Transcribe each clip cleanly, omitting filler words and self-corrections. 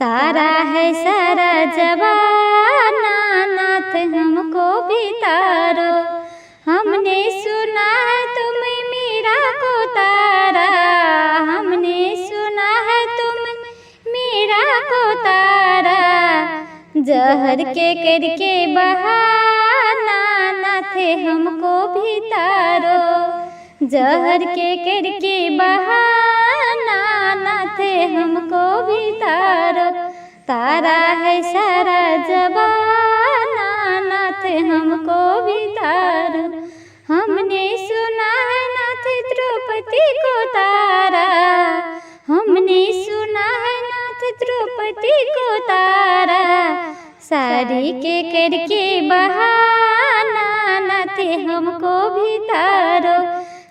तारा है सारा जमाना नाथ हमको भी तारो। हमने सुना है तुम मीरा को तारा, हमने सुना है तुम मीरा को तारा। जहर के करके बहाना नाथ हमको भी तारो। जहर के करके बहाना नाथ हमको भी तारो। तारा है सारा जमाना नाथ हमको भी तारो। हमने सुना है नाथ द्रौपदी को तारा, हमने सुना है नाथ द्रौपदी को तारा। साड़ी के करके बहाना नाथ हमको भी तारो।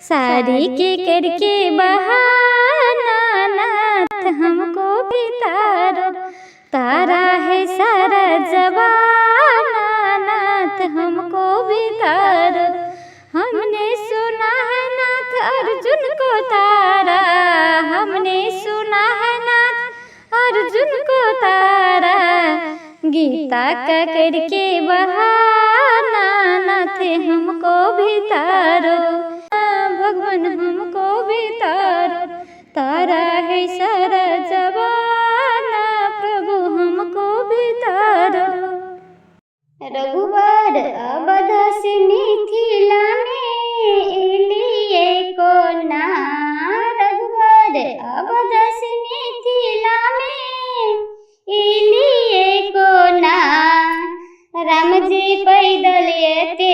साड़ी के करके बहाना नाथ हमको भी तारो। तारा है सारा जमाना नाथ हमको भी तारो। हमने सुना है नाथ अर्जुन को तारा, हमने सुना है नाथ अर्जुन को तारा। गीता का करके बहाना नाथ हमको भी तारो। भगवान हमको भी तारो। तारा है सारा जमाना प्रभु हमको भी तारो। रघुबर अवध से मिथिला में एलिए कोना। रघुबर अवध से मिथिला में एलिए कोना। राम जी पैदल एते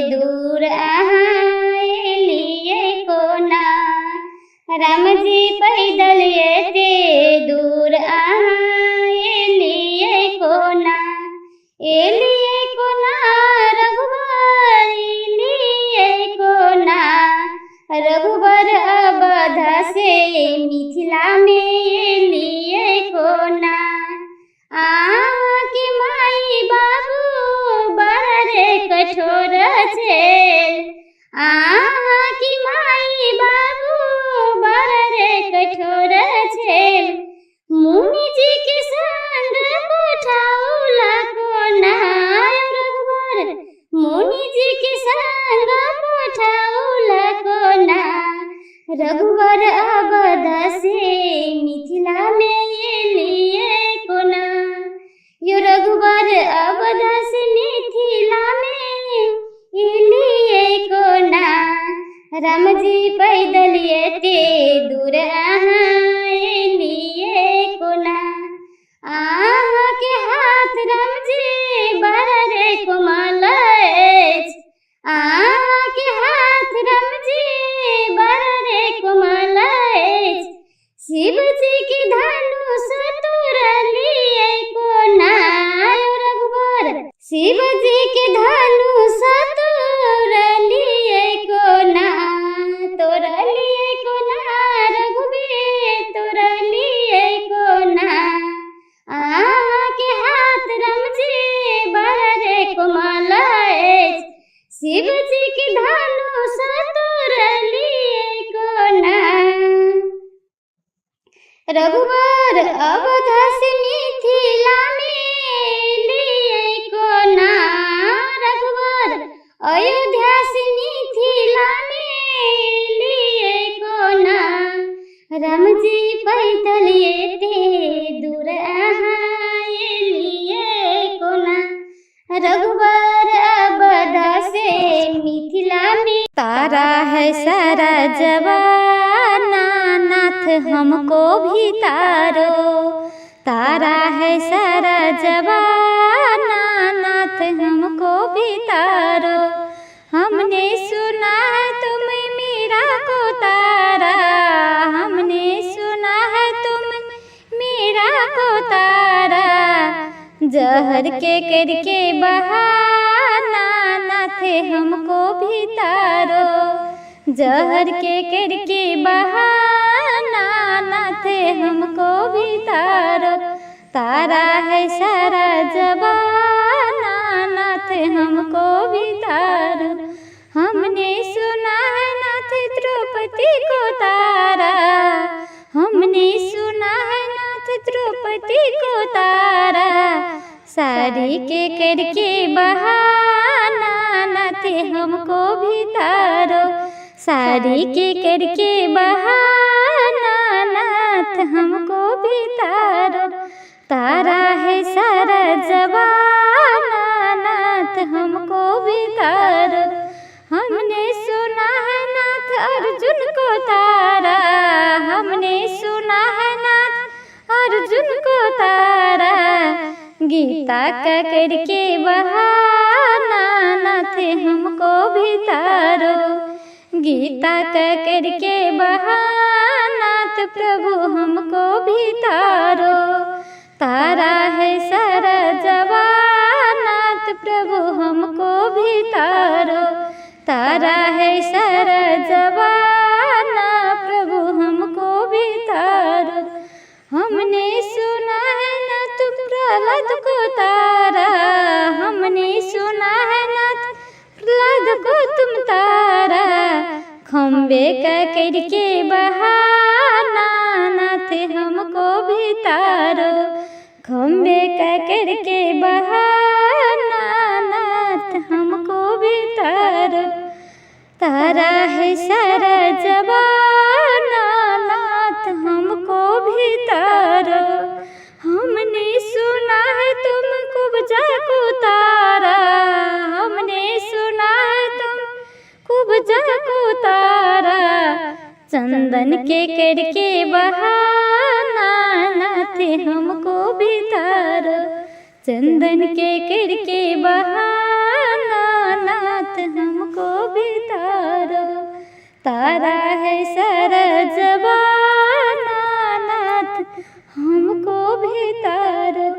दूर अहाँ एलिए कोना। राम जी पैदल एते दूर अहाँ एलिए कोना। एलिए कोना रघुबर एलिए कोना। रघुबर अवध से मिथिला में एलिए कोना। अहाँके माई बाबू बड़ रे कठोर छेल। अहाँके माई बाबू बड़ रे कठोर छेल। मुनि जी के संग पठौला कोना रघुबर। मुनि जी के संग पठौला कोना। रघुबर अवध से मिथिला में एलिए कोना। यो रघुबर अवध से मिथिला में एलिए कोना। राम जी पैदल एते दूर अहाँ एलिए कोना। अहाँके हाथ राम जी बड़ रे कोमल अछि। अहाँके हाथ राम जी बड़ रे कोमल अछि। शिव जी के धनुष तोड़लिए कोना रघुबर। शिव जी के धनुष तोड़लिए कोना। तोड़लिए कोना रघुबीर तोड़लिए कोना। अहाँके हाथ राम जी बड़ रे कोमल अछि। शिव जी के धनुष तोड़लिए कोना। रघुबर अवध से मिथिला में एलिए कोना। रघुबर अयोध्या से मिथिला में एलिए कोना। राम जी पैदल एते दूर अहाँ एलिए कोना। रघुबर अवध से मिथिला में। तारा है सारा जमाना नाथ हमको भी तारो। तारा है सारा जमाना नाथ हमको भी तारो। हमने सुना है तुम मीरा को तारा, हमने सुना है तुम मीरा को तारा। जहर के करके बहाना नाथ हमको भी तारो। जहर के करके बहाना नाथ हमको भी तारो। तारा है सारा जमाना नाथ हमको भी तारो। हमने सुना है नाथ द्रौपदी को तारा, हमने सुना है नाथ नाथ द्रौपदी को तारा, साड़ी के करके बहाना नाथ हमको भी तारो, साड़ी के करके बहाना नाथ हमको भी तारो, तारा है सारा जमाना नाथ हमको भी तारो। हमने सुना है नाथ अर्जुन को तारा, हमने सुना है नाथ अर्जुन को तारा, गीता का करके बहाना नाथ हमको भी तारो, गीता का करके बहाना तो प्रभु हमको भी तारो, तारा है सारा जमाना तो प्रभु हमको भी तारो, तारा है सारा जमाना प्रभु हमको भी तारो। हमने सुना है ना तुम प्रहलाद को तारा, हमने सुना है ना प्रहलाद को तुम तारा, खम्बे का करके बहाना नाथ हमको भी तारो, खम्बे का करके बहाना नाथ हमको भी तारो, तारा है सारा जमाना नाथ हमको भी तारो। हमने सुना है तुम कुब्जा को तारा, हमने सुना है तुम कुब्जा को तारा, चंदन के करके बहाना नाथ हमको भी तारो, चंदन के करके बहाना नाथ हमको भी तारो, तारा है सारा जमाना नाथ हमको भी तारो,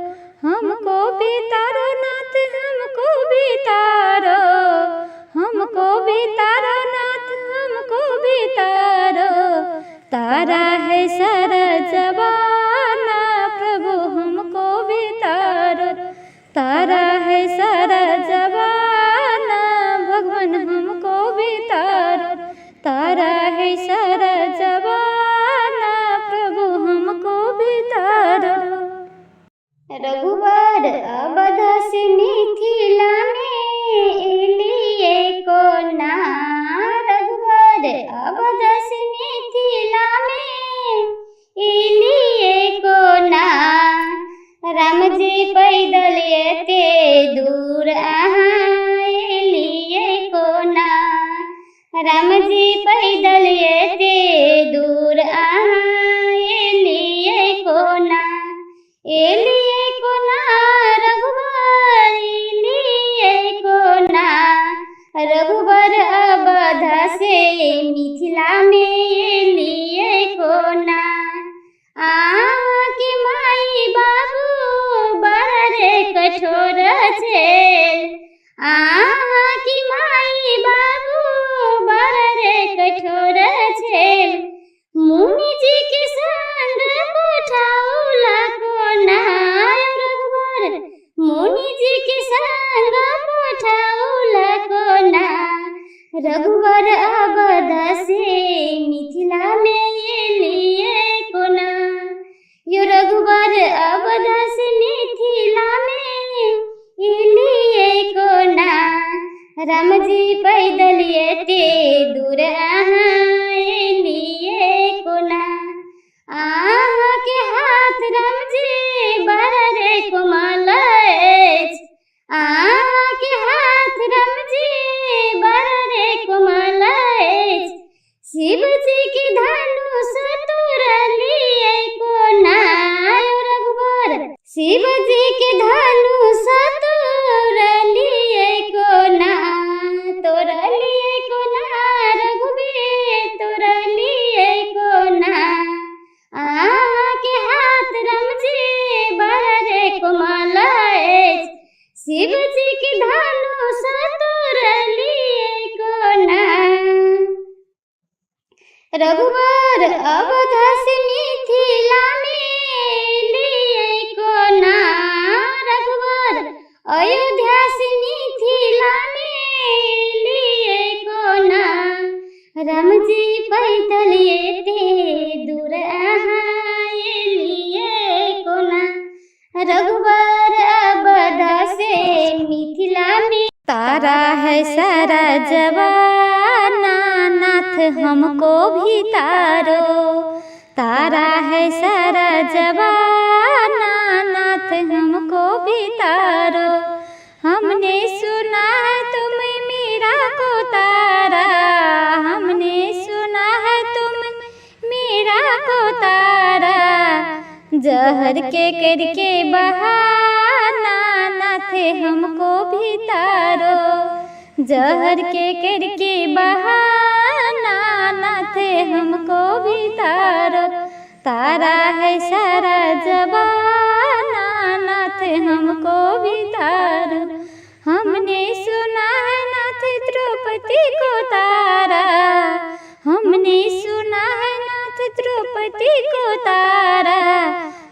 हमको भी तारो नाथ हमको भी तारो, हमको भी तारो नाथ हमको भी तारो, तारा है सारा जमाना प्रभु हमको भी तारो, तारा है सारा जमाना भगवान हमको भी तारो, तारा है सारा जमाना प्रभु हमको भी तारो। रघुबर अवध से मिथिला में एलिए कोना, रघुबर अवध से मिथिला में एलिए कोना, राम जी पैदल एते दूर अहाँ एलिए कोना, राम जी पैदल एते दूर अहाँ एलिए कोना, एलिए कोना रघुबर एलिए कोना, रघुबर अवध से मिथिला में एलिए कोना, आके माई बाबू बड़ कठोर छेल, आके माई बाबू बड़ कठोर छेल, मुनि जी के संग पठाउला कोना, रघुबर मुनि जी के संग पठाउला कोना, रघुबर अवध से मिथिला में एलिए कोना, यो रघुबर अवध से मिथिला में एलिए कोना, राम जी पैदल एते दूर अहाँ एलिए कोना, अहाँ के हाथ राम जी बड़ कोमल अछि, अहाँ के हाथ राम जी बड़ कोमल अछि, शिव जी के धनुष तोड़लिए कोना, रघुबर शिव जी के धनुष तोड़लिए कोना, तोड़लिए कोना रघुबीर तोड़लिए कोना, अहाँ के हाथ राम जी बड़ कोमल अछि, शिव जी के धनुष तोड़लिए कोना। रघुबर अवध से मिथिला में एलिए कोना, रघुबर अयोध्या से मिथिला में एलिए कोना, राम जी पैदल एते दूर अहाँ एलिए है सारा जमाना नाथ हमको भी तारो। तारा है सारा जमाना नाथ हमको भी तारो। हमने सुना है तुम मीरा को तारा, हमने सुना है तुम मीरा को तारा। जहर के करके बहाना नाथ हमको भी तारो। जहर के करके बहाना नाथ हमको भी तारो। तारा है सारा जमाना नाथ हमको भी तारो। हमने सुना है नाथ द्रौपदी को तारा, हमने सुना है नाथ द्रौपदी को तारा।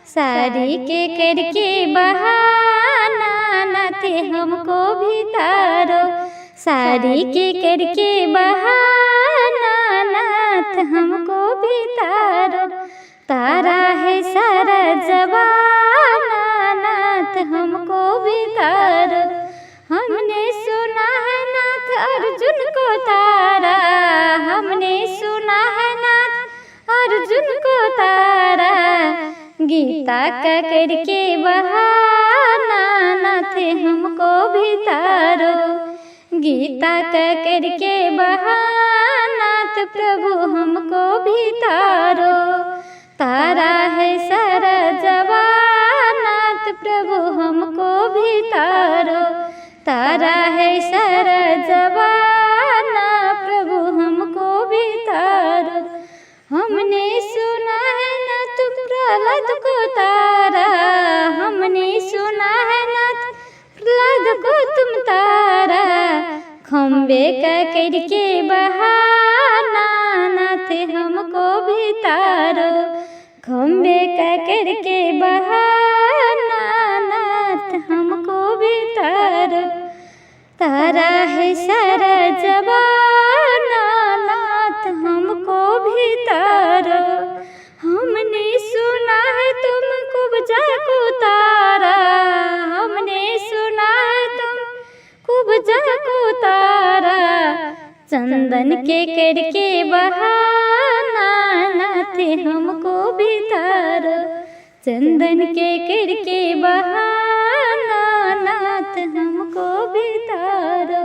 साड़ी के करके बहाना नाथ हमको भी तारो। साड़ी के करके बहाना नाथ हमको भी तारो। तारा है सारा जमाना नाथ हमको भी तारो। हमने सुना है नाथ अर्जुन को तारा, हमने सुना है नाथ अर्जुन को तारा। गीता का करके बहाना नाथ हमको भी तारो। गीता का करके बहाना तो प्रभु हमको भी तारो। तारा है सारा जमाना तो प्रभु हमको भी तारो। तारा है सारा जमाना प्रभु हमको भी तारो। हमने सुना है ना तुम प्रहलाद को तारा, हमने सुना है ना प्रहलाद को तुम तारा। खम्बे का करके बहाना नाथ हमको भी तारो। खम्बे का करके बहाना नाथ हमको भी तारो। तारा है सारा जमाना नाथ हमको भी तारो। हमने सुना है तुम कुब्जा को तारा, हमने सुना है तुम कुब्जा को तारा। चंदन के करके बहाना नाथ हमको भी तारो। चंदन के करके बहाना नाथ हमको भी तारो।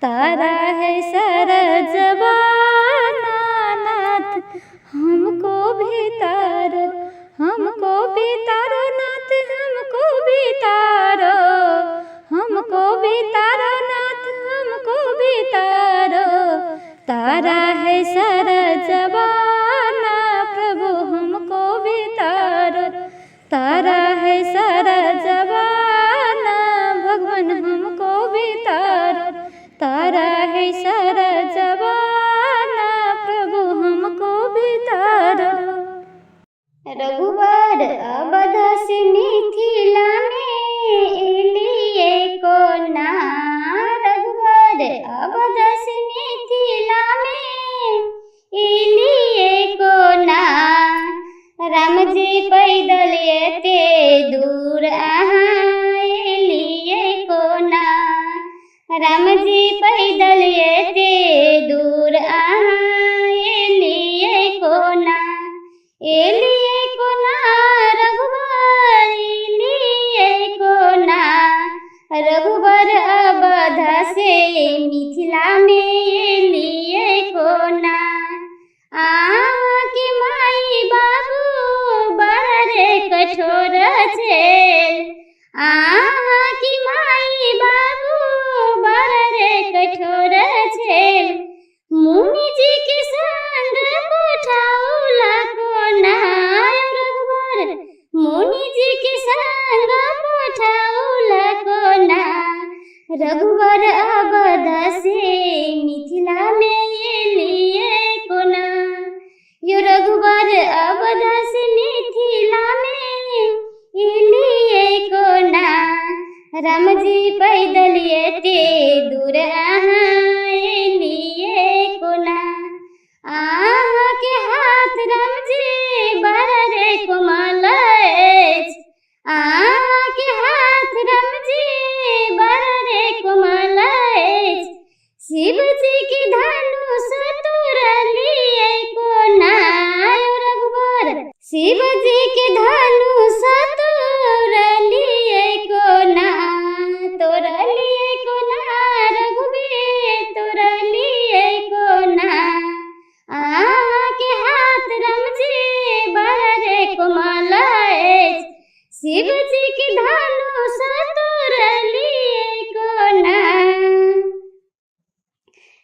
तारा है सारा जमाना नाथ हमको भी तारो। हमको भी तारो नाथ हमको भी तारो। हमको भी तारो नाथ हमको भी तारो। तारा है सारा जमाना प्रभु हमको भी तारो। तारा है सारा जमाना भगवान हमको भी तारो। तारा है सारा जमाना प्रभु हमको भी तारो। रघुबर अवध से मिथिला में एलिए कोना। रघुबर अवध से मिथिला में एलिए कोना। राम जी पैदल एते दूर अहाँ एलिए कोना। राम जी पैदल एते दूर अहाँ एलिए कोना। एलिए कोना रघुबर एलिए कोना। रघुबर अवध से मिथिला में एलिए कोना। अहाँके माई बाबू बड़ कठोर छेल। अहाँके माई बाबू बड़ कठोर छेल। मुनि जी के संग पठाउला कोना। रघुबर मुनि जी के संग पठाउला कोना। रघुबर अवध से मिथिला में एलिए कोना। यो रघुबर अवध से मिथिला में एलिए कोना। राम जी पैदल एते दूर अहाँ एलिए कोना। अहाँके हाथ राम जी बड़ रे कोमल अछि। अहाँके हाथ राम जी बड़ रे कोमल अछि।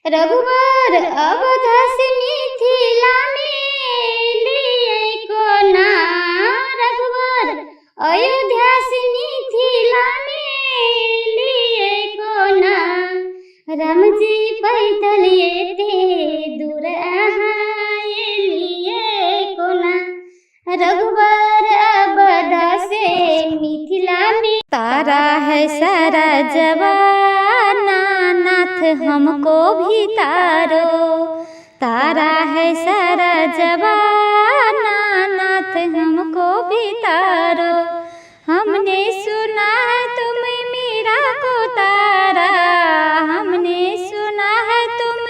रघुबर अवध से मिथिला में एलियै कोना। रघुबर अयोध्या से मिथिला में एलियै कोना। रामजी पैदल एते दूर अहाँ एलियै कोना। रघुबर अवध से मिथिला में। तारा है सारा जमाना नाथ हमको भी तारो। तारा है सारा जमाना नाथ हमको भी तारो। हमने सुना है तुम मीरा को तारा। हमने सुना है तुम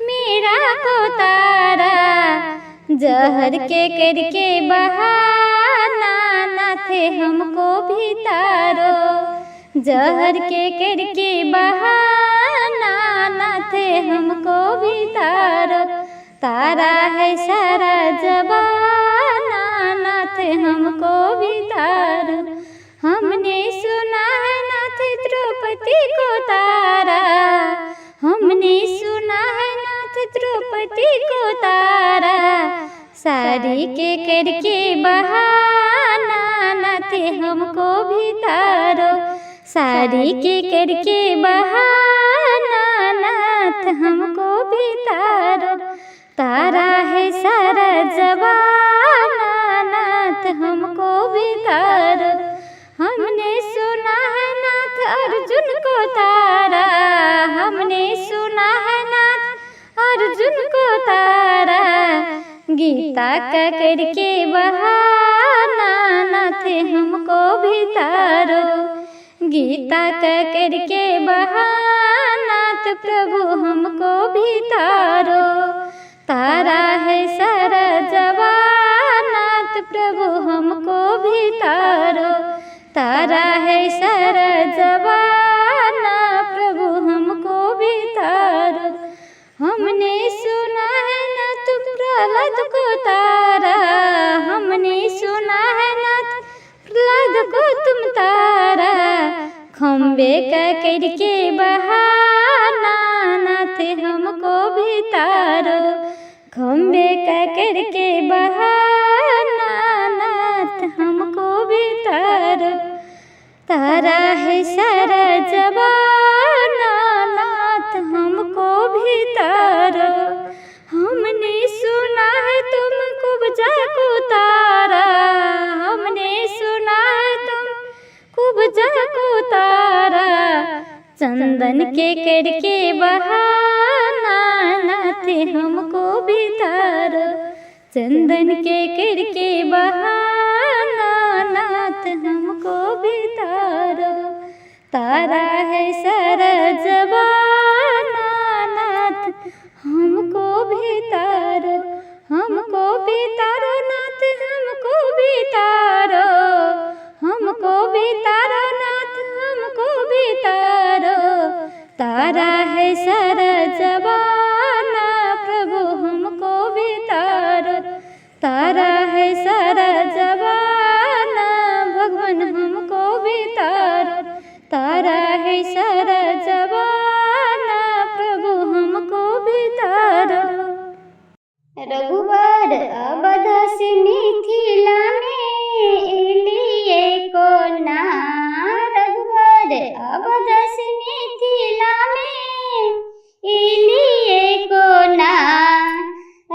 मीरा को तारा। जहर के करके बहाना नाथ हमको भी तारो। जहर के करके बहाना नाथ हमको भी तारो। तारा है सारा जमाना नाथ हमको भी तारो। हमने सुना है नाथ द्रौपदी को तारा। हमने सुना है नाथ द्रौपदी को तारा। साड़ी के करके बहाना नाथ हमको भी तारो। साड़ी के करके बहाना नाथ हमको भी तारो। तारा है सारा जमाना नाथ हमको भी तारो। हमने सुना है नाथ अर्जुन को तारा। हमने सुना है नाथ अर्जुन को तारा। गीता का करके बहाना नाथ हमको भी तारो। गीता का करके बहाना प्रभु हमको भी तारो। तारा है सारा जमाना प्रभु हमको भी तारो। तारा है सारा जमाना प्रभु हमको भी तारो। हमने सुना है नाथ प्रहलाद को तारा। हमने सुना है नाथ प्रहलाद को तुम तारा। खम्बे का करके बहाना नाथ हमको भी तारो। खम्बे का करके बहाना नाथ हमको भी तारो। तारा है सारा जमाना नाथ हमको भी तारो। हमने सुना है तुम कुब्जा को तारा। हमने सुना है तुम कुब्जा को तारा। चंदन के करके बहाना नाथ हमको भी तारो। चंदन के करके बहाना नाथ हमको भी तारो। तारा है सारा जमाना नाथ हमको भी तारो। हमको भी तारो नाथ हमको भी तारो। हमको भी तारो नाथ हमको भी तारो। तारा है सारा जमाना प्रभु हमको भी तारो। तारा है सारा जमाना भगवान हमको भी तारो। तारा है सारा जमाना प्रभु हमको भी तारो। रघुबर अवध से मिथिला में एलियै कोना। रघुबर अवध से मिथिला में एलियै कोना।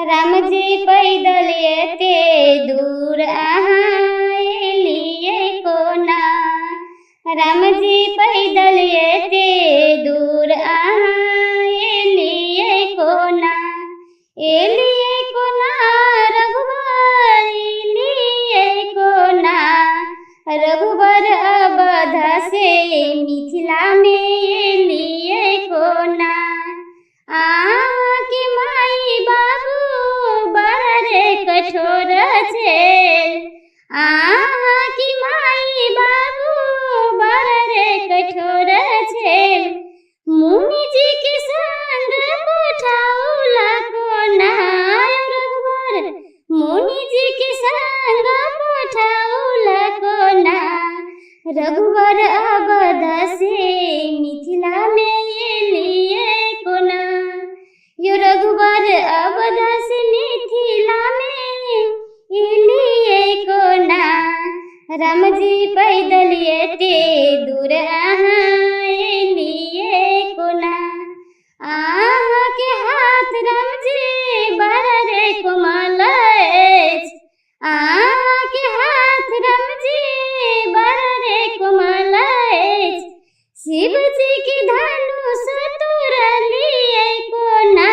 रामजी पैदल एते दूर अहाँ एलियै कोना। रामजी पैदल एते दूर अहाँ एलियै कोना। एलियै कोना रघुबर एलियै कोना। रघुबर अवध से मिथिला में एलियै कोना। अहाँके माई बाबू बड़ रे कठोर छेल। अहाँके माई बाबू बड़ रे कठोर छेल। मुनि जी के संग पठाउला कोना। राम जी पैदल एते दूर अहाँ एलियै कोना। अहाँके हाथ राम जी बड़ रे कोमल अछि, अहाँके हाथ राम जी बड़ रे कोमल अछि। शिव जी के धनुष तोड़लियै कोना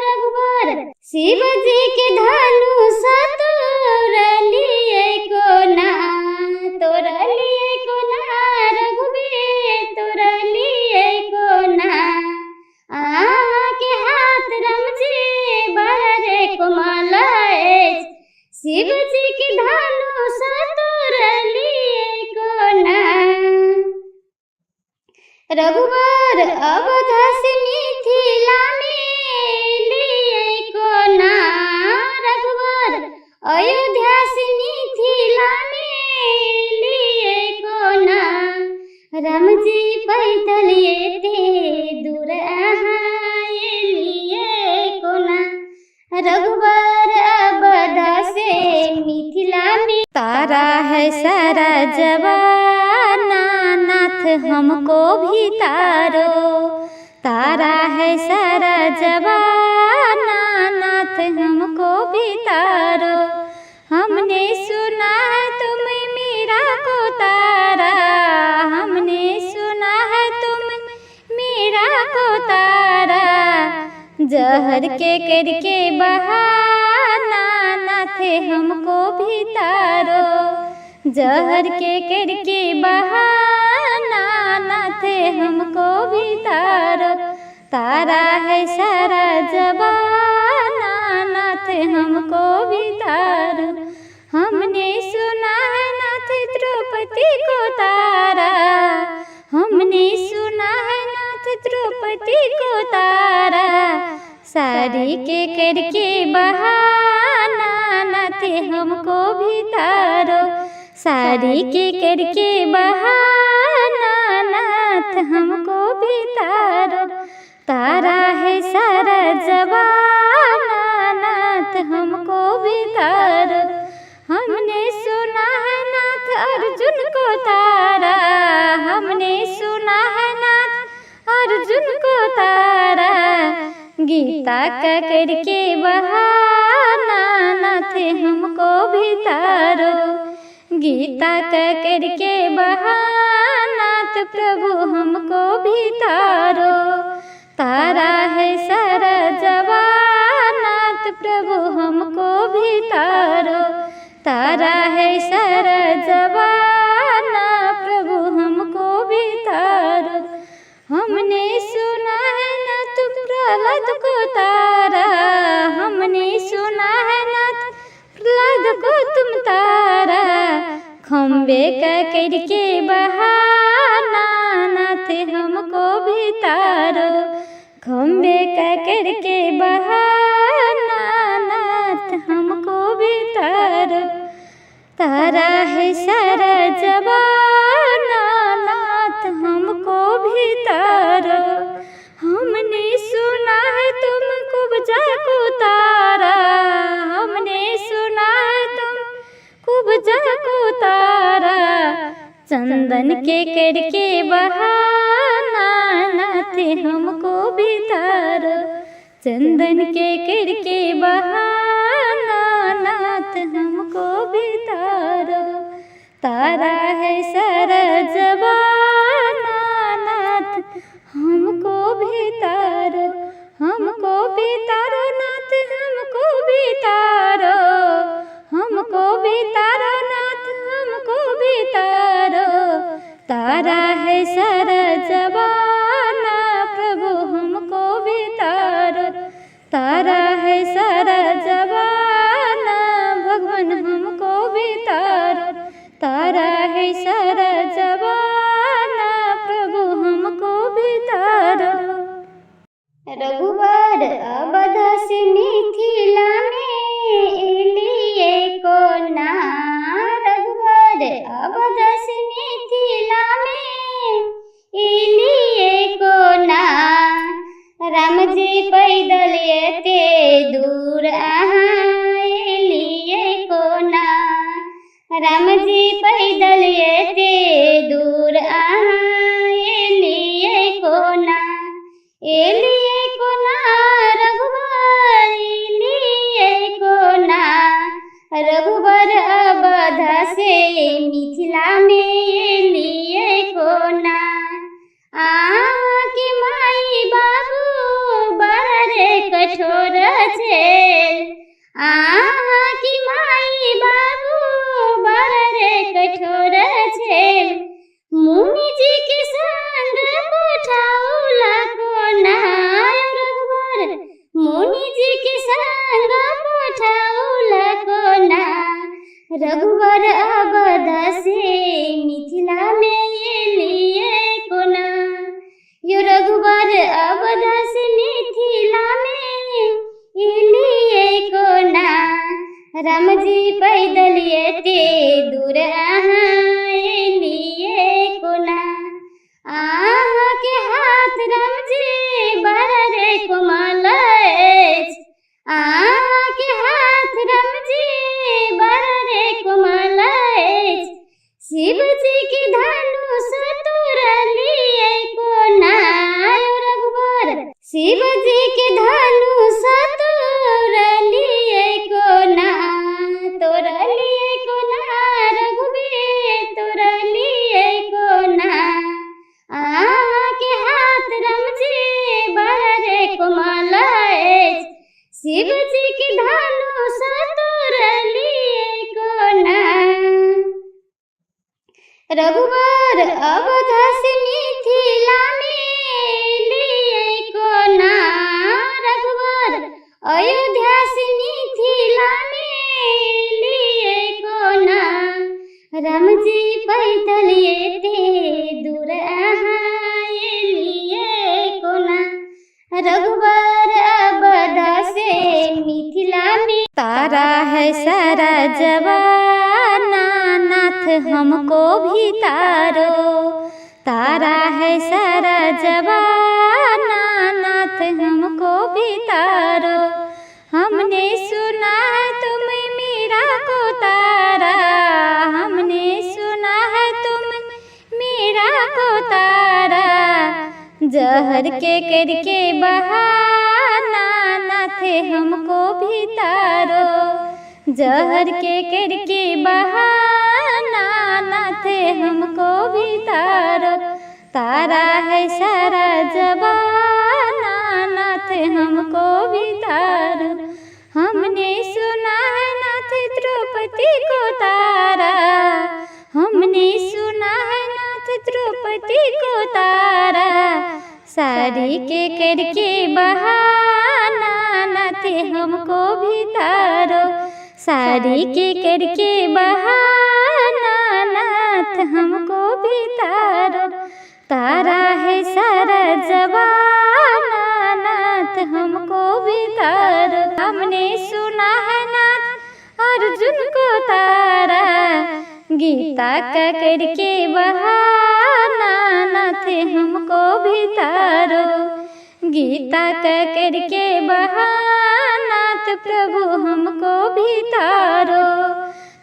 रघुबर, शिव जी के धनुष तोड़लियै कोना, तोड़लियै कोना रघुबीर तोड़लियै कोना। अहाँके हाथ राम जी बड़ रे कोमल अछि, शिव जी के धनुष तोड़लियै कोना। रघुबर अवध से मिथिला में एलियै कोना, रघुबर अयोध्या से मिथिला में एलियै कोना। राम जी पैदल एते दूर अहाँ एलियै कोना, रघुबर अवध से मिथिला में। तारा है सारा जमाना नाथ हमको भी तारो, तारा है सारा जमाना नाथ हमको भी तारो। हमने सुना है तुम मीरा को तारा, हमने सुना है तुम मीरा को तारा। जहर के करके बहाना नाथ हमको भी तारो, जहर के करके बहाना नाथ हमको भी तारो। तारा है सारा जमाना नाथ हमको भी तारो। हमने सुना है नाथ द्रौपदी को तारा, हमने सुना है नाथ द्रौपदी को तारा। साड़ी के करके बहाना नाथ हमको भी तारो, साड़ी के करके बहाना नाथ हमको भी तारो। तारा है सारा जमाना नाथ हमको भी तारो। हमने सुना है नाथ अर्जुन को तारा, हमने सुना है नाथ अर्जुन को तारा। गीता का करके बहाना नाथ हमको भी तारो, गीता का करके बहाना प्रभु हमको भी तारो। तारा है सारा जमाना प्रभु हमको भी तारो, तारा है सारा जमाना प्रभु हमको भी तारो। हमने सुना है नाथ प्रहलाद को तारा, हमने सुना है नाथ प्रहलाद को तुम तारा। खम्बे का करके बहाना नाथ हमको भी तारो, खम्बे का करके बहाना नाथ हमको भी तारो। तारा है सारा जमाना नाथ हमको भी तारो। हमने सुना है तुम कुब्जा को तारा, हमने सुना है तुम कुब्जा को तारा। चंदन के करके बहाना नाथ हमको भी तारो, चंदन के करके बहाना नाथ हमको भी तारो। तारा है सारा जमाना नाथ हमको भी तारो, हमको भी तारो नाथ हमको भी तारो, हमको भी तारो नाथ हमको भी तारो। तारा है सारा जमाना प्रभु हमको भी तारो, तारा है सारा जमाना भगवान हमको भी तारो। तारा है सारा जमाना प्रभु हमको भी तारो। रघुबर अवध से मिथिला में एलियै कोना, रघुबर अवध से मिथिला में एलियै कोना। राम जी पैदल एते दूर अहाँ एलियै कोना, राम जी पैदल राम जी पैदल एते दूर अहाँ एलियै कोना। अहाँके हाथ राम जी बड़ रे कोमल अछि, अहाँके हाथ राम जी बड़ रे कोमल अछि। शिव जी के धनुष तोड़लियै कोना यौ रघुबर, शिव जी के धनुष तोड़लियै कोना, तोड़लियै कोना रघुबीर, तोड़लियै कोना। अहाँके हाथ राम जी बड़ रे कोमल अछि, शिव जी के धनुष तोड़लियै कोना। रघुबर अवध से मिथिला में एलियै कोना, रघुबर अयोध्या से मिथिला में एलियै कोना। राम जी पैदल एते दूर अहाँ एलियै कोना, रघुबर अवध से मिथिला में। तारा है सारा जमाना नाथ हमको भी तारो, तारा है सारा जमाना नाथ हमको भी तारो। हमने सुना है तुम मीरा को तारा, हमने सुना है तुम मीरा को तारा। जहर के करके बहाना नाथ हमको भी तारो, जहर के करके बहाना नाथ हमको भी तारो। तारा है सारा जमाना नाथ हमको भी तारो। हमने सुना है नाथ द्रौपदी को तारा, हमने सुना है नाथ द्रौपदी को तारा। साड़ी के करके बहाना नाथ हमको भी तारो, साड़ी के करके बहाना नाथ हमको भी तारो। तारा है सारा जमाना नाथ हमको भी तारो। हमने सुना है नाथ अर्जुन को तारा, गीता का करके बहाना नाथ हमको भी तारो। गीता का करके बहाना प्रभु हमको भी तारो।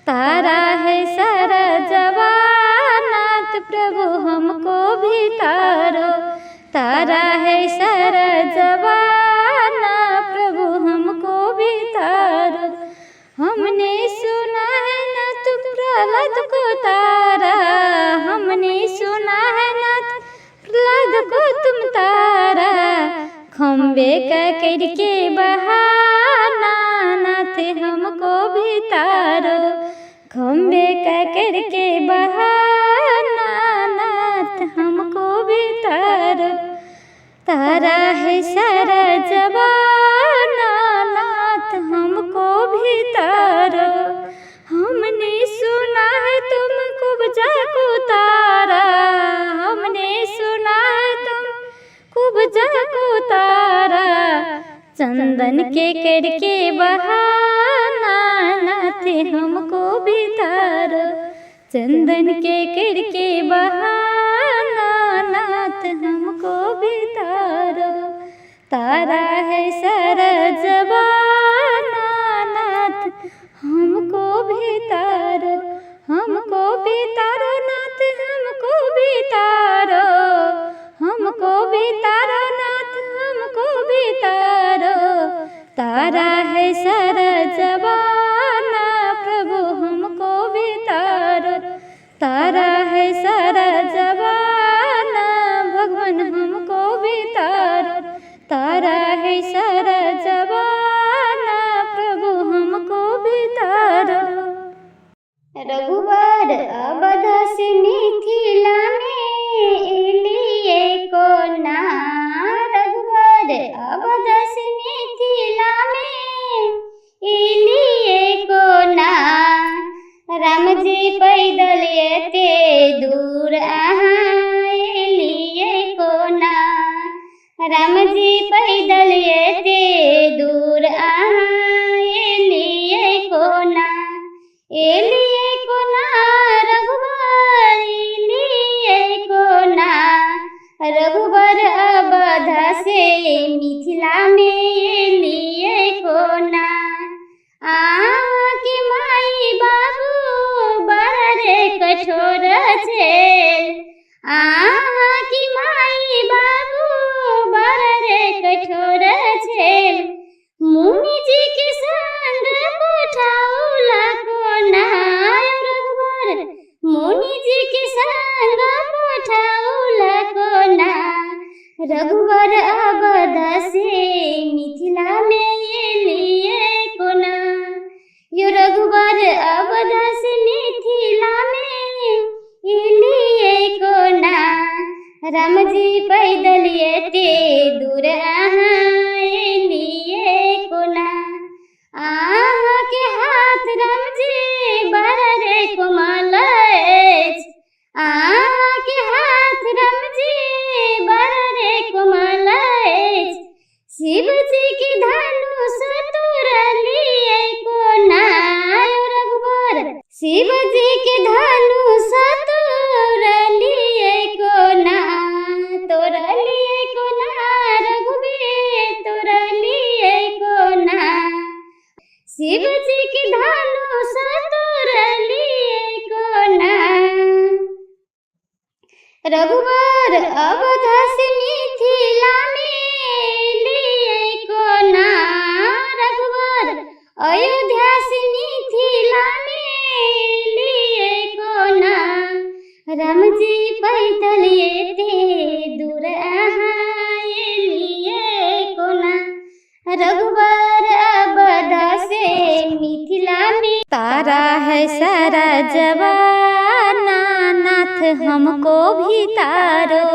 तारा है सारा जमाना प्रभु हमको भी तारो, तारा है सारा जमाना प्रभु हमको भी तारो। हमने सुना है नाथ प्रहलाद को तारा, हमने सुना है नाथ प्रहलाद को तुम तारा। खम्बे का करके बहाना नाथ हमको भी तारो, खम्बे का करके बहाना नाथ हमको भी तारो। तारा है सारा जमाना नाथ हमको भी तारो। हमने सुना है तुम कुब्जा को तारा, हमने सुना है तुम कुब्जा को तारा। चंदन के करके बहाना नाथ हमको भी तारो, चंदन के करके बहाना नाथ हमको भी तारो। तारा है सारा जमाना नाथ हमको भी तारो, हमको भी तारो नाथ हमको भी तारो, हमको भी तारो नाथ हमको भी तारो। तारा है सारा जमाना प्रभु हमको भी तारो, तारा है सारा जमाना भगवान हमको भी तारो। तारा है सारा जमाना प्रभु हमको भी तारो। रघुबर अवध से मिथिला में एलियै कोना, रघुबर अवध से मिथिला में एलियै कोना। राम जी पैदल एते दूर अहाँ एलियै कोना, राम जी पैदल एते दूर अहाँ एलियै कोना। रघुबर अवध से मिथिला में एलियै कोना। अहाँके माई बाबू बड़ रे कठोर छेल, अहाँके माई बाबू बड़ रे कठोर छेल। मुनि जी के संग पठौला कोना रघुबर, मुनि जी के संग पठौला कोना। रघुबर अवध से मिथिला में एलियै कोना। यो रघुबर अवध से मिथिला में एलियै कोना। रामजी पैदल एते दूर अहाँ एलियै कोना। अहाँके हाथ रामजी बड़ रे कोमल अछि, अहाँके हाथ रामजी बड़ रे कोमल अछि। शिवजी के धनुष तोड़लियै कोना रघुबर, शिवजी के धनुष तोड़लियै कोना। तोड़लियै कोना रघुबीर, तोड़लियै कोना। शिवजी के धनुष तोड़लियै कोना। रघुबर अवध से मिथिला में एलियै कोना। रघुबर अयोध्या से मिथिला में एलियै कोना। रामजी पैदल एते दूर अहाँ एलियै कोना। रघुबर अवध से मिथिला में। तारा है सारा जवाना नाथ हमको भी तारो,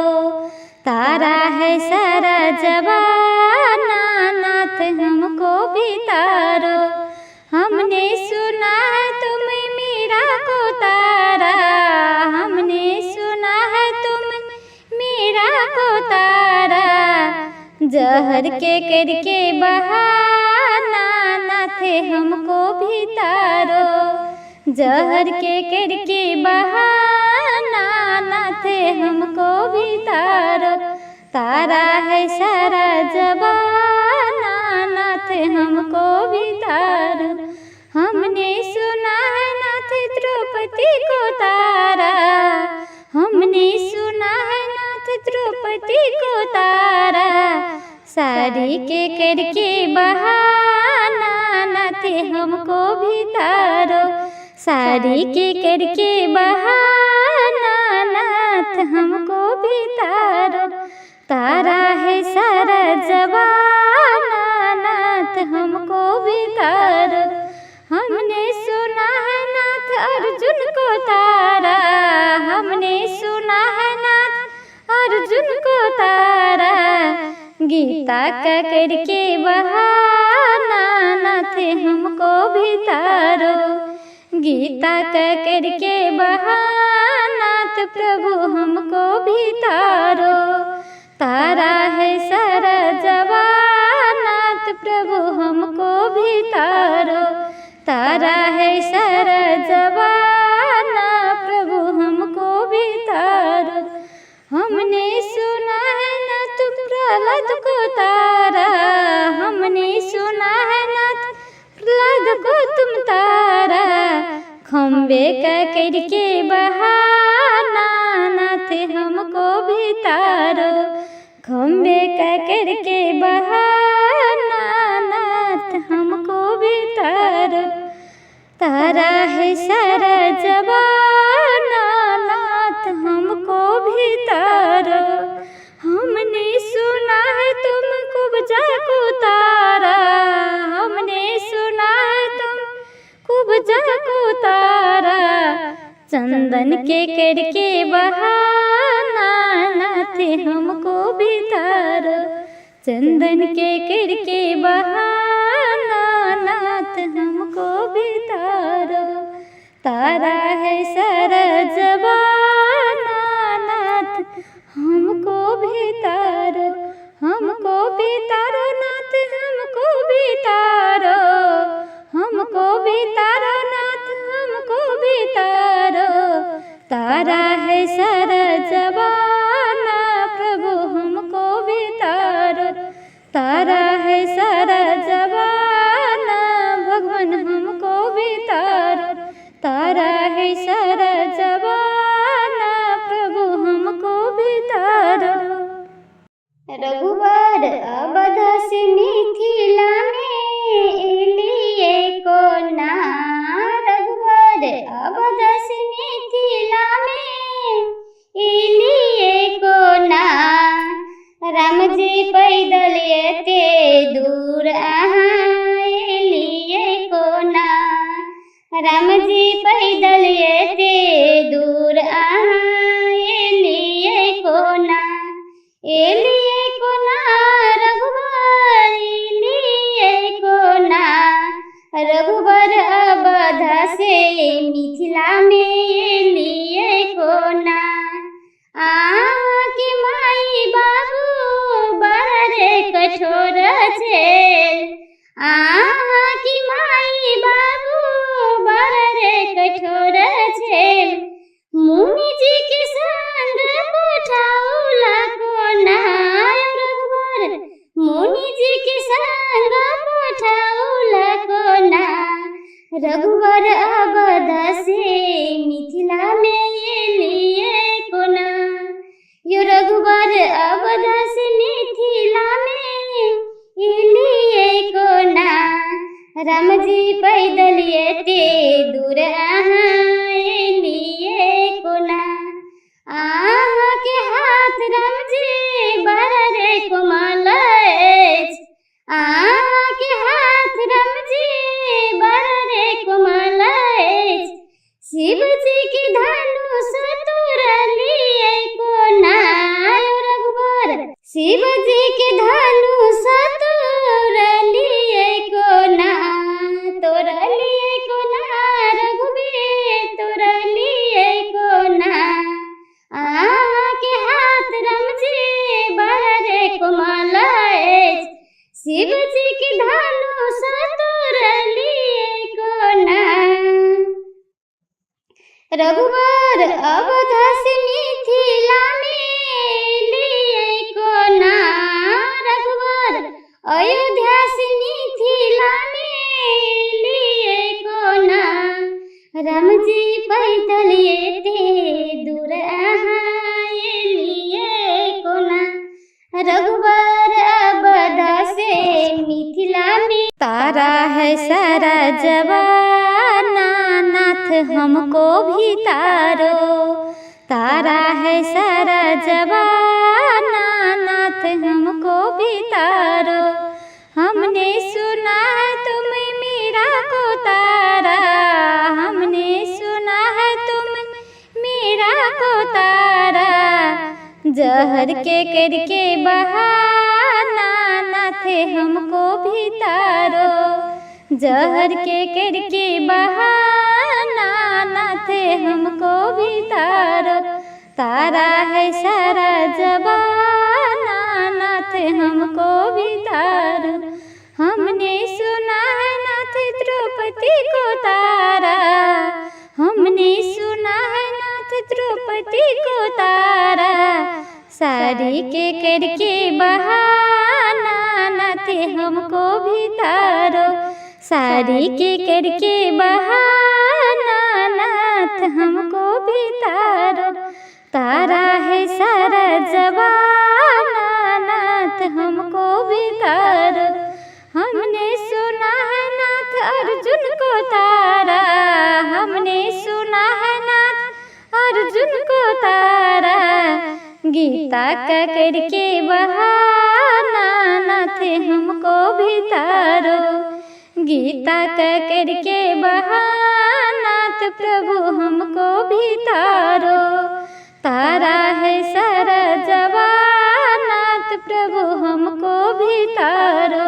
तारा है सारा जवाना नाथ हमको भी तारो। हमने सुना है तुम मीरा को तारा, हमने सुना है तुम मीरा को तारा। जहर के करके बहाना नाथ हमको भी तारो, जहर के करके बहाना नाथ हमको भी तारो। तारा है सारा जवाना नाथ हमको भी तारो। हमने सुना है नाथ द्रौपदी को तारा, हमने सुना है नाथ द्रौपदी को तारा। साड़ी के करके बहाना नाथ हमको भी तारो, साड़ी के करके बहाना नाथ हमको भी तारो। तारा है सारा जवाना नाथ हमको भी तारो। हमने सुना है नाथ अर्जुन को तारा, हमने सुना है नाथ अर्जुन को तारा। गीता का करके बहाना नाथ हमको भी तारो, गीता का करके बहाना प्रभु हमको भी तारो। तारा है सारा जवाना प्रभु हमको भी तारो, तारा है सारा जवाना प्रभु हमको भी तारो। हमने सुना है नाथ प्रहलाद को तारा, हमने सुना है नाथ प्रहलाद को तुम तारा। खम्बे का करके बहाना नाथ हमको भी तारो, खम्बे का करके बहाना नाथ हमको भी तारो। तारा है सारा जवाना नाथ हमको भी तारो। हमने सुना है तुम कुब्जा को तारा, हमने सुना है तुम कुब्जा को तारा। चंदन के करके बहाना नाथ हमको भी तारो, चंदन के करके बहाना नाथ हमको भी तारो। तारा है सारा जवाना नाथ हमको भी तारो, हमको भी तारो नाथ हमको भी तारो, हमको भी तारो नाथ हमको भी तारो। तारा है सारा जवाना प्रभु रघुबर अवध से मिथिला मे एलियै कोना, रघुबर अवध से मिथिला मे एलियै कोना। रामजी पैदल एते दूर अहाँ एलियै कोना, रामजी पैदल एते दूर अहाँ एलियै कोना। एलियै कोना रघुबर एलियै कोना, रघुबर अवध से मिथिला मे एलियै कोना। अहाँके माई बाबू बड़ रे कठोर छेल, अहाँके माई बाबू बड़ रे कठोर छेल। मुनि जी के संग पठाउला कोना, रघुबर मुनि जी के संग पठाउला कोना। रघुबर अवध से मिथिला मे एलियै कोना, यो रघुबर अवध से मिथिला मे एलियै कोना। रामजी पैदल एते दूर अहाँ एलियै कोना। अहाँके हाथ रामजी बड़ रे कोमल अछि, अहाँके हाथ रामजी बड़ रे कोमल अछि। शिवजी के धनुष तोड़लियै कोना, रघुबर शिवजी के धनुष तोड़लियै कोना। तोड़लियै कोना रघुबीर तोड़लियै कोना। अहाँके हाथ रामजी बड़ रे कोमल अछि, शिवजी के धनुष तोड़लियै कोना। रघुबर अवध से मिथिला मे एलियै कोना, रघुबर अयोध्या से मिथिला मे एलियै कोना। रामजी पैदल एते दूर अहाँ एलियै कोना, रघुबर अवध से मिथिला मे। तारा है सारा जवाना नाथ हमको भी तारो, तारा है सारा जवाना नाथ हमको भी तारो। हमने सुना है तुम मीरा को तारा, हमने सुना है तुम मीरा को तारा। जहर के करके बहाना नाथ हमको भी तारो, जहर के करके बहाना नाथ हमको भी तारो। तारा है सारा जबाना नाथ हमको भी तारो। हमने सुना है नाथ द्रौपदी को तारा, हमने सुना है नाथ द्रौपदी को तारा। साड़ी के करके बहाना नाथ हमको भी तारो, साड़ी के करके बहाना नाथ हमको भी तारो। तारा है सारा जवाना नाथ हमको भी तारो। हमने सुना है नाथ अर्जुन को तारा, हमने सुना है नाथ अर्जुन को तारा। गीता का करके बहाना नाथ हमको भी तारो, गीता का करके बहाना नाथ प्रभु हमको भी तारो। तारा है सारा जवाना नाथ प्रभु हमको भी तारो,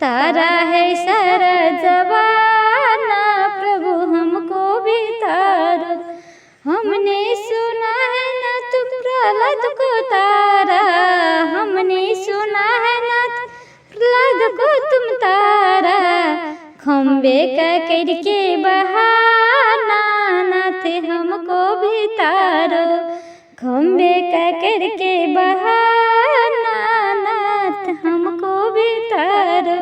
तारा है सारा जवाना प्रभु हमको भी तारो। हमने सुना है नाथ प्रहलाद को तारा, हमने सुना है नाथ प्रहलाद को तुम तारा। खम्बे का करके बहाना नाथ हमको भी तारो, खम्बे का करके बहाना नाथ हमको भी तारो।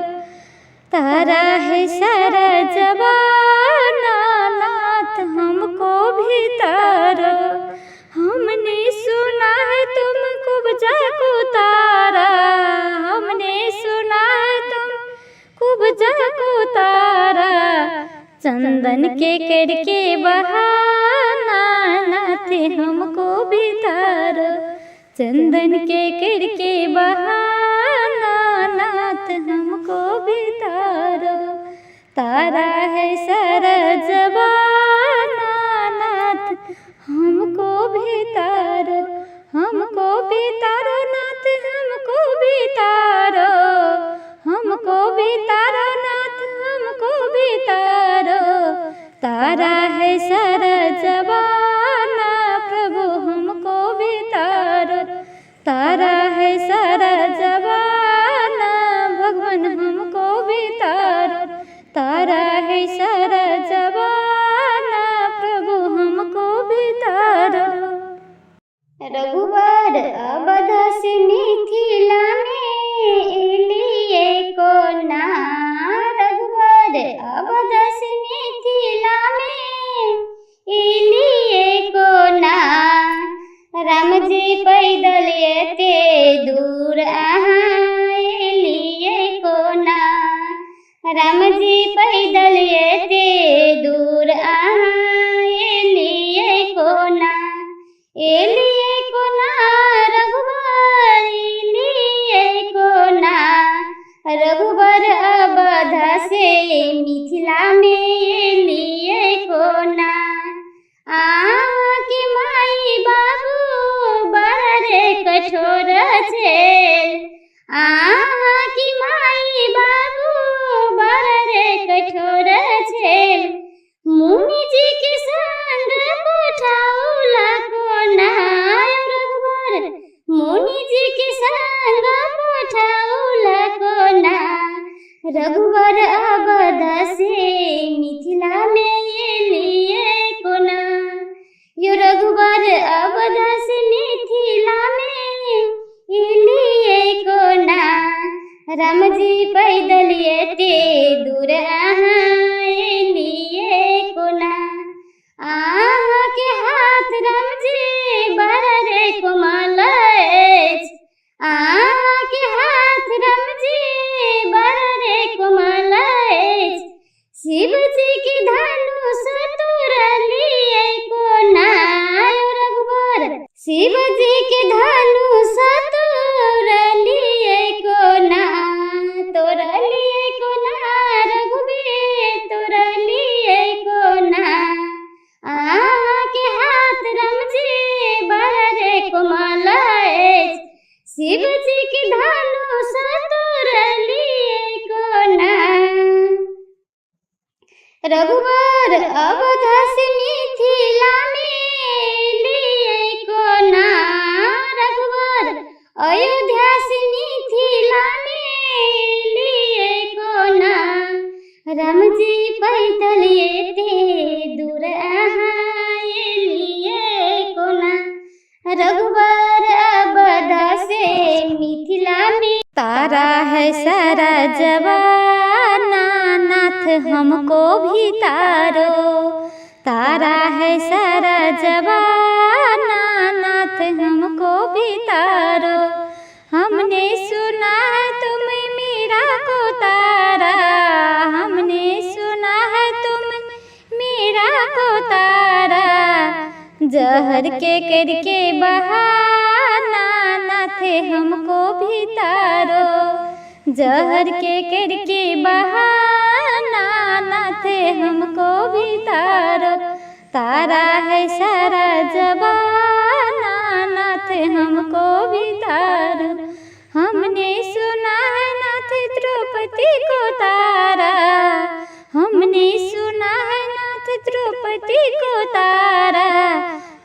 तारा है सारा जवाना नाथ हमको भी तारो। हमने सुना है तुम कुब्जा को तारा, चंदन के करके बहाना नाथ हमको भी तारो। चंदन के करके बहाना नाथ हमको भी तारो। तारा है सारा जमाना नाथ हमको भी तारो। हमको भी तारो नाथ हमको भी तारो। हमको भी तारो नाथ हमको भी तारो। तारा है सारा जमाना प्रभु हमको भी तारो। तारा है सारा जमाना भगवान हमको भी तारो। तारा है सारा जमाना प्रभु हमको भी तारो। रघुबर अवध से मिथिला में एलिए कोना। रघुबर अवध से मिथिला में एलिए कोना। राम जी पैदल एते दूर अहाँ एलिए कोना। राम जी पैदल एते दूर अहाँ एलिए कोना। एलिए कोना रघुबर एलिए कोना। रघुबर अवध से मिथिला में एलिए कोना। अहाँके माई बाबू बड़ रे कठोर छेल। अहाँके माई बाबू बड़ रे कठोर छेल। मुनि जी के संग पठौला कोना। रघुबर मुनि जी के संग पठौला कोना। रघुबर अवध से मिथिला में एलिए कोना। यो रघुबर अवध से मिथिला में एलिए कोना। राम जी पैदल एते दूर अहाँ एलिए कोना। अहाँके हाथ राम जी बड़ रे कोमल अछि। अहाँके हाथ राम जी बड़ रे कोमल अछि। शिव जी के धनुष तोड़लिए कोना। रघुबर शिव जी के धनुष तोड़लिए कोना। तोड़लिए कोना रघुबीर तोड़लिए कोना। अहाँके हाथ राम जी बड़ रे कोमल अछि। शिव जी के धनुष तोड़लिए कोना। रघुबर अवध से मिथिला में एलिए कोना। रघुबर अयोध्या से मिथिला में एलिए कोना। राम जी पैदल एते दूर अहाँ एलिए कोना। रघुबर अवध से मिथिला में। तारा है सारा जमाना नाथ हमको भी तारो। तारा है सारा जमाना नाथ हमको भी तारो। हमने सुना है तुम मीरा को तारा। हमने सुना है तुम मीरा को तारा। जहर के करके बहाना नाथ हमको भी तारो। जहर के करके बहाना नाथ हमको भी तारो। तारा है सारा जमाना नाथ हमको भी तारो। हमने सुना है नाथ द्रौपदी को तारा। हमने सुना है नाथ द्रौपदी को तारा।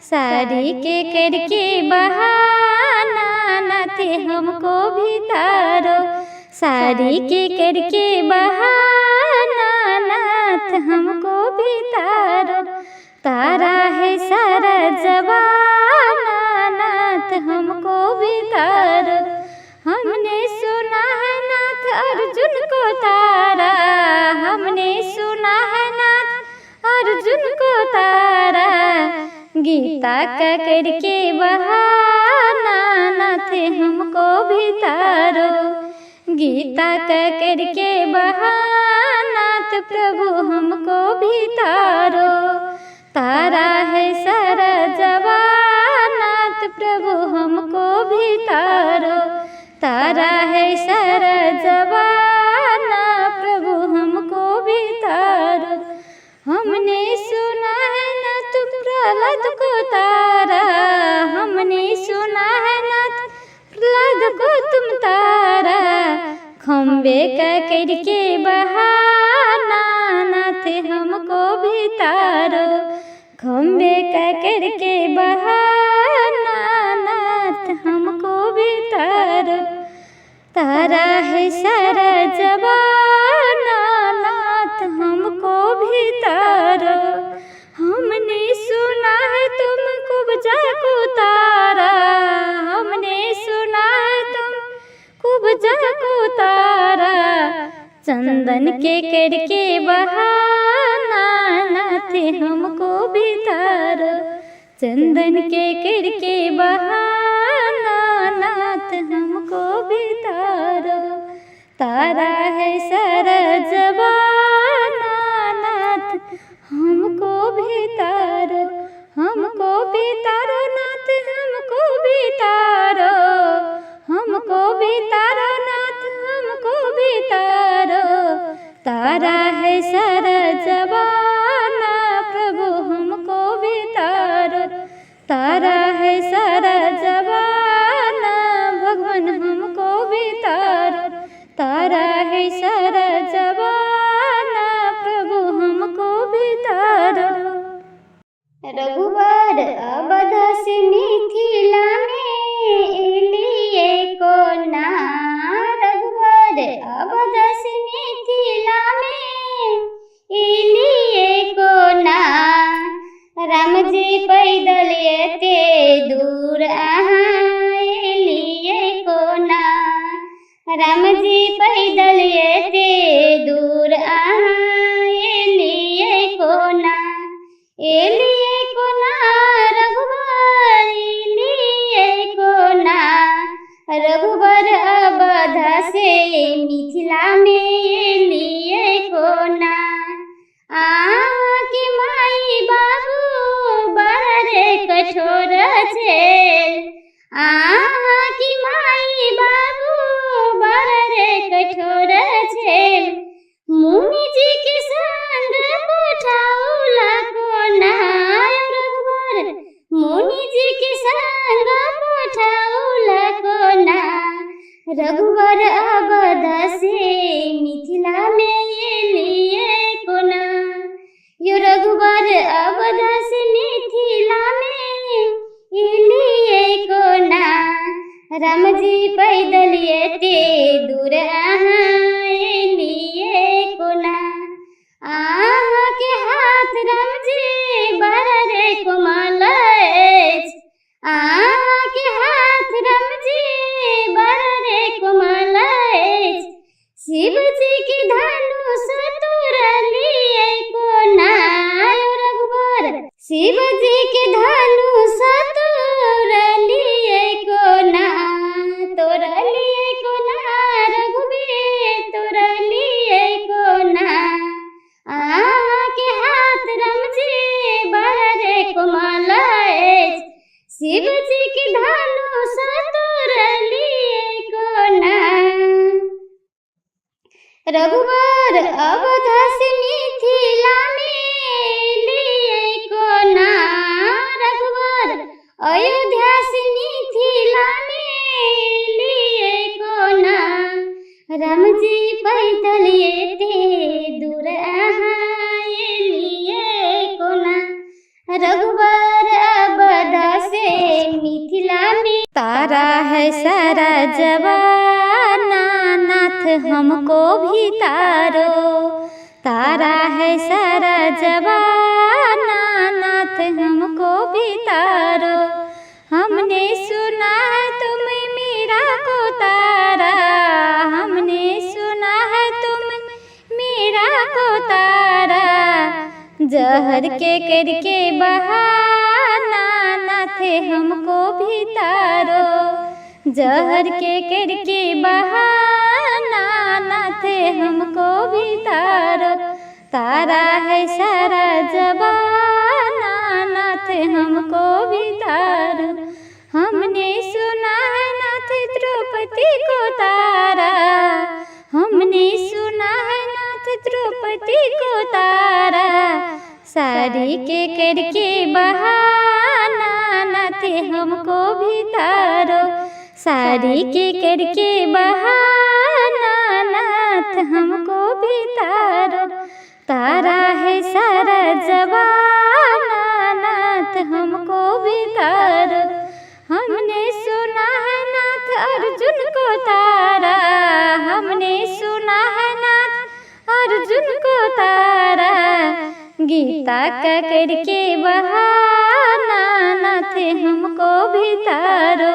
साड़ी के करके बहाना नाथ हमको भी तारो। साड़ी के करके बहाना नाथ हमको भी तारो। तारा है सारा जमाना नाथ हमको भी तारो। हमने सुना है नाथ अर्जुन को तारा। हमने सुना है नाथ अर्जुन को तारा। गीता का करके बहाना नाथ हमको भी तारो। गीता का करके बहाना तो प्रभु हमको भी तारो। तारा है सारा जवाना तो प्रभु हमको भी तारो। तारा है सारा जवाना प्रभु हमको भी तारो। हमने सुना है ना तुम प्रहलाद को तारा, हमने सुना है ना प्रहलाद को तुम तारा। खम्बे का करके बहाना नाथ हमको भी तारो। खम्बे का करके बहाना नाथ हमको भी तारो। तारा है सारा जवाना नाथ हमको भी तारो। हमने सुना है तुम कुब्जा को तारा, हमने सुना है तुम कुब्जा को तारा। चंदन के करके बहाना नाथ हमको भी तारो। चंदन के करके बहाना नाथ हमको भी तारो। तारा है सारा जवाना नाथ हमको भी तारो। हमको भी तारो नाथ हमको भी तारो। हमको भी तारो नाथ हमको भी तारो। तारा है सारा जवाना प्रभु हमको भी तारो। तारा है सारा जवाना भगवान हमको भी तारो। तारा है सारा जवाना प्रभु हमको भी तारो। रघुबर अवध से मिथिला में एलिए कोना। रघुबर अवध से मिथिला में एलिए कोना। राम जी पैदल एते दूर अहाँ एलिए कोना। राम जी पैदल एते दूर अहाँ एलिए कोना। एलिए कोना रघुबर एलिए कोना। रघुबर अवध से मिथिला में एलिए कोना। अहाँके माई बाबू बड़ रे कठोर छेल। अहाँके माई बाबू बड़ रे कठोर छेल। मुनि जी के संग पठौला कोना। रघुबर मुनि जी के संग पठौला कोना। रघुबर अवध से मिथिला में एलिए कोना। यो रघुबर अवध से मिथिला में एलिए कोना। राम जी पैदल एते दूर अहाँ एलिए कोना। अहाँके हाथ राम जी बड़ रे कोमल अछि। अहाँके हाथ राम जी बड़ रे कोमल अछि। शिव जी के धनुष तोड़लिए कोना। रघुबर शिव जी के धनुष तोड़लिए कोना। तोड़लिए कोना रघुबीर तोड़लिए कोना। अहाँके हाथ राम जी बड़ रे कोमल अछि। शिव जी के धनुष तोड़लिए कोना। रघुबर अवध से मिथिला में एलिए कोना। रघुबर अयोध्या से मिथिला में एलिए कोना। राम जी पैदल एते दूर अहाँ एलिए कोना। रघुबर अवध से मिथिला में। तारा है सारा जवाना नाथ हमको भी तारो। तारा है सारा जवाना नाथ हमको भी तारो। हमने सुना है तुम मीरा को तारा, हमने सुना है तुम मीरा को तारा। जहर के करके बहाना नाथ हमको भी तारो। जहर के करके बहाना नाथ हमको भी तारो। तारा है सारा जमाना नाथ हमको भी तारो। हमने सुना है नाथ द्रौपदी को तारा, हमने सुना है नाथ द्रौपदी को तारा। साड़ी के करके बहाना नाथ हमको भी तारो। साड़ी के करके बहाना नाथ हमको भी तारो। तारा है सारा जमाना नाथ हमको भी तारो। हमने सुना है नाथ अर्जुन को तारा, हमने सुना है नाथ अर्जुन को तारा। गीता का करके बहाना नाथ हमको भी तारो।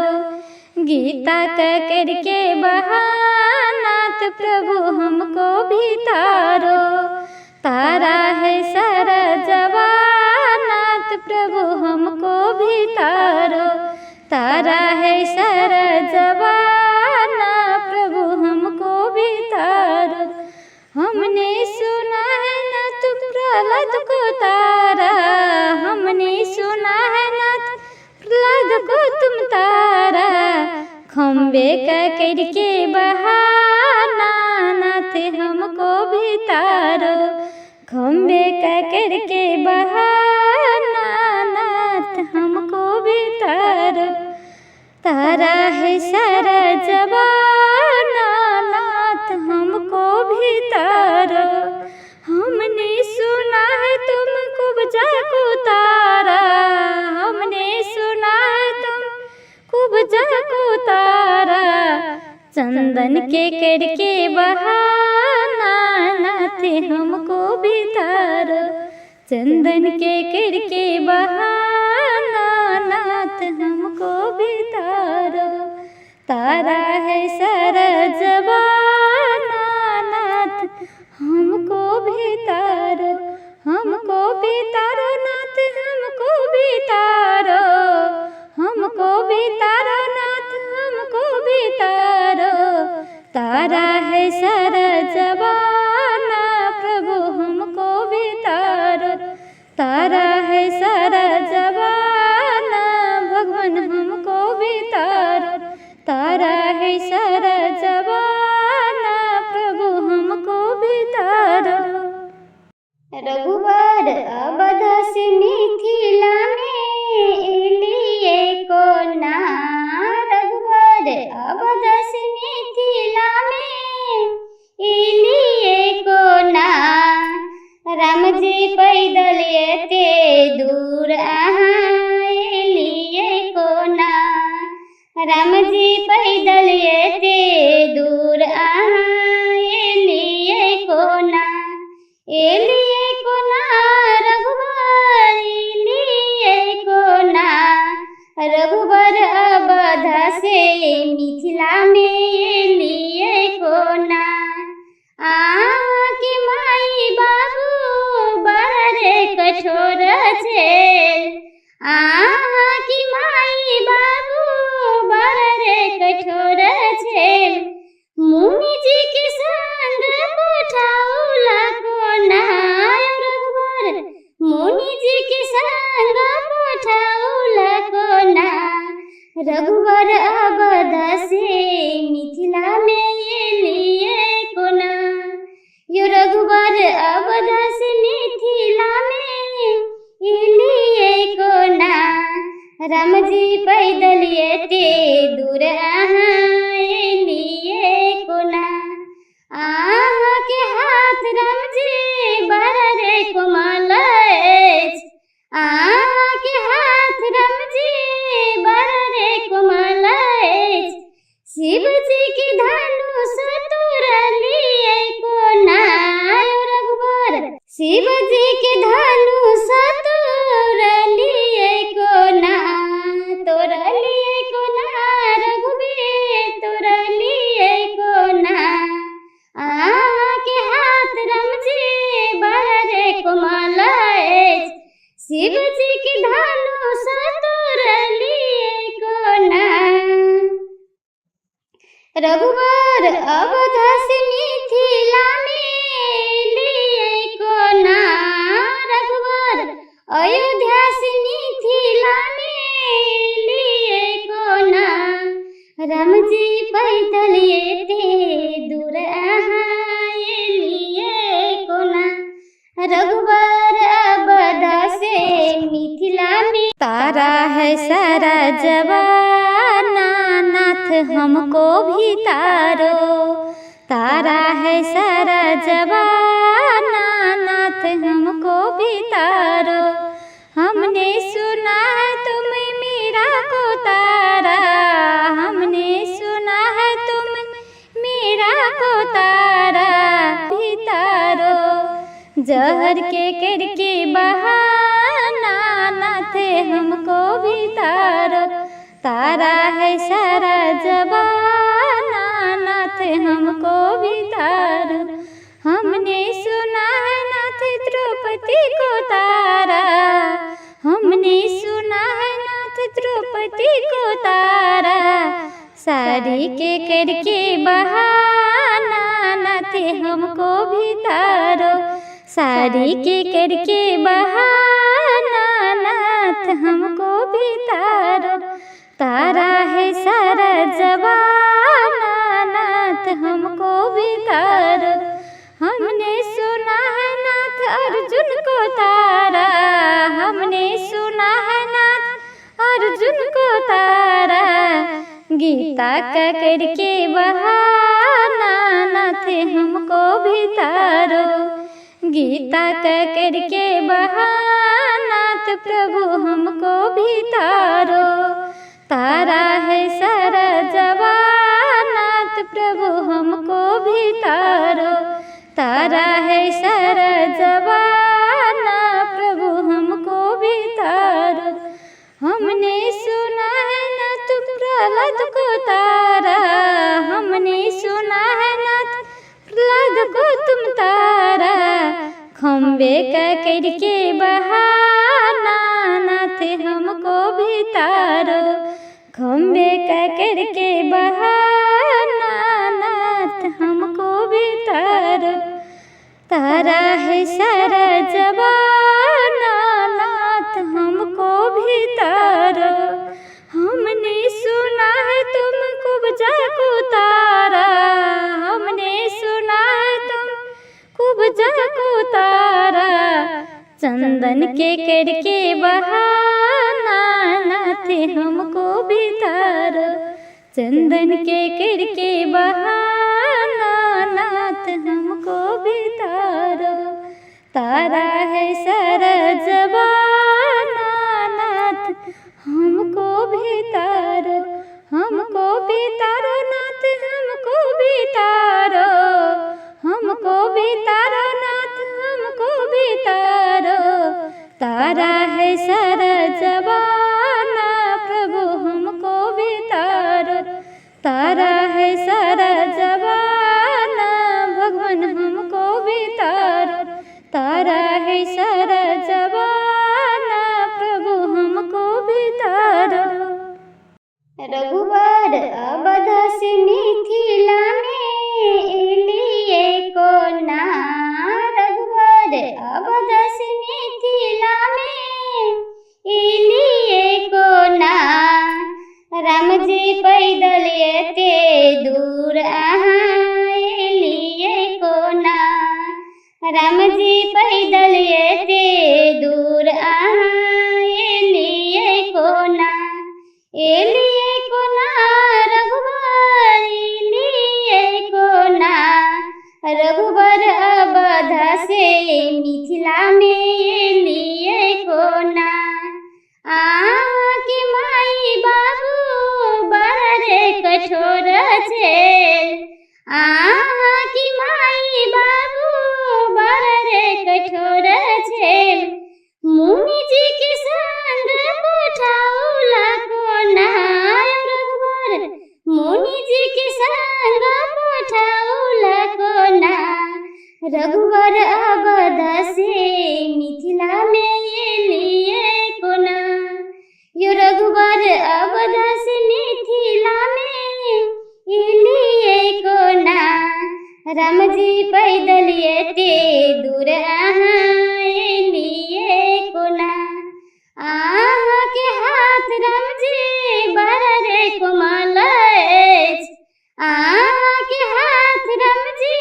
गीता का करके बहाना नाथ प्रभु हमको भी तारो। तारा है सारा जमाना नाथ प्रभु हमको भी तारो। तारा है सारा जमाना प्रभु हमको भी तारो। हमने सुना है नाथ प्रहलाद को तारा, हमने सुना है नाथ प्रहलाद को तुम तारा। खम्बे का करके बहाना नाथ हमको भी तारो। खम्बे का करके बहाना नाथ हमको भी तारो। तारा है सारा जमाना नाथ हमको भी तारो। हमने सुना है तुम कुब्जा को तारा, हमने सुना है तुम कुब्जा को तारा। चंदन के करके बहाना नाथ हमको भी तारो। चंदन के करके बहाना नाथ हमको भी तारो। तारा है सारा जमाना नाथ हमको भी तारो। हमको भी तारो नाथ हमको भी तारो। हमको भी तारो नाथ हमको भी तारो। तारा है सारा जमाना प्रभु हमको भी तारो। तारा है सारा जमाना भगवान हमको भी तारो। तारा है सारा जमाना प्रभु हमको भी तारो। रघुबर अवध से मिथिला में एलिए कोना। रघुबर अवध से मिथिला में एलिए कोना। राम जी पैदल एते दूर अहाँ एलिए कोना। राम जी पैदल एते दूर अहाँ एलिए कोना। एलिए कोना रघुबर एलिए कोना। रघुबर अवध से मिथिला में एलिए कोना। अहाँके माई बाबू बड़ रे कठोर छेल। अहाँके माई बाबू बड़ रे कठोर छेल। मुनि जी के संग पठौला कोना। रघुबर मुनि जी के संग पठौला कोना। रघुबर अवध से मिथिला में एलिए कोना। यो रघुबर अवध से मिथिला में एलिए कोना। राम जी पैदल एते दूर अहाँ एलिए कोना। अहाँके हाथ राम जी बड़ रे कोमल अछि। अहाँके हाथ राम जी बड़ रे कोमल अछि। शिव जी के धनुष तोड़लिए कोना। रघुबर शिव जी के धनुष तोड़लिए कोना। तोड़लिए कोना रघुबीर तोड़लिए कोना। अहाँके हाथ राम जी बड़ रे कोमल अछि। शिव जी के धनुष तोड़लिए कोना। रघुबर अवध से मिथिला मिथिला में एलियै कोना। रघुवर अयोध्या से मिथिला में एलियै कोना। राम जी पैदल एते दूर अहाँ एलियै कोना। रघुवर अवध से मिथिला में। तारा है सारा जमाना नाथ हमको भी तारो। तारा है सारा जमाना नाथ हमको भी तारो। हमने सुना है तुम मीरा को तारा, हमने सुना है तुम मीरा को तारा भी तारो। जहर के करके बहाना नाथ हमको भी तारो। तारा है सारा जमाना नाथ हमको भी तारो। हमने सुना है नाथ द्रौपदी को तारा, हमने सुना है नाथ द्रौपदी को तारा। साड़ी के करके बहाना नाथ हमको भी तारो। साड़ी के करके बहाना नाथ हमको भी तारो। तारा है सारा जमाना नाथ हमको भी तारो। हमने सुना है नाथ अर्जुन को तारा, हमने सुना है नाथ अर्जुन को तारा। गीता का करके बहाना नाथ हमको भी तारो। गीता का करके बहाना प्रभु हमको भी तारो। तारा है सारा जमाना प्रभु हमको भी तारो। तारा है सारा जमाना प्रभु हमको भी तारो। हमने सुना है नाथ प्रहलाद को तारा, हमने सुना है नाथ प्रहलाद को तुम तारा। खम्बे का करके बहाना नाथ हमको भी तारो। खम्बे का करके बहाना नाथ हमको भी तारो। तारा है सारा जमाना नाथ हमको भी तारो। हमने सुना है तुम कुब्जा को तारा, हमने सुना है तुम कुब्जा को तारा। चंदन के करके बहाना नाथ हमको भी तारो। चंदन के करके बहाना नाथ हमको भी तारो। तारा है सारा जमाना नाथ हमको भी तारो। हमको भी तारो नाथ हमको भी तारो। हमको भी तारो नाथ हमको भी तारो। तारा है सारा जमाना प्रभु हमको भी तारो। तारा है सारा जमाना भगवान हमको भी तारो। तारा है सारा जमाना प्रभु हमको भी तारो। रघुवर अवध से मिथिला में एलियै कोना। रघुवर अवध से मिथिला में एलियै कोना। राम जी पैदल एते दूर अहाँ एलियै कोना। राम जी पैदल एते दूर अहाँ एलियै कोना। एलियै कोना रघुवर एलियै कोना। रघुवर अवध से मिथिला में एलियै कोना। अहाँके माई बाबू बड़ रे कठोर छेल। अहाँके माई बाबू बड़ रे कठोर छेल। मुनि जी के संग पठौला कोना। रघुवर मुनि जी के संग पठौला कोना। रघुवर अवध से मिथिला में एलियै कोना। यो रघुवर अवध से मिथिला में एलियै कोना। राम जी पैदल एते दूर अहाँ एलियै कोना। अहाँके हाथ राम जी बड़ा रे कोमल अछि, अहाँके हाथ राम जी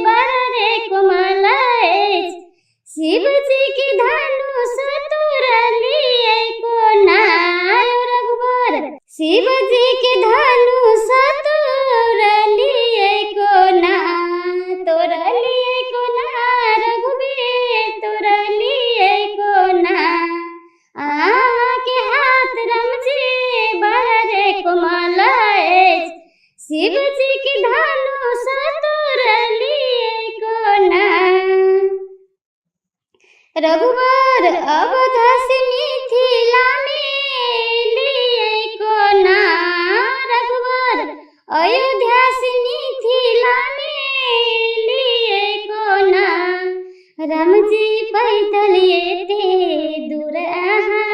बड़ा रे कोमल अछि। शिव जी के धनुष तोड़लियै कोना यौ रघुबर, शिव जी के धनुष तोड़लियै कोना, तोड़लियै कोना रघुबीर तोड़लियै कोना। अहाँके हाथ राम जी बड़ा रे कोमल अछि, शिव जी के धनुष तोड़लियै कोना। रघुबर अवध से मिथिला में एलियै कोना, रघुबर अयोध्या से मिथिला में एलियै कोना। राम जी पैदल एते दूर अहाँ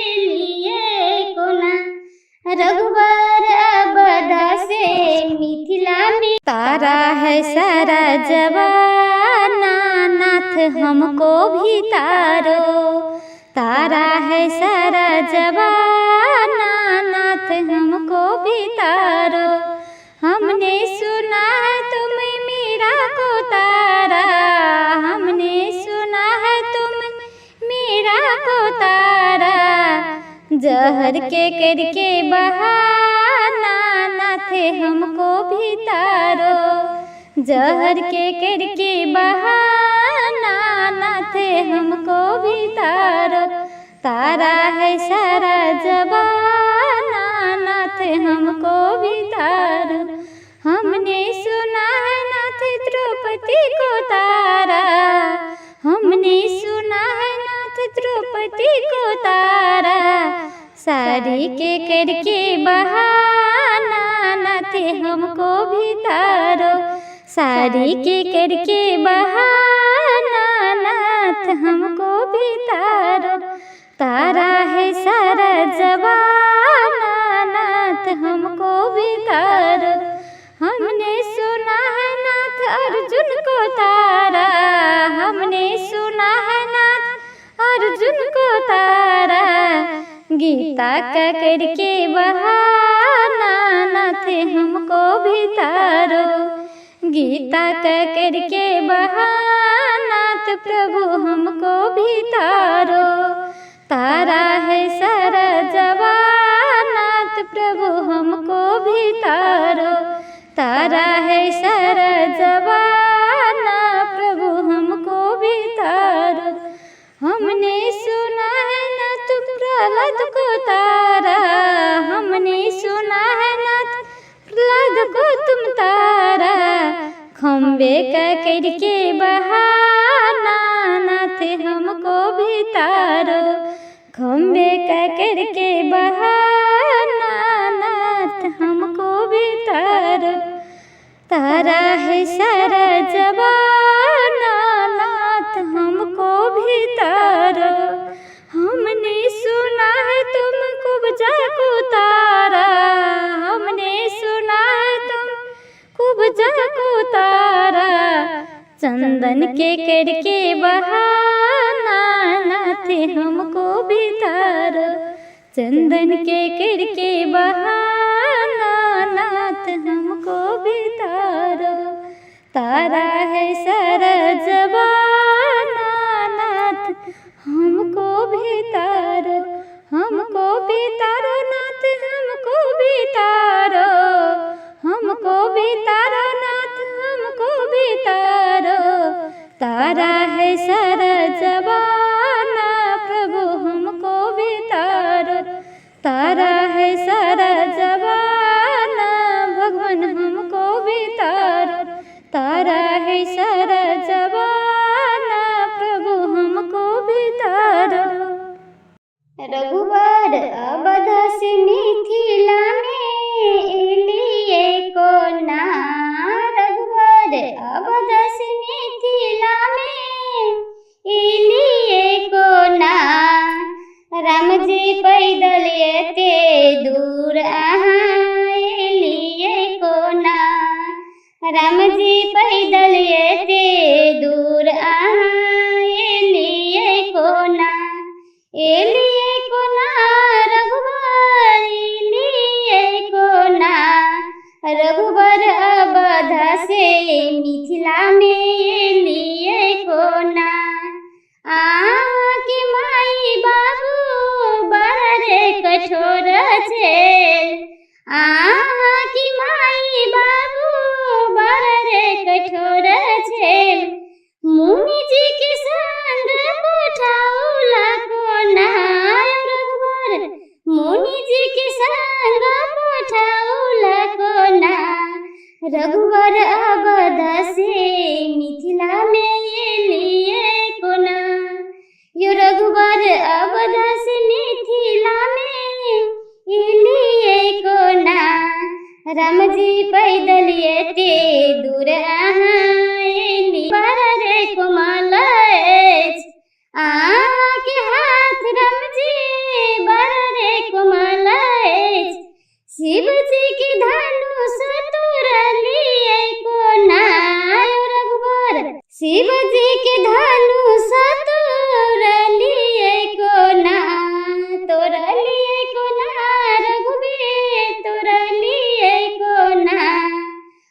एलियै कोना, रघुबर अवध से मिथिला में। तारा है सारा जमाना नाथ हमको भी तारो, तारा है सारा जमाना नाथ हमको भी तारो। हमने सुना है तुम मीरा को तारा, हमने सुना है तुम मीरा को तारा। जहर के करके बहाना नाथ हमको भी तारो, जहर के करके बहाना नाथ हमको भी तारो। तारा है सारा जमाना नाथ हमको भी तारो। हमने सुना है नाथ द्रौपदी को तारा, हमने सुना है नाथ द्रौपदी को तारा। साड़ी के करके बहाना नाथ हमको भी तारो, साड़ी के करके बहाना नाथ हमको भी तारो। तारा है सारा जमाना नाथ हमको भी तारो। हमने सुना है नाथ अर्जुन को तारा, हमने सुना है नाथ अर्जुन को तारा। गीता का करके बहाना नाथ हमको भी तारो, गीता का करके बहाना प्रभु हमको भी तारो। तारा है सारा जमाना प्रभु हमको भी तारो, तारा है सारा जमाना प्रभु हमको भी तारो। हमने सुना है नाथ प्रहलाद को तारा, हमने सुना है नाथ प्रहलाद को तुम तारा। खम्बे का करके बहाना नाथ हमको भी तारो, खम्बे का करके बहाना नाथ हमको भी तारो। तारा है सारा जमाना नाथ हमको भी तारो। हमने सुना है तुम कुब्जा को तारा, हमने सुना है तुम कुब्जा को तारा। चंदन के करके बहाना नाथ हमको भी तारो, चंदन के करके बहाना नाथ हमको भी तारो। तारा है सारा जमाना नाथ हमको भी तारो, हमको भी तारो नाथ हमको भी तारो, हमको भी तारो नाथ हमको भी तारो। तारा है सारा जमाना प्रभु हमको भी तारो, तारा है सारा जमाना भगवान हमको भी तारो। तारा है सारा जमाना प्रभु हमको भी तारो। रघुबर अवध से मिथिला में एलियै कोना, रघुबर अवध से मिथिला में एलियै कोना। राम जी पैदल एते दूर अहाँ एलियै कोना, राम जी पैदल एते दूर अहाँ एलियै कोना, एलियै कोना रघुबर, एलियै कोना। रघुबर अवध से मिथिला में एलियै कोना। अहाँके माई बाबू बड़ रे कठोर छेल, अहाँके माई बाबू बड़ रे कठोर छेल। मुनि जी के संग पठाउला कोना रघुबर, मुनि जी के संग पठाउला कोना। रघुबर अवध से मिथिला में एलियै कोना। यो रघुबर अवध से मिथिला में एलियै कोना। राम जी पैदल एते दूर अहाँ एली, बड़ रे कोमल अछि अहाँके हाथ राम जी, बड़ रे कोमल अछि। शिव जी के धनुष तोड़लियै कोना रघुबर, शिव जी के धनुष तोड़लियै कोना, तोड़लियै कोना रघुबीर, तोड़लियै कोना।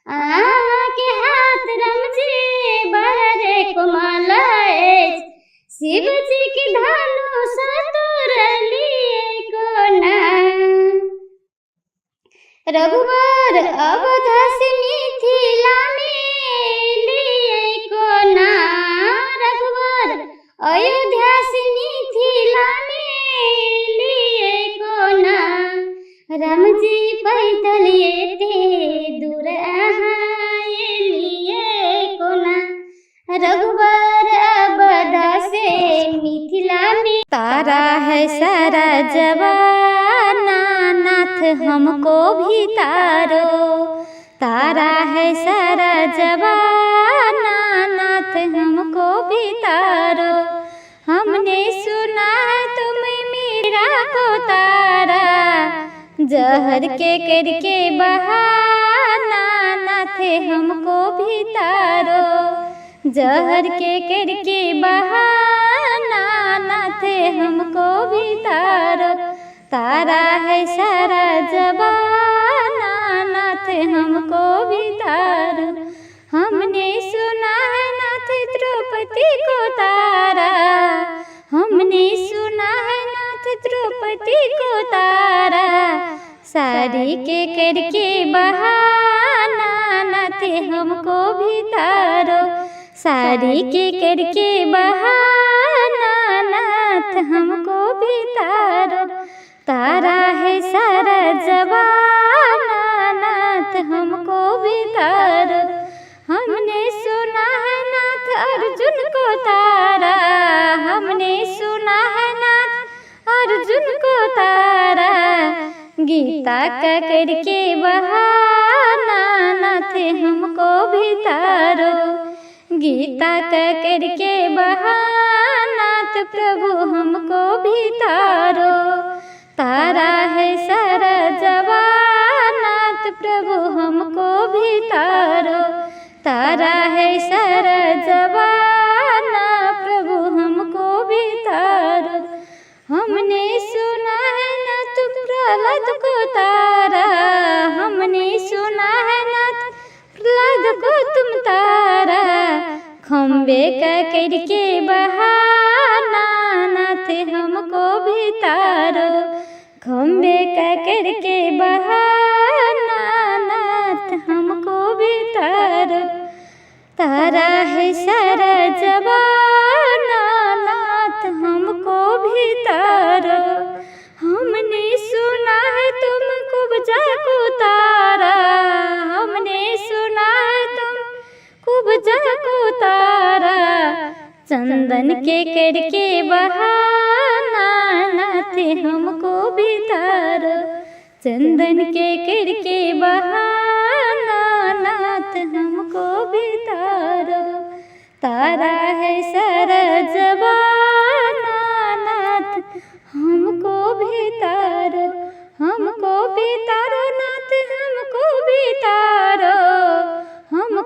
अहाँके हाथ राम जी बड़ रे कोमल अछि, शिव जी के धनुष तोड़लियै कोना। रघुबर अवध से मिथिला में एलियै कोना। रघुबर अयोध्या से मिथिला में एलियै कोना। राम जी पैदल एते दूर अहाँ एलियै कोना। रघुबर अवध से मिथिला में। तारा है सारा जवाना नाथ हमको भी तारो, तारा है सारा जवाना नाथ हमको भी तारो। हमने सुना है तुम मीरा को तारा, जहर के करके बहाना नाथ हमको भी तारो, जहर के करके बहाना नाथ हमको भी तारो। तारा है सारा जवाना नाथ हमको भी तारो। हमने सुना है नाथ द्रौपदी को तारा, हमने सुना है नाथ द्रौपदी को तारा। साड़ी के करके बहाना नाथ हमको भी तारो, साड़ी के करके बहाना नाथ हमको भी तारो। तारा है सारा जवाना नाथ हमको भी तारो। हमने सुना है नाथ अर्जुन को तारा, हमने सुना है नाथ अर्जुन को तारा। गीता का करके बहाना नाथ हमको भी तारो, गीता का करके बहाना प्रभु हमको भी तारो। तारा है सारा जवाना प्रभु हमको भी तारो, तारा है सारा जवाना प्रभु हमको भी तारो। हमने सुना है नाथ प्रहलाद को तारा, हमने सुना है नाथ प्रहलाद को तुम तारा। खम्बे का करके बहाना नाथ हमको भी तारो, खम्बे का करके बहाना नाथ हमको भी तारो। तारा है सारा जवाना नाथ हमको भी तारो। हमने सुना है तुम कुब्जा को तारा, हमने सुना है तुम कुब्जा को तारा। चंदन के करके बहाना नाथ हमको भी तारो, चंदन के करके बहाना नाथ हमको भी तारो। तारा है सारा जवाना नाथ हमको भी तारो, हमको भी तारो नाथ हमको भी तारो, हमको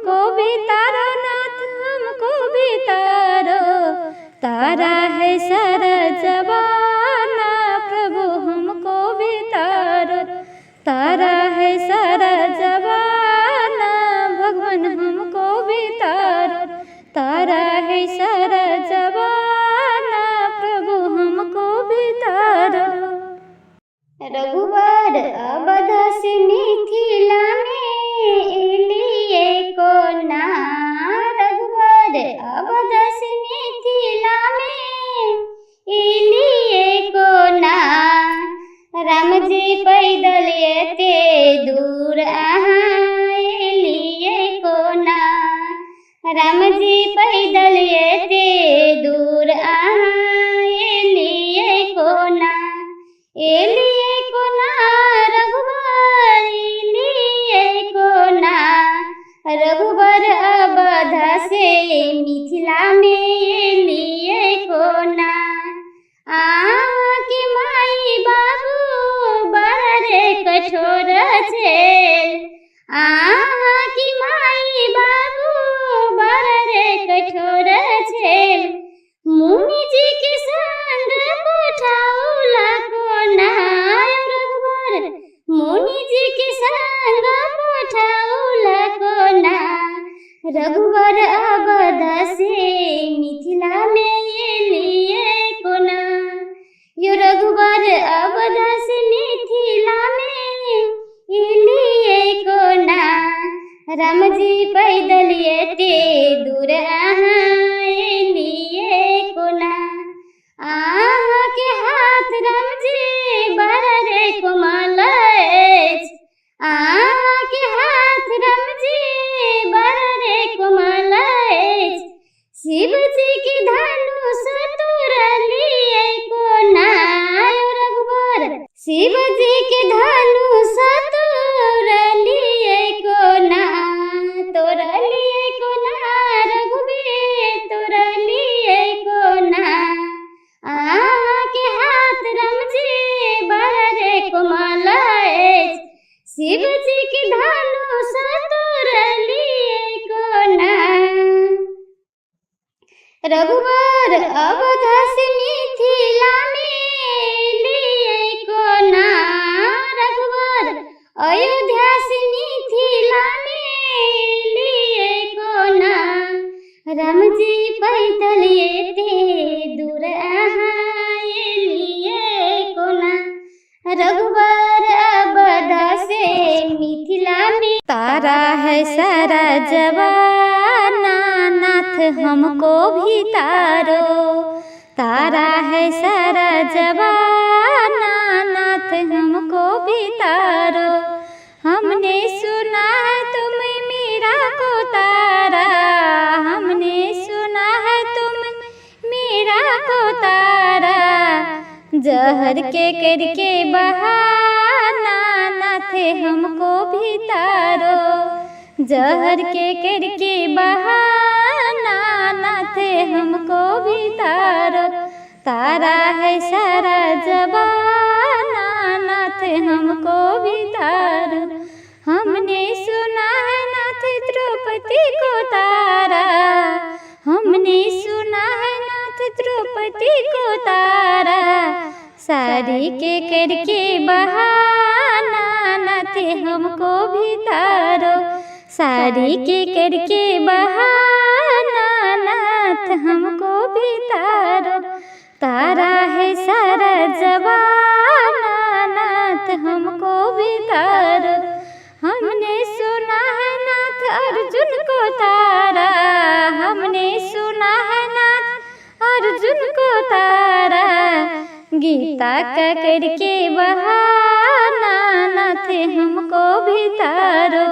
रामजी पैदल एते दूर अहाँ एलियै कोना, एलियै कोना रघुबर, एलियै कोना। रघुबर अवध से मिथिलामे एलियै कोना। अहाँके माय बाबू बड़ रे कठोर छेल, अहाँके माय बाबू बड़ रे कठोर छेल। मुनिजी के संग पठौला कोना रघुबर, मुनिजी के संग पठौला कोना। रघुबर अवध से मिथिलामे एलियै कोना। यो रघुबर अवध से मिथिलामे एलियै कोना। रामजी पैदल एते दूर अहाँ एलियै कोना। अहाँके हाथ रामजी बड़ रे कोमल अछि, अहाँके हाथ रामजी बड़ रे कोमल अछि। शिवजी के धनुष तोड़लियै कोना रघुबर, शिवजी के धनुष तोड़लियै कोना। तोड़लियै कोना रघुबीर, तोड़लियै कोना। अहाँके हाथ रामजी बड़ रे कोमल अछि, शिवजी के धनुष तोड़लियै कोना। रघुबर अवध से मिथिलामे एलियै कोना। रघुबर अयोध्या से मिथिलामे एलियै कोना। रामजी पैदल एते दूर अहाँ एलियै कोना। रघुबर अवध से मिथिलामे। तारा है सारा जमाना नाथ हमको भी तारो, तारा है सारा जमाना नाथ हमको भी तारो। हमने सुना है तुम मीरा को तारा, हमने सुना है तुम मीरा को तारा। जहर के करके बहाना नाथ हमको भी तारो, जहर के करके बहाना नाथ हमको भी तारो। तारा है सारा जमाना नाथ हमको भी तारो। हमने सुना है नाथ द्रौपदी को तारा, हमने सुना है नाथ द्रौपदी को तारा। सारी के करके बहाना नाथ हमको भी तारो, सारी के करके बहाना नाथ हमको भी तारो। तारा है सारा जमाना नाथ हमको भी तारो। हमने सुना है नाथ अर्जुन को तारा, हमने सुना है नाथ अर्जुन को तारा। गीता का करके बहाना नाथ हमको भी तारो,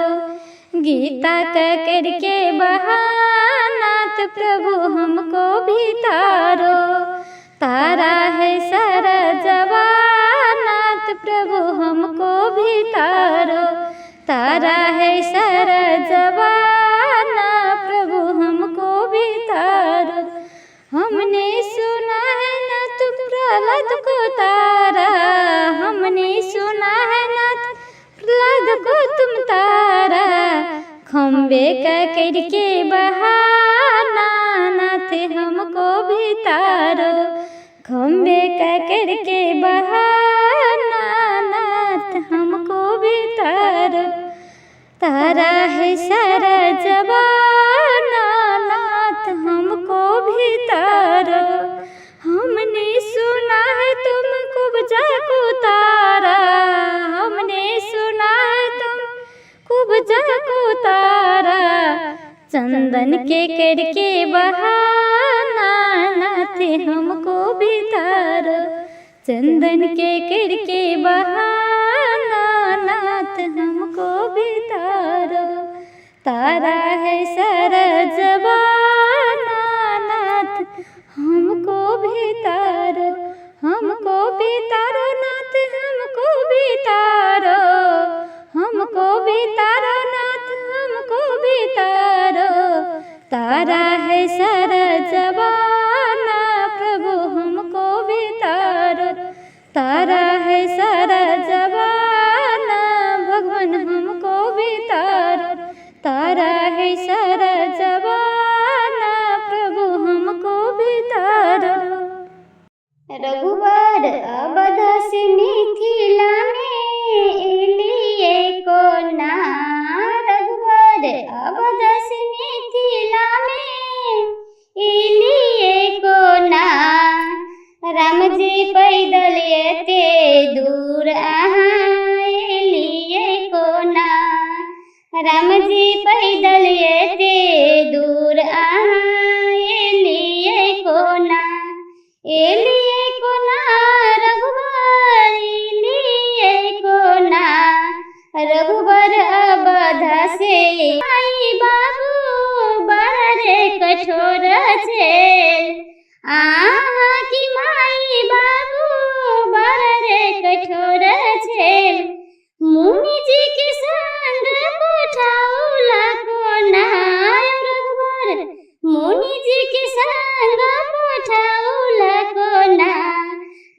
गीता का करके बहाना प्रभु हमको भी तारो। तारा है सारा जमाना प्रभु हमको भी तारो, तारा है सारा जमाना प्रभु हमको भी तारो। हमने सुना है नाथ प्रहलाद को तारा, हमने सुना है नाथ प्रहलाद को तुम तारा। खम्बे का करके बहाना नाथ हमको भी तारो, खम्बे का करके बहाना नाथ हमको भी तारो। तारा है सारा जमाना नाथ हमको भी तारो। हमने सुना है तुम कुब्जा को तारा, हमने सुना है तुम कुब्जा को तारा। चंदन के करके बहाना नाथ हमको भी तारो, चंदन के करके बहाना नाथ हमको भी तारो। तारा है सारा जमाना तारा है सारा जमाना प्रभु हमको भी तारो। रघुबर अवध से मिथिला में एलिए कोना, रघुबर अवध से मिथिला में एलिए कोना, राम जी पैदल एते दूर अहाँ एलिए कोना, राम जी पैदल एते दूर अहाँ एलिए कोना, एलिए कोना रघुबर एलिए कोना, रघुबर अवध से आई बाबू बड़ रे कठोर छेल, अहाँ की माई बाबू बड़ रे कठोर छेल, मुनि जी के संग पठौला कोना, रघुबर मुनि जी के संग पठौला कोना,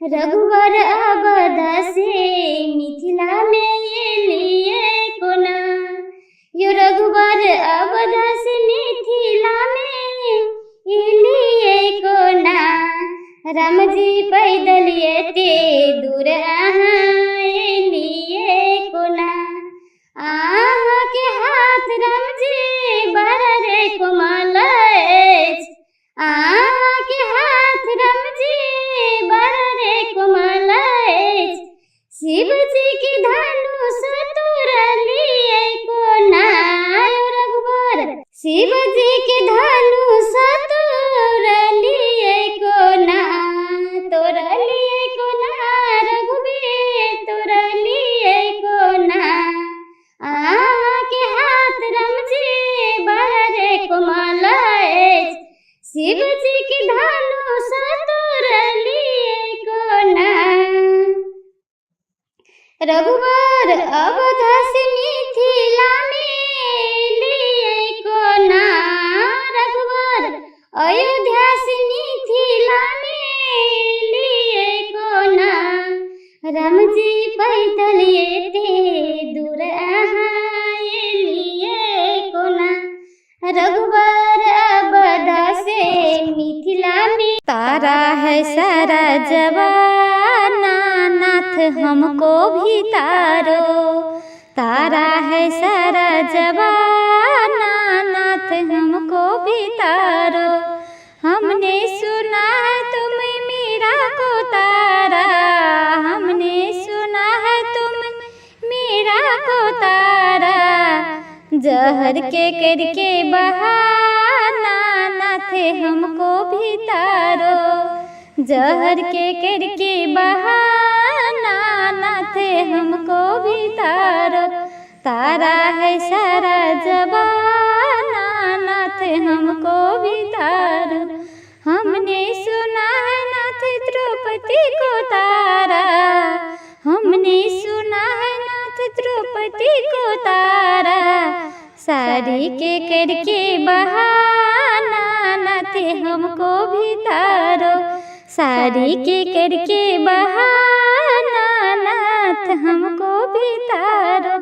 रघुबर अवध से मिथिला में एलिए कोना, यो रघुबर अवध से मिथिला में एलिए कोना, राम जी पैदल एते दूर अहाँ एलिए कोना, अहाँ के हाथ राम जी बड़ रे कोमल अछि, अहाँ के हाथ राम जी बड़ रे कोमल अछि, शिव जी के धनुष तोड़लिए कोना, रघुबर शिव जी के धनुष तोड़लिए कोना, तोड़लिए कोना रघुबीर तोड़लिए कोना, अहाँ के हाथ राम जी बड़ रे कोमल अछि, शिव जी के धनुष तोड़लिए कोना, रघुबर अवध से मिथिला में एलिए कोना, रघुबर अयोध्या से मिथिला में एलिए कोना, राम जी पैदल एते दूर अहाँ एलिए कोना, रघुबर अवध से मिथिला में। तारा है सारा जमाना नाथ हमको भी तारो, तारा है सारा जमाना नाथ हमको भी तारो, हमने सुना है तुम मीरा को तारा, हमने सुना है तुम मीरा को तारा, जहर के करके बहाना नाथ हमको भी तारो, जहर के करके बहाना नाथ हमको भी तारो, तारा है सारा जमाना नाथ हमको भी तारो, हमने सुना है नाथ द्रौपदी को तारा, हमने सुना है नाथ द्रौपदी को तारा, साड़ी के करके बहाना नाथ हमको भी तारो, साड़ी के करके बहाना नाथ हमको भी तारो,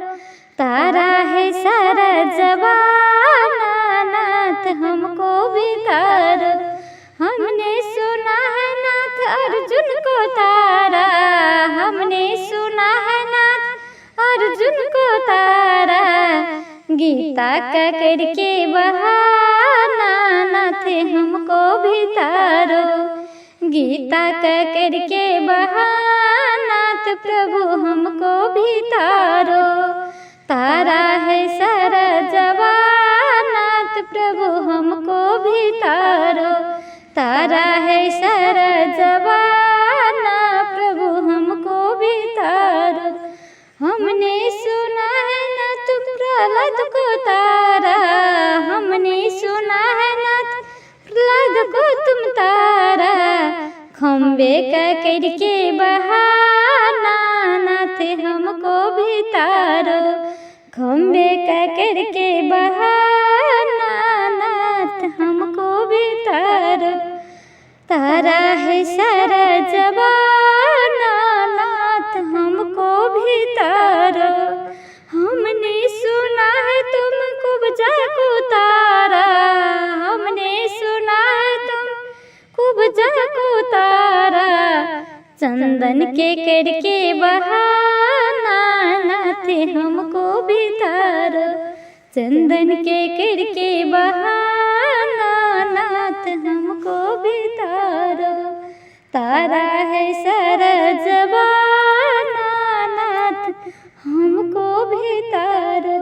तारा है सारा जमाना नाथ हमको भी तारो, हमने सुना है नाथ अर्जुन को तारा, हमने सुना है नाथ अर्जुन को तारा, गीता का करके बहाना नाथ हमको भी तारो, गीता का करके बहाना नाथ प्रभु हमको भी तारो, तारा है सारा जमाना नाथ प्रभु हमको भी तारो, तारा है सारा जमाना प्रभु हमको भी तारो, हमने सुना है नाथ प्रहलाद को तारा, हमने सुना है नाथ प्रहलाद को तुम तारा, खम्बे का करके बहाना नाथ हमको भी तारो, खम्बे का करके बहाना नाथ हमको भी तारो, तारा है सारा जमाना नाथ हमको भी तारो, हमने सुना है तुम कुब्जा को चंदन के करके बहाना नाथ हमको भी तारो। चंदन के करके बहाना नाथ हमको भी तारो। तारा है सारा जमाना नाथ हमको भी तारो।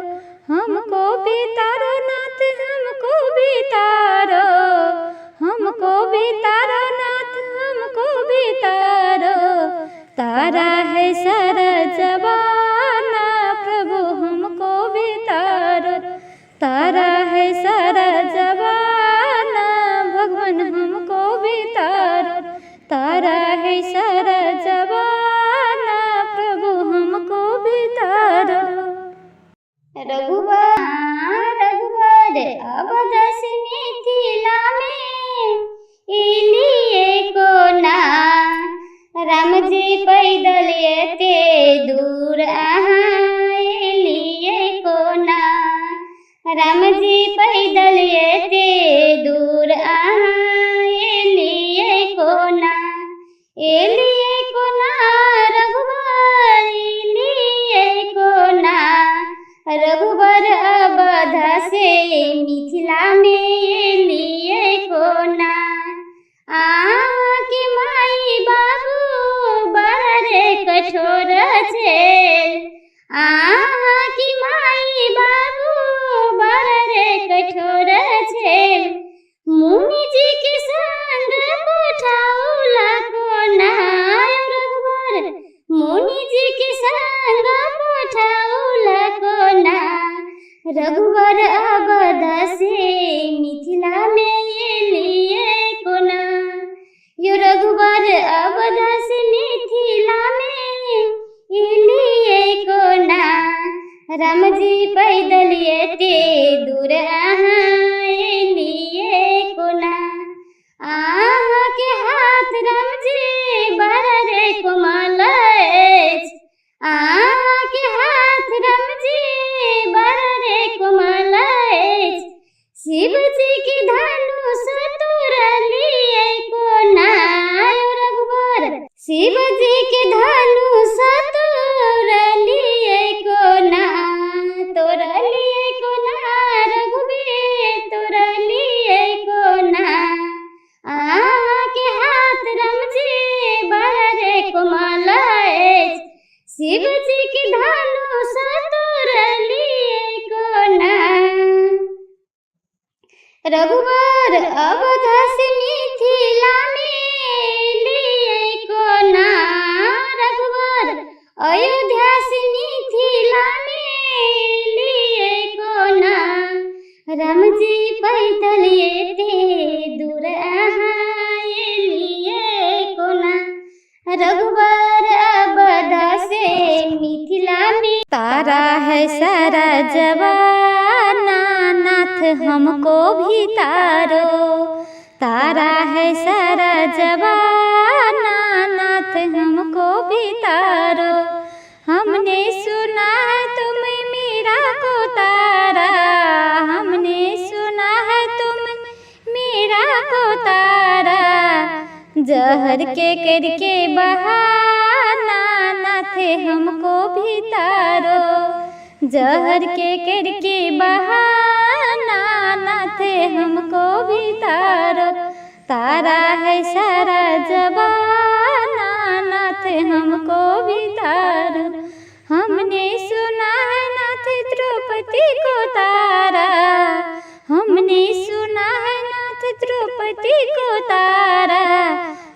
हमको भी तारो नाथ हमको भी तारो। हमको भी तारो नाथ हमको भी तारो। तारा है सारा जमाना प्रभु हमको भी तारो। तारा है सारा जमाना भगवान हमको भी तारो। तारा है सारा जमाना प्रभु हमको भी तारो। रघुबर रघुबर अवध से मिथिला में एलिए कोना। राम जी पैदल एते दूर अहाँ एलिए कोना। राम जी पैदल एते दूर अहाँ एलिए कोना। एलिए कोना रघुबर एलिए कोना। रघुबर अवध से मिथिला में एलिए कोना। अहाँके माई बाबू बड़ रे कठोर छेल। अहाँके माई बाबू बड़ रे कठोर छेल। मुनि जी के संग पठौला कोना रघुबर। मुनि जी के संग पठौला कोना। रघुबर अवध से मिथिला में एलिए कोना। यो रघुबर अवध से मिथिला में एलिए कोना। राम जी पैदल एते दूर अहाँ एलिए कोना। अहाँके हाथ राम जी बड़ रे कोमल अछि। अहाँके हाथ राम जी बड़ रे कोमल अछि। शिव जी के धनुष तोड़लिए कोना रघुबर। शिव जी के धनुष तोड़लिए कोना। तोड़लिए कोना रघुबीर तोड़लिए कोना। अहाँके हाथ राम जी बड़ रे कोमल अछि। शिव जी के धनुष तोड़लिए कोना। रघुबर अवध से मिथिला में एलिए कोना। रघुबर अयोध्या से मिथिला में एलिए कोना। राम जी पैदल एते दूर अहाँ एलिए कोना। रघुबर अवध से मिथिला में। तारा है सारा जमाना नाथ हमको भी तारो। तारा है सारा जमाना नाथ हमको भी तारो। हमने सुना है तुम मीरा को तारा। हमने सुना है तुम मीरा को तारा। जहर के करके बहाना नाथ हमको भी तारो। जहर के करके बहाना नाथ हमको भी तारो। तारा है सारा जमाना नाथ हमको भी तारो। हमने सुना है नाथ द्रौपदी को तारा। हमने सुना है नाथ द्रौपदी को तारा।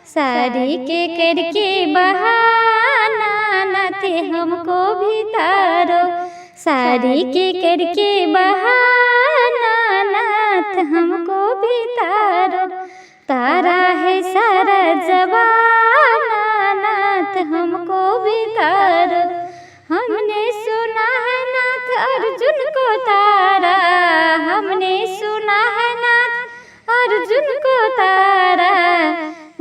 साड़ी के करके बहाना नाथ हमको भी तारो। साड़ी के करके बहाना नाथ हमको भी तारो। तारा है सारा जमाना नाथ हमको भी तारो। हमने सुना है नाथ अर्जुन को तारा। हमने सुना है नाथ अर्जुन को तारा।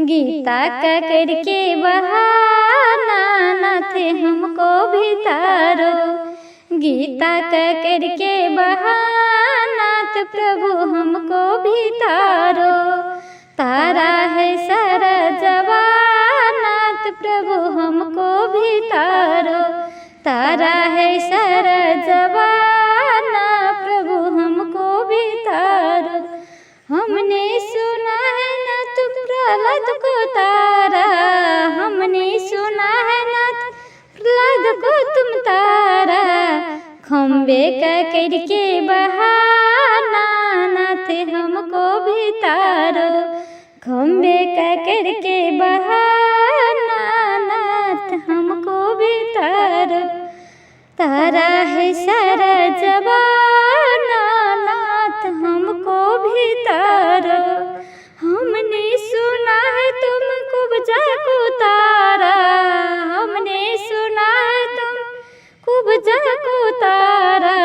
गीता का करके बहाना नाथ हमको भी तारो। गीता का करके बहाना नाथ प्रभु हमको भी तारो। तारा है सारा जमाना नाथ प्रभु प्रहलाद को तारा। हमने सुना है नाथ प्रहलाद को तुम तारा। खम्बे का करके बहाना नाथ हमको भी तारो। खम्बे का करके बहाना नाथ हमको भी तारो। तारा है सारा जमाना नाथ हमको भी तारो। हमने सुना है तुम कुब्जा को तारा। हमने सुना है तुम कुब्जा को तारा।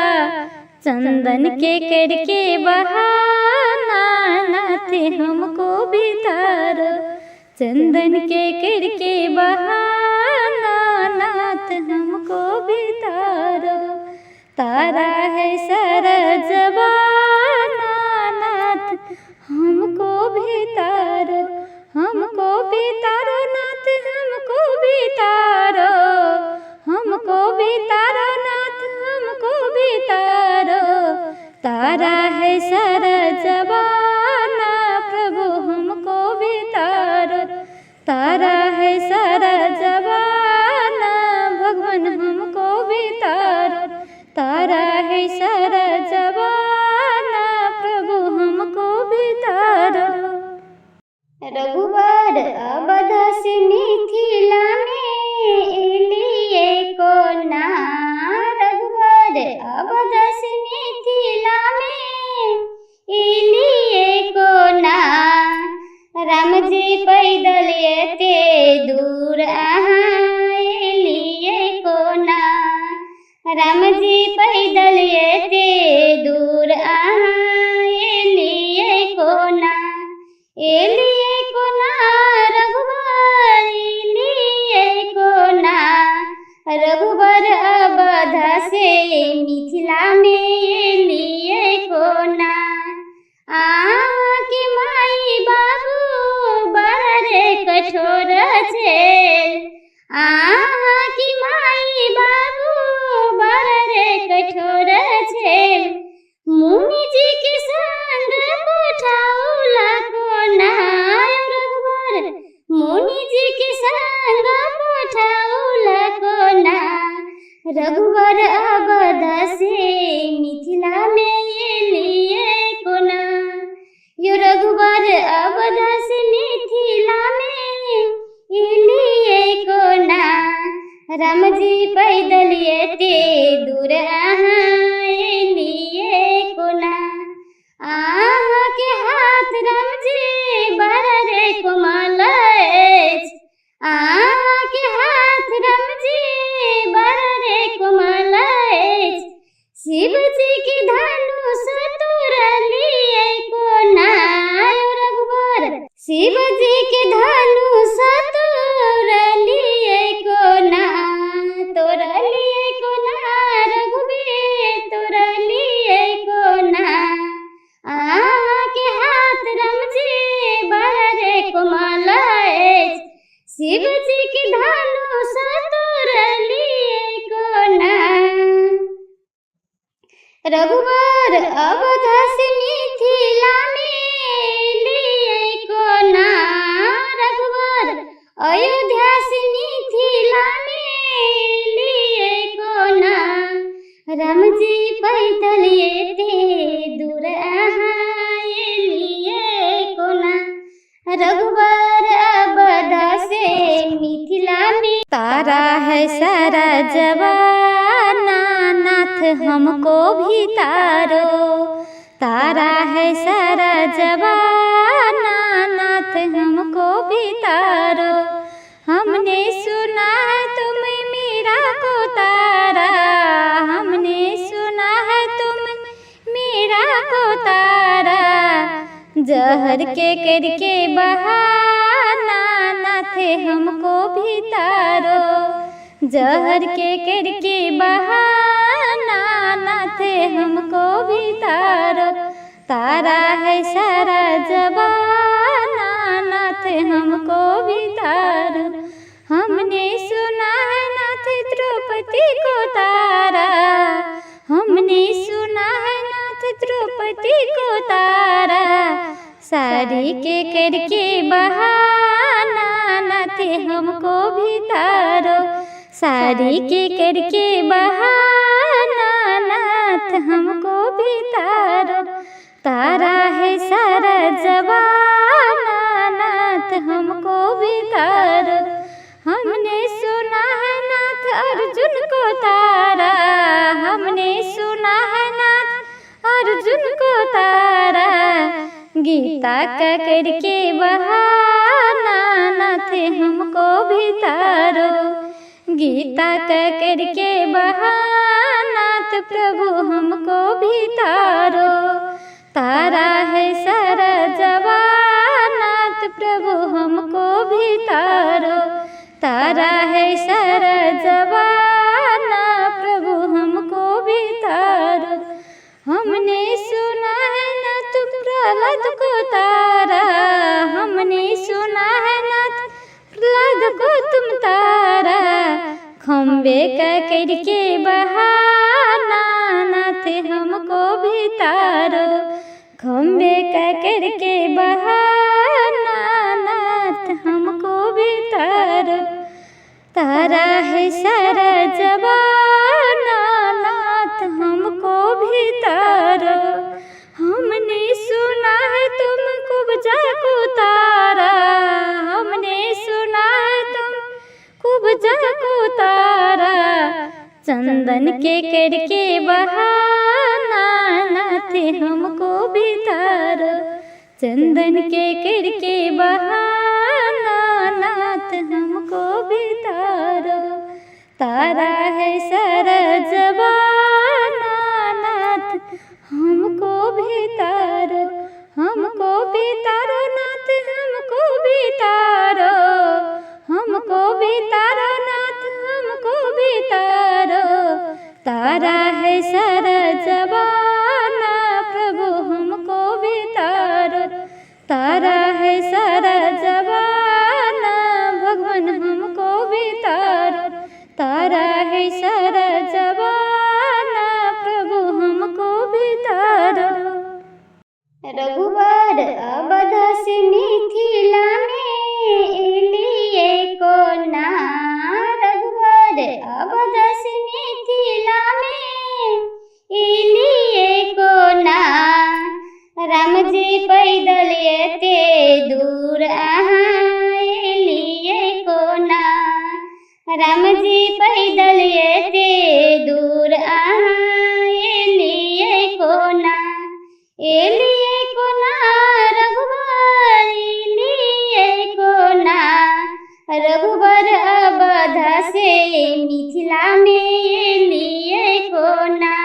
चंदन के करके बहाना नाथ हमको भी तारो। चंदन के करके बहाना नाथ हमको भी तारो। तारा है सारा जमाना नाथ हमको भी तारो। हमको भी तारो नाथ हमको भी तारो। हमको भी तारो नाथ हमको भी तारो। तारा है सारा जमाना प्रभु हमको भी तारो। तारा है सारा जमाना भगवान हमको भी तारो। तारा है सारा जमाना प्रभु हमको भी तारो। रघुबर अवध से मिथिला में एलिए कोना। रघुबर अवध से मिथिला में एलिए कोना। राम जी पैदल एते दूर अहाँ एलिए कोना। राम जी पैदल एते दूर अहाँ एलिए कोना। एलिए कोना रघुबर एलिए कोना। रघुबर अवध से मिथिला में एलिए कोना। अहाँके माई बाबू बड़ रे कठोर छेल। अहाँके माई बाबू बड़ रे कठोर छेल। मुनि जी के संग पठौला कोना रघुबर। मुनि जी के संग पठौला कोना। रघुबर अवध से मिथिला में एलिए कोना। यो रघुबर अवध से मिथिला में एलिए कोना। राम जी पैदल एते दूर अहाँ एलिए कोना। अहाँके हाथ राम जी बड़ रे कोमल अछि। अहाँके हाथ राम जी बड़ रे कोमल अछि। शिव जी के धनुष तोड़लिए कोना रघुबर। शिव जी के धनुष तोड़लिए कोना। तोड़लिए कोना रघुबीर तोड़लिए कोना। अहाँके हाथ राम जी बड़ रे कोमल अछि। शिव जी के धनुष तोड़लिए कोना। रघुबर अवध से मिथिला में एलिए कोना। रघुबर अयोध्या से मिथिला में एलिए कोना। राम जी पैदल एते दूर अहाँ एलिए कोना। रघुबर अवध से मिथिला में। तारा है सारा जमाना नाथ हमको भी तारो। तारा है सारा जमाना नाथ हमको भी तारो। हमने सुना है तुम मीरा को तारा। हमने सुना है तुम मीरा को तारा। जहर के करके बहाना नाथ हमको भी तारो। जहर के करके बहाना नाथ हमको भी तारो। तारा है सारा जमाना नाथ हमको भी तारो। हमने सुना है नाथ द्रौपदी को तारा। हमने सुना है नाथ द्रौपदी को तारा। साड़ी के करके बहाना नाथ हमको भी तारो। साड़ी के करके बहाना नाथ हमको भी तारो। तारा है सारा जमाना नाथ हमको भी तारो। हमने सुना है नाथ अर्जुन को तारा, हमने सुना है नाथ अर्जुन को तारा। गीता का करके बहाना नाथ हमको भी तारो। गीता का करके बहाना नाथ प्रभु हमको भी तारो। तारा है सारा जमाना नाथ प्रभु हमको भी तारो। तारा है सारा जमाना प्रभु हमको भी तारो। हमने सुना है नाथ प्रहलाद को तारा, हमने सुना है नाथ प्रहलाद को तुम तारा। खम्बे का करके बहाना नाथ हमको भी तारो। खम्बे का करके बहाना नाथ हमको भी तारो। तारा है सारा जमाना नाथ हमको भी तारो। हमने सुना है तुम कुब्जा को तारा, हमने सुना है तुम कुब्जा को तारा। चंदन के करके बहाना नाथ हमको भी तारो। चंदन के करके बहाना नाथ हमको भी तारो। तारा है सारा जमाना नाथ हमको भी तारो। हमको भी तारो नाथ हमको भी तारो। हमको भी तारो नाथ हमको भी तारो। तारा है सारा जमाना प्रभु हमको भी तारो। तारा है सारा जमाना भगवान हमको भी तारो। तारा है सारा जमाना प्रभु हमको भी तारो। रघुबर अवध से मिथिला में एलिए कोना। रघुबर अवध से मिथिला में एलिए कोना। राम जी पैदल एते दूर अहाँ एलिए कोना। राम जी पैदल एते दूर अहाँ एलिए कोना। एलिए कोना रघुबर एलिए कोना। रघुबर अवध से मिथिला में एलिए कोना।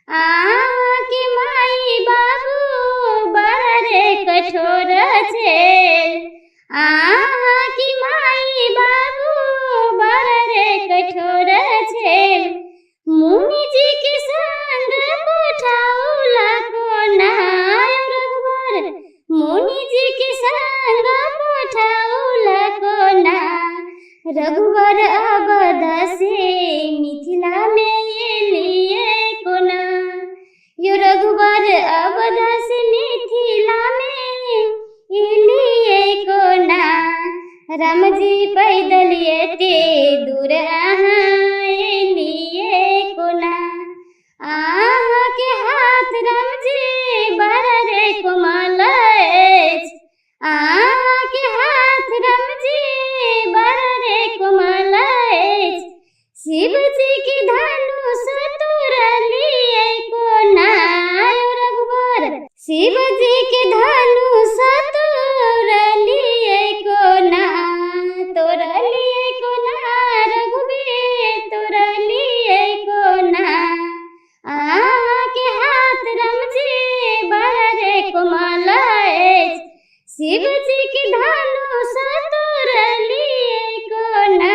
अहाँके माई बाबू बड़ रे कठोर छेल। अहाँके माई बाबू बड़ रे कठोर छेल। मुनि जी के संग पठौला कोना रघुबर। मुनि जी के संग पठौला कोना। रघुबर अवध से मिथिला में एलिए कोना। यो रघुबर अवध से मिथिला में एलिए कोना। राम जी पैदल एते दूर अहाँ एलिए कोना। अहाँके हाथ राम जी बड़ रे कोमल अछि। अहाँके हाथ राम जी बड़ रे कोमल अछि। शिव जी के धनुष तोड़लिए कोना रघुबर। शिव जी के धनुष तोड़लिए कोना। तोड़लिए कोना रघुबीर तोड़लिए कोना। अहाँके हाथ राम जी बड़ रे कोमल अछि। शिव जी के धनुष तोड़लिए कोना।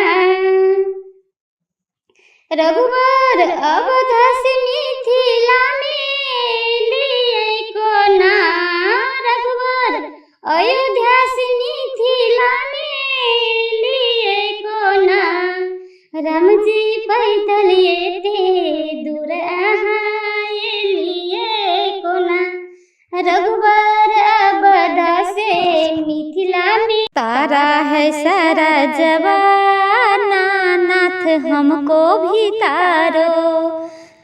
रघुबर अवध से मिथिला में एलिए कोना। रघुबर अयोध्या से मिथिला में एलिए कोना। राम जी पैदल एते दूर अहाँ एलिए कोना। रघुबर अवध से मिथिला में। तारा तारा है सारा जमाना नाथ हमको भी तारो।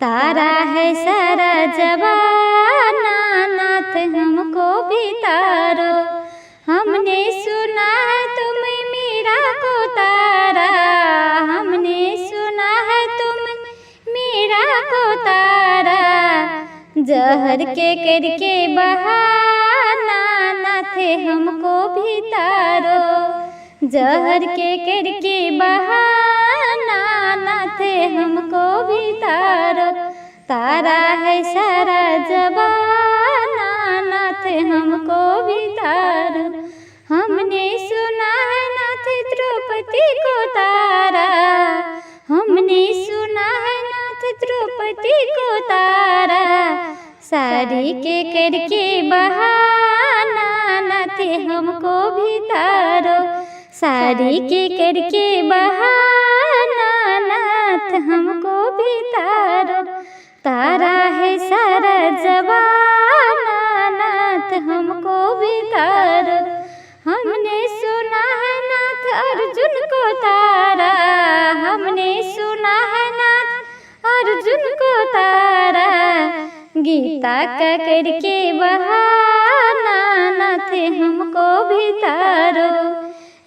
तारा है सारा जमाना नाथ हमको भी तारो। हमने सुना है तुम मीरा को तारा, हमने सुना है तुम मीरा को तारा। जहर के करके बहाना नाथ हमको भी तारो। जहर के करके बहाना नाथ हमको भी तारो। तारा है सारा जमाना नाथ हमको भी तारो। हमने सुना है नाथ द्रौपदी को तारा, हमने सुना है नाथ द्रौपदी को तारा। साड़ी के करके बहाना नाथ हमको भी तारो। साड़ी के करके बहाना नाथ हमको भी तारो। तारा है सारा जमाना नाथ हमको भी तारो। हमने सुना है नाथ अर्जुन को तारा, हमने सुना है नाथ अर्जुन को तारा। गीता का करके बहाना नाथ हमको भी तारो।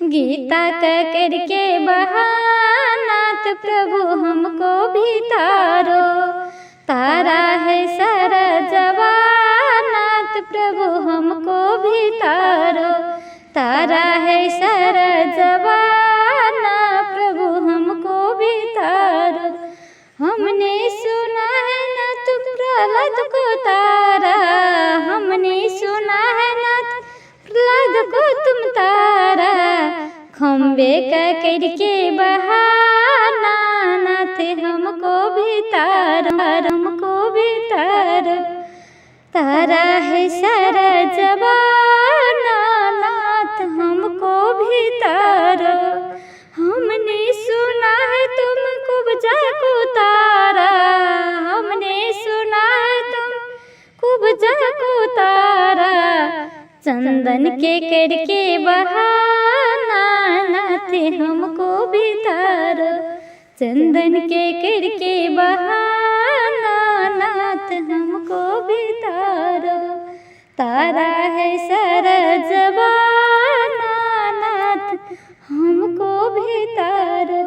गीता का करके बहाना तो प्रभु हमको भी तारो। तारा है सारा जमाना तो प्रभु हमको भी तारो। तारा है सारा जमाना प्रभु हमको भी तारो। हमने सुना है ना तुम प्रहलाद को तारा, हमने सुना है ना प्रहलाद को तुम तारा। खम्बे का करके बहाना नाथ हमको भी तारो, हमको भी तारो। तारा है सारा जमाना नाथ हमको भी तारो। हमने सुना है तुम कुब्जा को तारा, हमने सुना है तुम कुब्जा को तारा। चंदन के करके बहाना नाथ हमको भी तारो। चंदन के करके बहाना नाथ हमको भी तारो। तारा है सारा जमाना नाथ हमको भी तारो।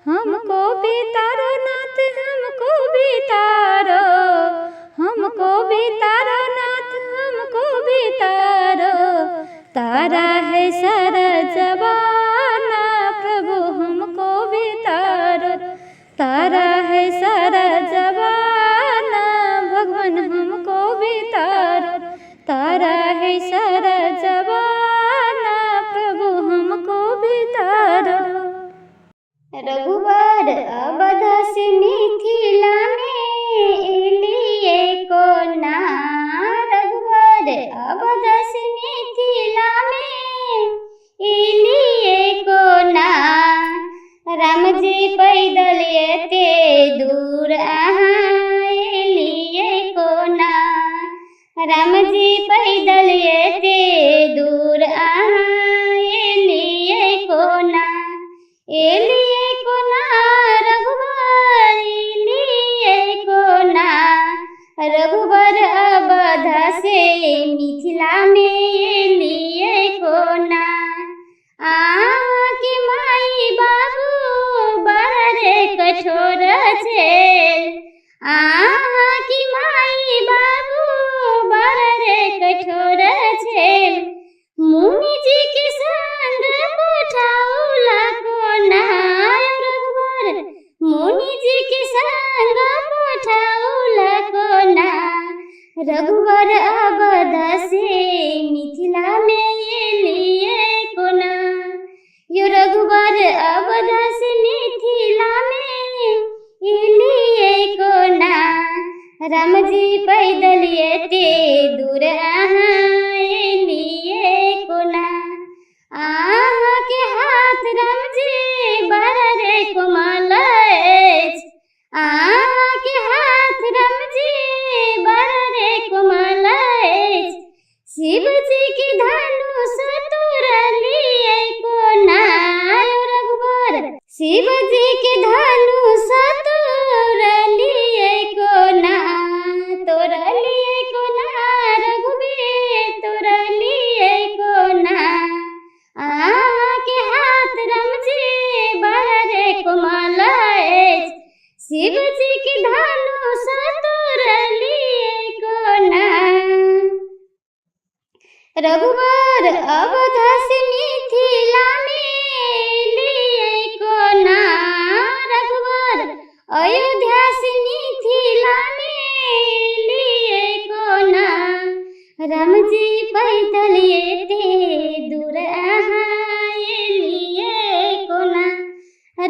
हमको भी तारो नाथ हमको भी तारो। हमको भी तारो नाथ हमको भी तारो। तारा है सारा जमाना प्रभु हमको भी तारो। तारा है सारा जमाना भगवान हमको भी तारो। तारा है सारा जमाना प्रभु हमको भी तारो। रघुबर अवध से मिथिला में एलिए कोना। रघुबर अवध से मिथिला में एलिए कोना। राम जी पैदल एते दूर अहाँ एलिए कोना। राम जी पैदल एते दूर अहाँ एलिए कोना। एलिए कोना रघुबर एलिए कोना। रघुबर अवध से मिथिला में एलिए कोना। अहाँके माई बाबू बड़ रे कठोर छेल। अहाँके माई बाबू बड़ रे कठोर छेल। मुनि जी के संग पठौला कोना। रघुबर मुनि जी के संग पठौला कोना। रघुबर अवध से मिथिला में एलिए कोना। यो रघुबर अवध से मिथिला में एलिए कोना। राम जी पैदल एते दूर अहाँ एलिए कोना। अहाँके हाथ राम जी बड़ रे कोमल अछि। अहाँके हाथ राम जी बड़ रे कोमल अछि। शिव जी के धनुष तोड़लिए कोना। रघुबर अवध से मिथिला में एलियै कोना। रघुबर अयोध्या से मिथिला में एलियै कोना। रामजी पैदल एते दूर अहाँ एलियै कोना।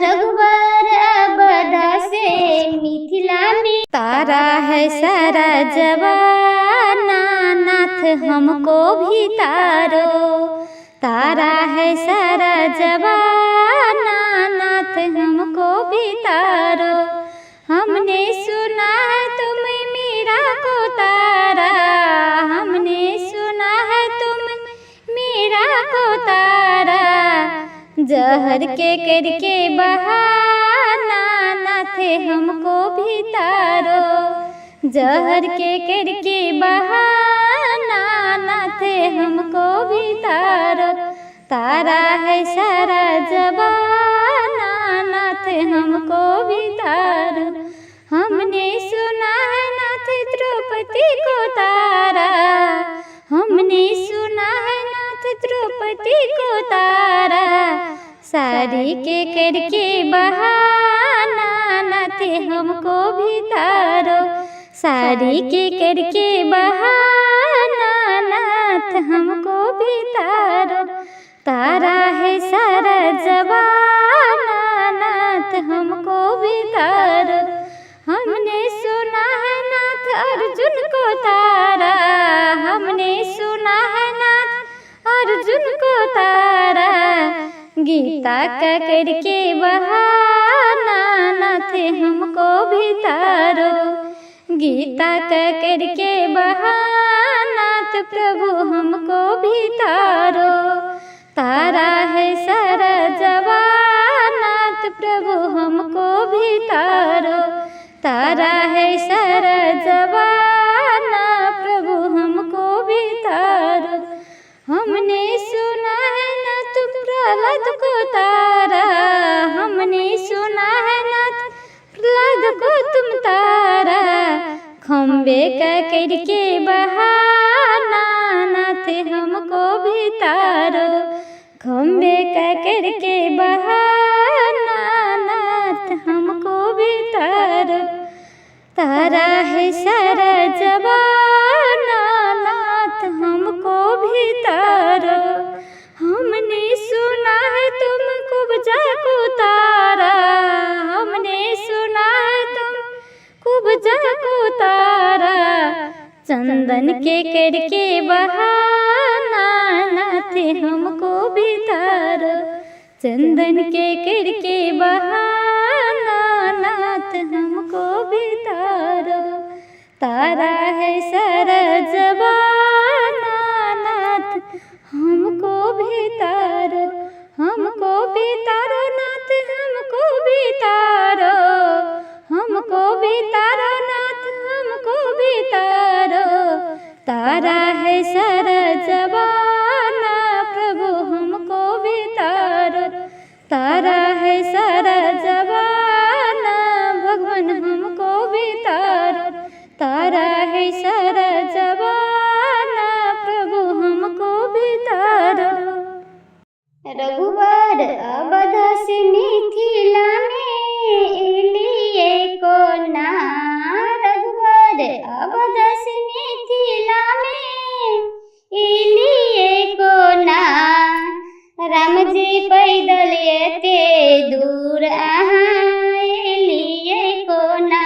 रघुबर अवध से मिथिला में। तारा है सारा जवाना नाथ हमको भी तारो। तारा है सारा जवाना नाथ हमको भी तारो। हमने सुना है तुम मीरा को तारा। हमने सुना है तुम मीरा को तारा। जहर के करके बहाना नाथ हमको भी तारो। जहर के करके बहाना नाथ हमको भी तारो। तारा है सारा जवाना नाथ हमको भी तारो। हमने सुना है नाथ द्रौपदी को तारा। हमने सुना है नाथ द्रौपदी को तारा। साड़ी के करके बहाना नाथ हमको भी तारो। साड़ी के करके बहाना नाथ हमको भी तारो। तारा है सारा जवाना नाथ हमको भी तारो। हमने सुना है नाथ अर्जुन को तारा। हमने सुना है नाथ अर्जुन को तारा। गीता का करके बहाना नाथ हमको भी तारो। गीता का करके बहाना नाथ प्रभु हमको भी तारो। तारा है सारा जवानाथ प्रभु हमको भी तारो। तारा है सारा जवाना प्रभु हमको भी तारो। हमने सुना है ना तुम प्रहलाद को तारा। हमने सुना है ना प्रहलाद को तुम तारा। खम्बे का करके बहाना नाथ हमको भी तारो। खम्बे का करके बहाना नाथ हमको भी तारो। तारा है सारा जवाना नाथ हमको भी तारो। हमने सुना है तुम कुब्जा को तारा। हमने सुना है तुम कुब्जा को तारा। चंदन के करके बहाना नाथ हमको भी तारो। चंदन के करके बहाना नाथ हमको भी तारो। तारा है सारा जवाना नाथ हमको भी तारो। हमको भी तारो नाथ हमको भी तारो। हमको भी तारो नाथ हमको भी तारो। तारा है सारा जवाना प्रभु हमको भी तारो। तारा है सारा जवाना भगवान हमको भी तारो। तारा है सारा जवाना प्रभु हमको भी तारो। रघुबर अवध से मिथिला में एलियै कोना। रघुबर अवध से मिथिला में एलियै कोना। रामजी पैदल एते दूर अहाँ एलियै कोना।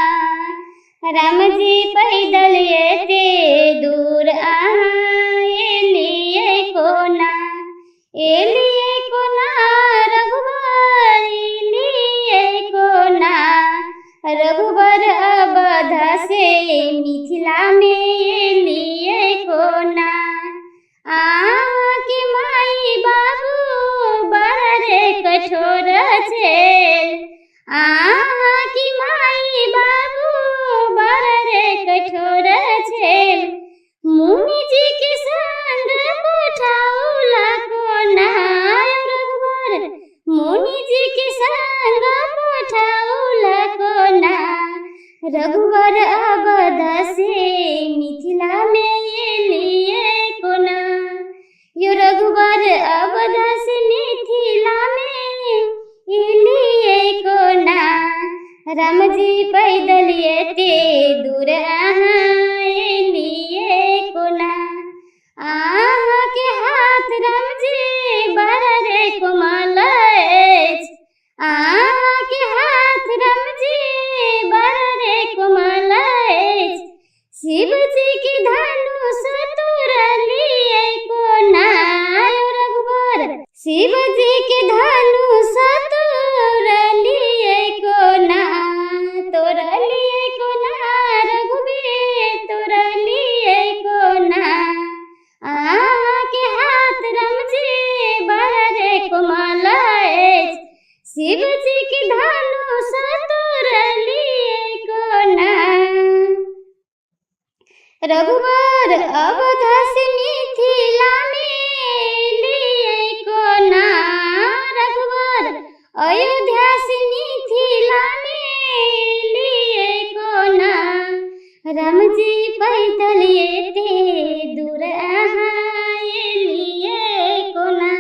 रामजी पैदल एते दूर अहाँ एलियै कोना। एलियै कोना रघुबर एलियै कोना। रघुबर अवध से मिथिला में एलियै कोना। अहाँके माई बाबू बड़ रे कठोर छेल। अहाँके माई बाबू बड़ रे कठोर छेल। मुनि जी के संग पठौला कोना। राम जी पैदल एते दूर अहाँ एलियै कोना। अहाँके हाथ राम जी बड़ रे कोमल अछि, अहाँके हाथ राम जी बड़ रे कोमल अछि। शिव जी के धनुष तोड़लियै कोना यौ रघुबर, शिव जी के धनुष तोड़लियै कोना, तोड़लियै कोना रघुबीर, तोड़लियै कोना। अहाँके हाथ राम जी बड़ रे कोमल अछि, शिव जी के धनुष तोड़लियै कोना। रघुबर अवध से मिथिला में एलियै कोना, रघुबर अयोध्या से मिथिला में एलियै कोना। राम जी पैदल एते दूर अहाँ एलियै कोना,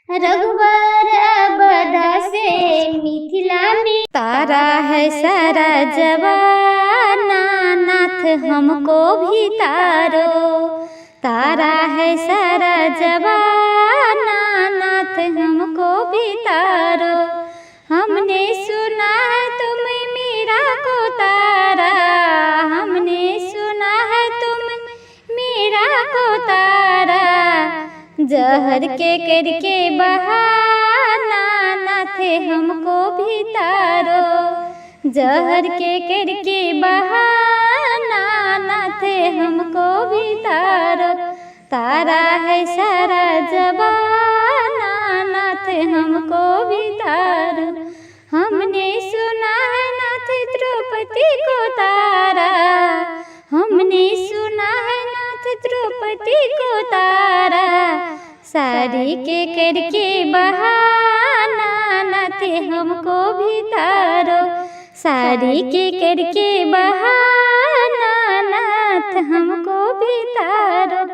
रघुबर अवध से मिथिला में। तारा है सारा जवाना नाथ हमको भी तारो, तारा है सारा जवाना नाथ हमको भी तारो। हमने सुना है तुम मीरा को तारा, हमने सुना है तुम मीरा को तारा। जहर के करके बहाना नाथ हमको भी तारो, जहर के करके बहाना नाथ हमको भी तारो। तारा है सारा जबाना नाथ हमको भी तारो। हमने सुना है नाथ द्रौपदी को तारा, हमने सुना है नाथ द्रौपदी को तारा। साड़ी के करके बहाना नाथ हमको भी तारो, साड़ी के करके बहाना नाथ हमको भी तारो।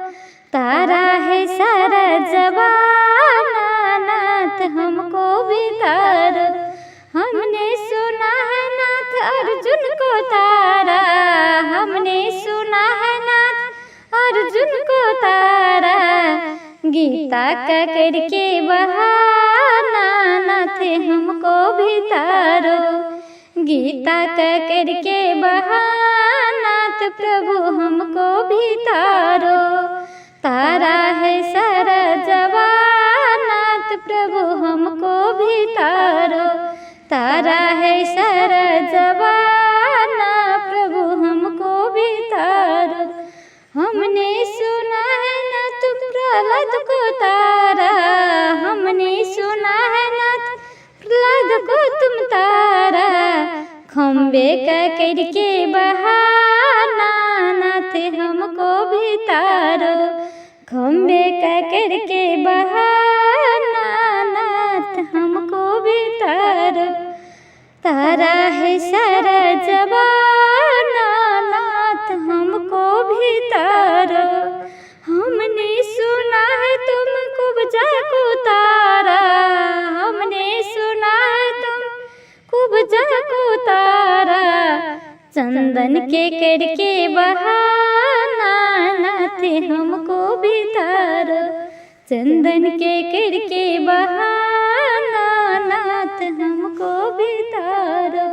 तारा है सारा जवाना नाथ हमको भी तारो। हमने सुना है नाथ अर्जुन को तारा, हमने सुना है नाथ अर्जुन को तारा। गीता का करके बहाना नाथ हमको भी तारो, गीता का करके बहाना नाथ प्रभु हमको भी तारो। तारा है सारा जवानाथ प्रभु हमको भी तारो, तारा है सारा जवाना प्रभु हमको भी तारो। हमने सुना है नाथ प्रहलाद को तारा, हमने सुना है नाथ प्रहलाद को तुम तारा। खम्बे का करके बहाना नाथ हमको भी तारो, खम्बे का करके बहाना नाथ हमको भी तारो। तारा है सारा जवाना नाथ हमको भी तारो। हमने सुना है तुम कुब्जा को तारा, हमने सुना है तुम कुब्जा को तारा। चंदन के करके बहाना नाथ हमको भी तारो, चंदन के करके बहाना नाथ हमको भी तारो।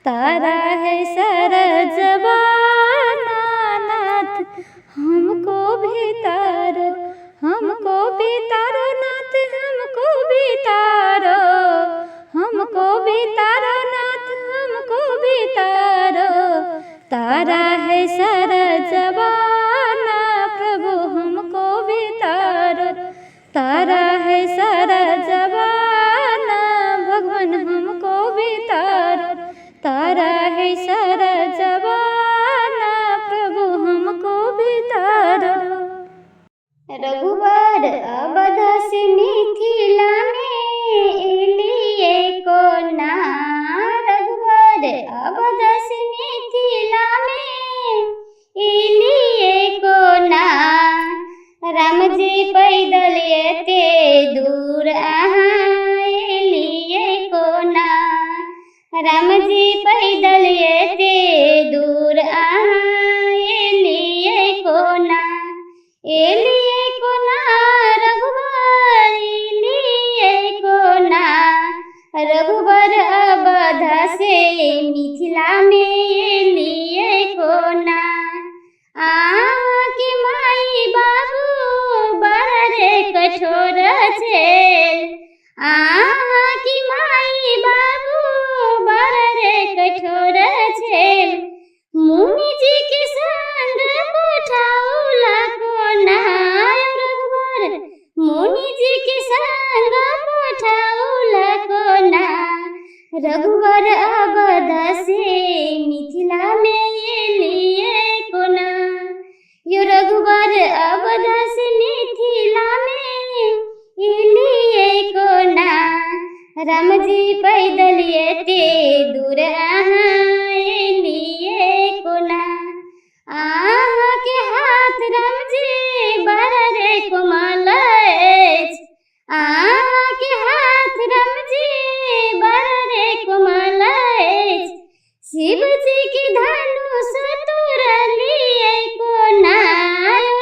तारा है सारा जवाना नाथ हमको भी तारो, हमको भी तारो नाथ हमको भी तारो, हमको भी तारो नाथ हमको भी तारो। तारा है सारा जवाना प्रभु हमको भी तारो, तारा है सारा जवाना भगवान हमको भी तारो। तारा है सारा जवाना प्रभु हमको भी तारो। रघुबर अवध से मिथिला में एलियै कोना, रघुबर अवध से मिथिला में एलियै कोना। राम जी पैदल एते दूर अहाँ एलियै कोना, रामजी पैदल एते दूर अहाँ एलियै कोना, एलियै कोना रघुबर, एलियै कोना। रघुबर अवध से मिथिलामे एलियै कोना। अहाँके माय बाबू बड़ रे कठोर छेल, अहाँके माय बाबू बड़ रे कठोर छेल। मुनिजी के संग पठौला कोना रघुबर, मुनिजी के संग पठौला कोना। रघुबर अवध से मिथिलामे एलियै कोना। यो रघुबर अवध से मिथिलामे एलियै कोना। रामजी पैदल एते दूर अहाँ एलियै कोना। अहाँके हाथ रामजी बड़ रे कोमल अछि, अहाँके हाथ रामजी बड़ रे कोमल अछि। शिवजी के धनुष तोड़लियै कोना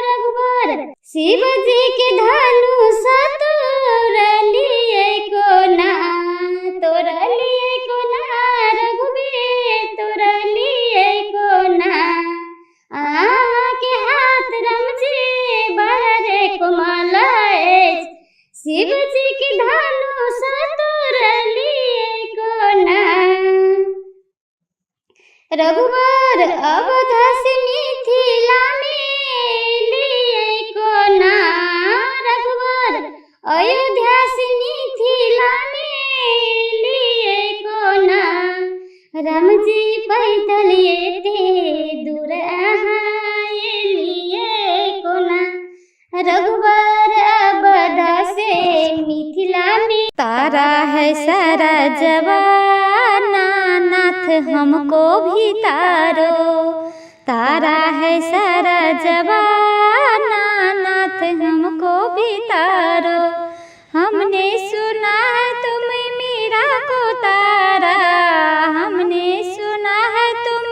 रघुबर, शिवजी के धनुष तोड़लियै कोना। तोड़लियै कोना रघुबीर, तोड़लियै कोना। अहाँके हाथ रामजी बड़ रे कोमल अछि, शिवजी के धनुष तोड़लियै कोना। रघुबर अवध से मिथिलामे एलियै कोना। रघुबर अयोध्या से मिथिलामे एलियै कोना। रामजी पैदल एते दूर अहाँ एलियै कोना। रघुबर अवध से मिथिलामे। तारा है सारा जवाना नाथ हमको भी तारो, तारा है सारा जवाना नाथ हमको भी तारो। हमने सुना है तुम मीरा को तारा, हमने सुना है तुम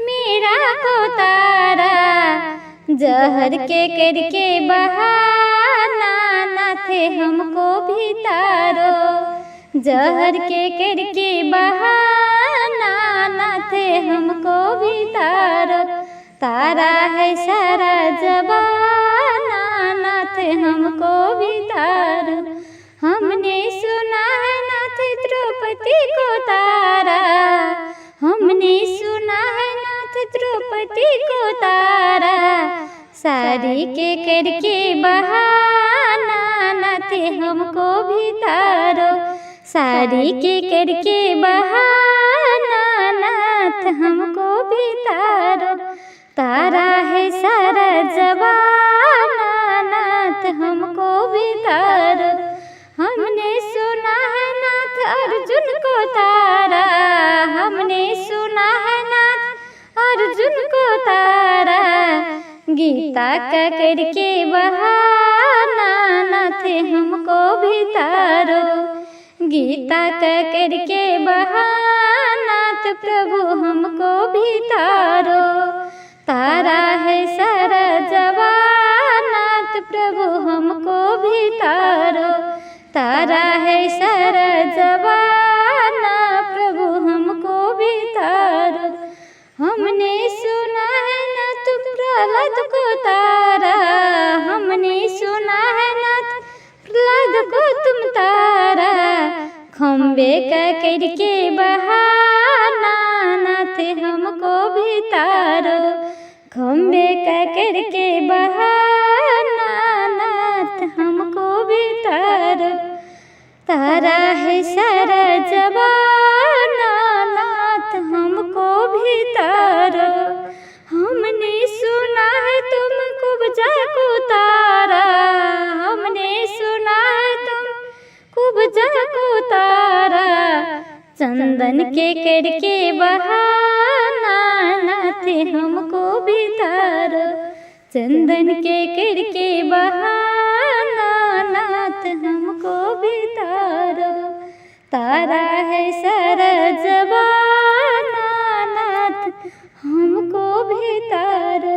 मीरा को तारा। जहर के करके बहाना नाथ हमको भी तारो, जहर के करके बहाना नाथ हमको भी तारो। तारा है सारा जवाना नाथ हमको भी तारो। हमने सुना है नाथ द्रौपदी को तारा, हमने सुना है नाथ द्रौपदी को तारा। सारी के करके बहाना नाथ हमको भी तारो, सारी के करके बहाना नाथ हमको भी तारो। तारा है सारा जवाना नाथ हमको भी तारो। हमने सुना है नाथ अर्जुन को तारा, हमने सुना है नाथ अर्जुन को तारा। गीता का करके बहाना नाथ हमको भी तारो, गीता का करके बहाना प्रभु हमको भी तारो। तारा है सारा जवाना प्रभु हमको भी तारो, तारा है सारा जवाना प्रभु हमको भी तारो। हमने सुना है नाथ प्रहलाद को तारा, हमने सुना है नाथ प्रहलाद को तुम तारा। खम्बे का करके बहाना नाथ हमको भी तारो, खम्बे का करके बहाना नाथ हमको भी तारो। तारा है सारा जवाना नाथ हमको भी तारो। हमने सुना है तुम कुब्जा को तारा, हमने सुना है तुम कुब्जा को तारा। चंदन के करके बहाना नाथ हमको भी तारो, चंदन के करके बहाना नाथ हमको भी तारो। तारा है सारा जमाना नाथ हमको भी तारो,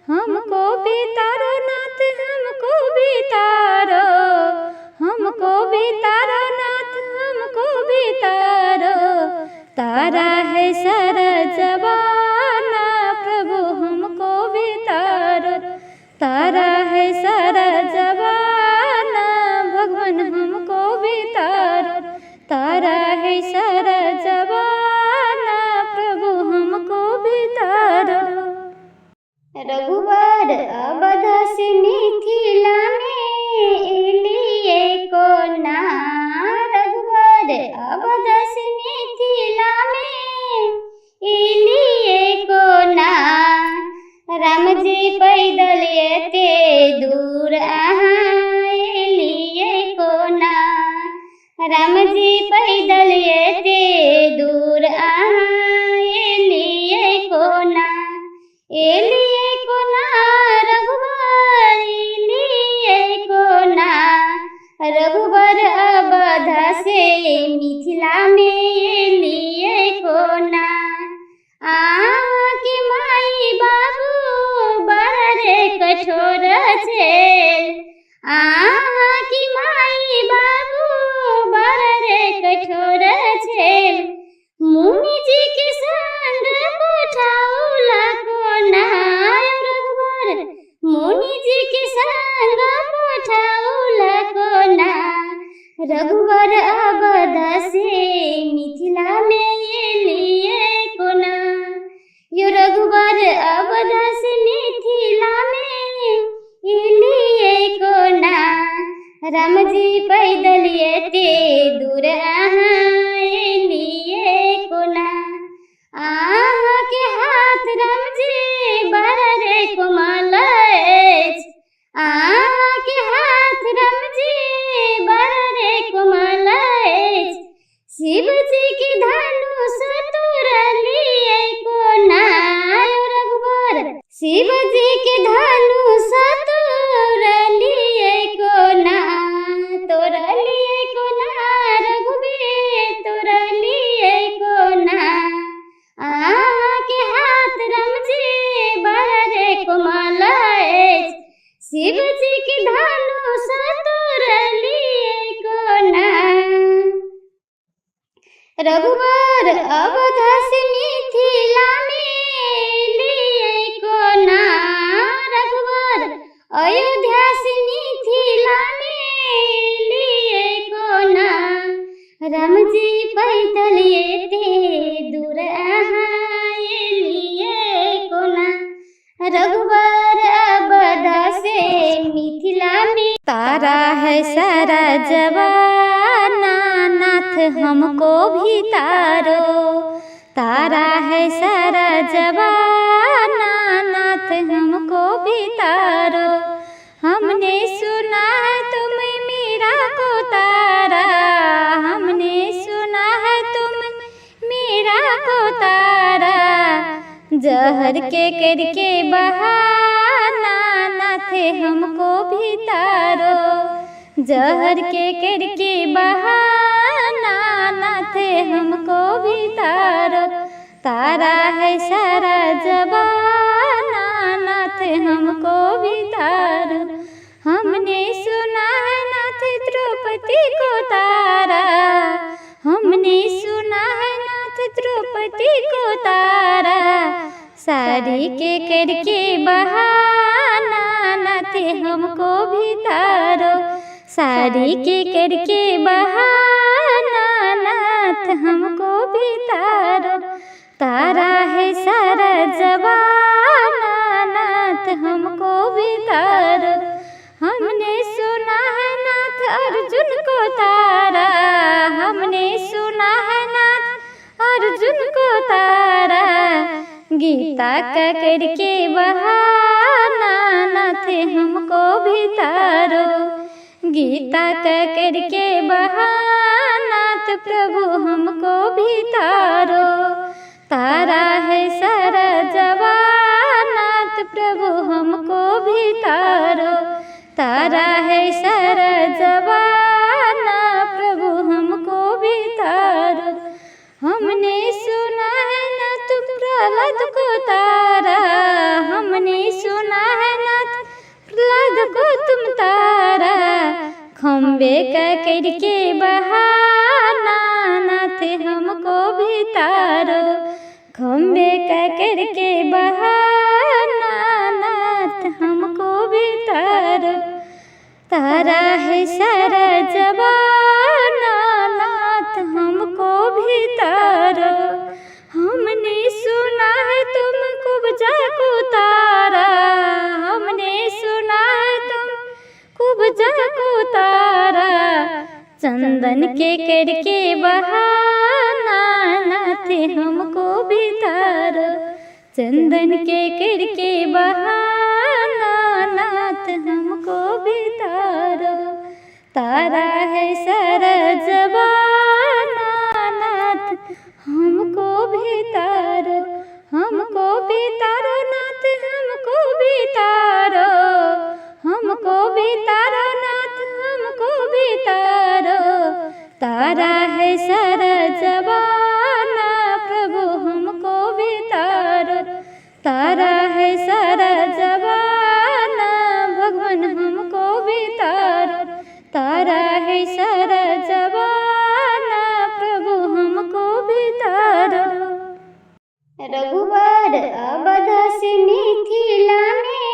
हमको भी तारो नाथ, हमको भी तारो, हमको भी तारो नाथ, हमको भी तारो। तारा है सारा जमाना प्रभु हमको भी तारो, तारा है सारा जमाना भगवान हमको भी तारो, तारा है सारा जमाना प्रभु हमको भी तारो। रघुबर अवध से मिथिला में एलिए कोना, रघुबर अवध से मिथिला में एलिए कोना। राम जी पैदल एते दूर अहाँ एलिए कोना, राम जी पैदल एते दूर अहाँ एलिए कोना। एलिए कोना रघुबर एलिए कोना, रघुबर अवध से मिथिला में एलिए कोना। अहाँके माई बाबू बड़ रे कठोर छेल, अहाँके माई बाबू बड़ रे कठोर छेल। मुनि जी के संग पठाउला कोना रघुबर, मुनि जी के संग पठाउला कोना। रघुबर अवध से मिथिला में एलिए कोना, यो रघुबर अवध से मिथिला में एलिए कोना। राम जी पैदल एते दूर अहाँ एलिए कोना। अहाँके हाथ राम जी बड़ रे कोमल अछि, अहाँके हाथ राम जी बड़ रे कोमल अछि। शिव जी के धनुष तोड़लिए कोना रघुबर, शिव जी के धनुष तोड़लिए कोना, तोड़लिए कोना रघुबीर तोड़लिए कोना। अहाँके हाथ राम जी बड़ रे कोमल अछि, शिव जी के धनुष तोड़लिए कोना। रघुबर अवध से मिथिला में एलिए कोना, रघुबर अयोध्या से मिथिला में एलिए कोना। राम जी पैदल एते दूर अहाँ एलिए कोना, रघुबर अवध से मिथिला में। तारा है सारा जमाना नाथ हमको भी तारो, तारा है सारा जमाना नाथ हमको भी तारो। हमने सुना है तुम मीरा को तारा, हमने सुना है तुम मीरा को तारा। जहर के करके बहाना नाथ हमको भी तारो, जहर के करके बहाना नाथ हमको भी तारो। तारा है सारा जमाना नाथ हमको भी तारो। हमने सुना है नाथ द्रौपदी को तारा, हमने सुना है नाथ द्रौपदी को तारा। साड़ी के करके बहाना नाथ हमको भी तारो, साड़ी के करके बहाना नाथ हमको भी तारो। तारा है सारा जमाना नाथ हमको भी तारो। हमने सुना है नाथ अर्जुन को तारा, हमने सुना है नाथ अर्जुन को तारा। गीता का करके बहाना नाथ हमको भी तारो, गीता का करके बहाना प्रभु हमको भी तारो। तारा है सारा जमाना प्रभु हमको भी तारो, तारा है सारा जमाना प्रभु हमको भी तारो। खम्बे का करके बहाना नाथ हमको भी तारो। खम्बे का करके बहाना नाथ हमको भी तारो। तारा है सारा जमाना नाथ हमको भी तारो। हमने सुना है तुम कुब्जा को तारा, हमने सुना है तुम कुब्जा को तारा। चंदन के करके बहाना नाथ हमको भी तारो। चंदन के करके बहाना नाथ हमको भी तारो। तारा है सारा जमाना नाथ हमको भी तारो। हमको भी तारो नाथ हमको भी तारो। हमको भी तारो नाथ हमको भी तारो। तारा है सारा जमाना प्रभु हमको भी तारो। तारा है सारा जमाना भगवान हमको भी तारो। तारा है सारा जमाना प्रभु हमको भी तारो। रघुबर अवध से मिथिला में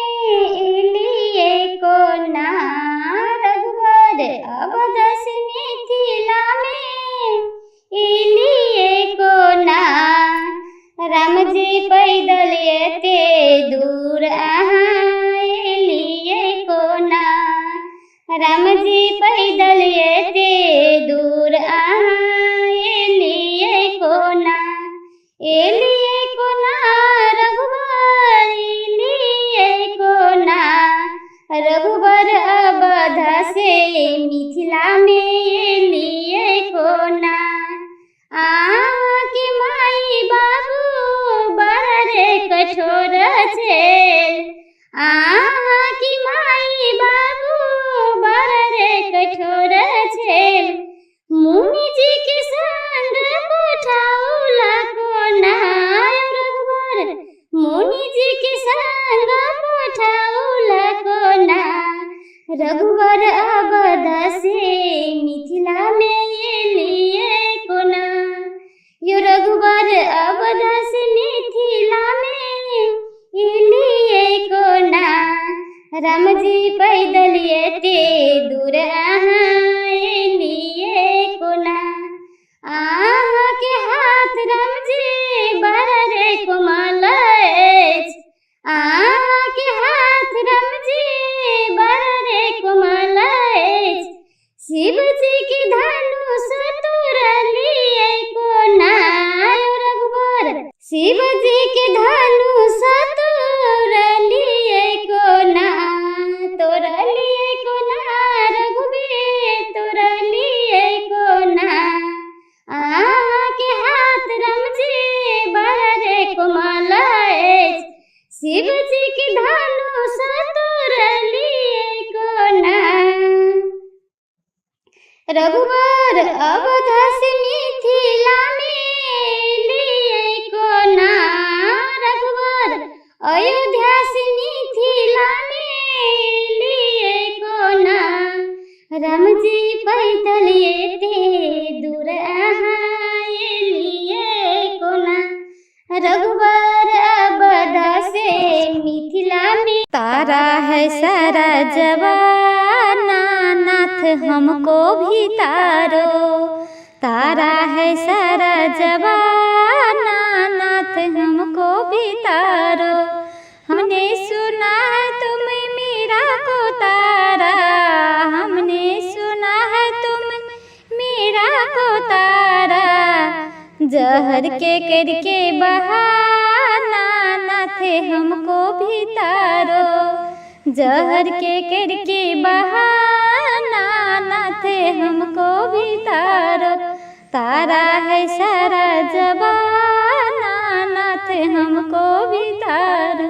एलिए कोना। रघुबर अवध से मिथिला में एलिए कोना। राम जी पैदल एते दूर अहाँ एलिए कोना। राम जी पैदल एते दूर अहाँ एलिए कोना। एलिए कोना रघुबर एलिए कोना। रघुबर अवध से मिथिला में एलिए कोना। अहाँके माई बाबू बड़ रे कठोर छेल। अहाँके माई बाबू बड़ रे कठोर छेल। मुनि जी के संग पठौला कोना। रघुबर मुनि जी के संग पठौला कोना। रघुबर अवध से मिथिला में एलिए कोना। यो रघुबर अवध से मिथिला में एलिए कोना। राम जी पैदल एते दूर अहाँ एलिए कोना। अहाँके हाथ राम जी बड़ रे कोमल अछि। अहाँके हाथ राम जी बड़ रे कोमल अछि। शिव जी के धनुष तोड़लिए कोना। रघुबर शिव जी के धनुष तोड़लिए कोना। तोड़लिए कोना रघुबीर तोड़लिए कोना। अहाँके हाथ राम जी बड़ रे कोमल अछि। शिव जी के धनुष तोड़लिए कोना। रघुबर अवध से मिथिला में एलिए कोना। रघुबर अयोध्या से मिथिला में एलिए कोना। राम जी पैदल एते दूर अहाँ एलिए कोना। रघुबर अवध से मिथिला में। तारा है सारा जमाना नाथ हमको भी तारो। तारा है सारा जमाना नाथ हमको भी तारो। हमने सुना है तुम मीरा को तारा। हमने सुना है तुम मीरा को तारा। जहर के करके बहाना नाथ हमको भी तारो। जहर के करके बहाना नाथ हमको भी तारो। तारा है सारा जमाना नाथ हमको भी तारो।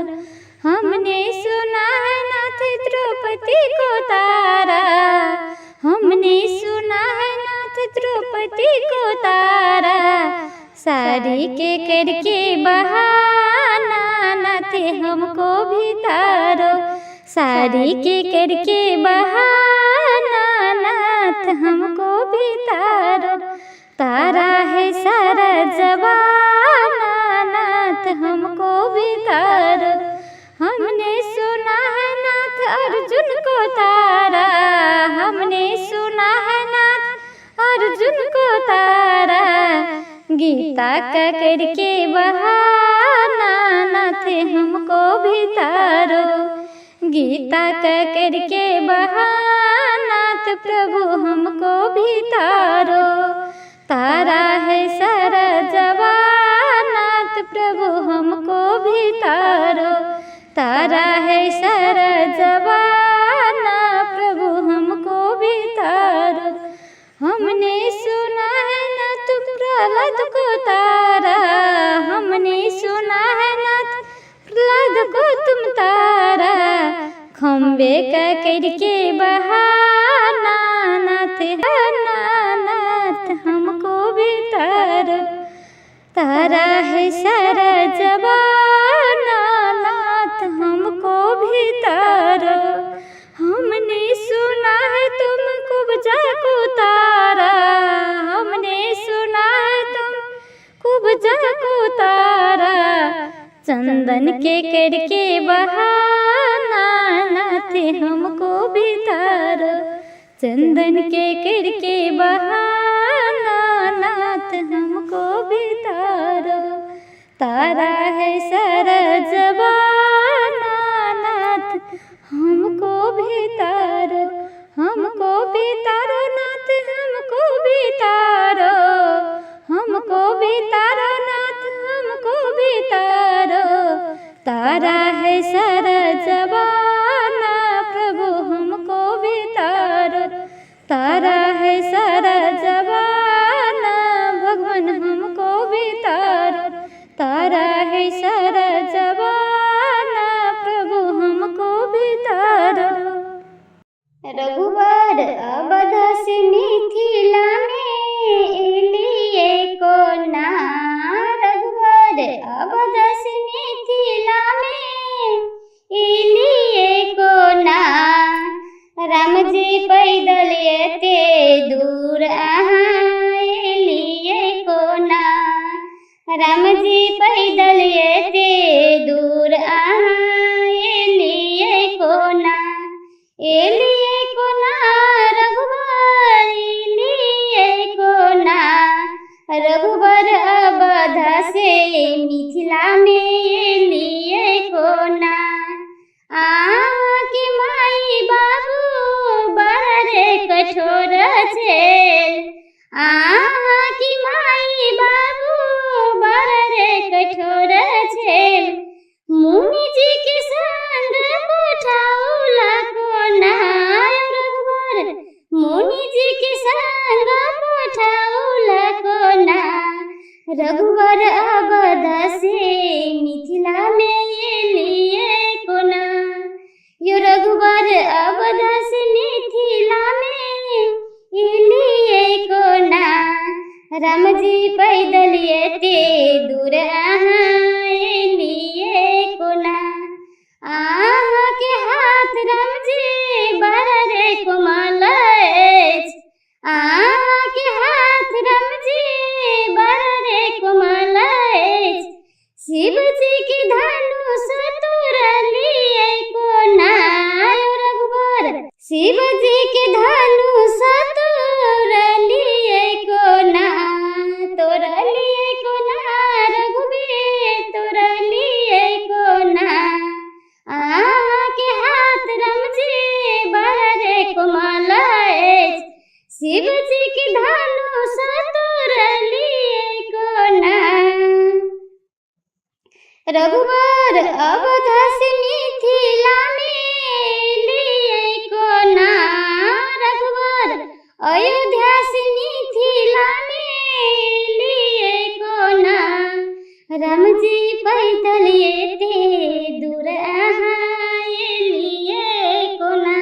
हमने सुना है नाथ द्रौपदी को तारा। हमने सुना है नाथ द्रौपदी को तारा। साड़ी के करके बहाना नाथ हमको भी तारो। साड़ी के करके बहाना नाथ नाथ हमको भी तारो। तारा है सारा जमाना नाथ हमको भी तारो। हमने सुना है नाथ अर्जुन को तारा, हमने सुना है नाथ अर्जुन को तारा। गीता का करके बहाना नाथ हमको भी तारो। गीता का करके बहाना नाथ प्रभु हमको भी तारो। तारा है सारा जमाना प्रभु हमको भी तारो। तारा है सारा जमाना प्रभु हमको भी तारो। हमने सुना है ना तुम प्रहलाद को तारा, हमने सुना है ना प्रहलाद को तुम तारा। खम्बे का करके बहाना नाथ नाथ हमको भी तारो। तारा है सारा जमाना नाथ हमको भी तारो। हमने सुना है तुम कुब्जा को तारा, हमने सुना है तुम कुब्जा को तारा। चंदन के करके बहाना नाथ हमको भी तारो। चंदन के करके बहाना नाथ हमको भी तारो। तारा है सारा जमाना नाथ हमको भी तारो। हमको भी तारो नाथ हमको भी तारो। हमको भी तारो नाथ हमको भी तारो। तारा है सारा जमाना प्रभु हमको भी तारो। तारा है सारा जमाना भगवान हमको भी तारो। तारा है सारा जमाना प्रभु हमको भी तारो। रघुबर अवध से मिथिला में एलिए कोना। रघुबर अवध से मिथिला में एलिए कोना। राम जी पैदल एते दूर अहाँ एलिए कोना। राम जी पैदल एते दूर अहाँ एलिए कोना। एलिए कोना रघुबर एलिए कोना। रघुबर अवध से मिथिला में एलिए कोना। अहाँके माई बाबू बड़ रे कठोर छेल। अहाँके माई बाबू बड़ रे कठोर छेल। मुनि जी के संग पठौला कोना। रघुबर मुनि जी के संग पठौला कोना। रघुबर अवध से मिथिला में एलिए कोना। यो रघुबर अवध से मिथिला में एलिए कोना। राम जी पैदल एते दूर अहाँ एलिए कोना। अहाँके हाथ राम जी बड़ रे कोमल अछि। अहाँके हाथ राम जी बड़ रे कोमल अछि। शिव जी के धनुष तोड़लिए कोना। रघुबर शिव जी के धनुष तोड़लिए कोना। तोड़लिए कोना रघुबीर तोड़लिए कोना। अहाँके हाथ राम जी बड़ रे कोमल अछि। शिव जी के धनुष तोड़लिए कोना। रघुबर अवध से मिथिला में एलिए कोना। रघुबर अयोध्या से मिथिला में एलिए कोना। राम जी पैदल एते दूर अहाँ एलिए कोना।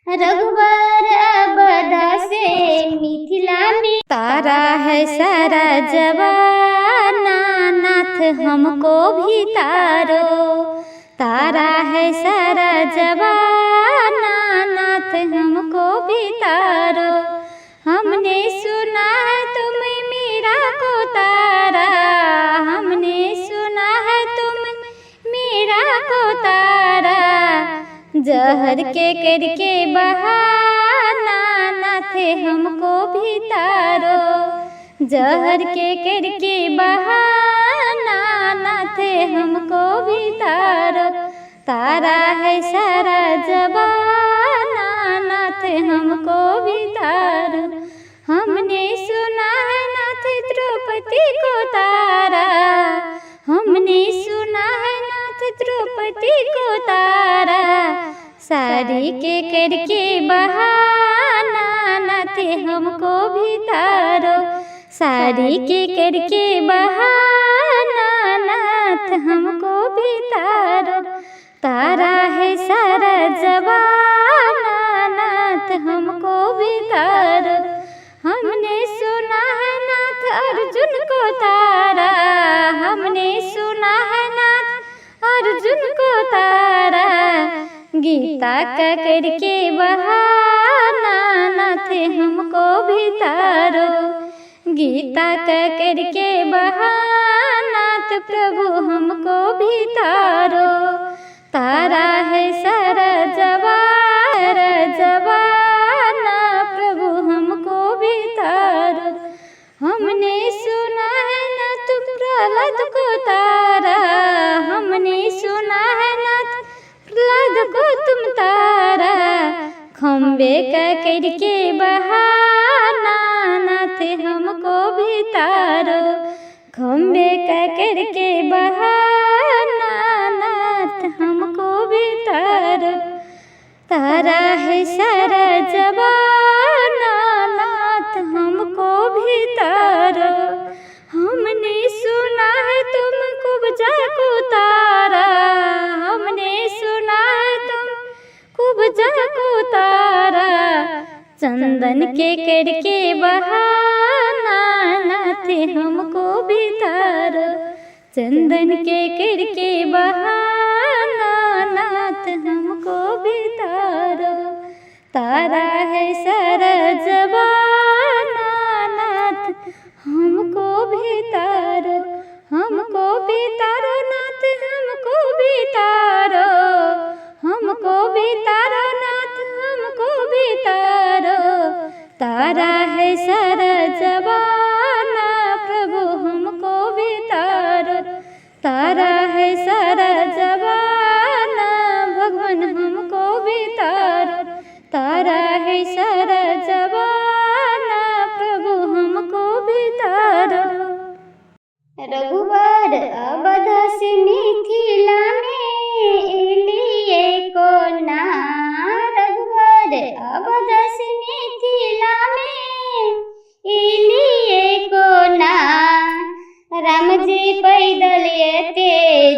रघुबर अवध से मिथिला में। तारा है सारा जमाना नाथ हमको भी तारो। तारा है सारा जमाना नाथ हमको भी तारो। हमने सुना है तुम मीरा को तारा, हमने सुना है तुम मीरा को तारा। जहर के करके बहाना नाथ हमको भी तारो, जहर के करके बहाना नाथ हमको भी तारो। तारा है सारा जमाना नाथ हमको भी तारो। हमने सुना है नाथ द्रौपदी को तारा, हमने सुना है नाथ द्रौपदी को तारा। साड़ी के करके बहाना नाथ हमको भी तारो, साड़ी के करके बहाना नाथ हमको भी तारो। तारा है सारा जमाना नाथ हमको भी तारो। हमने सुना है नाथ अर्जुन को तारा, हमने सुना है नाथ अर्जुन को तारा। गीता का करके बहाना नाथ हमको भी तारो, गीता का करके बहाना प्रभु हमको भी तारो। तारा है सारा जमाना प्रभु हमको भी तारो। हमने सुना है ना तुम प्रहलाद को तारा, हमने सुना है ना प्रहलाद को तुम तारा। खम्बे का करके बहाना नाथ हमको भी तारो, खम्बे का करके बहाना नाथ हमको भी तारो। तारा है सारा जमाना नाथ हमको भी तारो। हमने सुना है तुम कुब्जा को तारा, हमने सुना है तुम कुब्जा को तारा। चंदन के करके बहाना नाथ हमको भी तारो, चंदन के करके बहाना नाथ हमको भी तारो। तारा है सारा जमाना नाथ हमको भी तारो, हमको भी तारो नाथ हमको भी तारो, हमको भी तारो नाथ हमको भी तारो। तारा है सारा जमाना प्रभु हमको भी तारो, तारा है सारा जमाना भगवान हमको भी तारो। तारा है सारा जमाना प्रभु हमको भी तारो। रघुबर अवध से मिथिला में एलिए कोना, रघुबर अवध से मिथिला में एलिए कोना। राम जी पैदल एते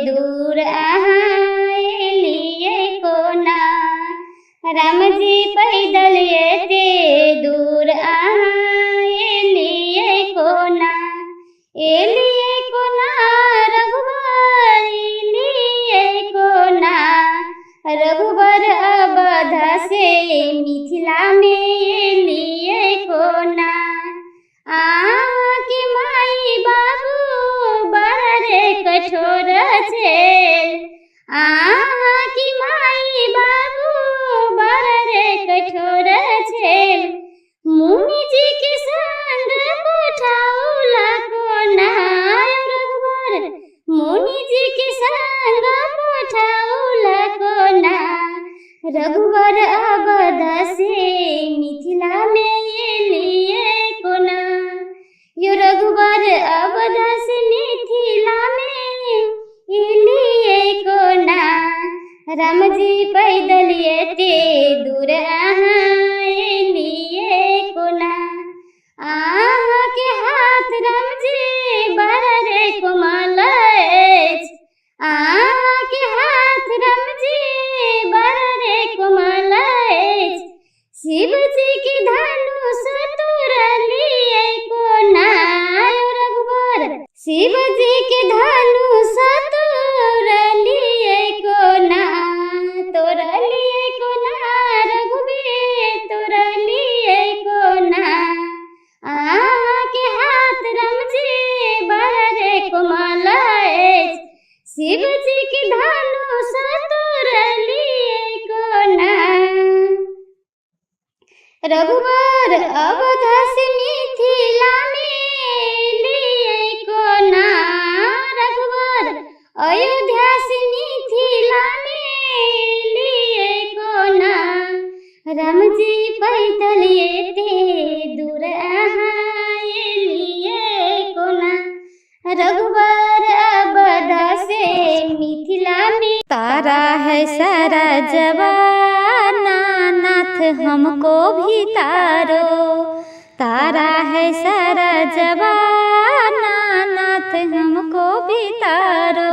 दूर अहाँ एलिए कोना, राम जी पैदल एते दूर अहाँ एलिए कोना। एलिए कोना रघुबर एलिए कोना, रघुबर अवध से मिथिला में एलिए कोना। आके माई बाबू बड़ कठोर छेल, आके माई बाबू बड़ कठोर छेल। मुनि जी के संग पठाउला कोना रघुबर, मुनि जी के संग पठाउला कोना। रघुबर अवध से मिथिला में एलिए कोना, यो रघुबर अवध से मिथिला में एलिए कोना। राम जी पैदल एते दूर अहाँ एलिए कोना। अहाँ के हाथ राम जी बड़ रे कोमल अछि, अहाँ के हाथ राम जी बड़ रे कोमल अछि। शिव जी के धनुष तोड़लिए कोना रघुबर, शिव जी के धनुष तोड़लिए कोना, तोड़लिए कोना रघुबीर तोड़लिए कोना। रघुबर अवध से मिथिला में एलियै कोना। रघुबर अयोध्या से मिथिला में एलियै कोना। रामजी पैदल एते दूर अहाँ एलियै कोना। रघुबर अवध से मिथिला में। तारा है सारा जवाना नाथ हमको भी तारो। तारा है सारा जवाना नाथ हमको भी तारो।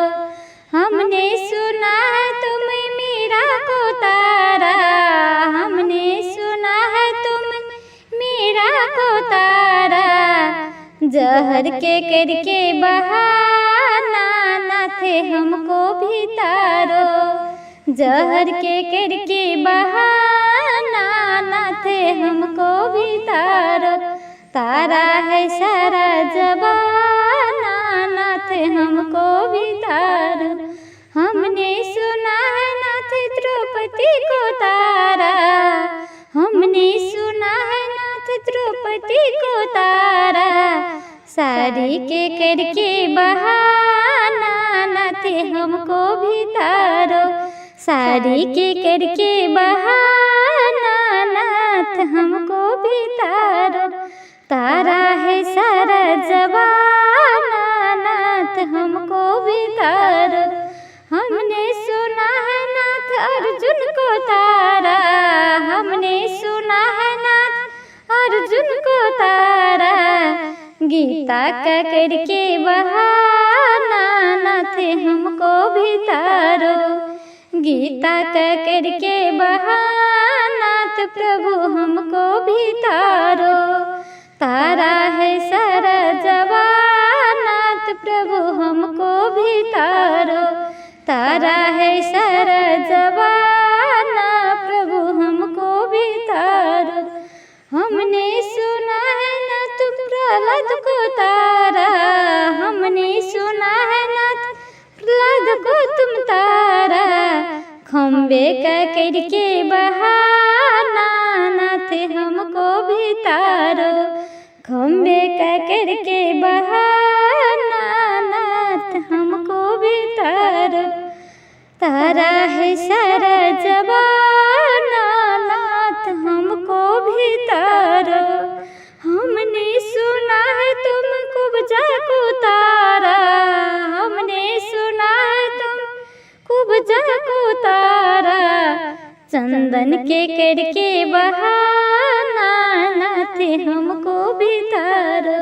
हमने सुना है तुम मीरा को तारा। हमने सुना है तुम मीरा को तारा। जहर के करके बहाना नाथ हमको भी तारो। जहर के करके बहाना नाथ हमको भी तारो। तारा है सारा जवाना नाथ हमको भी तारो। हमने सुना है नाथ द्रौपदी को तारा। हमने सुना है नाथ द्रौपदी को तारा। साड़ी के करके बहाना नाथ हमको भी तारो। साड़ी के करके बहाना नाथ हमको भी तारो। तारा है सारा जवाना नाथ हमको भी तारो। हमने सुना है नाथ अर्जुन को तारा। हमने सुना है नाथ अर्जुन को तारा। गीता का करके बहाना नाथ हमको भी तारो। गीता का करके बहाना प्रभु हमको भी तारो। तारा है सारा जवाना प्रभु हमको भी तारो। तारा है सारा जवाना प्रभु हमको भी तारो। हमने सुना है नाथ प्रहलाद को तारा। हमने सुना है नाथ प्रहलाद को तुम तारा। खम्बे का करके बहाना नाथ हमको भी तारो। खम्बे का करके बहाना नाथ हमको भी तारो। तारा है सारा जवाना नाथ हमको भी तारो। हमने सुना है तुम कुब्जा को तारा। हमने सुना है तुम कुब्जा को तारा। चंदन के करके बहाना नाथ हमको भी तारो।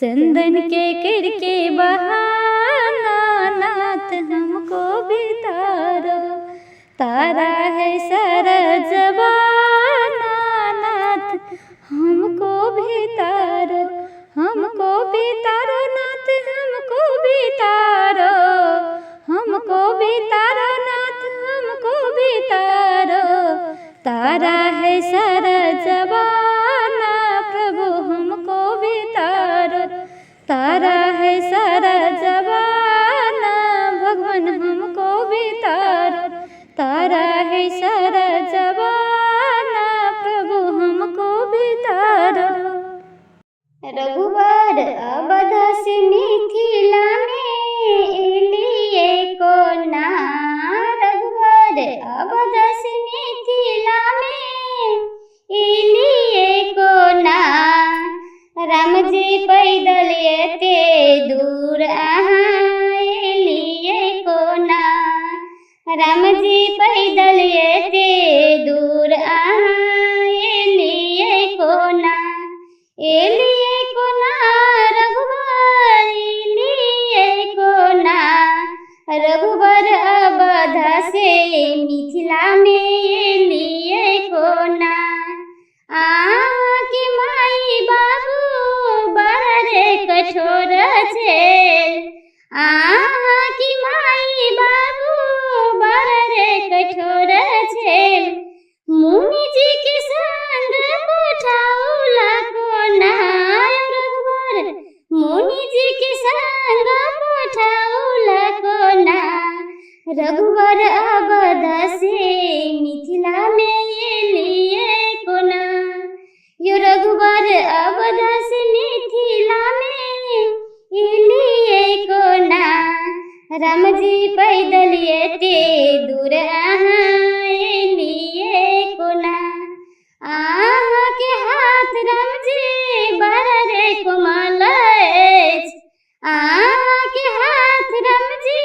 चंदन के करके बहाना नाथ हमको भी तारो। तारा है सारा जवाना नाथ हमको भी तारो। हमको भी तारो नाथ हमको भी तारो। हमको भी तारो नाथ हमको भी तारो। तारा है सारा जवाना प्रभु हमको भी तारो। तारा है सारा जवाना भगवान हमको भी तारो। तारा है सारा जवाना प्रभु हमको भी तारो। रघुबर अवध से मिथिला में एलियै कोना। रघुबर अवध से मिथिला में एलियै कोना। रामजी पैदल एते दूर अहाँ एलियै कोना। रामजी पैदल एते दूर अहाँ एलियै कोना। एलियै कोना रघुबर एलियै कोना। रघुबर अवध से मिथिला में एलियै कोना। अहाँके माई बाबू बड़ रे कठोर छेल। अहाँके माई बाबू बड़ रे कठोर छेल। मुनि जी के संग पठाउला कोना। रघुबर मुनि जी के संग पठाउला कोना। रघुबर अवध से मिथिला में एलियै कोना। अवध से मिथिला में एलियै कोना। राम जी पैदल एते दूर अहाँ एलियै कोना। अहाँके हाथ राम जी बड़ रे कोमल अछि, अहाँके हाथ राम जी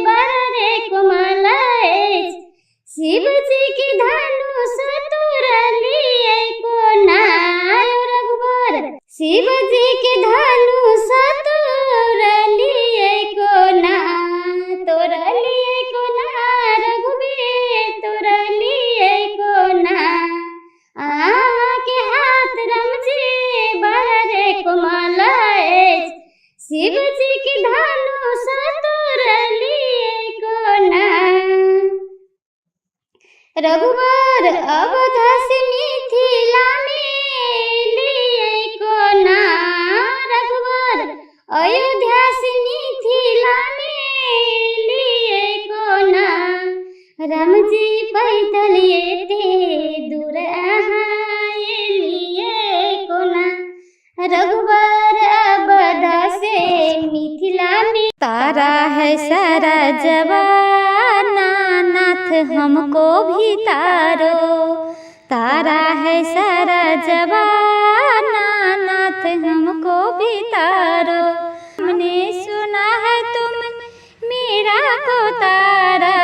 बड़ रे कोमल अछि। शिव जी के धनुष तोड़लियै कोना रघुबर, शिव जी के धनुष तोड़लियै कोना, तोड़लियै कोना रघुबीर, तोड़लियै कोना। अहाँके हाथ राम जी बड़ रे कोमल अछि, शिव जी के धनुष तोड़लियै कोना। रघुबर अवध से मिथिला में एलियै कोना, रघुबर अयोध्या से मिथिला में एलियै कोना। राम जी पैदल एते दूर अहाँ एलियै कोना, रघुबर अवध से मिथिला में। तारा है सारा जवाना नाथ हमको भी तारो, तारा है सारा जवाना नाथ हमको भी तारो। हमने सुना है तुम मीरा को तारा,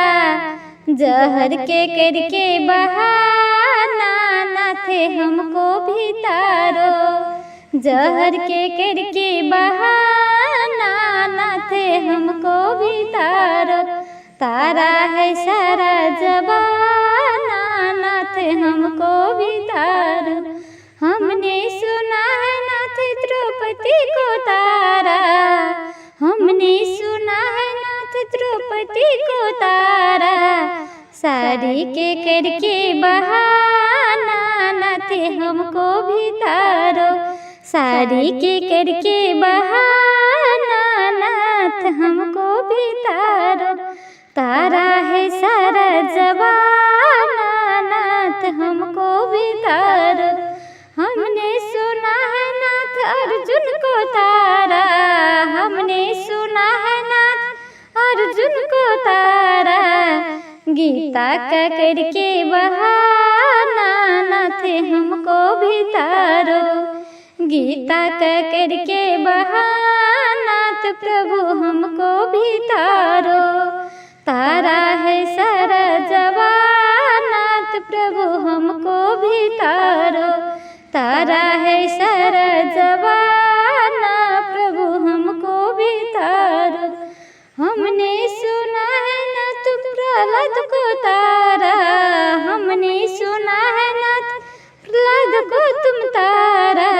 जहर के करके बहाना नाथ हमको भी तारो, जहर के करके बहाना नाथ हमको भी तारो। तारा है सारा जवाना नाथ हमको भी तारो। हमने सुना है नाथ द्रौपदी को तारा, हमने सुना है नाथ द्रौपदी को तारा, साड़ी के करके बहाना नाथ हमको भी तारो, साड़ी के करके बहाना नाथ हमको भी तारो। तारा है सारा जवाना नाथ हमको भी तारो। हमने सुना है नाथ अर्जुन को तारा, हमने सुना है नाथ अर्जुन को तारा, गीता का करके बहाना नाथ हमको भी तारो, गीता का करके बहाना नाथ प्रभु हमको भी तारो। तारा है सारा जवानाथ प्रभु हमको भी तारो, तारा है सारा जवाना प्रभु हमको भी तारो। हमने सुना है नाथ प्रहलाद को तारा, हमने सुना है नाथ प्रहलाद को तुम तारा,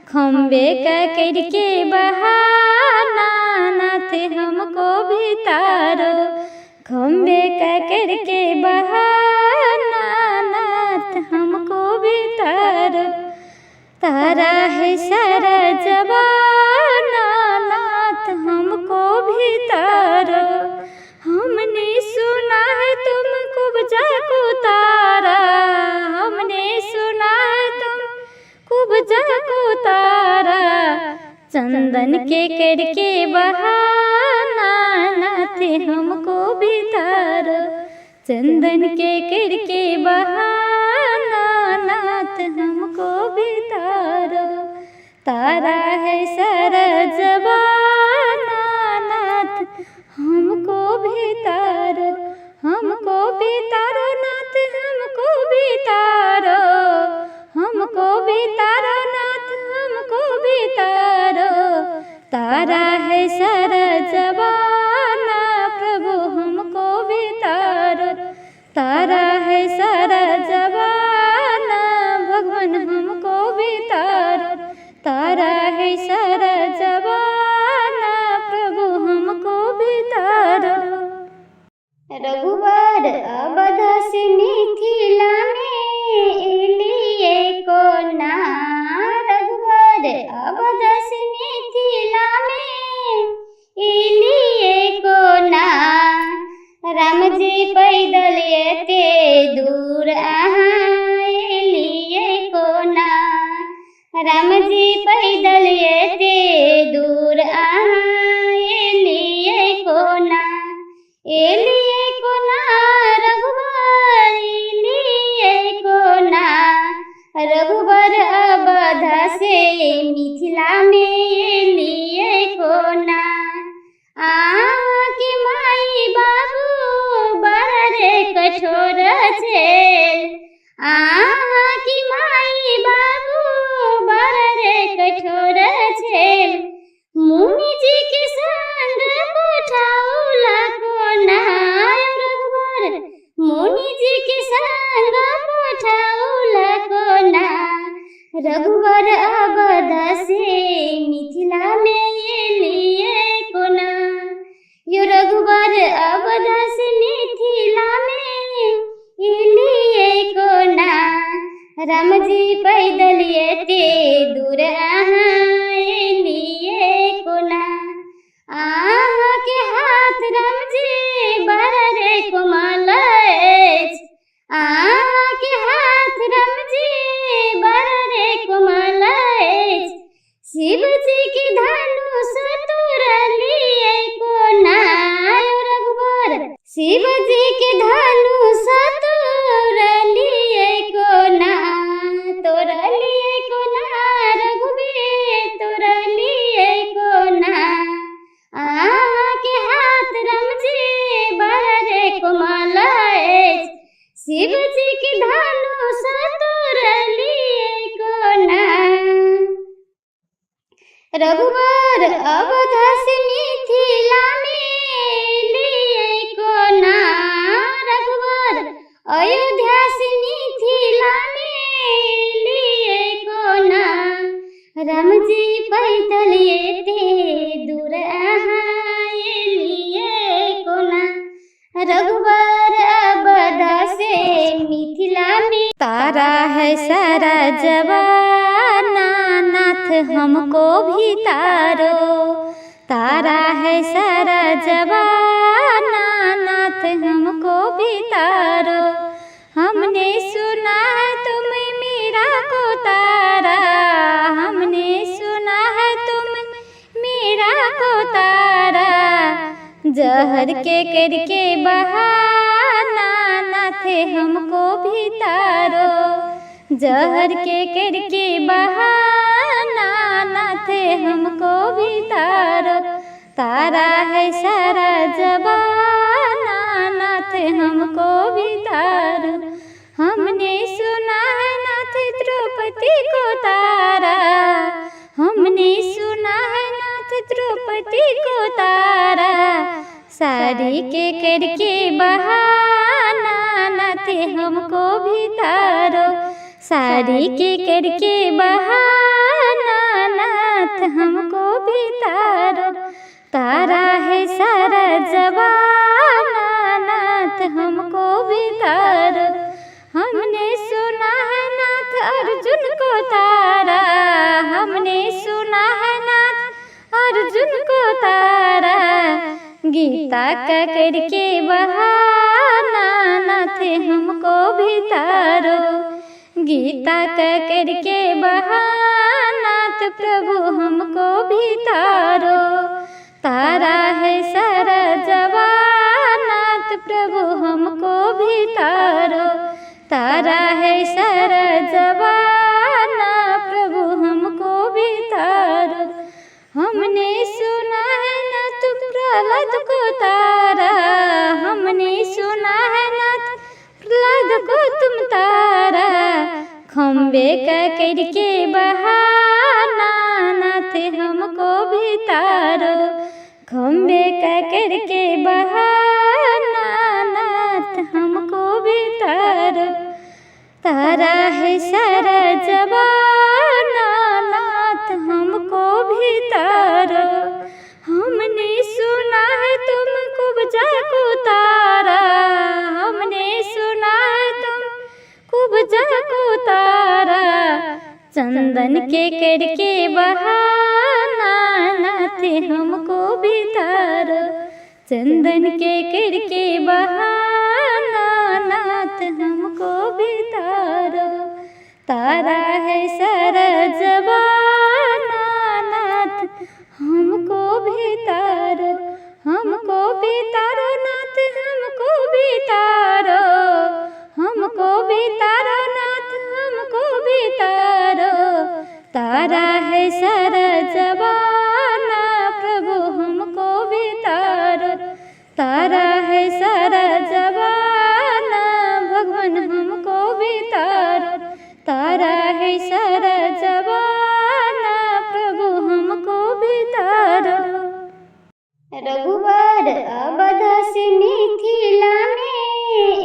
खम्बे का करके बहाना नाथ हमको भी तारो, खम्बे का करके बहाना नाथ हमको भी तारो। तारा है सारा जवाना नाथ हमको भी तारो। हमने सुना है तुम कुब्जा को तारा, हमने सुना है तुम कुब्जा को तारा, चंदन के करके बहाना नाथ हमको भी तारो, चंदन के करके बहाना नाथ हमको भी तारो। तारा है सारा जवाना नाथ हमको भी तारो, हमको भी तारो नाथ हमको भी तारो, हमको भी तारो नाथ हमको भी तारो। तारा है सारा जवाना प्रभु हमको भी तारो, तारा है सारा जवाना भगवान हमको भी तारो। तारा है सारा जवाना प्रभु हमको भी तारो। रघुबर अवध से मिथिला में एलियै कोना, रघुबर अवध से मिथिला में एलियै कोना। राम जी पैदल एते दूर अहाँ एलियै कोना, राम जी पैदल एते दूर अहाँ एलियै कोना, एलियै कोना रघुबर, एलियै कोना। रघुबर अवध से मिथिला मे एलियै कोना। अहाँके माई बाबू बड़ रे कठोर छेल, अहाँके माई बाबू बड़ रे कठोर छेल। मुनि जी के संग पठौला कोना रघुबर, मुनि जी के संग पठौला कोना। रघुबर अवध से मिथिला मे एलियै कोना। यो रघुबर अवध से मिथिला मे एलियै कोना। राम जी पैदल एते दूर अहाँ एलियै कोना। अहाँके हाथ राम जी बड़ रे कोमल अछि, अहाँके हाथ राम जी बड़ रे कोमल अछि। शिव जी के धनुष तोड़लियै कोना रघुबर, शिव जी के धनुष तोड़लियै कोना। तोड़लियै कोना रघुबीर, तोड़लियै कोना। अहाँके हाथ राम जी बड़ रे कोमल अछि, शिव जी के धनुष तोड़लियै कोना। रघुबर अवध से मिथिला मे एलियै कोना। रघुबर अयोध्या से मिथिला मे एलियै कोना। राम जी पैदल एते दूर अहाँ एलियै कोना। रघुबर अवध से मिथिला मे। तारा है सारा जवाना नाथ हमको भी तारो, तारा है सारा जवाना नाथ हमको भी तारो। हमने सुना है तुम मीरा को तारा, हमने सुना है तुम मीरा को तारा। जहर के करके बहाना नाथ हमको भी तारो, जहर के करके बहाना नाथ हमको भी तारो। तारा है सारा जवाना नाथ हमको भी तारो। हमने सुना है नाथ द्रौपदी को तारा, हमने सुना है नाथ द्रौपदी को तारा। साड़ी के करके बहाना नाथ हमको भी तारो, साड़ी के करके बहाना नाथ हमको भी तारो। तारा है सारा जवाना नाथ हमको भी तारो। हमने सुना है नाथ अर्जुन को तारा, हमने सुना है नाथ अर्जुन को तारा। गीता का करके बहाना नाथ हमको भी तारो, गीता का करके बहाना प्रभु हमको भी तारो। तारा है सारा जवाना प्रभु हमको भी तारो, तारा है सारा जवाना प्रभु हमको भी तारो। हमने सुना है नाथ प्रहलाद को तारा, हमने सुना है नाथ प्रहलाद को तुम तारा। खम्बे का करके बहाना नाथ हमको भी तारो, खम्बे का करके बहाना नाथ हमको भी तारो। तारा है सारा जवाना नाथ हमको भी तारो। हमने सुना है तुम कुब्जा को तारा, हमने सुना है तुम कुब्जा को तारा। चंदन के करके बहाना नाथ हमको भी तारो, चंदन के करके बहाना नाथ हमको भी तारो। तारा है सारा जमाना नाथ हमको भी तारो, हमको भी तारो नाथ, हमको भी तारो, हमको भी तारो नाथ, हमको भी तारो। तारा है सारा जमाना प्रभु हमको भी तारो, तारा है सारा जमाना भगवान हमको भी तारो, तारा है सारा जमाना प्रभु हमको भी तारो। रघुबर अवध से मिथिला में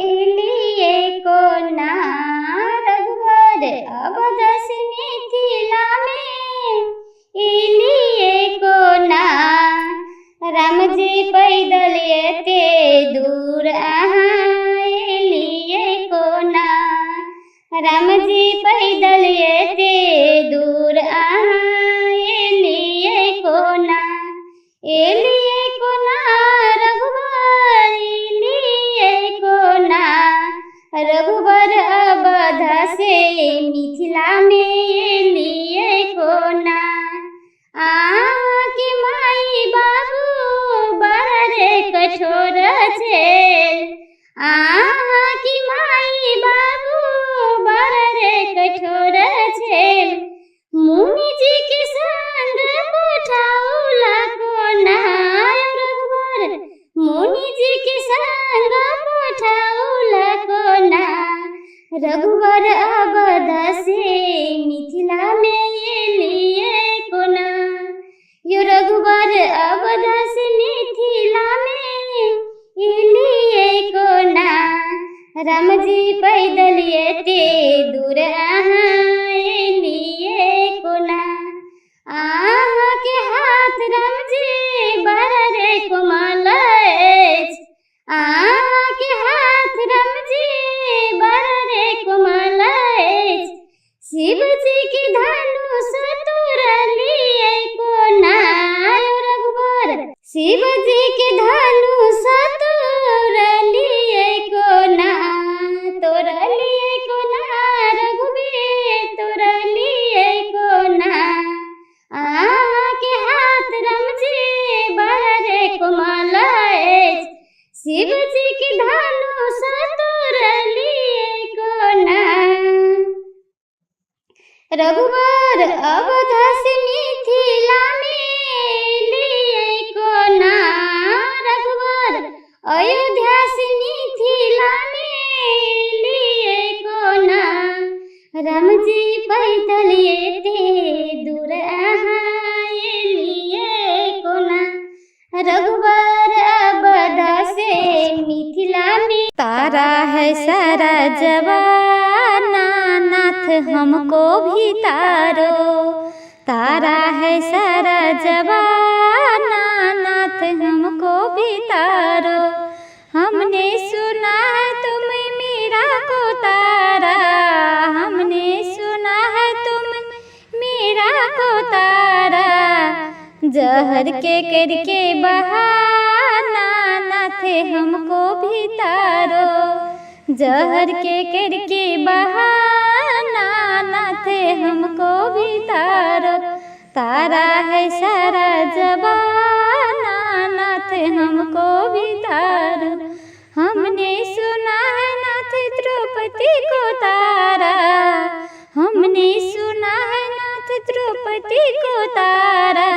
एलिए कोना, रघुबर अवध से मिथिला में एलिए कोना। राम जी पैदल एते दूर अहाँ एलिए कोना, राम जी पैदल एते दूर अहाँ एलिए कोना। एलिए कोना रघुबर एलिए कोना, रघुबर अवध से मिथिला में एलिए कोना। अहाँके माई बाबू बड़ रे कठोर छेल, अहाँके माई बाबू बड़ रे कठोर छेल। मुनि जी के संग पठाउला कोना रघुबर, मुनि जी के संग पठाउला कोना। रघुबर अवध से मिथिला में एलिए कोना, यो रघुबर अवध से मिथिला में एलिए कोना। राम जी पैदल एते दूर अहाँ एलिए कोना। अहाँके हाथ राम जी बड़ रे कोमल अछि, अहाँके हाथ राम जी बड़ रे कोमल अछि। शिव जी के धनुष तोड़लिए कोना रघुबर, शिव जी के धनुष तोड़लिए कोना, तोड़लिए कोना रघुबीर तोड़लिए कोना। अहाँके हाथ राम जी बड़ रे कोमल अछि, शिव जी के धनुष तोड़लिए कोना। रघुबर अवध से मिथिला में एलिए कोना, रघुबर अयोध्या से मिथिला में एलिए कोना। राम जी पैदल एते दूर अहाँ एलिए कोना, रघुबर अवध से मिथिला में। तारा है सारा जमाना नाथ हमको भी तारो, तारा है सारा जमाना नाथ हमको भी तारो। हमने सुना है तुम मीरा को तारा, हमने सुना है तुम मीरा को तारा। जहर के करके बहाना नाथ हमको भी तारो, जहर के करके बहाना नाथ हमको भी तारो। तारा है सारा जमाना नाथ हमको भी तारो। हमने सुना है नाथ द्रौपदी को तारा, हमने सुना है नाथ द्रौपदी को तारा।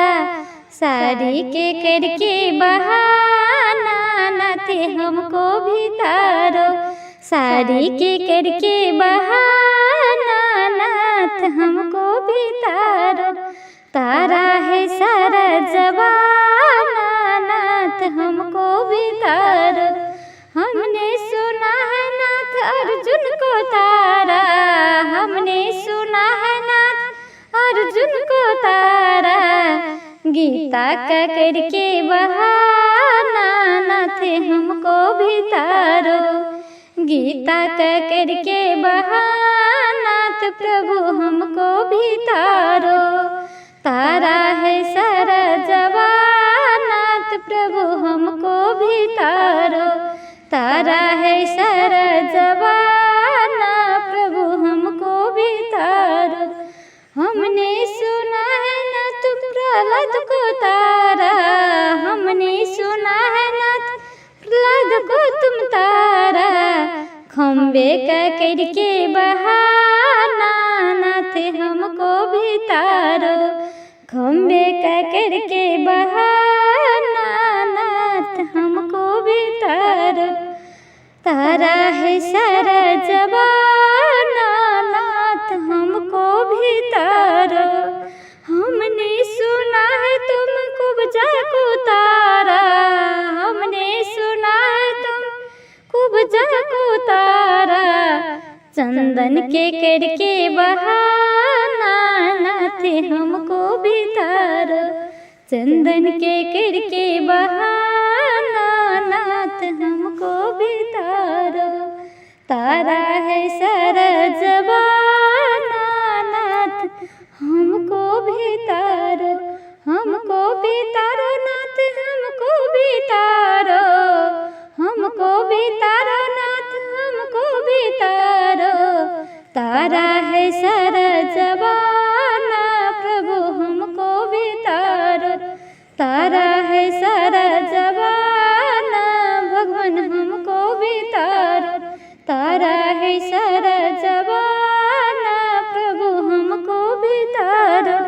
साड़ी के करके बहाना नाथ हमको भी तारो, साड़ी के करके बहाना नाथ हमको भी तारो। तारा है सारा जमाना नाथ हमको भी तारो। हमने सुना है नाथ अर्जुन को तारा, हमने सुना है नाथ अर्जुन को तारा। गीता का करके बहाना नाथ हमको भी तारो, गीता का करके बहाना प्रभु हमको भी तारो। तारा है सारा जमाना प्रभु हमको भी तारो, तारा है सारा जमाना प्रभु हमको भी तारो। खम्बे का करके बहाना नाथ हमको भी तारो। खम्बे का करके बहाना नाथ हमको भी तारो। तारा है सारा जमाना नाथ हमको भी तारो। हमने सुना है तुम कुब्जा को तारा, हमने सुना है तुम कुब्जा को तारा। चंदन के करके बहाना नाथ हमको भी तारो। चंदन के करके बहाना नाथ हमको भी तारो। तारा है सारा जमाना नाथ हमको भी तारो। हमको भी तारो नाथ हमको भी तारो। हमको भी तारो नाथ हमको भी तारो। तारा है सारा जमाना प्रभु हमको भी तारो। तारा है सारा जमाना भगवान हमको भी तारो। तारा है सारा जमाना प्रभु हमको भी तारो।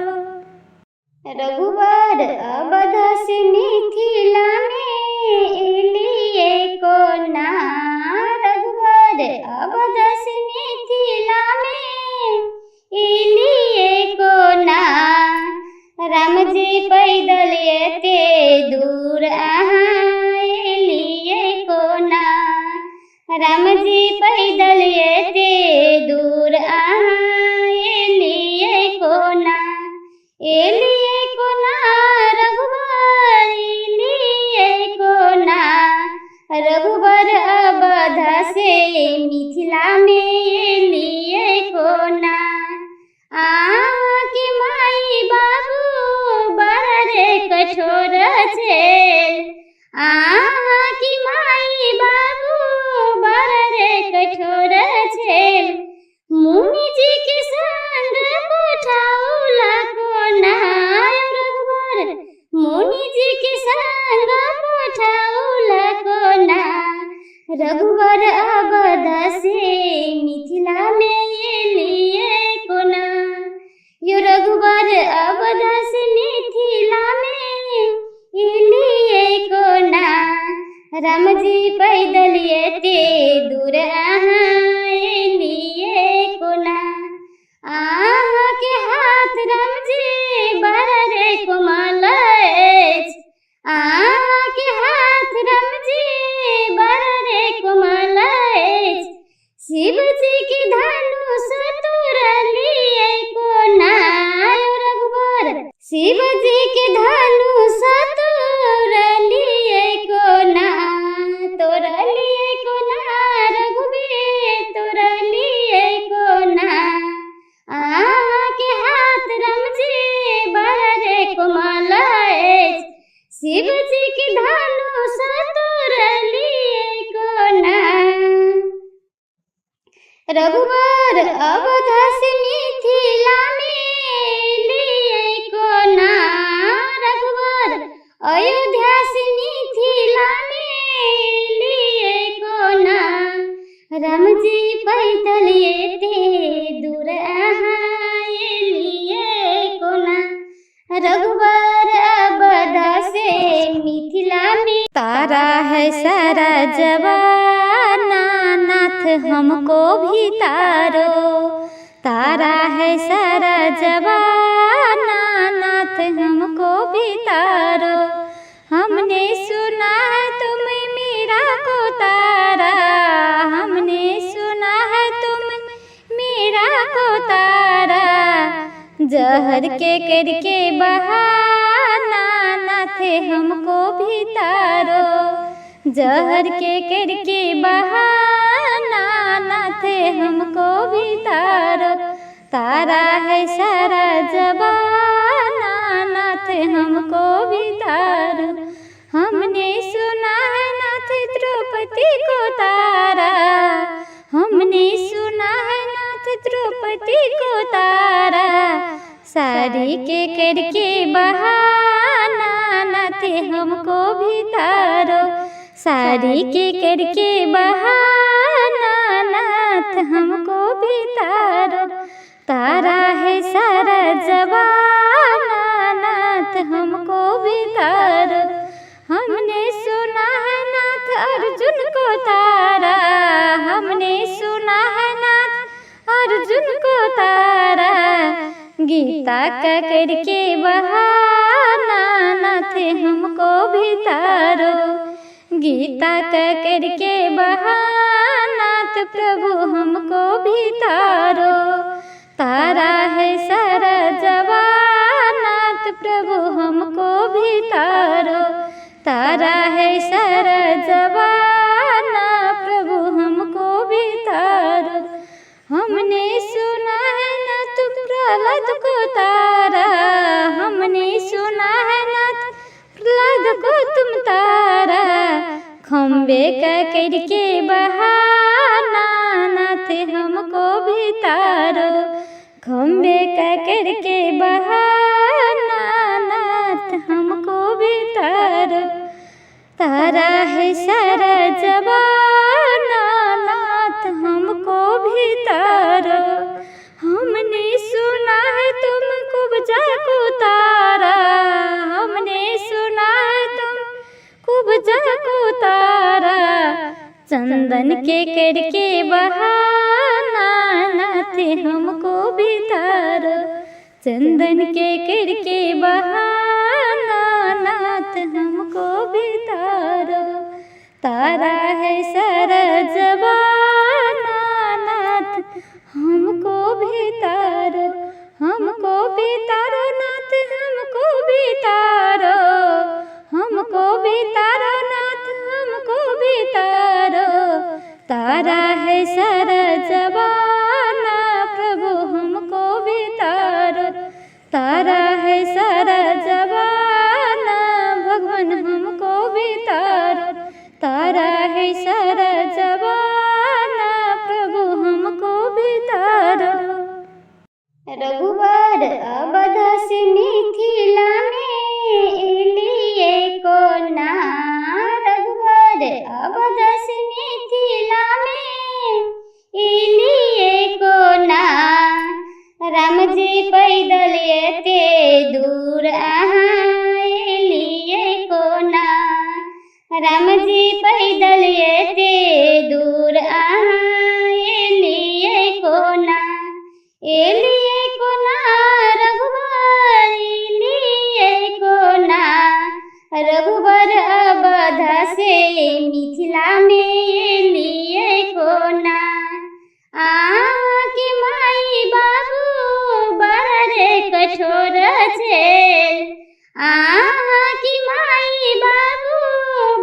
रघुबर अवध से मिथिला में एलिए कोना। रघुबर अवध से मिथिला में एलिए कोना। राम जी पैदल एते दूर अहाँ एलिए कोना। राम जी पैदल एते दूर अहाँ एलिए कोना। एलिए कोना रघुबर एलिए कोना। रघुबर अवध से मिथिला में एलिए कोना। अहाँके माई बाबू बड़ रे कठोर छेल। अहाँके माई बाबू बड़ रे कठोर छेल। मुनि जी के संग पठाउला कोना। रघुबर मुनि जी के संग पठाउला कोना। रघुबर अवध से मिथिला में एलिए कोना। यो रघुबर अवध से मिथिला में एलिए कोना। राम जी पैदल एते दूर अहाँ एलिए कोना। अहाँके हाथ राम जी बड़ रे कोमल अछि। अहाँके हाथ राम जी बड़ रे कोमल अछि। शिव जी के धनुष तोड़लिए कोना। रघुबर शिव जी के धनुष तोड़लिए कोना। तोड़लिए कोना रघुबीर तोड़लिए कोना। अहाँके हाथ राम जी बड़ रे कोमल अछि। शिव जी के धनुष तोड़लिए कोना। रघुबर अवध से मिथिला में एलिए कोना। रघुबर अयोध्या से मिथिला में एलिए कोना। राम जी पैदल एते दूर अहाँ एलिए कोना। रघुबर अवध से मिथिला में। तारा है सारा जमाना नाथ हमको भी तारो। तारा है सारा जमाना नाथ हमको भी तारो। हमने सुना है तुम मीरा को तारा। हमने सुना है तुम मीरा को तारा। जहर के करके बहाना नाथ हमको भी तारो। जहर के करके बहाना नाथ हमको भी तारो। तारा है सारा जमाना नाथ हमको भी तारो। हमने सुना है नाथ द्रौपदी को तारा। हमने सुना है नाथ द्रौपदी को तारा। सारी के करके बहाना नाथ हमको भी तारो। सारी के करके बहाना नाथ नाथ हमको भी तारो। तारा है सारा जमाना नाथ हमको भी तारो। हमने सुना है नाथ अर्जुन को तारा, हमने सुना है नाथ अर्जुन को तारा। गीता का करके बहाना नाथ हमको भी तारो। गीता का करके बहाना प्रभु हमको भी तारो। तारा है सारा जमाना प्रभु हमको भी तारो। तारा है सारा जमाना प्रभु हमको भी तारो। हमने सुना है ना तुम प्रहलाद को तारा, हमने सुना है ना प्रहलाद को तुम तारा। खम्बे का करके बहाना नाथ हमको भी तारो। खम्बे का करके बहाना नाथ हमको भी तारो। तारा है सारा जमाना नाथ हमको भी तारो। हमने सुना है तुम कुब्जा को तारा, हमने सुना है तुम कुब्जा को तारा। चंदन के करके बहाना नाथ हमको भी तारो। चंदन के करके बहाना नाथ हमको भी तारो। तारा है सारा जमाना नाथ हमको भी तारो। हमको भी तारो नाथ हमको भी तारो। हमको भी तारो नाथ हमको भी तारो। तारा है सारा जमाना प्रभु हमको भी तारो। तारा है सारा जमाना भगवान हमको भी तारो। तारा है सारा जमाना प्रभु हमको भी तारो। रघुबर अवध से मिथिला में एलिए कोना। रघुबर अवध से मिथिला में एलिए कोना। राम जी पैदल एते दूर अहाँ एलिए कोना। राम जी पैदल एते दूर अहाँ एलिए कोना। एलिए कोना रघुबर एलिए कोना। रघुबर अवध से मिथिला में एलिए कोना। अहाँके माई बाबू बड़ रे कठोर छेल। अहाँके माई बाबू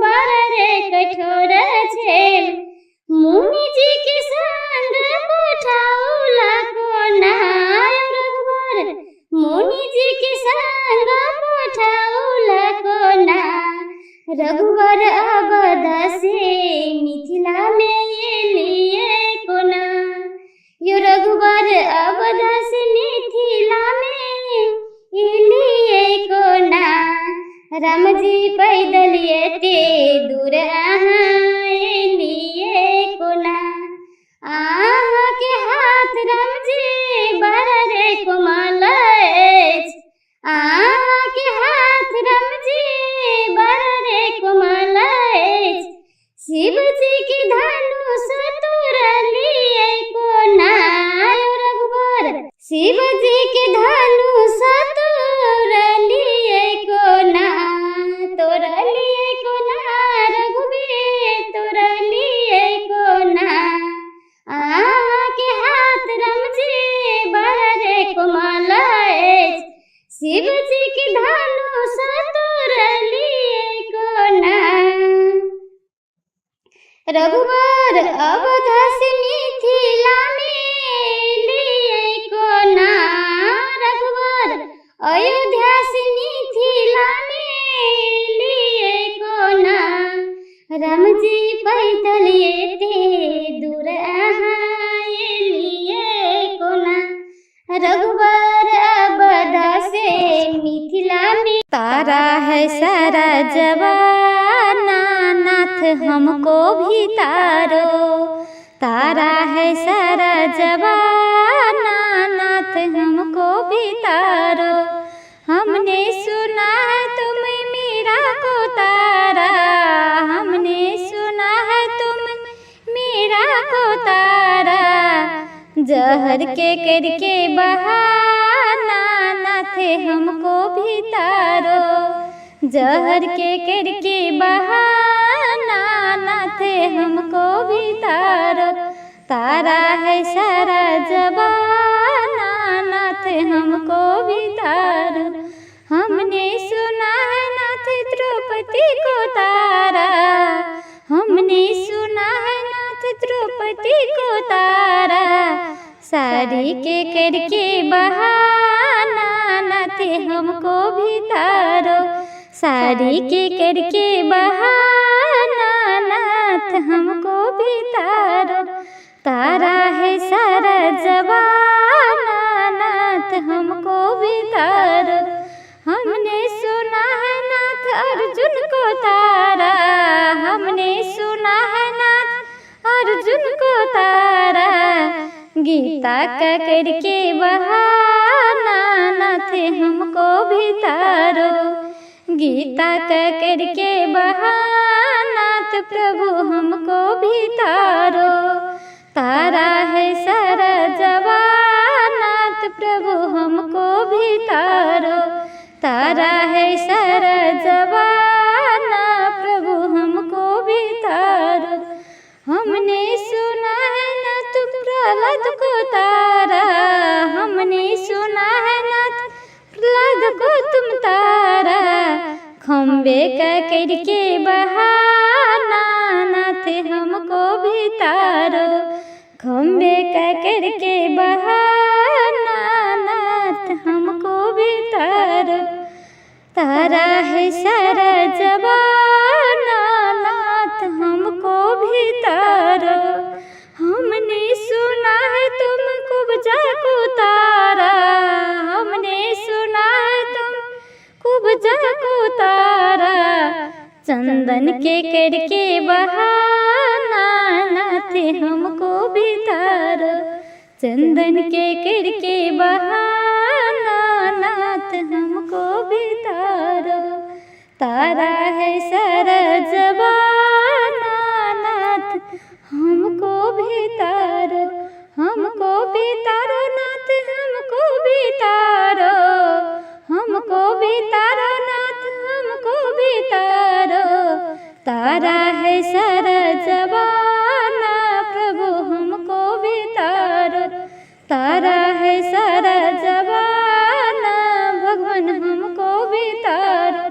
बड़ रे कठोर छेल। मुनि जी के संग पठौला कोना। रघुबर मुनि जी के संग पठौला कोना। रघुबर अवध से मिथिला में एलिए कोना। यो रघुबर अवध से मिथिला में एलिए कोना। राम जी पैदल एते दूर अहाँ एलिए कोना। अहाँके हाथ राम जी बड़ रे कोमल अछि। अहाँके हाथ राम जी बड़ रे कोमल अछि। शिव जी के धनुष तोड़लिए कोना। रघुबर शिव जी के धनुष तोड़लिए कोना। तोड़लिए कोना रघुबीर तोड़लिए कोना। अहाँके हाथ राम जी बड़ रे कोमल अछि। शिव जी के धनुष तोड़लिए कोना। रघुबर अवध से मिथिला में एलिए कोना। रघुबर अयोध्या से मिथिला में एलिए कोना। राम जी पैदल एते दूर अहाँ एलिए कोना। रघुबर अवध से मिथिला में। तारा है सारा जमाना नाथ हमको भी तारो। तारा है सारा जमाना नाथ हमको भी तारो। हमने सुना है तुम मीरा को तारा, हमने सुना है तुम मीरा को तारा। जहर के करके बहाना नाथ हमको भी तारो। जहर के करके बहाना नाथ हमको भी तारो। तारा है सारा जमाना नाथ हमको भी तारो। हमने सुना है नाथ द्रौपदी को तारा, हमने सुना है नाथ द्रौपदी को तारा। साड़ी के करके बहाना नाथ हमको भी तारो। साड़ी के करके बहाना नाथ हमको भी तारो। तारा है सारा जमाना नाथ हमको भी तारो। हमने सुना है नाथ अर्जुन को तारा, हमने सुना है नाथ अर्जुन को तारा। गीता का करके बहाना नाथ हमको भी तारो। गीता का करके बहाना प्रभु हमको भी तारो। तारा है सारा जमाना प्रभु हमको भी तारो। तारा है सारा जमाना प्रभु हमको भी तारो। हमने सुना है नाथ प्रहलाद को तारा, हमने सुना है नाथ प्रहलाद को तुम तारा। खम्बे का करके बहाना नाथ हमको भी तारो। खम्बे का करके बहाना नाथ हमको भी तारो। तारा है सारा जमाना नाथ हमको भी तारो। हमने सुना है तुम कुब्जा को तारा, हमने सुना है तुम कुब्जा को तारा। चंदन के करके बहाना नाथ हमको भी तारो। चंदन के करके बहाना नाथ हमको भी तारो। तारा है सारा जमाना नाथ हमको भी तारो। हमको भी तारो नाथ हमको भी तारो। हमको भी तारो नाथ हमको भी तारो। तारा है सारा जमाना प्रभु हमको भी तारो। तारा है सारा जमाना भगवान हमको भी तारो।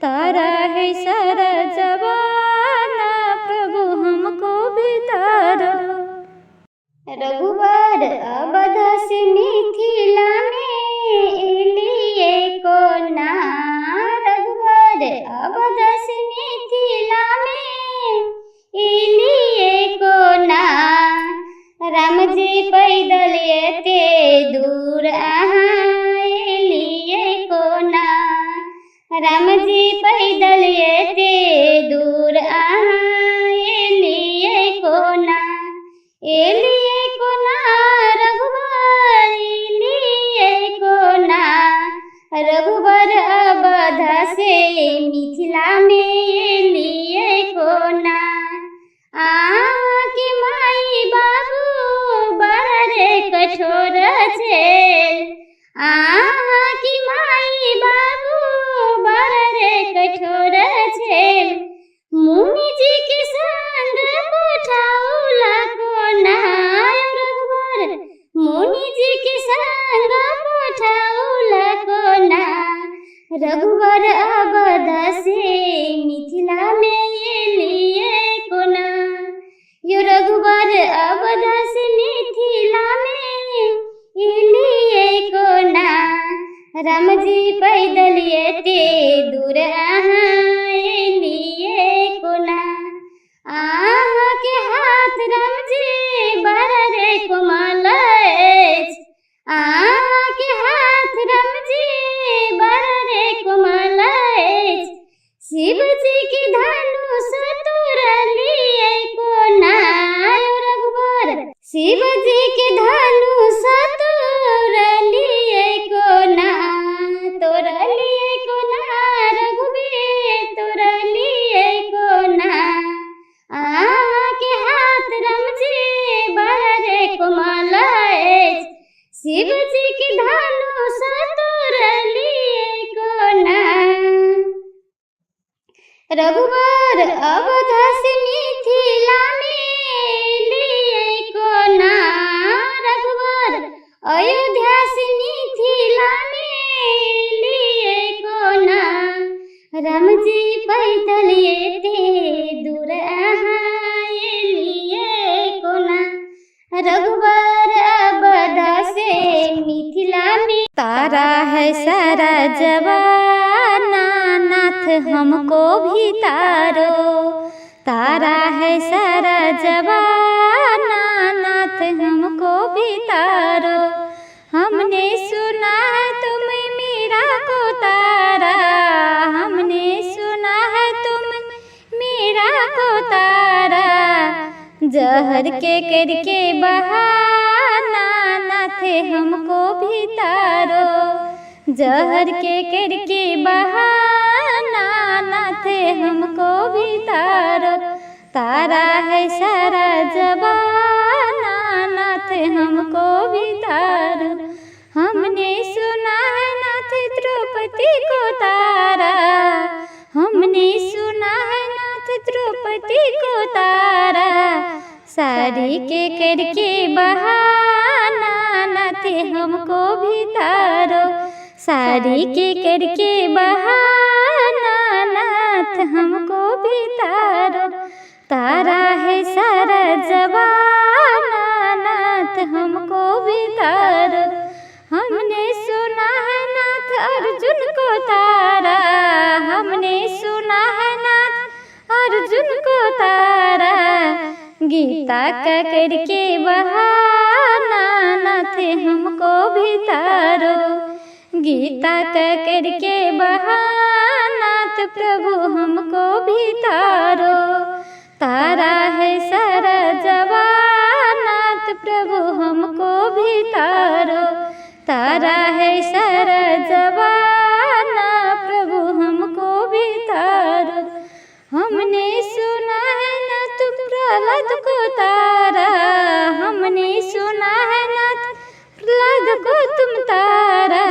तारा है सारा जमाना प्रभु हमको भी तारो। रघुबर अवध से मिथिला में एलिए कोना। रघुबर अवध से मिथिला में एलिए कोना। राम जी पैदल एते दूर अहाँ एलिए कोना। राम जी पैदल एते दूर अहाँ एलिए कोना। एलिए कोना रघुबर एलिए कोना। रघुबर अवध से मिथिला में एलिए कोना। अहाँके माई बाबू बड़ रे कठोर छेल। अहाँके माई बाबू बड़ रे कठोर छेल। मुनि जी के संग पठौला कोना। रघुबर मुनि जी के संग पठौला कोना। रघुबर अवध से मिथिला में एलिए कोना। यो रघुबर अवध से मिथिला में एलिए कोना। राम जी पैदल एते दूर अहाँ एलिए कोना। अहाँके हाथ राम जी बड़ रे कोमल अछि। अहाँके हाथ राम जी बड़ रे कोमल अछि। शिव जी के धनुष तोड़लिए कोना। रघुबर रघुबर अवध से मिथिला में एलियै कोना। रघुबर अयोध्या से मिथिला में एलियै कोना। रामजी पैदल एते दूर अहाँ एलियै कोना। रघुबर अवध से मिथिला में। तारा है सारा जवाना नाथ हमको भी तारो। तारा है सारा जवाना नाथ हमको भी तारो। हमने सुना है तुम मीरा को तारा। हमने सुना है तुम मीरा को तारा। जहर के करके बहाना नाथ हमको भी तारो। जहर के करके बहाना नाथ हमको भी तारो। तारा है सारा जबाना नाथ हमको भी तारो। हमने सुना है नाथ द्रौपदी को तारा। हमने सुना है नाथ द्रौपदी को तारा। साड़ी के करके बहाना नाथ हमको भी तारो। साड़ी के करके बहाना नाथ हमको भी तारो। तारा है सारा जवाना नाथ हमको भी तारो। हमने सुना है नाथ अर्जुन को तारा। हमने सुना है नाथ अर्जुन को तारा। गीता का करके बहाना नाथ हमको भी तारो। गीता का करके बहाना नाथ प्रभु हमको भी तारो। तारा है सारा जवानाथ प्रभु हमको भी तारो। तारा है सारा जवाना प्रभु हमको भी तारो। हमने सुना है नाथ प्रहलाद को तारा। हमने सुना है नाथ प्रहलाद को तुम तारा।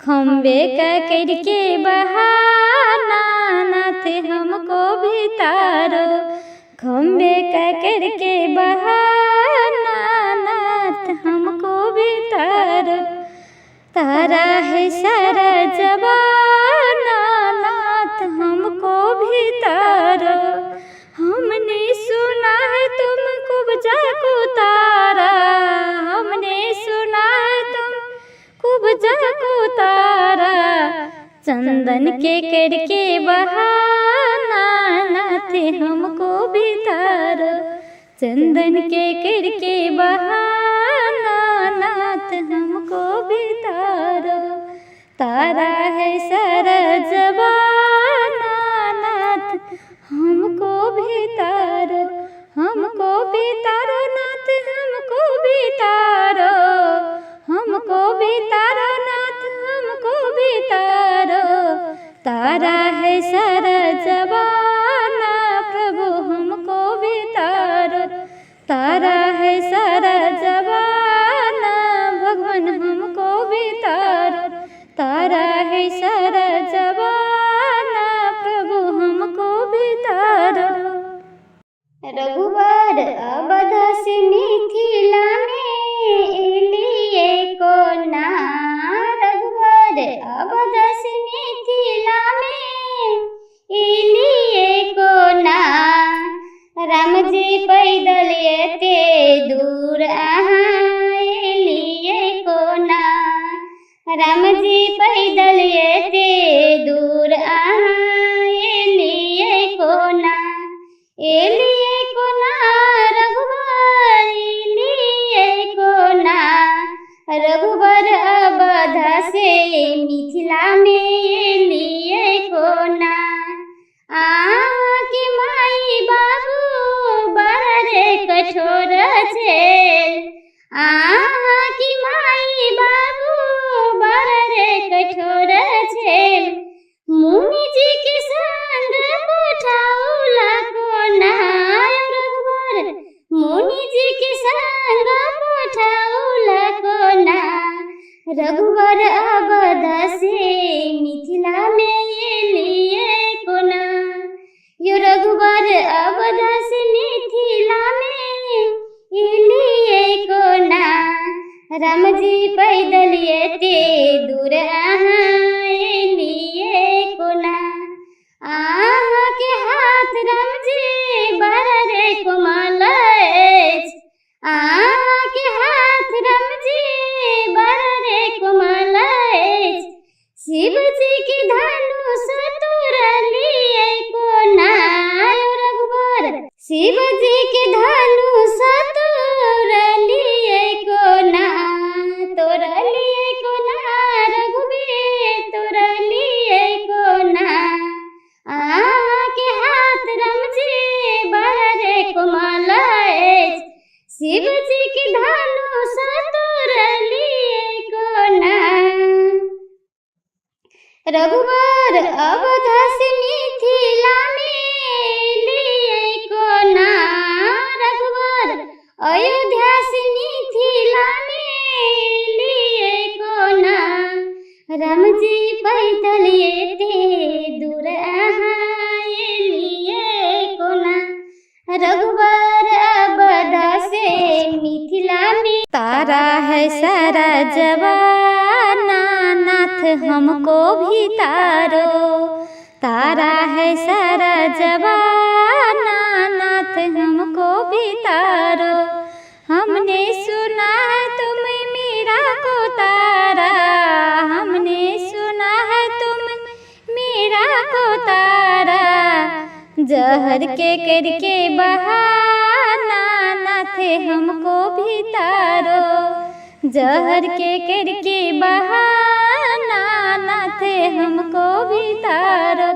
खम्बे का करके बहाना नाथ हमको भी तारो। खम्बे का करके बहाना नाथ हमको भी तारो। तारा है सारा जवाना नाथ हमको भी तारो। हमने सुना है तुम कुब्जा को तारा। हमने सुना है तुम कुब्जा को तारा। चंदन के करके बहाना नाथ हमको भी तारो। चंदन के करके बहाना नाथ हमको भी तारो। तारा है सारा जवाना नाथ हमको भी तारो। हमको भी तारो नाथ हमको भी तारो। हमको भी तारो नाथ हमको भी तारो। तारा है सारा जवाना प्रभु हमको भी तारो। तारा है सारा जवाना भगवान हमको भी तारो। तारा है सारा जवाना प्रभु हमको भी तारो। रघुबर अवध से मिथिला में एलियै कोना। रघुबर अवध से मिथिला में एलियै कोना। रामजी पैदल एते दूर अहाँ एलियै कोना। रामजी पैदल एते दूर अहाँ एलियै कोना। एलियै कोना रघुबर एलियै कोना। रघुबर अवध से मिथिला में एलियै कोना। अहाँके माई बाबू बड़ रे कठोर छेल। अहाँके माई बाबू बड़ रे कठोर छेल। मुनि जी के संग पठौला कोना। रघुबर मुनि जी के संग पठौला कोना। रघुबर अवध से मिथिला में एलियै कोना। राम जी पैदल एते दूर अहाँ एलियै कोना। अहाँके हाथ राम जी बड़ रे कोमल अछि, अहाँके हाथ राम जी बड़ रे कोमल अछि। शिव जी के धनुष तोड़लियै कोना यौ रघुबर, शिव जी के धनुष तोड़लियै कोना, तोड़लियै कोना रघुबीर, तोड़लियै कोना। अहाँके हाथ राम जी बड़ रे कोमल अछि, शिव जी के धनुष तोड़लियै कोना। रघुबर अवध से मिथिला में एलियै कोना, रघुबर अयोध्या से मिथिला में एलियै कोना। राम जी पैदल एते दूर अहाँ एलियै कोना, रघुबर अवध से मिथिला में। तारा है सारा जवाना नाथ हमको भी तारो, तारा है सारा जवाना नाथ हमको भी तारो। हमने सुना है तुम मीरा को तारा, हमने सुना है तुम मीरा को तारा। जहर के करके बहाना नाथ हमको भी तारो, जहर के करके बहाना नाथ हमको भी तारो।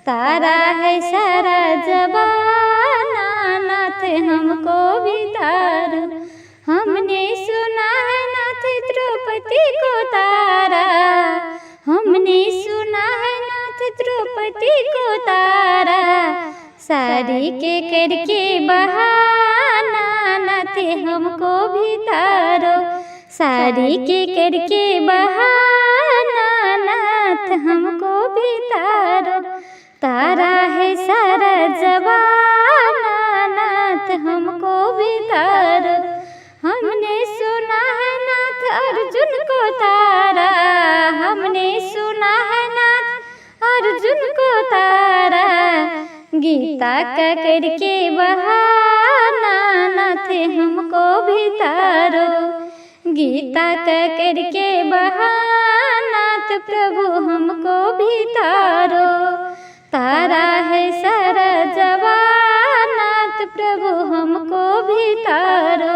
तारा है सारा जबाना नाथ हमको भी तारो। हमने सुना है नाथ द्रौपदी को तारा, हमने सुना है नाथ द्रौपदी को तारा। साड़ी के करके बहाना नाथ हमको भी तारो, साड़ी के करके बहाना नाथ हमको भी तारो। तारा है सारा जवाना नाथ हमको भी तारो। हमने सुना है नाथ अर्जुन को तारा, हमने सुना है नाथ अर्जुन को तारा। गीता का करके बहाना नाथ हमको भी तारो, गीता का करके बहाना नाथ प्रभु हमको भी तारो। तारा है सारा जवानाथ प्रभु हमको भी तारो,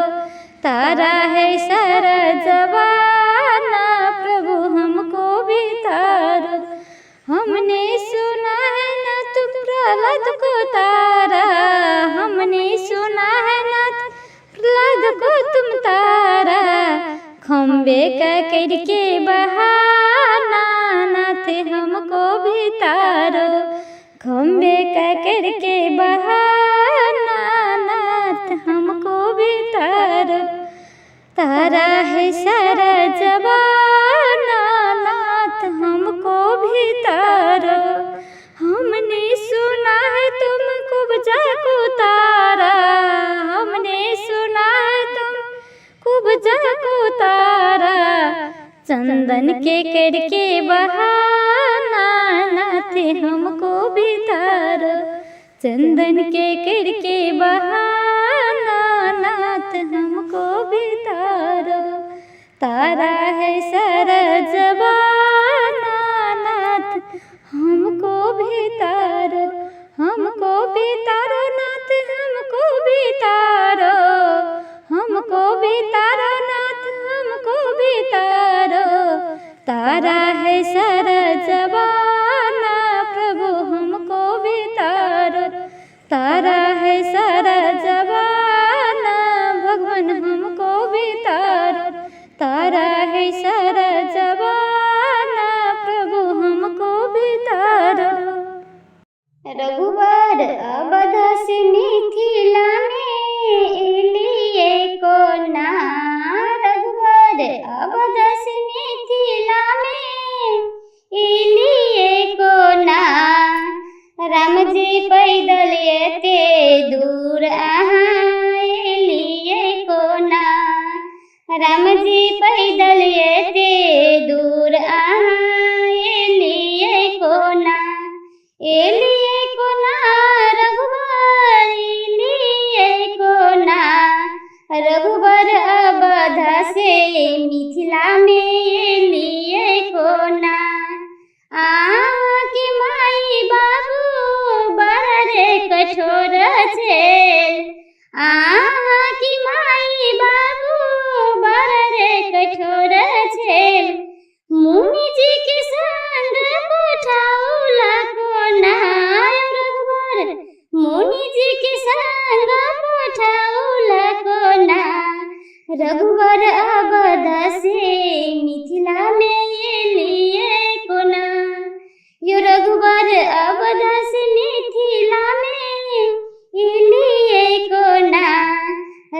तारा है सारा जवाना प्रभु हमको भी तारो। हमने सुना है नाथ प्रहलाद को तारा, हमने सुना है नाथ प्रहलाद को तुम तारा। खम्बे का करके बहाना नाथ हमको भी तारो, खम्बे का करके बहाना नाथ हमको भी तारो। तारा है सारा जवाना नाथ हमको भी तारो। हमने सुना है तुम कुब्जा को तारा, हमने सुना है तुम कुब्जा को तारा। चंदन के करके बहाना नाथ हमको भी तारो, चंदन के करके बहाना नाथ हमको भी तारो। तारा है सारा जवाना नाथ हमको भी तारो, हमको भी तारो नाथ हमको भी तारो, हमको भी तारो नाथ हमको भी तारो। तारा है सारा जवाना प्रभु हमको भी तारो, तारा है सारा जवाना भगवान हमको भी तारो। तारा है सारा जवाना प्रभु हमको भी तारो। रघुबर अवध से मिथिला में एलियै कोना, रघुबर अवध से मिथिला में एलियै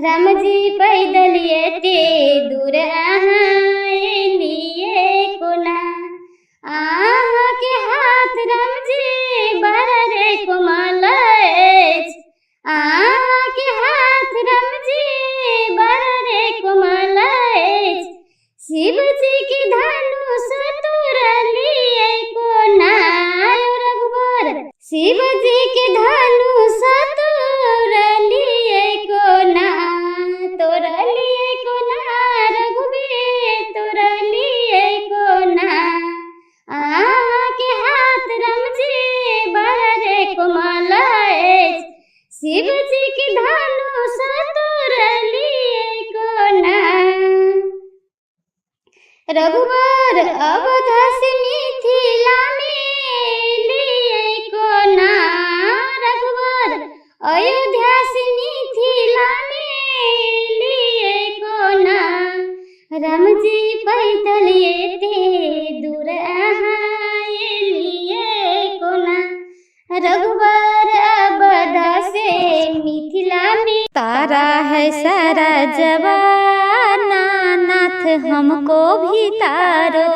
राम जी पैदल एते दूर अहाँ एलियै कोना। अहाँके हाथ राम जी बड़ रे कोमल अछि, अहाँके हाथ राम जी बड़ रे कोमल अछि। शिव जी के धनुष तोड़लियै कोना यौ रघुबर, शिव जी के धनुष तोड़लियै कोना, तोड़लियै कोना रघुबीर, तोड़लियै कोना। अहाँके हाथ राम जी बड़ रे कोमल अछि, शिव जी के धनुष तोड़लियै कोना। रघुबर अवध से मिथिला में एलियै कोना, रघुबर अयोध्या से मिथिला में एलियै कोना। राम जी पैदल एते दूर अहाँ एलियै कोना, रघुबर अवध से मिथिला में। तारा है सारा जवाना नाथ हमको भी तारो,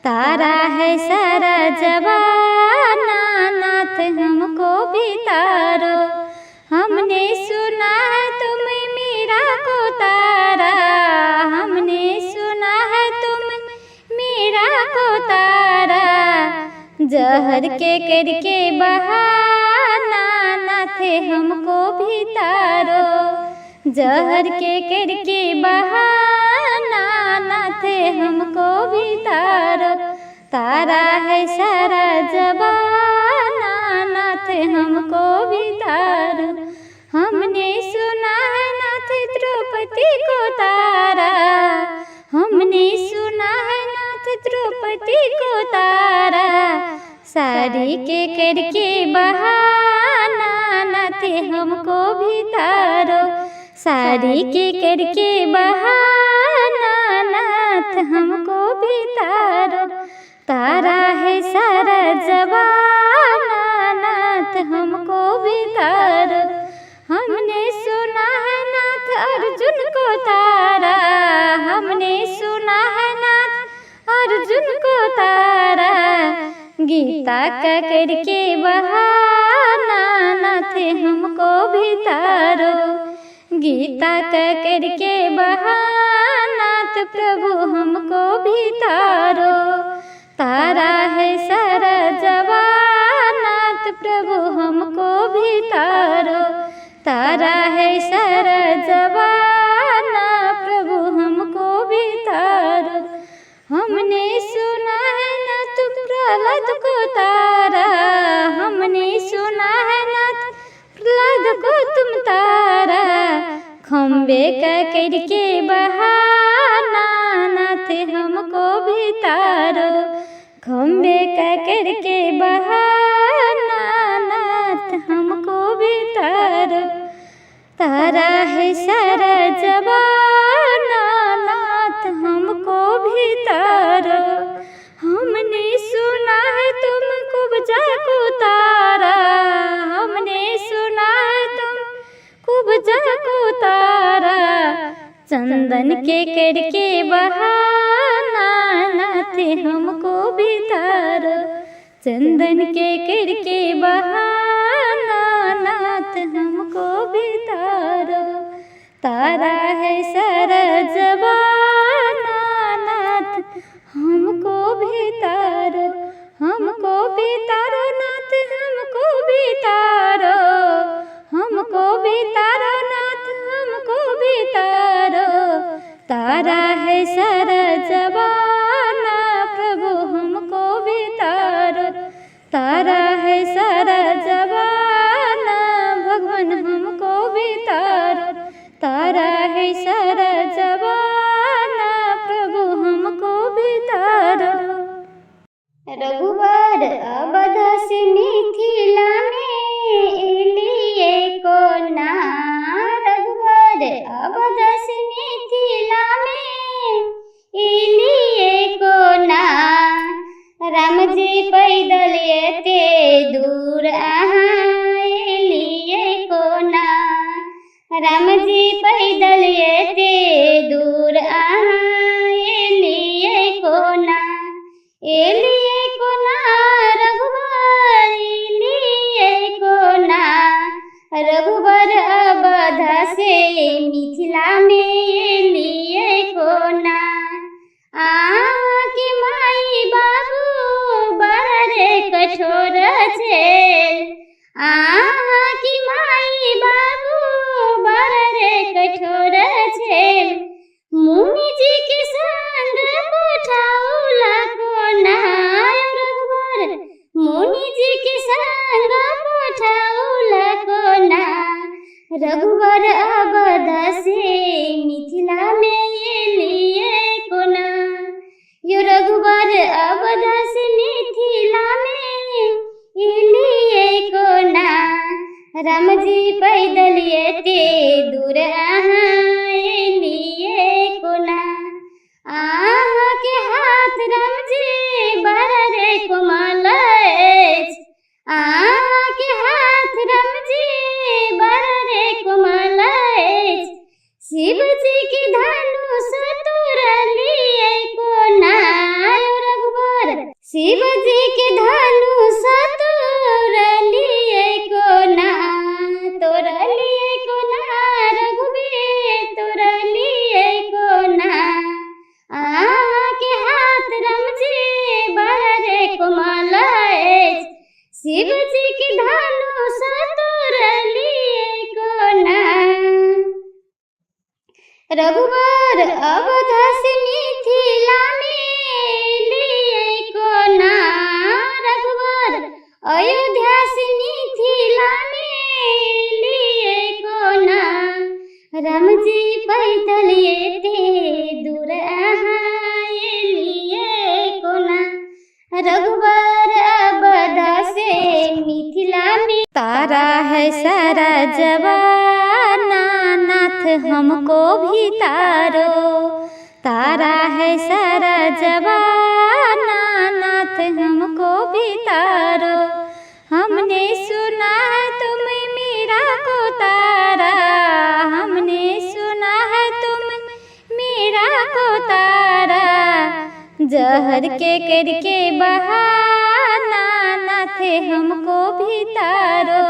तारा है सारा जवाना नाथ हमको भी तारो। हमने सुना है तुम मीरा को तारा, हमने सुना है तुम मीरा को तारा। जहर के करके बहाना नाथ हमको भी तारो, जहर के करके बहाना नाथ हमको भी तारो। तारा है सारा जवाना नाथ हमको भी तारो। हमने सुना है नाथ द्रौपदी को तारा, हमने सुना है नाथ द्रौपदी को तारा। साड़ी के करके बहाना नाथ हमको भी तारो, साड़ी के करके बहाना नाथ हमको भी तारो। तारा है सारा जवाना नाथ हमको भी तारो। हमने सुना है नाथ अर्जुन को तारा, हमने सुना है नाथ अर्जुन को तारा। गीता का करके बहाना नाथ हमको भी तारो, गीता का करके बहाना नाथ प्रभु हमको भी तारो। तारा है सारा जवाना नाथ प्रभु हमको भी तारो, तारा है सारा जवाना प्रभु हमको भी तारो। हमने सुना है नाथ प्रहलाद को तारा, हमने सुना है नाथ प्रहलाद को तुम तारा। खम्बे का करके बहाना नाथ हमको भी तारो, खम्बे का करके बहाना नाथ हमको भी तारो। तारा है सारा जवाना नाथ हमको भी तारो। हमने सुना है तुम कुब्जा को तारा, हमने सुना है तुम कुब्जा को तारा। चंदन के करके बहाना नाथ हमको भी तारो, चंदन के करके बहाना नाथ हमको भी तारो। तारा है सारा जवाना नाथ हमको भी तारो, हमको भी तारो नाथ हमको भी तारो, हमको भी तारो नाथ हमको भी तारो। तारा है सारा जवाना प्रभु हमको भी तारो, तारा है सारा जवाना भगवान हमको भी तारो। तारा है सारा जवाना प्रभु हमको भी तारो। रघुबर अवध से मिथिला में एलियै कोना, रघुबर अवध से मिथिला में एलियै कोना। राम जी पैदल एते दूर अहाँ एलियै कोना, राम जी पैदल एलियै कोना रघुबर, एलियै कोना रघुबर, अवध से मिथिलामे एलियै कोना। अहाँके माई बाबू बड़ रे कठोर छेल, अहाँके माई बाबू बड़ रे कठोर छेल, मुनि जी के संग पठौला कोना रघुबर, मुनि जी के संग पठौला कोना रघुबर, अवध से मिथिलामे एलियै कोना। यो रघुबर अवध से मिथिलामे एलियै कोना, रामजी पैदल एते दूर अहाँ एलियै कोना। अहाँके हाथ रामजी बड़ रे कोमल अछि, अहाँके हाथ रामजी बड़ रे कोमल अछि, शिवजी के धनुष तोड़लियै कोना रघुबर, शिवजी के धनुष तोड़लियै कोना, तोड़लियै कोना रघुबीर, तोड़लियै कोना। अहाँके हाथ रामजी बड़ रे कोमल अछि, शिवजी के धनुष तोड़लियै कोना। रघुबर अवध से मिथिलामे एलियै कोना, रघुबर अयोध्या से मिथिलामे एलियै कोना, रामजी पैदल एते दूर अहाँ एलियै कोना, रघुबर अवध से मिथिलामे। तारा है सारा जवाना नाथ हमको भी तारो, तारा है सारा जवाना नाथ हमको भी तारो, हमने सुना है तुम मीरा को तारा, हमने सुना है तुम मीरा को तारा, जहर के करके बहाना नाथ हमको भी तारो,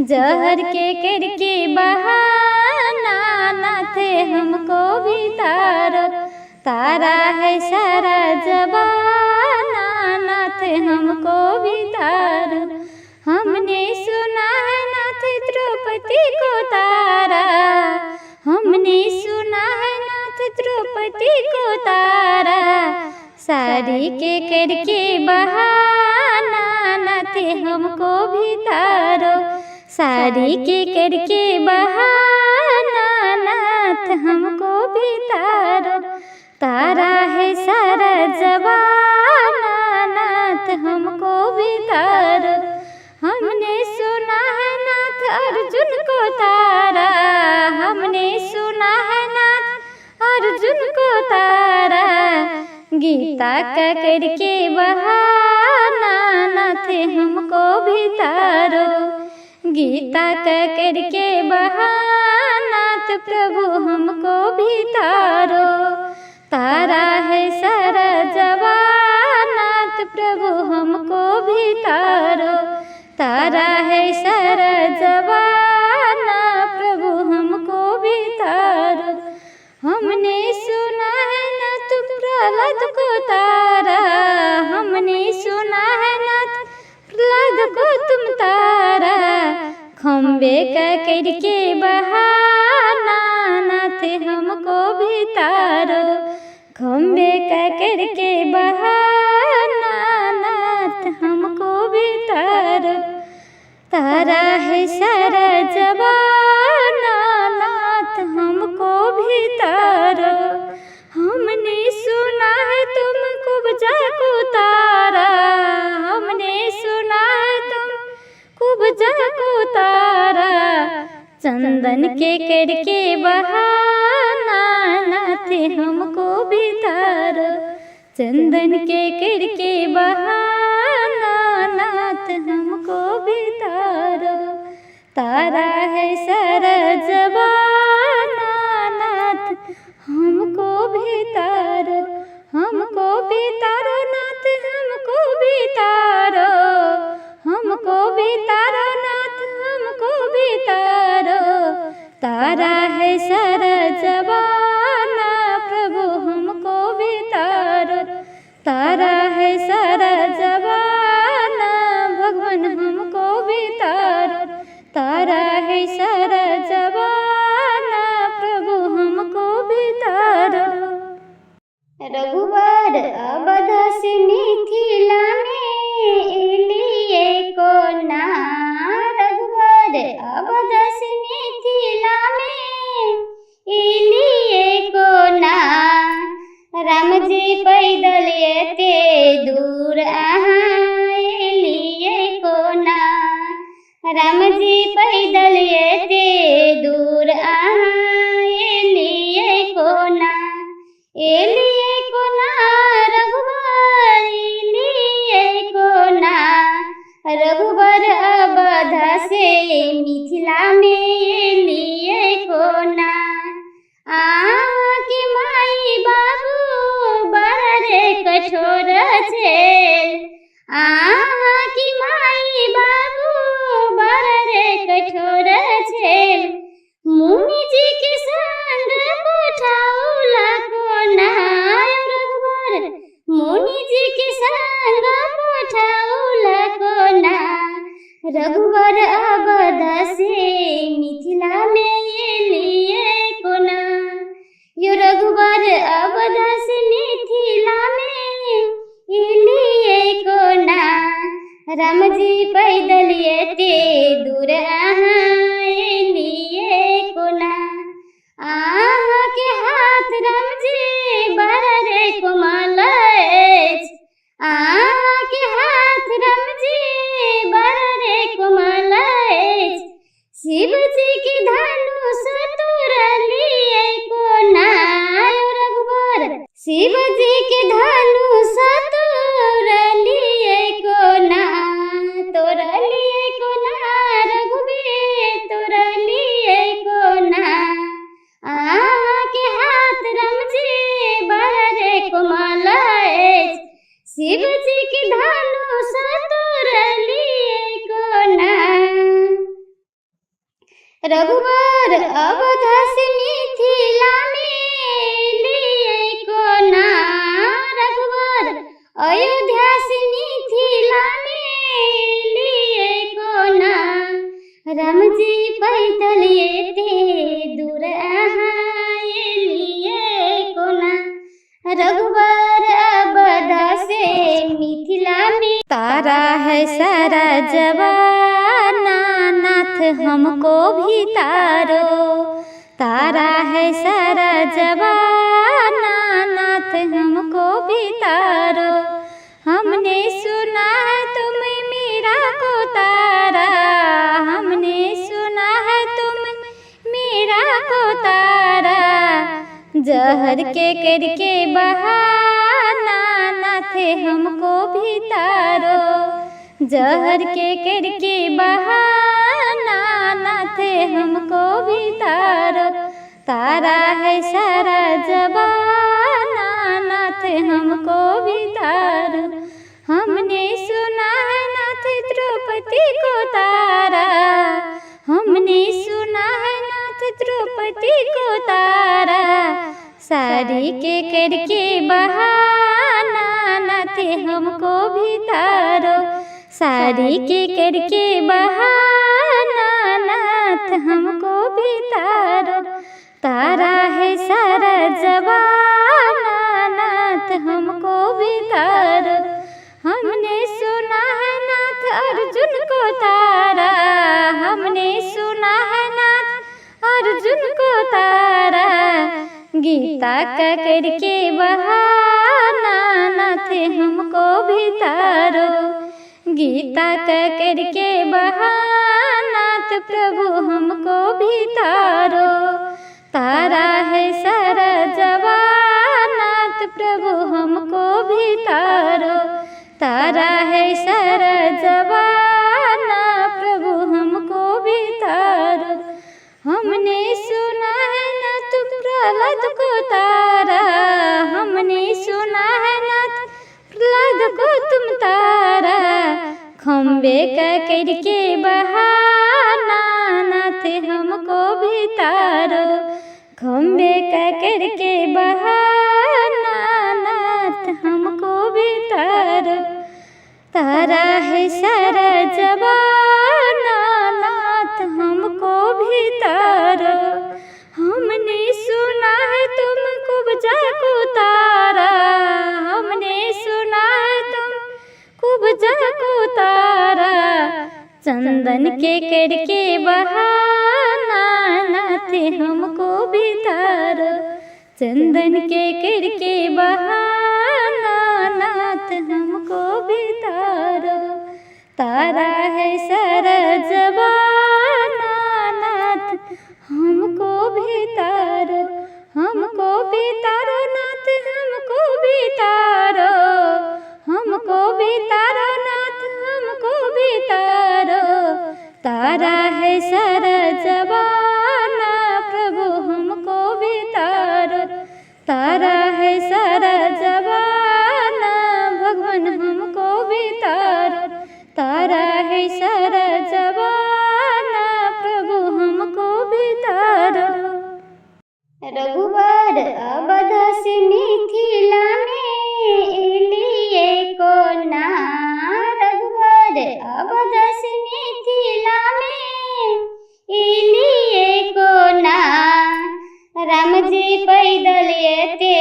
जहर के करके बहाना नाथ हमको भी तारो, तारा है सारा जवाना नाथ हमको भी तारो, हमने सुना है नाथ द्रौपदी को तारा, हमने सुना है नाथ द्रौपदी को तारा, साड़ी के करके बहाना नाथ हमको भी तारो, साड़ी के करके बहाना नाथ हमको भी तारो, तारा है सारा जवाना नाथ हमको भी तारो, हमने सुना है नाथ अर्जुन को तारा, हमने सुना है नाथ अर्जुन को तारा, गीता का करके बहाना नाथ हमको भी तारो, गीता का करके बहाना प्रभु हमको भी तारो, तारा है सारा जवाना प्रभु हमको भी तारो, तारा है सारा जवाना प्रभु हमको भी तारो, हमने सुना है नाथ प्रहलाद को तारा, हमने सुना है नाथ प्रहलाद को तुम तारा, खम्बे का करके बहाना नाथ हमको भी तारो, खम्बे का करके बहाना नाथ हमको भी तारो, तारा है सारा जवाना नाथ हमको भी तारो, हमने सुना है तुम कुब्जा को तारा, हमने सुना है तुम कुब्जा को तारा, चंदन के करके बहाना नाथ हमको भी तारो, चंदन के करके बहाना नाथ हमको भी तारो, तारा है सारा जवाना नाथ हमको भी तारो, हमको भी तारो नाथ है सारा जमाना, प्रभु हमको भी तारो। तारा है सारा जमाना, भगवान हमको भी तारो। तारा है सारा जमाना, प्रभु हमको भी तारो। रघुबर अवध से मिथिला में एलिए कोना, रघुबर अवध से मिथिला में एलिए कोना। राम जी पैदल एते दूर अहाँ एलिए कोना, राम जी पैदल एते दूर अहाँ एलिए कोना। एलिए कोना रघुबर एलिए कोना, रघुबर अवध से मिथिला में एलिए कोना। अहाँके माई बाबू बड़ रे कठोर छेल, अहाँके माई बाबू बड़ रे कठोर छेल। मुनि जी के संग पठाउला कोना, रघुबर मुनि जी के संग पठाउला कोना। रघुबर अवध से मिथिला में एलिए कोना, यो रघुबर अवध से मिथिला में एलिए कोना। राम जी पैदल एते दूर अहाँ एलिए कोना। अहाँके हाथ राम जी बड़ रे कोमल अछि, अहाँके हाथ राम जी बड़ रे कोमल अछि। शिव जी के धनुष तोड़लिए कोना, रघुबर शिव जी के धनुष तोड़लिए कोना। तोड़लिए कोना रघुबीर तोड़लिए कोना। अहाँके हाथ राम जी बड़ रे कोमल अछि, शिव जी के धनुष तोड़लिए कोना। रघुबर अवध से मिथिला में एलिए कोना, रघुबर अयोध्या से मिथिला में एलिए कोना। राम जी पैदल एते दूर अहाँ एलिए कोना, रघुबर अवध से मिथिला में। तारा है सारा जमाना, नाथ हमको भी तारो। तारा है सारा जमाना, नाथ हमको भी तारो। हमने सुना है तुम मीरा को तारा, हमने सुना है तुम मीरा को तारा। जहर के करके बहाना, नाथ हमको भी तारो। जहर के करके बहाना, नाथ हमको भी तारो। तारा है सारा जमाना, नाथ हमको भी तारो। हमने सुना है नाथ द्रौपदी को तारा, हमने सुना है नाथ द्रौपदी को तारा। सारी के करके बहाना, नाथ हमको भी तारो। सारी के करके बहाना, नाथ हमको भी तारो। तारा है सारा जमाना, नाथ हमको भी तारो। हमने सुना है नाथ अर्जुन को तारा, हमने सुना है नाथ अर्जुन को तारा। गीता का करके बहाना, नाथ हमको भी तारो। गीता का करके बहाना, नाथ प्रभु हमको भी तारो। तारा है सारा जमाना, नाथ प्रभु हमको भी तारो। तारा है सारा जमाना, प्रभु हमको भी तारो। हमने सुना है नाथ प्रहलाद को तारा, हमने सुना है नाथ प्रहलाद को तुम तारा। खम्बे का करके बहाना, नाथ हमको भी तारो। करके बहाना नाथ हमको भी तारो। तारा है सारा जमाना नाथ हमको भी तारो। हमने सुना है तुम कुब्जा को तारा, हमने सुना है तुम कुब्जा को तारा। चंदन के करके बहाना नाथ हमको भी तारो। चंदन के करके बहाना नाथ हमको भी तारो। तारा है सारा जमाना नाथ हमको भी तारो। हमको भी तारो नाथ हमको भी तारो। हमको भी तारो नाथ हमको भी तारो। तारा है सारा जमाना प्रभु हमको भी तारो। तारा है सारा जमाना भगवान हमको भी तारो। तारा है सारा जमाना प्रभु हमको भी तारो। रघुबर अवध से मिथिला में एलिए कोना। रघुबर अवध से मिथिला में एलिए कोना। राम जी पैदल एते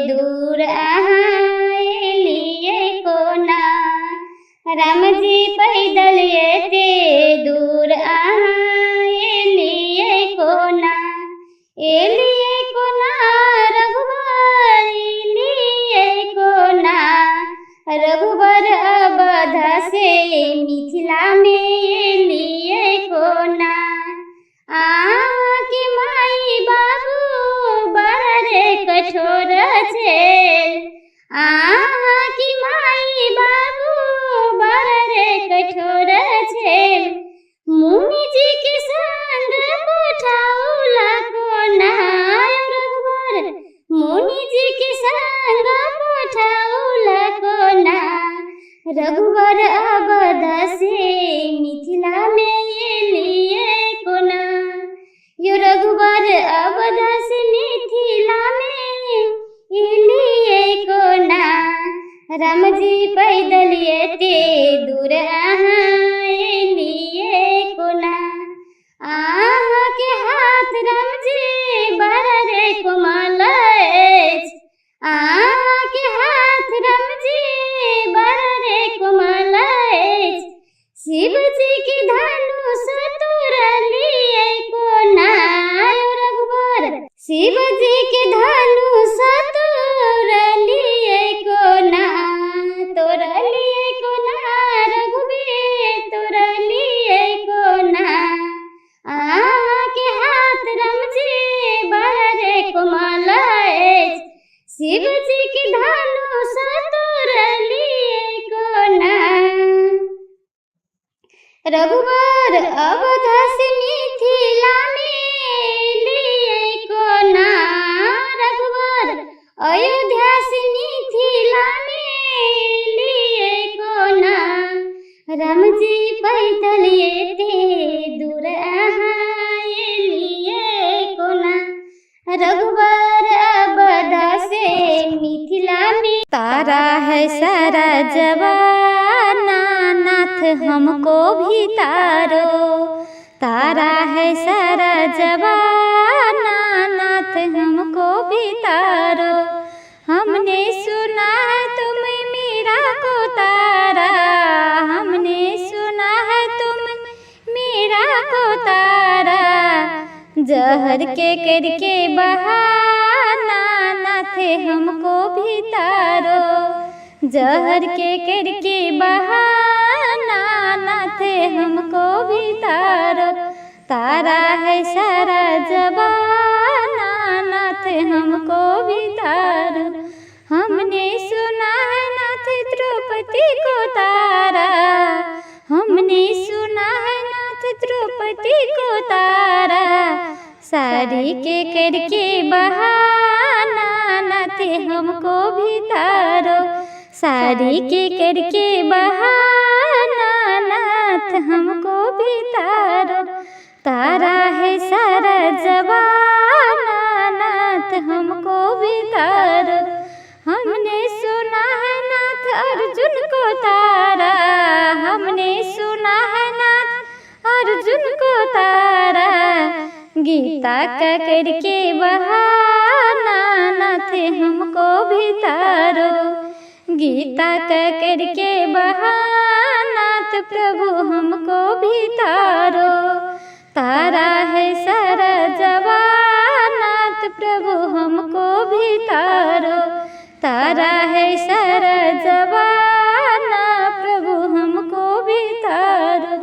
दूर अहाँ एलिए कोना। राम जी पैदल एते दूर अहाँ एलिए कोना। एलिए कोना रघुबर एलिए कोना। रघुबर अवध से मिथिला में एलिए कोना। अहाँके माई बाबू बड़ रे कठोर छेल। अहाँके माई बाबू बड़ रे कठोर छेल। मुनि जी के संग पठाउला कोना। रघुबर मुनि जी के संग पठाउला कोना। रघुबर अवध से मिथिला में एलिए कोना। यो रघुबर अवध से मिथिला में एलिए कोना। राम जी पैदल एते दूर अहाँ एलिए कोना। अहाँके हाथ राम जी बड़ रे कोमल अछि। अहाँके हाथ राम जी बड़ रे कोमल अछि। शिव जी के धनुष तोड़लिए कोना। रघुबर शिव जी के धनुष तोड़लिए कोना। तोड़लिए कोना रघुबीर तोड़लिए कोना। अहाँके हाथ राम जी बड़ रे कोमल अछि। शिव जी के धनुष तोड़लिए कोना। रघुबर अवध से मिथिला में एलिए कोना। रघुबर अयोध्या से मिथिला में एलिए कोना। राम जी पैदल एते दूर अहाँ एलिए कोना। रघुबर अवध से मिथिला में। तारा है सारा जमाना नाथ हमको भी तारो। तारा है सारा जमाना नाथ हमको भी तारो। हमने सुना है तुम मीरा को तारा। हमने सुना है तुम मीरा को तारा। जहर के करके बहाना नाथ हमको भी तारो। जहर के करके बहाना नाथ हमको भी तारो। तारा है सारा जमाना नाथ हमको भी तारो। हमने सुना है नाथ द्रौपदी को तारा। हमने सुना है नाथ द्रौपदी को तारा। साड़ी के करके बहाना नाथ हमको भी तारो। साड़ी के करके बहाना नाथ हमको भी तारो। तारा है सारा जमाना नाथ हमको गीता का करके बहाना नाथ हमको भी तारो। गीता का करके बहाना नाथ प्रभु हमको भी तारो। तारा है सारा जवानाथ प्रभु हमको भी तारो। तारा है सारा जवाना प्रभु हमको भी तारो।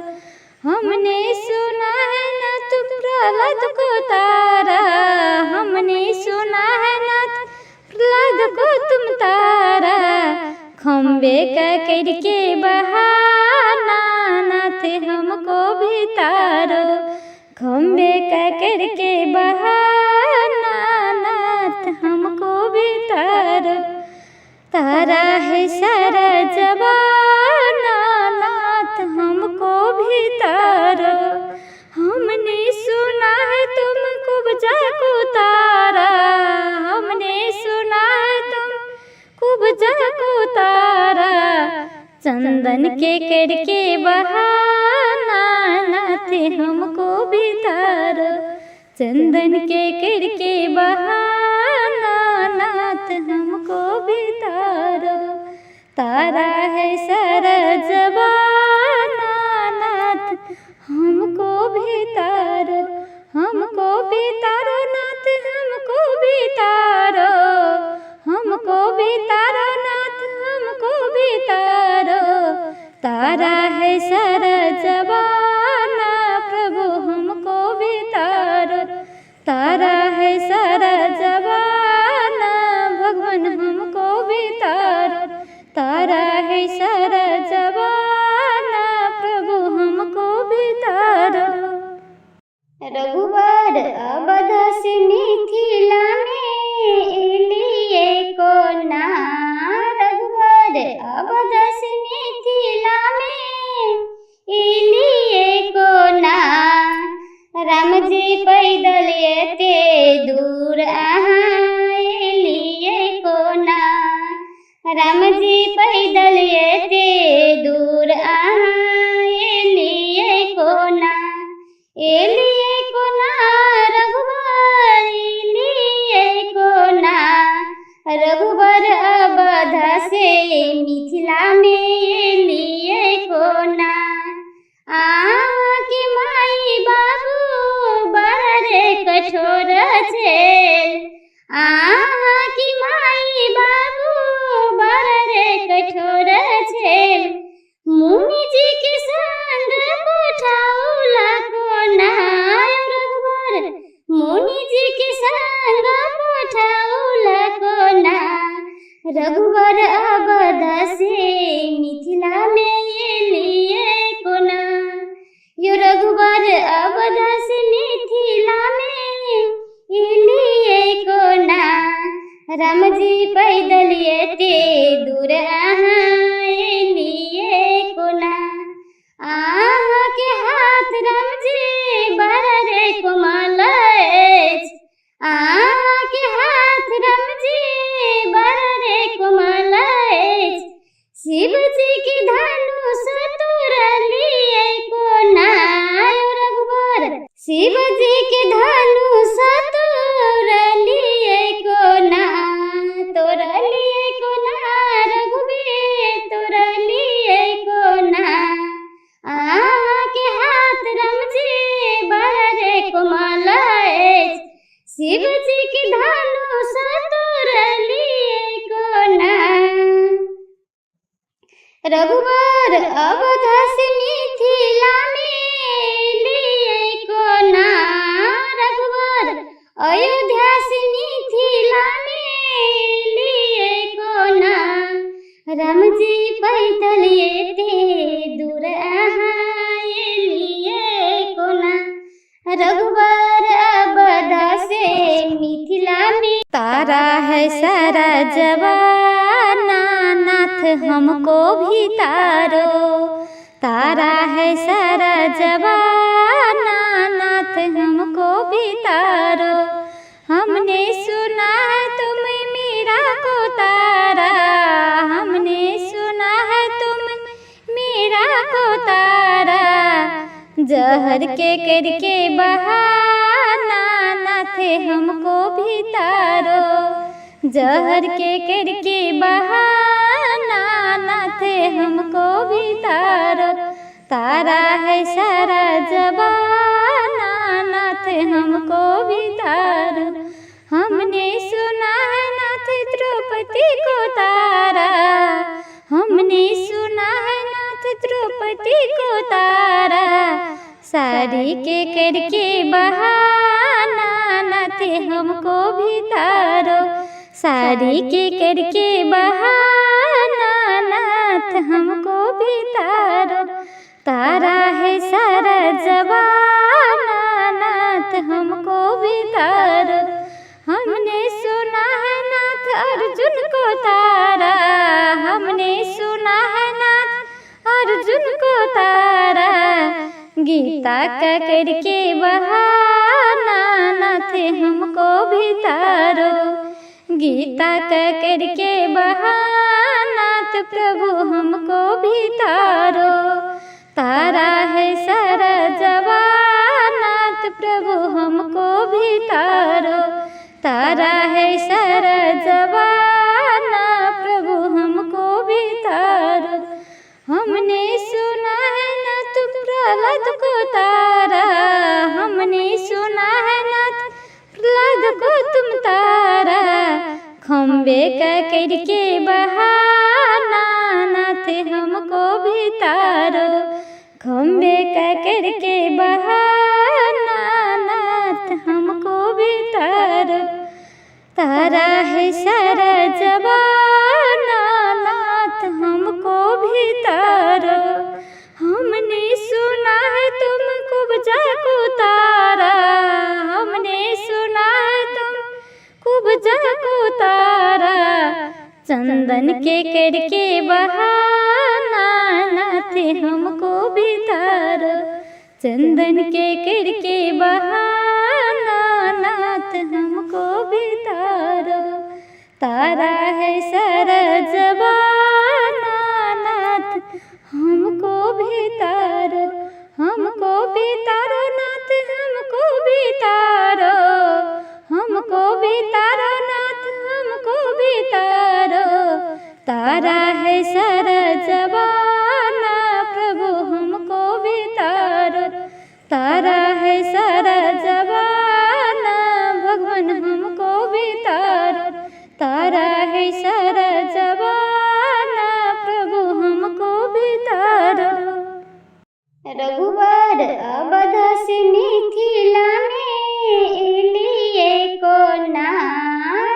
हमने सुना है ना तुम प्रहलाद को तारा। हमने सुना है नाथ प्रहलाद को तुम तारा। खम्बे का करके बहाना नाथ हमको भी तारो। खम्बे का करके बहाना नाथ हमको भी तारो। तारा है सारा जवाना नाथ हमको भी तारो। हमने सुना है तुम कुब्जा को तारा। हमने सुना है तुम कुब्जा को तारा। चंदन के करके बहाना नाथ हमको भी तारो। चंदन के करके बहाना नाथ हमको भी तारो। तारा है सारा जवाना नाथ हमको भी तारो। हमको भी तारो नाथ हमको भी तारो। हमको भी तारो नाथ हमको भी तारो। तारा है सारा जवाना प्रभु हमको भी तारो। तारा है सारा जवाना भगवान हमको भी तारो। तारा है सारा जवाना प्रभु हमको भी तारो। रघुबर अवध से मिथिला में एलिए कोना। रघुबर अवध से मिथिला में एलिए कोना। राम जी पैदल एते दूर अहाँ एलिए कोना। राम जी पैदल एते दूर अहाँ एलिए कोना। एलिए कोना रघुबर एलिए कोना। रघुबर अवध से मिथिला में एलिए कोना। अहाँके माई बाबू बड़ रे कठोर छेल। अहाँके माई बाबू बड़ रे कठोर छेल। मुनि जी के संग पठौला कोना। रघुबर मुनि जी के संग पठौला कोना। रघुबर अवध से मिथिला में एलिए कोना। यो रघुबर अवध से मिथिला में एलिए कोना। राम जी पैदल एते दूर अहाँ एलिए कोना। अहाँके हाथ राम जी बड़ रे कोमल अछि। अहाँके हाथ राम जी बड़ रे कोमल अछि। शिव जी के धनुष तोड़लिए कोना। रघुबर शिव जी के धनुष तोड़लिए कोना। तोड़लिए कोना रघुबीर तोड़लिए कोना। अहाँके हाथ राम जी बड़ रे कोमल अछि। शिव जी के धनुष तोड़लिए कोना। रघुबर अवध से मिथिला में एलिए कोना। रघुबर अयोध्या से मिथिला में एलिए कोना। राम जी पैदल एते दूर अहाँ एलिए कोना। रघुबर अवध से मिथिला में। तारा है सारा जवाना नाथ हमको भी तारो। तारा है सारा जवाना नाथ हमको भी तारो। हमने सुना है तुम मीरा को तारा। हमने सुना है तुम मीरा को तारा। जहर के करके बहाना नाथे हमको भी तारो। जहर के करके बहाना नाथे हमको भी तारो। तारा है सारा जमाना नाथ हमको भी तारो। हमने सुना है नाथ द्रौपदी को तारा, हमने सुना है नाथ द्रौपदी को तारा। साड़ी के करके बहाना नाथ हमको भी तारो। साड़ी के करके बहाना नाथ हमको भी तारो। तारा है सारा जमाना नाथ हमको भी तारो। हमने सुना है नाथ अर्जुन को तारा, हमने सुना है नाथ अर्जुन को तारा। गीता का करके बहाना नाथ हमको भी तारो। गीता का करके बहाना तो प्रभु हमको भी तारो। तारा है सारा जमाना तो प्रभु हमको भी तारो। तारा है सारा जमाना प्रभु हमको भी तारो। हमने सुना है ना तुम प्रहलाद को तारा, हमने सुना है ना प्रहलाद को तुम तारा। खम्बे का करके बहाना नाथ हमको भी तारो। खम्बे का करके बहाना नाथ हमको भी तारो। तारा है सारा जमाना नाथ हमको भी तारो। हमने सुना है तुम कुब्जा को तारा, हमने सुना है तुम कुब्जा को तारा। चंदन के करके बहाना नाथ हमको भी तारो। चंदन के करके बहाना नाथ हमको भी तारो। तारा है सारा जमाना नाथ हमको भी तारो। हमको भी तारो नाथ हमको भी तारो। हमको भी तारो नाथ हमको भी तारो। तारा है सारा जमाना प्रभु हमको भी तारो। तारा है सारा जमाना भगवान हमको भी तारो। तारा है सारा जमाना प्रभु हमको भी तारो। रघुबर अवध से मिथिला में एलिए कोना।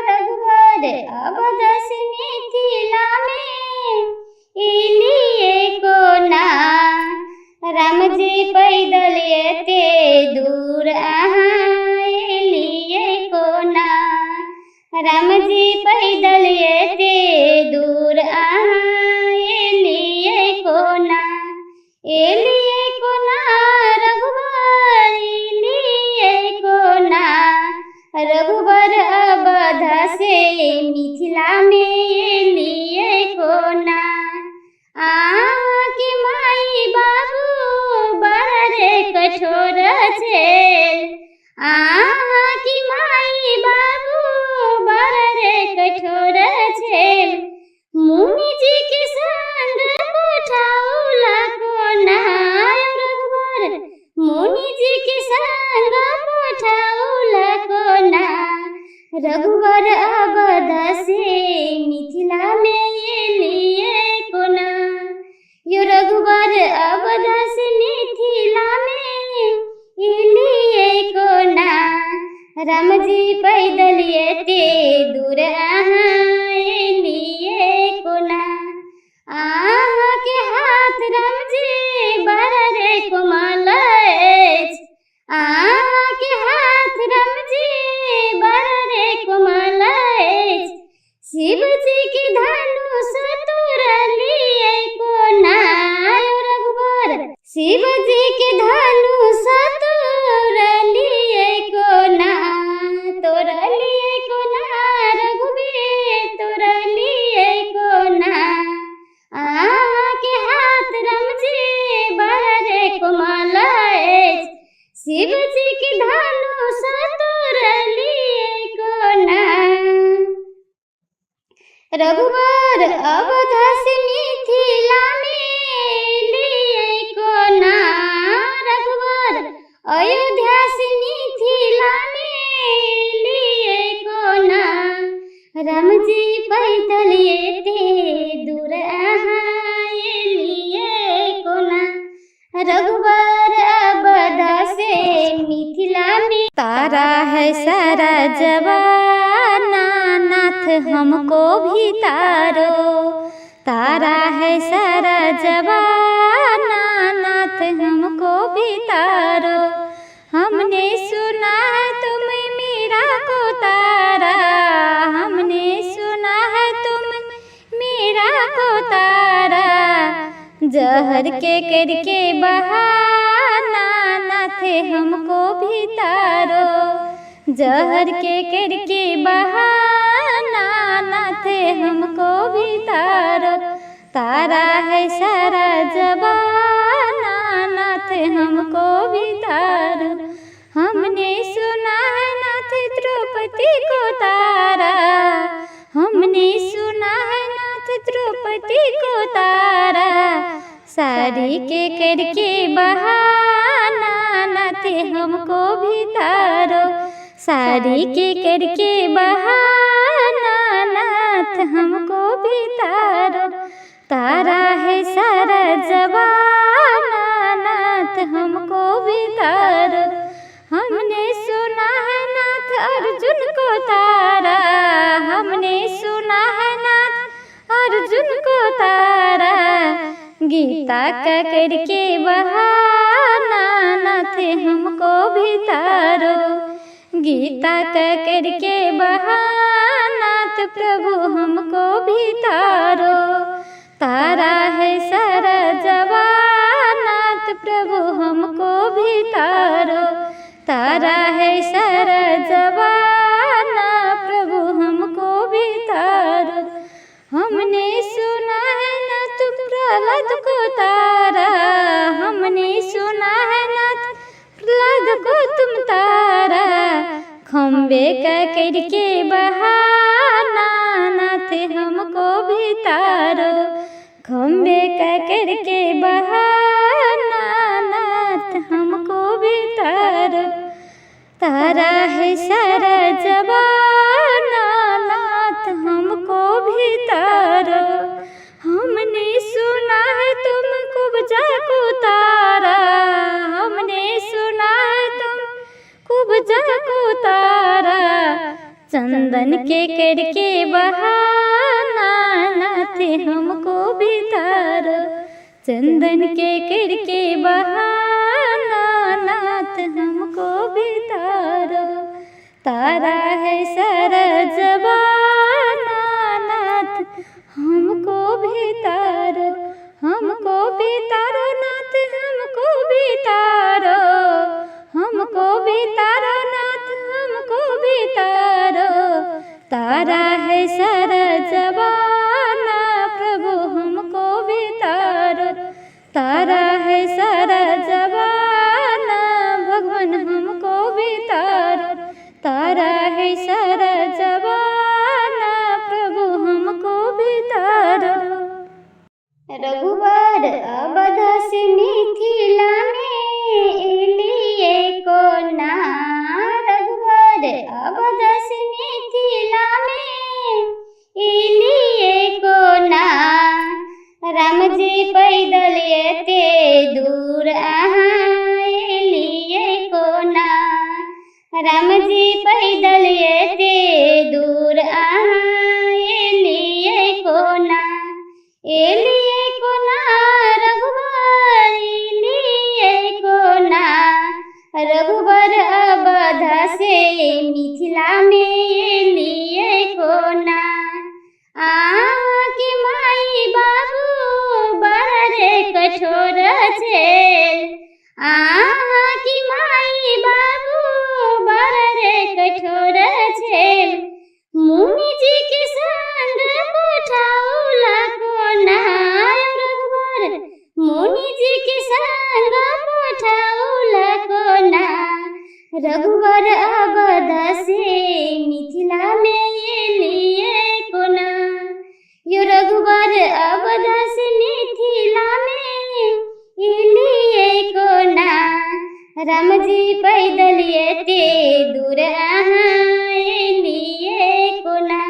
रघुबर अवध से मिथिला में एलिए कोना। राम जी पैदल एते दूर अहाँ एलिए कोना। राम जी पैदल एते दूर अहाँ एलिए कोना। एलिए कोना रघुबर एलिए कोना। रघुबर अवध से मिथिला में एलिए कोना। अहाँके माई बाबू बड़ रे कठोर छेल। अहाँके माई बाबू बड़ रे कठोर छेल। मुनि जी के संग पठौला कोना रघुबर। मुनि जी के संग पठौला कोना। रघुबर अवध से मिथिला में एलिए कोना। यो रघुबर अवध से मिथिला में एलिए कोना। राम जी पैदल एते दूर अहाँ एलिए कोना। अहाँके हाथ राम जी बड़ रे कोमल अछि। अहाँके हाथ राम जी बड़ रे कोमल अछि। शिव जी के धनुष तोड़लिए कोना रघुबर। शिव जी के धनुष तोड़लिए कोना। तोड़लिए कोना रघुबीर तोड़लिए। राम जी पैदल एते दूर अहाँ एलियै कोना। रघुबर अवध से मिथिला में। तारा है सारा जवाना नाथ हमको भी तारो। तारा है सारा जवाना नाथ हमको भी तारो। हमने सुना है तुम मीरा को तारा, हमने सुना है तुम मीरा को तारा। जहर के करके बहाना नाथ हमको भी तारो। जहर के करके बहाना नाथ हमको भी तारो। तारा है सारा जबाना नाथ हमको भी तारो। हमने सुना है नाथ द्रौपदी को तारा, हमने सुना है नाथ द्रौपदी को तारा। साड़ी के करके बहाना नाथ हमको भी तारो। साड़ी के करके बहाना नाथ हमको भी तारो। तारा है सारा जवाना नाथ हमको भी तारो। हमने सुना है नाथ अर्जुन को तारा, हमने सुना है नाथ अर्जुन को तारा। गीता का करके बहाना नाथ हमको भी तारो। गीता का करके बहाना नाथ प्रभु हमको भी तारो। तारा है सारा जवानाथ प्रभु हमको भी तारो। तारा है सारा जवाना प्रभु हमको भी तारो। हमने सुना है नाथ प्रहलाद को तारा, हमने सुना है नाथ प्रहलाद को तुम तारा। खम्बे का करके बहाना नाथ हमको भी तारो। खम्बे का करके बहाना नाथ हमको भी तारो। तारा है सारा जवाना नाथ हमको भी तारो। हमने सुना है तुम कुब्जा को तारा, हमने सुना है तुम कुब्जा को तारा। चंदन के करके बहाना नाथ हमको भी तारो। चंदन के करके बहाना नाथ हमको भी तारो। तारा है सारा जवाना नाथ हमको भी तारो। हमको भी तारो नाथ हमको भी तारो। हमको भी तारो नाथ हमको भी तारो। तारा है सारा जवाना प्रभु हमको भी तारो। तारा है सारा जवाना भगवान हमको भी तारो। तारा है सारा जवाना प्रभु हमको भी तारो। रघुबर अवध से मिथिला में एलियै कोना। रघुबर अवध से मिथिला में एलियै कोना। राम जी पैदल एते दूर अहाँ एलियै कोना। राम जी पैदल एते दूर अहाँ एलियै कोना। एलियै कोना रघुबर एलियै कोना। रघुबर अवध से मिथिला में एलियै कोना। अहाँके माई बाबू बड़ रे कठोर छेल। अहाँके माई बाबू बड़ रे कठोर छेल। मुनि जी के संग पठौला कोना। रघुबर मुनि जी के संग पठौला कोना। रघुबर अवध से मिथिला में एलियै कोना। यो रघुबर अवध से मिथिला में एलियै कोना। राम जी पैदल एते दूर अहाँ एलियै कोना।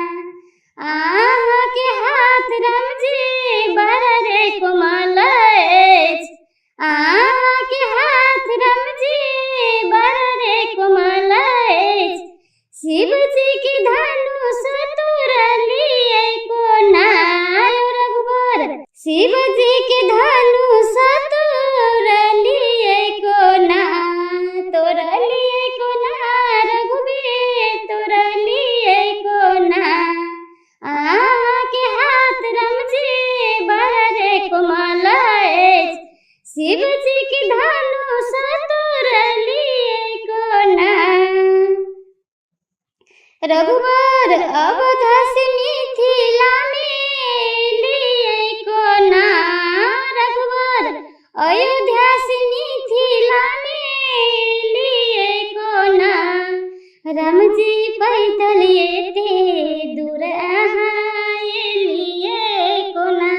शिव जी के धनुष तोड़लिए कोना। रघुबर अवध से मिथिला में लिए कोना। रघुबर अयोध्या से मिथिला में लिए कोना। राम जी पैदल एते दूर अहाँ एलिए कोना।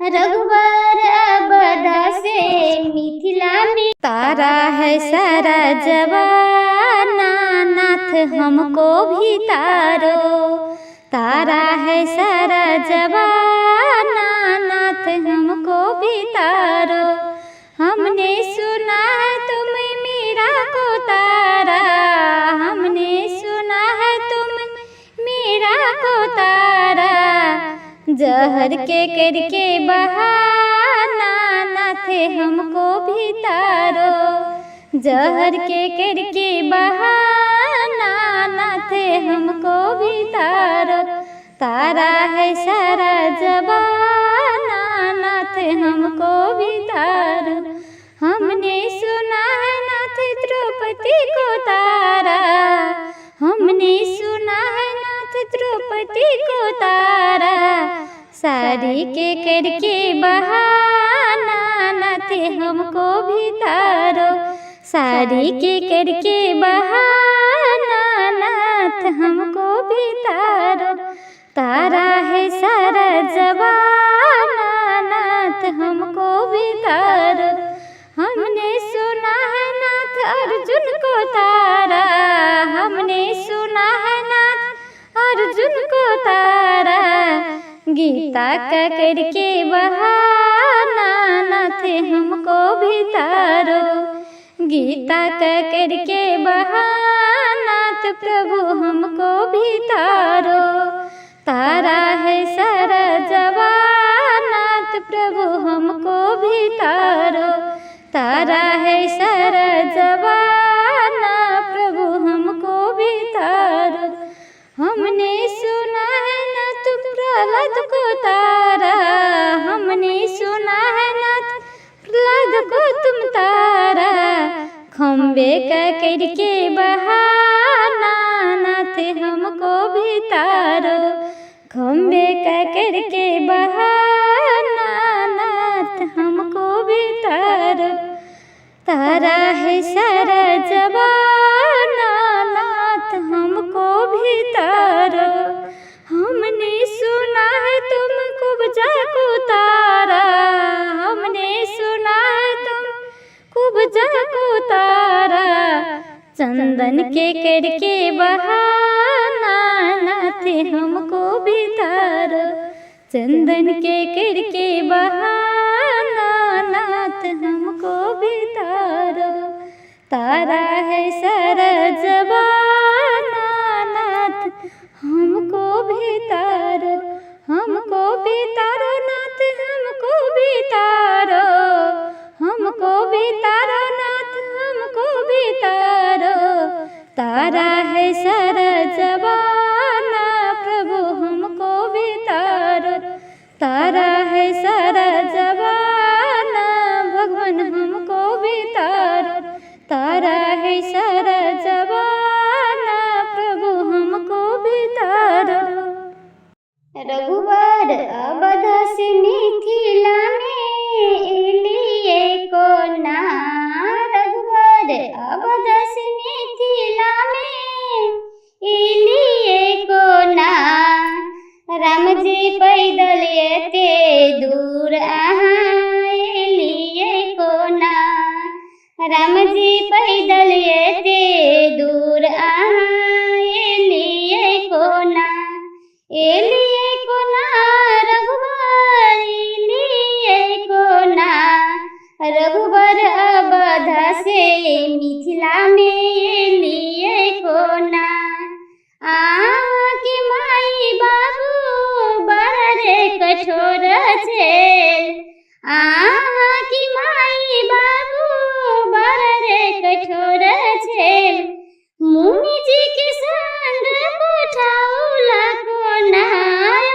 रघुबर अवध से मिथिला में। तारा है सारा जवाना नाथ हमको भी तारो। तारा है सारा जवाना नाथ हमको भी तारो। हमने सुना है तुम मीरा को तारा। हमने सुना है तुम मीरा को तारा। जहर के करके बहाना नाथ हमको भी तारो। जहर के करके बहाना नाथ हमको भी तारो। तारा है सारा जबाना नाथ हमको भी तारो। हमने सुना है नाथ द्रौपदी को तारा। हमने सुना है नाथ द्रौपदी को तारा। साड़ी के करके बहाना नाथ हमको भी तारो। साड़ी के करके बहाना नाथ हमको भी तारो। तारा है सारा जवाना नाथ हमको भी तारो। हमने सुना है नाथ अर्जुन को तारा। हमने सुना है नाथ अर्जुन को तारा। गीता का करके बहाना नाथ हमको भी तारो। गीता का करके बहाना नाथ प्रभु हमको भी तारो। तारा है सारा जवानाथ प्रभु हमको भी तारो। तारा है सारा जवाना प्रभु हमको भी तारो। हमने सुना है नाथ प्रहलाद को तारा। हमने सुना है नाथ प्रहलाद को तुम तारा। खम्बे का करके बहाना नाथ हमको भी तारो। खम्बे का करके बहाना नाथ हमको भी तारो। तारा है सारा जवाना नाथ हमको भी तारो। हमने सुना है तुम कुब्जा को तारा। हमने सुना है तुम कुब्जा को तारा। चंदन के करके बहाना नाथ हमको भी तारो। चंदन के करके बहाना नाथ हमको भी तारो। तारा है सारा जवाना नाथ हमको भी तारो। हमको भी तारो नाथ हमको भी तारो। हमको भी तारो नाथ हमको भी तारो। तारा है सारा जवाना प्रभु हमको भी तारो। तारा है सारा जवाना भगवान हमको भी तारो। तारा है सारा जवाना प्रभु हमको भी तारो। रघुबर अवध से मिथिला में एलिए कोना। रघुबर अवध से मिथिला में एलिए कोना। राम जी पैदल एते दूर अहाँ एलिए कोना। राम जी पैदल एते दूर अहाँ एलिए कोना। एलिए कोना रघुबर एलिए कोना। रघुबर अवध से मिथिला में एलिए कोना। आके माई बाबू बड़ रे कठोर छेल। आके माई बाबू बड़ रे कठोर छेल। मुनि जी के संग पठौला कोना।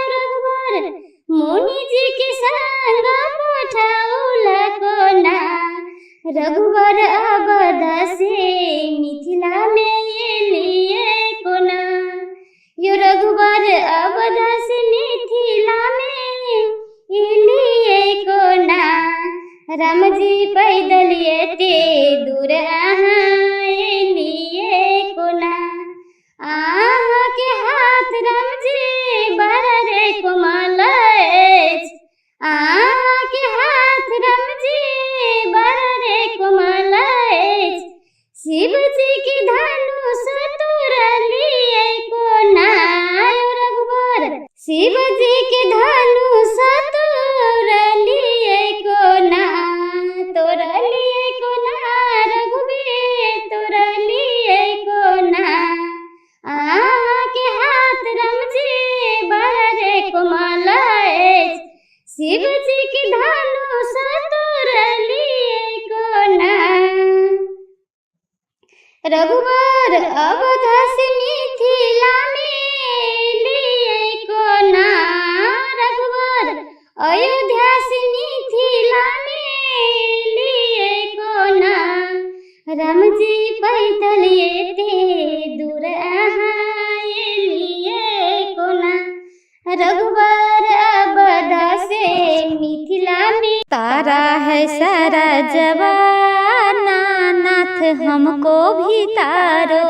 रघुबर मुनि जी के संग पठौला कोना। रघुबर अवध से मिथिला मे एलियै कोना। यो रघुबर अवध से मिथिला मे एलियै कोना। रामजी पैदल एते दूर अहाँ एलियै कोना। अहाँके हाथ रामजी बड़ रे कोमल अछि। अहाँके हाथ रामजी बड़ रे कोमल अछि। शिवजीके धनुष तोड़लियै कोना। यौ रघुबर शिवजीके धनुष तोड़लियै कोना। तोड़लियै कोना रघुबीर तोड़लियै कोना। अहाँके हाथ रामजी बड़ रे कोमल अछि। शिवजीके धनुष तोड़लियै कोना। रघुबर अवध से मिथिला मे एलियै कोना। रघुबर अयोध्या से मिथिला मे एलियै कोना। रामजी पैदल एते दूर अहाँ एलियै कोना। रघुबर अवध से मिथिला मे। तारा है सारा जवाना नाथ हमको भी तारो।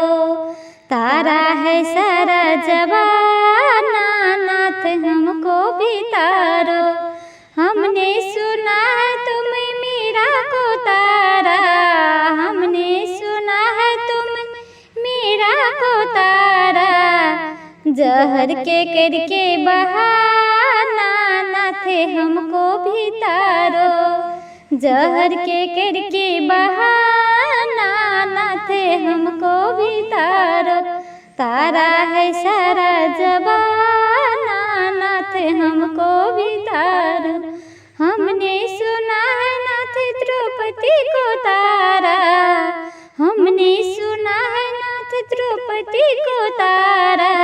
तारा है सारा जवाना नाथ हमको भी तारो। हमने सुना है तुम मीरा को तारा। हमने सुना है तुम मीरा को तारा। जहर के करके बहाना नाथ हमको भी तारो। जहर के करके बहाना नाथ हमको भी तारो। तारा है सारा जवाना नाथ हमको भी तारो। हमने सुना है नाथ द्रौपदी को तारा। हमने सुना है नाथ द्रौपदी को तारा।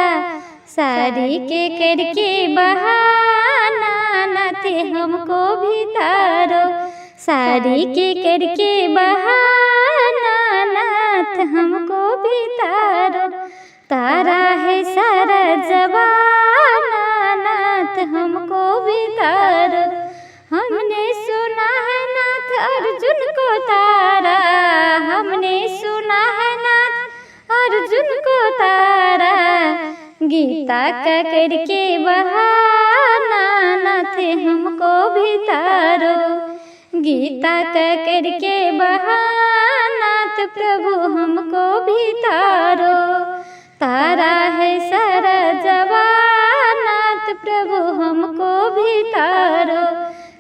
साड़ी के करके बहाना नाथ हमको भी तारो। साड़ी के करके बहाना नाथ हमको भी तारो। तारा है सारा जवाना नाथ हमको भी तारो। हमने सुना है नाथ अर्जुन को तारा। हमने सुना है नाथ अर्जुन को तारा। गीता का करके बहाना नाथ हमको भी तारो। गीता का करके बहाना प्रभु हमको भी तारो। तारा है सारा जवाना प्रभु हमको भी तारो।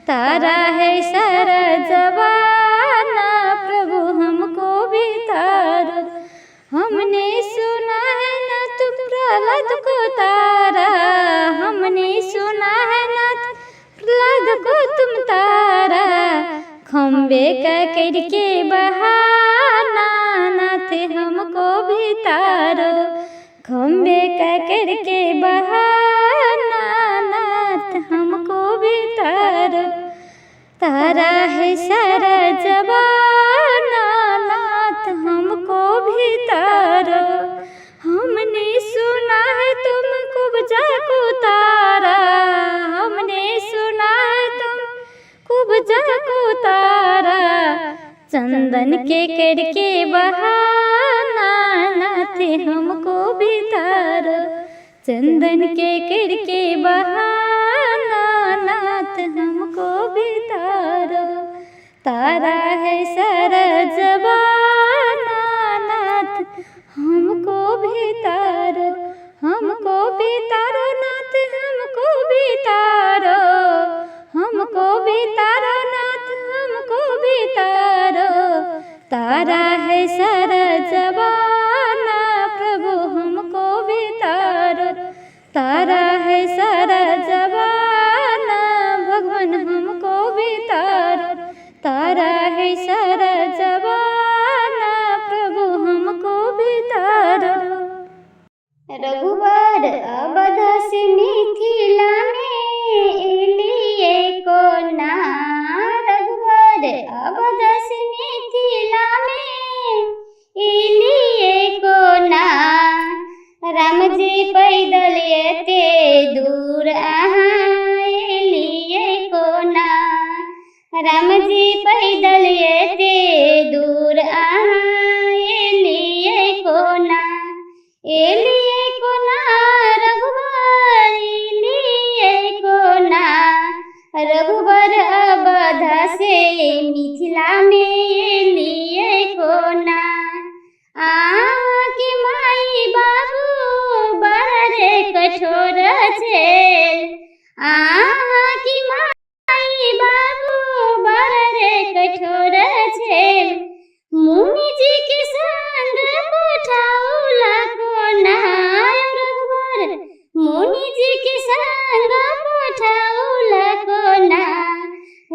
तारा है सारा जवाना प्रभु हमको भी तारो। हमने सुना है नाथ प्रहलाद को तारा। हमने सुना है नाथ प्रहलाद को तुम तारा। खम्बे का करके बहाना नाथ हमको भी तारो। खम्बे का करके बहाना नाथ हमको भी तारो। तारा है सारा जवाना नाथ हमको भी तारो। हमने सुना है तुम कुब्जा को तारा। हमने सुना है तुम कुब्जा को तारा। चंदन के करके बहाना नाथ हमको भी तारो। चंदन के करके बहाना नाथ हमको भी तारो। तारा है सारा जवाना नाथ हमको भी तारो। हमको भी तारो नाथ हमको भी तारो। हमको भी तारो नाथ हमको भी तारो। तारा है सारा जवाना प्रभु हमको भी तारो। तारा है सारा जवाना भगवान हमको भी तारो। तारा है सारा जवाना प्रभु हमको भी तारो। रघुबर अवध से मिथिला में एलियै कोना। रघुबर अवध से मिथिला में एलिए कोना। राम जी पैदल एते दूर अहाँ एलिए कोना। राम जी पैदल एते दूर अहाँ एलिए कोना। एलिए कोना रघुबर एलिए कोना। रघुबर अवध से मिथिला में एलिए कोना। अहाँके माई बाबू बड़ रे कठोर छेल। अहाँके माई बाबू बड़ रे कठोर छेल। मुनि जी के संग पठौला कोना रघुबर। मुनि जी के संग पठौला कोना।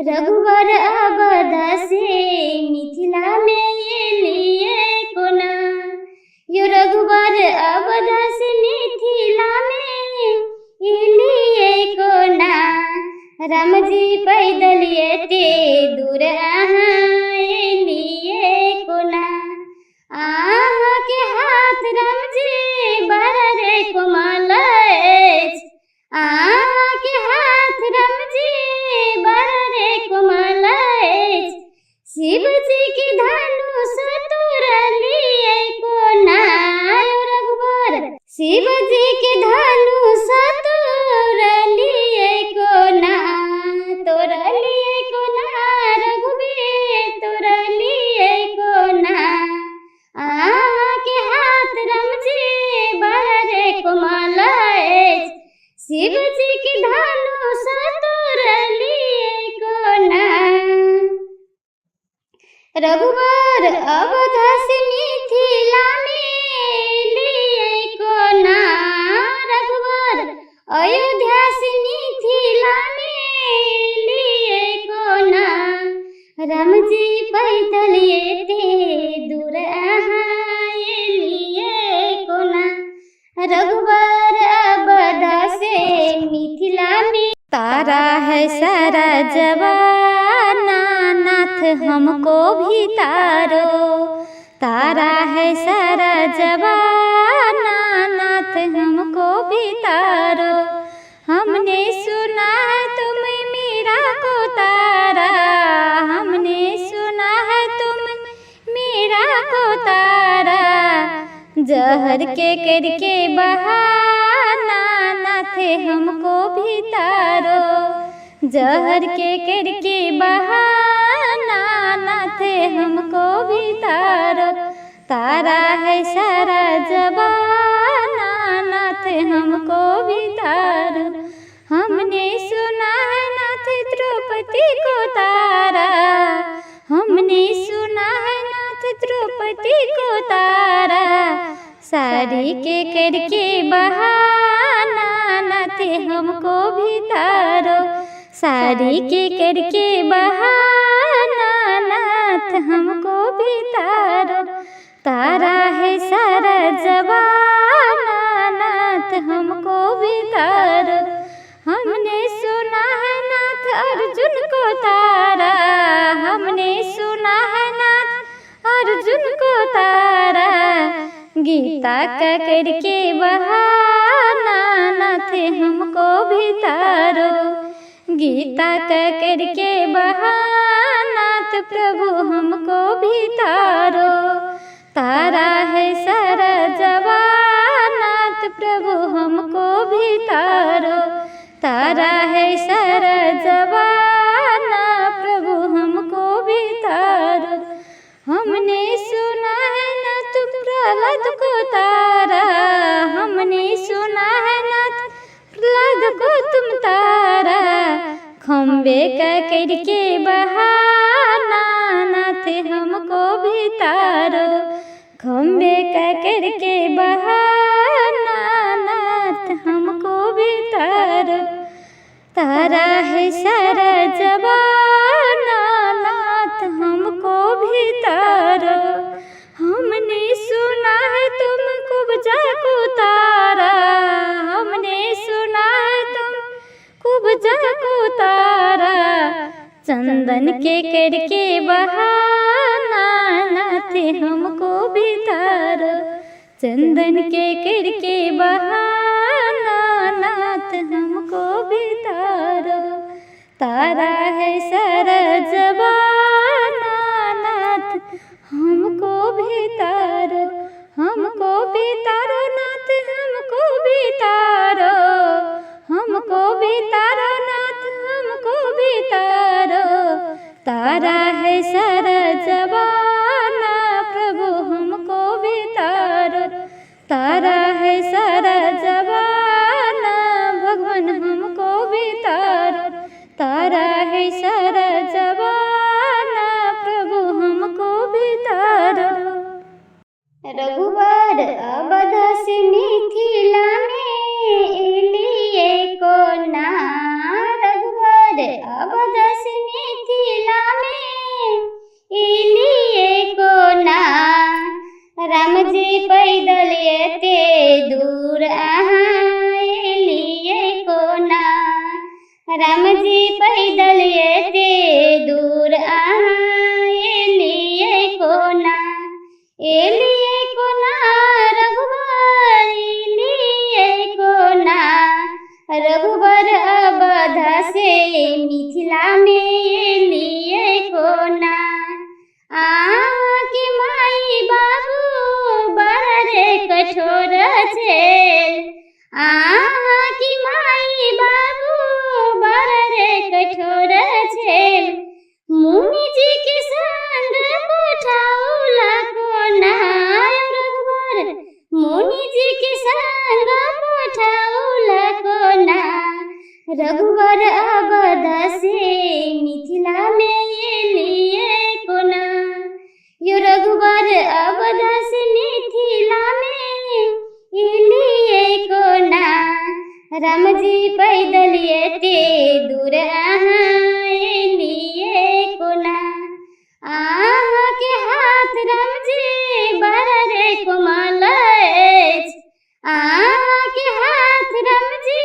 रघुबर अवध से मिथिला में एलिए कोना। यो रघुबर अवध से मिथिला में एलिए कोना। राम जी पैदल एते दूर अहाँ एलिए कोना। अहाँके हाथ राम जी बड़ रे कोमल अछि। अहाँके हाथ राम जी बड़ रे कोमल अछि। शिव जी के धनुष तोड़लिए कोना रघुबर। शिव जी के धनुष तोड़लिए कोना। तोड़लिए कोना रघुबीर तोड़लिए कोना। अहाँके हाथ राम जी बड़ रे कोमल अछि। शिव जी के धनुष तोड़लिए कोना। रघुबर अवध से मिथिला में एलिए कोना। रघुबर अयोध्या से मिथिला में एलिए कोना। राम जी पैदल एते दूर अहाँ एलिए कोना। रघुबर अवध से मिथिला में। तारा है सारा जवाना नाथ हमको भी तारो। तारा है सारा जवाना नाथ हमको भी तारो। हमने सुना है तुम मीरा को तारा। हमने सुना है तुम मीरा को तारा। जहर के करके बहाना नाथ हमको भी तारो। जहर के करके बहाना नाथ हमको भी तारो। तारा है सारा जवाना नाथ हमको भी तारो। हमने सुना है नाथ द्रौपदी को तारा। हमने सुना है नाथ द्रौपदी को तारा। साड़ी के करके बहाना नाथ हमको भी तारो। साड़ी के करके बहाना नाथ हमको भी तारो। तारा है सारा जवाना नाथ हमको भी तारो। हमने सुना है नाथ अर्जुन को तारा। हमने सुना है नाथ अर्जुन को तारा। गीता का करके बहाना नाथ हमको भी तारो। गीता का करके बहाना प्रभु हमको भी तारो। तारा है सारा जवाना प्रभु हमको भी तारो। तारा है सारा जवाना प्रभु हमको भी तारो। हमने सुना है नाथ प्रहलाद को तारा। हमने सुना है नाथ प्रहलाद को तुम तारा। खम्बे का करके बहाना नाथ हमको भी तारो। खम्बे का करके बहाना नाथ हमको भी तारो। तारा है सारा जवाना नाथ हमको भी तारो। हमने सुना है तुम कुब्जा को तारा। हमने सुना है तुम कुब्जा को तारा। चंदन के करके बहाना नाथ हमको भी तारो। चंदन के करके बहाना नाथ हमको भी तारो। तारा है सारा जमाना नाथ हमको भी तारो। हमको भी तारो नाथ हमको भी तारो। हमको भी तारो नाथ हमको भी तारो। तारा है सारा जमाना प्रभु हमको भी तारो। तारा है सारा जमाना भगवान हमको भी तारो। तारा है सारा जमाना प्रभु हमको भी तारो। रघुबर अवध से मिथिला में एलिए कोना। रघुबर अवध से मिथिला में एलिए कोना। राम जी पैदल एते दूर अहाँ एलिए कोना। राम जी पैदल एते दूर अहाँ एलिए कोना। एलिए कोना रघुबर एलिए कोना। रघुबर अवध से मिथिला में एलिए कोना। अहाँके माई बाबू बड़ रे कठोर छेल। अहाँके माई बाबू बड़ रे कठोर छेल। मुनि जी के संग पठौला कोना। रघुबर मुनि जी के संग पठौला कोना। रघुबर अवध से मिथिला में एलिए कोना। यो रघुबर अवध से मिथिला में एलिए कोना। राम जी पैदल एते दूर अहाँ एलिए कोना। अहाँके हाथ राम जी बड़ रे कोमल अछि। अहाँके हाथ राम जी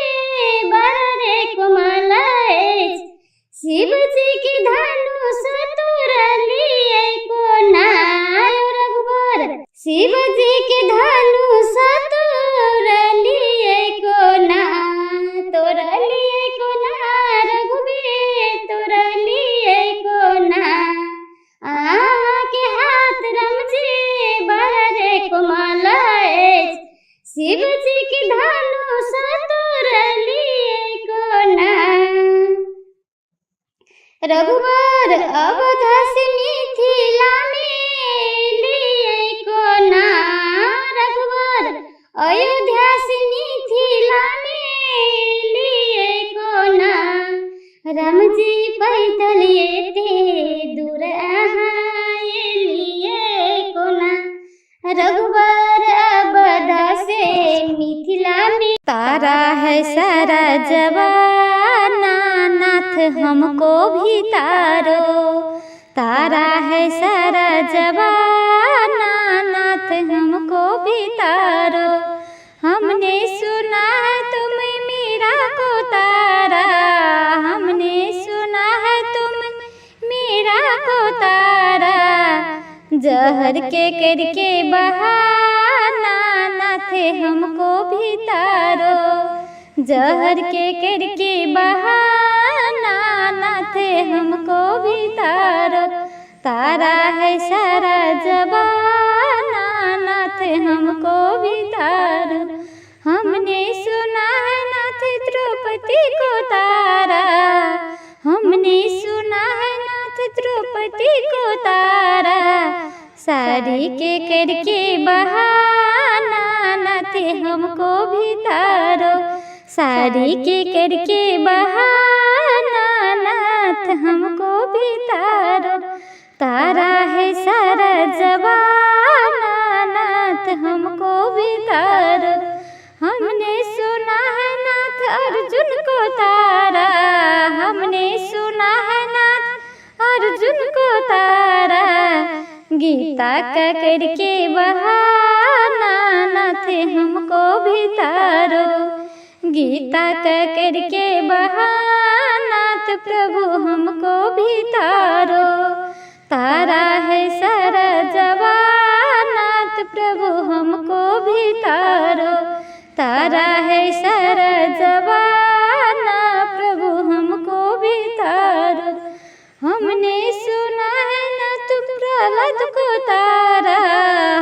बड़ रे कोमल अछि। शिव जी के धनुष तोड़लिए कोना। रघुबर शिव जी के धनुष तोड़लिए कोना। तोड़लिए कोना रघुबीर तोड़लिए कोना। अहाँके हाथ राम जी बड़ रे कोमल अछि। शिव जी के धनुष तोड़लिए कोना। रघुबर अवध से मिथिला में एलिए कोना। रघुबर अयोध्या से मिथिला में एलिए कोना। राम जी पैदल एते दूर अहाँ एलिए कोना। रघुबर अवध से मिथिला में। तारा है सारा जमाना नाथ हमको भी तारो। तारा है सारा जमाना नाथ हमको भी तारो। हमने सुना है तुम मीरा को तारा। हमने सुना है तुम मीरा को तारा। जहर के करके बहाना नाथ हमको भी तारो। जहर के करके बहाना नाथ हमको भी तारो। तारा है सारा जमाना नाथ हमको भी तारो। हमने सुना है नाथ द्रौपदी को तारा। हमने सुना है नाथ द्रौपदी को तारा। साड़ी के करके बहाना नाथ हमको भी तारो। साड़ी के करके बहाना नाथ हमको भी तारो। तारा है सारा जमाना नाथ हमको भी तारो। हमने सुना है नाथ अर्जुन को तारा। हमने सुना है नाथ अर्जुन को तारा। गीता का करके बहाना नाथ हमको भी तारो। गीता का करके बहाना नाथ प्रभु हमको भी तारो। तारा है सारा जवानाथ प्रभु हमको भी तारो। तारा है सारा जवाना प्रभु हमको भी तारो। हमने सुना है नाथ प्रहलाद को तारा,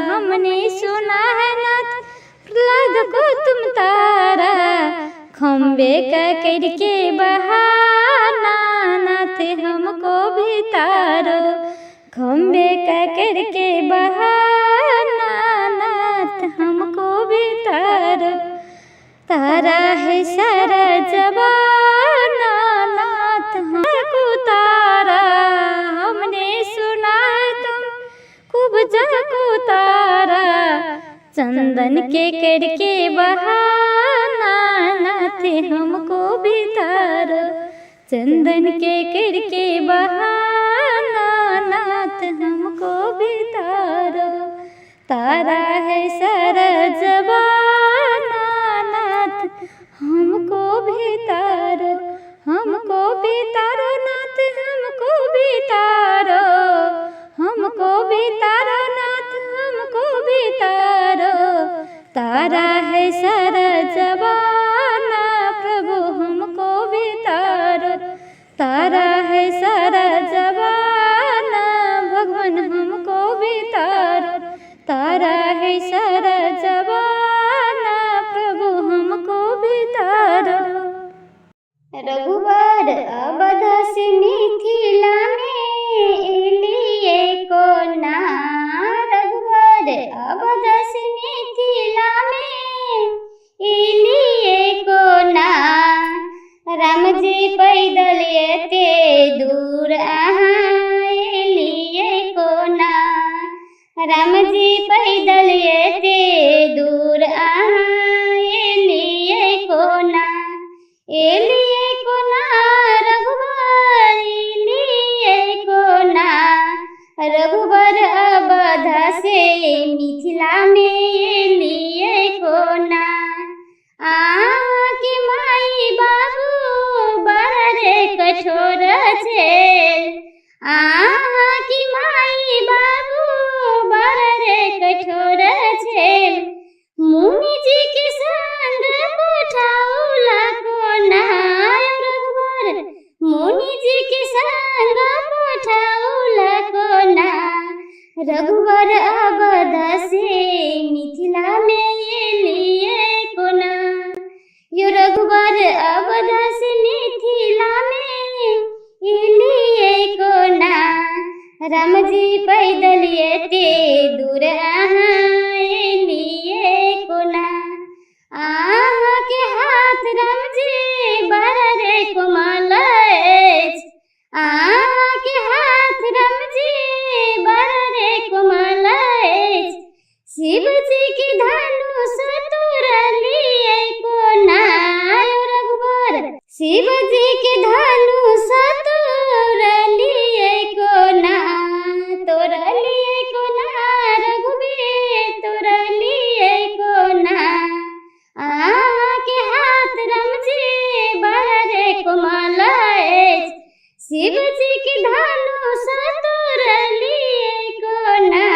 हमने सुना है नाथ प्रहलाद को तुम तारा। खम्बे का करके बहाना नाथ हमको भी तारो। खम्बे का करके बहाना नाथ हमको भी तारो। तारा है सारा जमाना नाथ हमको तारा। हमने सुना है तुम कुब्जा को तारा। चंदन के करके बहाना नाथ हमको भी तारो। चंदन के करके बहाना नाथ हमको भी तारो। तारा है सारा जमाना नाथ हमको भी तारो। हमको भी तारो नाथ हमको भी तारो। हमको भी तारो नाथ हमको भी तारो। तारा है सारा जमाना प्रभु हमको भी तारो। तारा है सारा जमाना भगवान हमको भी तारो। तारा है सारा जमाना प्रभु हमको भी तारो। रघुबर अवध से मिथिला में एलिए कोना। रघुबर अवध से मिथिला में एलिए कोना। राम जी पैदल एते दूर अहाँ एलिए कोना। राम जी पैदल एते दूर अहाँ एलिए कोना। एलिए कोना रघुबर एलिए कोना। रघुबर अवध से मिथिला में एलिए कोना। अहाँके माई बाबू बड़ रे कठोर छेल। अहाँके माई बाबू बड़ रे कठोर छेल। मुनि जी के संग पठौला कोना। रघुबर मुनि जी के संग पठौला कोना। रघुबर अवध से मिथिला में एलिए कोना। यो रघुबर अवध से मिथिला में एलिए कोना। राम जी पैदल एते दूर अहाँ एलिए कोना। अहाँके हाथ राम जी बड़ रे कोमल अछि। अहाँके हाथ राम जी बड़ रे कोमल अछि। शिव जी के धनुष तोड़लिए कोना। रघुबर शिव जी के धनुष तोड़लिए कोना। तोड़लिए कोना रघुबीर तोड़लिए कोना। अहाँके हाथ राम जी बड़ रे कोमल अछि। शिव जी के धनुष तोड़लिए कोना।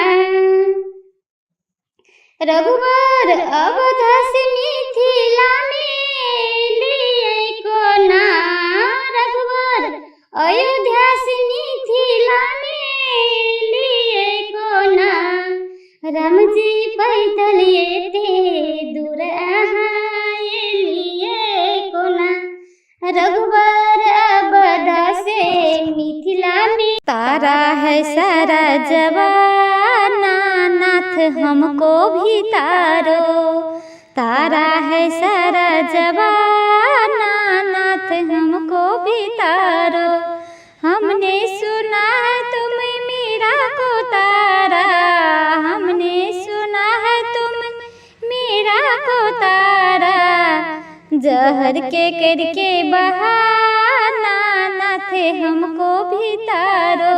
रघुबर अवध से मिथिला में एलिए कोना। रघुबर अयोध्या से मिथिला में एलिए कोना। राम जी पैदल एते दूर अहाँ एलिए कोना। रघुबर अवध से मिथिला में। तारा है सारा जमाना नाथ हमको भी तारो। तारा है सारा जमाना नाथ हमको भी तारो। हमने सुना है तुम मीरा को तारा। हमने सुना है तुम मीरा को तारा। जहर के करके बहाना नाथ हमको भी तारो।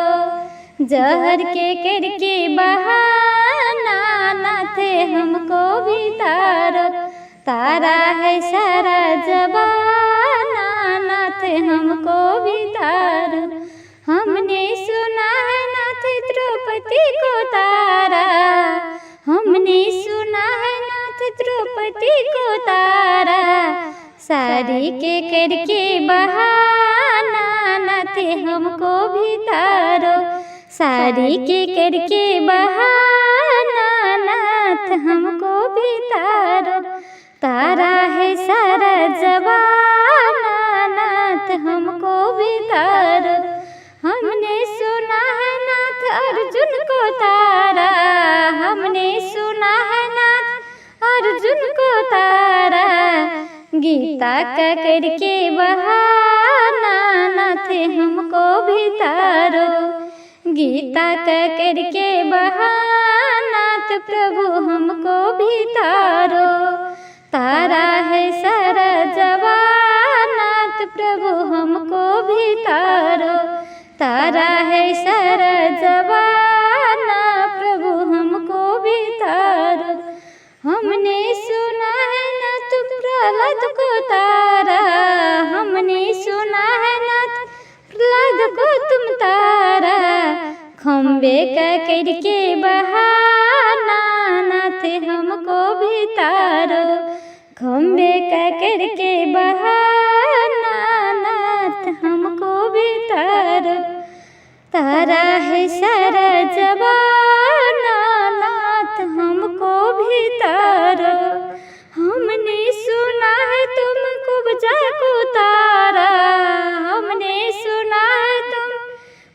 जहर के करके बहाना नाथ हमको भी तारो। तारा है सारा जमाना नाथ हमको भी तारो। हमने सुना है नाथ द्रौपदी को तारा, हमने सुना है नाथ द्रौपदी को तारा। साड़ी के करके बहाना नाथ हमको भी तारो, साड़ी के करके बहाना नाथ हमको भी तारो। तारा है सारा जमाना नाथ हमको भी तारो। हमने सुना है नाथ अर्जुन को तारा, हमने सुना है नाथ अर्जुन को तारा। गीता का करके बहाना नाथ हमको भी तारो, गीता का करके बहाना नाथ प्रभु हमको भी तारो। तारा है सारा जमाना नाथ प्रभु हमको भी तारो, तारा है सारा जमाना प्रभु हमको भी तारो। हमने सुना है नाथ प्रहलाद को तारा, हमने सुना है नाथ प्रहलाद को तुम तारा। खम्बे का करके बहाना नाथ हमको भी तारो, खम्बे का करके बहाना नाथ हमको भी तारो। तारा है सारा जमाना नाथ हमको भी तारो। हमने सुना है तुम कुब्जा को तारा, हमने सुना है तुम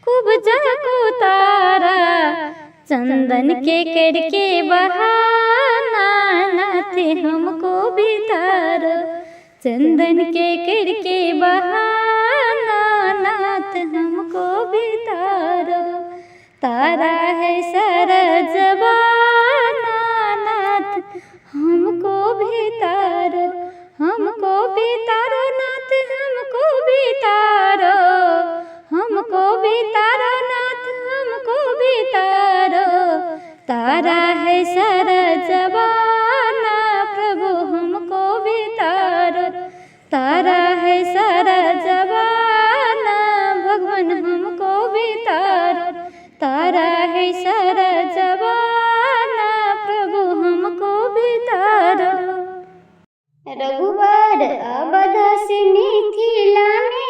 कुब्जा को तारा। चंदन के करके बहाना नाथ हमको भी तारो, चंदन के करके बहाना नाथ हमको भी तारो। तारा है सारा जमाना नाथ हमको भी तारो, हमको भी तारो नाथ हमको भी तारो, हमको भी तारो नाथ हमको भी तारो। तारा है सारा जमाना प्रभु हमको भी तारो, तारा है सारा जमाना भगवान हमको भी तारो। तारा है सारा जमाना प्रभु हमको भी तारो। रघुबर अवध से मिथिला में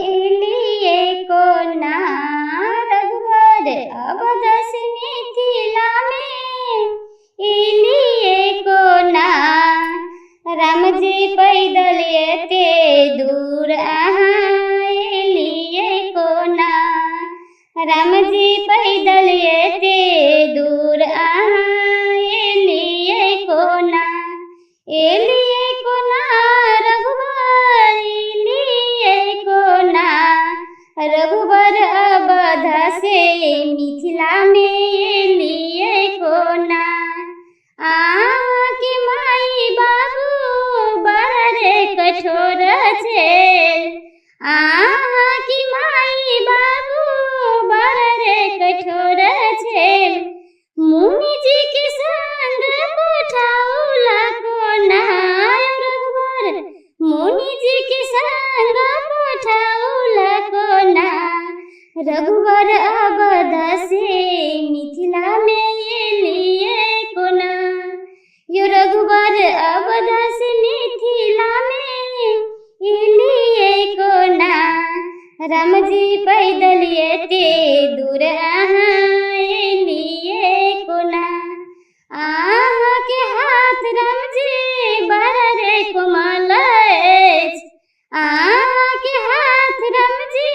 एलिए कोना, रघुबर अवध से मिथिला में एलिए कोना। राम जी पैदल एते दूर अहाँ एलिए कोना, राम जी पैदल एते दूर अहाँ एलिए कोना। एलिए कोना रघुबर एलिए कोना, रघुबर अवध से मिथिला में एलिए कोना। अहाँके माई बाबू बड़ रे कठोर छेल, अहाँके माई बाबू बड़ रे कठोर छेल। मुनि जी के संग पठौला कोना रघुबर, मुनि जी के संग पठौला कोना। रघुबर अवध से मिथिला में एलिए कोना, यो रघुबर अवध से मिथिला में एलिए कोना। राम जी पैदल एते दूर अहाँ एलिए कोना। अहाँके हाथ राम जी बड़ रे कोमल अछि, अहाँके हाथ राम जी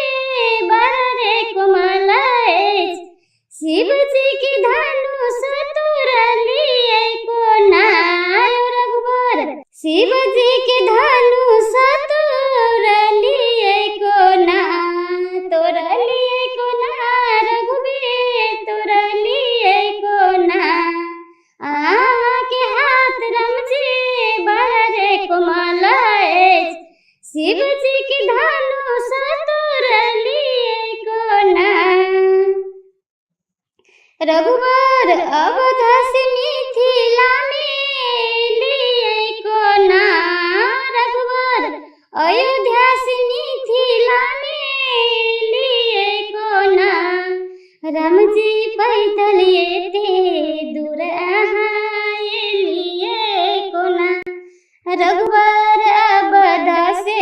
बड़ रे कोमल अछि। शिव जी के धनुष तोड़लिए कोना रघुबर, शिव जी के धनुष तोड़लिए कोना। तोड़लिए कोना रघुबीर तोड़लिए कोना। अहाँके हाथ राम जी बड़ रे कोमल अछि, शिव जी के धनुष तोड़लिए कोना। रघुबर अवध से मिथिला में एलिए कोना, रघुबर अयोध्या से मिथिला राम जी पैदल एते दूर अहाँ एलियै कोना। रघुवर अवध से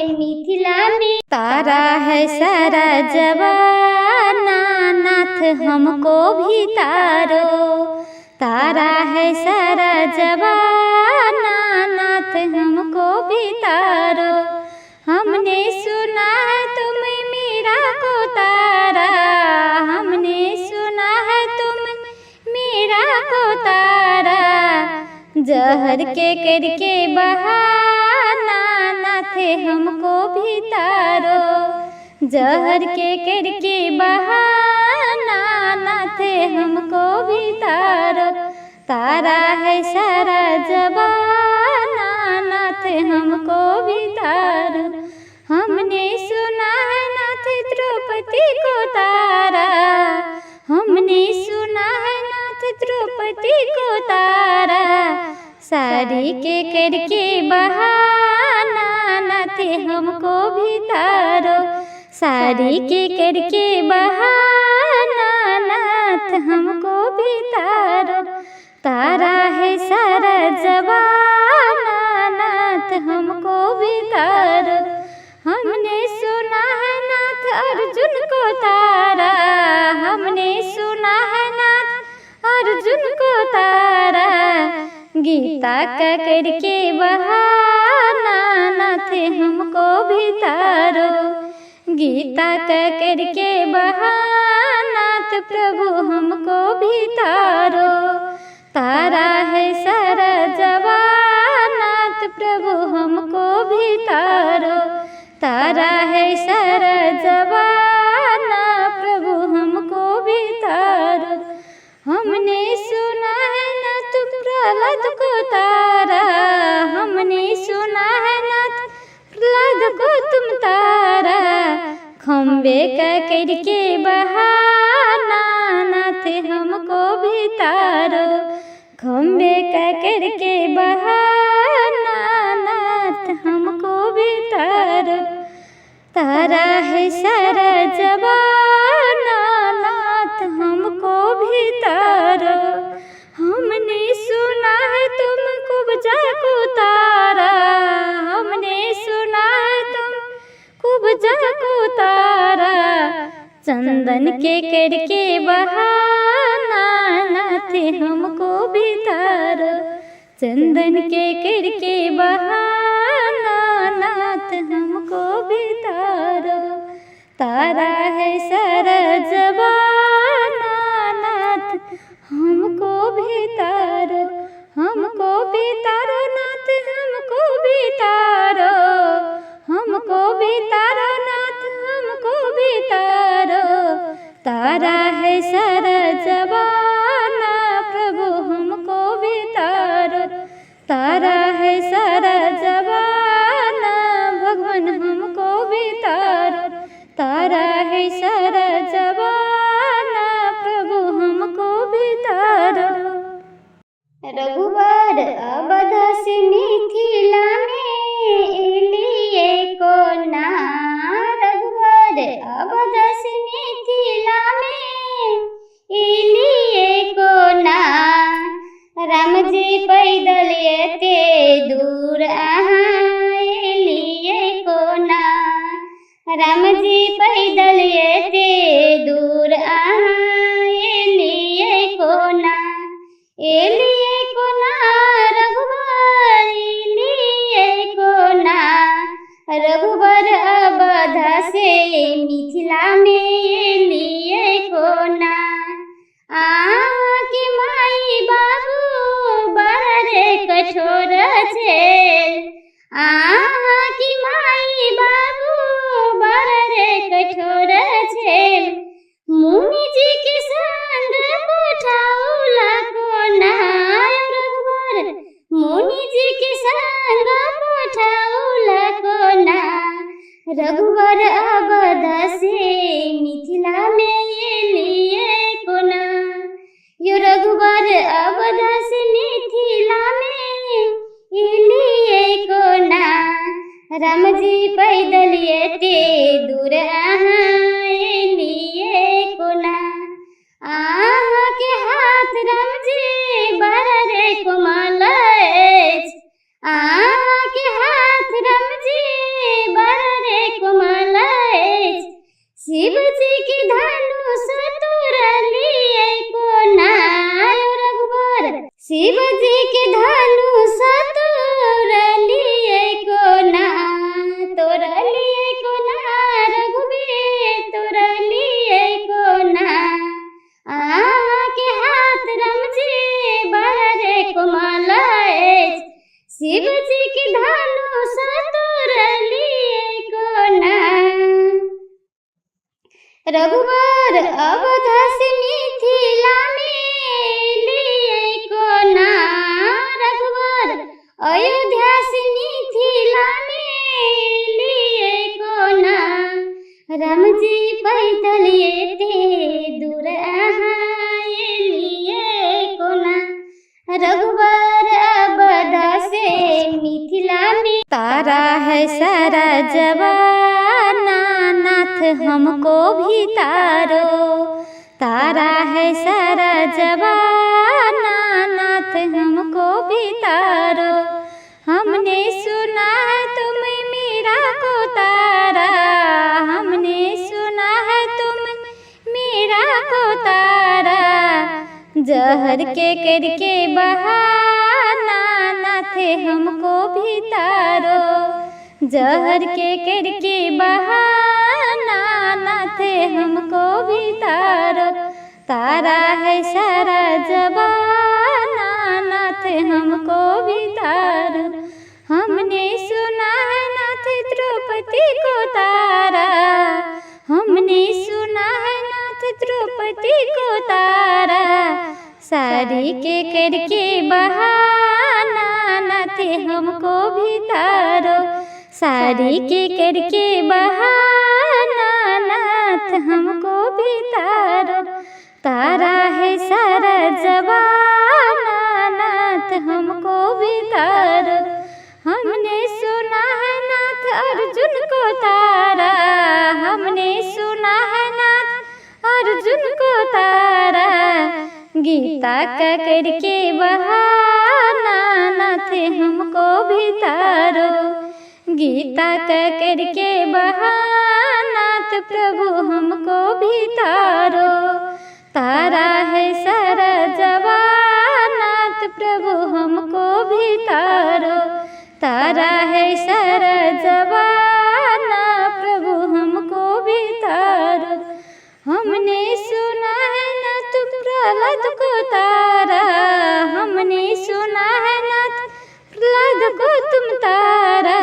मिथिला में। तारा है सारा जवाना नाथ हमको भी तारो। तारा है सारा जवाना नाथ हमको भी तारो। हमने सुना है तुम मीरा को तारा। हमने सुना है तुम मीरा को तारा। जहर के करके बहाना नाथ हमको भी तारो। जहर के करके बहाना नाथ हमको भी तारो। तारा है सारा जवाना नाथ हमको भी तारो। हमने सुना है नाथ द्रौपदी को तारा। हमने सुना है नाथ द्रौपदी को तारा। साड़ी के करके बहाना नाथ हमको भी तारो। साड़ी के करके बहाना नाथ हमको भी तारो। तारा है सारा जवाना नाथ हमको भी तारो। हमने सुना है नाथ अर्जुन को तारा। हमने सुना है नाथ अर्जुन को तारा। गीता का करके बहाना नाथ हमको भी तारो। गीता का करके बहाना प्रभु हमको भी तारो। तारा है सारा जवाना प्रभु हमको भी तारो। तारा है सारा जवाना प्रभु हमको भी तारो। हमने सुना है नाथ प्रहलाद को तारा। हमने सुना है नाथ प्रहलाद को तुम तारा। खम्बे का करके बहाना नाथ हमको भी तारो। खम्बे का करके बहाना नाथ हमको भी तारो। तारा है सारा जवाना नाथ हमको भी तारो। हमने सुना है तुम कुब्जा को तारा। हमने सुना है तुम कुब्जा को तारा। चंदन के करके बहाना नाथ हमको भी तारो। चंदन के करके बहाना नाथ हमको भी तारो। तारा है सारा जवाना नाथ हमको भी तारो। हमको भी तारो नाथ हमको भी तारो। हमको भी तारो नाथ हमको भी तारो। तारा है सारा जवाना प्रभु हमको भी तारो। तारा है सारा जवाना भगवान हमको भी तारो। तारा है सारा जवाना प्रभु हमको भी तारो। रघुवर अवध से मिथिला में एलियै कोना। रघुवर अवध से मिथिला में एलियै कोना। राम जी पैदल एते दूर अहाँ एलियै कोना। राम जी पैदल एते दूर अहाँ एलियै कोना। एलियै कोना रघुवर एलियै कोना। रघुवर अवध से मिथिला में एलियै कोना। अहाँके माई बाबू बड़ रे कठोर छेल। अहाँके माई बाबू बड़ रे कठोर छेल। मुनि जी के संग पठाउला कोना। रघुवर मुनि जी के संग पठाउला कोना। रघुवर अवध से मिथिला में एलियै कोना। यो रघुवर अवध से मिथिला में एलियै कोना। राम जी पैदल एते दूर अहाँ एलियै कोना। हाथ रामजी बड़ा रे कोमल अछि। अहाँके हाथ रामजी बड़ा रे कोमल अछि। शिवजी के धनुष तोड़लियै कोना यौ रघुबर, शिवजी के धनुष तोड़लियै कोना, तोड़लियै कोना रघुबीर, तोड़लियै कोना। अहाँके हाथ रामजी बड़ा रे कोमल अछि। शिवजी के धनुष तोड़लियै कोना। रघुबर अवध से मिथिला में एलियै कोना, रघुबर अयोध्या से मिथिला में एलियै कोना। रामजी पैदल एते दूर अहाँ एलियै कोना, रघुबर अवध से मिथिला में। तारा है सारा जवाना नाथ हमको भी तारो, तारा है सारा जवाना नाथ हमको भी तारो। हमने सुना है तुम मीरा को तारा, हमने सुना है तुम मीरा को तारा। जहर के करके बहाना नाथ हमको भी तारो, जहर के करके बहाना नाथ हमको भी तारो। तारा है सारा जबाना नाथ हमको भी तारो। हमने सुना है नाथ द्रौपदी को तारा, हमने सुना है नाथ द्रौपदी को तारा। सारी के करके बहाना नाथ हमको भी तारो, सारी के करके बहाना नाथ हमको भी तारो। तारा है सारा जवाना नाथ हमको भी तारो। हमने सुना है नाथ अर्जुन को तारा, हमने सुना है नाथ अर्जुन को तारा। गीता का करके बहाना नाथ हमको भी तारो, गीता का करके बहाना प्रभु हमको भी तारो। तारा है सारा जवाना प्रभु हमको भी तारो, तारा है सारा जवाना प्रभु हमको भी तारो। हमने सुना है नाथ प्रहलाद को तारा, हमने सुना है नाथ प्रहलाद को तुम तारा।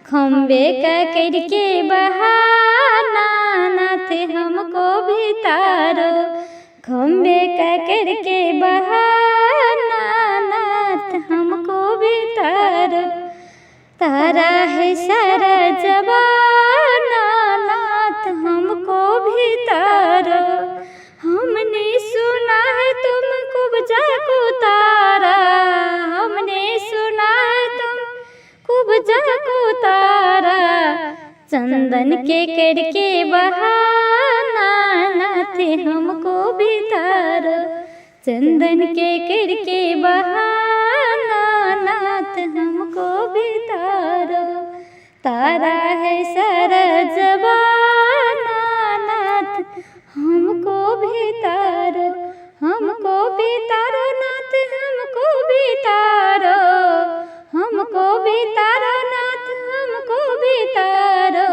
खम्बे का करके बहाना नाथ हमको भी तारो, खम्बे का करके बहाना नाथ हमको भी तारो। तारा है सारा जवाना नाथ हमको भी तारो। हमने सुना है तुम कुब्जा को तारा, हमने सुना है तुम कुब्जा को तारा। चंदन के करके बहाना नाथ हमको भी तारो, चंदन के करके बहाना नाथ हमको भी तारो। तारा है सारा जवाना नाथ हमको भी तारो, हमको भी तारो नाथ हमको भी तारो, हमको भी तारो नाथ हमको भी तारो।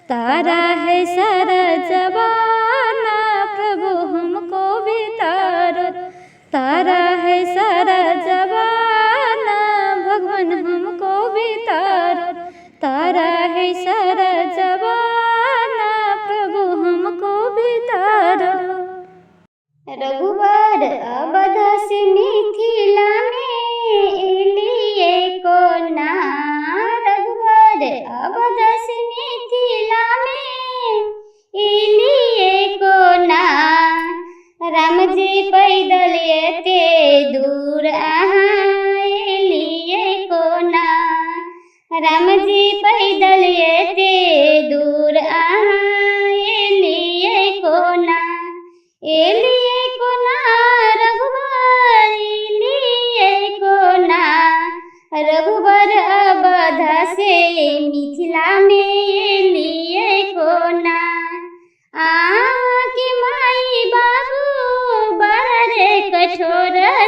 तारा है सारा जवाना प्रभु हमको भी तारो, तारा है सारा जवाना भगवान हमको भी तारो। तारा है सारा जवाना प्रभु हमको भी तारो। रघुबर अवध से मिथिला में एलियै कोना, रघुबर अवध से मिथिला में एलियै कोना। रामजी पैदल एते दूर अहाँ एलियै कोना, रामजी पैदल एते दूर अहाँ एलियै कोना। एलियै कोना रघुबर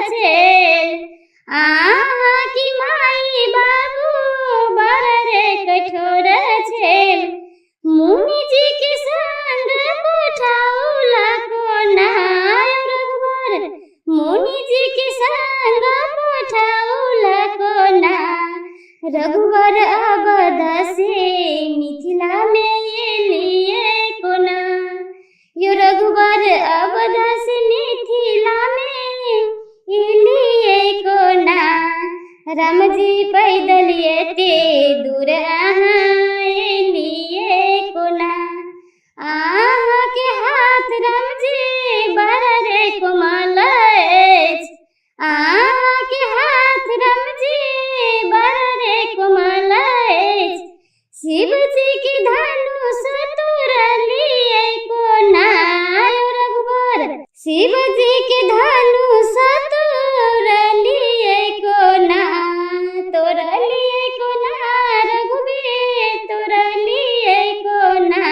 छेल। अहाँ की माई बाबू बड़ रे कठोर छेल। मुनि जी के संग पठाउला कोना रघुबर, मुनि जी के संग पठाउला कोना। रघुबर अवध से मिथिला में एलिए कोना, यो रघुबर अवध से मिथिला में एलिए कोना। राम जी पैदल एते दूर अहाँ एलिए कोना। अहाँ के हाथ राम जी बड़ रे कोमल अछि, अहाँ के हाथ राम जी बड़ रे कोमल अछि। शिव जी के धनुष तोड़लिए कोना रघुबर, शिव जी के धनुष तोड़लिए कोना, तोड़लिए कोना रघुबीर तोड़लिए कोना।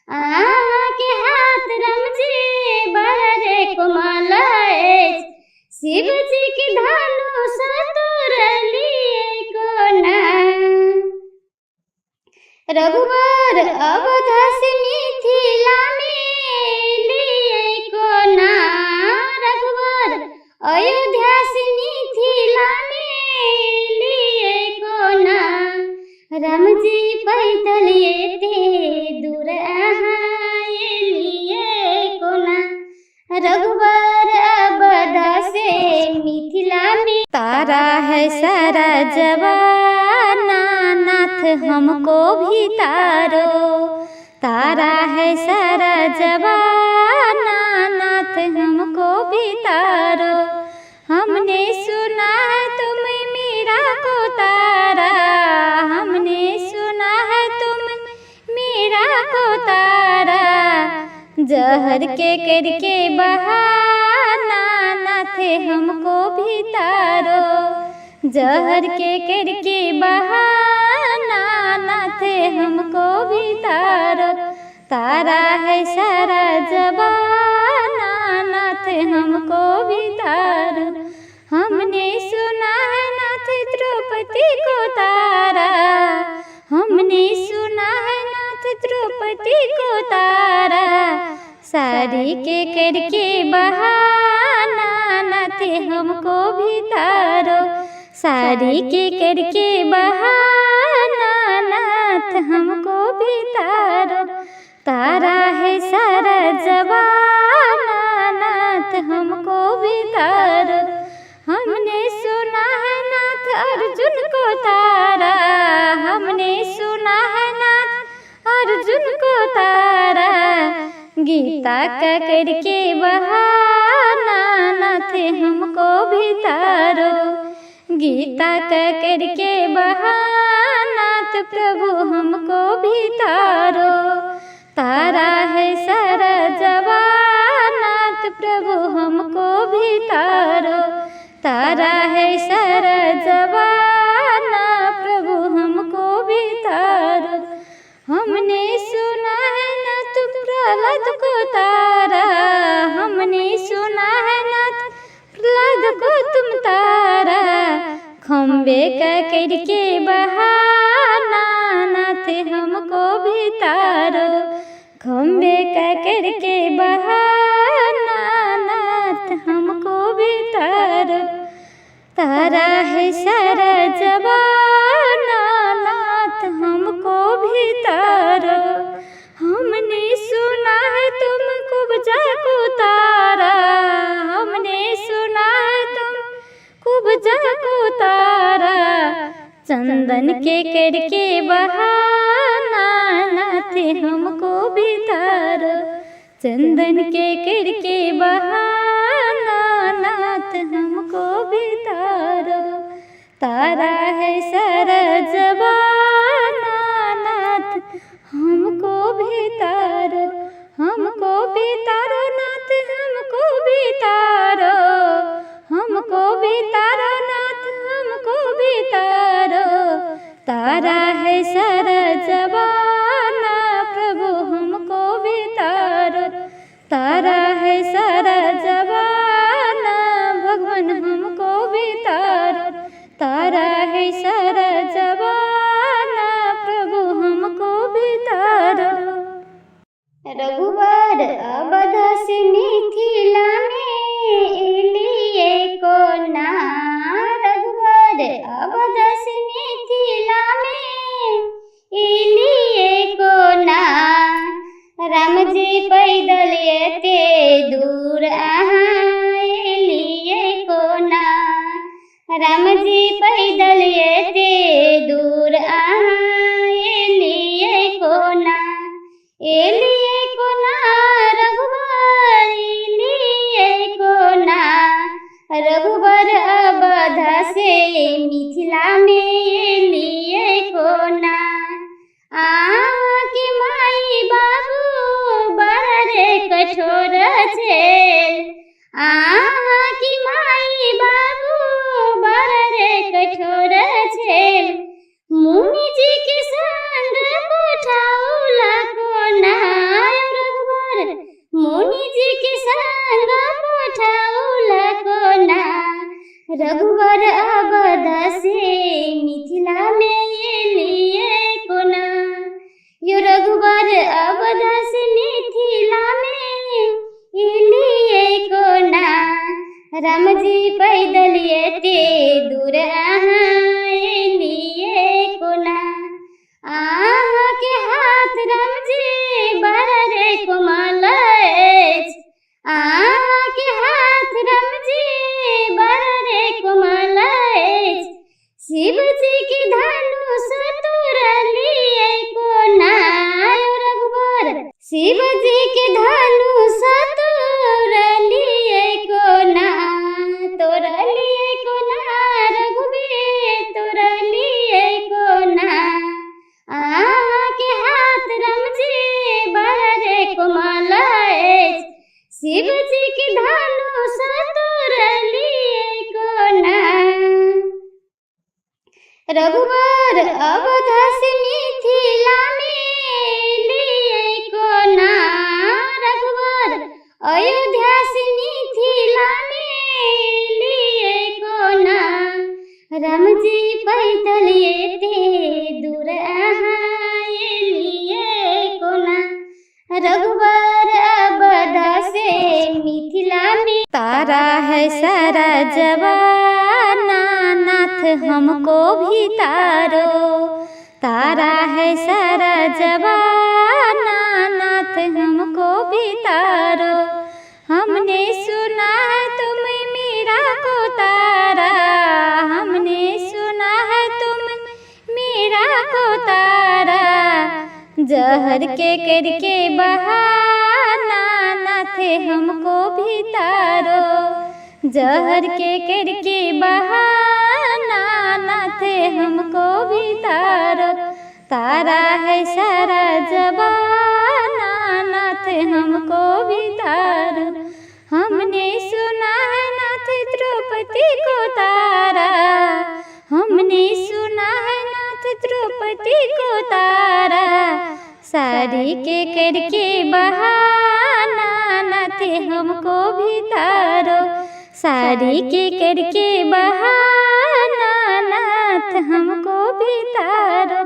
अहाँ के हाथ राम जी बड़ रे कोमल अछि, शिव जी के धनुष तोड़लिए कोना। रघुबर अवध से मिथिला में एलिए कोना, रघुबर अयोध्या से मिथिला में एलिए कोना। राम जी पैदल एते दूर अहाँ एलिए कोना। रघुबर अवध से मिथिला में। तारा है सारा जवाना नाथ हमको भी तारो, तारा है सारा जवाना नाथ हमको भी तारो। हमने सुना है तुम मीरा को तारा, हमने सुना है तुम मीरा को तारा। जहर के करके बहाना नाथ हमको भी तारो, जहर के करके बहाना नाथ हमको भी तारो। तारा है सारा जवाना नाथ हमको भी तारो। हमने सुना है नाथ द्रौपदी को तारा, हमने सुना है नाथ द्रौपदी को तारा। सारी के करके बहाना नाथ हमको भी तारो, सारी के करके बहाना नाथ हमको भी तारो। तारा है सारा जवाना नाथ हमको भी तारो। हमने सुना है नाथ अर्जुन को तारा, हमने सुना है नाथ अर्जुन को तारा। गीता का करके बहाना नाथ हमको भी तारो, गीता का करके बहाना प्रभु हमको भी तारो। तारा है सारा जवाना प्रभु हमको भी तारो, तारा है सारा जवाना प्रभु हमको भी तारो। हमने सुना है नाथ प्रहलाद को तारा, हमने सुना है नाथ प्रहलाद को तुम तारा। खम्बे का करके बहाना नाथ हमको भी तारो, खम्बे का करके बहाना नाथ हमको भी तारो। तारा है सारा जवाना नाथ हमको भी तारो। हमने सुना है तुम कुब्जा को तारा, हमने सुना है तुम कुब्जा को तारा। चंदन के करके बहाना नाथ हमको भी तारो, चंदन के करके बहाना नाथ हमको भी तारो। तारा है सारा जवाना नाथ हमको भी तारो, हमको भी तारो नाथ हमको भी तारो, हमको भी तारो नाथ हमको भी तारो। तारा है सारा जवाना प्रभु हमको भी तारो, तारा है सारा जवाना भगवान रघुबर अवध से मिथिला मे एलियै कोना, रघुबर अवध से मिथिला मे एलियै कोना। रामजी पैदल एते दूर अहाँ एलियै कोना, रामजी पैदल एते दूर अहाँ एलियै कोना। एलियै कोना रघुबर एलियै कोना, रघुबर अवध से मिथिला मे एलियै कोना। अहाँके माई बाबू बड़ रे कठोर छेल, अहाँके माई बाबू बड़ रे कठोर छेल। मुनि जी के संग पठौला कोना रघुबर, मुनि जी के संग पठौला कोना। रघुबर अवध से मिथिला मे एलियै कोना, यो रघुबर अवध से मिथिला मे एलियै कोना। रामजी पैदल एते दूर अहाँ एलियै कोना। अहाँके हाथ रामजी बड़ रे कोमल अछि, अहाँके हाथ रामजी बड़ रे कोमल अछि। शिवजी के धनुष तोड़लियै कोना रघुबर, शिवजी के धनुष तोड़लियै कोना। तोड़लियै कोना रघुबीर तोड़लियै कोना। अहाँके हाथ रामजी बड़ रे कोमल अछि, शिवजी के धनुष तोड़लियै कोना। रघुबर अवध से मिथिला मे एलियै कोना, रघुबर अयोध्या से मिथिला मे एलियै कोना। रामजी पैदल एते दूर अहाँ एलियै कोना, रघुबर अवध से मिथिला मे। तारा है सारा जवाना नाथ हमको भी तारो, तारा है सारा जवाना नाथ हमको भी तारो। हमने सुना है तुम मीरा को तारा, हमने सुना है तुम मीरा को तारा। जहर के करके बहाना नाथ हमको भी तारो, जहर के करके बहाना नाथ हमको भी तारो। तारा है सारा जवाना नाथ हमको भी तारो। हमने सुना है नाथ द्रौपदी को तारा, हमने सुना है नाथ द्रौपदी को तारा। साड़ी के करके बहाना नाथ हमको भी तारो, साड़ी के करके बहाना नाथ हमको भी तारो।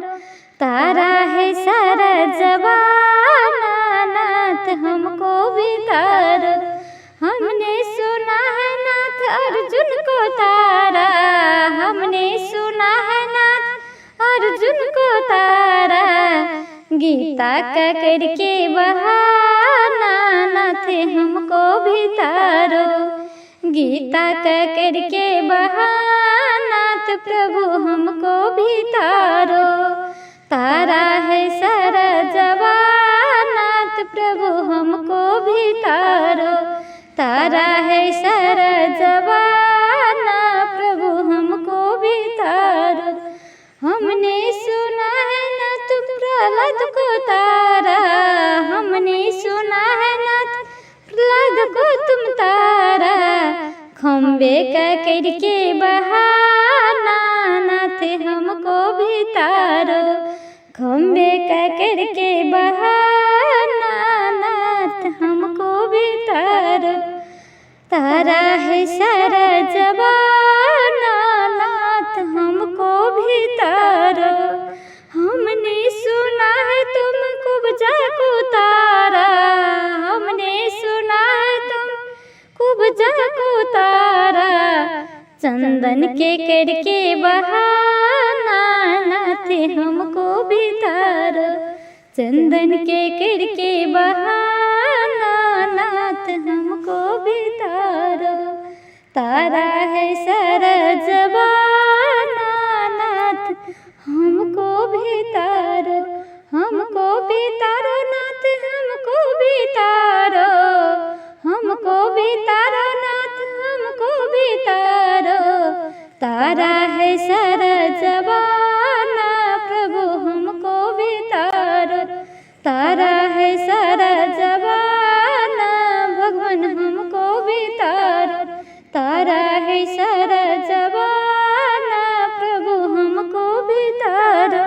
तारा है सारा जवाना नाथ हमको भी तारो। हमने सुना है नाथ अर्जुन को तारा, हमने सुना है नाथ अर्जुन को तारा। गीता का करके बहाना नाथ हमको भी तारो, गीता का करके बहाना प्रभु हमको भी तारो। तारा है सारा जवाना प्रभु हमको भी तारो, तारा है सारा जवाना प्रभु हमको भी तारो। हमने सुना है नाथ प्रहलाद को तारा, हमने सुना है नाथ प्रहलाद को तुम तारा। खम्बे का करके बहाना नाथ हमको भी तारो, खम्बे का करके बहाना नाथ हमको भी तारो। तारा है सारा जवाना नाथ हमको भी तारो। हमने सुना है तुम कुब्जा को तारा, चंदन के करके बहाना नाथ हमको भी तारो। चंदन के करके बहाना नाथ हमको भी तारो। तारा है सारा जमाना नाथ हमको भी तारो। हमको भी तारो नाथ हमको भी तारो। हमको भी तारो नाथ हमको भी तारो। तारा है सारा जमाना प्रभु हमको भी तारो। तारा है सारा जमाना भगवान हमको भी तारो। तारा है सारा जमाना प्रभु हमको भी तारो।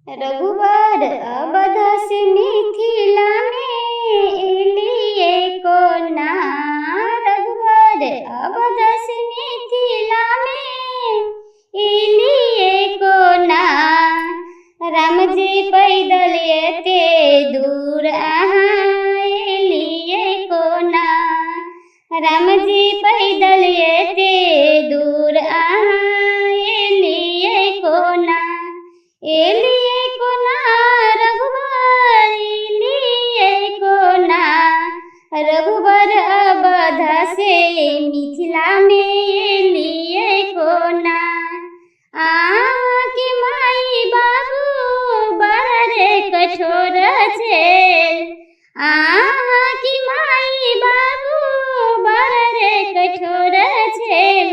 रघुबर अवध से मिथिला में एलिए कोना। रघुबर अवध से मिथिला में एलिए कोना। राम जी पैदल एते दूर अहाँ एलिए कोना। राम जी पैदल एते दूर अहाँ एलिए कोना। एलिए कोना रघुबर एलिए कोना। रघुबर अवध से मिथिला में एलिए कोना। अहाँके माई बाबू बड़ रे कठोर छेल। अहाँके माई बाबू बड़ रे कठोर छेल।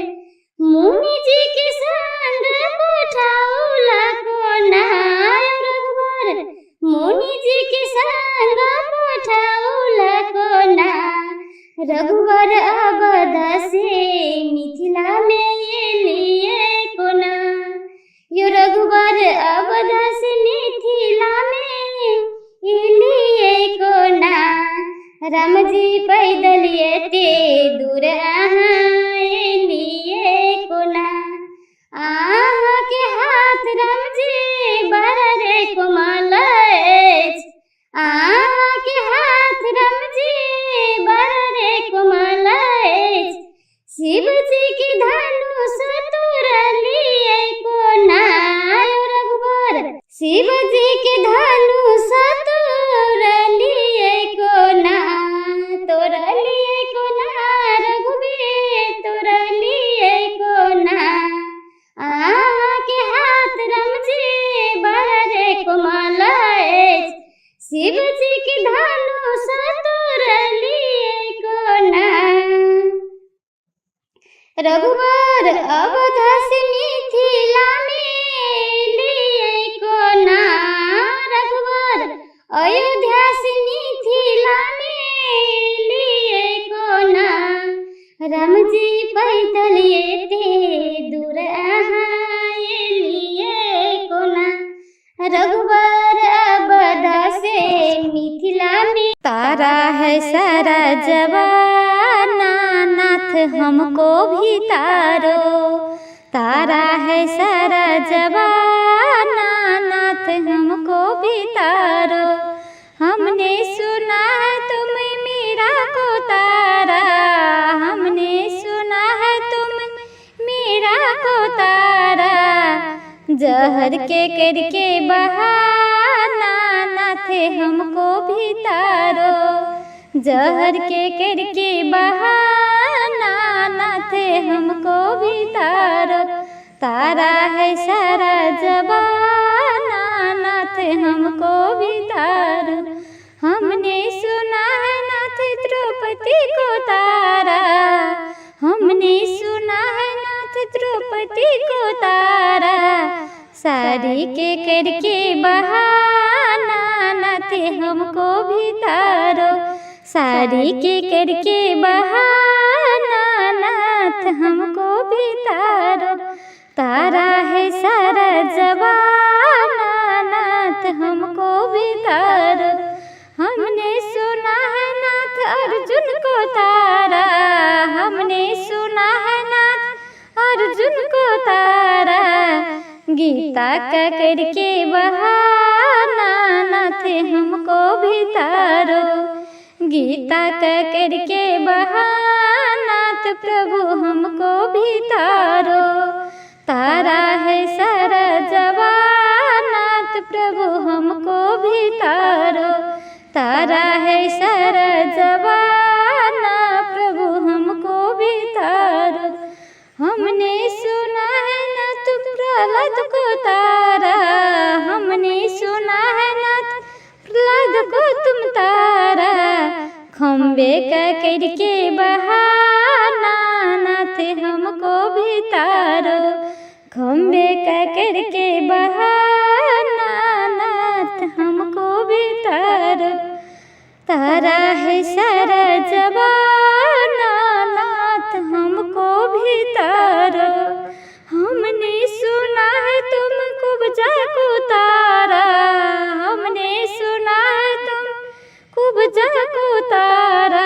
मुनि जी के संग पठाउला कोना। रघुबर मुनि जी के संग पठाउला कोना। रघुबर अवध से मिथिला में एलिए कोना। यो रघुबर अवध से मिथिला में एलिए कोना। राम जी पैदल एते दूर अहाँ एलिए कोना। अहाँके हाथ राम जी बड़ रे कोमल अछि। अहाँके हाथ राम जी बड़ रे कोमल अछि। शिव जी के धनुष तोड़लिए कोना। रघुबर शिव जी के धनुष तोड़लिए कोना। तोड़लिए कोना रघुबीर तोड़लिए कोना। अहाँके हाथ राम जी बड़ रे कोमल अछि। शिव जी के धनुष तोड़लिए कोना। रघुबर अवध से मिथिला में एलिए कोना। रघुबर अयोध्या से मिथिला में एलिए कोना। राम जी पैदल एते दूर अहाँ एलिए कोना। रघुबर अवध से मिथिला में। तारा है सारा जमाना नाथ हमको भी तारो। तारा है सारा जमाना नाथ हमको भी तारो। हमने सुना है तुम मीरा को तारा। हमने सुना है तुम मीरा को तारा। जहर के करके बहाना नाथ हमको भी तारो। जहर के करके बहाना नाथ हमको भी तारो। तारा है सारा जमाना नाथ हमको भी तारो। हमने सुना है नाथ द्रौपदी को तारा। हमने सुना है नाथ द्रौपदी को तारा। साड़ी के करके बहाना नाथ हमको भी तारो। साड़ी के करके बहाना नाथ हमको भी तारो। तारा है सारा जमाना नाथ हमको भी तारो। हमने सुना है नाथ अर्जुन को तारा। हमने सुना है नाथ अर्जुन को तारा। गीता का करके बहाना नाथ हमको भी तारो। गीता का करके बहाना नाथ नाथ प्रभु हमको भी तारो। तारा है सारा जवानाथ प्रभु हमको भी तारो। तारा है सारा जवाना प्रभु हमको भी तारो। हमने सुना है नाथ प्रहलाद को तारा, हमने सुना है नाथ प्रहलाद को तुम तारा। खम्बे का करके बहाना नाथ हमको भी तारो। खम्बे का करके बहाना नाथ हमको भी तारो। तारा है सारा जवाना नाथ हमको भी तारो। हमने सुना है तुम कुब्जा को तारा, हमने सुना है तुम कुब्जा को तारा।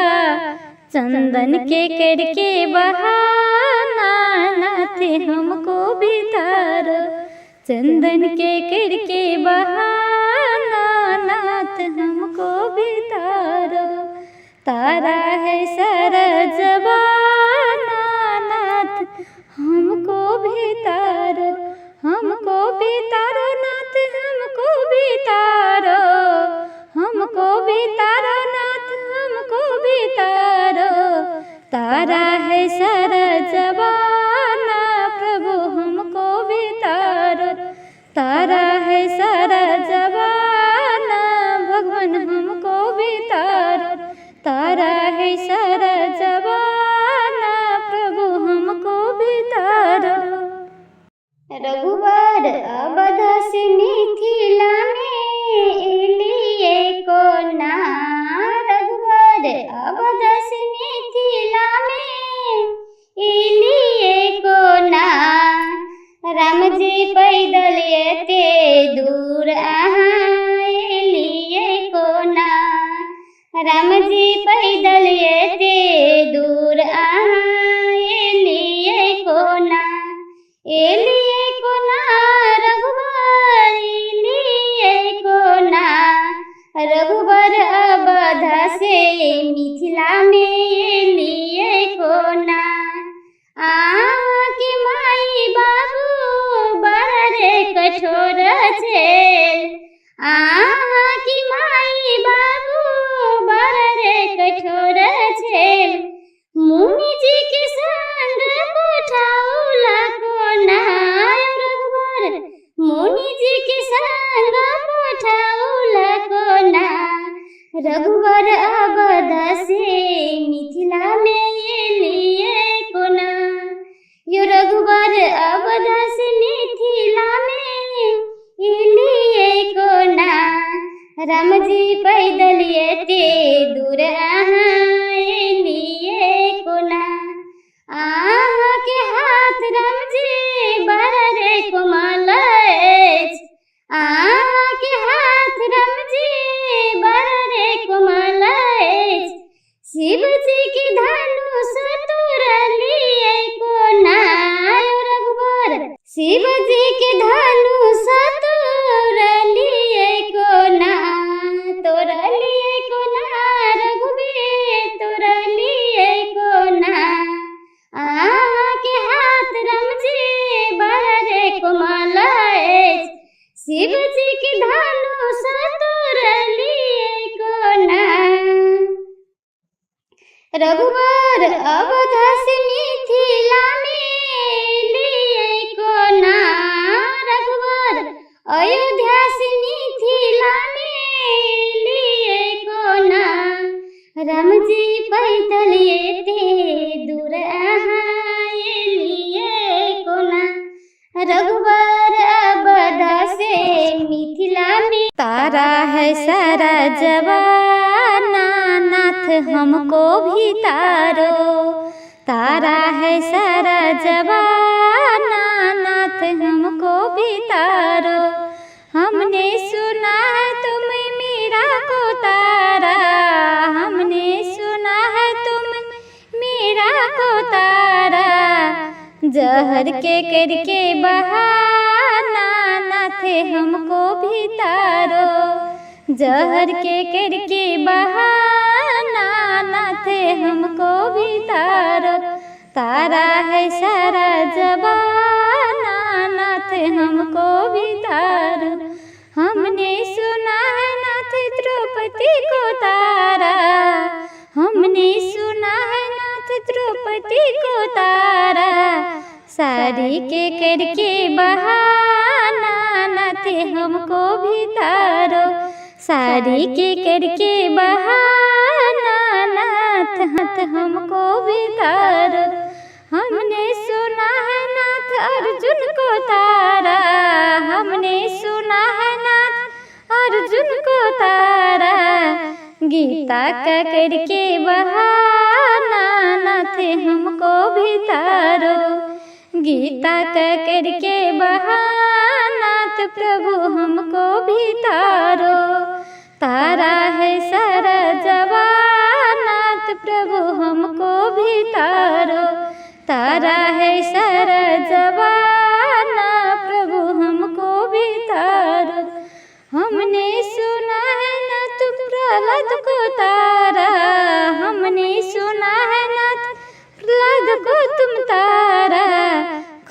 चंदन के करके बहाना नाथ हमको भी तारो। चंदन के करके बहाना नाथ हमको भी तारो। तारा है सारा जवाना नाथ हमको भी तारो। हमको भी तारो नाथ हमको भी तारो। हमको भी तारो नाथ हमको भी तारो। तारा है सारा जवाना प्रभु हमको भी तारो। तारा है सारा जवाना भगवान हमको भी तारो। तारा है सारा जवाना प्रभु हमको भी तारो। रघुबर अवध से मिथिला में एलिए कोना। रघुबर अवध से मिथिला में एलिए कोना। राम जी पैदल एते दूर अहाँ एलिए कोना। राम जी पैदल एते दूर अहाँ एलिए कोना। एलिए कोना रघुबर एलिए कोना। रघुबर अवध से मिथिला में एलिए कोना। अहाँके माई बाबू बड़ रे कठोर छेल। अहाँके माई बाबू बड़ रे कठोर छेल। मुनि जी के संग पठौला कोना। रघुबर मुनि जी के संग पठौला कोना। रघुबर अवध से मिथिला में एलिए कोना। यो रघुबर अवध से मिथिला में एलिए कोना। राम जी पैदल एते दूर अहाँ एलिए कोना। अहाँके हाथ राम जी बड़ रे कोमल अछि। अहाँके हाथ राम जी बड़ रे कोमल अछि। शिव जी के धनुष तोड़लिए कोना। रघुबर शिव जी के धनुष तोड़लिए कोना। तोड़लिए कोना रघुबीर तोड़लिए कोना। अहाँके हाथ राम जी बड़ रे कोमल अछि। शिव जी के धनुष तोड़लिए कोना। रघुबर अवध से मिथिला में एलिए कोना। रघुबर अयोध्या से मिथिला में एलिए कोना। राम जी पैदल एते दूर अहाँ एलिए कोना। रघुबर अवध से मिथिला में। तारा है सारा जवाना नाथ हमको भी तारो। तारा है सारा जवाना नाथ हमको भी तारो। हमने सुना है तुम मीरा को तारा, हमने सुना है तुम मीरा को तारा। जहर के करके बहाना नाथ हमको भी तारो। जहर के करके बहाना नाथ हमको भी तारो। तारा है सारा जमाना नाथ हमको भी तारो। हमने सुना है नाथ द्रौपदी को तारा, हमने सुना है नाथ द्रौपदी को तारा। साड़ी के करके बहाना नाथ हमको भी तारो। साड़ी के करके बहाना नाथ हाथ हमको भी तारो। हमने सुना है नाथ अर्जुन को तारा, हमने सुना है नाथ अर्जुन को तारा। गीता का करके बहाना नाथ हमको भी तारो। गीता का करके बहाना नाथ प्रभु हमको भी तारो। तारा है सारा जमाना प्रभु हमको भी तारो। तारा है सारा जमाना प्रभु हमको भी तारो। हमने सुना है ना तुम प्रहलाद को तारा, हमने सुना है ना प्रहलाद को तुम तारा।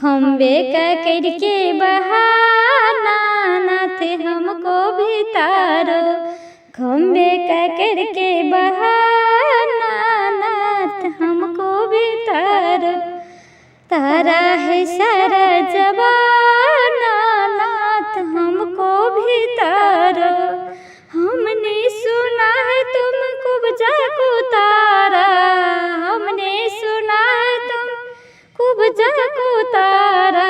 खम्बे का करके बहाना नाथ हमको भी तारो। खम्बे का करके बहाना नाथ हमको भी तारो। तारा है सारा जमाना नाथ हमको भी तारो। हमने सुना है तुम कुब्जा को तारा, हमने सुना है तुम कुब्जा को तारा।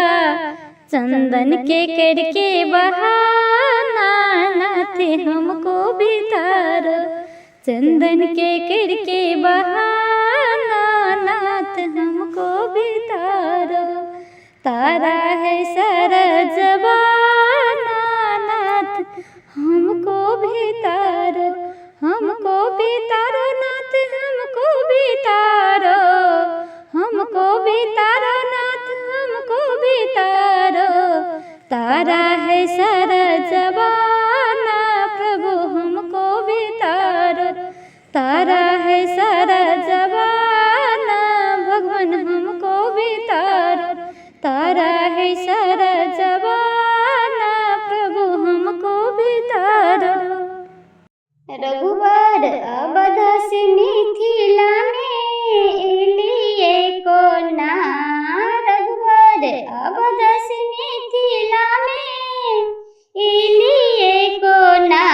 चंदन के करके बहाना नाथ हमको भी तारो। चंदन के करके बहाना नाथ हमको भी तारो। तारा है सारा जमाना नाथ हमको भी तारो। हमको भी तारो नाथ हमको भी तारो। हमको भी तारो नाथ हमको भी तारो। तारा है सारा जमाना प्रभु हमको भी तारो। तारा है सारा जमाना भगवान हमको भी तारो। तारा है सारा जमाना प्रभु हमको भी तारो। रघुबर अवध से मिथिला में एलिए कोना। रघुबर अवध से मिथिला में एलिए कोना।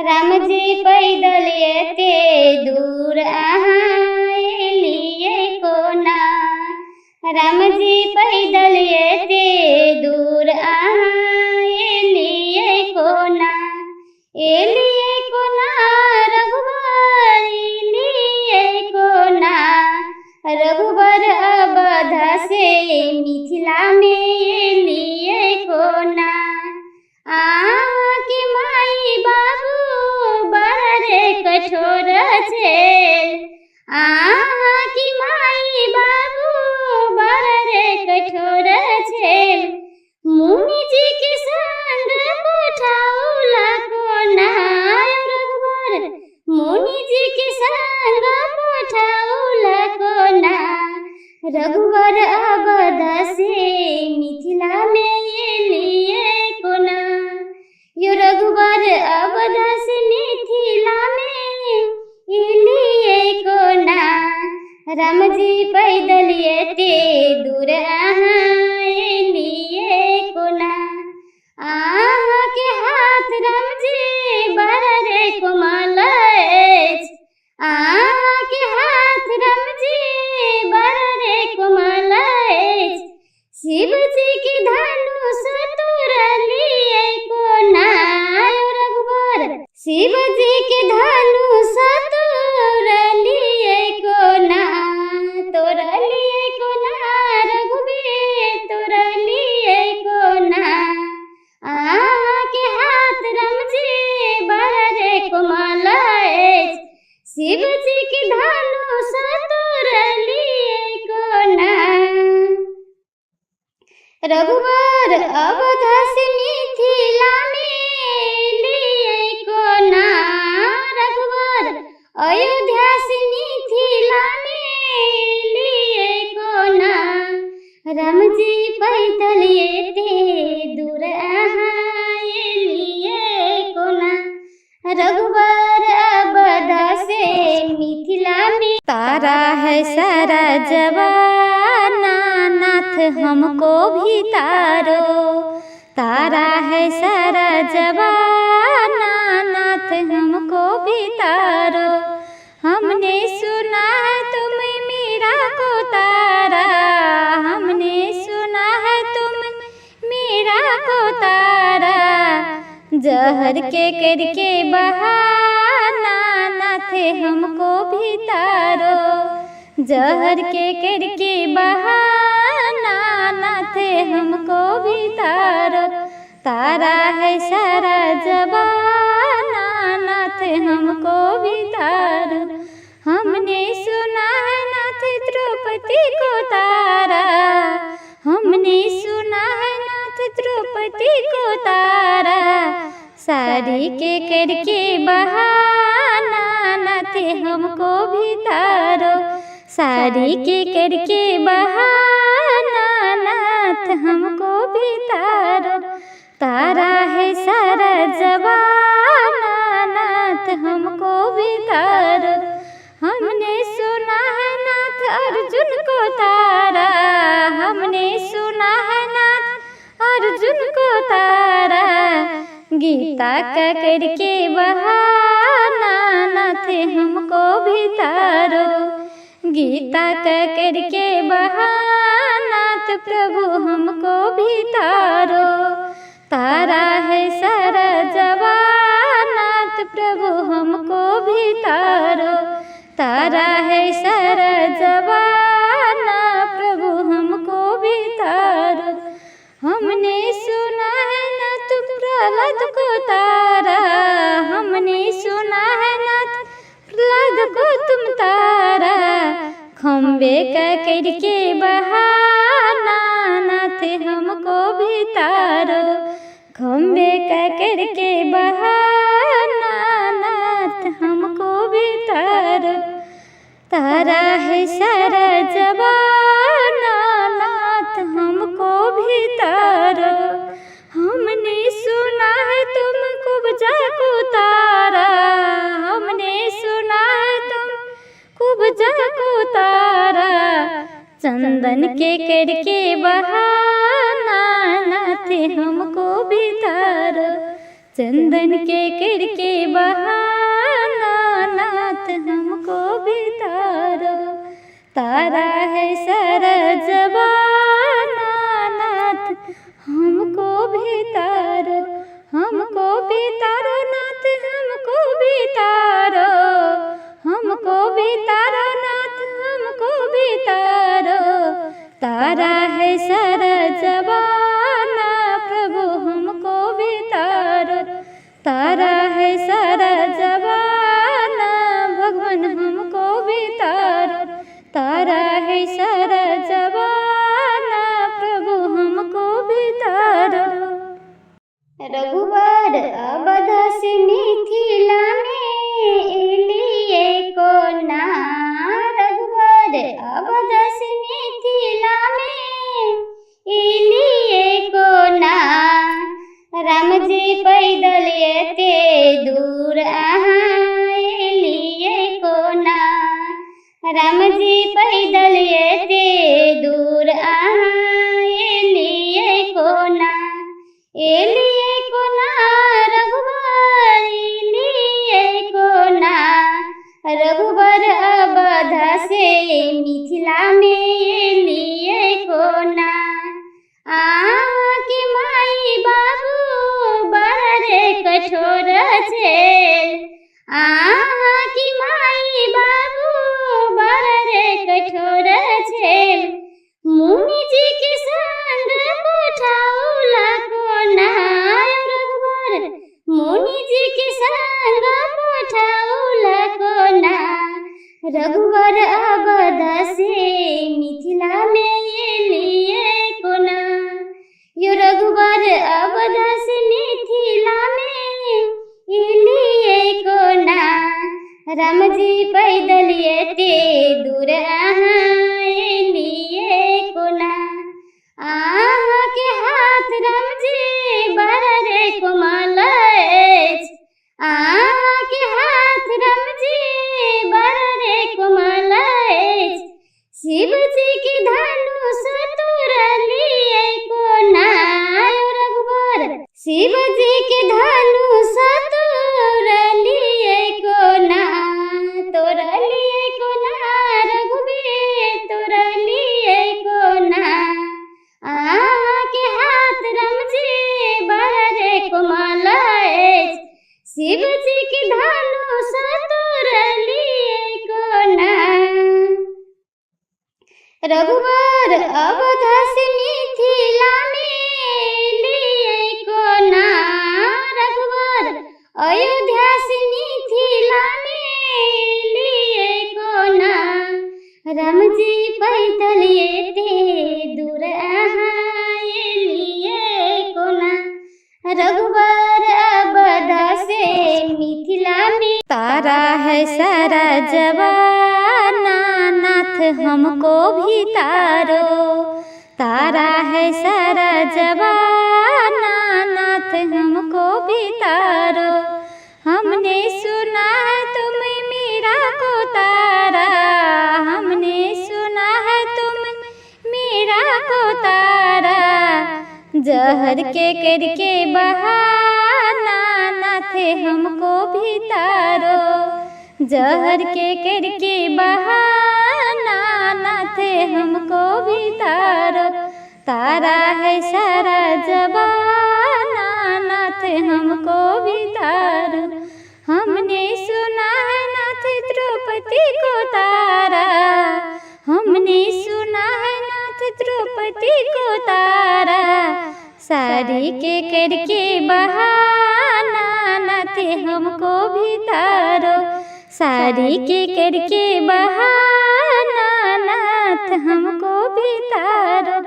राम जी पैदल एते दूर अहाँ एलिए कोना। राम जी पैदल एते दूर अहाँ एलिए कोना। एलिए कोना रघुबर एलिए कोना। रघुबर अवध से मिथिला में एलिए कोना। अहाँके माई बाबू बड़ रे कठोर छेल। अहाँके माई बाबू बड़ रे कठोर छेल। मुनि जी के संग पठौला कोना। रघुबर मुनि जी के संग पठौला कोना। रघुबर अवध से मिथिला में एलिए कोना। यो रघुबर अवध से मिथिला में एलिए कोना। राम जी पैदल एते दूर अहाँ एलिए कोना। अहाँके हाथ राम जी बड़ रे कोमल अछि। अहाँके हाथ राम जी बड़ रे कोमल अछि। शिव जी के धनुष तोड़लिए कोना। रघुबर शिव जी के धनुष तोड़लिए कोना। तोड़लिए कोना रघुबीर तोड़लिए कोना। अहाँके हाथ राम जी बड़ रे कोमल अछि। शिव जी के धनुष तोड़लिए कोना। रघुबर अवध से मिथिला में एलिए कोना। रघुबर अयोध्या से मिथिला में एलिए राम जी पैदल एते दूर अहाँ एलियै कोना। रघुबर अवध से मिथिला में। तारा है सारा जवाना नाथ हमको भी तारो। तारा है सारा जवाना नाथ हमको भी तारो। हमने सुना है तुम मीरा को तारा। हमने सुना है तुम मीरा को तारा। जहर के करके बहाना नाथ हमको भी तारो। जहर के करके बहाना नाथ हमको भी तारो। तारा है सारा जवाना नाथ हमको भी तारो। हमने सुना है नाथ द्रौपदी को तारा। हमने सुना है नाथ द्रौपदी को तारा। साड़ी के करके बहाना नाथ हमको भी तारो। साड़ी के करके बहाना नाथ हमको भी तारो। तारा है सारा जवाना नाथ हमको भी तारो। हमने सुना है नाथ अर्जुन को तारा। हमने सुना है नाथ अर्जुन को तारा। गीता का करके बहाना नाथ हमको भी तारो। गीता का करके बहाना प्रभु हमको भी तारो। तारा है सारा जवाना प्रभु हमको भी तारो। तारा है सारा जवाना प्रभु हमको भी तारो। हमने सुना है नाथ प्रहलाद को तारा। हमने सुना है नाथ प्रहलाद को तुम तारा। खम्बे का करके बहाना नाथ हमको भी तारो। खम्बे का करके बहाना नाथ हमको भी तारो। तारा है सारा जवाना नाथ हमको भी तारो। हमने सुना है तुम कुब्जा को तारा। हमने सुना है तुम कुब्जा को तारा। चंदन के करके बहाना नाथ हमको भी तारो। चंदन के करके बहाना नाथ हमको भी तारो। तारा है सारा जवाना नाथ हमको भी तारो। हमको भी तारो नाथ हमको भी तारो। हमको भी तारो नाथ हमको भी तारो। तारा है सारा जवाना प्रभु हमको भी तारो। तारा है सारा जवाना भगवान हमको भी तारो। तारा है सारा जवाना प्रभु हमको भी तारो। रघुबर अवध से मिथिला में एलियै कोना। रघुबर अवध से मिथिला में एलियै कोना। राम जी पैदल एते दूर अहाँ एलियै कोना। राम जी पैदल एते दूर अहाँ एलियै कोना। एलियै कोना रघुबर एलियै कोना। रघुबर अवध से मिथिला में एलियै कोना। अहाँके माई बाबू बड़ रे कठोर छेल। अहाँके माई बाबू बड़ रे कठोर छेल। मुनि जी के संग पठौला कोना। रघुबर मुनि जी के संग पठौला कोना। रघुबर अवध से मिथिला में एलियै कोना। यो रघुबर अवध से मिथिला में एलियै कोना। राम जी पैदल एते दूर अहाँ एलियै कोना। शिव जी के धनुष तोड़लिए कोना रघुबर, शिव जी के धनुष तोड़लिए कोना, तोड़लिए कोना रघुबीर, तोड़लिए कोना। अहाँके हाथ रामजी बड़ रे कोमल अछि, शिव जी के धनुष तोड़लिए कोना। रघुबर अवध से मिथिला में लिए कोना, रघुबर अयोध्या से मिथिला में लिए कोना। राम जी पैदल एते दूर अहाँ एलिए कोना, रघुबर अवध से मिथिला में। तारा है सारा जवाना नाथ हमको भी तारो, तारा है सारा जवाना नाथ हमको भी तारो। हमने सुना है तुम मीरा को तारा, हमने सुना है तुम मीरा को तारा। जहर के करके बहाना नाथ हमको भी तारो, जहर के करके बहाना नाथ हमको भी तारो। तारा है सारा जबाना नाथ हमको भी तारो। हमने सुना है नाथ द्रौपदी को तारा, हमने सुना है नाथ द्रौपदी को तारा। साड़ी के करके बहाना नाथ हमको भी तारो, साड़ी के करके बहाना नाथ हमको भी तारो।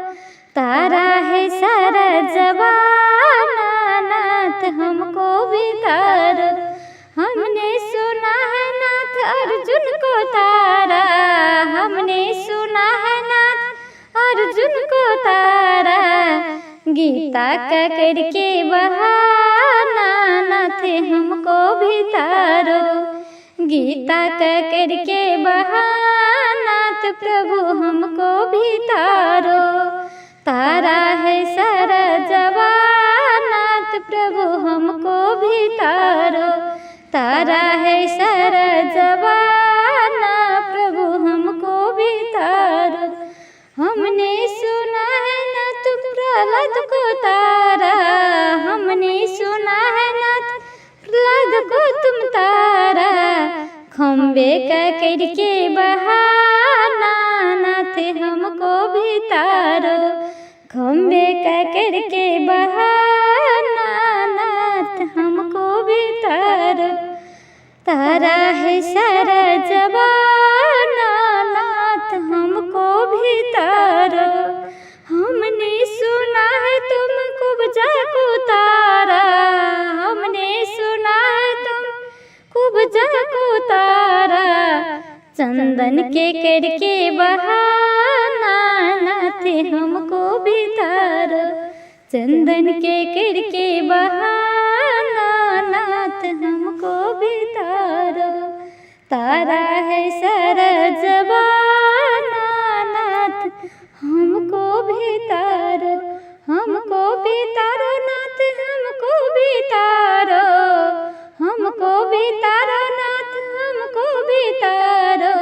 तारा है सारा जवाना नाथ हमको भी तारो। हमने सुना है नाथ अर्जुन को तारा, हमने सुना है नाथ अर्जुन को तारा। गीता का करके बहाना नाथ हमको भी तारो, गीता का करके बहाना नाथ प्रभु हमको भी तारो। तारा है सारा जवानाथ प्रभु हमको भी तारो, तारा है सारा जवाना प्रभु हमको भी तारो। हमने सुना है नाथ प्रहलाद को तारा, हमने सुना है नाथ प्रहलाद को तुम तारा। खम्बे का करके बहाना नाथ हमको भी तारो, खम्बे का करके बहाना नाथ हमको भी तारो। तारा है सारा जवाना नाथ हमको भी तारो। हमने सुना है तुम कुब्जा को तारा, हमने सुना है तुम कुब्जा को तारा। चंदन के करके बहाना नाथ हमको भी तारो, चंदन के करके बहाना नाथ हमको भी तारो। तारा है सारा जवाना नाथ हमको भी तारो, हमको भी तारो नाथ हमको भी तारो, हमको भी तारो नाथ हमको भी तारो।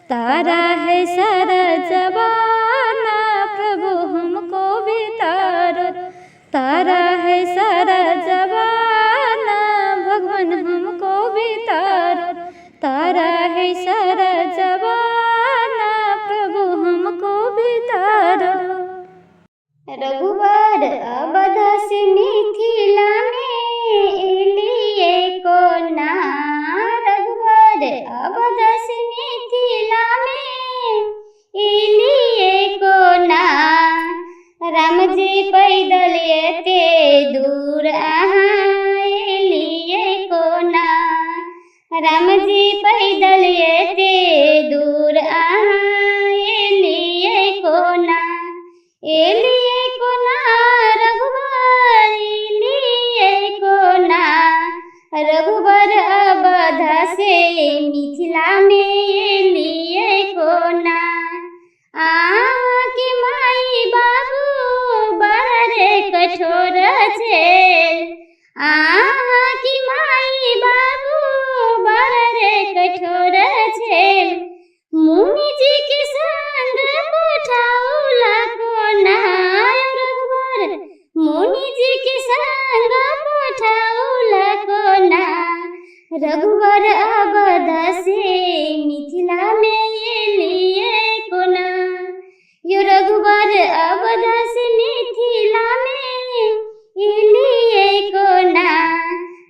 तारा है सारा जवाना प्रभु हमको भी तारो, तारा है सारा जवाना भगवान हमको भी तारो। तारा है सारा जवाना प्रभु हमको भी तारो। रघुबर अवध से मिथिला में एलिए कोना, रघुबर अवध से मिथिला में एलिए कोना। राम जी पैदल एते दूर अहाँ एलिए कोना, राम जी पैदल एते दूर अहाँ एलिए कोना। एलिए कोना रघुबर एलिए कोना, रघुबर अवध से मिथिला में एलिए कोना।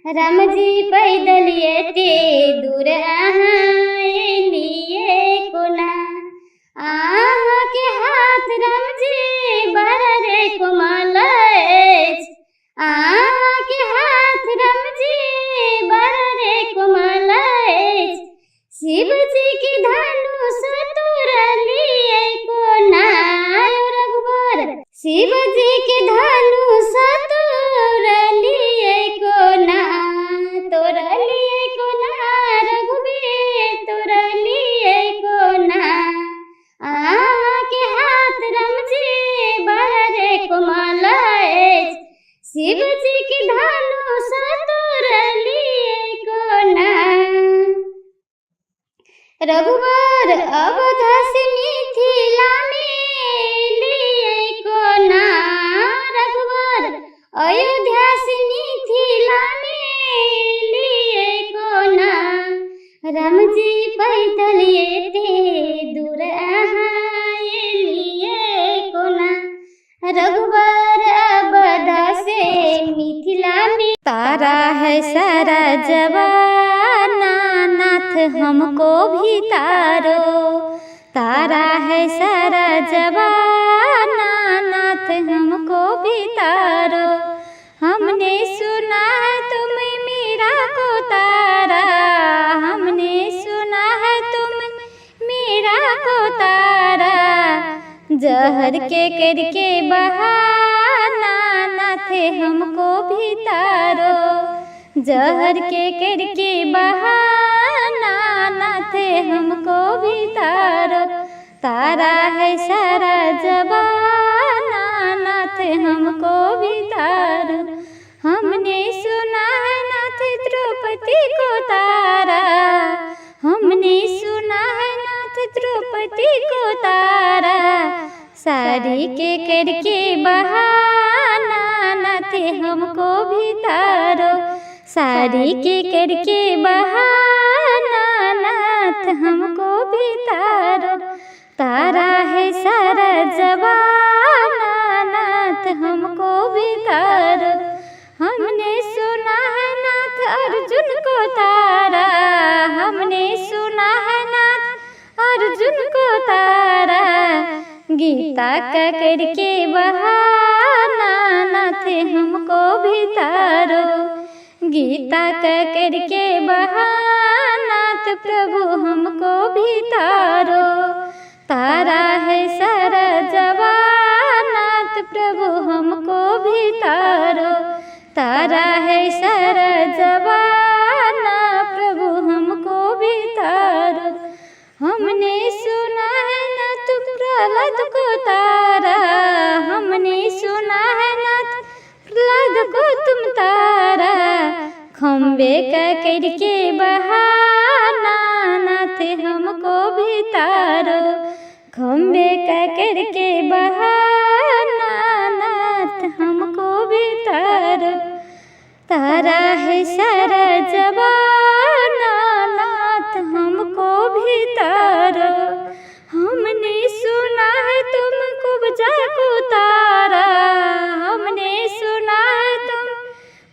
राम जी पैदल एते दूर अहाँ एलियै कोना। अहाँके हाथ राम जी बड़ा रे कोमल अछि, अहाँके हाथ राम जी बड़ा रे कोमल अछि। शिव जी के धनुष तोड़लियै कोना यौ रघुबर, शिव जी के धनुष तोड़लियै कोना, तोड़लियै कोना रघुबीर तोड़लियै कोना। अहाँके हाथ राम जी बड़ा रे कोमल अछि, शिव जी के धनुष तोड़लियै कोना। रघुबर अवध से मिथिला में एलियै कोना, रघुबर अयोध्या से मिथिला में एलियै कोना। राम जी पैदल एते दूर अहाँ एलियै कोना, रघुबर अवध से मिथिला में। तारा है सारा जवाना नाथ हमको भी तारो, तारा है सारा जवाना नाथ हमको भी तारो। हमने सुना है तुम मीरा को तारा, हमने सुना है तुम मीरा को तारा। जहर के करके बहाना नाथ हमको भी तारो, जहर के करके बहाना नाथ हमको भी तारो। तारा है सारा जबाना नाथ हमको भी तारो। हमने सुना है नाथ द्रौपदी को तारा, हमने सुना है नाथ द्रौपदी को तारा। साड़ी के करके बहाना नाथ हमको भी तारो, साड़ी के करके बहाना नाथ हमको भी तारो। तारा है सारा जवाना नाथ हमको भी तारो। हमने सुना है नाथ अर्जुन को तारा, हमने सुना है नाथ अर्जुन को तारा। गीता का करके बहाना नाथ हमको भी तारो, गीता का करके बहाना नाथ प्रभु हमको भी तारो। तारा है सारा जवानाथ प्रभु हमको भी तारो, तारा है सारा जवाना प्रभु हमको भी तारो। हमने सुना है नाथ प्रहलाद को तारा, हमने सुना है नाथ प्रहलाद को तुम तारा। खम्बे का करके बहाना नाथ हमको भी तारो, खम्बे का करके बहाना नाथ हमको भी तारो। तारा है सारा जवाना नाथ हमको भी तारो। हमने सुना है तुम कुब्जा को तारा, हमने सुना है तुम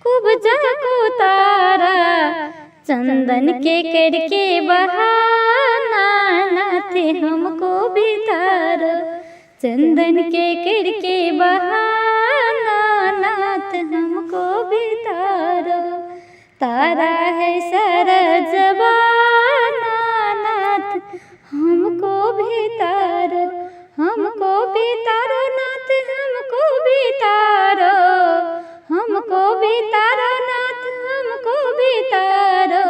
कुब्जा को तारा। चंदन के करके बहाना नाथ हमको भी तारो, चंदन के करके बहाना नाथ हमको भी तारो। तारा है सारा जवाना नाथ हमको भी तारो, हमको भी तारो नाथ हमको भी तारो, हमको भी तारो नाथ हमको भी तारो।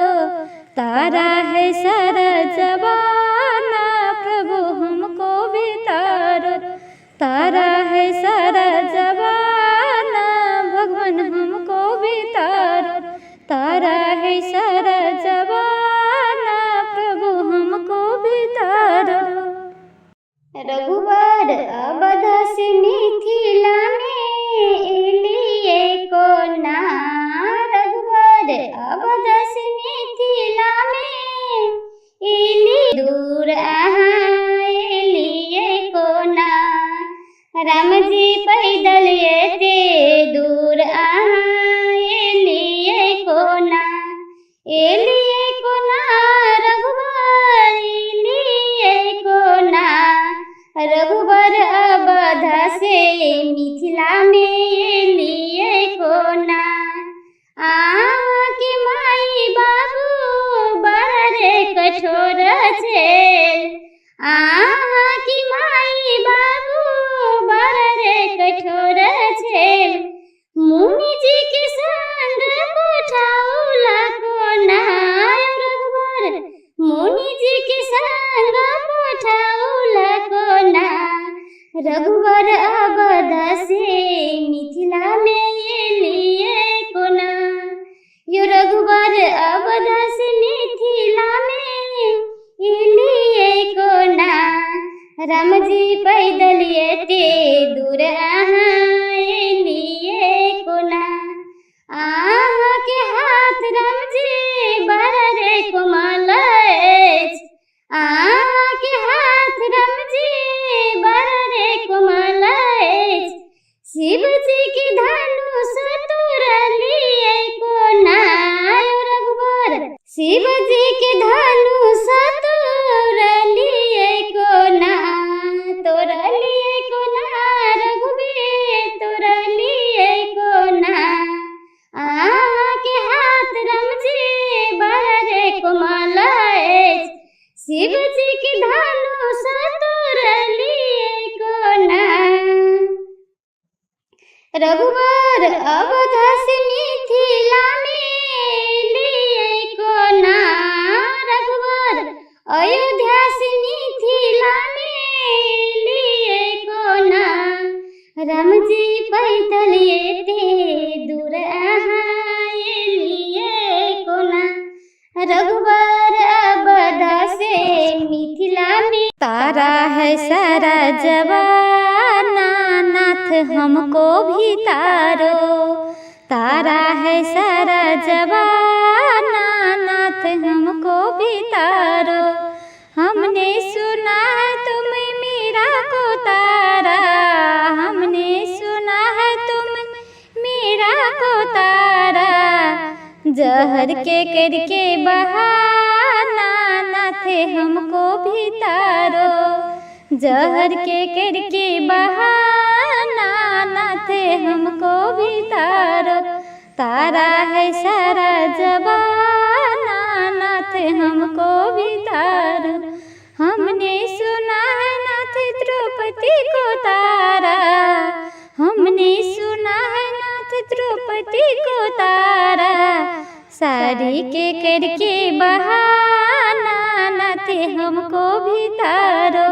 तारा है सारा जवाना प्रभु हमको भी तारो, तारा है सारा जवाना भगवान हमको भी तारो। तारा है सारा जवाना प्रभु हमको भी तारो। रघुबर अवध से मिथिला में एलियै कोना, रघुबर अवध से मिथिला में एली दूर अहाँ एलियै कोना। राम जी पैदल एते दूर अहाँ एलियै कोना। से मिथिला में एलियै कोना। अहाँके माई बाबू बड़ रे कठोर छेल, अहाँके माई बाबू बड़ रे कठोर छेल। मुनि जी के संग पठाउला कोना रघुबर, मुनि जी के संग पठाउला कोना। रघुबर अवध से मिथिला में एलियै कोना, यो रघुबर अवध से मिथिला में एलियै कोना। रामजी पैदल एते दूर अहाँ एलियै कोना। अहाँके हाथ रामजी बड़ रे कोमल अछि, अहाँके हाथ रामजी बड़ रे कोमल अछि। शिवजी के धनुष तोड़लियै कोना रघुबर, शिवजी के धनुष तोड़लियै कोना, तोड़लियै कोना रघुबीर तोड़लियै कोना। अहाँके हाथ रामजी बड़ रे कोमल अछि, शिवजी के धनुष तोड़लियै कोना। रघुबर अवध से मिथिला में एलियै कोना, रघुबर अयोध्या से मिथिला में एलियै कोना। रामजी पैदल एते दूर अहाँ एलियै कोना। रघुबर अवध से मिथिला में। तारा है सारा जवाना नाथ हमको भी तारो, तारा है सारा जवाना नाथ हमको भी तारो। हमने सुना है तुम मीरा को तारा, हमने सुना है तुम मीरा को तारा। जहर के करके बहाना नाथ हमको भी तारो, जहर के करके बहाना नाथ हमको भी तारो। तारा है सारा जवाना नाथ हमको भी तारो। हमने सुना है नाथ द्रौपदी को तारा, हमने सुना है नाथ द्रौपदी को तारा। सारी के करके बहाना नाथ हमको भी तारो,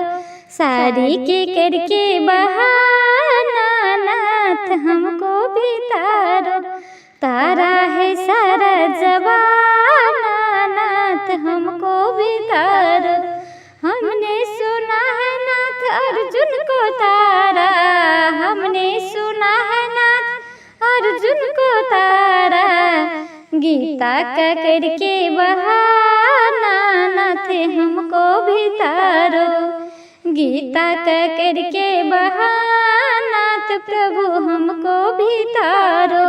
सारी के करके बहाना नाथ हमको भी तारो। तारा है सारा जवाना नाथ हमको भी तारो। हमने सुना है नाथ अर्जुन को तारा, हमने सुना है नाथ अर्जुन को तारा। गीता का करके बहाना नाथ हमको भी तारो, गीता का करके बहाना प्रभु हमको भी तारो।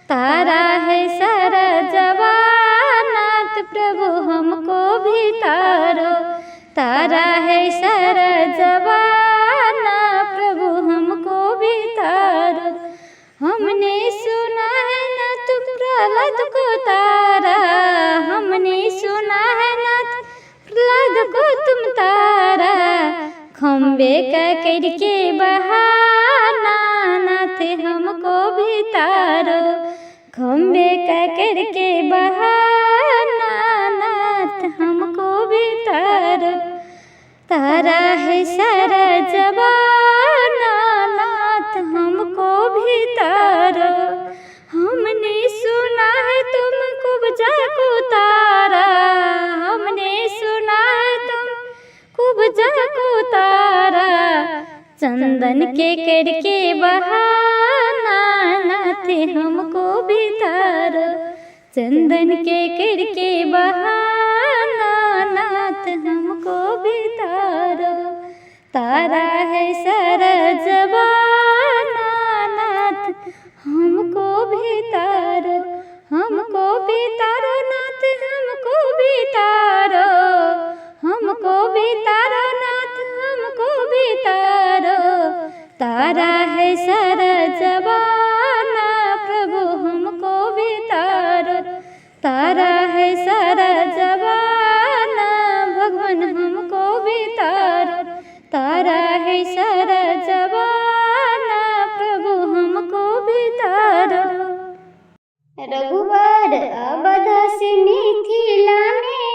तारा है सारा जवाना प्रभु हमको भी तारो, तारा है सारा जवाना प्रभु हमको भी तारो। हमने सुना है नाथ प्रहलाद को तारा, हमने सुना है नाथ प्रहलाद को तुम तारा। खम्बे का करके बहाना नाथ हमको भी तारो, खम्बे का करके बहाना नाथ हमको भी तारो। तारा है सारा जवाना नाथ हमको भी तारो। हमने सुना है तुम कुब्जा को तारा, हमने सुना है तुम कुब्जा को तारा। चंदन के करके बहाना नाथ हमको भी तारो, चंदन के करके बहाना नाथ हमको भी तारो। तारा है सारा जवाना नाथ हमको भी तारो, हमको भी तारो नाथ हमको भी तारो, हमको भी तारो नाथ हमको भी तारो। तारा है सारा जमाना प्रभु हमको भी तारो। तारा है सारा जमाना भगवान हमको भी तारो। तारा है सारा जमाना प्रभु हमको भी तारो। रघुबर अवध से मिथिला में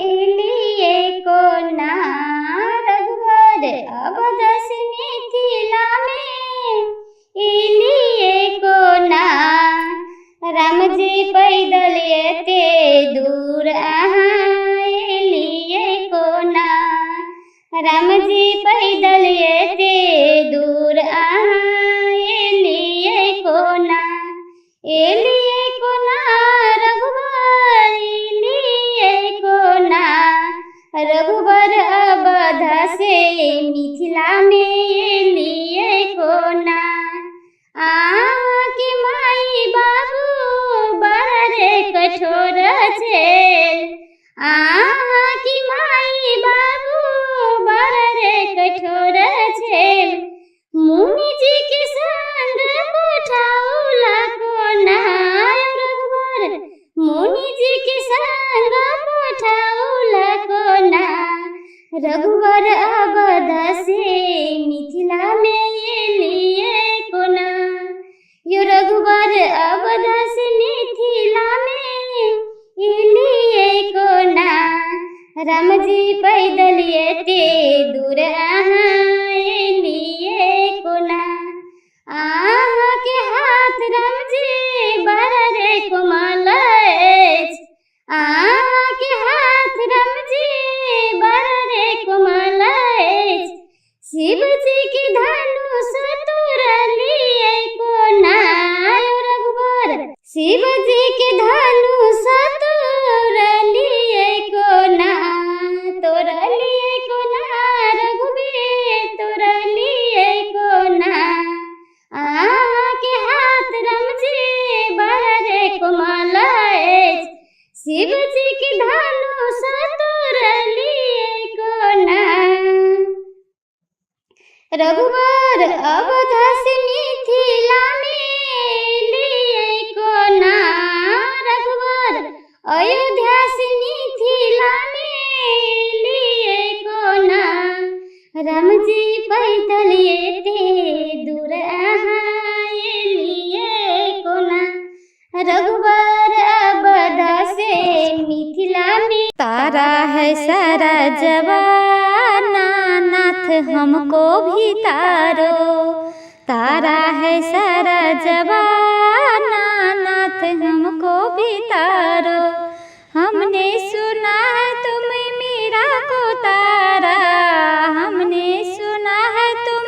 एलिए कोना। रघुबर अवध से मिथिला में एलिए कोना। राम जी पैदल एते दूर अहाँ एलिए कोना। राम जी पैदल एते दूर अहाँ एलिए कोना। एलिए कोना रघुबर एलिए कोना। रघुबर अवध से मिथिला में एलिए कोना। अहाँके माई बाबू बड़ रे कठोर छेल। अहाँके माई बाबू बड़ रे कठोर छेल। मुनि जी के संग पठौला कोना। रघुबर मुनि जी के संग पठौला कोना। रघुबर अवध से मिथिला में एलिए कोना। यो रघुबर अवध से मिथिला में एलिए कोना। राम जी पैदल एते दूर अहाँ एलिए कोना। अहाँके हाथ राम जी बड़ रे कोमल अछि। अहाँके हाथ राम जी बड़ रे कोमल अछि। शिव जी के धनुष तोड़लिए कोना। रघुबर शिव जी के धनुष तोड़लिए कोना। तोड़लिए कोना रघुबीर तोड़लिए कोना। अहाँके हाथ राम जी बड़ रे कोमल अछि। शिव जी के धनुष तोड़लिए कोना। रघुबर अवध से मिथिला में एलिए कोना। रघुबर अयोध्या से मिथिला में एलिए कोना। राम जी पैदल एते दूर अहाँ एलिए कोना। रघुबर अवध से मिथिला में। तारा है सारा जमाना नाथ हमको भी तारो। तारा है सारा जमाना नाथ हमको भी तारो। हमने सुना है तुम मीरा को तारा। हमने सुना है तुम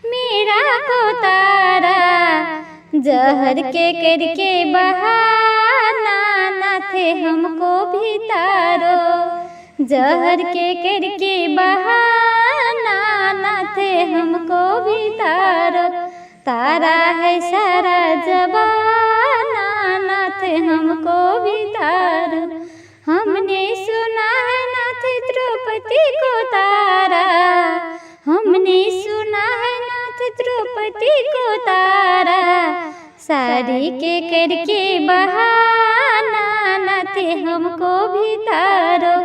मीरा को तारा। जहर के करके बहाना नाथ हमको भी तारो। जहर के करके बहाना नाथ हमको भी तारो। तारा है सारा जमाना नाथ हमको भी तारो। हमने सुना है नाथ द्रौपदी को तारा। हमने सुना है नाथ द्रौपदी को तारा। साड़ी के करके बहाना नाथ हमको भी तारो।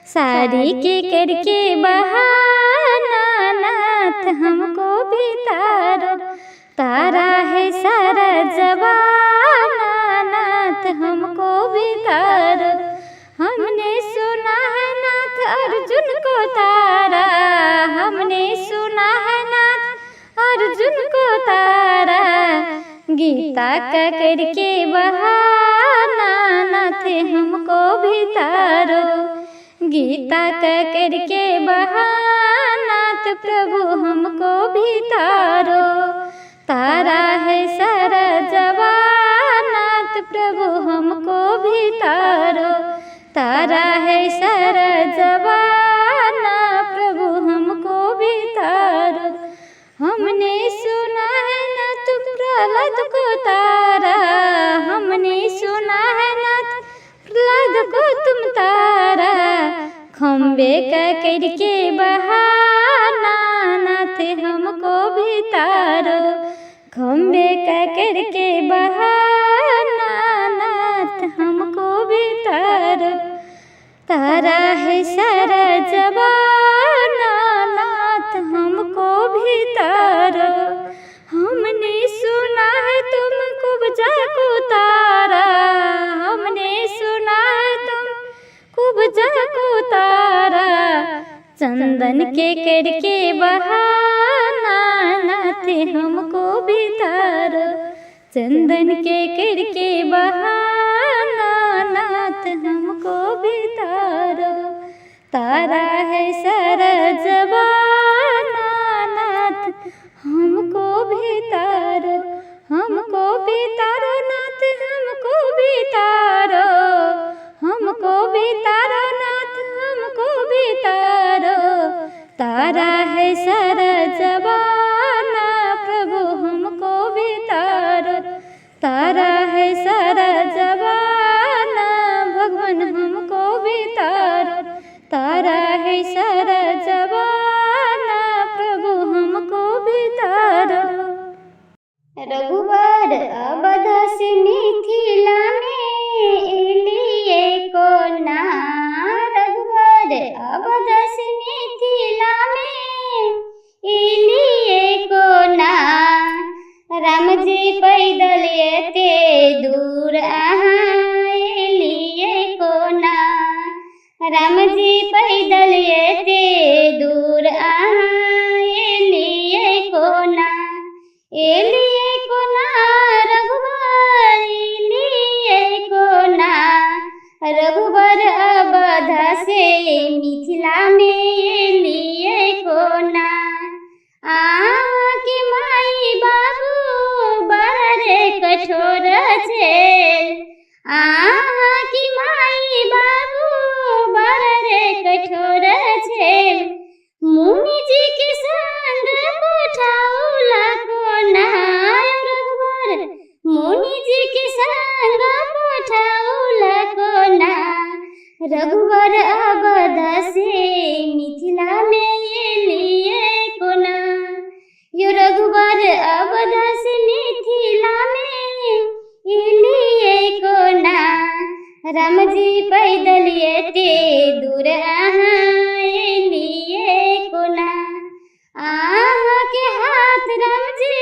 साड़ी के करके बहाना नाथ हमको भी तारो। तारा है सारा जमाना नाथ हमको भी तारो। हमने सुना है नाथ अर्जुन को तारा। हमने सुना है नाथ अर्जुन को तारा। गीता का करके बहाना नाथ हमको भी तारो। गीता का करके बहाना नाथ प्रभु हमको भी तारो। तारा है सारा जमाना नाथ प्रभु हमको भी तारो। तारा है सारा जमाना प्रभु हमको भी तारो। हमने सुना है नाथ प्रहलाद को तारा। हमने सुना है नाथ प्रहलाद को तुम तारा। खम्बे का करके बहाना नाथ हमको भी तारो। करके बहाना नाथ हमको भी तारो। तारा है सारा जमाना नाथ हमको भी तारो। हमने सुना है तुम कुब्जा को तारा, हमने सुना है तुम कुब्जा को तारा। चंदन के करके बहाना नाथ हमको भी तारो। चंदन के करके बहाना नाथ हमको भी तारो। तारा है सारा जमाना नाथ हमको भी तारो। हमको भी तारो नाथ हमको भी तारो। हमको भी तारो नाथ हमको भी तारो। तारा है सारा जमाना प्रभु हमको भी तारो। तारा है सारा जमाना भगवान हमको भी तारो। तारा है सारा जमाना प्रभु हमको भी तारो। रघुबर अवध से मिथिला में एलिए कोना। रघुबर अवध से मिथिला में एलिए कोना। राम जी पैदल एते दूर अहाँ एलिए कोना। राम जी पैदल एते दूर अहाँ एलिए कोना। एलिए कोना रघुबर एलिए कोना। रघुबर अवध से मिथिला में एलिए कोना। अहाँके माई बाबू बड़ रे कठोर छेल। अहाँके माई बाबू बड़ रे कठोर छेल। मुनि जी के संग पठौला कोना। रघुबर मुनि जी के संग पठौला कोना। रघुबर अवध से मिथिला में एलिए कोना। यो रघुबर अवध से मिथिला में एलिए कोना। राम जी पैदल एते दूर अहाँ एलिए कोना। अहाँके हाथ राम जी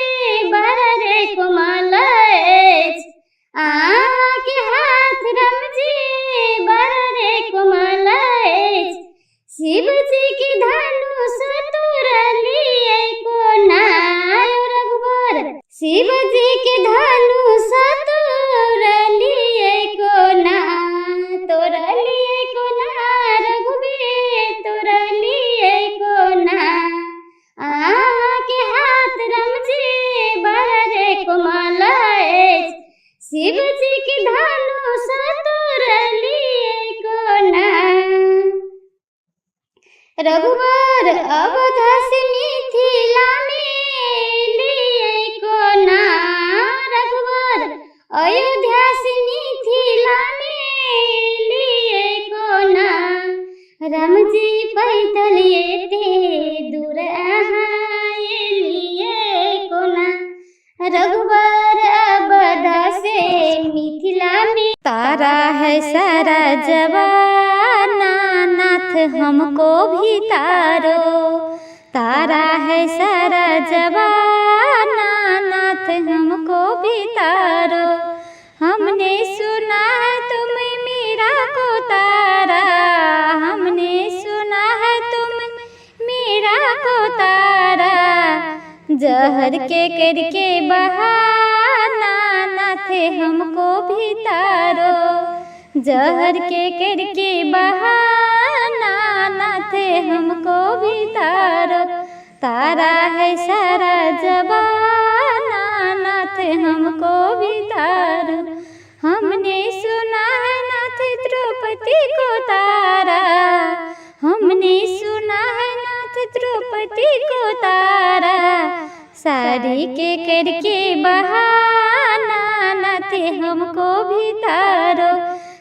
बड़ रे कोमल अछि। अहाँके हाथ राम जी बड़ रे कोमल अछि। शिव जी के धनुष तोड़लिए कोना। रघुबर शिव जी के धनुष तोड़लिए कोना। तोड़लिए कोना रघुबीर तोड़लिए कोना। अहाँके हाथ राम जी बड़ रे कोमल अछि। शिव जी के धनुष तोड़लिए कोना। रघुबर अवध से मिथिला में एलिए कोना। रघुबर अयोध्या से मिथिला में एलिए कोना। राम जी पैदल एते दूर अहाँ एलिए कोना। रघुबर अवध से मिथिला में। तारा है सारा जमाना नाथ हमको भी तारो। तारा है सारा जमाना नाथ हमको भी तारो। हमने सुना है तुम मीरा को तारा। हमने सुना है तुम मीरा को तारा। जहर के करके बहाना नाथ हमको भी तारो। जहर के करके बहाना नाथ हमको भी तारो। तारा है सारा जमाना नाथ हमको भी तारो। हमने सुना है नाथ द्रौपदी को तारा। हमने सुना है नाथ द्रौपदी को तारा। साड़ी के करके बहाना नाथ हमको भी तारो।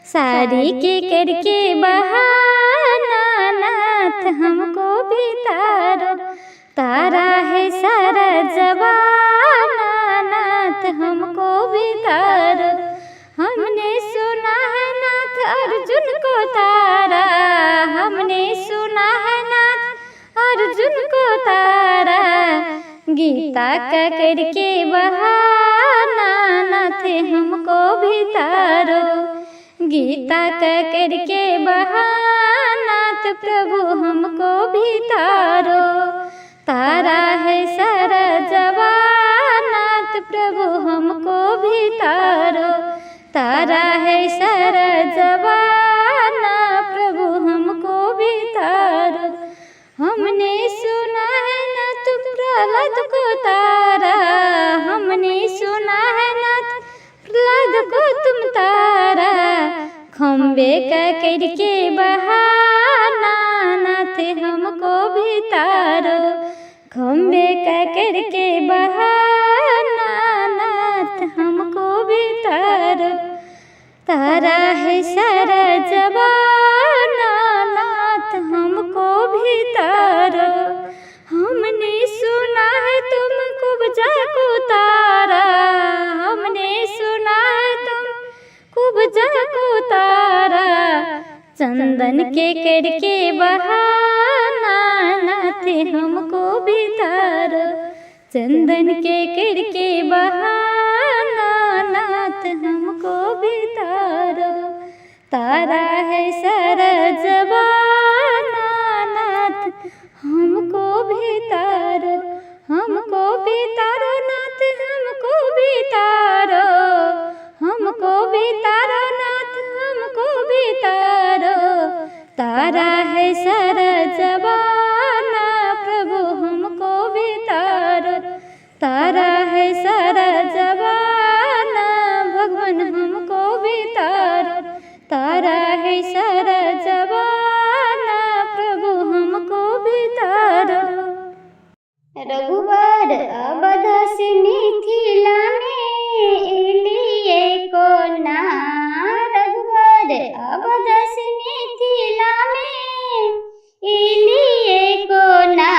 साड़ी के करके बहाना नाथ हमको भी तारो। तारा है सारा जमाना नाथ हमको हमने सुना है नाथ अर्जुन को तारा। गीता का करके बहाना नाथ हमको भी तारो। गीता का करके बहाना नाथ प्रभु हमको भी तारो। तारा है सारा जवानाथ प्रभु हमको भी तारो। तारा है सारा जवाना प्रभु हमको भी तारो। हमने सुना है ना तुम प्रहलाद को तारा। हमने सुना है ना प्रहलाद को तुम तारा। खम्बे का करके बहाना नाथ हमको भी तारो। खम्बे का करके बहाना नाथ हमको भी तारो। तारा है सारा जवाना नाथ हमको भी तारो। हमने सुना है तुम कुब्जा को तारा। हमने सुना है तुम कुब्जा को तारा। चंदन के करके बहाना नाथ हमको भी तारो। चंदन के करके बहाना नाथ हमको भी तारो। तारा है सारा जवाना नाथ हमको भी तारो। हमको भी तारो नाथ हमको भी तारो। हमको भी तारो नाथ हमको भी तारो। तारा है सारा जवाना प्रभु हमको भी तारो। तारा है सारा जवाना भगवान हमको भी तारो। तारा है सारा जवाना प्रभु हमको भी तारो। रघुबर अवध से मिथिला में एलिए कोना। रघुबर अवध से मिथिला में एलिए कोना।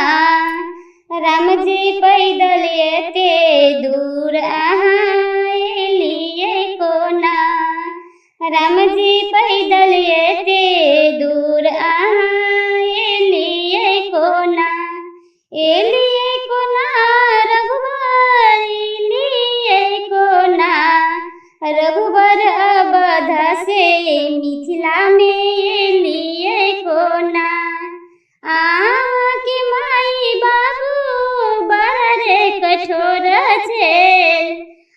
राम जी पैदल एते दूर अहाँ एलिए कोना। राम जी पैदल एते दूर अहाँ एलिए कोना। एलिए कोना रघुबर एलिए कोना। रघुबर अवध से मिथिला में एलिए कोना। अहाँके माई बाबू बड़ रे कठोर छेल।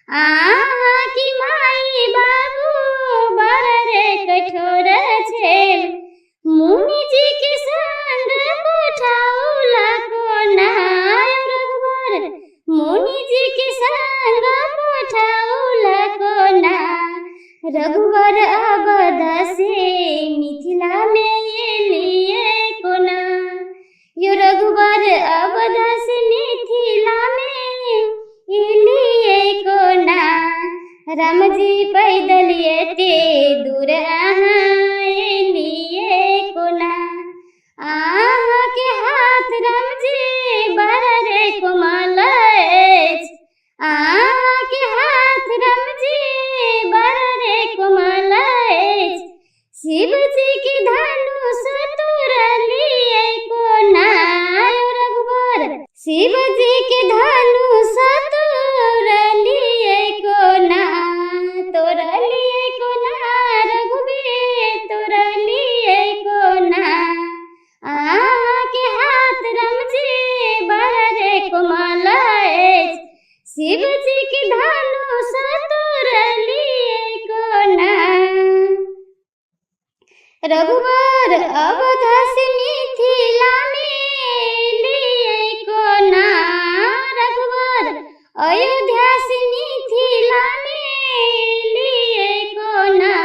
अहाँके माई बाबू बड़ रे कठोर छेल। मुनि जी के संग पठौला कोना रघुबर। मुनि जी के संग पठौला कोना। रघुबर अवध से मिथिला में एलिए कोना। यो रघुबर अवध से मिथिला में एलिए कोना। राम जी पैदल एते दूर अहाँ एलिए कोना। अहाँके हाथ राम जी बड़ रे कोमल अछि। अहाँके हाथ राम जी बड़ रे कोमल अछि। शिव जी के धनुष तोड़लिए कोना रघुबर। शिव जी के धनुष तोड़लिए कोना। तोड़लिए कोना रघुबीर तोड़लिए कोना। अहाँके हाथ राम जी बड़ रे कोमल अछि। शिव जी के धनुष तोड़लिए कोना। रघुबर अवध से मिथिला में एलिए कोना। रघुबर अयोध्या से मिथिला में एलिए कोना।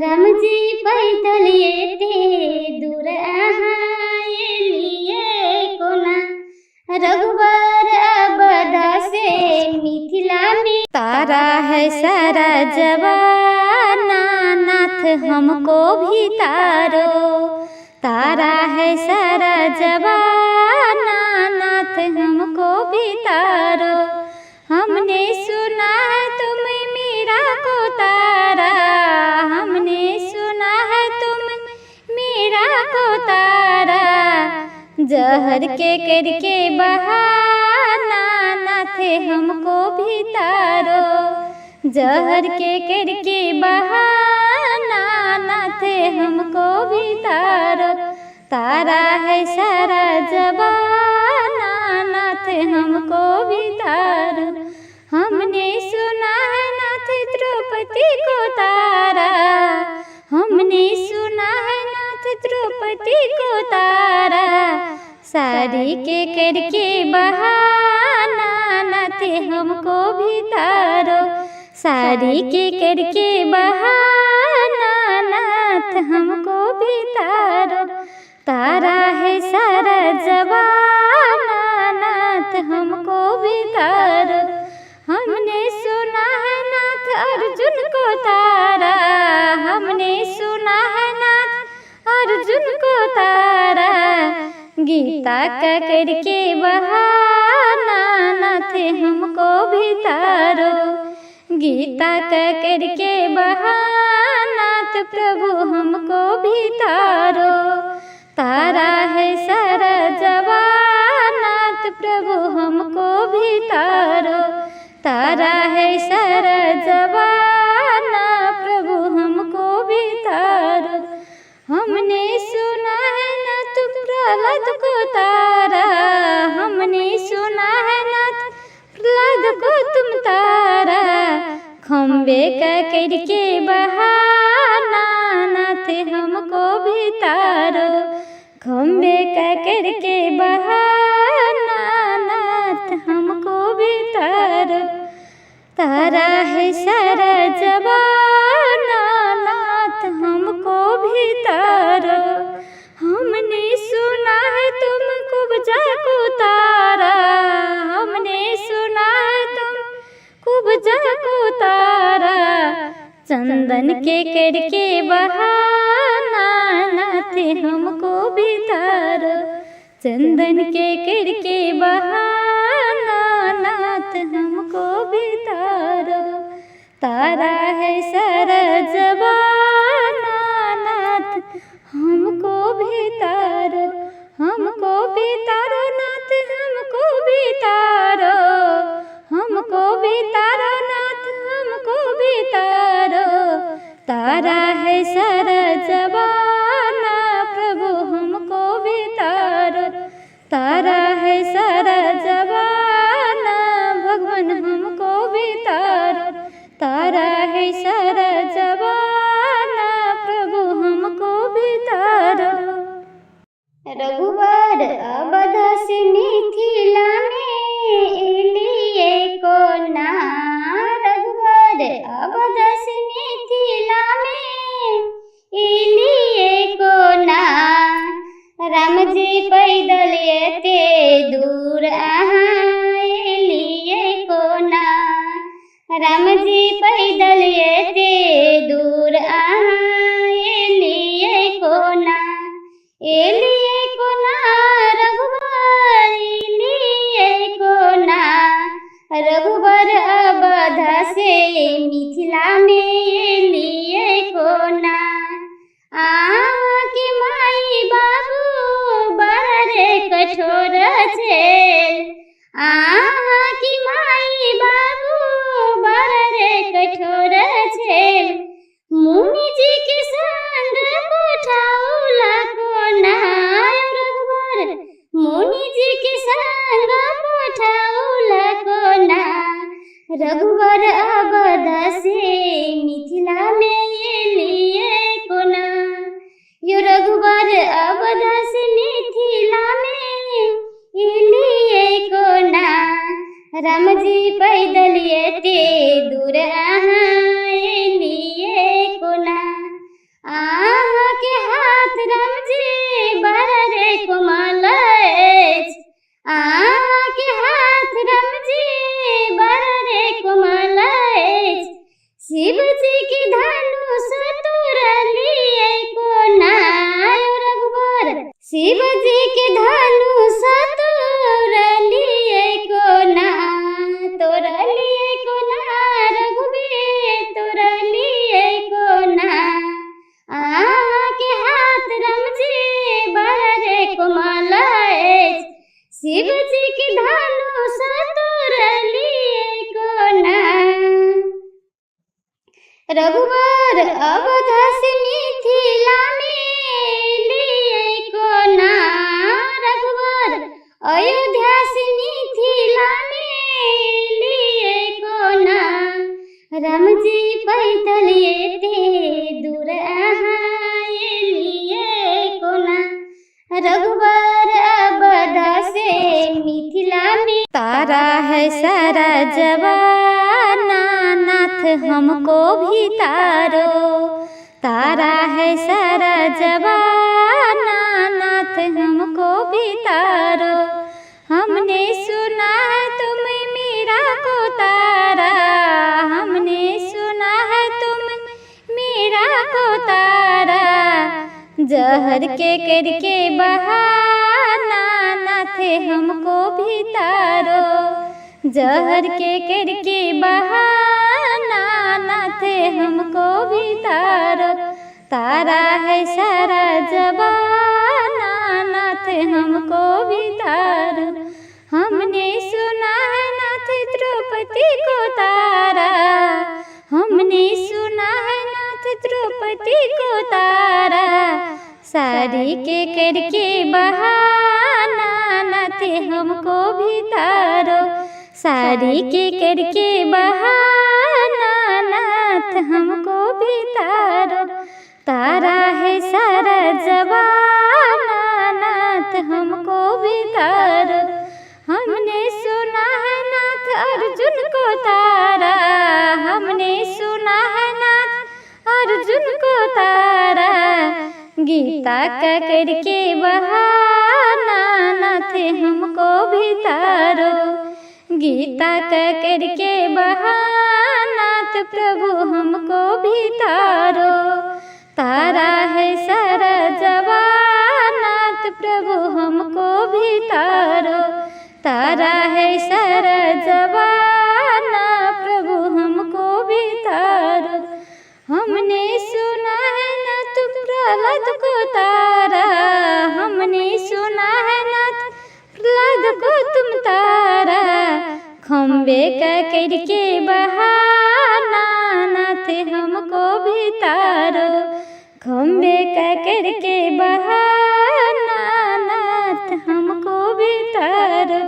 राम जी पैदल एते दूर अहाँ एलिए कोना। रघुबर अवध से मिथिला में। तारा है सारा जवाना नाथ हमको भी तारो। तारा है सारा जवाना नाथ हमको भी तारो। हमने सुना है तुम मीरा को तारा। हमने सुना है तुम मीरा को तारा। जहर के करके बहाना नाथ हमको भी तारो। जहर के करके बहाना नाथ हमको भी तारो। तारा है सारा जमाना नाथ हमको भी तारो। हमने सुना है नाथ द्रौपदी को तारा, हमने सुना है नाथ द्रौपदी को तारा। साड़ी के करके बहाना नाथ हमको भी तारो। साड़ी के करके बहाना नाथ हमको भी तारो। तारा है सारा जमाना नाथ हमको भी तारो। हमने सुना है नाथ अर्जुन को तारा, हमने सुना है नाथ अर्जुन को तारा। गीता का करके बहाना नाथ हमको भी तारो। गीता का करके बहाना तो प्रभु हमको भी तारो। तारा है सारा जमाना तो प्रभु हमको भी तारो। तारा है सारा जमाना प्रभु हमको भी तारो। हमने सुना है नाथ प्रहलाद को तारा, हमने सुना है नाथ प्रहलाद को तुम तारा। खम्बे का करके बहाना नाथ हमको भी तारो। खम्बे का करके बहाना नाथ हमको भी तारो। तारा है सारा जमाना नाथ हमको भी तारो। हमने सुना है तुम कुब्जा को तारा, हमने सुना है तुम कुब्जा को तारा। चंदन के करके बहाना नाथ हमको भी तारो। चंदन के करके बहाना नाथ हमको भी तारो। तारा है सारा जमाना नाथ हमको भी तारो। हमको भी तारो नाथ हमको भी तारो। हमको भी तारो नाथ हमको भी तारो। तारा है सारा जमाना प्रभु हमको भी तारो। तारा है सारा जमाना भगवान हमको भी तारो। तारा है सारा जमाना प्रभु हमको भी तारो। रघुबर अवध से मिथिला में एलिए कोना। रघुबर अवध से मिथिला में एलिए कोना। राम जी पैदल एते दूर अहाँ एलिए कोना। राम जी पैदल एते दूर अहाँ एलिए कोना। एलिए कोना रघुबर एलिए कोना। रघुबर अवध से मिथिला में एलिए कोना। अहाँके माई बाबू बड़ कठोर छेल। अहाँके माई बाबू बड़ कठोर छेल। मुनि जी के संग पठाउला कोना। रघुबर मुनि जी के संग पठाउला कोना। रघुबर अवध से मिथिला में एलिए कोना। यो रघुबर अवध से मिथिला में एलिए कोना। राम जी पैदल एते दूर अहाँ एलिए कोना। अहाँके हाथ राम जी बड़ कोमल अछि। अहाँके हाथ राम जी बड़ कोमल अछि। शिव जी के धनुष तोड़लिए कोना। रघुबर शिव जी के धनुष तोड़लिए कोना। तोड़लिए कोना रघुबीर तोड़लिए कोना। अहाँके हाथ राम जी बड़ कोमल रघुबर अवध से मिथिला में एलियै कोना, रघुबर अयोध्या से मिथिला में एलियै कोना। रामजी पैदल एते दूर अहाँ एलियै कोना, रघुबर अवध से मिथिला में। तारा है सारा जवाना नाथ हमको भी तारो, तारा है सारा जवाना नाथ हमको भी तारो। हमने सुना है तुम मीरा को तारा, हमने सुना है तुम मीरा को तारा। जहर के करके बहाना नाथ हमको भी तारो, जहर के करके बहाना नाथ हमको भी तारो। तारा है सारा जवाना नाथ हमको भी तारो। हमने सुना है नाथ द्रौपदी को तारा, हमने सुना है नाथ द्रौपदी को तारा। साड़ी के करके बहाना नाथ हमको भी तारो, साड़ी के करके बहाना नाथ हमको भी तारो। तारा है सारा जवाना नाथ हमको भी तारो। हमने सुना है नाथ अर्जुन को तारा, हमने सुना है नाथ अर्जुन को तारा। गीता का करके बहाना नाथ हमको भी तारो, गीता का करके बहाना नाथ प्रभु हमको भी तारो। तारा है सारा जवानाथ प्रभु हमको भी तारो, तारा है सारा जवाना प्रभु हमको भी तारो। हमने सुना है ना तुम प्रहलाद को तारा, हमने सुना है नाथ प्रहलाद को तुम तारा। खम्बे का करके बहाना नाथ हमको भी तारो, खम्बे का करके बहाना नाथ हमको भी तारो।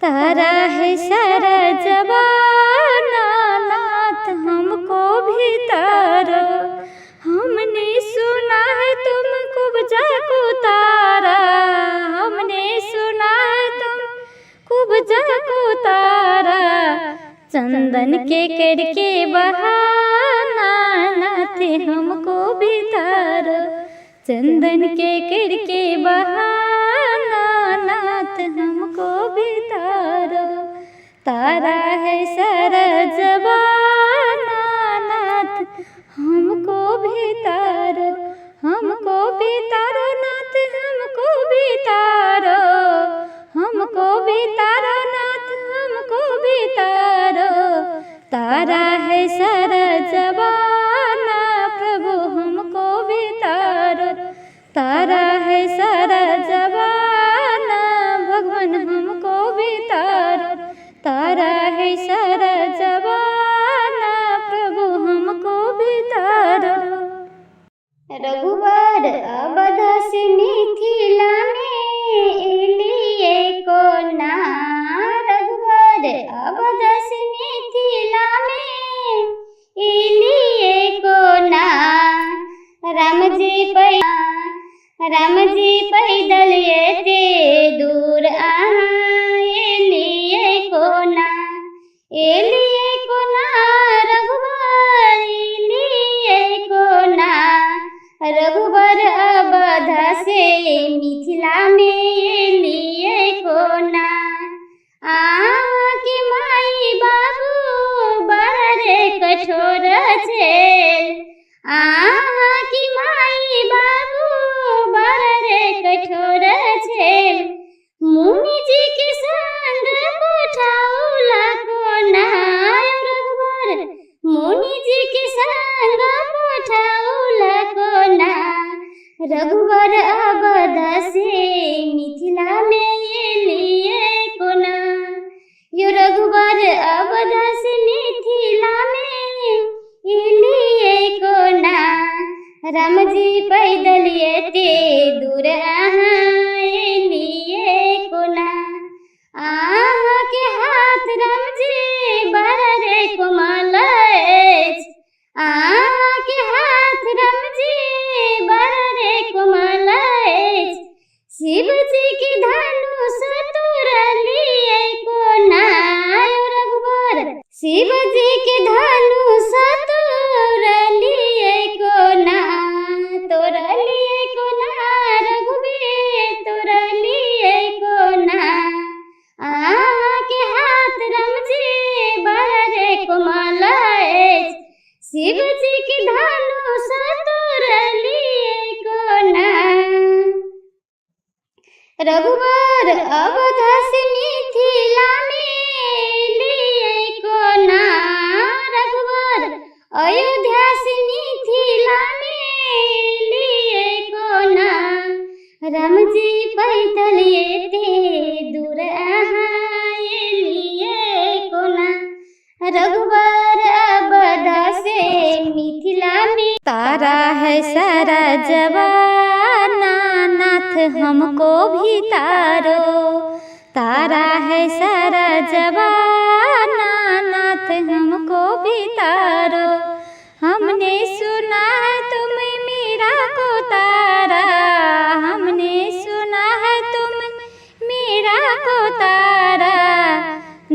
तारा है सारा जवाना नाथ हमको भी तारो। हमने सुना है तुम कुब्जा को तारा, हमने सुना है तुम कुब्जा को तारा। चंदन के करके बहाना नाथ हमको भी तारो, चंदन के करके बहाना नाथ हमको भी तारो। तारा है सारा जवाना नाथ हमको भी तारो, हमको भी तारो नाथ हमको भी तारो, हमको भी तारो नाथ हमको भी तारो। तारा है सारा जवाना प्रभु हमको भी तारो, तारा है सारा जवाना भगवान हमको भी तारो। तारा है सारा जवाना प्रभु हमको भी तारो। रघुबर अवध से मिथिला में एलियै कोना, रघुबर अवध से मिथिला में एलियै कोना। रामजी पैदल एते दूर अहाँ एलियै कोना, एलियै कोना रघुबर एलियै कोना। रघुबर अवध से मिथिला में एलियै कोना। अहाँके माई बाबू बड़ रे कठोर छेल, अहाँके माई बाबू बड़ रे कठोर छेल। मुनि जी के संग पठौला कोना रघुबर, मुनि जी के संग पठौला कोना। राम जी पैदल एते दूर अहाँ एलियै कोना। अहाँके हाथ राम जी बड़ा रे कोमल अछि, अहाँके हाथ राम जी बड़ा रे कोमल अछि। शिव जी के धनुष तोड़लियै कोना यौ रघुबर, शिव जी के धनुष तोड़लियै कोना, तोड़लियै कोना रघुबीर, तोड़लियै कोना। अहाँके हाथ राम जी बड़ा रे कोमल अछि, शिव जी के धनुष तोड़लियै कोना। रघुबर अवध से मिथिला में एलियै कोना, रघुबर अयोध्या से मिथिला में एलियै कोना। राम जी पैदल एते दूर अहाँ एलियै कोना, रघुबर अवध से मिथिला में। तारा है सारा जवाना नाथ हमको भी तारो, तारा है सारा जवाना नाथ हमको भी तारो। हमने सुना है तुम मीरा को तारा, हमने सुना है तुम मीरा को तारा।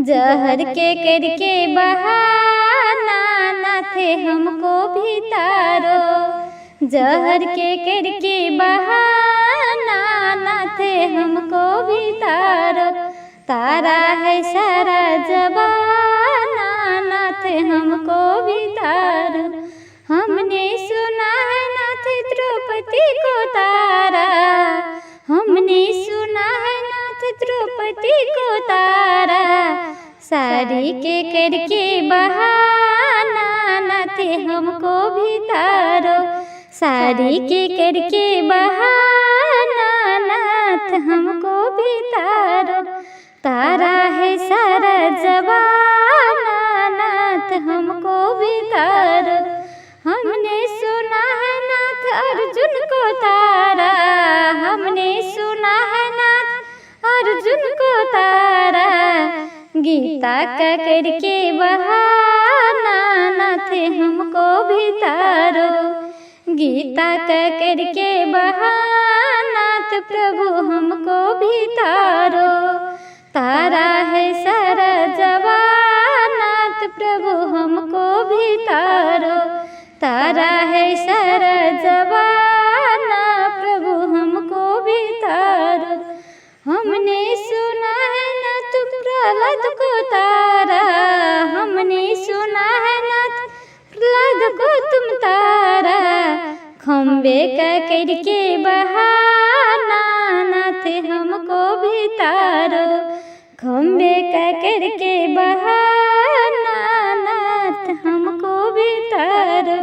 जहर के करके बहाना नाथ हमको भी तारो, जहर के करके बहाना नाथ हमको भी तारो। तारा है सारा जबाना नाथ हमको भी तारो। हमने सुना है नाथ द्रौपदी को तारा, हमने सुना है नाथ द्रौपदी को तारा। साड़ी के करके बहाना नाथ हमको भी तारो, साड़ी के करके बहाना नाथ हमको भी तारो। तारा है सारा जवाना नाथ हमको भी तारो। हमने सुना है नाथ अर्जुन को तारा, हमने सुना है नाथ अर्जुन को तारा। गीता का करके बहाना नाथ हमको भी तारो, गीता का करके बहाना नाथ प्रभु हमको भी तारो। तारा है सारा जवानाथ प्रभु हमको भी तारो, तारा है सारा जवाना प्रभु हमको भी तारो। हमने सुना है नाथ प्रहलाद को तारा, हमने सुना है नाथ प्रहलाद को तुम तारा। खम्बे का करके बहाना नाथ हमको भी तारो, खम्बे का करके बहाना नाथ हमको भी तारो।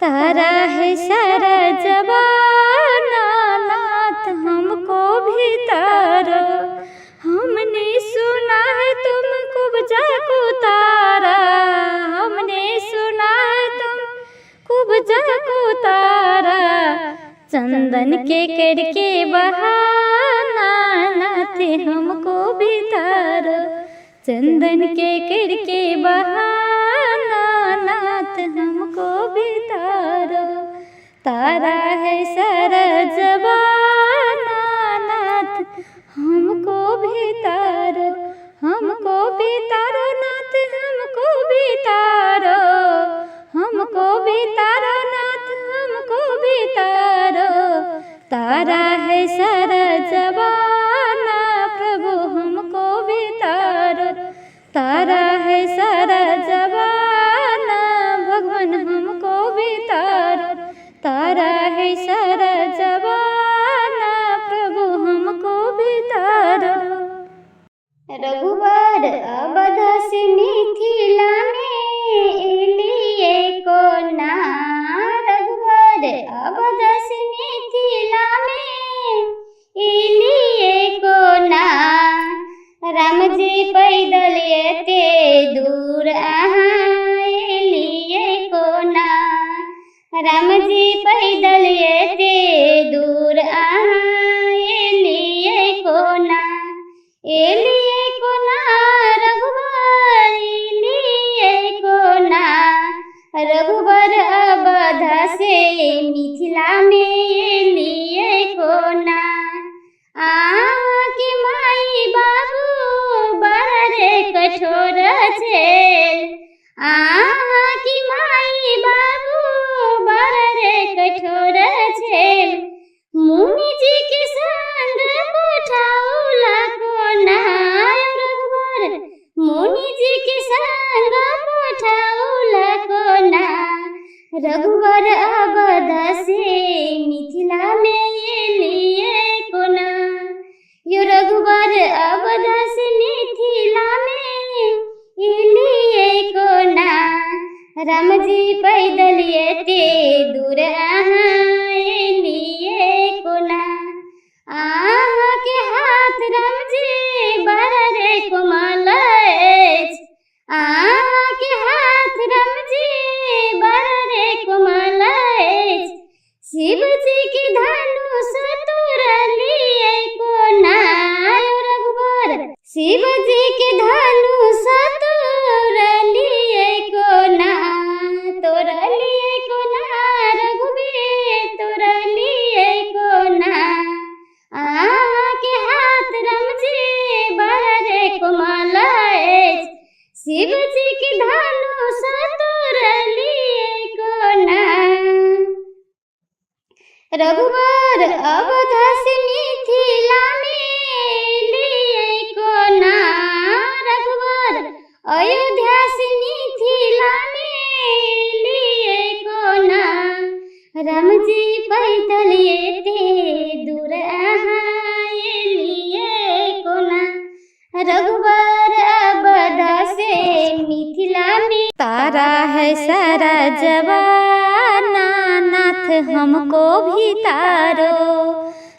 तारा है सारा जवाना नाथ हमको भी तारो। हमने सुना है तुम कुब्जा को तारा, हमने सुना है तुम कुब्जा को तारा। चंदन के करके बहाना नाथ हमको भी तारो, चंदन के करके बहाना नाथ हमको भी तारो। तारा है सारा जवाना नाथ हमको भी तारो, हमको भी तारो नाथ हमको भी तारो, हमको भी तारो नाथ हमको भी तारो। तारा है सारा जवाना प्रभु हमको भी तारो, तारा है सारा जवाना भगवान हमको भी तारो। तारा है सारा जवाना प्रभु हमको भी तारो। रघुबर अवध से मिथिला में एलियै कोना, रघुबर अवध से मिथिला में एलियै कोना। राम जी पैदल एते दूर अहाँ एलियै कोना, राम जी पैदल एते दूर अहाँ एलियै कोना, एलियै कोना रघुबर, एलियै कोना। रघुबर अवध से मिथिला में एलियै कोना। अहाँके माई बाबू बड़ रे कठोर छेल, अहाँके माई बाबू बड़ रे कठोर छेल। मुनि जी के संग पठौला कोना रघुबर, मुनि जी के संग पठौला कोना। रघुबर अवध से मिथिला में एलियै कोना। यो रघुबर अवध से मिथिला में एलियै कोना। राम जी पैदल एते दूर अहाँ एलियै कोना। अहाँके हाथ राम जी बड़ रे कोमल अछि, अहाँके हाथ राम जी बड़ रे कोमल अछि। शिव जी के धनुष तोड़लियै कोना रघुबर, शिव जी के धनुष तोड़लियै कोना। तोड़लियै कोना रघुबीर, तोड़लियै कोना। अहाँके हाथ राम जी बड़ रे कोमल अछि, शिव जी के धनुष तोड़लियै कोना। रघुबर अवध से मिथिला में एलियै कोना। रघुबर अयोध्या से मिथिला में एलियै कोना। राम जी पैदल एते दूर अहाँ एलियै कोना। रघुबर अवध से मिथिला में। तारा है सारा जवाना नाथ हमको भी तारो,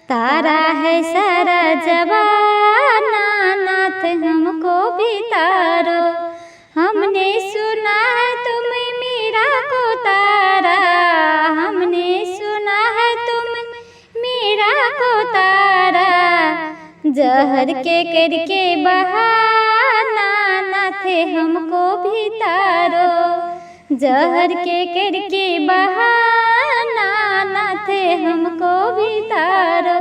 तारा है सारा जवाना नाथ हमको भी तारो। हमने सुना है तुम मीरा को तारा, हमने सुना है तुम मीरा को तारा। जहर के करके बहाना नाथ हमको भी तारो, जहर के करके बहाना नाथ हमको भी तारो।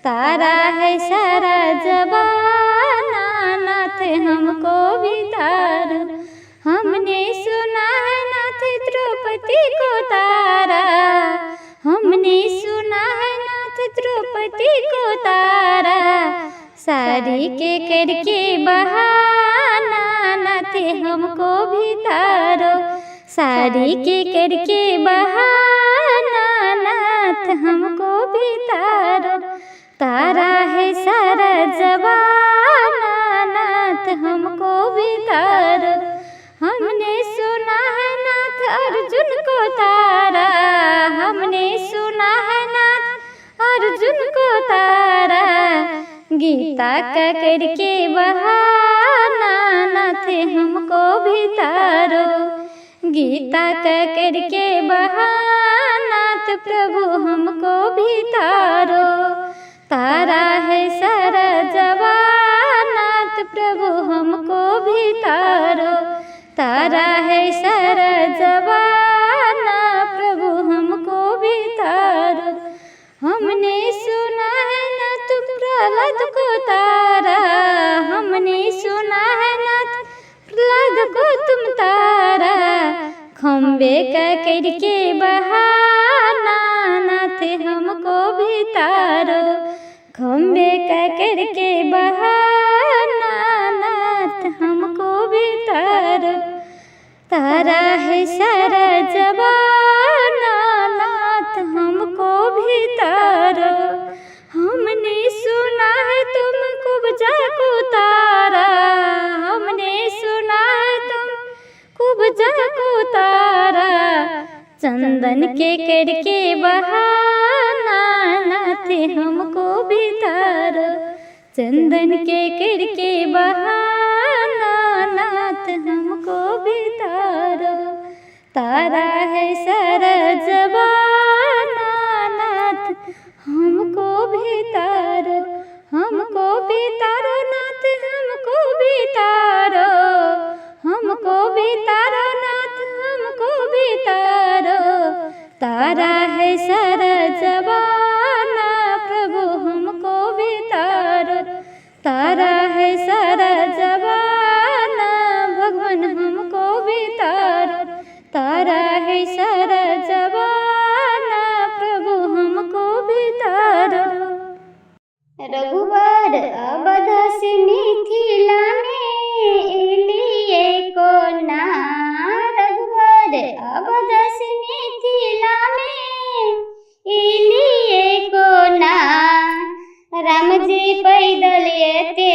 तारा है सारा जवाना नाथ हमको भी तारो। हमने सुना है नाथ द्रौपदी को तारा, हमने सुना है नाथ द्रौपदी को तारा। साड़ी के करके बहाना नाथ हमको भी तारो, साड़ी के करके बहाना नाथ हमको भी तारो। तारा है सारा जवाना नाथ हमको भी तारो। हमने सुना है नाथ अर्जुन को तारा, हमने सुना है नाथ अर्जुन को तारा। गीता का करके बहाना नाथ हमको भी तारो, गीता का करके बहाना प्रभु हमको भी तारो। तारा है सारा जवाना प्रभु हमको भी तारो, तारा है सारा जवाना प्रभु हमको भी तारो। हमने सुना है नाथ प्रहलाद को तारा, हमने सुना है नाथ प्रहलाद को तुम तारा। खम्बे का करके बहाना नाथ हमको भी तारो, खम्बे का करके बहाना नाथ हमको भी तारो। तारा है सारा जवाना नाथ हमको भी तारो। हमने सुना है तुम कुब्जा को तारा, हमने सुना है तुम कुब्जा को तारा। चंदन के करके बहाना नाथ हमको भी तारो, चंदन के करके बहाना नाथ हमको भी तारो। तारा है सारा जमाना नाथ हमको भी तारो, हमको भी तारो नाथ, हमको भी तारो, हमको भी तारो नाथ, हमको भी तारो। तारा है सारा जमाना प्रभु हमको भी तारो, तारा है सारा जमाना भगवान हमको भी तारो, तारा है सारा जमाना प्रभु हमको भी तारो। रघुबर अवध से मिथिला में एलिए कोना, रघुबर अवध से मिथिला में एलिए कोना। राम जी पैदल एते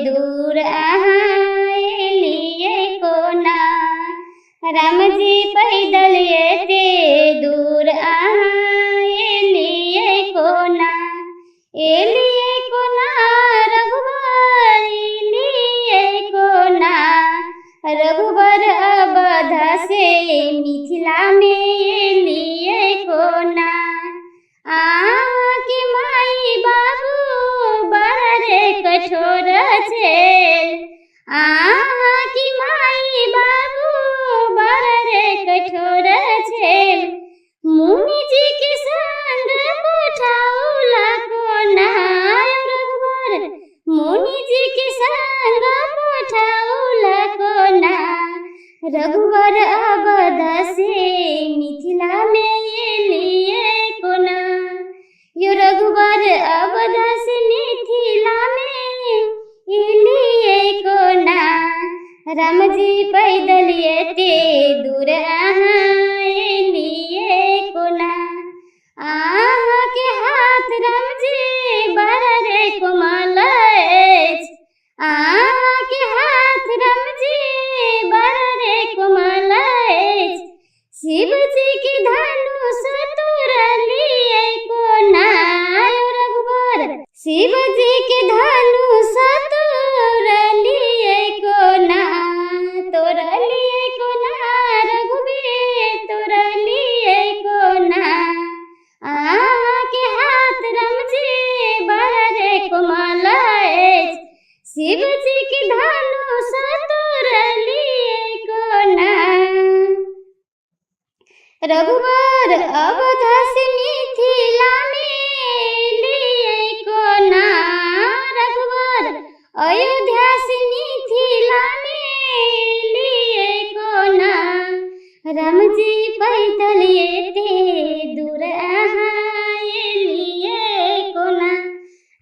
दूर अहाँ एलिए कोना, राम जी पैदल एते दूर अहाँ एलिए कोना। एलिए कोना रघुबर एलिए कोना, रघुबर अवध से मिथिला में एलिए कोना। अहाँके माई बाबू बड़ रे कठोर छेल, अहाँके माई बाबू बड़ रे कठोर छेल। मुनि जी के संग पठौला कोना रघुबर, मुनि जी के संग पठौला कोना। रघुबर अवध से मिथिला में एलिए कोना, यो रघुबर अवध से मिथिला में एलिए कोना। राम जी पैदल एते दूर अहाँ एलिए कोना। अहाँके हाथ राम जी बड़ रे कोमल अछि, अहाँके हाथ राम जी बड़ रे कोमल अछि। शिव जी के धनुष तोड़लिए कोना रघुबर, शिव जी के धनुष तोड़लिए कोना, तोड़लिए कोना रघुबीर तोड़लिए कोना। अहाँके हाथ राम जी बड़ रे कोमल अछि, शिव जी के धनुष तोड़लिए कोना। रघुबर अवध से मिथिला में एलिए कोना, रघुबर अयोध्या से मिथिला में एलिए कोना। राम जी पैदल एते दूर अहाँ एलिए कोना,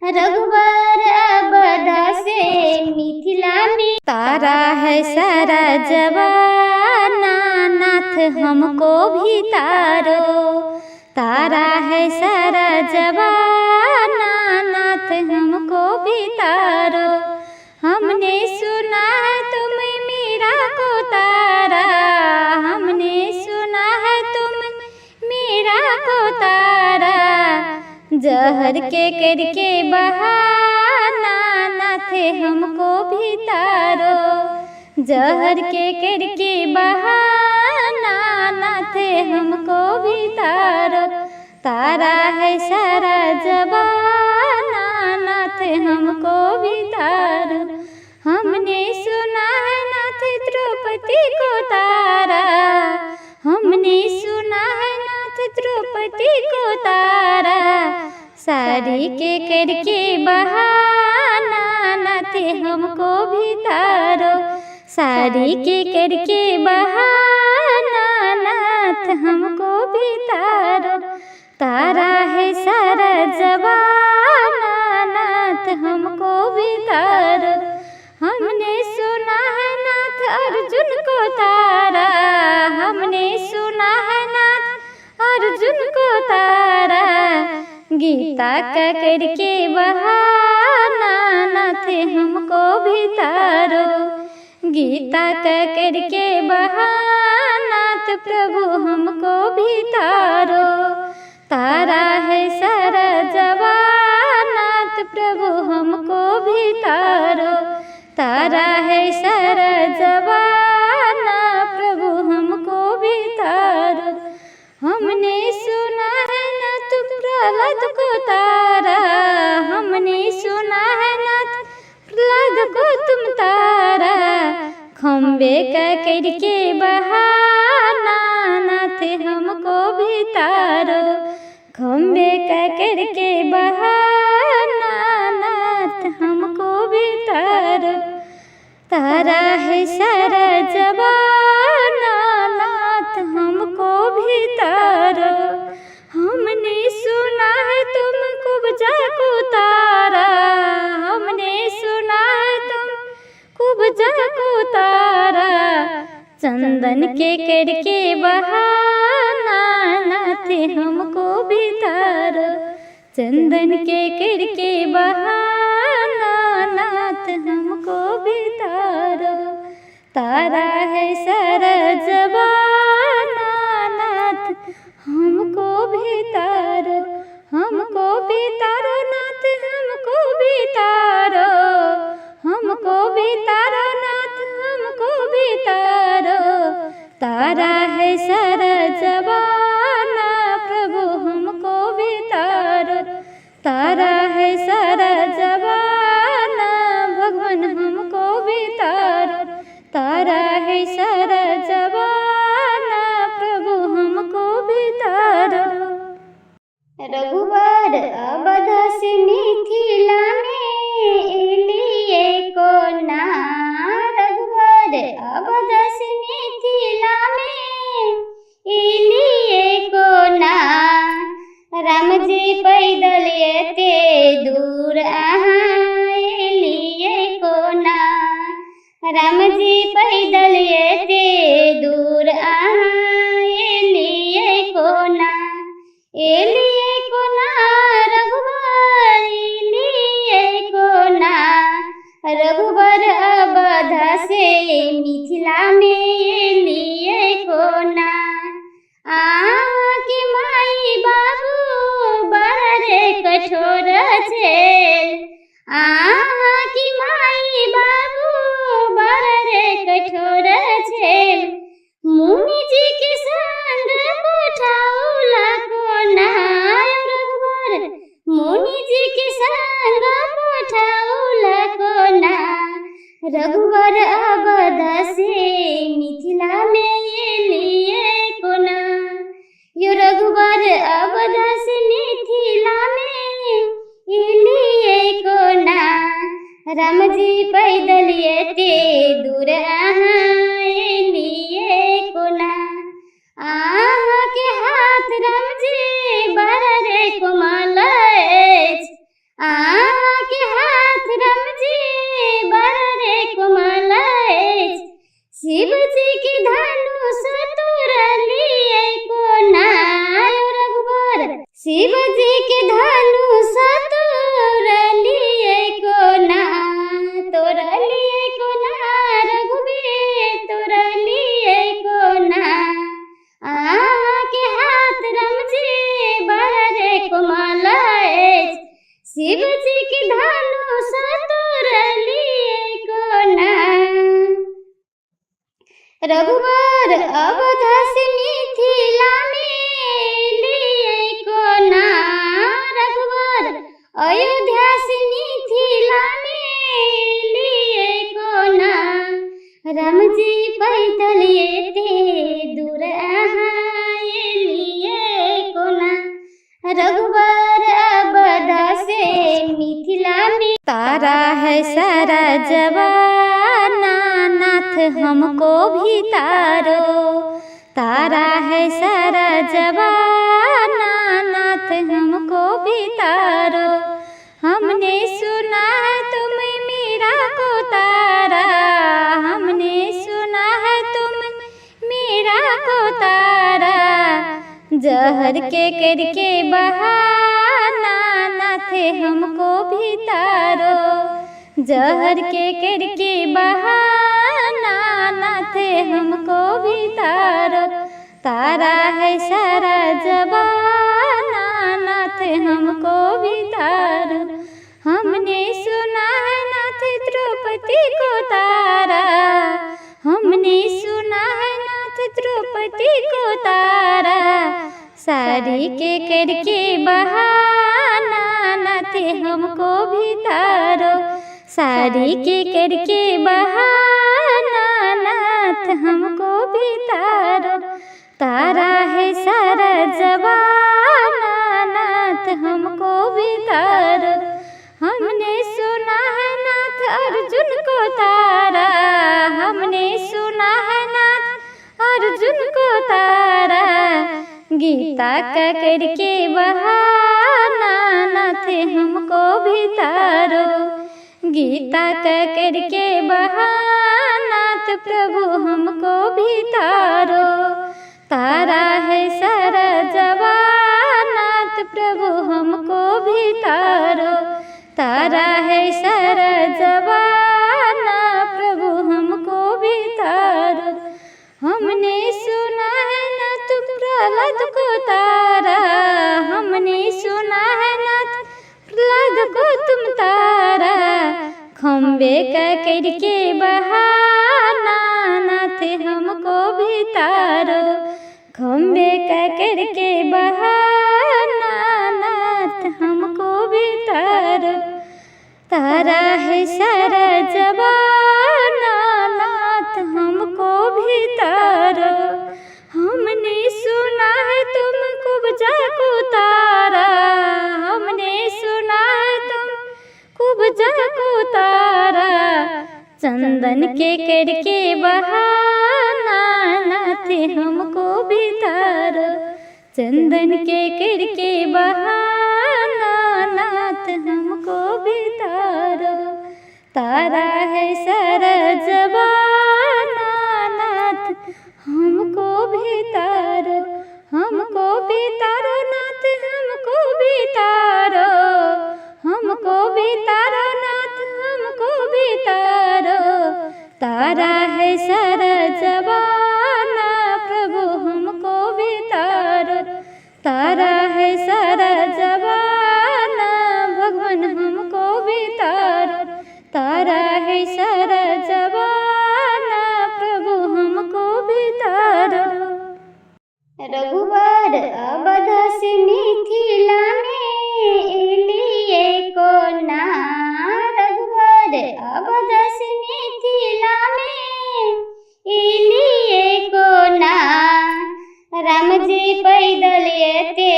रघुबर अवध से मिथिला में। तारा है सारा जमाना नाथ हमको भी तारो, तारा है सारा जमाना नाथ हमको भी तारो। हमने सुना है तुम मीरा को तारा, हमने सुना है तुम मीरा को तारा। जहर के करके बहाना नाथ हमको भी तारो, जहर के करके बहाना नाथ हमको भी तारो। तारा है सारा जमाना नाथ हमको भी तारो। हमने सुना है नाथ द्रौपदी को तारा, हमने सुना है नाथ द्रौपदी को तारा। सारी के करके बहाना नाथ हमको भी तारो, सारी के करके बहाना नाथ हमको भी तारो। तारा है सारा जमाना नाथ हमको भी तारो। हमने सुना है नाथ अर्जुन को तारा, हमने सुना है नाथ अर्जुन को तारा। गीता का करके बहाना नाथ हमको भी तारो, गीता का करके बहाना प्रभु हमको भी तारो। तारा है सारा जमाना प्रभु हमको भी तारो, तारा है सारा जमाना प्रभु हमको भी तारो। प्रहलाद को तारा। हमने सुना है नाथ प्रहलाद को तुम तारा। खम्बे का करके बहाना नाथ हमको भी तारो। खम्बे का करके बहाना नाथ हमको भी तारो। तारा है सारा जमाना नाथ हमको भी तारो। हमने सुना है तुम कुब्जा को तारा। हमने सुना है तुम कुब्जा को तारा। चंदन के करके बहाना नाथ हमको भी तारो। चंदन के करके बहाना नाथ हमको भी तारो। तारा है सारा जमाना नाथ हमको भी तारो। हमको भी तारो नाथ हमको भी तारो। हमको भी तारो नाथ हमको भी तारो। तारा है सारा जमाना प्रभु हमको भी तारो। तारा है सारा जमाना भगवान हमको भी तारो। तारा है सारा जमाना प्रभु हमको भी तारो। रघुबर अवध से मिथिला में एलिए कोना। रघुबर अवध से मिथिला में एलिए कोना। राम जी पैदल एते दूर अहाँ एलिए कोना। राम जी पैदल एते दूर अहाँ एलिए कोना। एलिए कोना रघुबर एलिए कोना। रघुबर अवध से मिथिला में एलिए कोना। अहाँके माई बाबू बड़ रे कठोर छेल। अहाँके माई बाबू बड़ रे कठोर छेल। मुनि जी के संग पठाउला कोना। रघुबर मुनि जी के संग पठाउला कोना। रघुबर अवध से मिथिला में एलिए कोना। यो रघुबर अवध से मिथिला में एलिए कोना। राम जी पैदल एते दूर अहाँ एलिए कोना। अहाँके हाथ राम जी बड़ रे कोमल अछि। अहाँके हाथ राम जी बड़ रे कोमल अछि। शिव जी के धनुष तोड़लिए कोना। रघुबर शिव जी के धनुष तोड़लिए कोना। तोड़लिए कोना रघुबीर तोड़लिए कोना। अहाँके हाथ राम जी बड़ रे कोमल अछि। शिव जी के धनुष तोड़लिए कोना। रघुबर अवध से मिथिला में एलिए कोना। रघुबर अयोध्या से मिथिला में एलिए कोना। राम जी पैदल एते दूर अहाँ एलिए कोना। रघुबर अवध से मिथिला में। तारा है सारा जमाना नाथ हमको भी तारो। तारा है सारा जमाना नाथ हमको भी तारो। हमने सुना है तुम मीरा को तारा। हमने सुना है तुम मीरा को तारा। जहर के करके बहाना नाथ हमको भी तारो। जहर के करके बहाना नाथ हमको भी तारो। तारा है सारा जमाना नाथ हमको भी तारो। हमने सुना है नाथ द्रौपदी को तारा। हमने सुना है नाथ द्रौपदी को तारा। साड़ी के करके बहाना हमको भी तारो। साड़ी के करके बहाना नाथ हमको भी तारो। तारा है सारा जमाना नाथ हमको भी तारो। हमने सुना है नाथ अर्जुन को तारा, हमने सुना है नाथ अर्जुन को तारा। गीता का करके बहाना नाथ हमको भी तारो। गीता का करके बहाना तो प्रभु हमको भी तारो। तारा है सारा जमाना तो प्रभु हमको भी तारो। तारा है सारा जमाना प्रभु हमको भी तारो। हमने सुना है ना तुम प्रहलाद को तारा, हमने सुना है ना प्रहलाद को तुम तारा। खम्बे का करके बहाना नाथ हमको भी तारो। खम्बे का करके बहाना नाथ हमको भी तारो। तारा है सारा जमाना नाथ हमको भी तारो। हमने सुना है तुम कुब्जा को तारा, हमने सुना है तुम कुब्जा को तारा। चंदन के करके बहाना नाथ हमको भी तारो। चंदन के करके बहाना नाथ हमको भी तारो। तारा है सारा जमाना नाथ हमको भी तारो। हमको भी तारो नाथ हमको भी तारो। हमको भी तारो नाथ हमको भी तारो। तारा है सारा जमाना प्रभु हमको भी तारो। तारा है सारा जमाना भगवान हमको भी तारो। तारा है सारा जमाना प्रभु हमको भी तारो। रघुबर अवध से मिथिला में एलिए कोना। रघुबर अवध से मिथिला में एलिए कोना। राम जी पैदल एते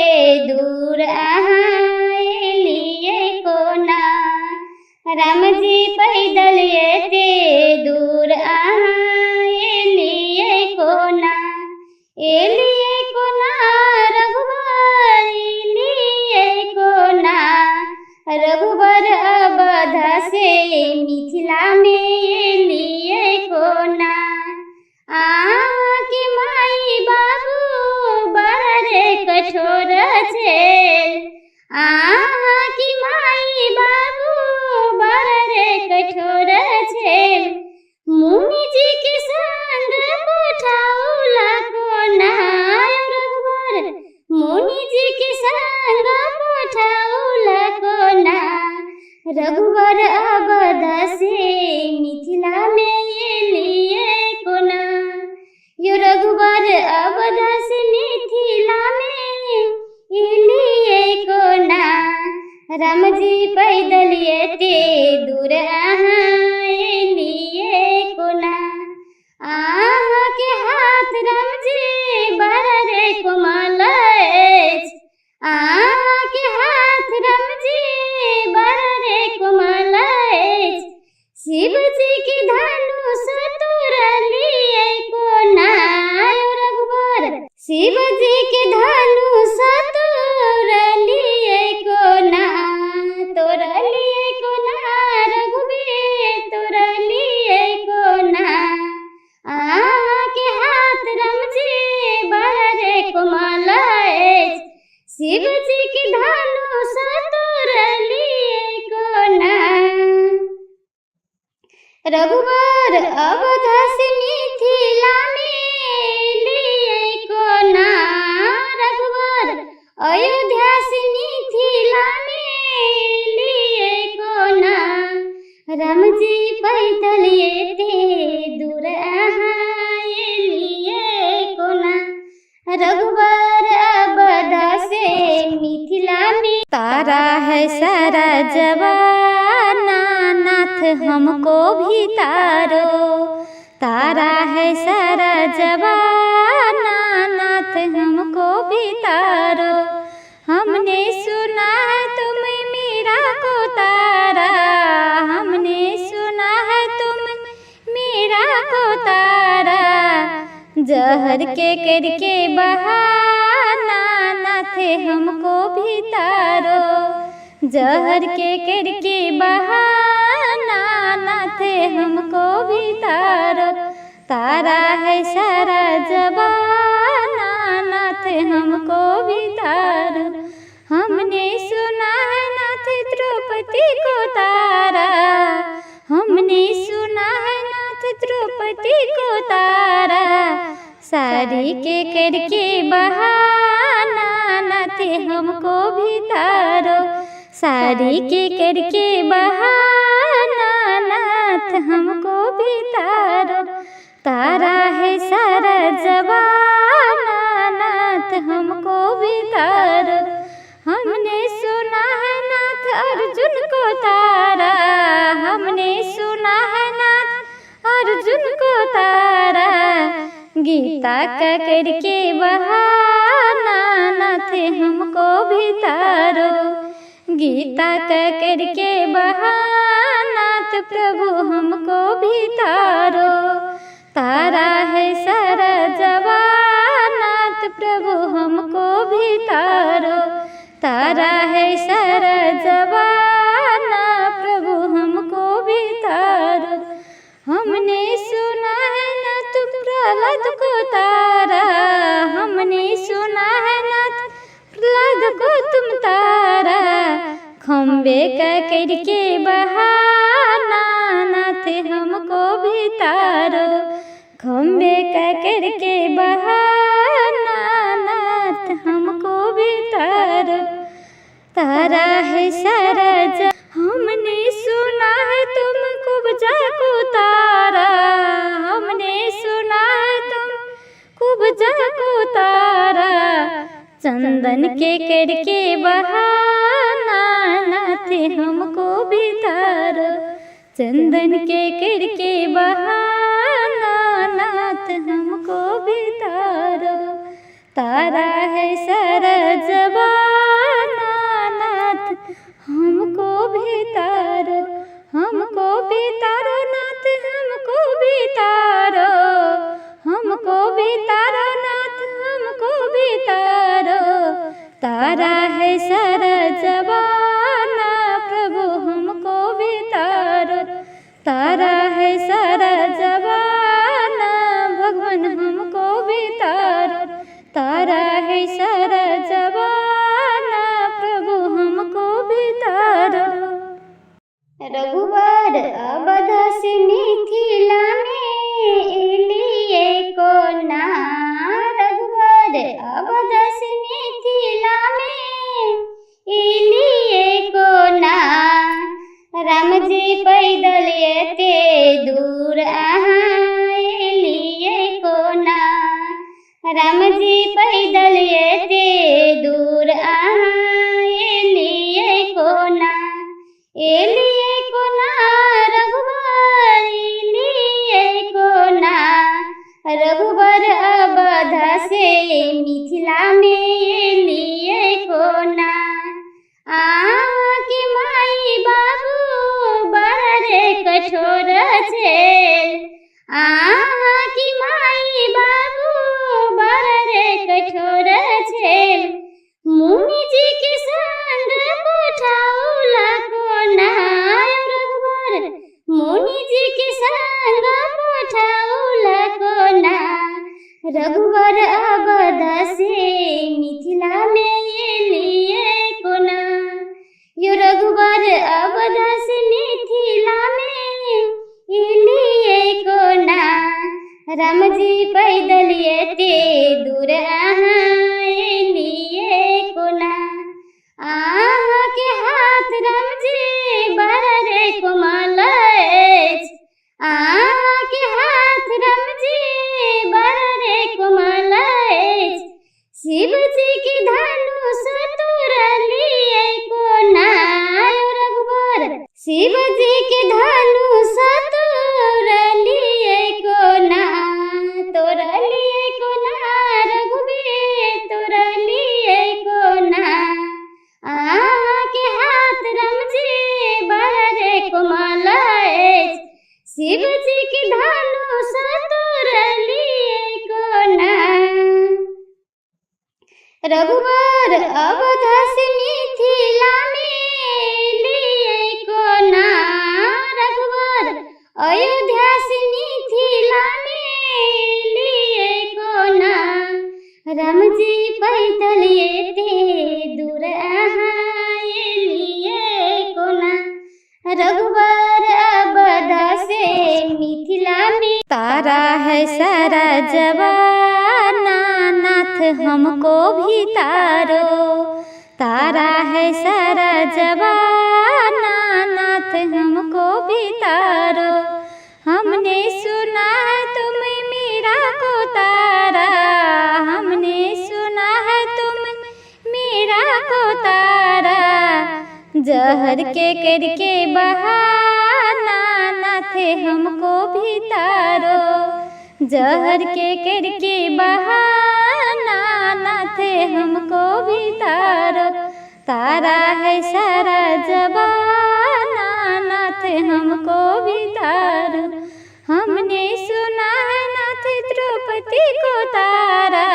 दूर अहाँ एलिए कोना। राम जी पैदल एते दूर अहाँ एलिए कोना। एलिए कोना रघुबर एलिए कोना। रघुबर अवध से मिथिला में एलिए कोना। अहाँके माई बाबू बड़ रे कठोर छेल। अहाँके माई बाबू बड़ रे कठोर छेल। मुनि जी के संग पठाउला कोना। रघुबर मुनि जी के संग पठाउला कोना। रघुबर अवध से मिथिला में एलिए कोना। यो रघुबर अवध से मिथिला में एलिए कोना। राम जी पैदल एते दूर अहाँ एलिए कोना। अहाँके हाथ राम जी बड़ रे कोमल अछि। अहाँके हाथ राम जी बड़ रे कोमल अछि। शिव जी के धनुष तोड़लिए कोना। रघुबर शिव जी के धनुष तोड़लिए कोना। तोड़लिए कोना रघुबीर तोड़लिए कोना। अहाँके हाथ राम जी बड़ रे कोमल अछि। शिव जी के धनुष तोड़लिए कोना। रघुबर अवध से मिथिला में एलिए कोना। रघुबर अयोध्या से मिथिला में एलिए कोना। राम जी पैदल एते दूर अहाँ एलिए कोना। रघुबर अवध से मिथिला में तारा है सारा जवाना नाथ हमको भी तारो। तारा है सारा जवाना नाथ हमको भी तारो। हमने सुना है तुम मीरा को तारा, हमने सुना है तुम मीरा को तारा। जहर के करके बहाना नाथ हमको भी तारो। जहर के करके बहाना नाथ हमको भी तारो। तारा है सारा जवाना नाथ हमको भी तारो। हमने सुना है नाथ द्रौपदी को तारा, हमने सुना है नाथ द्रौपदी को तारा। सारी के करके बहाना नाथ हमको भी तारो। सारी के करके बहाना नाथ हमको भी तारो। तारा है सारा जवाना नाथ हमको भी तारो। हमने सुना है नाथ अर्जुन को तारा, हमने सुना है नाथ अर्जुन को तारा। गीता का करके बहाना नाथ हमको भी तारो। गीता का करके बहाना प्रभु हमको भी तारो। तारा है सारा जवाना प्रभु हमको भी तारो। तारा है सारा जवाना प्रभु हमको भी तारो। हमने सुना है नाथ प्रहलाद को तारा, हमने सुना है नाथ प्रहलाद को तुम तारा। खम्बे का करके बहाना नाथ हमको भी तारो। खम्बे का करके बहाना नाथ हमको भी तारो। तारा है सारा हमने सुना है तुम कुब्जा को तारा, हमने सुना है तुम कुब्जा को तारा। चंदन के करके बहाना नाथ हमको भी तारो। चंदन के करके बहाना नाथ हमको भी तारो। तारा है सारा जवाना नाथ हमको भी तारो। हमको भी तारो नाथ हमको भी तारो। हमको भी तारो नाथ हमको भी तारो। तारा है सारा जवाना प्रभु हमको भी तारो। तारा है सारा जवाना भगवान हमको भी तारो। तारा है सारा जवाना प्रभु हमको भी तारो। रघुबर अवध से मिथिला में एलिए कोना। रघुबर अवध से मिथिला में एलिए कोना। राम जी पैदल एते दूर अहाँ एलिए कोना। राम जी पैदल एते दूर अहाँ एलिए कोना। एलिए कोना रघुबर एलिए कोना। रघुबर अवध से मिथिला में एलिए कोना। आके माई बाबू बड़ कठोर छेल। आके माई बाबू बड़ कठोर छेल। मुनि जी के संग पठाउला कोना। रघुबर मुनि जी के संग पठाउला कोना। रघुबर अवध से मिथिला में एलिए कोना। यो रघुबर अवध से मिथिला में एलिए कोना। राम जी पैदल एते दूर अहाँ एलिए कोना। अहाँ के हाथ राम जी बड़ रे कोमल अछि। अहाँ के हाथ राम जी बड़ रे कोमल अछि। शिव जी के धनुष तोड़लिए कोना। रघुबर रघुबर अवध से मिथिला में एलियै कोना, रघुबर अयोध्या से मिथिला में एलियै कोना। रामजी पैदल एते दूर अहाँ एलियै कोना, रघुबर अवध से मिथिला में। तारा है सारा जवाना नाथ हमको भी तारो, तारा है सारा जवाना नाथ हमको भी तारो। हमने सुना है तुम मीरा को तारा, हमने सुना है तुम मीरा को तारा। जहर के करके बहाना नाथ हमको भी तारो, जहर के करके बहाना नाथ हमको भी तारो। तारा है सारा जवाना नाथ हमको भी तारो। हमने सुना है नाथ द्रौपदी को तारा,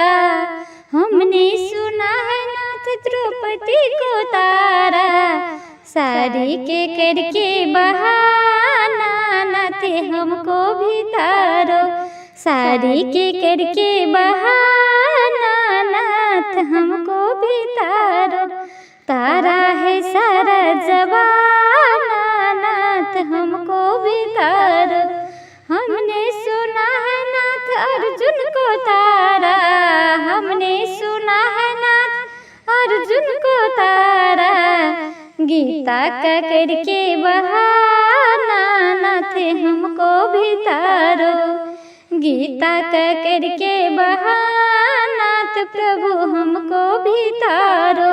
हमने सुना है नाथ द्रौपदी को तारा। साड़ी के करके बहाना नाथ हमको भी तारो, साड़ी के करके बहाना नाथ हमको भी तारो। तारा है सारा जवाना नाथ हमको भी तारो। हमने सुना है नाथ अर्जुन को तारा, हमने सुना है नाथ अर्जुन को तारा। गीता का करके बहाना नाथ हमको भी तारो, गीता का करके बहाना प्रभु हमको भी तारो।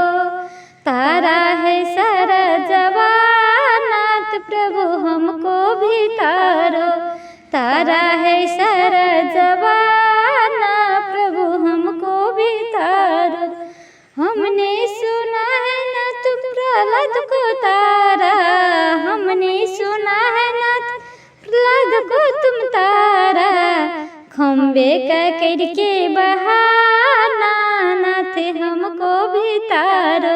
तारा है सारा जवाना प्रभु हमको भी तारो, तारा है सारा जवाना प्रभु हमको भी तारो। हमने सुना है नाथ प्रहलाद को तारा, हमने सुना है नाथ प्रहलाद को तुम तारा। खम्बे का करके बहाना नाथ हमको भी तारो,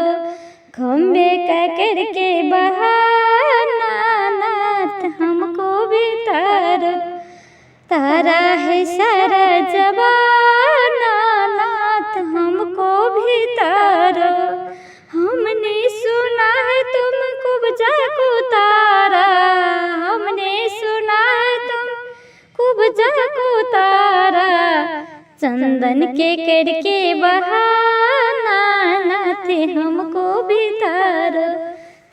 खम्बे का करके बहाना नाथ हमको भी तारो। तारा है सारा जवाना नाथ हमको भी तारो। हमने सुना है तुम कुब्जा को तारा, हमने सुना है तुम कुब्जा को तारा। चंदन के करके बहाना नाथ हमको भी तारो,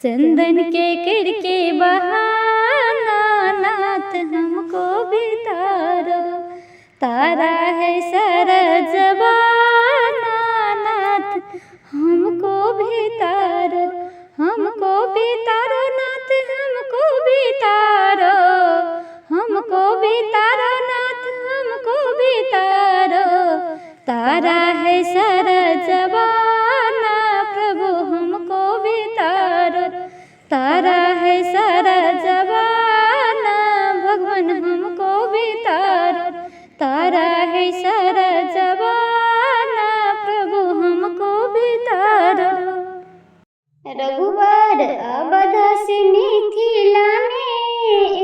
चंदन के करके बहाना नाथ हमको भी तारो। तारा है सारा जवाना नाथ हमको भी तारो, हमको भी तारो नाथ हमको भी तारो, हमको भी तारो नाथ हमको भी तारो। तारा है सारा जवाना प्रभु हमको भी तारो, तारा है सारा जवाना भगवान हमको भी तारो। तारा है सारा जवाना प्रभु हमको भी तारो। रघुबर अवध से मिथिला में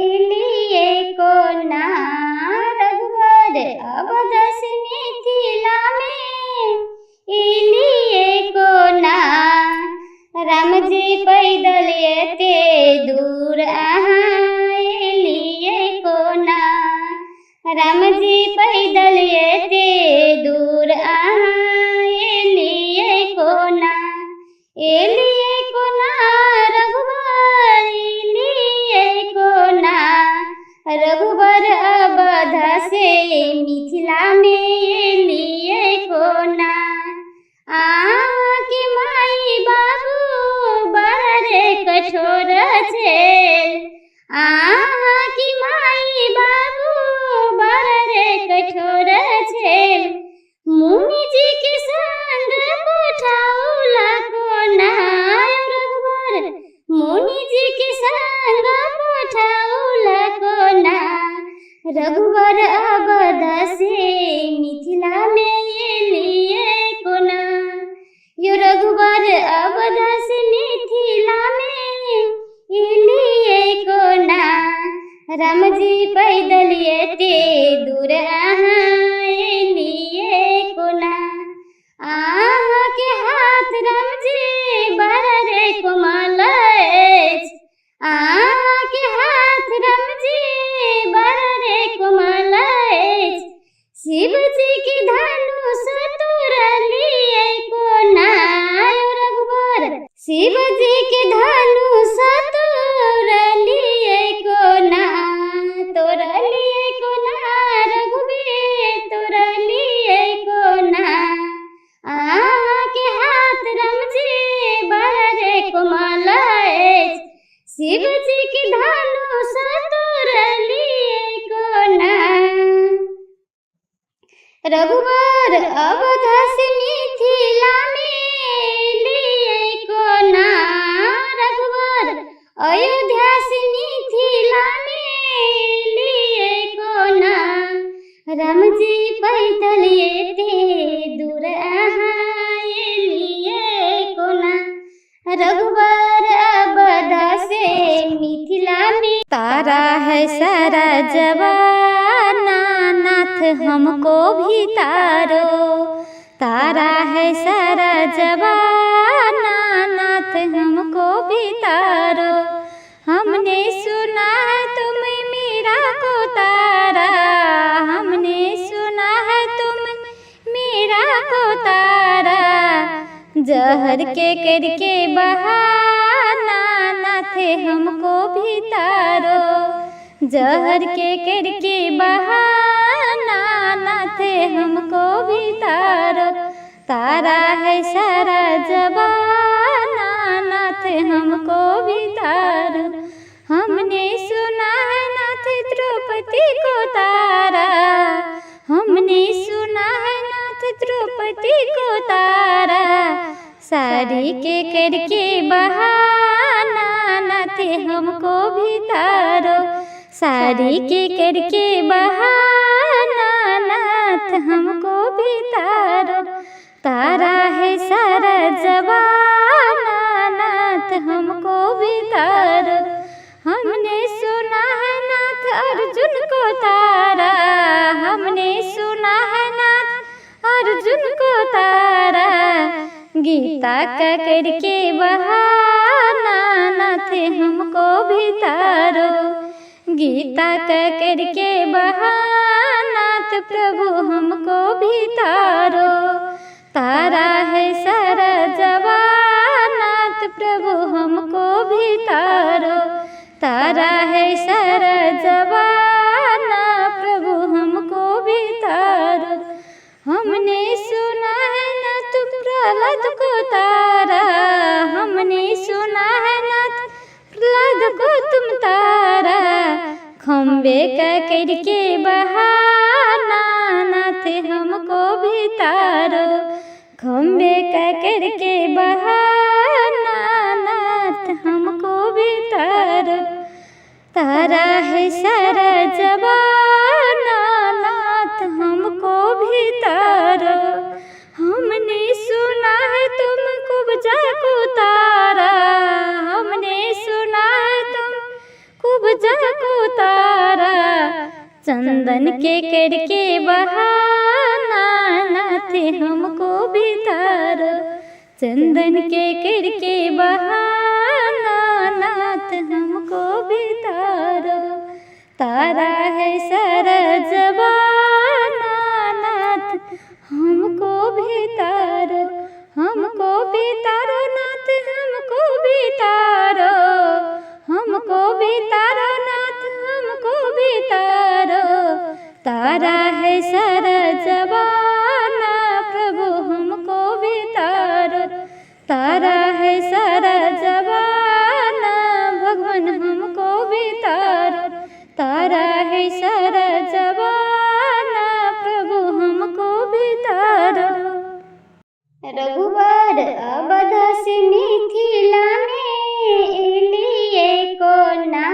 एलियै कोना, रघुबर अवध से मिथिला में एलियै कोना। रामजी पैदल एते दूर अहाँ एलियै कोना, रामजी पैदल एते दूर अहाँ एलियै कोना। एलियै कोना रघुबर एलियै कोना, रघुबर अवध से मिथिला में एलियै कोना। अहाँके माई बाबू बड़ रे कठोर छेल, अहाँके माई बाबू बड़ रे कठोर छेल। मुनि जी के संग पठाउला कोना रघुबर, मुनि जी के संग पठाउला कोना। रघुबर अवध से मिथिला में एलियै कोना। रघुबर अवध से मिथिला में एलियै कोना। रामजी पैदल एते दूर अहाँ एलियै कोना। अहाँके हाथ रामजी बड़ रे कोमल अछि, अहाँके हाथ रामजी बड़ रे कोमल अछि। शिवजी के धनुष तोड़लियै कोना रघुबर, शिवजी के धनुष तोड़लियै कोना, तोड़लियै कोना रघुबीर तोड़लियै कोना। अहाँके हाथ रामजी बड़ रे कोमल अछि, शिवजी के धनुष तोड़लियै कोना। रघुबर अवध से मिथिला में एलियै कोना, रघुबर अयोध्या से मिथिला में एलियै कोना। रामजी पैदल एते दूर अहाँ एलियै कोना, रघुबर अवध से मिथिला में। तारा है सारा जवाना नाथ हमको भी तारो, तारा है सारा जवाना नाथ हमको भी तारो। हमने सुना है तुम मीरा को तारा, हमने सुना है तुम मीरा को तारा। जहर के करके बहाना नाथ हमको भी तारो, जहर के करके बहाना नाथ हमको भी तारो। तारा है सारा जबाना नाथ हमको भी तारो। हमने सुना है नाथ द्रौपदी को तारा, हमने सुना है नाथ द्रौपदी को तारा। साड़ी के करके बहाना नाथ हमको भी तारो, साड़ी के करके बहाना नाथ हमको भी तारो। तारा है सारा जवाना नाथ हमको भी तारो। हमने सुना है नाथ अर्जुन को तारा, हमने सुना है नाथ अर्जुन को तारा। गीता का करके बहाना नाथ हमको भी तारो, गीता का करके बहाना प्रभु हमको भी तारो। तारा है सारा जवाना प्रभु हमको भी तारो, तारा है सारा जवाना प्रभु हमको भी तारो। हमने सुना है नाथ प्रहलाद को तारा, हमने सुना है नाथ प्रहलाद को तुम तारा। खम्बे का करके बहाना नाथ हमको भी तारो, खम्बे का करके बहाना नाथ हमको भी तारो। तारा है सारा जवाना नाथ हमको भी तारो। हमने सुना है तुम कुब्जा को तारा, हमने सुना है तुम कुब्जा को तारा। चंदन के करके बहाना नाथ हमको भी तारो, चंदन के करके बहाना नाथ हमको भी तारो। तारा है सारा जवाना नाथ हमको भी तारो, हमको भी तारो नाथ हमको भी तारो, हमको भी तारो नाथ हमको भी तारो। तारा है सारा जवाना प्रभु हमको भी तारो, तारा है सारा जवाना भगवान हमको भी तारो। तारा है सारा जवाना प्रभु हमको भी तारो। रघुबर अवध से मिथिला में एलियै कोना,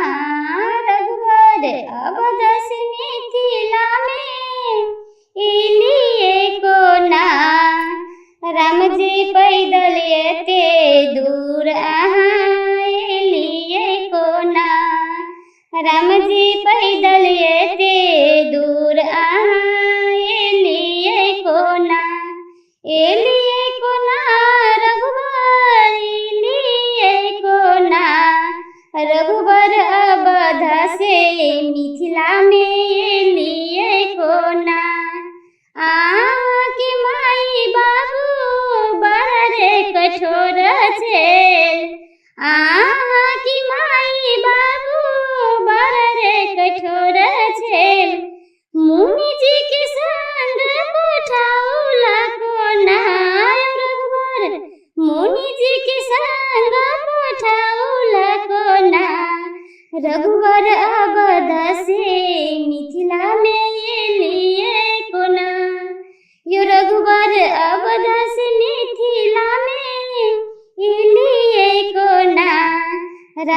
रघुबर अवध से मिथिला में एलियै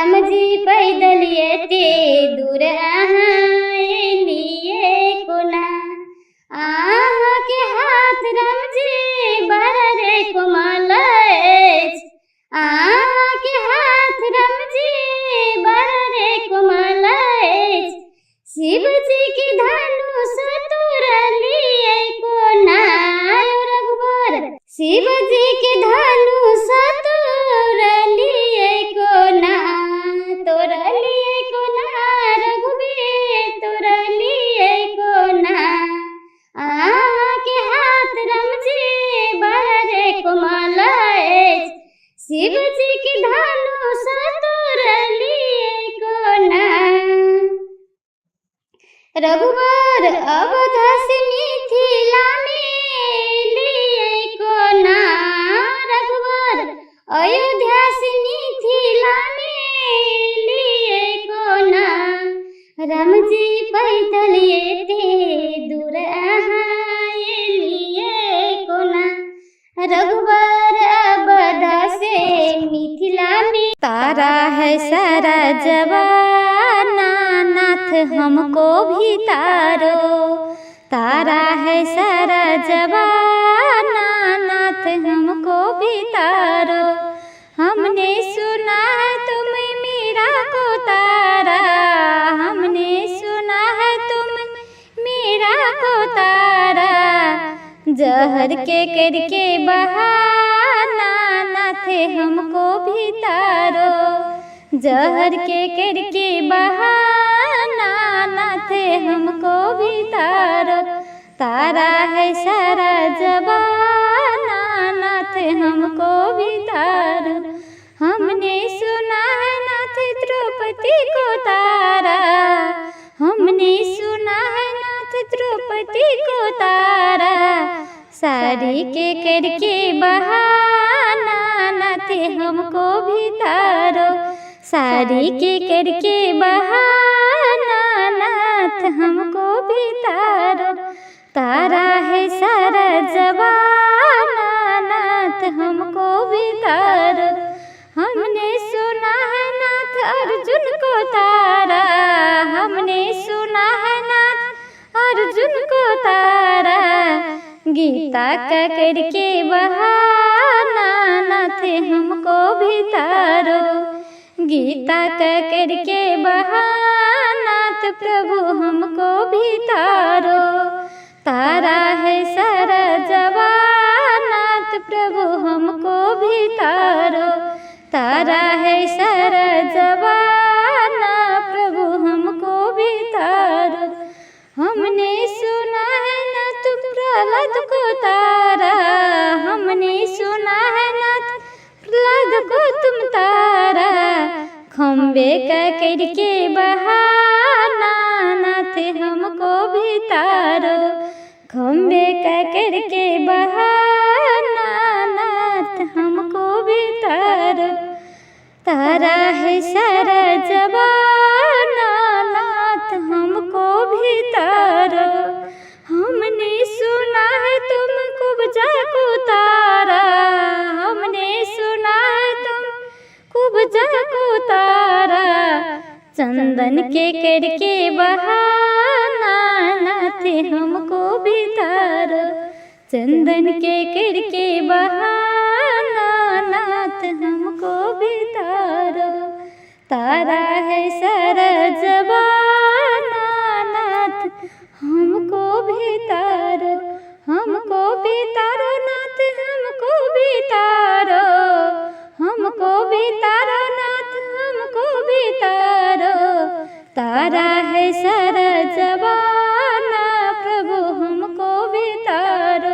राम जी पैदल एते दूर अहाँ एलियै कोना। अहाँके हाथ राम जी बड़ा रे कोमल अछि, अहाँके हाथ राम जी बड़ा रे कोमल अछि। शिव जी के धनुष तोड़लियै कोना यौ रघुबर, शिव जी के धनुष तोड़लियै कोना, तोड़लियै कोना रघुबीर तोड़लियै कोना। अहाँके हाथ राम जी बड़ा रे कोमल अछि, शिव जी के धनुष तोड़लियै कोना। रघुबर अवध से मिथिला में एलियै कोना, रघुबर अयोध्या से मिथिला में एलियै कोना। राम जी पैदल एते दूर अहाँ एलियै कोना, रघुबर अवध से मिथिला में। तारा है सारा जवाना नाथ हमको भी तारो, तारा है सारा जवाना नाथ हमको भी तारो। हमने सुना है तुम मीरा को तारा, हमने सुना है तुम मीरा को तारा। जहर के करके बहाना नाथ हमको भी तारो, जहर के करके बहाना नाथ हमको भी तारो। तारा है सारा जबाना नाथ हमको भी तारो। हमने सुना है नाथ द्रौपदी को तारा, हमने सुना है नाथ द्रौपदी को तारा। साड़ी के करके बहाना नाथ हमको भी तारो, साड़ी के करके बहाना नाथ हमको भी तारो। तारा है सारा जवाना नाथ हमको भी तारो। हमने सुना है नाथ अर्जुन को तारा, हमने सुना है नाथ अर्जुन को तारा। गीता का करके बहाना नाथ हमको भी तारो, गीता का करके बहाना नाथ प्रभु हमको भी तारो। तारा है सारा जवानाथ प्रभु हमको भी तारो, तारा है सारा जवाना प्रभु हमको भी तारो। हमने सुना है नाथ प्रहलाद को तारा, हमने सुना है नाथ प्रहलाद को तुम तारा। खम्बे का करके बहाना नाथ हमको भी तारो, खम्बे का करके बहाना नाथ हमको भी तारो। तारा है सारा जवाना नाथ हमको भी तारो। हमने सुना है तुम कुब्जा को तारा, हमने सुना है तुम कुब्जा को तारा। चंदन के करके बहाना नाथ हमको भी तारो, चंदन के करके बहाना नाथ हमको भी तारो। तारा है सारा जवाना नाथ हमको भी तारो, हमको भी तारो नाथ हमको भी तारो, हमको भी तारो नाथ हमको भी तारो। तारा है सारा जवाना प्रभु हमको भी तारो,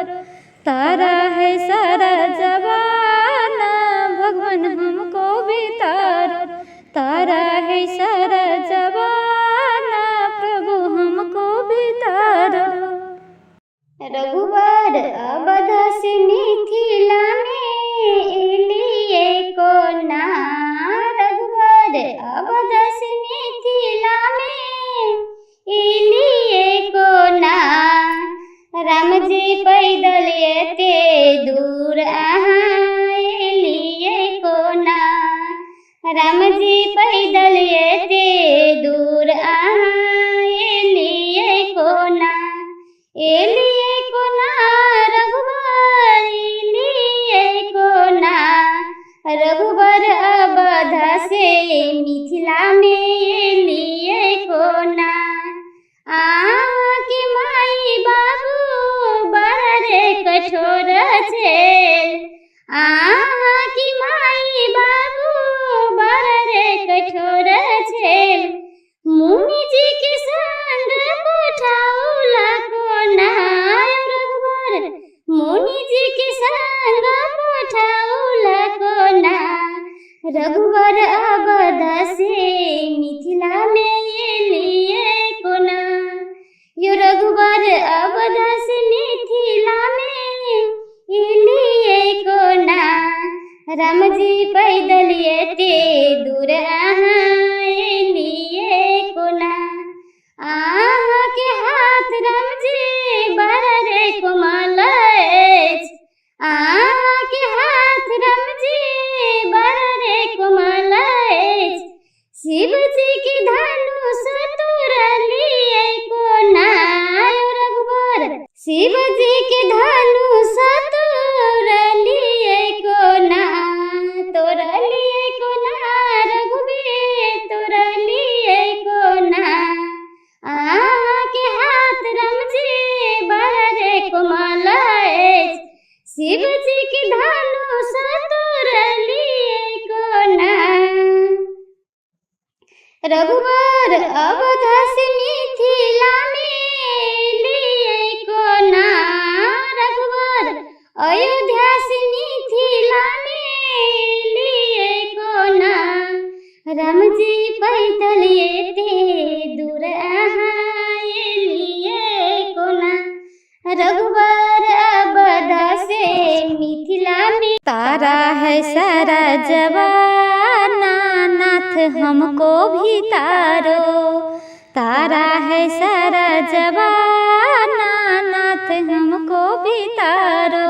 तारा है सारा जवाना भगवान हमको भी तारो। तारा है सारा जवाना प्रभु हमको भी तारो। रघुबर अवध से मिथिला में एलियै कोना, रघुबर अवध से मिथिला में एलियै कोना। राम जी पैदल एते दूर अहाँ एलियै कोना, राम जी पैदल एते दूर अहाँ एलियै कोना, एलियै कोना रघुबर, एलियै कोना। रघुबर अवध से मिथिला मे एलियै कोना। अहाँके माई बाबू बड़ रे कठोर छेल, अहाँके माई बाबू बड़ रे कठोर छेल। मुनि जी के संग पठौला कोना रघुबर, मुनि जी के संग पठौला कोना। रघुबर अवध से मिथिला मे एलियै कोना। यो रघुबर अवध से मिथिला मे एलियै कोना। राम जी पैदल एते दूर अहाँ एलियै कोना। अहाँके हाथ राम जी बड़ रे कोमल अछि, अहाँके हाथ राम जी बड़ रे कोमल अछि। शिव जी के धनुष तोड़लियै कोना रघुबर, शिव जी के धनुष तोड़लियै कोना। तोड़लियै कोना रघुबीर, तोड़लियै कोना। अहाँके हाथ राम जी बड़ रे कोमल अछि, शिव जी के धनुष तोड़लियै कोना। रघुबर अवध से मिथिला मे एलियै कोना। रघुबर अयोध्या से मिथिला मे एलियै कोना। राम जी पैदल एते दूर अहाँ एलियै कोना। रघुबर अवध से मिथिला मे। तारा है सारा जवाना नाथ हमको भी तारो, तारा है सारा जवाना नाथ हमको भी तारो।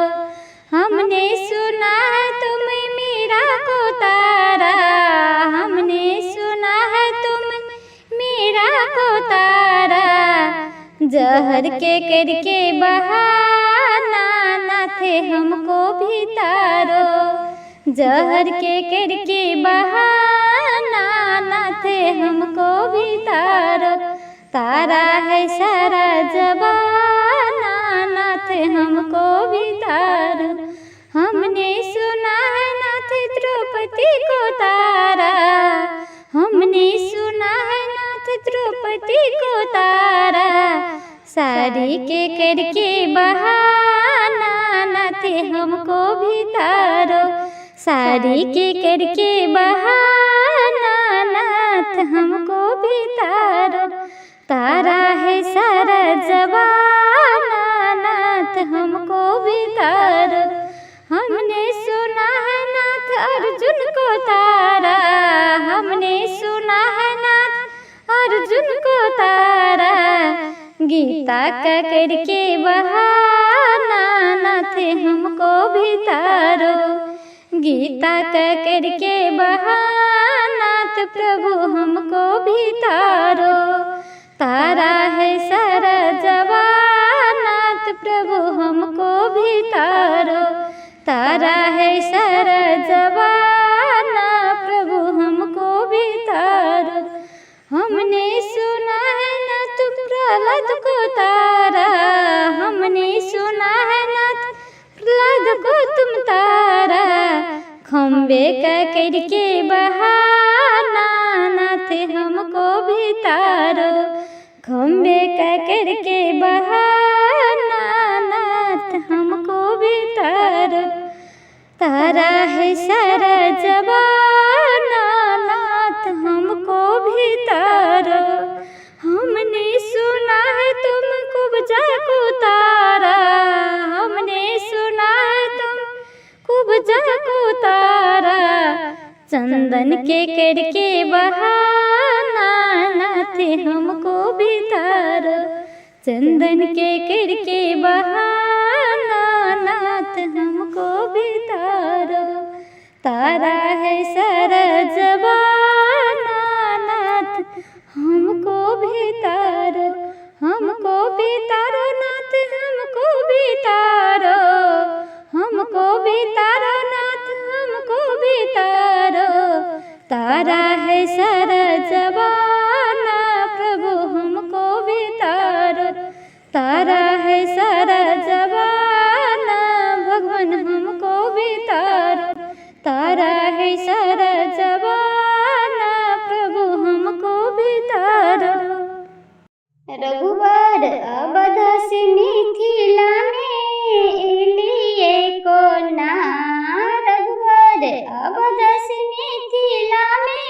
हमने सुना है तुम मीरा को तारा, हमने सुना है तुम मीरा को तारा। जहर के करके बहाना नाथ हमको भी तारो, जहर के करके बहाना नाथ हमको भी तारो। तारा है सारा जबाना नाथ हमको भी तारो। हमने सुना है नाथ द्रौपदी को तारा, हमने सुना है नाथ द्रौपदी को तारा। साड़ी के करके बहाना नाथ हमको भी तारो, साड़ी के करके बहाना नाथ हमको भी तारो। तारा है सारा जवाना नाथ हमको भी तारो। हमने सुना है नाथ अर्जुन को तारा, हमने सुना है नाथ अर्जुन को तारा। गीता का करके बहाना नाथ हमको भी तारो, गीता का करके बहाना प्रभु हमको भी तारो। तारा है सारा जवाना प्रभु हमको भी तारो, तारा है सारा जवाना प्रभु हमको भी तारो। हमने सुना है नाथ प्रहलाद को तारा, हमने सुना है नाथ प्रहलाद को तुम तारा। खम्बे का करके बहाना नाथ हमको भी तारो, खम्बे का करके बहाना नाथ हमको भी तारो। तारा है सारा जवाना नाथ हमको भी तारो। हमने सुना है तुम कुब्जा को तारा, हमने सुना है तुम कुब्जा को तारा। चंदन के करके बहाना नाथ हमको भी तारो, चंदन के करके बहाना नाथ हमको भी तारो। तारा है सारा जमाना नाथ हमको भी तारो, हमको भी तारो नाथ, हमको भी तारो, हमको भी तारो नाथ, हमको भी तारो। तारा है सारा जमाना प्रभु हमको भी तारो, तारा है सारा जमाना भगवान हमको भी तारो, तारा है सारा जमाना प्रभु हमको भी तारो। रघुबर अवध से मिथिला में एलिए कोना, रघुबर अवध से मिथिला में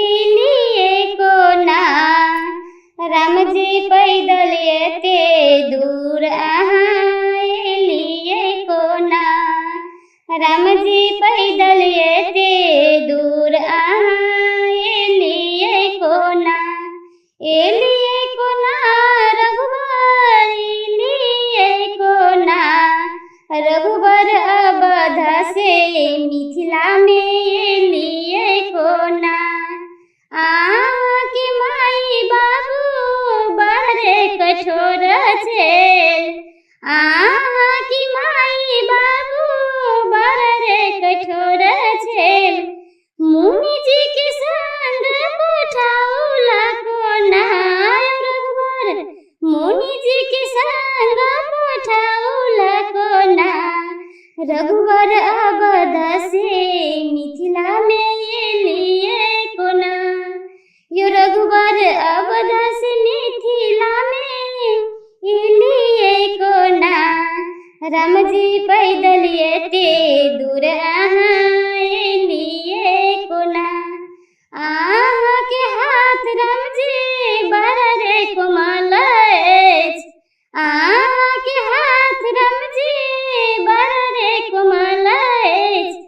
एलिए कोना। राम जी पैदल एते दूर अहाँ एलिए कोना, राम जी पैदल एते दूर अहाँ एलिए कोना। एलिए कोना रघुबर एलिए कोना, रघुबर अवध से मिथिला में एलिए कोना। अहाँके माई बाबू बड़े कठोर छेल, अहाँके माई बाबू बड़े कठोर छेल। मुनि जी के संग पठौला कोना रघुबर, मुनि जी के संग पठौला कोना। रघुबर अवध से मिथिला में एलिए कोना, यो रघुबर अवध से मिथिला में एलिए कोना। राम जी पैदल एते दूर अहाँ एलिए कोना। अहाँके हाथ राम जी बड़े कोमल अछि, अहाँके हाथ राम जी बड़े कोमल अछि।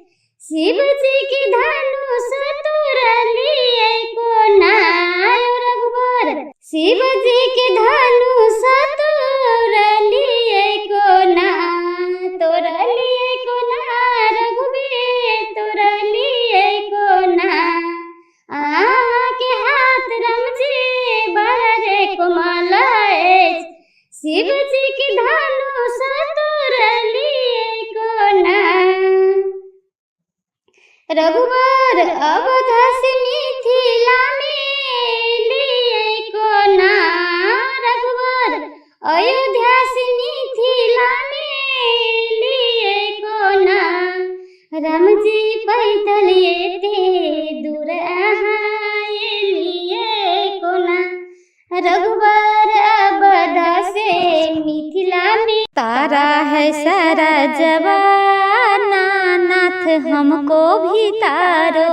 शिव जी के धनुष तोड़लिए कोना रघुबर, शिव जी के धनुष तोड़लिए कोना, तोड़लिए कोना रघुबीर तोड़लिए कोना। अहाँके हाथ राम जी बड़े कोमल अछि, शिव जी के धनुष तोड़लिए कोना। रघुबर अवध से मिथिला में एलिए कोना, रघुबर अयोध्या से मिथिला में एलिए कोना। राम जी पैदल एते दूर अहाँ एलिए कोना, रघुबर अवध से मिथिला में। तारा है सारा जमाना नाथ हमको भी तारो,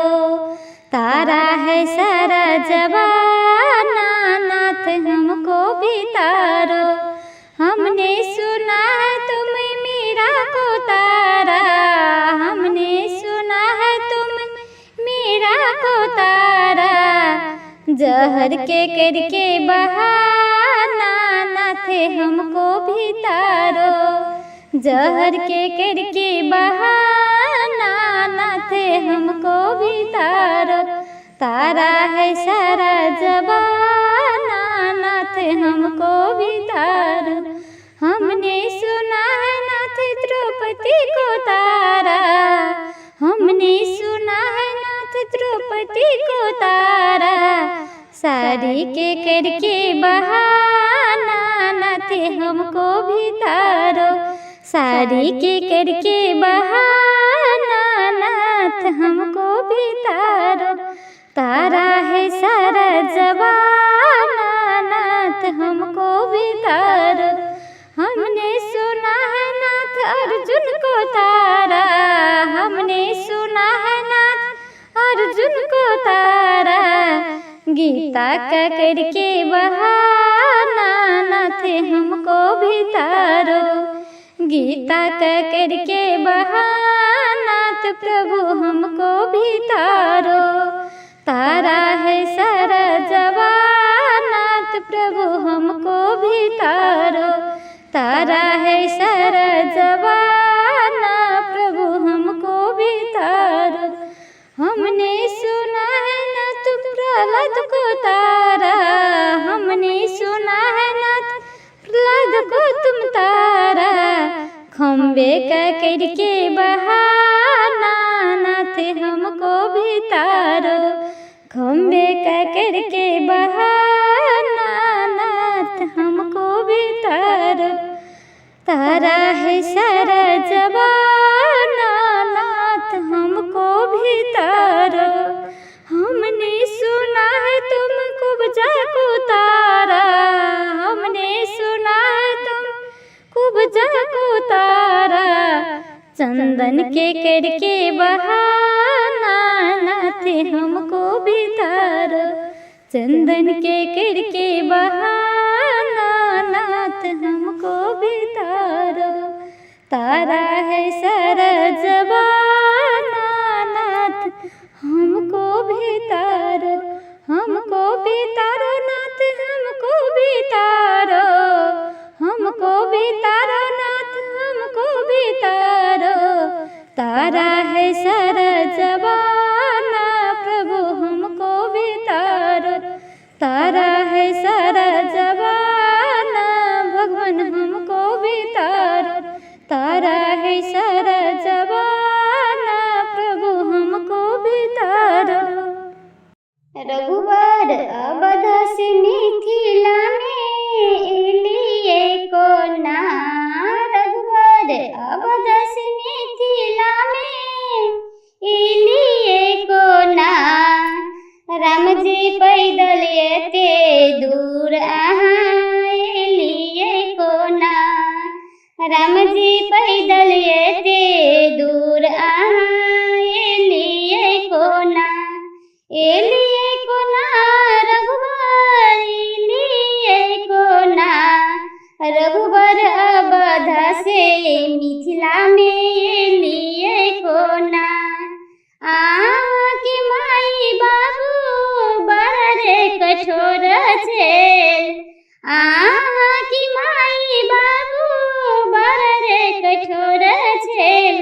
तारा है सारा जमाना नाथ हमको भी तारो। हमने सुना है तुम मीरा को तारा, हमने सुना है तुम मीरा को तारा। जहर के करके बहाना नाथ हमको भी तारो, जहर के करके बहाना नाथ हमको भी तारो। तारा है सारा जमाना नाथ हमको भी तारो। हमने सुना है नाथ द्रौपदी को तारा, हमने सुना है नाथ द्रौपदी को तारा। साड़ी के करके बहाना नाथ हमको भी तारो, साड़ी के करके बहाना नाथ हमको भी तारो। तारा है सारा जमाना नाथ हमको भी तारो। हमने सुना है नाथ अर्जुन को तारा, हमने सुना है नाथ अर्जुन को तारा। गीता का करके बहाना नाथ हमको भी तारो, गीता का करके बहाना प्रभु हमको भी तारो। तारा है सारा जमाना प्रभु हमको भी तारो, तारा है सारा जमाना प्रभु हमको भी तारो। हमने सुना है नाथ प्रहलाद को तुम तारा। खम्बे का करके बहाना नाथ हमको भी तारो। खम्बे का करके बहाना नाथ हमको भी तारो। तारा है सारा जमाना नाथ हमको भी तारो। हमने सुना है तुम कुब्जा को तारा। हमने सुना है तुम कुब्जा को तारा। चंदन के करके बहाना नाथ हमको भी तारो। चंदन के करके बहाना नाथ हमको भी तारो। तारा है सारा जमाना नाथ हमको भी तारो। हमको भी तारो नाथ हमको भी तारो। हमको भी तारो नाथ हमको भी तारो। तारा है सारा जमाना प्रभु हमको भी तारो। तारा है सारा जमाना भगवान हमको भी तारो। तारा है सारा जमाना प्रभु हमको भी तारो। रघुबर अवध से मिथिला में एलिए कोना। रघुबर अवध से मिथिला में एलिए कोना। राम जी पैदल एते दूर अहाँ एलिए कोना। राम जी पैदल एते दूर अहाँ एलिए कोना। एलिए कोना रघुबर एलिए कोना। रघुबर अवध से मिथिला में एलिए कोना। अहाँके माई बाबू बड़ रे कठोर छेल। अहाँके माई बाबू बड़ रे कठोर छेल।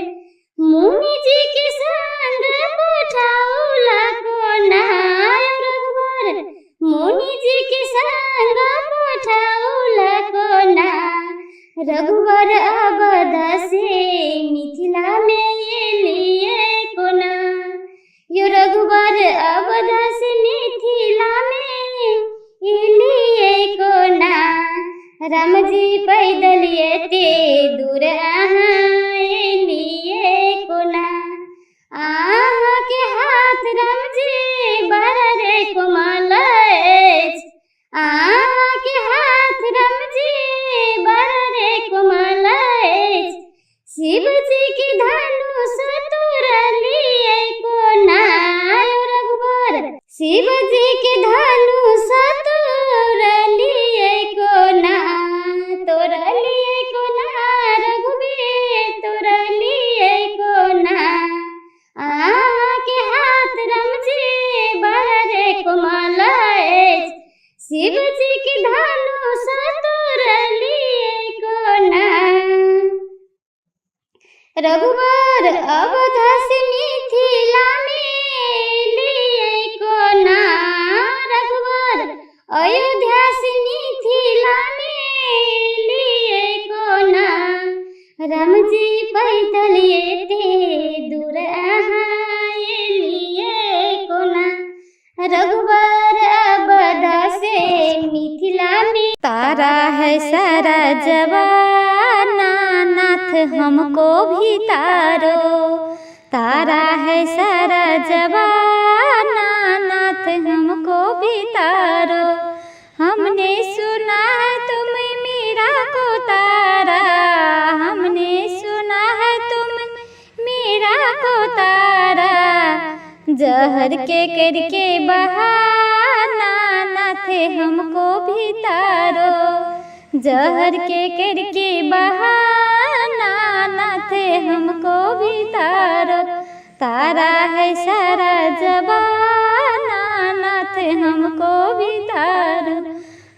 मुनि जी के संग पठौला कोना। रघुबर मुनि जी के संग पठौला कोना। रघुबर अवध से मिथिला में एलिए कोना। यो रघुबर अवध से मिथिला में एलिए कोना। राम जी पैदल एते दूर अहाँ एलिए कोना। अहाँके हाथ राम जी बड़ रे कोमल अछि। अहाँके हाथ राम जी बड़ रे कोमल अछि। शिव जी के धनुष तोड़लिए कोना। रघुबर शिव जी के धनुष तोड़लिए कोना। तोड़लिए कोना रघुबीर तोड़लिए कोना। अहाँके हाथ राम जी बड़ रे कोमल अछि। शिव जी के धनुष तोड़लिए कोना। रघुबर अवध से मिथिला में एलिए कोना। रघुबर अयोध्या से मिथिला में एलिए कोना। राम जी पैदल एते दूर अहाँ एलिए कोना। रघुबर अवध से मिथिला में। तारा है सारा जमाना नाथ हमको भी तारो। तारा है सारा जमाना नाथ हमको भी तारो। हमने सुना है तुम मीरा को तारा। हमने सुना है तुम मीरा को तारा। जहर के करके बहाना नाथ हमको भी तारो। जहर के करके बहाना नाथ हमको भी तारो। तारा है सारा जमाना नाथ हमको भी तारो।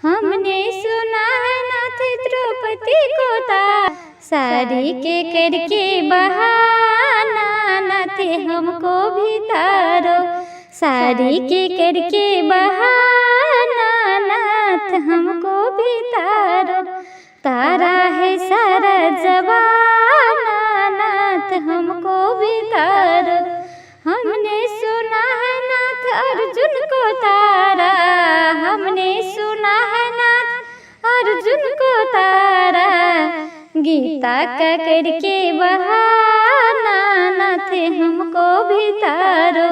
हमने सुना है नाथ द्रौपदी को तार। साड़ी के करके बहाना नाथ हमको भी तारो। साड़ी के करके बहाना नाथ नाथ हमको भी तारो। तारा है सारा जमाना नाथ हमको भी तारो। हमने सुना है नाथ अर्जुन को तारा, हमने सुना है नाथ अर्जुन को तारा। गीता का करके बहाना नाथ हमको भी तारो।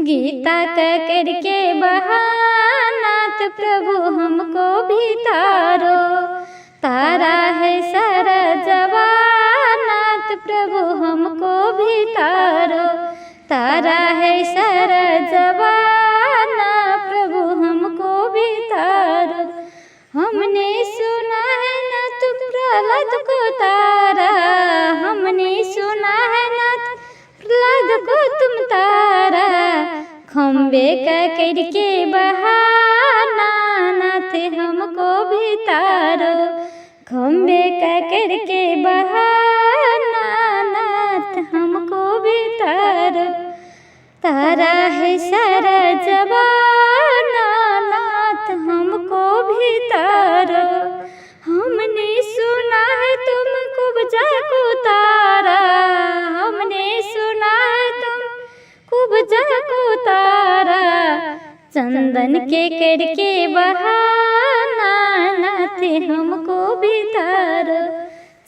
गीता का करके बहाना प्रभु हमको भी तारो। तारा है सारा जमाना प्रभु हमको भी तारो। तारा है सारा जमाना प्रभु हमको भी तारो। हमने सुना है नाथ प्रहलाद को तारा, हमने सुना है नाथ प्रहलाद को तुम तारा। खम्बे का करके बहाना नाथ हमको भी तारो। खम्बे का करके बहाना नाथ हमको भी तारो। तारा है सारा जमाना नाथ हमको भी तारो। हमने सुना है तुम कुब्जा को तारा, हमने सुना है तुम कुब्जा को तारा। चंदन के करके बहाना नाथ हमको भी तारो।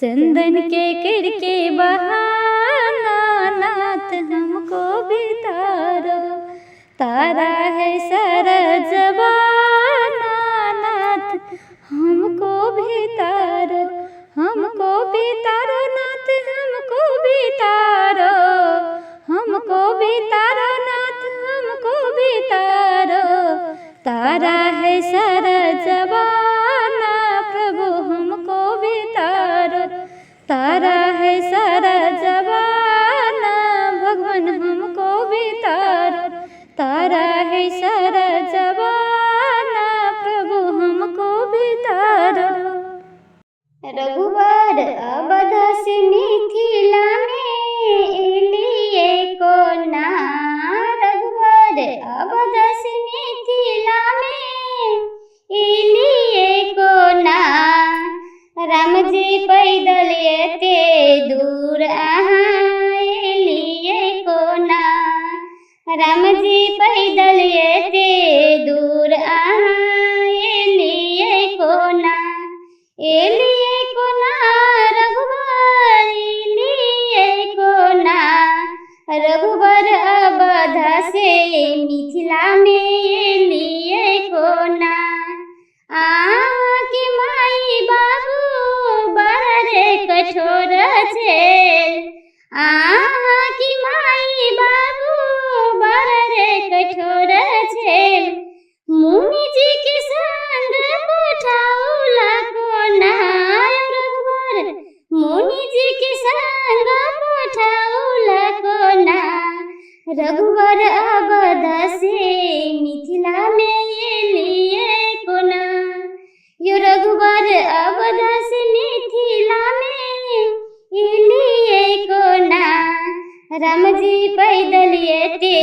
चंदन के करके बहाना नाथ हमको भी तारो। तारा है सारा जमाना नाथ हमको भी तारो। हमको भी तारो नाथ हमको भी तारो। हमको भी तारो नाथ हमको भी तारो। तारा है सारा जमाना प्रभु हमको भी तारो। तारा है सारा जमाना भगवान हमको भी तारो। तारा है सारा जमाना प्रभु हमको भी तारो। रघुबर अवध से मिथिला में एलिए कोना। रघुबर अवध से मिथिला में एलिए कोना। राम जी पैदल एते दूर अहाँ एलिए कोना। राम जी पैदल एते दूर अहाँ एलिए कोना। एलिए कोना रघुबर एलिए कोना। रघुबर अवध से मिथिला में एलिए कोना। अहाँके माई बाबू बड़ रे कठोर छेल। अहाँके माई बाबू बड़ रे कठोर छेल। मुनि जी के संग पठौला कोना। रघुबर मुनि जी के संग पठौला कोना। रघुबर अवध से मिथिला में एलिए कोना। यो रघुबर अवध से मिथिला में एलिए कोना। राम जी पैदल एते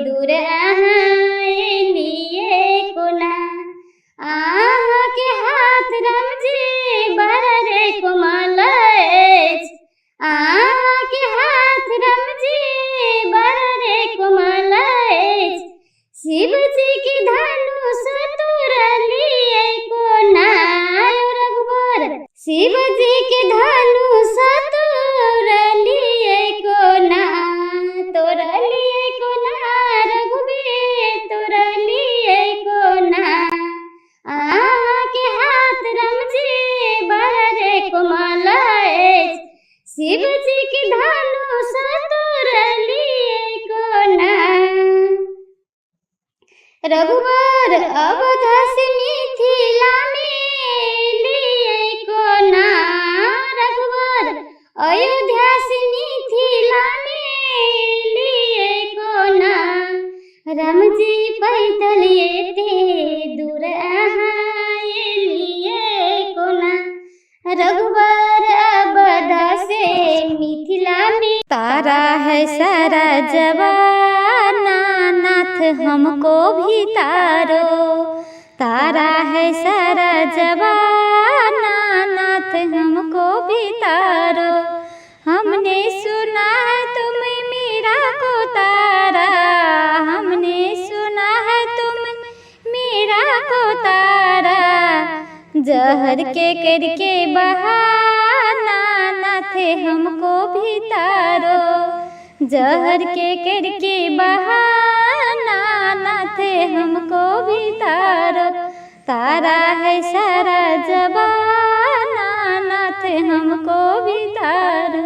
दूर अहाँ एलिए कोना। अहाँके हाथ राम जी बड़ रे कोमल अछि। अहाँके हाथ राम जी बड़ रे कोमल अछि। शिव जी के धनुष तोड़लिए कोना। रघुबर शिव जी के धनुष तोड़लिए कोना। तोड़लिए कोना रघुबीर तोड़लिए कोना। अहाँके हाथ राम जी बड़ रे कोमल अछि। शिव जी के धनुष तोड़लिए कोना। रघुबर अवध से मिथिला में एलिए कोना। रघुबर अयोध्या से मिथिला में एलिए कोना। राम जी पैदल एते दूर अहाँ एलिए कोना। रघुबर अवध से मिथिला में। तारा है सारा जमाना नाथ हमको भी तारो। तारा है सारा जमाना नाथ हमको भी तारो। हमने सुना है तुम मीरा को तारा, हमने सुना है तुम मीरा को तारा। जहर के करके बहाना नाथ हमको भी तारो। जहर के करके बहाना नाथ हमको भी तारो। तारा है सारा जमाना नाथ हमको भी तारो।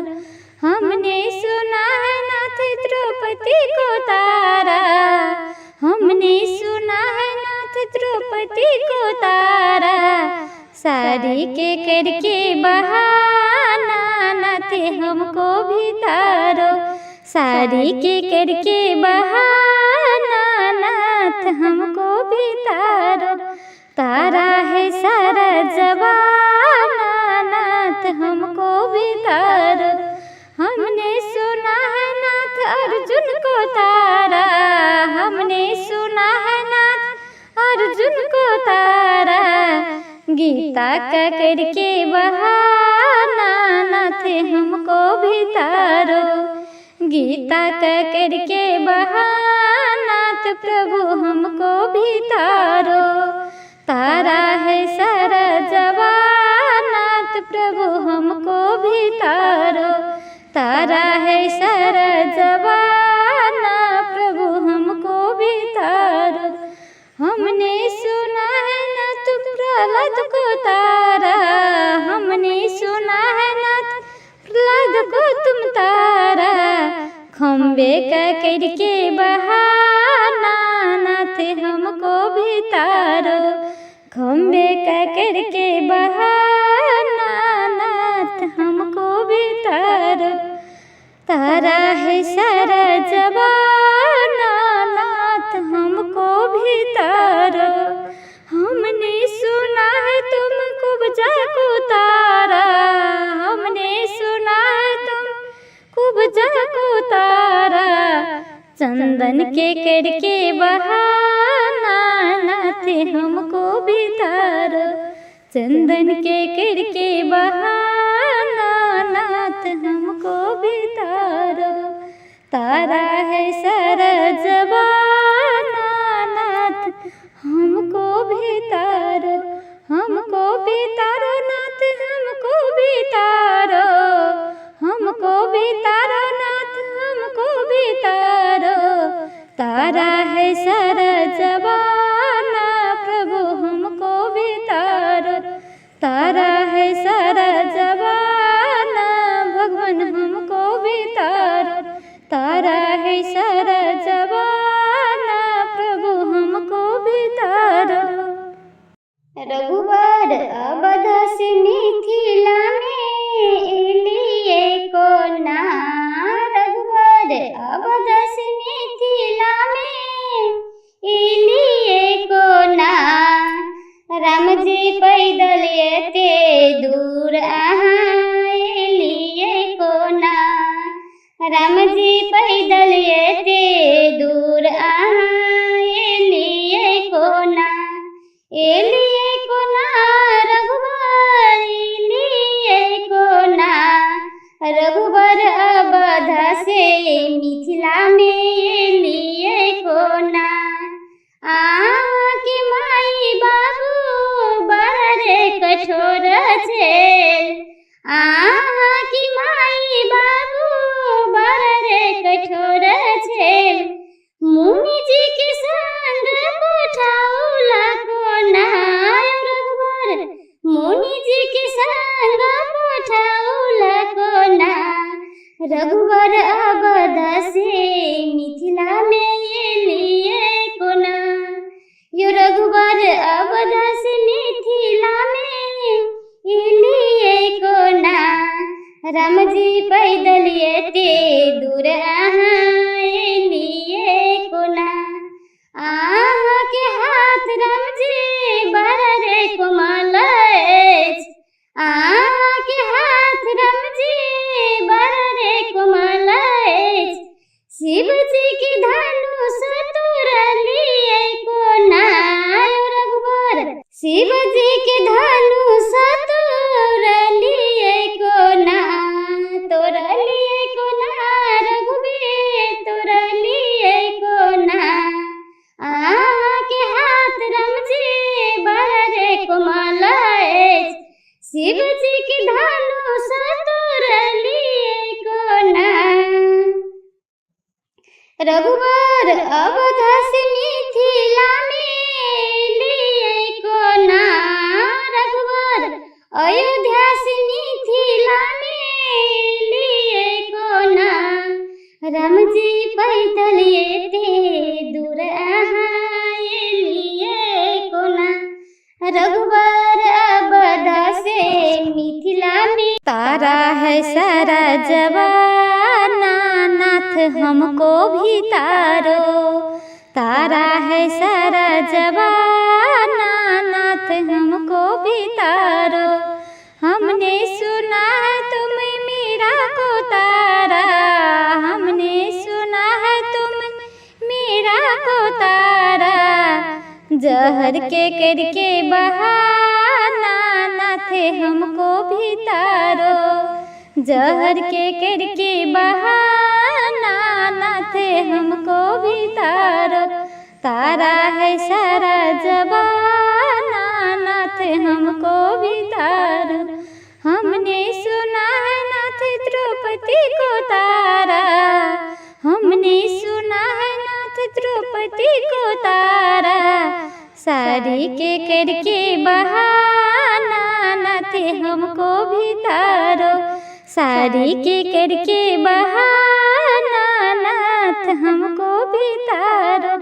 हमने सुना है नाथ द्रौपदी को तारा, हमने सुना है नाथ द्रौपदी को तारा। साड़ी के करके बहाना नाथ हमको भी तारो। साड़ी के करके बहाना नाथ हमको भी तारो। तारा है सारा जमाना नाथ हमको भी तारो। हमने सुना है नाथ अर्जुन को तारा, हमने सुना है नाथ अर्जुन को तारा। गीता का करके बहाना नाथ हमको भी तारो। गीता का करके बहाना प्रभु हमको भी तारो। तारा है सारा जमाना प्रभु हमको भी तारो। तारा है सारा जमाना प्रभु हमको भी तारो। हमने सुना है नाथ प्रहलाद को तारा, हमने सुना है नाथ प्रहलाद को तुम तारा। खम्बे का करके बहाना नाथ हमको भी तारो। खम्बे का करके बहाना नाथ हमको भी तारो। तारा है सारा जमाना नाथ हमको भी तारो। हमने सुना है तुम कुब्जा को तारा, हमने सुना है तुम कुब्जा को तारा। चंदन के करके बहाना नाथ हमको भी तारो। चंदन के करके बहाना नाथ हमको भी तारो। तारा है सारा जमाना नाथ हमको भी तारो। हमको भी तारो नाथ हमको भी तारो। हमको भी तारो नाथ हमको भी तारो। तारा है सारा जमाना प्रभु हमको भी तारो। तारा है सारा जमाना भगवान हमको भी तारो। तारा है सारा जमाना प्रभु हमको भी तारो। रघुबर अवध से मिथिला में एलिए कोना। रघुबर अवध से मिथिला में एलिए कोना। राम जी पैदल एते दूर अहाँ एलिए कोना। राम जी पैदल एते दूर अहाँ एलिए कोना। एलिए कोना रघुबर एलिए कोना। रघुबर अवध से मिथिला में एलिए कोना। अहाँके माई बाबू बड़ रे कठोर छेल। अहाँके माई बाबू बड़ रे कठोर छेल। मुनि जी के संग पठौला कोना। रघुबर मुनि जी के संग पठौला कोना। रघुबर अवध से मिथिला में एलिए कोना। यो रघुबर अवध से मिथिला में एलिए कोना। राम जी पैदल एते दूर अहाँ एलिए कोना। अहाँके हाथ राम जी बड़ रे कोमल अछि। अहाँके हाथ राम जी बड़ रे कोमल अछि। शिव जी के धनुष तोड़लिए कोना। रघुबर रघुबर अवध से मिथिला में एलियै कोना। रघुबर अयोध्या से मिथिला में एलियै कोना। रामजी पैदल एते दूर अहाँ एलियै कोना। रघुबर अवध से मिथिला में। तारा है सारा जवाना नाथ हमको भी तारो। तारा है सारा जवाना नाथ हमको भी तारो। हमने सुना है तुम मीरा को तारा। हमने सुना है तुम मीरा को तारा। जहर के करके बहाना नाथ हमको भी तारो। जहर के करके बहाना नाथ हमको भी तारो। तारा है सारा जबाना नाथ हमको भी तारो। हमने सुना है नाथ द्रौपदी को तारा। हमने सुना है नाथ द्रौपदी को तारा। साड़ी के करके बहाना नाथ हमको भी तारो। साड़ी के करके बहाना नाथ हमको भी तारो।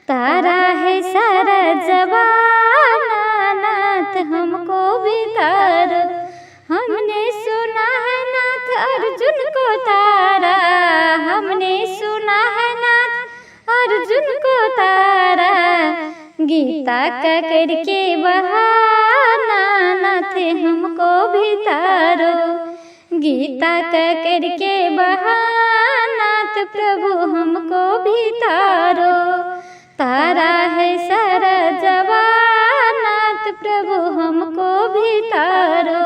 तारा है सारा जवाना नाथ हमको भी तारो। हमने सुना है नाथ अर्जुन को तारा। हमने सुना है नाथ अर्जुन को तारा। गीता का करके बहाना नाथ हमको भी तारो। गीता का करके बहाना तो प्रभु हमको भी तारो। तारा है सारा जवाना तो प्रभु हमको भी तारो।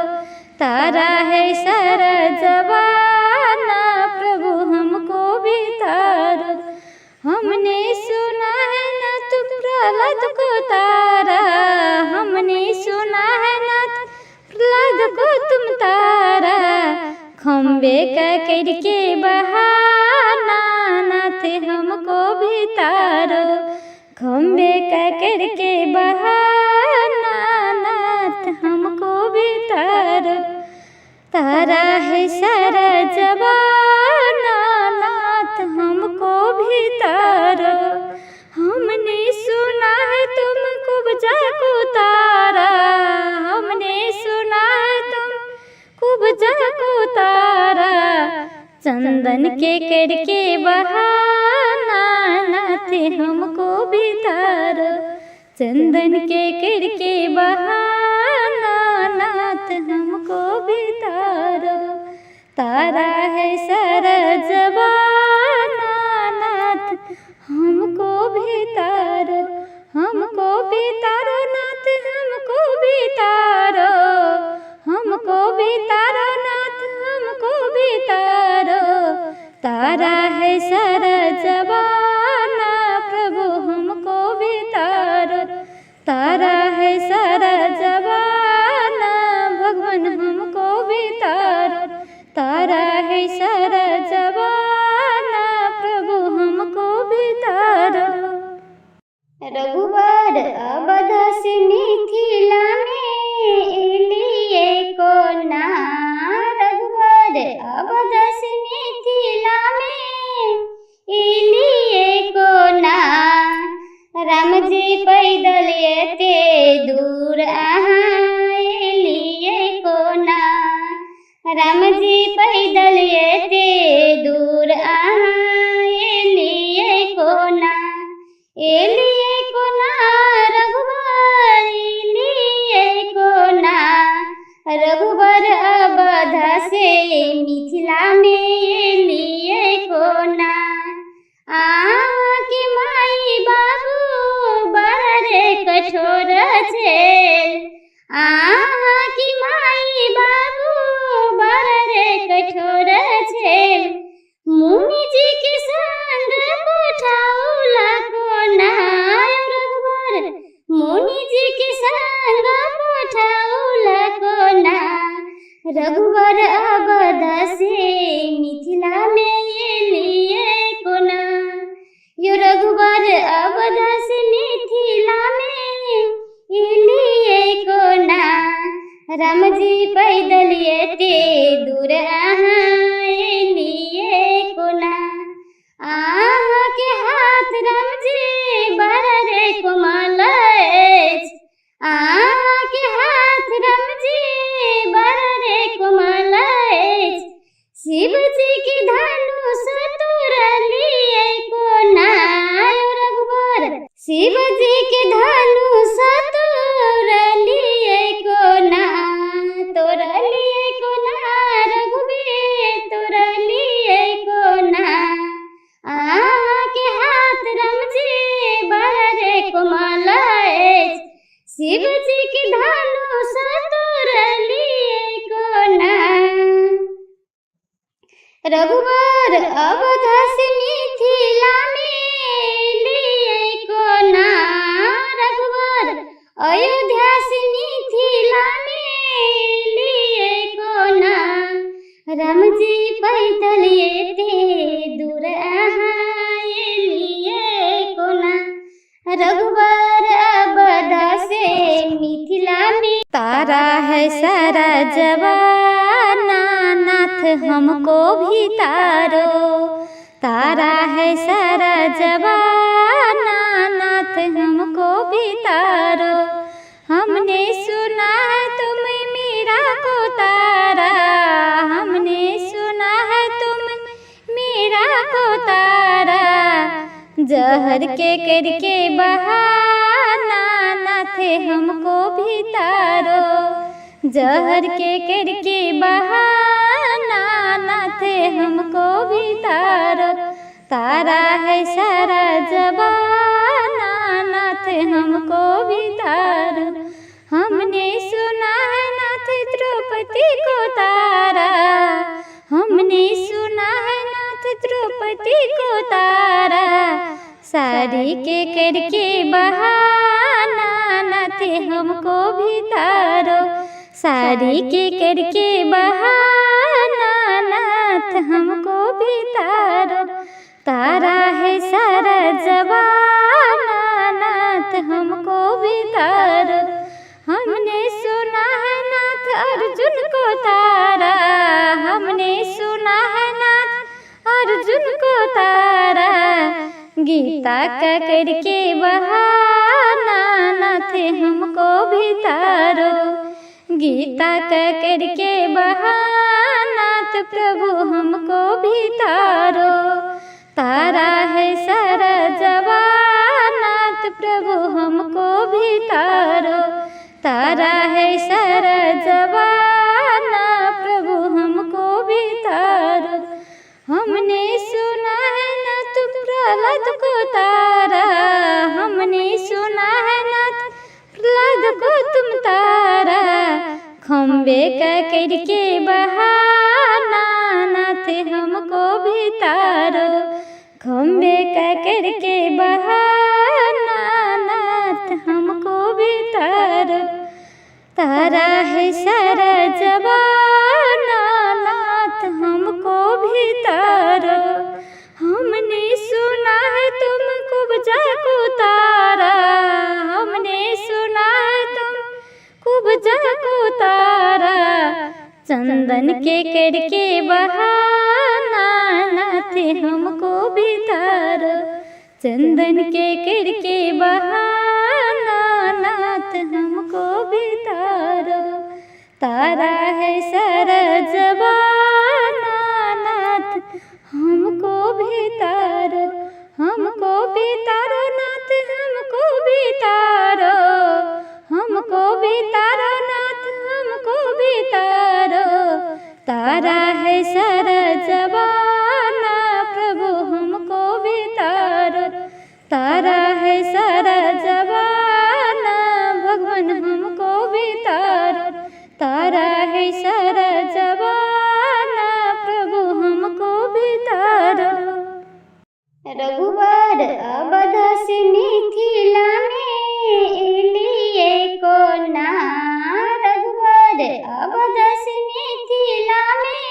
तारा है सारा जवाना प्रभु हमको भी तारो। हमने सुना है ना तुम प्रहलाद को तारा। हमने सुना है ना प्रहलाद को तुम तारा। खम्बे का करके बहाना नाथ हमको भी तारो। खम्बे का करके बहाना नाथ हमको भी तारो। तारा है सारा जवाना नाथ हमको भी तारो। हमने सुना है तुम कुब्जा को तारा। हमने सुना है तुम कुब्जा को तारा। चंदन के करके बहाना नाथ हमको भी तारो। चंदन के करके बहाना नाथ हमको भी तारो। तारा है सारा जवाना नाथ हमको भी तारो। हमको भी तारो नाथ हमको भी तारो। हमको भी तारो नाथ हमको भी तारो। तारा है सारा जवाना प्रभु हमको भी तारो। तारा है सारा जवाना भगवान हमको भी तारो। तारा है सारा जवाना प्रभु हमको भी तारो। रघुबर अवध से मिथिला में एलियै कोना। रघुबर अवध से मिथिला में एलियै कोना। रामजी पैदल एते दूर अहाँ एलियै कोना। रामजी पैदल एते दूर अहाँ एलियै कोना। एलियै कोना रघुबर एलियै कोना। रघुबर अवध से मिथिला में एलियै कोना। अहाँके माई बाबू बड़ रे कठोर छेल। अहाँके माई बाबू बड़ रे कठोर छेल। मुनि जी के संग पठौला कोना। रघुबर मुनि जी के संग पठौला कोना। रघुबर अवध से मिथिला में एलियै कोना। राम जी पैदल एते दूर अहाँ एलियै कोना। अहाँके हाथ राम जी बड़ रे कोमल अछि, अहाँके हाथ राम जी बड़ रे कोमल अछि। शिव जी के धनुष तोड़लियै कोना यौ रघुबर, शिव जी के धनुष तोड़लियै कोना, तोड़लियै कोना रघुबीर, तोड़लियै कोना। अहाँके हाथ राम जी बड़ रे कोमल अछि, शिव जी के धनुष तोड़लियै कोना। रघुबर अवध से मिथिला में एलियै कोना, रघुबर अयोध्या से मिथिला में एलियै कोना। राम जी पैदल एते दूर अहाँ एलियै कोना, रघुबर अवध से मिथिला में। तारा है सारा जवाना नाथ हमको भी तारो, तारा है सारा जवाना नाथ हमको भी तारो। हमने सुना है तुम मीरा को तारा, हमने सुना है तुम मीरा को तारा। जहर के करके बहाना नाथ हमको भी तारो, जहर के करके बहाना नाथ हमको भी तारो। तारा है सारा जवाना नाथ हमको भी तारो। हमने सुना है नाथ द्रौपदी को तारा, हमने सुना है नाथ द्रौपदी को तारा। साड़ी के करके बहाना नाथ हमको भी तारो, साड़ी के करके बहाना नाथ हमको भी तारो। तारा है सारा जवाना नाथ हमको भी तारो। हमने सुना है नाथ अर्जुन को तारा, हमने सुना है नाथ अर्जुन को तारा। गीता का करके बहाना नाथ हमको भी तारो, गीता का करके बहाना प्रभु हमको भी तारो। तारा है सारा जवाना प्रभु हमको भी तारो, तारा है सारा जवाना प्रभु हमको भी तारो। हमने सुना है नाथ प्रहलाद को तारा, हमने सुना है नाथ प्रहलाद को तुम तारा। खम्बे का करके बहाना नाथ हमको भी तारो, खम्बे का करके बहाना नाथ हमको भी तारो। तारा है सारा जवाना नाथ हमको भी तारो। हमने सुना है तुम कुब्जा को तारा, हमने सुना है तुम कुब्जा को तारा। चंदन के करके बहाना नाथ हमको भी तारो, चंदन के करके बहाना नाथ हमको भी तारो। तारा है सारा जवाना नाथ हमको भी तारो, हमको भी तारो नाथ हमको भी तारो, हमको भी तारो नाथ हमको भी तारो। तारा है सारा जवाना प्रभु हमको भी तारो, तारा है सारा जवाना भगवान हमको भी तारो। तारा है सारा जवाना प्रभु हमको भी तारो। रघुबर अवध से मिथिला में एलियै कोना, रघुबर अवध से मिथिला में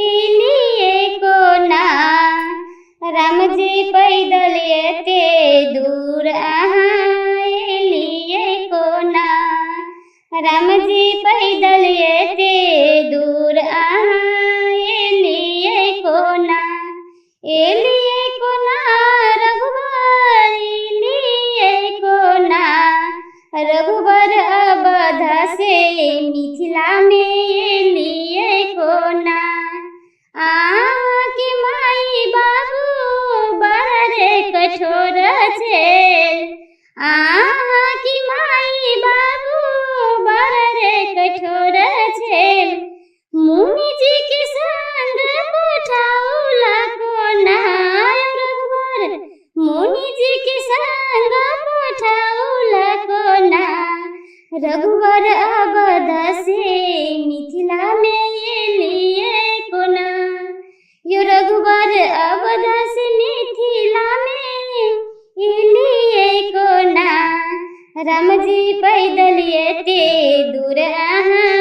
एलियै एलियै कोना रघुबर, एलियै कोना रघुबर, अवध से मिथिला में एलियै कोना। अहाँके माई बाबू बड़ रे कठोर छेल, अहाँके माई बाबू बड़ रे कठोर छेल, मुनि जी के संग पठाउला कोना रघुबर, मुनि जी के संग पठाउला कोना रघुबर, अवध से मिथिला में एलियै कोना। यो रघुबर अवध से मिथिला में एलियै कोना, रामजी पैदल एते दूर अहाँ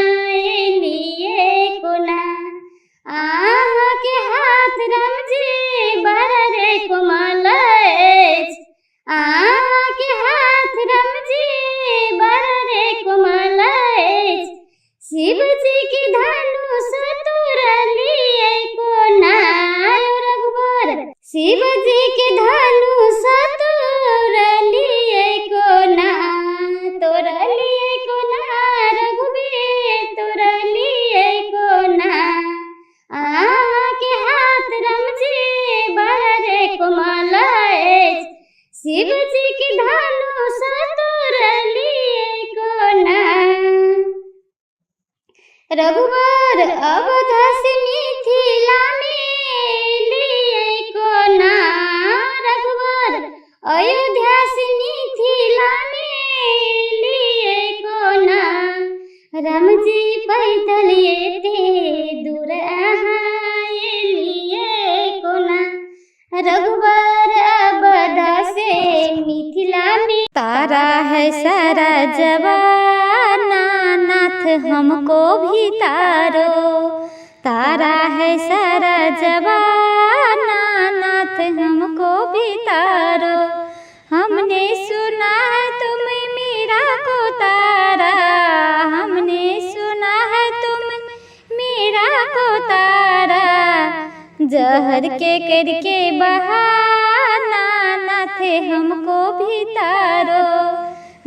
एलियै कोना। अहाँके हाथ रामजी बड़ रे कोमल अछि, अहाँके हाथ रामजी बड़ रे कोमल अछि, शिवजी के धनुष तोड़लियै कोना रघुबर, शिवजी के धनुष तोड़लियै कोना, तोड़लियै कोना रघुबीर, तोड़लियै कोना। अहाँके हाथ रामजी बड़ रे कोमल अछि, शिवजी के धनुष तोड़लियै कोना। रघुबर अवध से मिथिला में एलियै कोना, रघुबर अयोध्या से मिथिला में एलियै कोना, रामजी पैदल एते दूर अहाँ एलियै कोना, रघुबर अवध से मिथिला में। तारा है सारा जवाना नाथ हमको भी तारो, तारा है सारा जवाना नाथ हमको भी तारो, हमने सुना है तुम मीरा को तारा, हमने सुना है तुम मीरा को तारा, जहर के करके बहाना नाथ हमको भी तारो,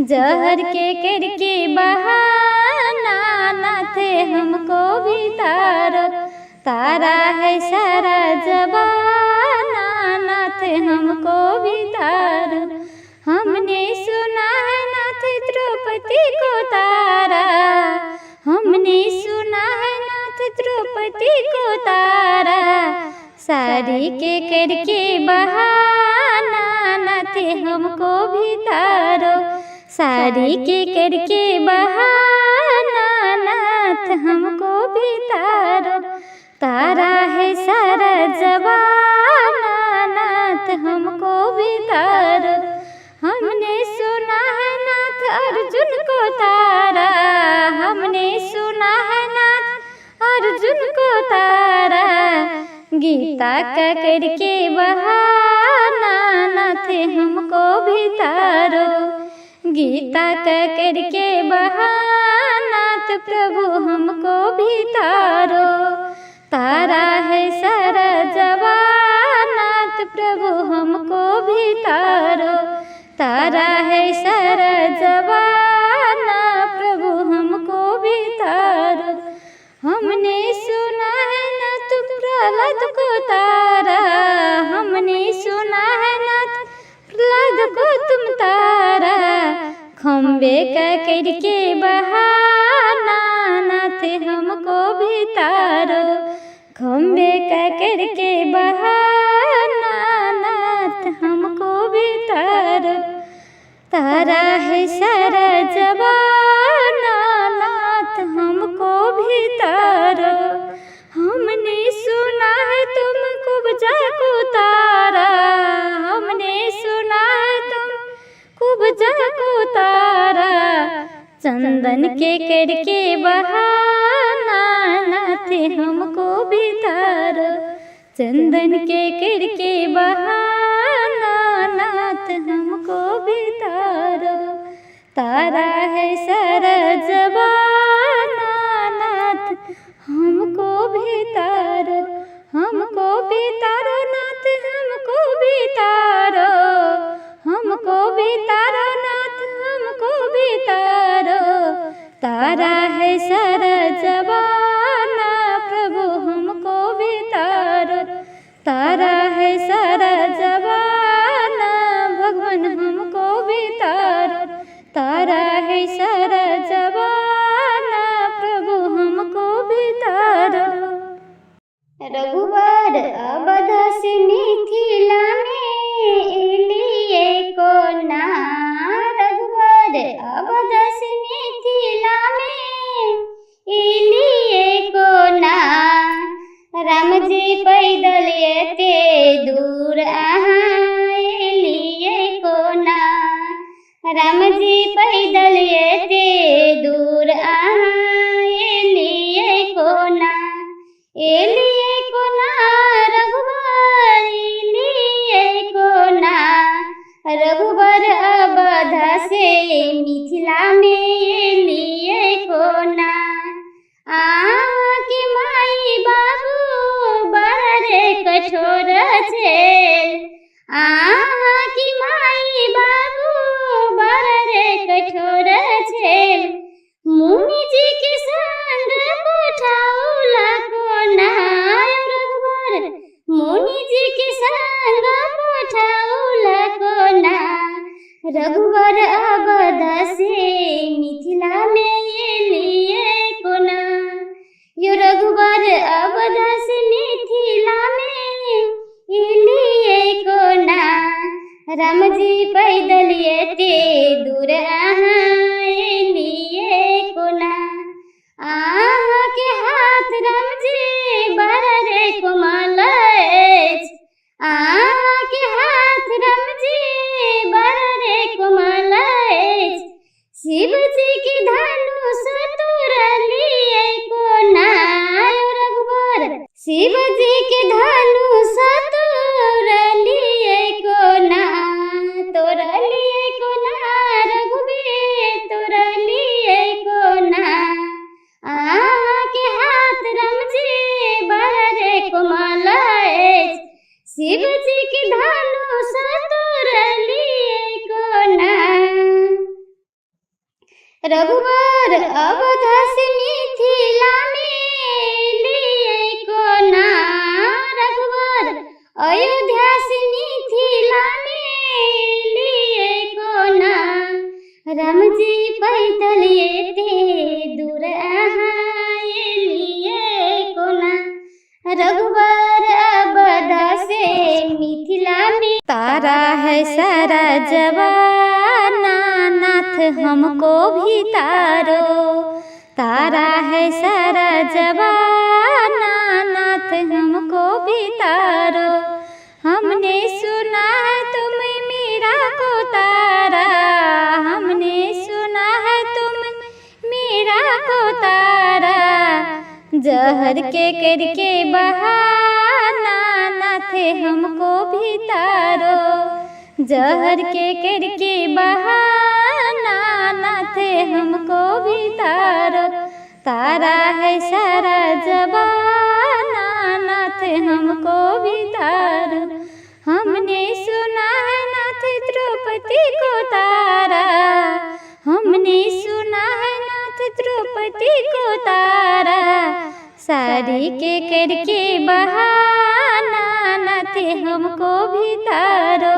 जहर के करके बहाना नाथ हमको भी तारो, तारा है सारा जवाना नाथ हमको भी तारो, हमने सुना है नाथ द्रौपदी को तारा, हमने सुना है नाथ द्रौपदी को तारा, सारी के करके बहाना नाथ हमको भी तारो, सारी के करके बहाना नाथ हमको भी तारो, तारा है सारा जवाना नाथ हमको भी तारो, हमने सुना है नाथ अर्जुन को तारा, हमने सुना है नाथ अर्जुन को तारा, गीता का करके बहाना नाथ हमको भी तारो, गीता का करके बहाना प्रभु हमको भी तारो, तारा है सारा जवाना प्रभु हमको भी तारो, तारा है सारा जवाना प्रभु हमको भी तारो, हमने सुना है नाथ प्रहलाद को तारा, हमने सुना है नाथ प्रहलाद को तुम तारा, खम्बे का करके बहाना नाथ हमको भी तारो, खम्बे का करके बहाना नाथ हमको भी तारो, तारा है सारा जवाना नाथ हमको भी तारो, हमने सुना है तुम कुब्जा को तारा, हमने सुना है तुम कुब्जा को तारा, चंदन के करके बहाना नाथ हमको भी तारो, चंदन के करके बहाना नाथ हमको भी तारो, तारा है सारा जवाना नाथ हमको भी तारो, हमको भी तारो नाथ रघुबर अवध से मिथिला मे एलियै कोना, रघुबर अवध से मिथिला मे एलियै कोना। रामजी पैदल एते दूर अहाँ एलियै कोना, रामजी पैदल एते दूर अहाँ एलियै कोना। एलियै कोना रघुबर एलियै कोना, रघुबर अवध से मिथिला मे एलियै कोना। अहाँके माई बाबू बड़ रे कठोर छेल, अहाँके माई बाबू बड़ रे कठोर छेल। मुनि जी के संग पठाउला कोना रघुबर, मुनि जी के संग पठाउला कोना। रघुबर अवध से मिथिला मे एलियै कोना, यो रघुबर अवध से मिथिला मे एलियै कोना। रामजी पैदल एते दूर अहाँ एलियै कोना। अहाँके हाथ रामजी बड़ रे कोमल अछि, अहाँके हाथ रामजी बड़ रे कोमल अछि। शिवजी के धनुष तोड़लियै कोना रघुबर, शिवजी के धनुष तोड़लियै कोना। तोड़लियै कोना रघुबीर तोड़लियै कोना। अहाँके हाथ रामजी बड़ रे कोमल अछि, शिवजी के धनुष तोड़लियै कोना। रघुबर अवध से मिथिला मे एलियै कोना, रघुबर अयोध्या से मिथिला मे एलियै कोना। रामजी पैदल एते दूर अहाँ एलियै कोना, रघुबर अवध से मिथिला मे। तारा है सारा जवाना नाथ हमको भी तारो, तारा है सारा जवाना नाथ हमको भी तारो। हमने सुना है तुम मीरा को तारा, हमने सुना है तुम मीरा को तारा। जहर के करके बहाना नाथ हमको भी तारो, जहर के करके बहाना नाथ हमको भी तारो। तारा है सारा जवाना नाथ हमको भी तारो। हमने सुना है नाथ द्रौपदी को तारा, हमने सुना है नाथ द्रौपदी को तारा। साड़ी के करके बहाना नाथ हमको भी तारो,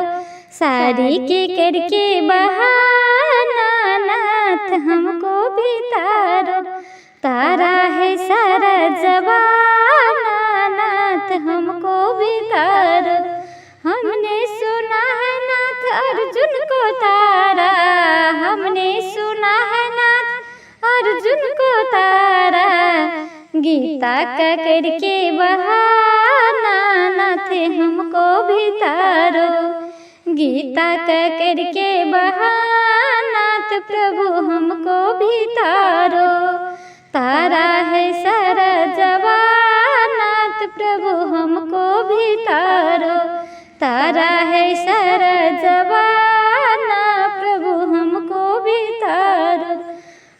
साड़ी के करके बहाना नाथ हमको भी तारो। तारा है सारा जवाना नाथ हमको भी तारो। हमने सुना है नाथ अर्जुन को तारा, हमने सुना है नाथ अर्जुन को तारा। गीता का करके बहाना नाथ हमको भी तारो, गीता का करके बहाना प्रभु हमको भी तारो। तारा है सारा जवाना प्रभु हमको भी तारो, तारा है सारा जवाना प्रभु हमको भी तारो।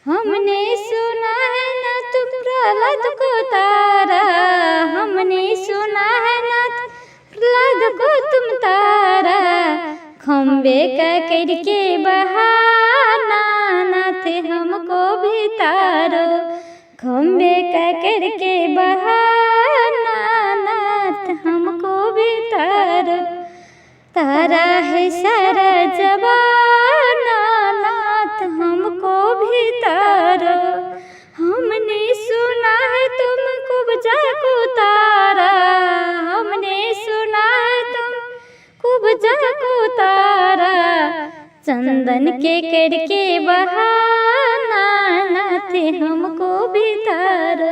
हमने सुना है नाथ प्रहलाद को तारा, हमने सुना है नाथ प्रहलाद को तुम तारा। खम्बे का करके बहाना नाथ हमको भी तारो, खम्बे का करके बहाना नाथ हमको भी तारो। तारा है सारा जवाना नाथ हमको भी तारो। हमने सुना है तुमको बजा को तारा, चंदन के करके बहाना नाथ हमको भी तारो।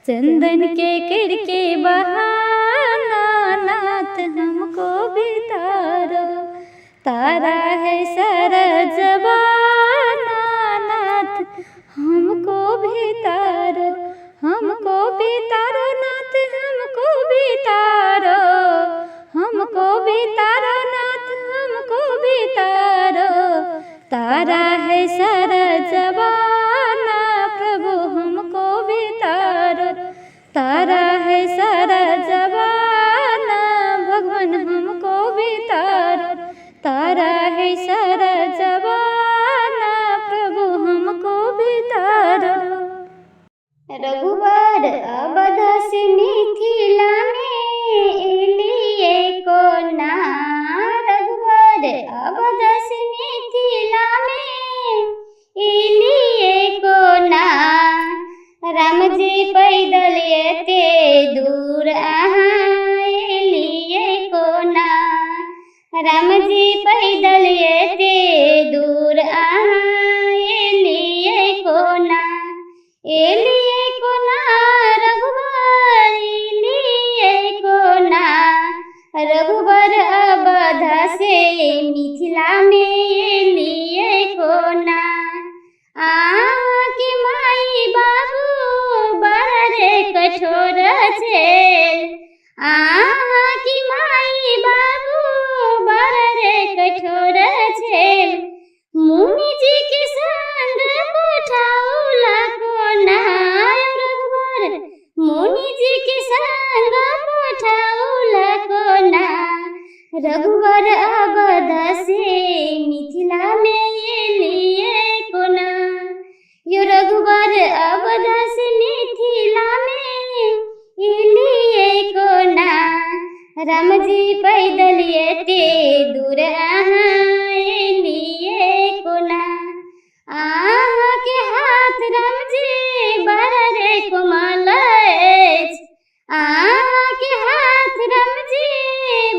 चंदन के करके बहाना नाथ हमको भी तारो। तारा है सारा जमाना नाथ हमको भी तारो। हमको भी तारो नाथ हमको भी तारो। हमको भी तारो नाथ हमको भी तारो। तारा है सारा जमाना प्रभु हमको भी तारो। तारा है सारा जमाना भगवान हमको भी तारो। तारा है सारा जमाना प्रभु हमको भी तारो। रघुबर अवध से मिथिला में एलिए कोना। रघुबर अवध से मिथिला में एलिए कोना। राम जी पैदल एते दूर अहाँ एलिए कोना। राम जी पैदल एते दूर अहाँ एलिए कोना। एलिए कोना रघुबर एलिए कोना। रघुबर अवध से मिथिला में एलिए कोना। अहाँके माई बाबू बड़ रे कठोर छेल। अहाँके माई बाबू बड़ रे कठोर छेल। मुनि जी के संग पठाउला कोना। रघुबर मुनि जी के संग पठाउला कोना। रघुबर अवध से मिथिला में एलिए कोना। यो रघुबर अवध से मिथिला में एलिए कोना। राम जी पैदल एते दूर अहाँ एलिए कोना। अहाँके हाथ राम जी बड़ रे कोमल अछि। अहाँके हाथ राम जी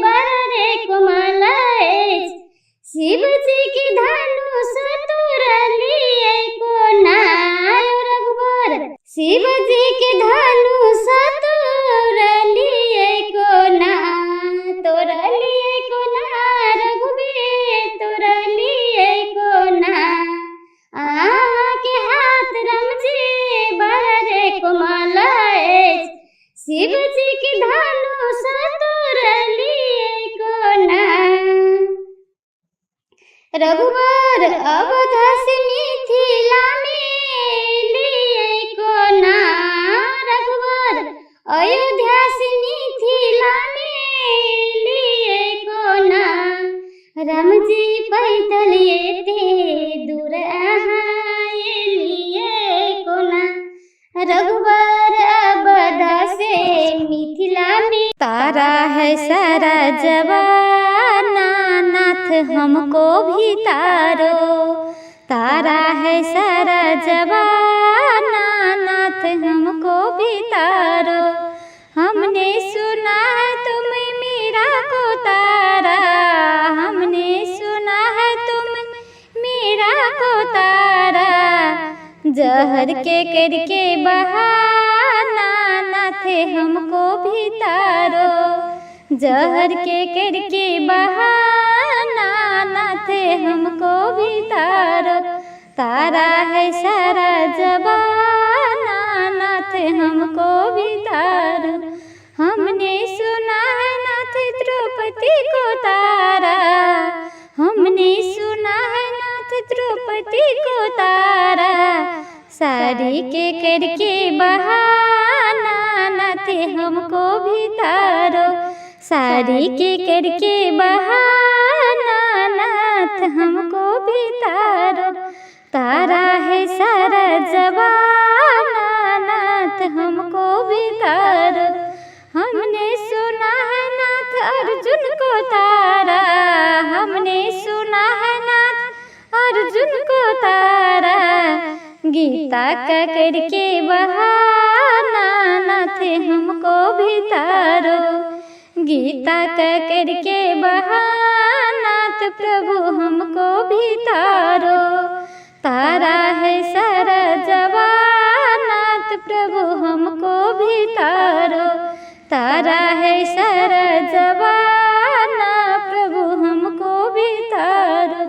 बड़ रे कोमल अछि। शिव जी के धनुष तोड़लिए कोना। रघुबर शिव जी के धनुष तोड़लिए कोना। तोड़लिए कोना रघुबीर तोड़लिए कोना। अहाँके हाथ राम जी बड़ रे कोमल अछि। शिव जी के धनुष तोड़लिए कोना। रघुबर अवध से मिथिला में एलिए कोना। रघुबर अयोध्या से मिथिला में एलिए कोना। राम जी पैदल एते दूर अहाँ एलिए कोना। रघुबर अवध से मिथिला में। तारा है सारा जमाना नाथ हमको भी तारो। तारा है सारा जमाना नाथ हमको भी तारो। हमने सुना है तुम मीरा को तारा। हमने सुना है तुम मीरा को तारा। जहर के करके बहाना नाथ हमको भी तारो। जहर के करके बहाना नाथ हमको भी तारो। तारा है सारा जमाना नाथ हमको भी तारो। हमने सुना है नाथ द्रौपदी को तारा। हमने सुना है नाथ द्रौपदी को तारा। साड़ी के करके बहाना नाथ हमको भी तारो। साड़ी के करके बहाना नाथ हमको भी तारो। तारा है सारा जमाना नाथ हमको भी तारो। हमने सुना है नाथ अर्जुन को तारा। हमने सुना है नाथ अर्जुन को तारा। गीता का करके बहाना नाथ हमको भी तारो। गीता का करके बहाना तो प्रभु हमको भी तारो। तारा है सारा जवाना तो प्रभु हमको भी तारो। तारा है सारा जवाना प्रभु हमको भी तारो।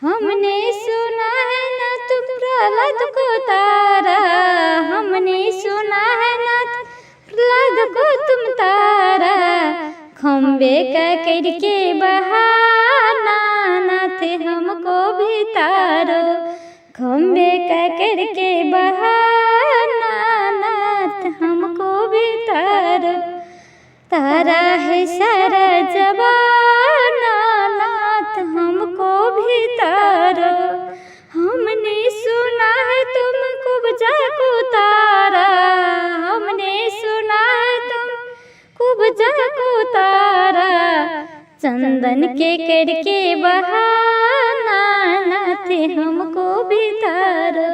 हमने सुना है ना तुम प्रहलाद को तारा, हमने सुना है ना प्रहलाद को तुम तारा। खम्बे का करके बहाना नाथ हमको भी तारो। खम्बे का करके बहाना नाथ हमको भी तारो। तारा है सारा जवाना नाथ हमको भी तारो। हमने सुना है तुम कुब्जा को तारा, हमने सुना है तुम कुब्जा को तारा। चंदन के करके बहाना नाथ हमको भी तारो।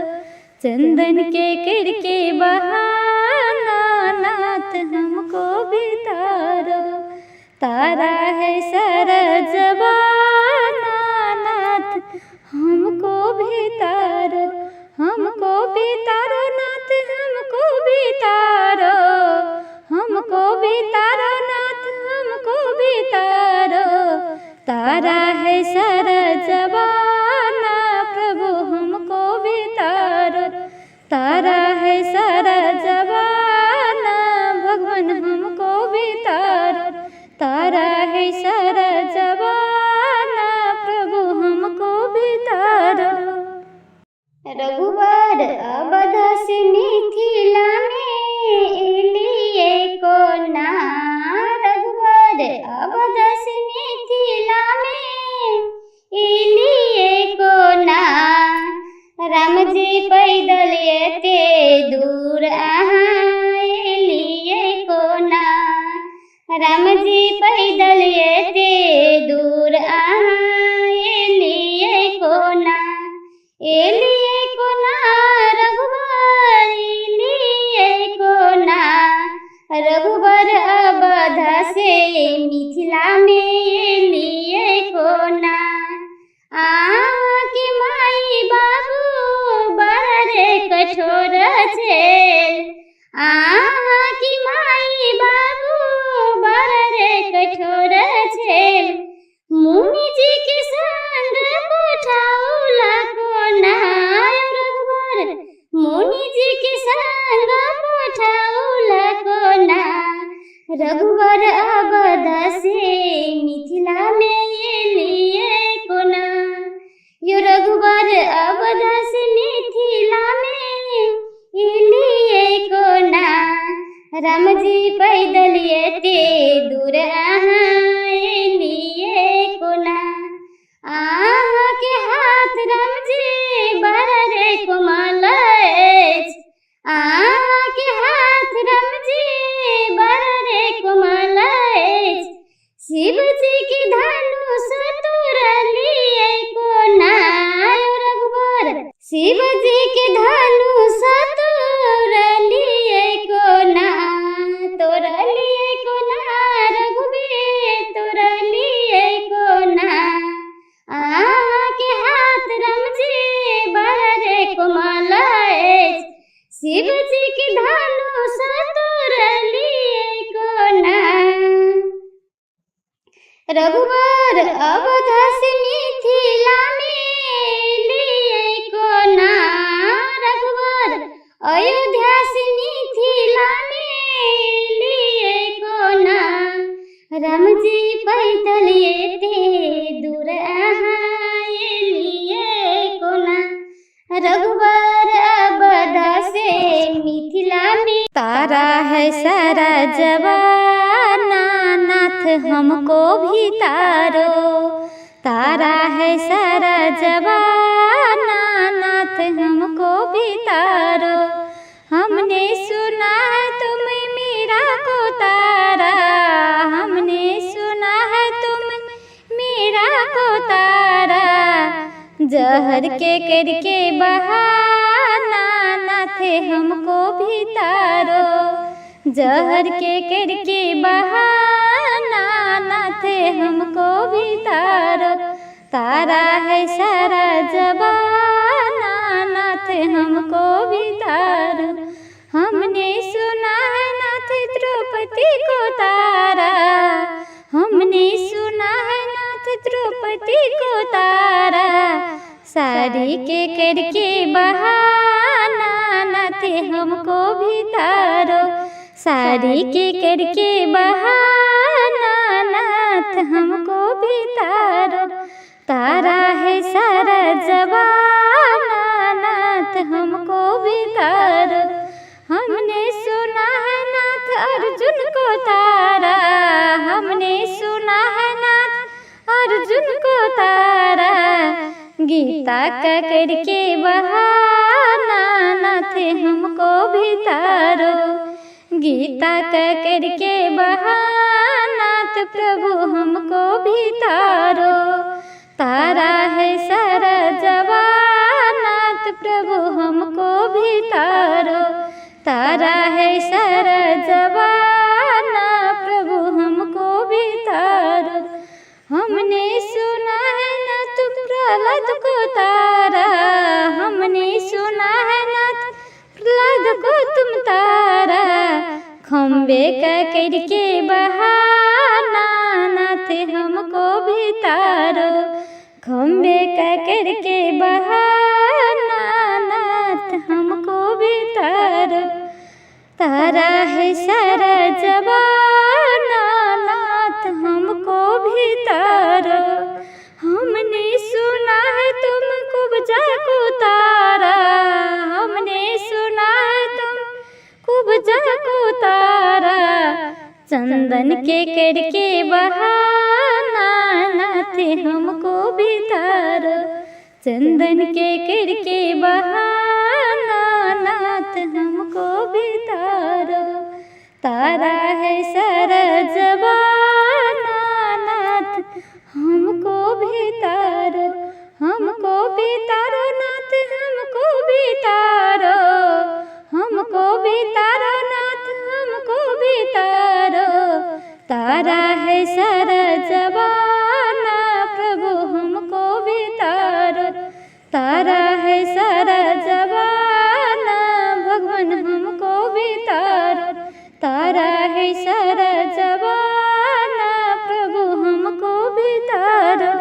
चंदन के करके बहाना नाथ हमको भी तारो। तारा है सारा जवाना नाथ हमको भी तारो। हमको भी तारो नाथ हमको भी तारो। हमको भी तारो नाथ हमको भी तारो। तारा है सारा जवाना प्रभु हमको भी तारो। तारा है सारा जवाना भगवान हमको भी तारो। तारा है सारा जवाना प्रभु हमको भी तारो। रघुबर अवध से मिथिला में एलिए कोना। रघुबर अवध से मिथिला में एलिए कोना। राम जी पैदल एते दूर अहाँ एलिए कोना। राम जी पैदल एते दूर अहाँ एलिए कोना। एलिए कोना रघुबर एलिए कोना। रघुबर अवध से मिथिला में एलिए कोना। अहाँके माई बाबू बड़ रे कठोर छेल। अहाँके माई बाबू बड़ रे कठोर छेल। मुनि जी के संग पठौला कोना। रघुबर मुनि जी के संग पठौला कोना। रघुबर अवध से मिथिला में एलिए कोना। यो रघुबर अवध से मिथिला में एलिए कोना। राम जी पैदल एते दूर अहाँ एलिए कोना। अहाँके हाथ राम जी बड़ रे कोमल अछि। अहाँके हाथ राम जी बड़ रे कोमल अछि। शिव जी के धनुष तोड़लिए कोना। रघुबर शिव जी के धनुष तोड़लिए कोना। तोड़लिए कोना रघुबीर तोड़लिए कोना। अहाँके हाथ राम जी बड़ रे कोमल अछि। शिव जी के धनुष तोड़लिए कोना। रघुबर अवध से मिथिला में एलिए कोना। रघुबर अयोध्या से मिथिला में एलिए कोना। राम जी पैदल एते दूर अहाँ एलिए कोना। रघुबर अवध से मिथिला में। तारा है सारा जवाना नाथ हमको भी तारो। तारा है सारा जवाना नाथ हमको भी तारो। हमने सुना है तुम मीरा को तारा, हमने सुना है तुम मीरा को तारा। जहर के करके बहाना नाथ हमको भी तारो। जहर के करके बहाना नाथ हमको भी तारो। तारा है सारा जमाना नाथ हमको भी तारो। हमने सुना है नाथ द्रौपदी को तारा, हमने सुना है नाथ द्रौपदी को तारा। साड़ी के करके बहाना नाथ हमको भी तारो। साड़ी के करके बहाना नाथ हमको भी तारो। तारा है सारा जमाना नाथ हमको भी तारो। हमने सुना है नाथ अर्जुन को तारा, हमने सुना है नाथ अर्जुन को तारा। गीता का करके बहाना नाथ हमको भी तारो। गीता का करके बहाना प्रभु हमको भी तारो। तारा है सारा जमाना प्रभु हमको भी तारो। तारा है सारा जमाना प्रभु हमको भी तारो। हमने सुना है नाथ प्रहलाद को तारा, हमने सुना है नाथ प्रहलाद को तुम तारा। खम्बे का करके बहाना नाथ हमको भी तारो। खम्बे का करके बहाना नाथ हमको भी तारो। तारा है सारा जमाना नाथ हमको भी तारो। हमने सुना है तुम कुब्जा को तारा, हमने सुना है तुम कुब्जा को तारा। चंदन के करके बहाना नाथ हमको भी तारो। चंदन के करके बहाना नाथ हमको भी तारो। तारा है सारा जमाना नाथ हमको भी तारो। हमको भी तारो नाथ हमको भी तारो। हमको भी तारो नाथ हमको भी तारो। तारा है सारा जमाना प्रभु हमको भी तारो। तारा है सारा जमाना भगवान हमको भी तारो। तारा है सारा जमाना प्रभु हमको भी तारो।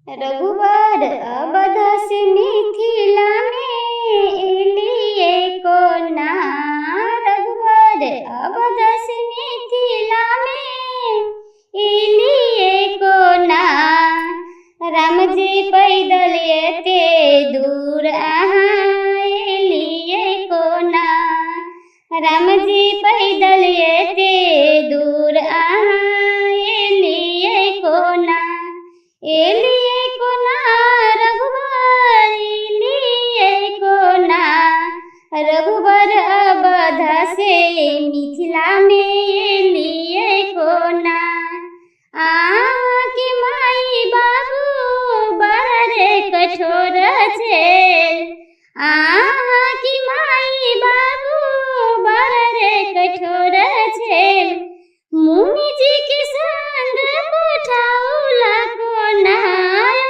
रघुबर अवध से मिथिला में एलिए कोना। रघुबर अवध से मिथिला में एलिए कोना। राम जी पैदल एते दूर अहाँ एलिए कोना। राम जी पैदल एते दूर अहाँ एलिए कोना। एलिए कोना रघुबर एलिए कोना। रघुबर अवध से मिथिला में एलिए कोना। अहाँके माई बाबू बड़ रे कठोर छेल। अहाँके माई बाबू बड़ रे कठोर छेल। मुनि जी के संग पठौला कोना।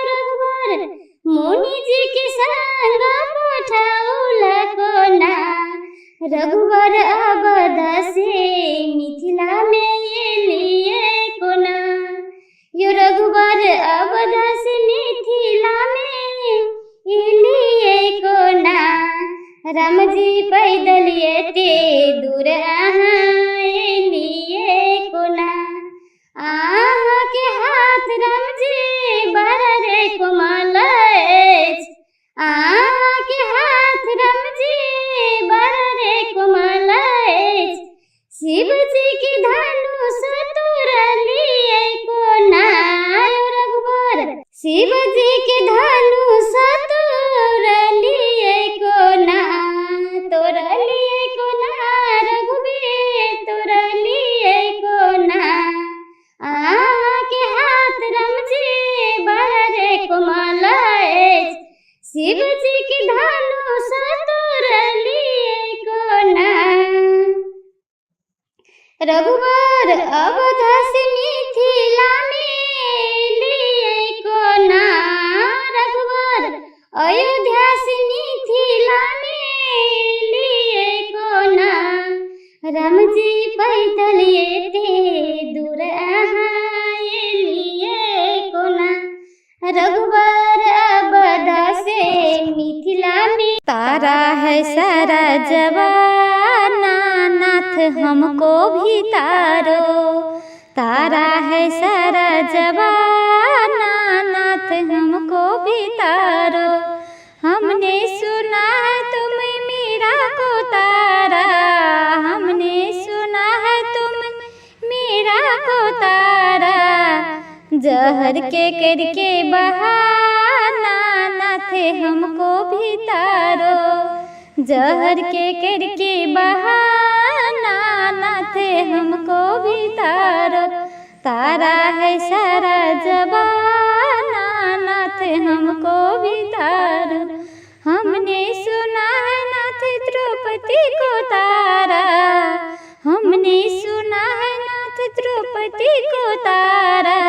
रघुबर मुनि जी के संग पठौला कोना। रघुबर अवध से मिथिला में एलिए कोना। यो रघुबर अवध से मिथिला में एलिए कोना। राम जी पैदल एते दूर अहाँ एलिए कोना। अहाँके हाथ राम जी बड़ रे कोमल अछि। अहाँके हाथ राम जी बड़ रे कोमल अछि। शिव जी के धनुष तोड़लिए कोना। रघुबर शिव जी के धनुष तोड़लिए कोना। तोड़लिए कोना रघुबीर तोड़लिए कोना। अहाँके हाथ राम जी बड़ रे कोमल अछि। शिव जी के धनुष तोड़लिए कोना। रघुबर अवध से मिथिला में एलियै कोना, रघुबर अयोध्या से मिथिला में एलियै कोना। रामजी पैदल एते दूर अहाँ एलियै कोना, रघुबर अवध से मिथिला में। तारा है सारा जवाना नाथ हमको भी तारो, तारा है सारा जवाना नाथ हमको भी तारो। हमने सुना है तुम मीरा को तारा, हमने सुना है तुम मीरा को तारा। जहर के करके बहाना नाथ हमको भी तारो, जहर के करके बहाना नाथ हमको भी तारो। तारा है सारा जबाना नाथ हमको भी तारो। हमने सुना है नाथ द्रौपदी को तारा, हमने सुना है नाथ द्रौपदी को तारा।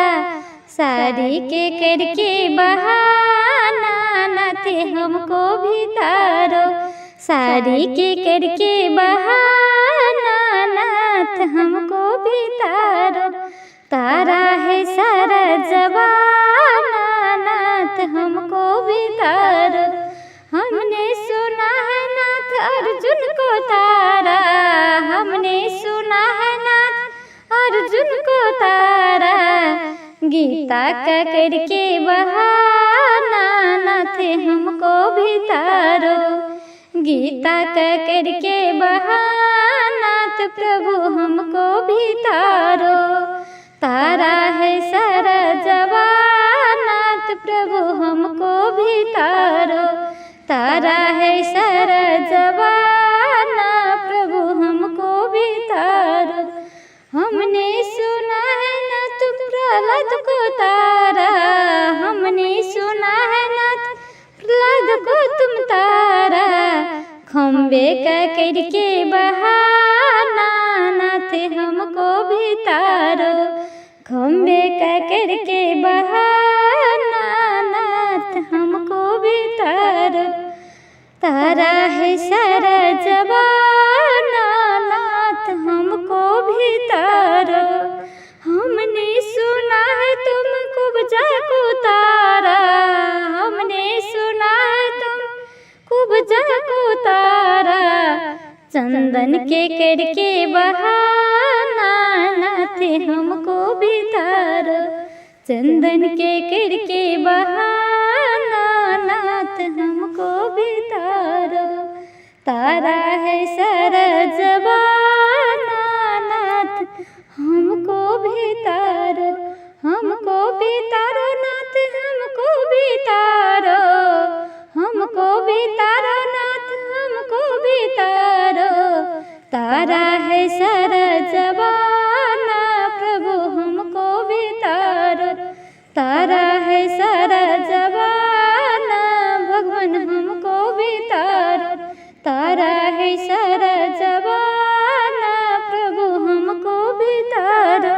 साड़ी के करके बहाना नाथ हमको भी तारो, साड़ी के करके बहाना नाथ हमको भी तारो। तारा है सारा जवाना नाथ हमको भी तारो। हमने सुना है नाथ अर्जुन को तारा, हमने सुना है नाथ अर्जुन को तारा। गीता का करके बहाना नाथ हमको भी तारो, गीता का करके बहाना नाथ प्रभु हमको भी तारो। तारा है सारा जवानाथ प्रभु हमको भी तारो, तारा है सारा जवाना प्रभु हमको भी तारो। हमने सुना है नाथ प्रहलाद को तारा, हमने सुना है नाथ प्रहलाद को तुम तारा। खम्बे का करके बहाना नाथ हमको भी तारो, खम्बे का करके बहाना नाथ हमको भी तारो। तारा है सारा जवाना नाथ हमको भी तारो। हमने सुना है तुम कुब्जा को तारा, हमने सुना है तुम कुब्जा को तारा। चंदन के करके बहाना नाथ हमको भी तारो, चंदन के करके बहाना नाथ हमको भी तारो। तारा है सारा जवाना नाथ हमको भी तारो, हमको भी तारो नाथ हमको भी तारो, हमको भी तारो नाथ हमको भी तारो। तारा है सारा जवाना प्रभु हमको भी तारो, तारा है सारा जवाना भगवान हमको भी तारो। तारा है सारा जवाना प्रभु हमको भी तारो।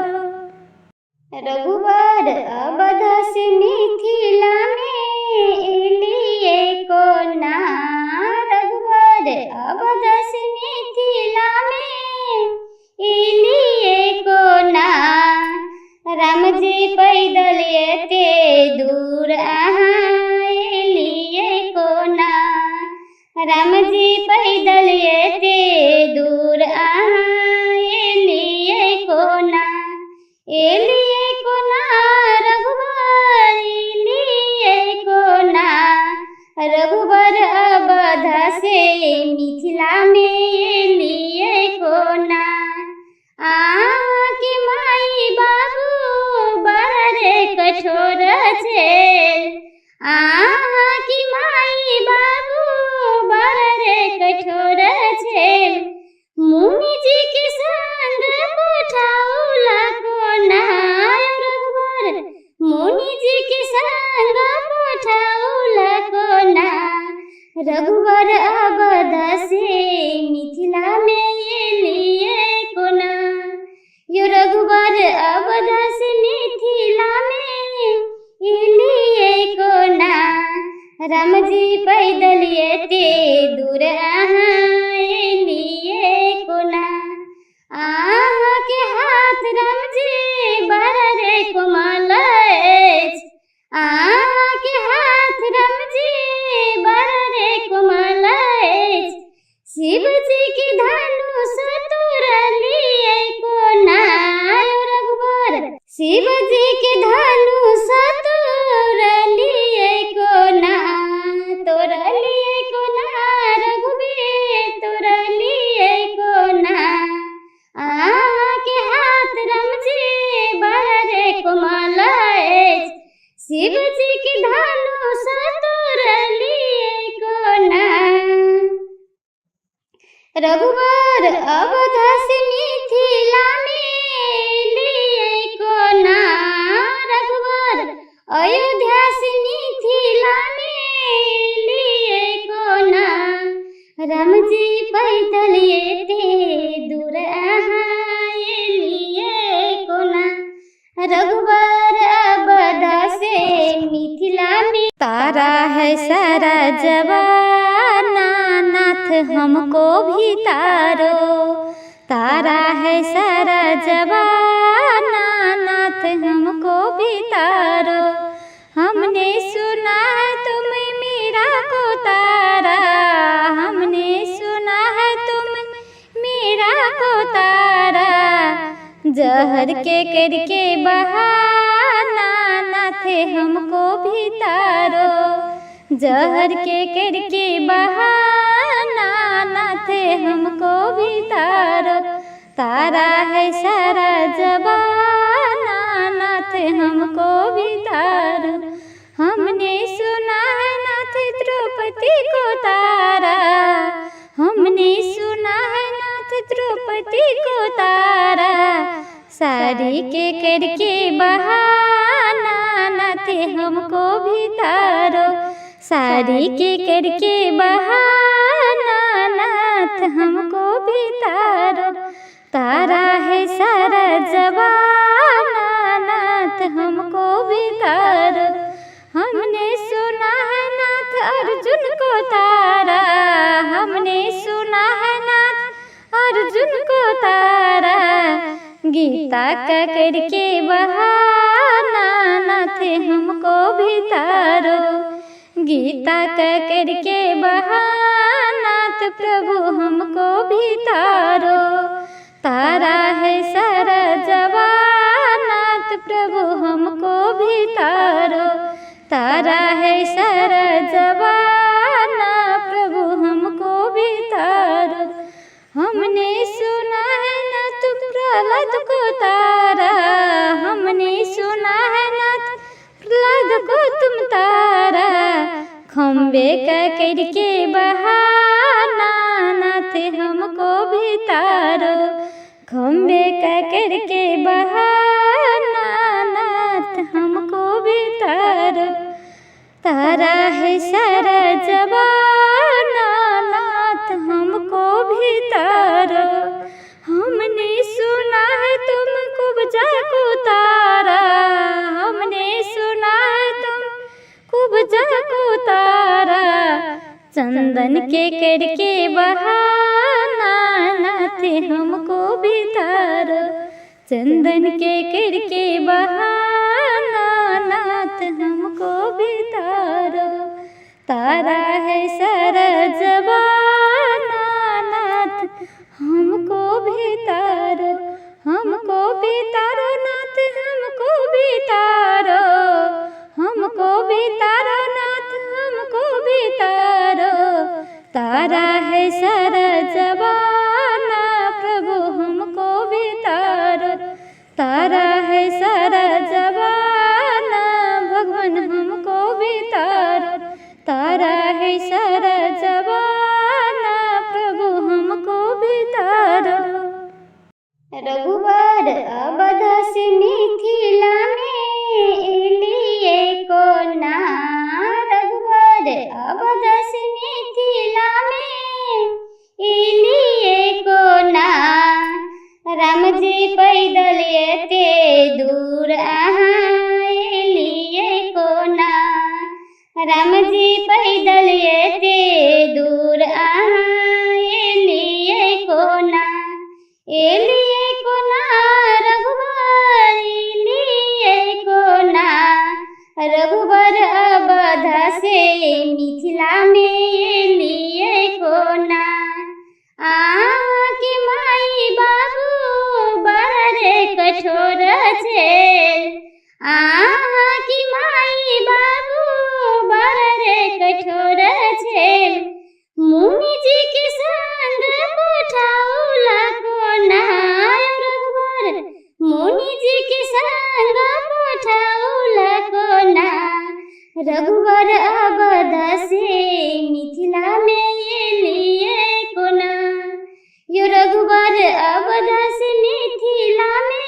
रघुबर अवध से मिथिला में एलियै कोना, रघुबर अवध से मिथिला में एलियै कोना। रामजी पैदल एते दूर अहाँ एलियै कोना, रामजी पैदल एते दूर अहाँ एलियै कोना। एलियै कोना रघुबर एलियै कोना, रघुबर अवध से मिथिला में एलियै कोना। अहाँके माई बाबू बड़ रे कठोर छेल, अहाँके माई बाबू बड़ रे कठोर छेल। मुनि जी के संग पठौला कोना रघुबर, मुनि जी के संग पठौला कोना। रघुबर अवध से मिथिला में एलियै कोना, अवध से मिथिला में एलियै कोना। राम जी पैदल एते दूर अहाँ एलियै कोना। अहाँके हाथ राम जी बड़ रे कोमल अछि, अहाँके हाथ राम जी बड़ रे कोमल अछि। शिव जी के धनुष तोड़लियै कोना यौ रघुबर, शिव जी के धनुष तोड़लियै कोना, तोड़लियै कोना रघुबीर तोड़लियै कोना। अहाँके हाथ राम जी बड़ रे कोमल अछि, शिव जी के धनुष तोड़लियै कोना। रघुबर अवध से मिथिला में एलियै कोना, रघुबर अयोध्या से मिथिला में एलियै कोना। राम जी पैदल एते दूर अहाँ एलियै कोना, रघुबर अवध से मिथिला में। तारा है सारा जवाना नाथ हमको भी तारो, तारा है सारा जवाना नाथ हमको भी तारो। हमने सुना है तुम मीरा को तारा, हमने सुना है तुम मीरा को तारा। जहर के करके बहाना नाथ हमको भी तारो, जहर के करके बहाना नाथ हमको भी तारो। तारा है सारा जबाना नाथ हमको भी तारो। हमने सुना है नाथ द्रौपदी को तारा, हमने सुना है नाथ द्रौपदी को तारा। साड़ी के करके बहाना नाथ हमको भी तारो, साड़ी के करके बहाना नाथ हमको भी तारो। तारा है सारा जवाना नाथ हमको भी तारो। हमने सुना है नाथ अर्जुन को तारा, हमने सुना है नाथ अर्जुन को तारा। गीता का करके बहाना नाथ हमको भी तारो, गीता का करके बहाना नाथ प्रभु हमको भी तारो। तारा है सारा जवाना नाथ प्रभु हमको भी तारो, तारा है सारा जवाना प्रभु हमको भी तारो। हमने सुना है नाथ प्रहलाद को तारा, हमने सुना है नाथ प्रहलाद को तुम तारा। खम्बे का करके बहाना नाथ हमको भी तारो, खम्बे का करके बहाना नाथ हमको भी तारो। तारा है सारा जवाना नाथ हमको भी तारो। हमने सुना है तुम कुब्जा को तारा, हमने सुना है तुम कुब्जा को तारा। चंदन के करके बहाना नाथ हमको भी तारो, चंदन के करके बहाना नाथ हमको भी तारो। तारा है सारा जवाना नाथ हमको भी तारो, हमको भी तारो नाथ हमको भी तारो, हमको भी तारो नाथ हमको भी तारो। तारा है सारा जवाना प्रभु हमको भी तारो, तारा है सारा जवाना भगवान हमको भी तारो। तारा है सारा जवाना प्रभु हमको भी तारो। रघुबर अवध से मिथिला में एलियै कोना, रघुबर अवध से मिथिला में एलियै कोना। राम जी पैदल एते दूर अहाँ एलियै कोना। रामजी पैदल एते दूर अहाँ एलियै कोना। एलियै कोना रघुबर एलियै कोना। रघुबर अवध से मिथिलामे एलियै कोना। अहाँके माय बाबू बड़ रे कठोर छेल। अहाँके माय बाबू बड़ रे कठोर छेल। मुनिजी के संग पठौला कोना रघुबर। मुनिजी के संग पठौला कोना। रघुबर अवध से मिथिलामे एलियै कोना। यो रघुबर अवध से मिथिलामे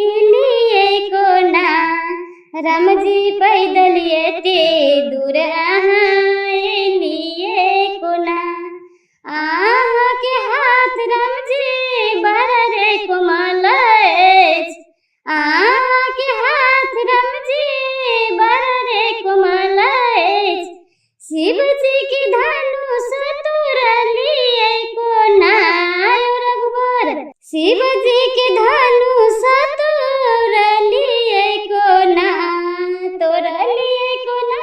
एलियै कोना। रामजी पैदल एते दूर अहाँ एलियै कोना। अहाँके हाथ रामजी बड़ रे कोमल अछि। अहाँके हाथ रामजी बड़ रे कोमल अछि। शिवजी के धनुष तोड़लियै कोना रघुबर। शिवजी के धनुष तोड़लियै कोना। तोड़लियै कोना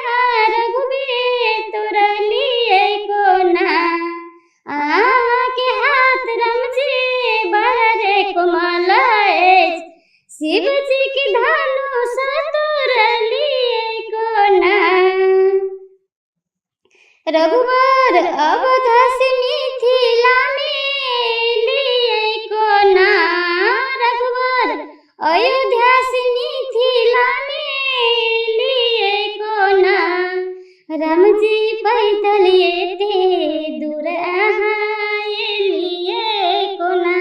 रघुबीर तोड़लियै कोना। अहाँके हाथ रामजी बड़ रे कोमल अछि। शिवजी के धनुष तोड़लियै कोना। रघुबर अवध से मिथिलामे एलियै कोना। रघुबर अयोध्या से मिथिलामे एलियै कोना। रामजी पैदल एते दूर अहाँ एलियै कोना।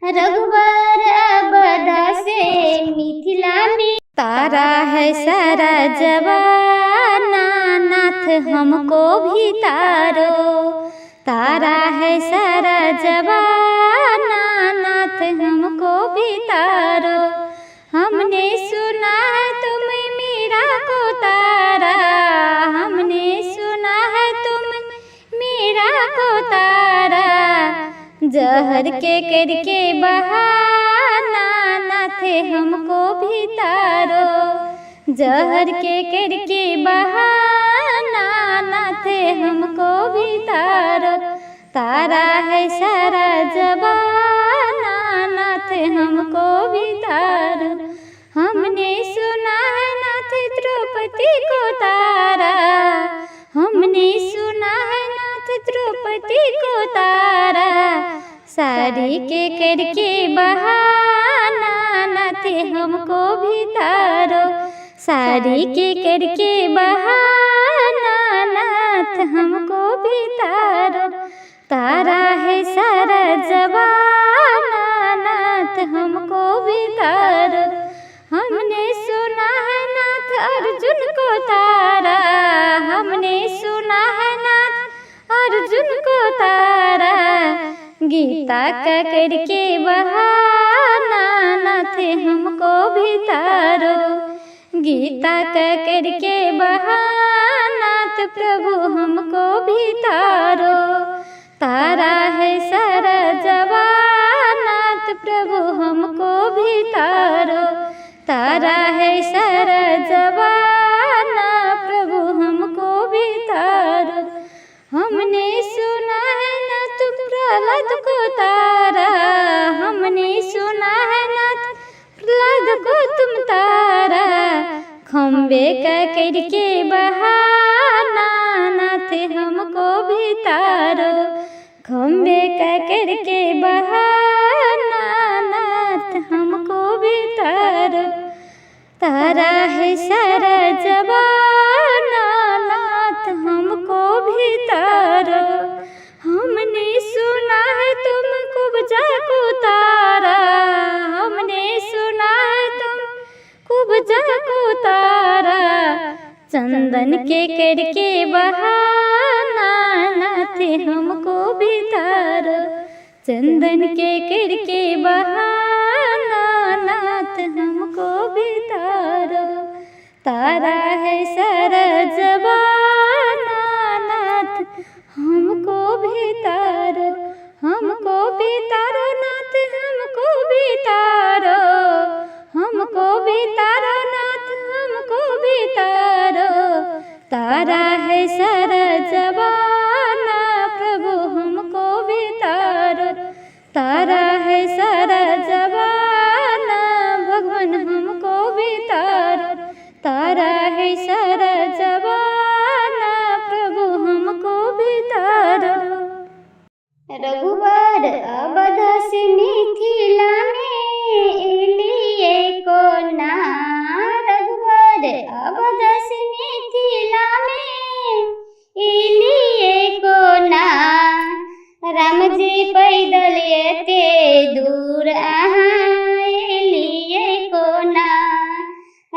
रघुबर अवध से मिथिलामे। तारा है सारा जवाना नाथ हमको भी तारो। तारा है सारा जवाना नाथ हमको भी तारो। हमने सुना है तुम मीरा को तारा। हमने सुना है तुम मीरा को तारा। जहर के करके बहाना नाथ हमको भी तारो। जहर के करके बहाना नाथ हमको भी तारो। तारा है सारा जवाना नाथ हमको भी तारो। हमने सुना है नाथ द्रौपदी को तारा। हमने सुना है नाथ द्रौपदी को तारा। साड़ी के करके बहाना नाथ हमको भी तारो। साड़ी के करके बहाना नाथ हमको भी तारो। तारा है सारा जवाना नाथ हमको भी तारो। हमने सुना है नाथ अर्जुन को तारा। हमने सुना है नाथ अर्जुन को तारा। गीता का करके बहाना नाथ हमको भी तारो। गीता का करके बहाना प्रभु हमको भी तारो। तारा है सारा जवाना प्रभु हमको भी तारो। तारा है सारा जवाना प्रभु हमको भी तारो। हमने सुना है नाथ प्रहलाद को तारा। हमने सुना है नाथ प्रहलाद को तुम तारा। खम्बे का करके बहाना नाथ हमको भी तारो। खम्बे का करके बहाना नाथ हमको भी तारो। तारा है सारा जवाना नाथ हमको भी तारो। हमने सुना है तुम कुब्जा को तारा। हमने सुना है तुम कुब्जा को तारा। चंदन के करके बहाना नाथ हमको भी तारो। चंदन के करके बहाना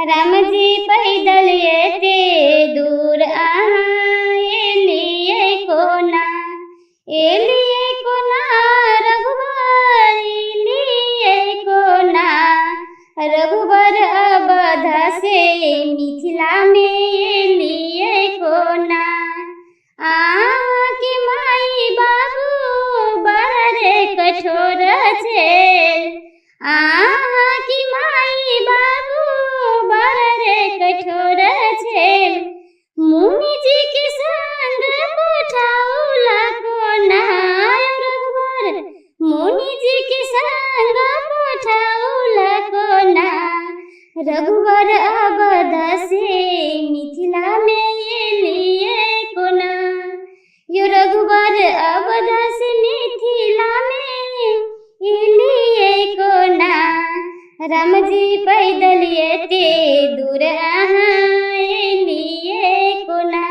रामजी पैदल एते दूर अहाँ एलियै कोना, एलियै कोना रघुबर, एलियै कोना। रघुबर अवध से मिथिला मे एलियै कोना। अहाँके माई बाबू बड़ रे कठोर छेल, अहाँके माई बाबू बड़ रे कठोर छेल। मुनि जी के संग पठौला कोना रघुबर, मुनि जी के संग पठौला कोना। रघुबर अवध से मिथिला मे एलियै कोना। यो रघुबर अवध से मिथिला मे एलियै कोना। रामजी पैदल एते दूर अहाँ एलियै कोना।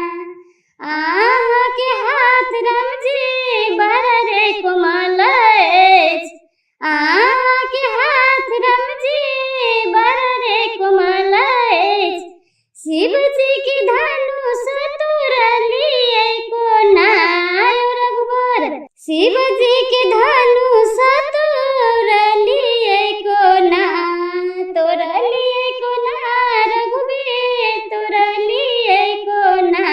अहाँके हाथ रामजी बड़ रे कोमल अछि, अहाँके हाथ रामजी बड़ रे कोमल अछि। शिवजी के धनुष तोड़लियै कोना रघुबर, शिवजी के धनुष तोड़लियै कोना। तोड़लियै कोना रघुबीर, तोड़लियै कोना।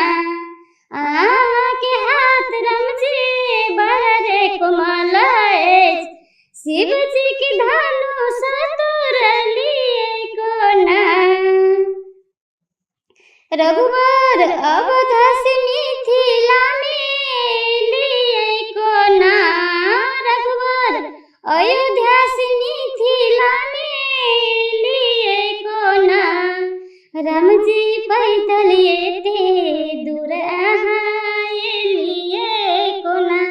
अहाँके हाथ रामजी बड़ रे कोमल अछि, शिवजी के धनुष तोड़लियै कोना। रघुबर अवध से मिथिला मे एलियै कोना। रघुबर अयोध्या से मिथिला मे एलियै कोना। रामजी पैदल एते दूर अहाँ एलियै कोना।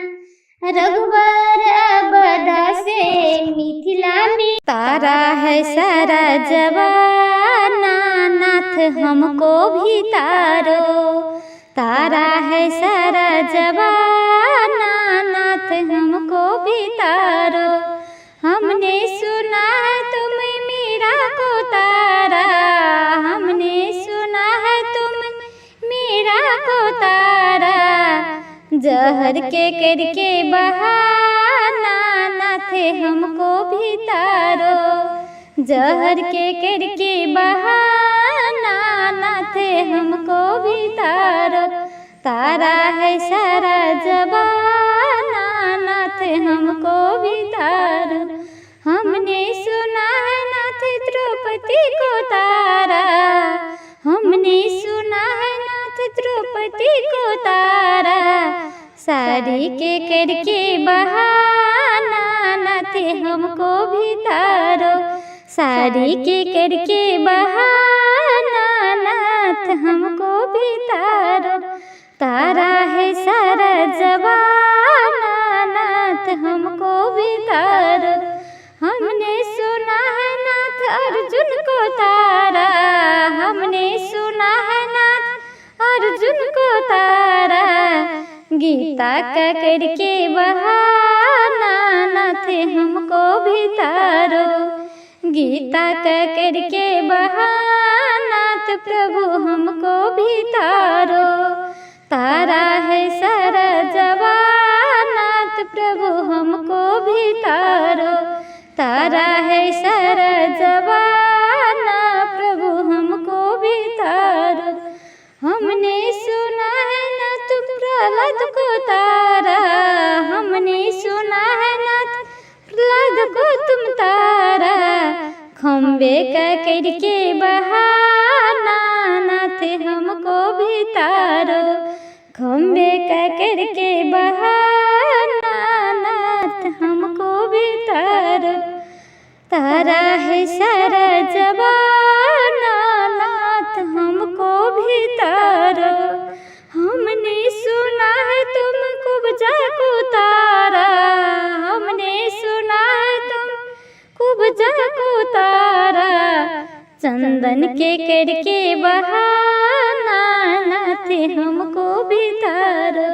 रघुबर अवध से मिथिला मे। तारा है सारा जवाना नाथ हमको भी तारो, तारा है सारा जवाना नाथ हमको भी तारो। हमने सुना है तुम मीरा को तारा, हमने सुना है तुम मीरा को तारा। जहर के करके बहाना नाथ हमको भी तारो, जहर के करके बहाना नाथ हमको भी तारो। तारा है सारा जवाना नाथ हमको भी तारो। हमने सुना है नाथ द्रौपदी को तारा, हमने सुना है नाथ द्रौपदी को तारा। साड़ी के करके बहाना नाथ हमको भी तारो, साड़ी के करके बहाना नाथ हमको भी तारो। तारा है सारा जवाना नाथ हमको भी तारो। हमने सुना है नाथ अर्जुन को तारा, हमने सुना है नाथ अर्जुन को तारा। गीता का करके बहाना नाथ हमको भी तारो, गीता का करके बहाना प्रभु हमको भी तारो। तारा है सारा जवाना प्रभु हमको भी तारो, तारा है सारा जवाना प्रभु हमको भी तारो। हमने सुना है नाथ प्रहलाद को तारा, हमने सुना है नाथ प्रहलाद को तुम तारा। खम्बे का करके बहाना नाथ हमको भी तारो, खम्बे का करके बहाना नाथ हमको भी तारो। तारा है सारा जवाना नाथ हमको भी तारो। हमने सुना है तुम कुब्जा को तारा, हमने सुना है तुम कुब्जा को तारा। चंदन के करके बहाना नाथ हमको भी तारो,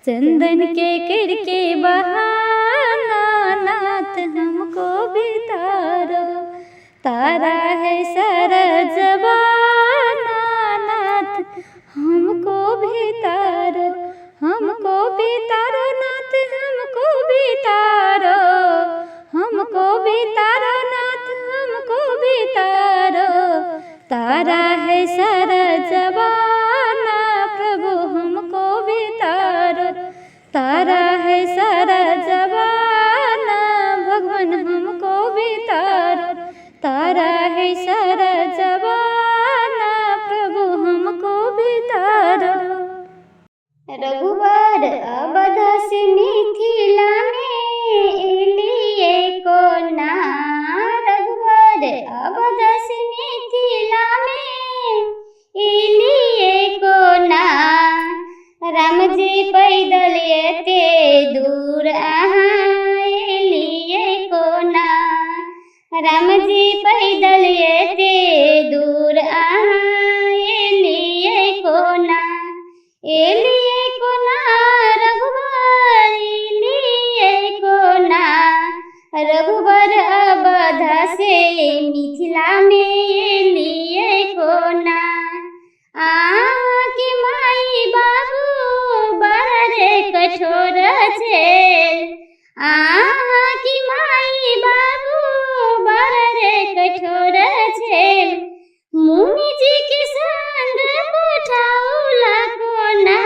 चंदन के करके बहाना नाथ हमको भी तारो। तारा है सारा जवाना तारा है सारा जमाना प्रभु हमको भी तारो। रघुबर अवध से मिथिला में एलिए कोना, रघुबर अवध से मिथिला में एलिए कोना, राम जी पैदल एते दूर अहाँ एलिए कोना, राम जी पैदल एते दूर अहाँ एलिए कोना, एलिए कोना रघुबर एलिए कोना, रघुबर अवध से मिथिला में एलिए कोना, अहाँके माई बाबू बड़ रे कठोर छेल, अहाँके माई बाबू बड़ रे कठोर छेल, मुनि जी के संग पठाउला कोना,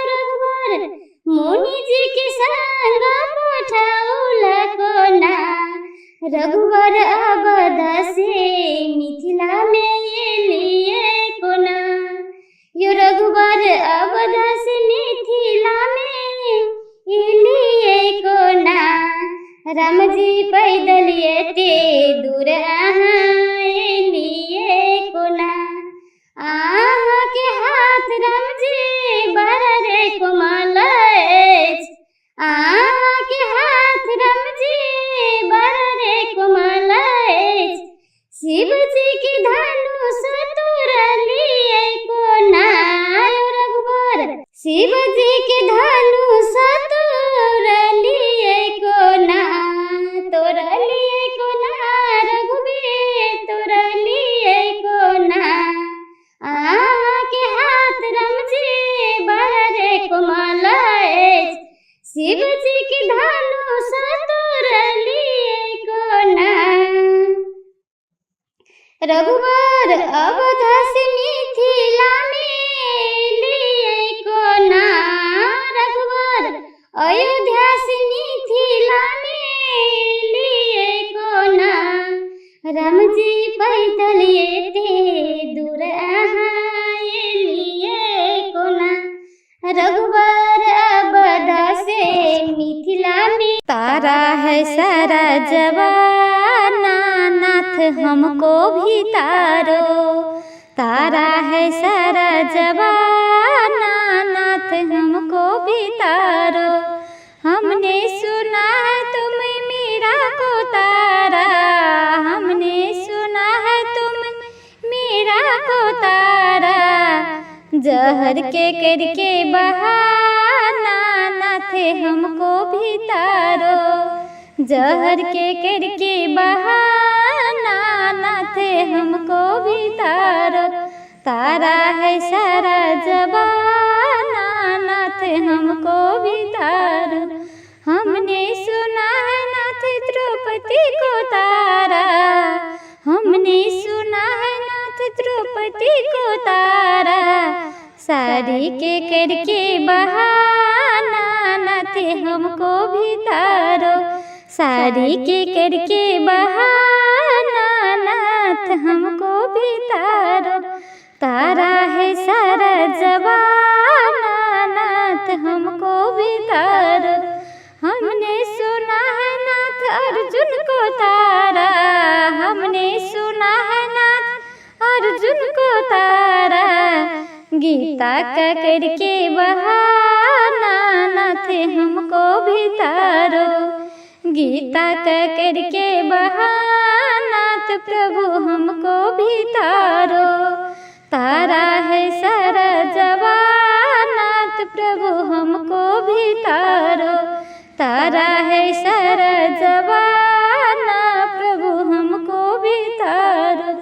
रघुबर मुनि जी के संग पठाउला कोना, रघुबर अवध से मिथिला में एलिए कोना, यो रघुबर अवध से मिथिला में एलिए कोना, राम जी पैदल एते दूर अहाँ एलिए कोना, अहाँके हाथ राम जी बड़ रे कोमल अछि, अहाँके हाथ राम जी बड़ रे कोमल अछि, शिव जी के धनुष तोड़लिए कोना, रघुबर शिव जी के धनुष तोड़लिए कोना, तोड़लिए कोना रघुबीर तोड़लिए कोना, अहाँके हाथ राम जी बड़ रे कोमल अछि, शिव जी के धनुष तोड़लिए कोना, रघुबर अवध से मिथिला में एलिए कोना, रघुबर अयोध्या से मिथिला में एलिए कोना, राम जी पैदल एते दूर अहाँ एलिए कोना, रघुबर अवध से मिथिला में। तारा है सारा जमाना नाथ हमको भी तारो, तारा है सारा जमाना नाथ हमको भी तारो, हमने सुना है तुम मीरा को तारा, हमने सुना है तुम मीरा को तारा, जहर के करके बहाना नाथ हमको भी तारो, जहर के करके बहाना नाथ हमको भी तारो, तारा है सारा जमाना नाथ हमको भी तारो, हमने सुना है नाथ द्रौपदी को तारा, हमने सुना है नाथ द्रौपदी को तारा, साड़ी के करके बहाना नाथ हमको भी तारो, साड़ी के करके बहाना नाथ हमको भी तारो, तारा है सारा जमाना नाथ हमको भी तारो, हमने सुना है नाथ अर्जुन को तारा, हमने सुना है नाथ अर्जुन को तारा, गीता का करके बहाना नाथ हमको भी तारो, गीता का करके बहाना प्रभु हमको भी तारो, तारा है सारा जमाना प्रभु हमको भी तारो, तारा है सारा जमाना प्रभु हमको भी तारो,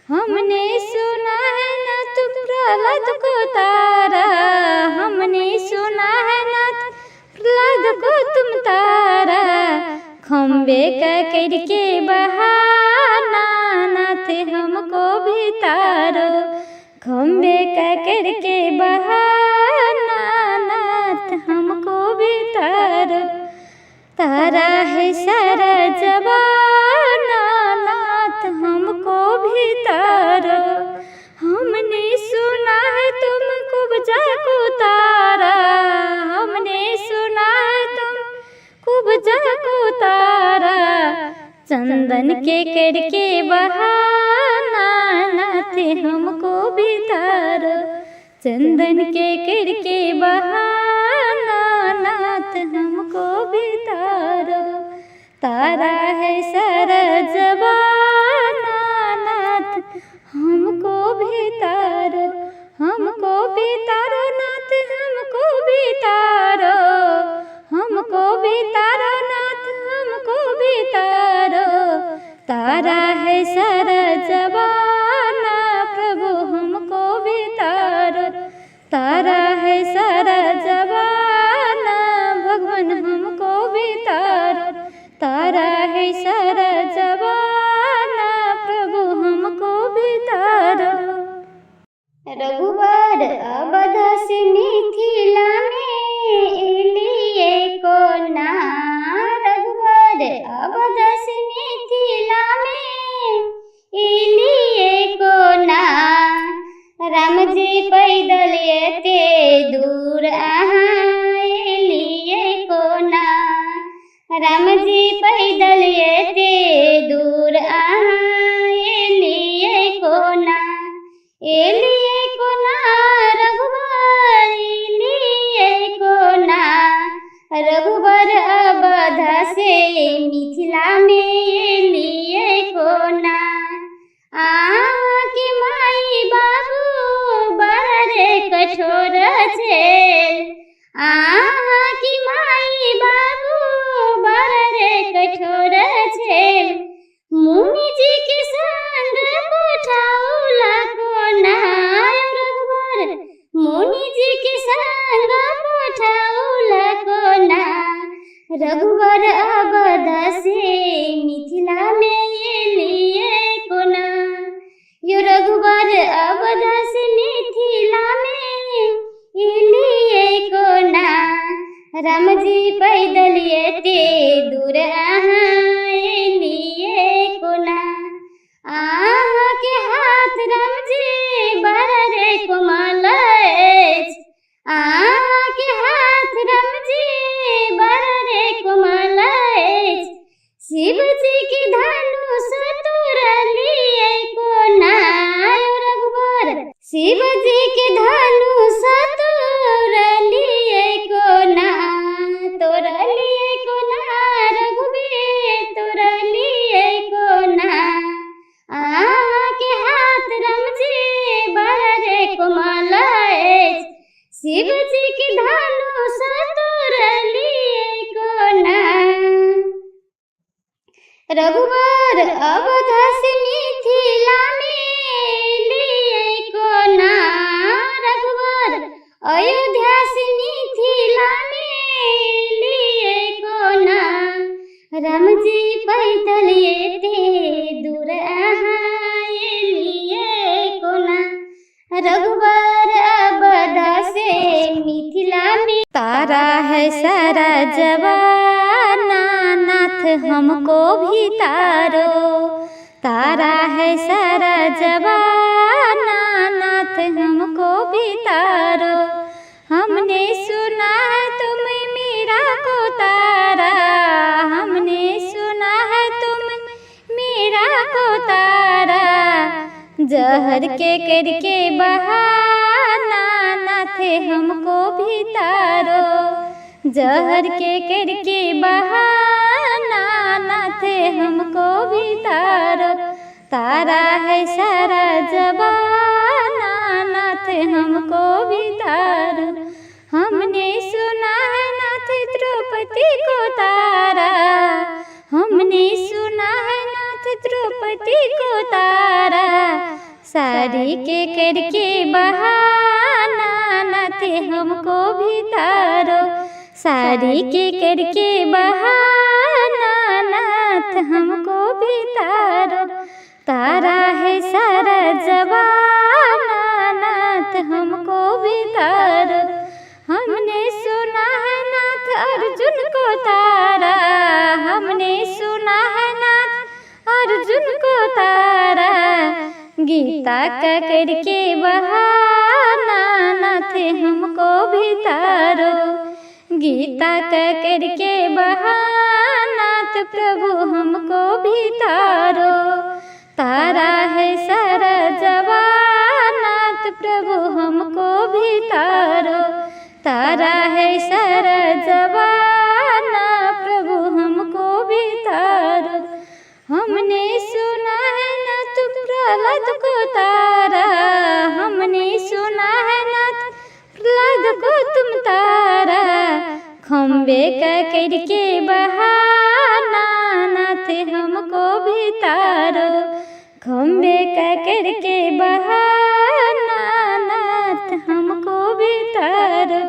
हमने सुना है नाथ प्रहलाद को तारा, हमने सुना है नाथ प्रहलाद को तुम तारा, खम्बे का करके बहाना नाथ हमको भी तारो, खम्बे का करके बहाना नाथ हमको भी तारो, तारा है सारा जमाना नाथ हम चंदन के करके बहाना नाथ हमको भी तारो। चंदन के करके बहाना नाथ हमको भी तारो। तारा है सारा जमाना नाथ हमको भी तारो। हमको भी तारो नाथ हमको भी तारो। हमको भी तारो नाथ हमको भी तारो। तारा है सारा जमाना प्रभु हमको भी तारो। तारा है सारा जमाना भगवान हमको भी तारो। तारा है सारा जमाना प्रभु हमको भी तारो। रघुबर अवध से मिथिला में एलिए कोना। रघुबर अवध से मिथिला में एलिए कोना। राम जी पैदल एते दूर अहाँ एलिए कोना। राम जी पैदल एते दूर अहाँ एलिए कोना। एलिए कोना रघुबर एलिए कोना। रघुबर अवध से मिथिला में एलिए कोना। अहाँके माई बाबू बड़ रे कठोर छेल। अहाँके माई बाबू बड़ रे कठोर छेल। मुनि जी के संग पठौला कोना। रघुबर मुनि जी के संग पठौला कोना। रघुबर अवध से मिथिला में एलिए कोना। यो रघुबर अवध से मिथिला में एलिए कोना। राम जी पैदल एते दूर अहाँ एलिए कोना। अहाँके हाथ राम जी बड़ रे कोमल अछि। अहाँके हाथ राम जी बड़ रे कोमल अछि। शिव जी के धनुष तोड़लिए कोना। रघुबर शिव जी के धनुष तोड़लिए कोना। तोड़लिए कोना रघुबीर तोड़लिए कोना। अहाँके हाथ राम जी बड़ रे कोमल अछि। शिव जी के धनुष तोड़लिए कोना। रघुबर अवध से मिथिला में एलिए कोना। रघुबर अयोध्या से मिथिला में एलिए कोना। राम जी पैदल एते दूर अहाँ एलिए कोना। रघुबर अवध से मिथिला में। तारा है सारा जमाना नाथ हमको भी तारो। तारा है सारा जमाना नाथ हमको भी तारो। हमने सुना है तुम मीरा को तारा। हमने सुना है तुम मीरा को तारा। जहर के करके बहाना नाथ हमको भी तारो। जहर के करके बहाना नाथ हमको भी तारो। तारा है सारा जमाना नाथ हमको भी तारो। हमने सुना है नाथ द्रौपदी को तारा। हमने सुना है नाथ द्रौपदी को तारा। सारी के करके बहाना नाथ हमको भी तारो। सारी के करके बहाना नाथ हमको भी तारो। तारा है सारा जमाना नाथ हमको भी तारो। हमने सुना है नाथ अर्जुन को तारा। हमने सुना है नाथ अर्जुन को तारा। गीता का करके बहाना नाथ हमको भी तारो। गीता का करके बहाना नाथ नाथ प्रभु हमको भी तारो। तारा है सारा जवानाथ प्रभु हमको भी तारो। तारा है सारा जवाना प्रभु हमको भी तारो। हमने सुना है नाथ प्रहलाद को तारा, हमने सुना है नाथ प्रहलाद को तुम तारा। खम्बे का करके बहाना नाथ हमको भी तारो। खम्बे का करके बहाना नाथ हमको भी तारो।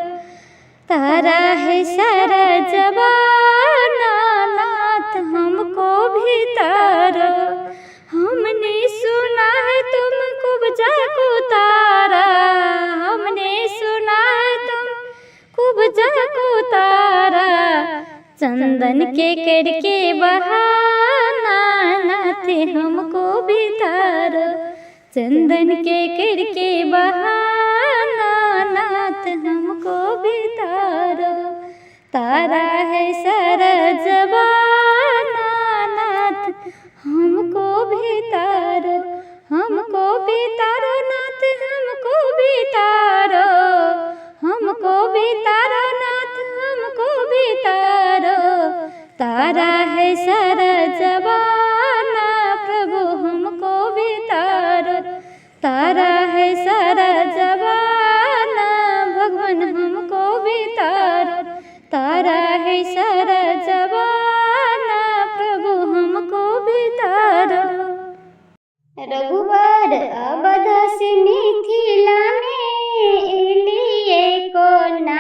तारा है सारा जवाना नाथ हमको भी तारो। हमने सुना है तुम कुब्जा को तारा, हमने सुना है तुम कुब्जा को तारा। चंदन के करके बहाना नाथ हमको भी तारो। चंदन के करके बहाना नाथ हमको भी तारो। तारा है सारा जवाना नाथ हमको भी तारो। हमको भी तारो नाथ हमको भी तारो। हमको भी तारो नाथ हमको भी तारो। तारा है सारा जवाना प्रभु हमको भी तारो। तारा है सारा जवाना भगवान हमको भी तारो। तारा है सारा जवाना प्रभु हमको भी तारो। रघुबर अवध से मिथिला में एलिए कोना।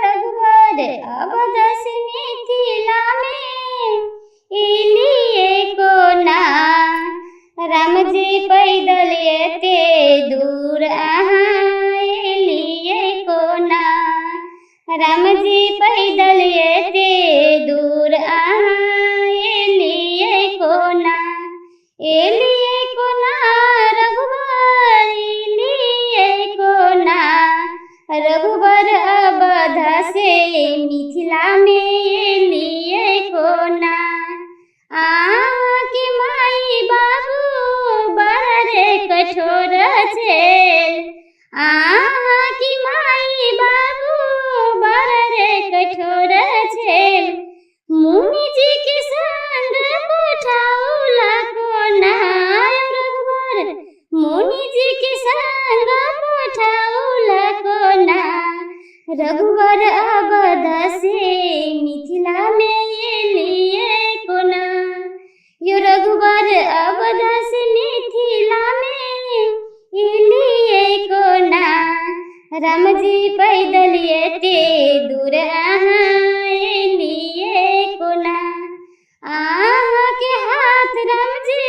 रघुबर अवध से मिथिला में एलिए कोना। राम जी पैदल एते दूर अहाँ एलिए कोना। राम जी पैदल एते दूर अहाँ एलिए कोना। एलिए कोना रघुबर एलिए कोना। रघुबर अवध से मिथिला में एलिए कोना। अहाँके माई बाबू बड़ रे कठोर छेल। अहाँके माई बाबू बड़ रे कठोर छेल। मुनि जी के संग पठौला कोना। रघुबर मुनि जी के संग पठौला कोना। रघुबर अवध से मिथिला में एलिए कोना। यो रघुबर अवध से मिथिला में एलिए कोना। राम जी पैदल एते दूर अहाँ एलिए कोना। अहाँके हाथ राम जी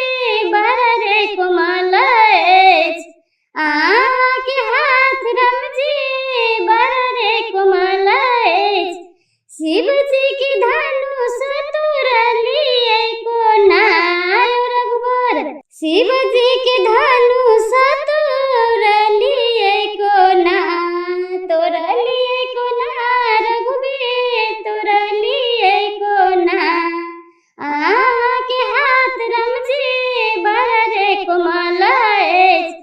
बड़ रे कोमल अछि। अहाँके हाथ राम जी बड़ रे कोमल अछि। शिव जी के धनुष तोड़लिए कोना। रघुबर शिव जी के धनुष तोड़लिए कोना। तोड़लिए कोना रघुबीर तोड़लिए कोना। अहाँके हाथ राम जी बड़ रे कोमल अछि।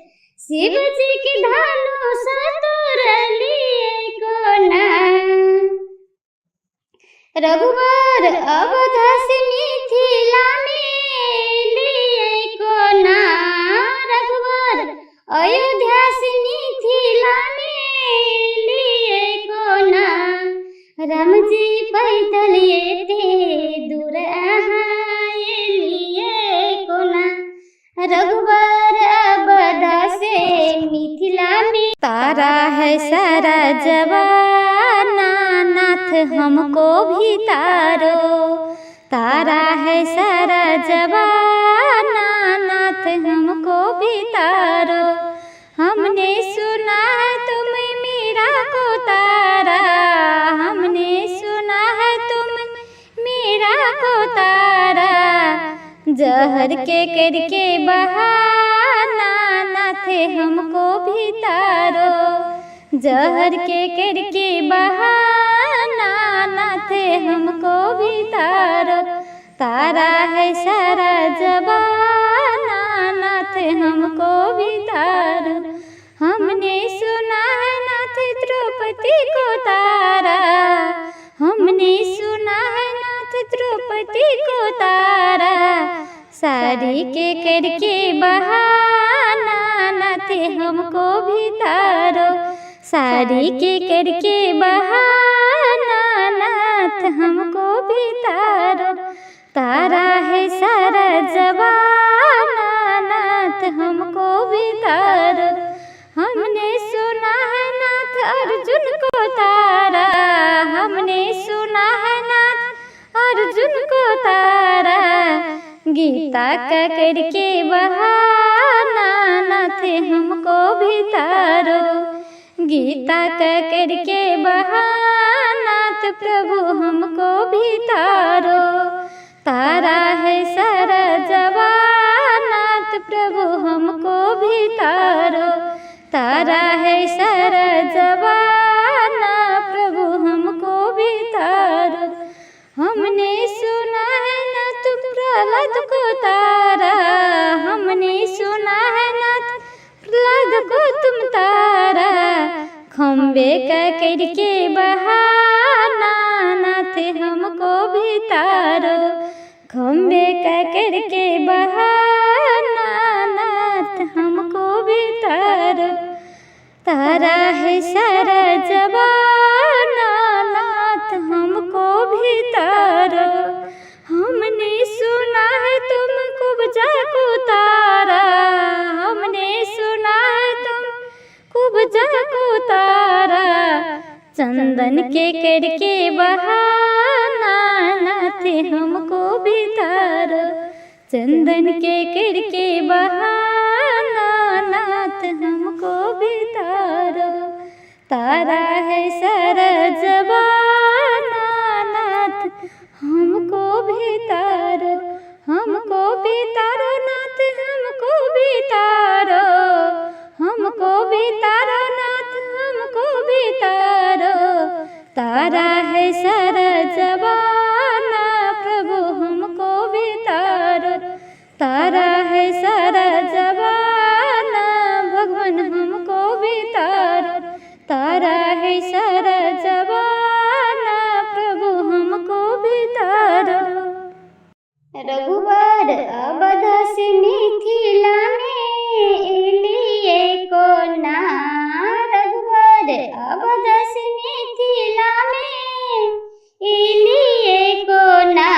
शिव जी के धनुष तोड़लिए कोना। रघुबर अवध से मिथिला में एलिए कोना। रघुबर अयोध्या से मिथिला में एलिए कोना। राम जी पैदल एते दूर अहाँ एलिए कोना। रघुबर अवध से मिथिला में। तारा है सारा जवाना नाथ हमको भी तारो। तारा है सारा जवाना नाथ हमको भी तारो। हमने सुना है तुम मीरा को तारा, हमने सुना है तुम मीरा को तारा। जहर के करके बहाना नाथ हमको भी तारो। जहर के करके बहाना नाथ हमको भी तारो। तारा है सारा जमाना नाथ हमको भी तारो। हमने सुना है नाथ द्रौपदी को तारा, हमने सुना है नाथ द्रौपदी को तारा। साड़ी के करके बहाना नाथ हमको भी तारो। साड़ी के करके बहाना नाथ हमको भी तारो। तारा है सारा जमाना नाथ हमको भी तारो। हमने सुना है नाथ अर्जुन को तारा, हमने सुना है नाथ अर्जुन को तारा। गीता का करके बहाना नाथ हमको भी तारो। गीता का करके बहाना प्रभु हमको भी तारो। तारा है सारा जमाना प्रभु हमको भी तारो। तारा है सारा जमाना प्रभु हमको भी तारो। हमने सुना है नाथ प्रहलाद को तारा, हमने सुना है नाथ प्रहलाद को तुम तारा। खम्बे का करके बहाना नाथ हमको भी तारो। खम्बे का करके बहाना नाथ हमको भी तारो। तारा है सारा जमाना नाथ हमको भी तारो। हमने सुना है तुम कुब्जा को तारा, हमने सुना है तुम कुब्जा को तारा। चंदन के करके बहाना नाथ हमको भी तारो। चंदन के करके बहाना नाथ हमको भी तारो। तारा है सारा जमाना नाथ हमको भी तारो। हमको भी तारो नाथ हमको भी तारो। हमको भी तारो नाथ हमको भी तारो। तारा है सारा जमाना प्रभु हमको भी तारो। तारा है सारा जमाना भगवान हमको भी तारो। तारा है सारा जमाना प्रभु हमको भी तारो। रघुबर अवध से मिथिला में एलिए कोना। रघुबर अवध से मिथिला में एलिए कोना।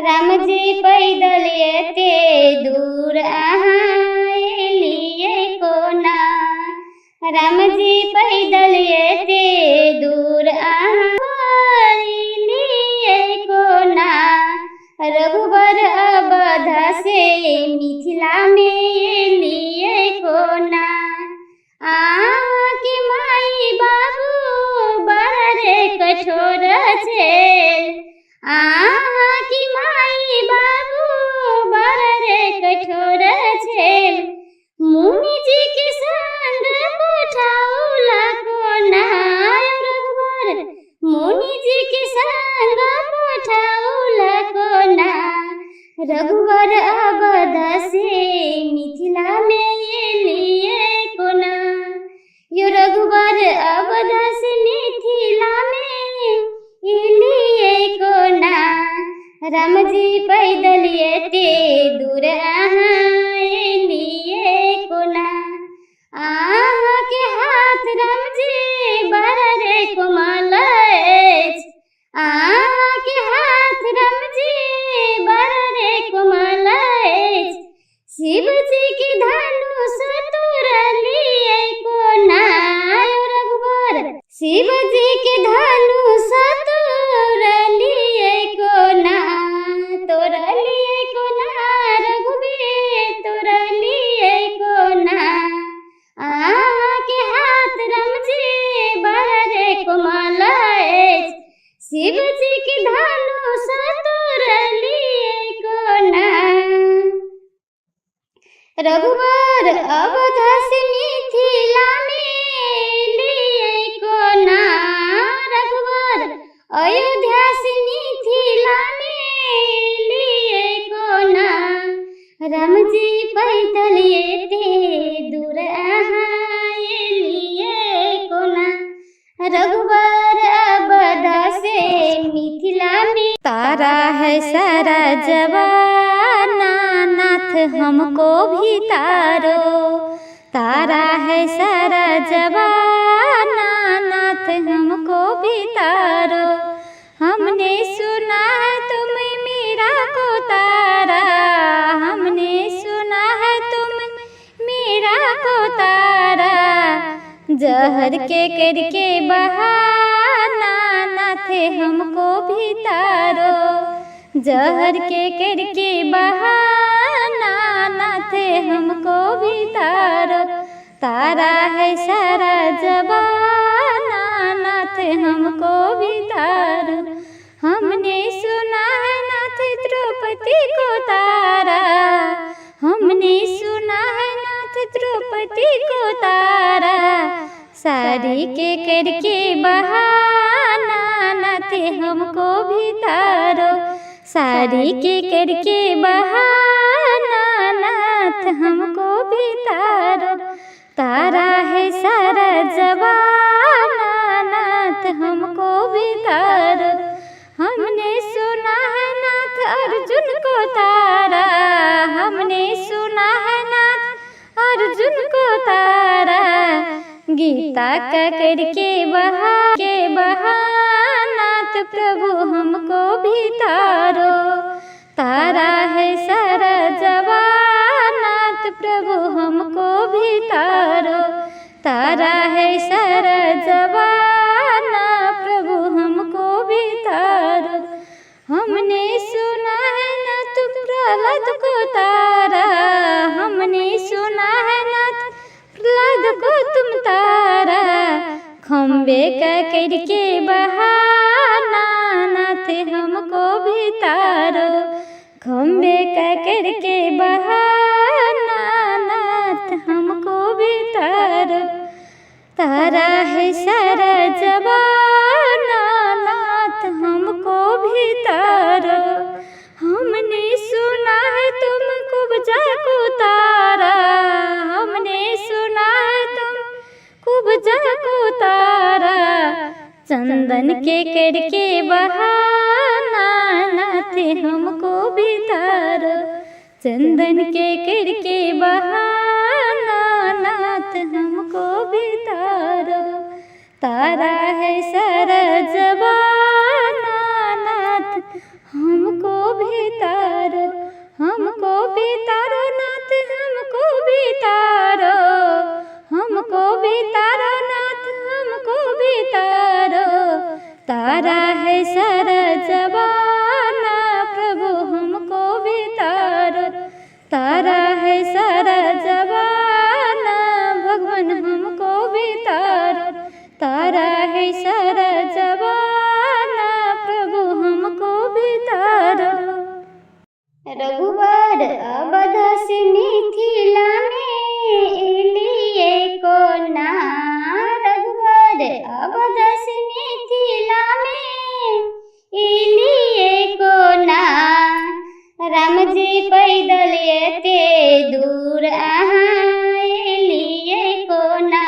राम जी पैदल एते दूर अहाँ एलिए कोना। राम जी पैदल एते दूर अहाँ एलिए कोना। रघुबर अवध से मिथिला में एलिए कोना। आके माई बाबू बड़ रे कठोर छेल। आके माई बाबू बड़ रे कठोर छेल। मुनि जी के संग पठाउला कोना। रघुबर मुनि जी के संग पठाउला कोना। रघुबर अवध से मिथिला में एलिए कोना। यो रघुबर अवध से मिथिला में एलिए कोना। राम जी पैदल एते दूर अहाँ एलिए कोना। अहाँ के हाथ राम जी बड़ रे कोमल अछि। अहाँ के हाथ राम जी बड़ रे कोमल अछि। शिव जी के धनुष तोड़लिए कोना। रघुबर शिव जी के धनुष तोड़लिए कोना। तोड़लिए कोना रघुबीर तोड़लिए कोना। अहाँ के हाथ राम जी बड़ रे कोमल अछि। शिव जी के धनुष तोड़लिए कोना। रघुबर अवध से मिथिला में एलिए कोना। रघुबर अयोध्या से मिथिला में राम जी पैदल एते दूर अहाँ एलियै कोना। रघुबर अवध से मिथिला में। तारा है सारा जवाना नाथ हमको भी तारो। तारा है सारा जवाना नाथ हमको भी तारो। हमने सुना है तुम मीरा को तारा। हमने सुना है तुम मीरा को तारा। जहर के करके बहाना नाथ हमको भी तारो। जहर के करके बहाना नाथ हमको भी तारो। तारा है सारा जबाना नाथ हमको भी तारो। हमने सुना है नाथ द्रौपदी को तारा। हमने सुना है नाथ द्रौपदी को तारा। साड़ी के करके बहाना नाथ हमको भी तारो। साड़ी के करके बहाना नाथ हमको भी तारो। तारा है सारा जवाना नाथ हमको भी तारो। हमने सुना है नाथ अर्जुन को तारा। हमने सुना है नाथ अर्जुन को तारा। गीता का करके बहा के बहानाथ प्रभु हमको भी तारो। तारा है सारा जवानाथ प्रभु हमको भी तारो। तारा है सारा जवाना प्रभु हमको भी तारो। हमने सुना है नाथ प्रहलाद को तारा। हमने सुना है नाथ प्रहलाद को तुम तारा। खम्बे का करके बहाना नाथ हमको भी तारो। खम्बे का करके बहाना नाथ हमको भी तारो। तारा है सारा जवाना नाथ हमको भी तारो। हमने सुना है तुम कुब्जा को तारा। हमने सुना है तुम कुब्जा को तारा। चंदन के करके बहाना नाथ हमको भी तारो। चंदन के करके बहाना नाथ हमको भी तारो। तारा है सारा जवाना नाथ हमको भी तारो। हमको भी तारो नाथ हमको भी तारो। हमको भी तारो नाथ हमको भी तारो। तारा है सारा जवाना प्रभु हमको भी तारो। तारा है सारा जवाना भगवान हमको भी तारो। तारा है सारा जवाना प्रभु हमको भी तारो। रघुबर अवध से मिथिला में एलियै कोना। रघुबर अवध से मिथिला में एलियै कोना। राम जी पैदल एते दूर अहाँ एलियै कोना।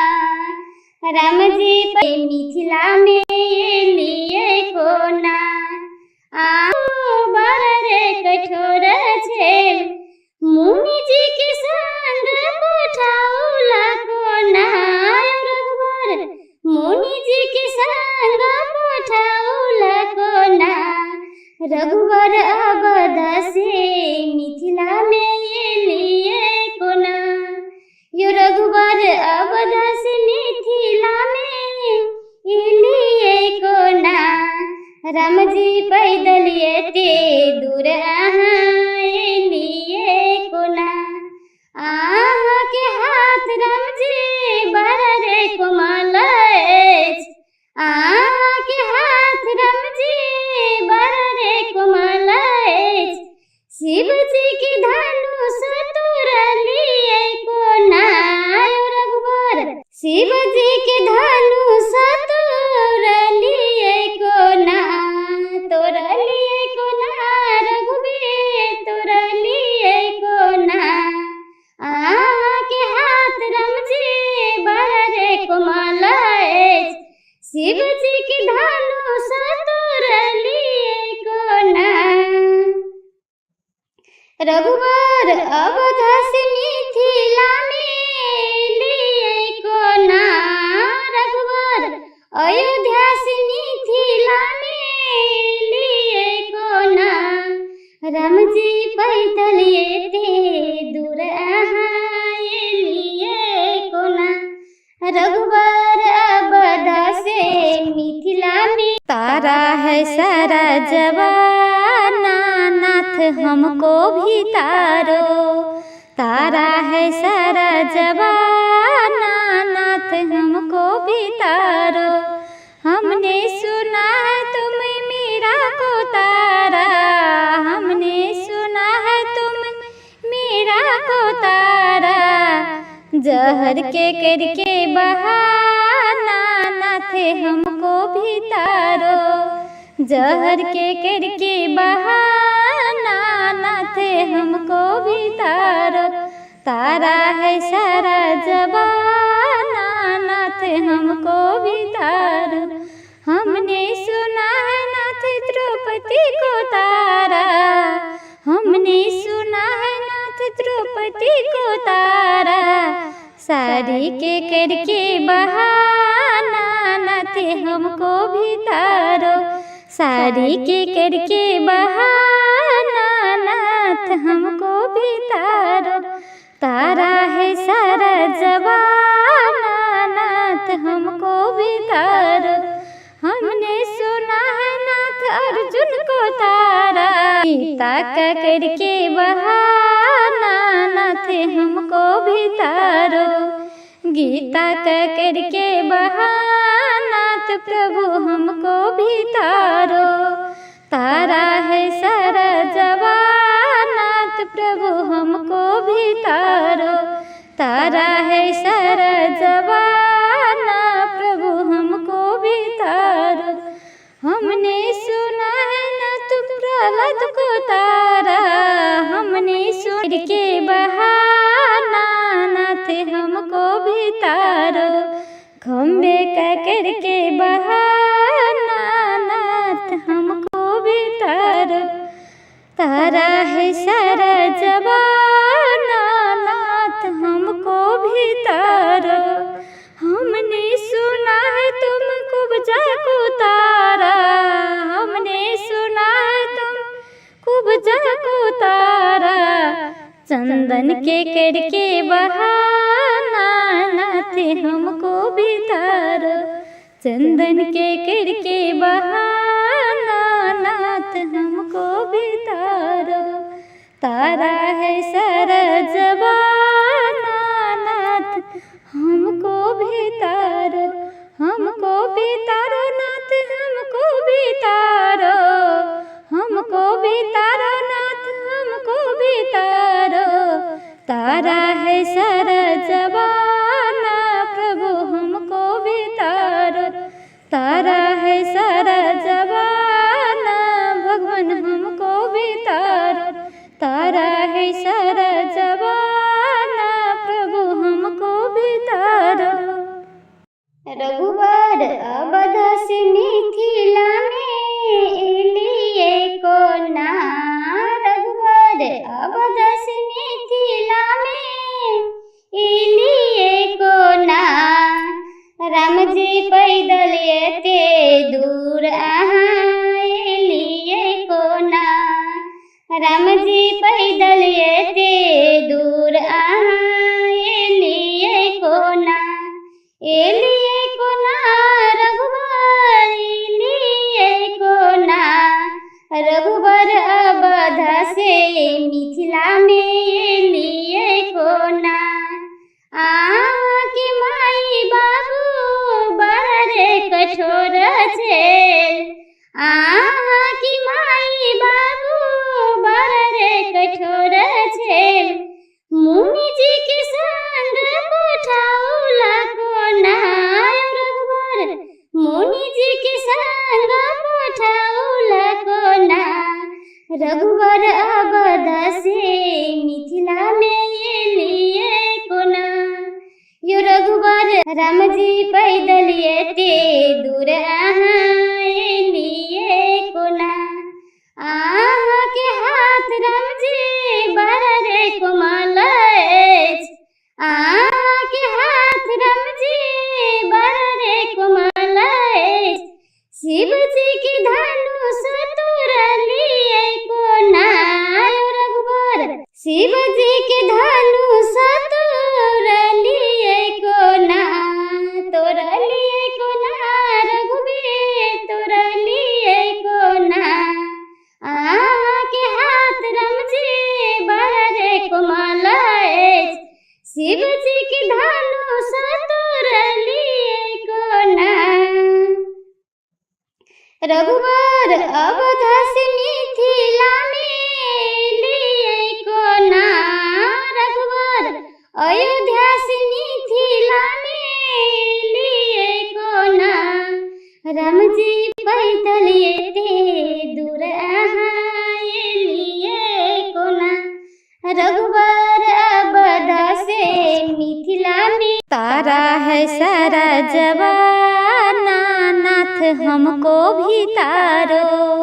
राम जी मिथिला में एलियै कोना। आ बड़ रे कठोर छेल मुनि जी के संग पठाउला कोना। रघुबर मुनि जी के संग पठाउला कोना। रघुबर अवध से मिथिला में एलियै कोना। यो रघुबर अवध से मिथिला में एलियै कोना। राम जी पैदल एते दूर अहाँ एलियै कोना। अहाँ के हाथ राम जी बड़ रे कोमल अछि। अहाँ के हाथ राम जी बड़ रे कोमल अछि। शिव जी के धनुष तोड़लियै कोना। रघुबर शिव जी के धनुष तोड़लियै कोना। तोड़लियै कोना रघुबीर तारा है सारा जवाना नाथ हमको भी तारो। तारा है सारा जवाना नाथ हमको भी तारो। हमने सुना है तुम मीरा को तारा, हमने सुना है तुम मीरा को तारा। जहर के करके बहाना नाथ हमको भी तारो। जहर के करके बहाना नाथ हमको भी तारो। तारा है सारा जबाना नाथ हमको भी तारो। हमने सुना है नाथ द्रौपदी को तारा, हमने सुना है नाथ द्रौपदी को तारा। साड़ी के करके बहाना नाथ हमको भी तारो। साड़ी के करके बहाना नाथ हमको भी तारो। तारा है सारा जवाना नाथ हमको भी तारो। हमने सुना है नाथ अर्जुन को तारा। गीता का करके बहाना नाथ हमको भी तारो। गीता का करके बहाना प्रभु हमको भी तारो। तारा है सारा जवानाथ प्रभु हमको भी तारो। तारा है सारा जवाना प्रभु हमको भी तारो। हमने सुना है ना तुम प्रहलाद को तारा, हमने सुन के बहाना नाथ हमको भी तारो। खम्बे का करके बहाना नाथ हमको भी तारो। तारा है सारा जवाना नाथ हमको भी तारो। हमने सुना है तुम कुब्जा को तारा, हमने सुना है तुम कुब्जा को तारा। चंदन के करके बहाना नाथ हमको भी तारो। चंदन के करके बहाना नाथ हमको भी तारो। तारा है सारा जवाना नाथ हमको भी तारो। हमको भी तारो नाथ हमको भी तारो। हमको भी तारो नाथ हमको भी तारो। तारा है सारा जवाना प्रभु हमको भी तारो। तारा है सारा जवाना भगवान हमको भी तारो। तारा है सारा जवाना प्रभु हमको भी तारो। रघुबर अवध से मिथिला में एलिए कोना। रघुबर अवध से मिथिला में एलिए कोना। राम जी पैदल एते दूर अहाँ एलिए कोना। राम जी पैदल एते दूर अहाँ एलिए कोना। एलिए कोना रघुबर एलिए कोना। रघुबर अवध से मिथिला में एलिए कोना। आके माई बाबू बड़ कठोर छेल। आके माई बाबू बड़ कठोर छेल। मुनि जी के संग पठाउला कोना। रघुबर मुनि जी के संग पठाउला कोना। रघुबर अवध से मिथिला में एलिए कोना। यो रघुबर राम जी पैदल एते दूर अहाँ एलिए कोना। अहाँ के हाथ राम जी बड़ कोमल अछि। अहाँ के हाथ राम जी बड़ कोमल अछि। शिव जी के धनुष तोड़लिए कोना। रघुबर शिव जी के धनुष तोड़लिए कोना। तोड़लिए कोना रघुबीर शिव जी के धनुष तोड़लिए कोना। रघुबर अवध से मिथिला में लिए कोना। रघुबर अयोध्या से मिथिला में लिए कोना। राम जी पैदल एते दूर अहाँ एलिए कोना। रघुबर अवध से मिथिला में। तारा है सारा जवाना नाथ हमको भी तारो।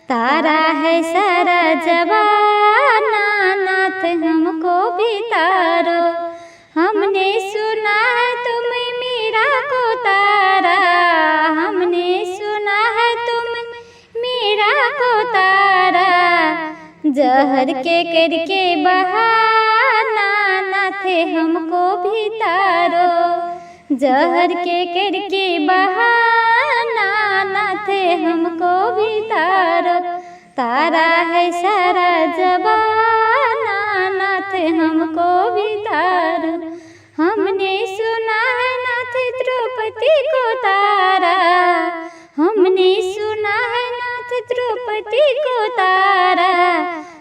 तारा है सारा जवाना नाथ हमको भी तारो। हमने सुना है तुम मीरा को तारा। हमने सुना है तुम मीरा को तारा। जहर के करके बहाना नाथ हमको भी तारो। जहर के करके बहाना नाथ हमको भी तारो। तारा है सारा जवाना नाथ हमको भी तारो। हमने सुना है नाथ द्रौपदी को तारा। हमने सुना है नाथ द्रौपदी को तारा।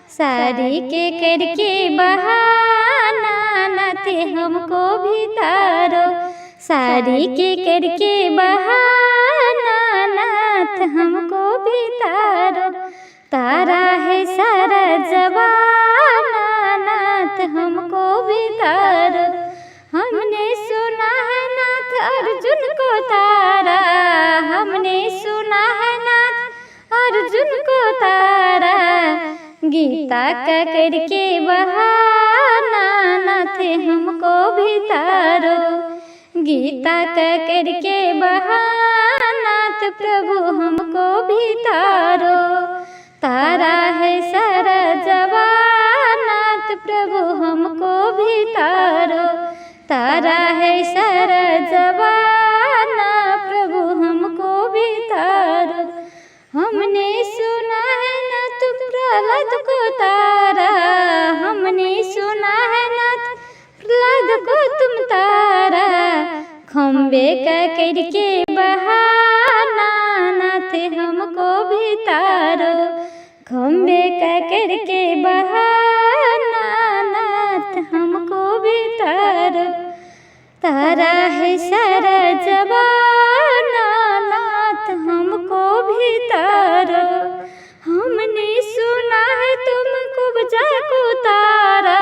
साड़ी के करके बहाना नाथ हमको भी तारो। साड़ी के करके बहाना नाथ हमको भी तारो। तारा है सारा जवाना नाथ हमको भी तारो। हमने सुना है नाथ अर्जुन को तारा। हमने सुना है नाथ अर्जुन को तारा। गीता का करके बहाना नाथ हमको भी तारो। गीता का करके बहाना नाथ प्रभु हमको भी तारो। तारा है सारा जवानाथ प्रभु हमको भी तारो। तारा है सारा जवाना प्रभु हमको भी तारो। हमने सुना है ना तुम प्रहलाद को तारा। हमने सुना है ना प्रहलाद को तुम तारा। खम्बे का करके बहाना नाथ हमको भी तारो। खम्बे का करके बहाना नाथ हमको भी तारो। तारा है सारा जवाना नाथ हमको भी तारो। हमने सुना है तुम कुब्जा को तारा।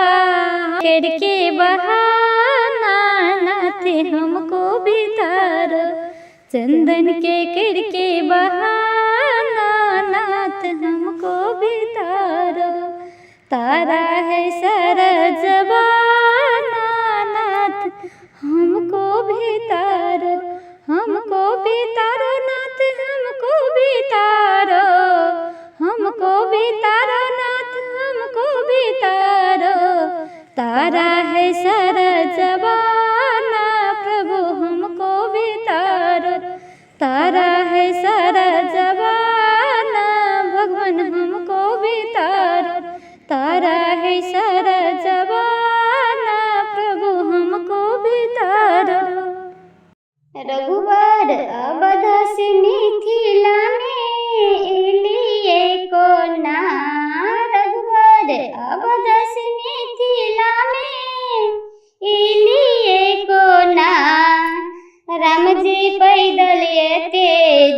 करके बहाना नाथ हमको भी तारो। चंदन के करके बहाना नाथ हमको भी तारो। तारा है सारा जवाना नाथ हमको भी तारो। हमको भी तारो नाथ हमको भी तारो। हमको भी तारो नाथ हमको भी तारो। तारा है सारा जवाना प्रभु हमको भी तारो। तारा है सारा जवाना भगवान हमको भी तारो। तारा है सारा जवाना प्रभु हमको भी तारो। रघुबर अवध से मिथिला में एलिए कोना। रघुबर अवध से मिथिला में एलिए कोना। राम जी पैदल एते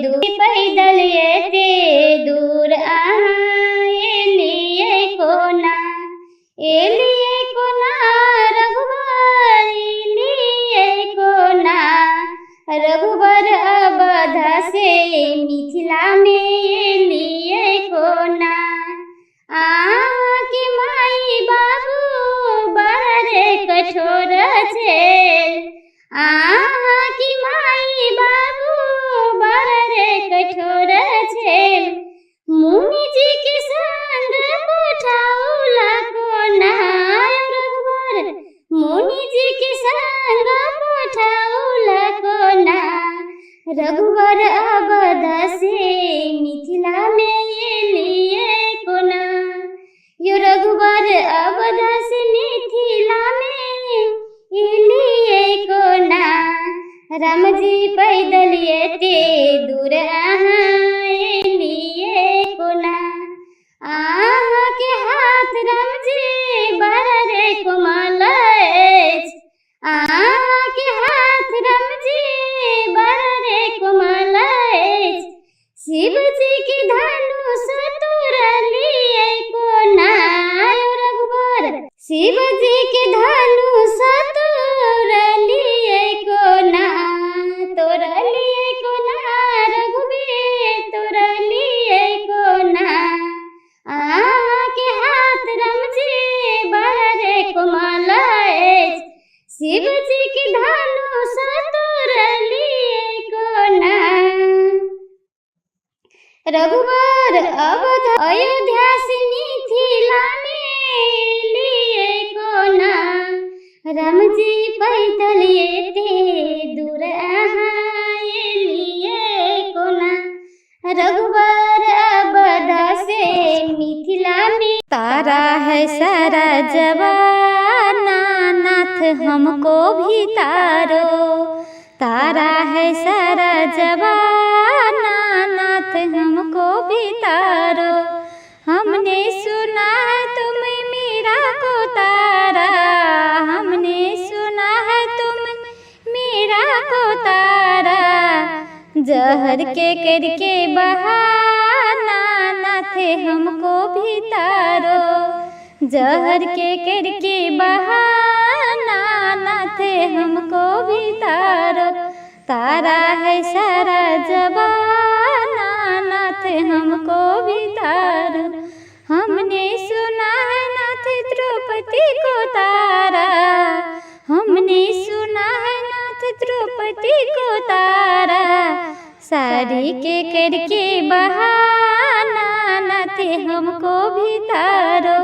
दूर पैदल एते दूर अहाँ एलिए कोना। एलिए कोना रघुबर एलिए कोना। रघुबर अवध से मिथिला में एलिए कोना। आके माई बाबू बड़े कठोर छेल। आके माई बाबू बड़े कठोर छेल। मुनि जी के संग पठाउला कोना। रघुबर मुनि जी के संग पठाउला कोना। रघुबर अवध से मिथिला में एलिए कोना। यो रघुबर अवध से मिथिला में राम जी पैदल एते दूर अहाँ एलियै कोना। अहाँके हाथ राम जी बड़ रे कोमल अछि, अहाँके हाथ राम जी बड़ रे कोमल अछि। शिव जी के धनुष तोड़लियै कोना यौ रघुबर, शिव जी के धनुष तोड़लियै कोना, तोड़लियै कोना रघुबीर, तोड़लियै कोना। अहाँके हाथ राम जी बड़ रे कोमल अछि, शिव जी के धनुष तोड़लियै कोना। रघुबर अवध अयोध्या से मिथिला में एलियै कोना। राम जी पैदल एते दूर अहाँ एलियै कोना। रघुबर अवध से मिथिला में। तारा है सारा जवाना नाथ हमको भी तारो, तारा है सारा जवाना नाथ हमको भी तारो। हमने सुना है तुम मीरा को तारा, हमने सुना है तुम मीरा को तारा। जहर के करके बहाना नाथ हमको भी तारो, जहर के करके बहाना नाथ हमको भी तारो। तारा है सारा जवाना नाथ हमको भी तारो। हमने सुना है नाथ द्रौपदी को तारा, हमने सुना है नाथ द्रौपदी को तारा। साड़ी के करके बहाना नाथ हमको भी तारो,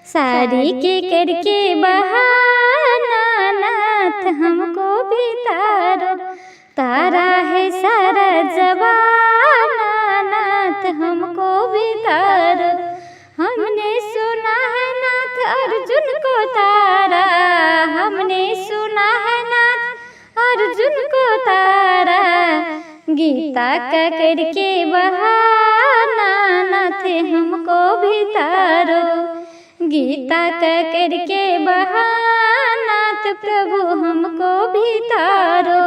साड़ी के करके बहाना नाथ हमको भी तारो। तारा है सारा जवाना नाथ हमको भी तारो। हमने सुना है नाथ अर्जुन को तारा, हमने सुना है नाथ अर्जुन को तारा। गीता का करके बहाना नाथ हमको भी तारो, गीता का करके बहाना प्रभु हमको भी तारो।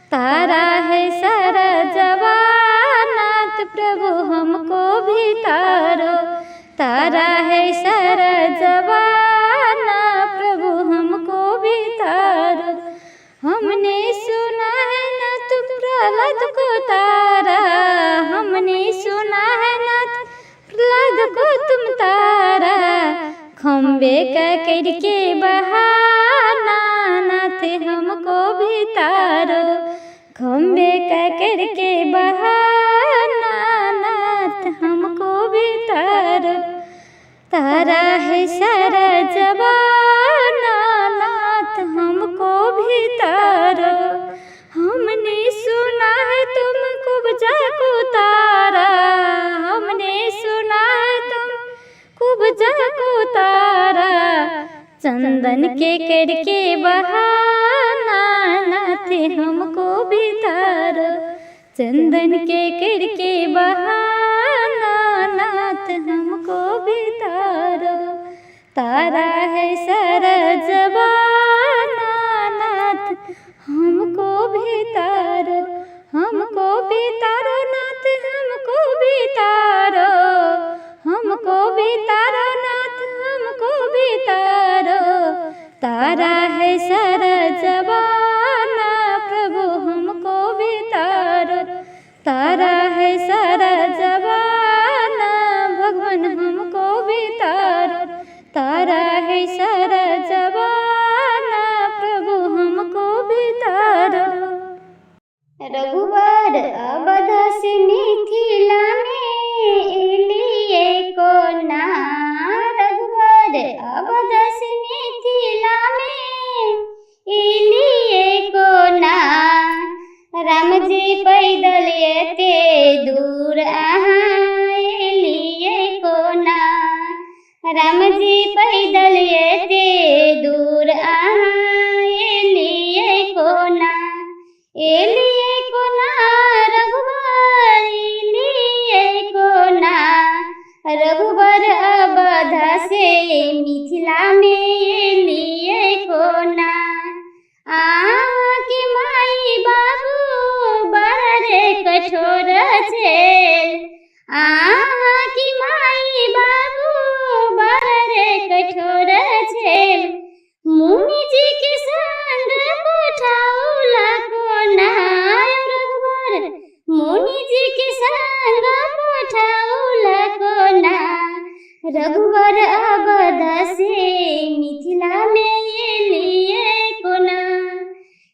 तारा है सारा जवाना प्रभु हमको भी तारो, तारा है सारा जवाना प्रभु हमको भी तारो। हमने सुना है नाथ प्रहलाद को तारा, हमने सुना है नाथ प्रहलाद को तुम तारा। खम्बे का करके बहाना नाथ हमको भी तारो, खम्बे का करके बहाना नाथ हमको भी तारो। तारा है सारा जवाना नाथ हमको भी तारो। हमने सुना है तुम कुब्जा को तारा, हमने सुना है तुम कुब्जा को तारा। चंदन के करके बहाना नाथ हमको भी तारो, चंदन के करके बहाना नाथ हमको भी तारो। तारा है सारा जवाना नाथ हमको भी तारो, हमको भी तारो नाथ हमको भी तारो, हमको भी तारो नाथ हमको भी तारो। तारा है सारा जवाना प्रभु हमको भी तारो, तारा है सारा जवाना भगवान हमको भी तारो। तारा है सारा जवाना प्रभु हमको भी तारो। रघुबर अवध से मिथिला में एलियै कोना। रघुबर अवध से मिथिला में एलियै एलियै कोना रघुबर, एलियै कोना रघुबर, अवध से मिथिला मे एलियै कोना। अहाँके माई बाबू बड़ रे कठोर छेल, अहाँके माई बाबू बड़ रे कठोर छेल, मुनि जी के संग पठौला कोना रघुबर, मुनि जी के संग पठौला कोना रघुबर, अवध से मिथिला मे एलियै कोना।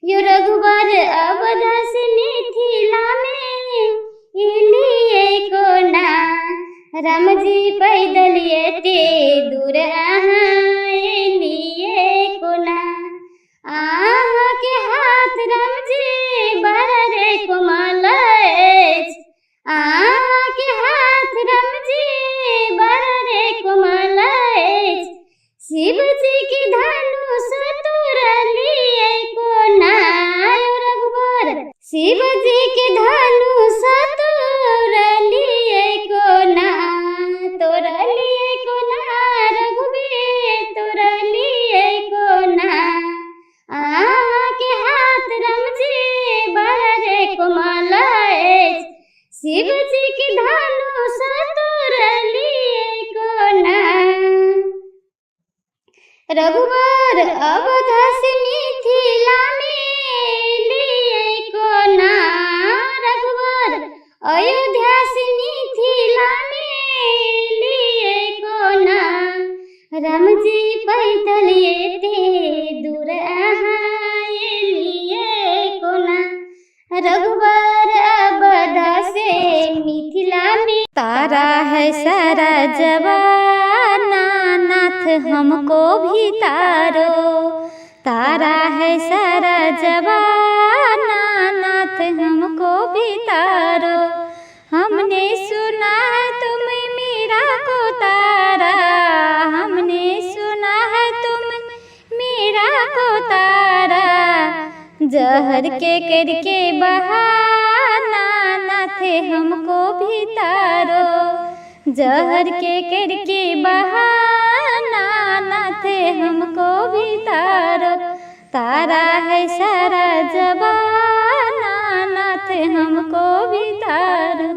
यो रघुबर अवध से मिथिला मे एलियै कोना, रामजी पैदल एते दूर अहाँ एलियै कोना। अहाँके हाथ रामजी बड़ रे कोमल अछि, अहाँके हाथ रामजी बड़ रे कोमल अछि, शिवजी के धनुष तोड़लियै कोना रघुबर, शिवजी के धनुष तोड़लियै कोना, तोड़लियै कोना रघुबीर, तोड़लियै कोना। अहाँके हाथ रामजी बड़ रे कोमल अछि, शिवजी के धनुष तोड़लियै कोना। रघुबर अवध से मिथिला मे एलियै कोना, रघुबर अयोध्या से मिथिला मे एलियै कोना, रामजी पैदल एते दूर अहाँ एलियै कोना, रघुबर अवध से मिथिला मे। तारा है सारा जवाना नाथ हमको भी तारो, तारा है सारा जवाना नाथ हमको भी तारो, हमने सुना है तुम मीरा को तारा, हमने सुना है तुम मीरा को तारा, जहर के करके बहाना नाथ हमको भी तारो, जहर के करके बहाना नाथ हमको भी तारो, तारा है सारा जवाना नाथ हमको भी तारो,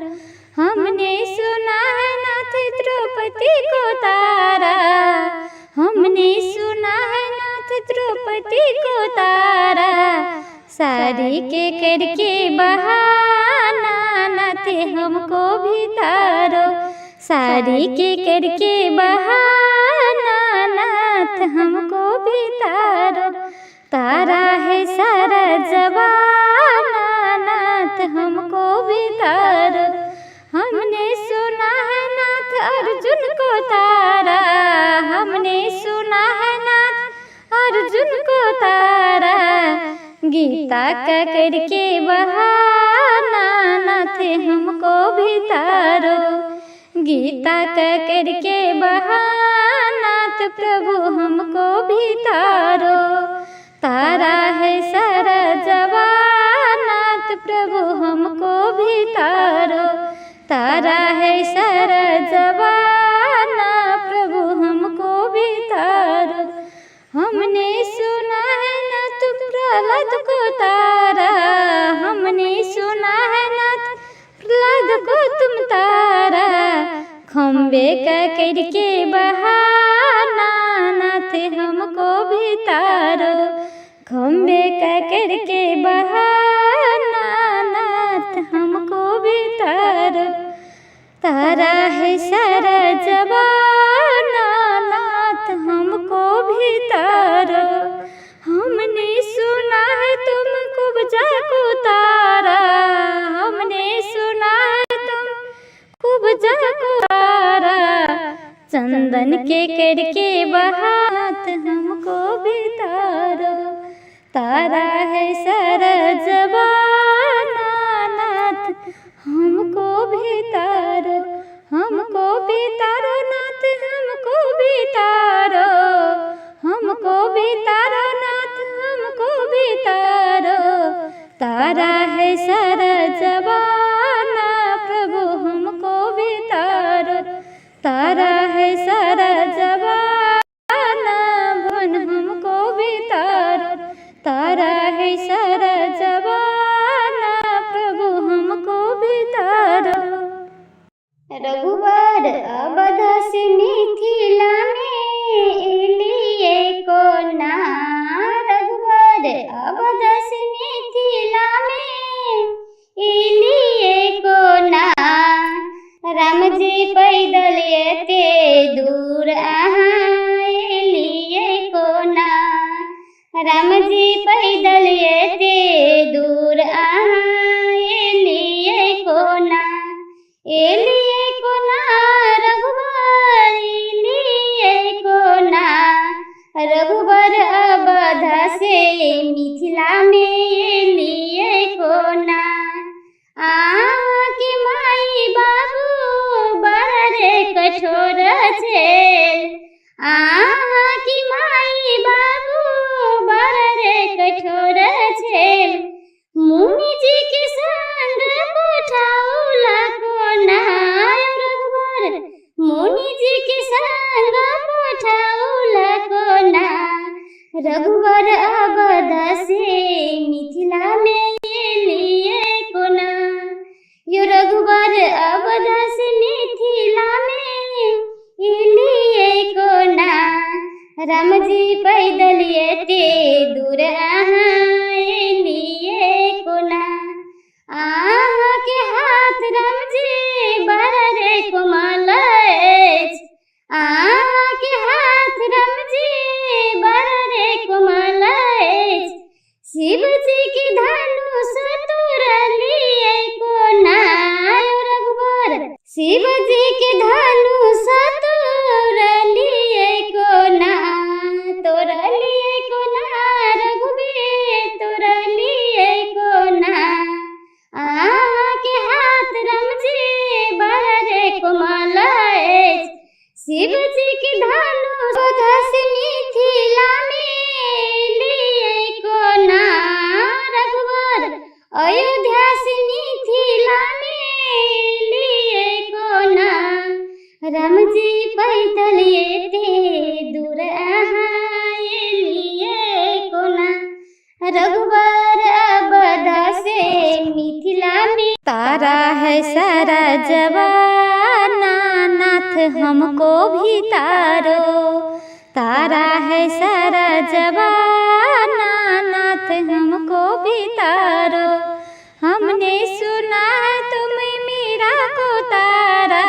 हमने सुना है नाथ द्रौपदी को तारा, हमने सुना है नाथ द्रौपदी को तारा, सारी के करके बहाना नाथ हमको भी तारो, सारी के करके बहाना नाथ हमको भी तारो, तारा है सारा जवाना नाथ हमको भी तारो, हमने सुना है नाथ अर्जुन को तारा, हमने सुना है नाथ अर्जुन को तारा, गीता का करके बहाना नाथ हमको भी तारो, गीता का करके बहाना प्रभु हमको भी तारो, तारा है सारा जवाना प्रभु हमको भी तारो, तारा है सारा जवाना प्रभु हमको भी तारो, हमने सुना है नाथ प्रहलाद को तारा, हमने सुना है नाथ प्रहलाद को तुम तारा, खम्बे का करके बहाना नाथ हमको भी तारो, खम्बे का करके बहाना नाथ हमको भी तारो, तारा है सारा जवाना नाथ हमको भी तारो, हमने सुना है तुम कुब्जा को तारा, हमने सुना है तुम कुब्जा को तारा, चंदन के करके बहात हमको भी तारो, तारा है सारा जवाना नाथ हमको भी तारो, हमको भी तारो नाथ हमको भी तारो, हमको भी तारो नाथ हमको भी तारो, तारा तारा है सारा जमाना प्रभु हमको भी तारो। रघुबर अवध से मिथिला में एलिए कोना, रघुबर अवध से मिथिला में एलिए कोना, राम जी पैदल एते दूर अहाँ एलिए कोना, राम जी पैदल एते दूर अहाँ एलिए कोना, एलिए कोना रघुबर एलिए कोना, रघुबर अवध से मिथिला में एलिए कोना, अहाँके माई बाबू बड़ रे कठोर छेल, अहाँके माई बाबू बड़ रे कठोर छेल, मुनि जी के संग पठाउला कोना, रघुबर मुनि जी के संग पठाउला कोना, रघुबर अवध से मिथिला में एलिए कोना, यो रघुबर अवध से मिथिला में एलिए कोना, राम जी पैदल एते दूर अहाँ एलिए कोना, अहाँके हाथ राम जी बड़ रे कोमल अछि, अहाँके हाथ राम जी बड़ रे कोमल अछि, शिव जी के धनुष तोड़लिए कोना, रघुबर शिव जी के धनुष तोड़लिए कोना, तोड़लिए कोना रघुबीर तोड़लिए कोना, अहाँके हाथ राम जी बड़ रे कोमल अछि, शिव जी के धनुष से मिथिला में एलिए कोना, रघुबर अयोध्या से मिथिला में एलिए कोना, राम जी पैदल एते दूर अहाँ एलिए कोना, रघुबर अवध से मिथिला में। तारा है सारा जमाना नाथ हमको भी तारो, तारा है सारा जमाना नाथ हमको भी तारो, हमने सुना है तुम मीरा को तारा,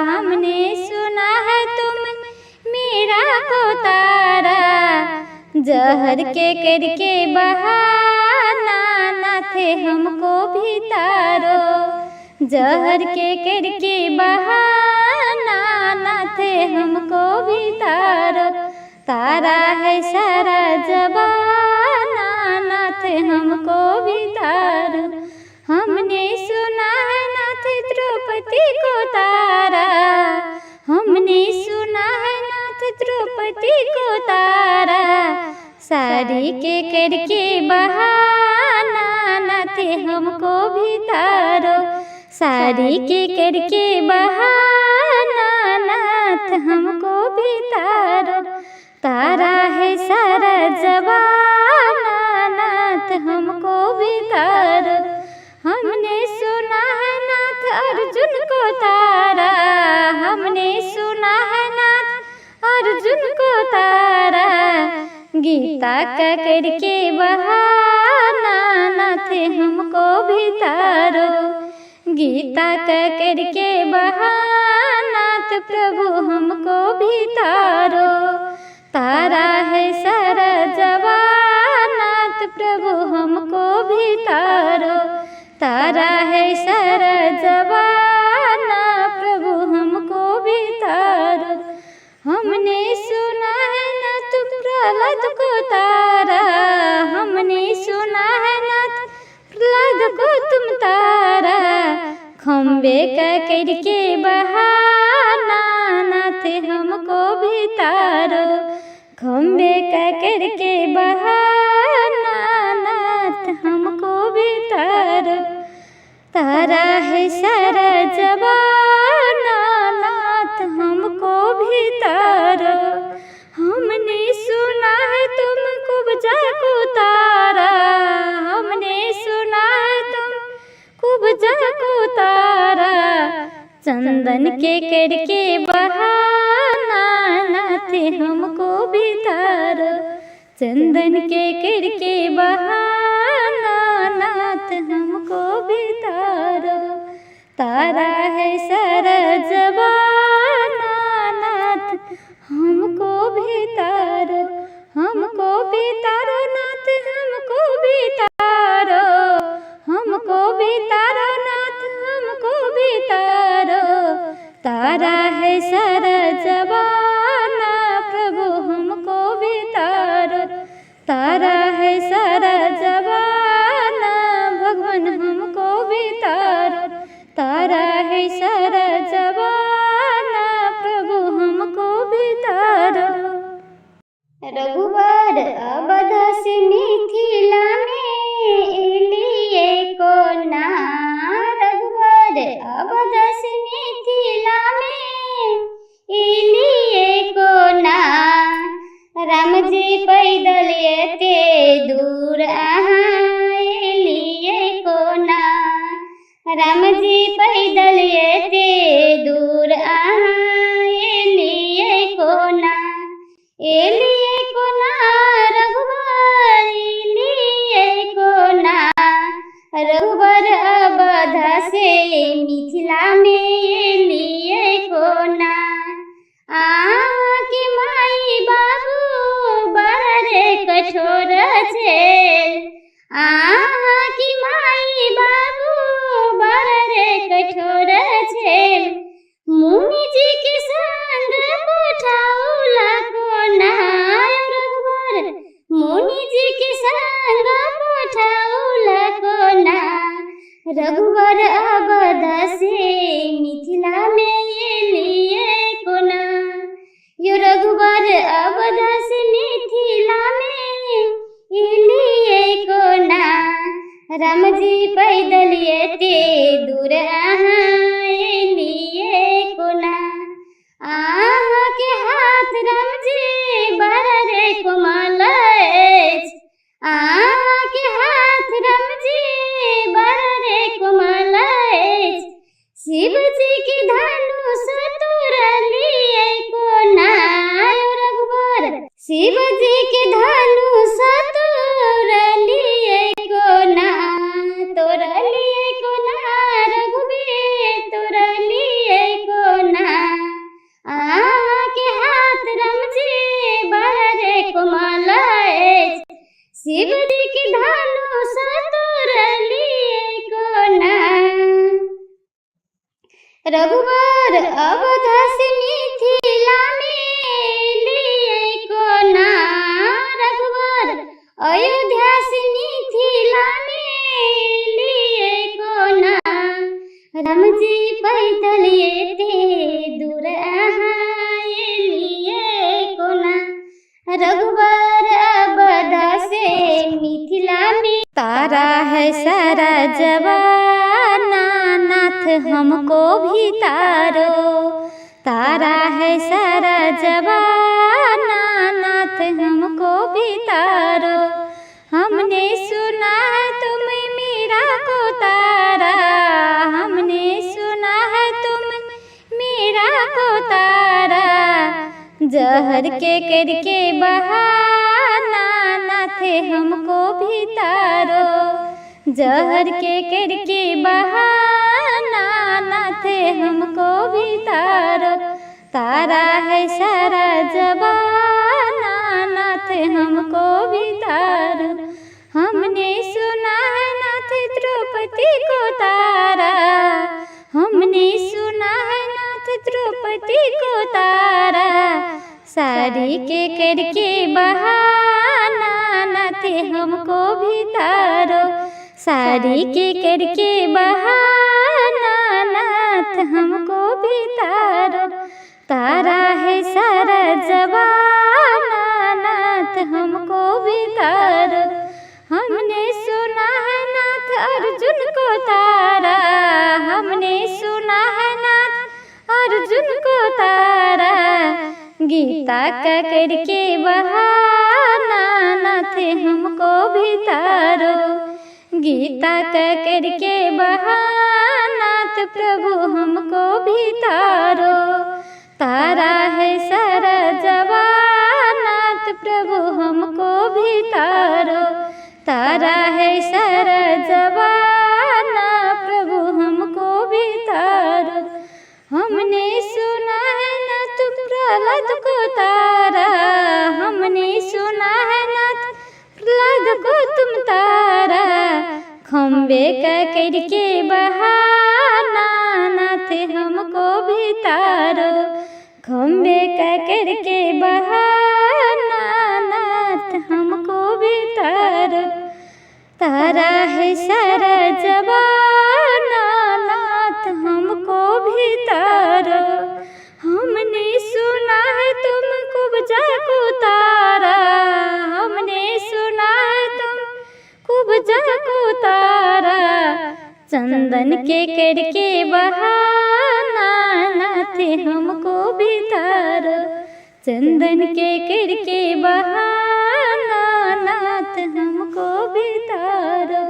हमने सुना है तुम मीरा को तारा, जहर के करके बहाना नाथ हमको भी तारो, जहर के करके बहाना नाथ हमको भी तारो, तारा है सारा जमाना नाथ हमको भी तारो, हमने सुना है नाथ द्रौपदी को तारा, हमने सुना है नाथ द्रौपदी को तारा, साड़ी के करके बहाना नाथ हमको भी तारो, साड़ी के करके बहाना नाथ हमको भी तारो, तारा है सारा जमाना नाथ हमको भी तारो, हमने सुना है नाथ अर्जुन को तारा, हमने सुना है नाथ अर्जुन को तारा, गीता का करके बहाना नाथ हमको भी तारो, गीता का करके बहाना नाथ प्रभु हमको भी तारो, तारा है सारा जमाना नाथ प्रभु हमको भी तारो, तारा है सारा जमाना प्रभु हमको भी तारो, हमने सुना है नाथ प्रहलाद को तारा, हमने सुना है नाथ प्रहलाद को तुम तारा, खम्बे का करके बहाना नाथ हमको भी तारो, खम्बे का करके बहाना नाथ हमको भी तारो, तारा है सारा जमाना नाथ हमको भी तारो, हमने सुना है तुम कुब्जा को तारा। चंदन के करके बहाना नाथ हमको भी तारो। चंदन के करके बहाना नाथ हमको भी तारो। तारा है सारा जमाना नाथ हमको भी तारो। हमको भी तारो नाथ हमको भी तारो। हमको भी तारो नाथ हमको भी तारो। तारा है सारा जमाना प्रभु हमको भी तारो। तारा है सारा जमाना भगवान हमको भी तारो। तारा है सारा जमाना प्रभु हमको भी तारो। रघुबर अवध से मिथिला में एलिए कोना। रघुबर अवध से मिथिला में एलिए कोना। राम जी पैदल एते दूर अहाँ एलिए कोना। राम जी पैदल एते दूर अहाँ एलिए कोना। एलिए कोना रघुबर एलिए कोना। रघुबर अवध से मिथिला में एलिए कोना। अहाँके माई बाबू बड़ रे कठोर छेल। अहाँके माई बाबू बड़ रे कठोर छेल। मुनि जी के संग पठौला कोना। रघुबर मुनि जी के संग पठौला कोना। रघुबर अवध से मिथिला में एलिए कोना। यो रघुबर अवध से मिथिला में एलिए कोना। राम जी पैदल एते दूर अहाँ एलिए कोना। अहाँके हाथ राम जी बड़ रे कोमल अछि। अहाँके हाथ राम जी बड़ रे कोमल अछि। शिव जी के धनुष तोड़लिए कोना। रघुबर शिव जी के धनुष तोड़लिए कोना। तोड़लिए कोना रघुबीर तोड़लिए कोना। अहाँके हाथ राम जी बड़ रे कोमल अछि। शिव जी के धनुष तोड़लिए कोना। रघुबर अवध से मिथिला में एलिए कोना। रघुबर अयोध्या से मिथिला में एलिए कोना। राम जी पैदल एते दूर अहाँ एलिए कोना। रघुबर अवध से मिथिला में। तारा है सारा जमाना नाथ हमको भी तारो। तारा है सारा जमाना नाथ हमको भी तारो। हमने सुना है तुम मीरा को तारा। हमने सुना है तुम मीरा को तारा। जहर के करके बहाना नाथ हमको भी तारो। जहर के करके बहाना नाथ हमको भी तारो। तारा है सारा जमाना नाथ हमको भी तारो। हमने सुना है नाथ द्रौपदी को तारा। हमने सुना है नाथ द्रौपदी को तारा। साड़ी के करके बहाना नाथ हमको भी तारो। साड़ी के करके बहाना नाथ हमको भी तारो। तारा है सारा जमाना नाथ हमको भी तारो। हमने सुना है नाथ अर्जुन को तारा। हमने सुना है नाथ अर्जुन को तारा। गीता का करके बहाना नाथ हमको भी तारो। गीता का करके बहाना तो प्रभु हमको भी तारो। तारा है सारा जवाना तो प्रभु हमको भी तारो। तारा है सारा जवाना प्रभु हमको भी तारो। हमने सुना है ना तुम प्रहलाद को तारा, हमने सुना है ना प्रहलाद को तुम तारा। खम्बे का करके बहाना नाथ हमको भी तारो। खम्बे का करके बहाना नाथ हमको भी तारो। तारा है सारा जवाना नाथ हमको भी तारो। हमने सुना है तुम कुब्जा को तारा, हमने सुना है तुम कुब्जा को तारा। चंदन के करके बहाना नाथ हमको भी तारो। चंदन के करके बहाना नाथ हमको भी तारो।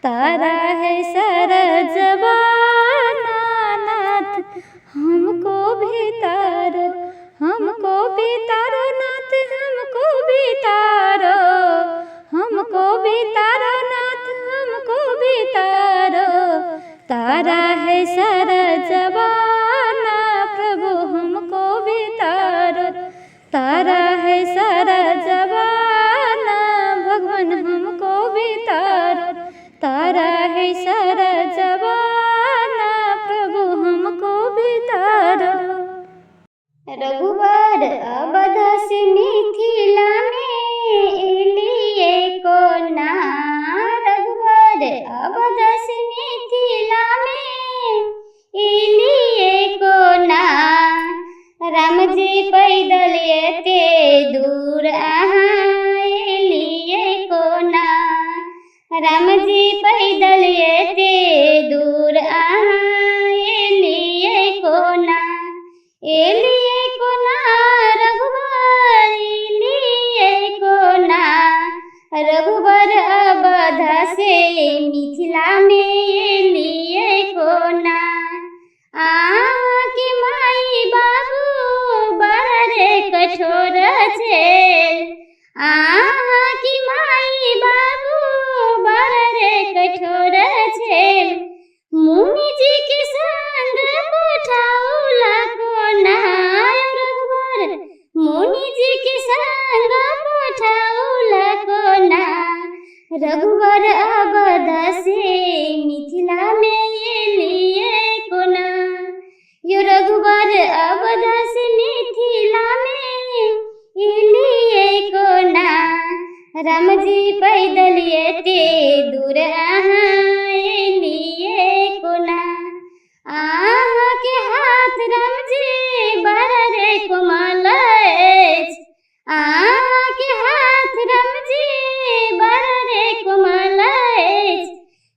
तारा है सारा जवाना नाथ हमको भी तारो। हमको भी तारो नाथ हमको भी तारो। हमको भी तारो नाथ हमको भी तारो। तारा है सारा जवाना प्रभु हमको भी तारो। तारा है सारा जवाना भगवान हमको भी तारो। तारा है सारा जवाना प्रभु हमको भी तारो। रघुबर अवध से मिथिला में एलिए कोना। रघुबर अवध से मिथिला में एलिए कोना। राम जी पैदल एते दूर अहाँ एलिए कोना। राम जी पैदल एते दूर अहाँ एलिए कोना। एलिए कोना रघुबर एलिए कोना। रघुबर अवध से मिथिला में एलिए कोना। अहाँके माई बाबू बड़ रे कठोर छेल। अहाँके माई बाबू बड़ रे कठोर छेल। मुनि जी के संग पठौला कोना। रघुबर मुनि जी के संग पठौला कोना। रघुबर अवध से मिथिला में एलिए कोना। यो रघुबर अवध से मिथिला में एलिए कोना। राम जी पैदल एते दूर अहाँ एलिए कोना। अहाँके हाथ राम जी बड़ रे कोमल अछि। अहाँके हाथ राम जी बड़ रे कोमल अछि।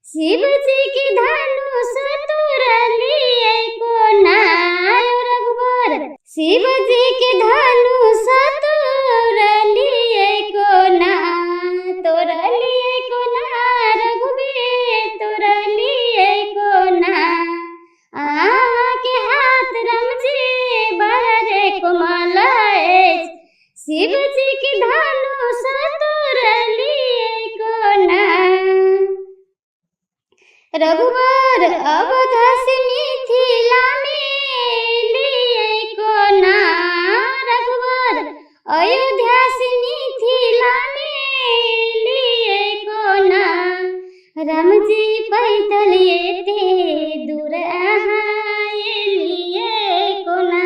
शिव जी के धनुष तोड़लिए कोना। रघुबर शिव जी के धनुष तोड़लिए कोना। तोड़लिए कोना रघुबीर तोड़लिए कोना। अहाँके हाथ राम जी बड़ रे कोमल अछि। शिव जी के धनुष तोड़लिए कोना। रघुबर अवध से मिथिला में एलिए कोना। रघुबर अयोध्या से मिथिला में एलिए कोना। राम जी पैदल एते दूर अहाँ एलिए कोना।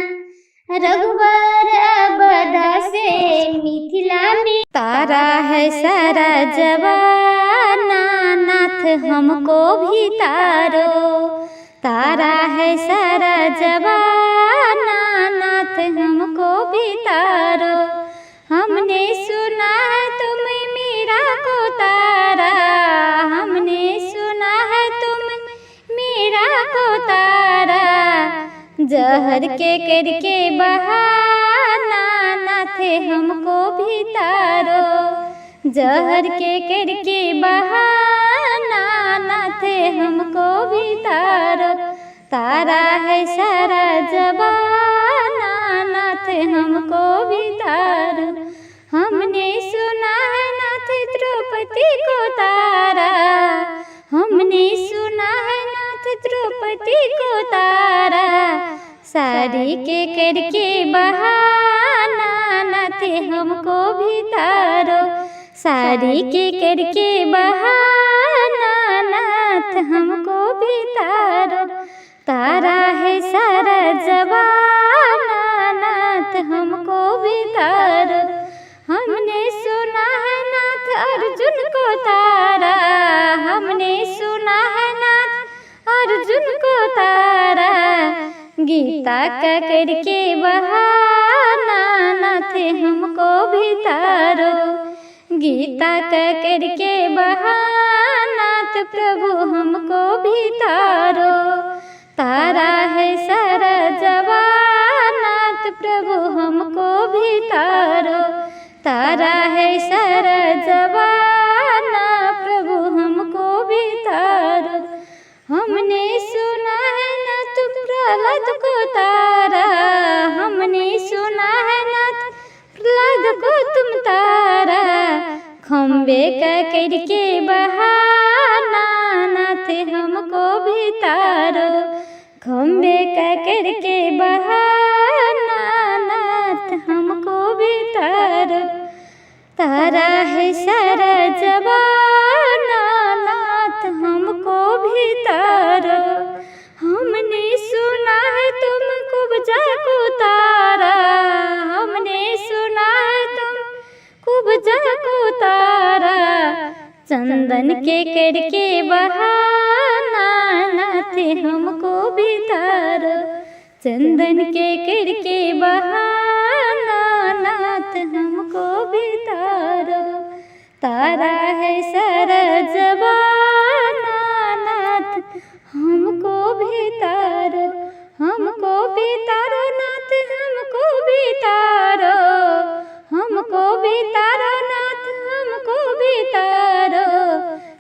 रघुबर अवध से मिथिला में। तारा है सारा जवाना नाथ हमको भी तारो। तारा है सारा जवाना नाथ हमको भी तारो। हमने सुना है तुम मीरा को तारा, हमने सुना है तुम मीरा को तारा। जहर के करके बहाना नाथ हमको भी तारो। जहर के करके बहाना नाथ हमको भी तारो। तारा है सारा जमाना नाथ हमको भी तारो। हमने सुना है नाथ द्रौपदी को तारा, हमने सुना है नाथ द्रौपदी को तारा। साड़ी के करके बहाना नाथ हमको भी तारो। साड़ी के करके बहाना नाथ हमको भी तारो। तारा है सारा जमाना नाथ हमको भी तारो। हमने सुना है नाथ अर्जुन को तारा, हमने सुना है नाथ अर्जुन को तारा। गीता का करके बहाना नाथ हमको भी तारो। गीता का करके बहाना नाथ प्रभु हमको भी तारो। तारा है सारा जमाना नाथ प्रभु हमको भी तारो। तारा है सारा जमाना प्रभु हमको भी तारो। हमने सुना है नाथ प्रहलाद को तारा, हमने सुना है नाथ प्रहलाद को तुम तारा। खम्बे का करके बहाना नाथ हमको भी तारो। खम्बे का करके बहाना नाथ हमको भी तारो। तारा है सारा जमाना नाथ हमको भी तारो। हमने सुना है तुम कुब्जा को तारा, हमने सुना है तुम कुब्जा को तारा। चंदन के करके बहाना नाथ हमको भी तारो। चंदन के करके बहाना नाथ हमको भी तारो। तारा है सारा जमाना नाथ हमको भी तारो। हमको भी तारो नाथ हमको भी तारो। हमको भी तारो नाथ हमको भी तारो।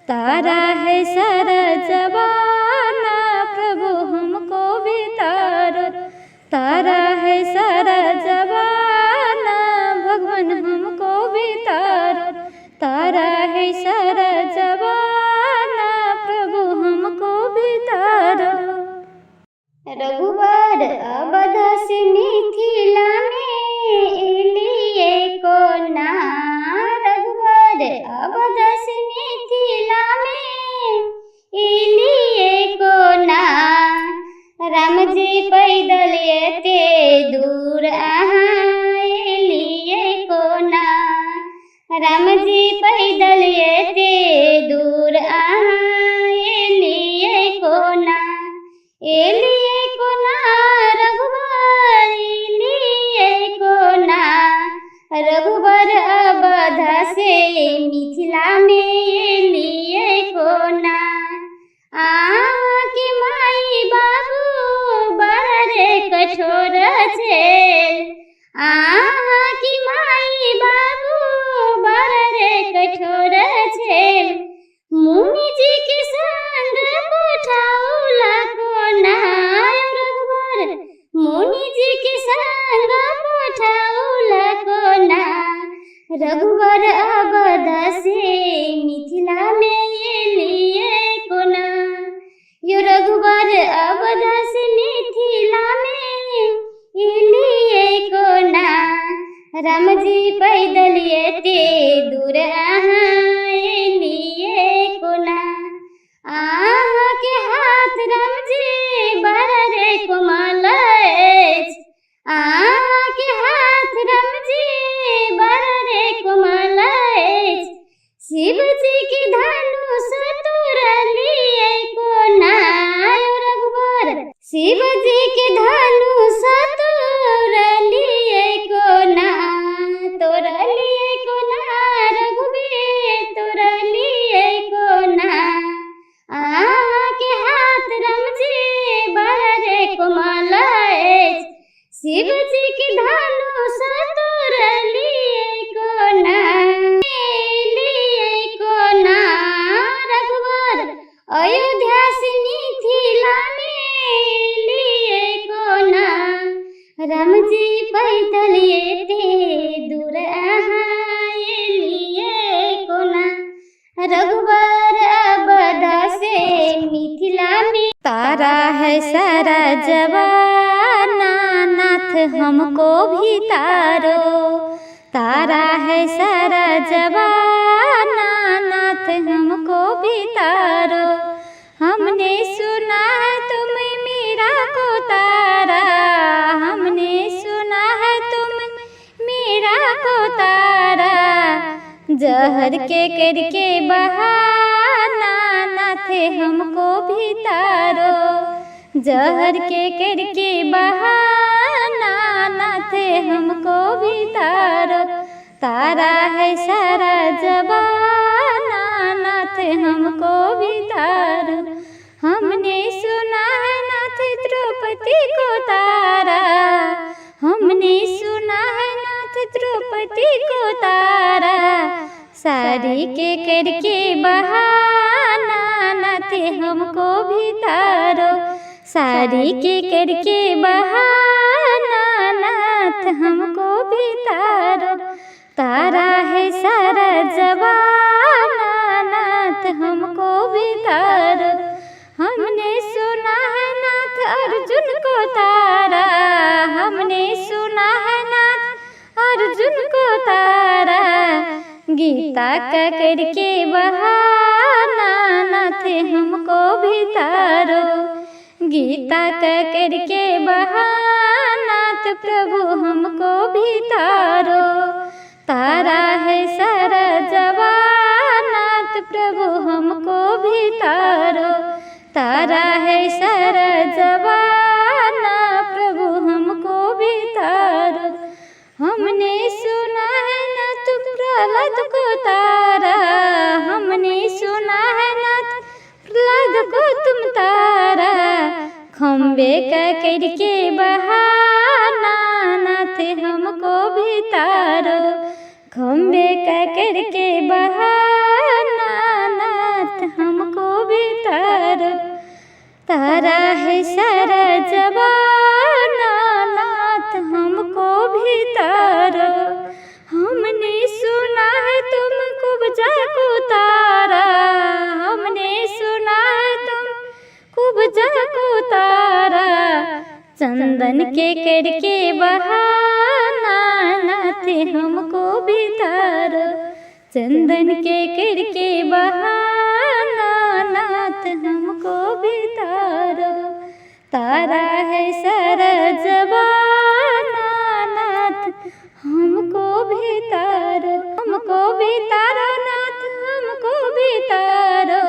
तारा है सारा जमाना प्रभु हमको भी तारो। तारा है सारा जमाना भगवान हमको भी तारो। तारा है सारा जमाना प्रभु हमको भी तारो। रघुबर अवध से मिथिला में एलिए कोना। रघुबर अवध से मिथिला में एलिए कोना। राम जी पैदल एते दूर अहाँ एलिए कोना। राम जी पैदल एते दूर अहाँ एलिए कोना। एलिए कोना रघुबर एलिए कोना। रघुबर अवध से मिथिला में एलिए कोना। अहाँके माई बाबू बड़ रे कठोर छेल। अहाँके माई बाबू बड़ रे कठोर छेल। मुनि जी के संग पठौला कोना। रघुबर मुनि जी के संग पठौला कोना। रघुबर अवध से मिथिला में एलिए कोना। यो रघुबर अवध से मिथिला में एलिए कोना। राम जी पैदल एते दूर अहाँ एलिए कोना। अहाँके हाथ राम जी बड़ रे कोमल अछि। अहाँके हाथ राम जी बड़ रे कोमल अछि। शिव जी के धनुष तोड़लिए कोना। रघुबर शिव जी के धनुष तोड़लिए कोना। तोड़लिए कोना रघुबीर तोड़लिए कोना। अहाँके हाथ राम जी बड़ रे कोमल अछि। शिव जी के धनुष तोड़लिए कोना। रघुबर अवध से मिथिला में। तारा है सारा जवाना नाथ हमको भी तारो, तारा है सारा जवाना नाथ हमको भी तारो। हमने सुना है तुम मीरा को तारा, हमने सुना है तुम मीरा को तारा। जहर के करके बहाना नाथ हमको भी तारो, जहर के करके बहाना नाथ हमको भी तारो। तारा है सारा जबाना नाथ हमको भी तारो। हमने सुना है नाथ द्रौपदी को तारा, हमने सुना है नाथ द्रौपदी को तारा। साड़ी के करके बहाना नाथ हमको भी तारो, साड़ी के करके बहाना नाथ हमको भी तारो। तारा है सारा जवाना नाथ हमको भी तारो। हमने सुना है नाथ अर्जुन को तारा, हमने सुना है नाथ अर्जुन को तारा। गीता का करके बहाना नाथ हमको भी तारो, गीता का करके बहाना नाथ प्रभु हमको भी तारो। तारा है सारा जवानाथ प्रभु हमको भी तारो, तारा है सारा जवाना प्रभु हमको भी तारो। हमने सुना है नाथ प्रहलाद को तारा, हमने सुना है नाथ प्रहलाद को तुम तारा। खम्बे का करके बहाना नाथ हमको भी तारो, खम्बे का करके बहाना नाथ हमको भी तारो। तारा है सारा जवाना नाथ हमको भी तारो। हमने सुना है तुम कुब्जा को तारा, हमने सुना है तुम कुब्जा को तारा। चंदन के करके बहाना नाथ हमको भी तारो, चंदन के करके बहाना नाथ हमको भी तारो। तारा है सारा जवाना नाथ हमको भी तारो, हमको भी तारो नाथ हमको भी तारो।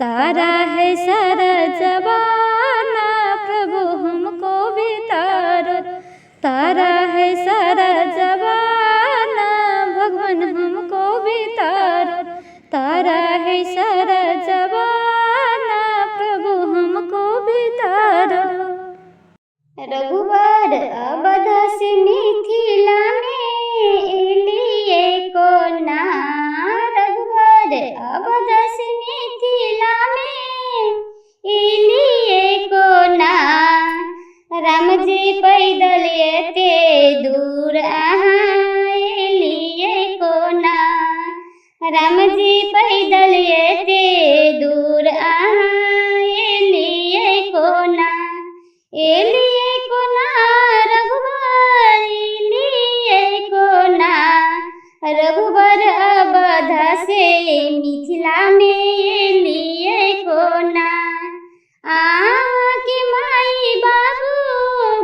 तारा है सारा जवाना प्रभु हमको भी तारो, तारा है सारा जवाना भगवान हमको भी तारो। तारा है सारा जवाना प्रभु हमको भी तारो। रघुबर अवध से मिथिला में एलिए कोना, रघुबर अवध से मिथिला में एलिए कोना। राम जी पैदल एते दूर अहाँ एलिए कोना, राम जी पैदल एते दूर अहाँ एलिए कोना। एलिए कोना रघुबर एलिए कोना, रघुबर अवध से मिथिला में एलिए कोना। अहाँके माई बाबू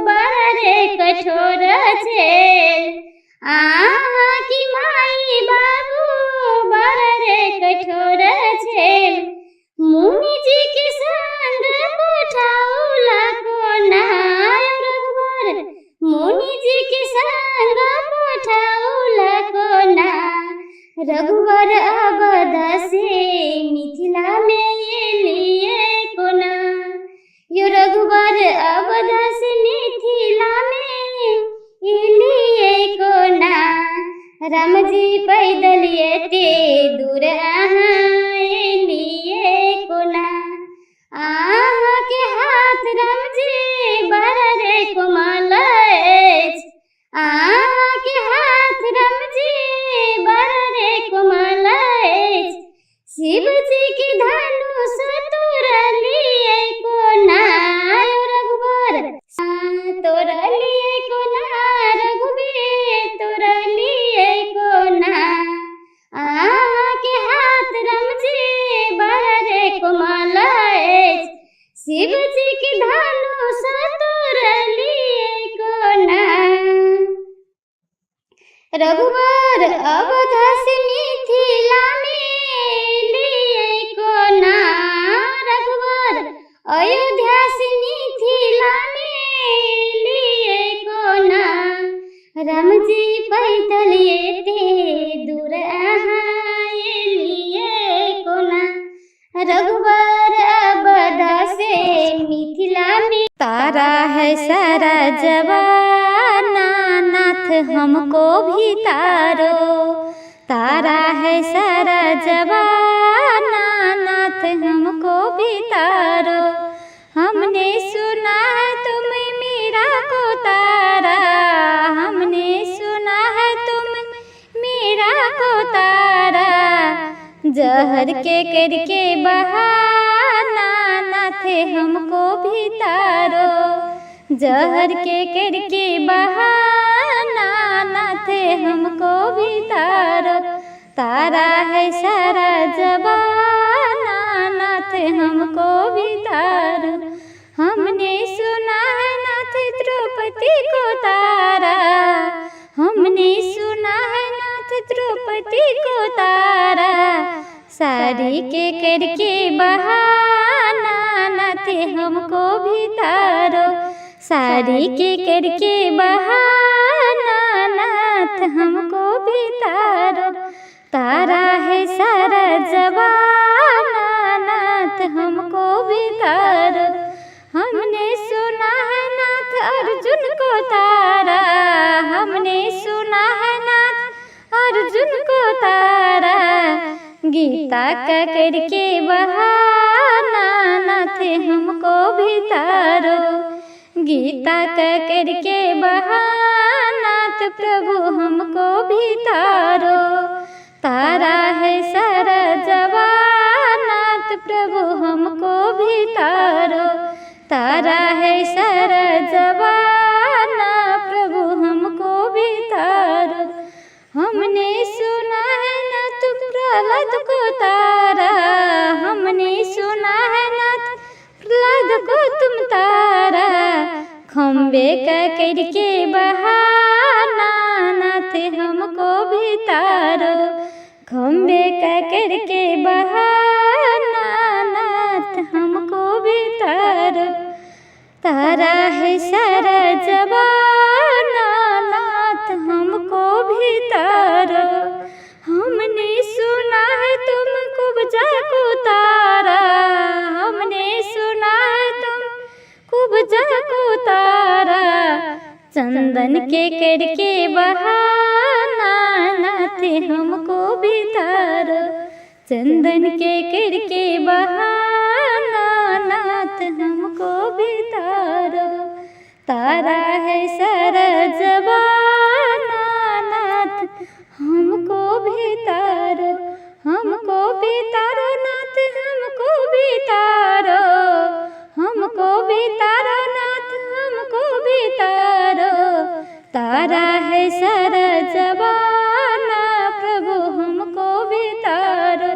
बड़ रे कठोर छेल, अहाँके माई बाबू बड़ रे कठोर छेल। मुनि जी के संग पठाउला कोना रघुबर, मुनि जी के संग पठाउला कोना। रघुबर अवध से मिथिला में एलिए कोना, यो रघुबर अवध से मिथिला में एलिए कोना। राम जी पैदल एते दूर अहाँ एलिए कोना। अहाँके हाथ राम जी बड़ रे कोमल अछि, अहाँके हाथ राम जी बड़ रे कोमल अछि। शिव जी के धनुष तोड़लिए कोना रघुबर, तोड़लिए कोना रघुबीर, तोड़लिए कोना। अहाँके हाथ रामजी बड़ रे कोमल अछि, शिव जी के धनुष तोड़लिए कोना। रघुबर अवध से मिथिला में एलियै कोना, रघुबर अयोध्या से मिथिला में एलियै कोना। रामजी पैदल एते दूर अहाँ एलियै कोना, रघुबर अवध से मिथिला में। तारा है सारा जवाना नाथ हमको भी तारो, तारा है सारा जवाना नाथ हमको भी तारो। हमने सुना है तुम मीरा को तारा, हमने सुना है तुम मीरा को तारा। जहर के करके बहाना नाथ हमको भी तारो, जहर के करके बहाना नाथ हमको भी तारो। तारा है सारा जवाना नाथ हमको भी तारो। हमने सुना है नाथ द्रौपदी को तारा, हमने सुना है नाथ द्रौपदी को तारा। साड़ी के करके बहाना नाथ हमको भी तारो, साड़ी के करके बहाना नाथ हमको भी तारो। तारा है सारा जवाना नाथ हमको भी तारो। हमने सुना है नाथ अर्जुन को तारा, हमने सुना है नाथ अर्जुन को तारा। गीता का करके बहाना नाथ हमको भी तारो, गीता का करके बहाना प्रभु हमको भी तारो। तारा है सारा जवाना प्रभु हमको भी तारो, तारा है सारा जवाना प्रभु हमको भी तारो। हमने सुना है ना तुम प्रहलाद को तारा, हमने सुना है नाथ प्रहलाद को तुम तारा। खम्बे का करके बहाना नाथ हमको भी तारो, खम्बे का करके बहाना नाथ हमको भी तारो। तारा है सारा जवाना नाथ हमको भी तारो। हमने सुना है तुम कुब्जा को तारा, हमने सुना है तुम कुब्जा को तारा। चंदन के करके बहाना नाथ हमको भी तारो, चंदन के करके बहाना नाथ हमको भी तारो। तारा है सारा जवाना नाथ हमको भी तारो, हमको भी तारो नाथ हमको भी तारो, हमको भी तारो नाथ हमको भी तारो। तारा है सारा जवाना प्रभु हमको भी तारो,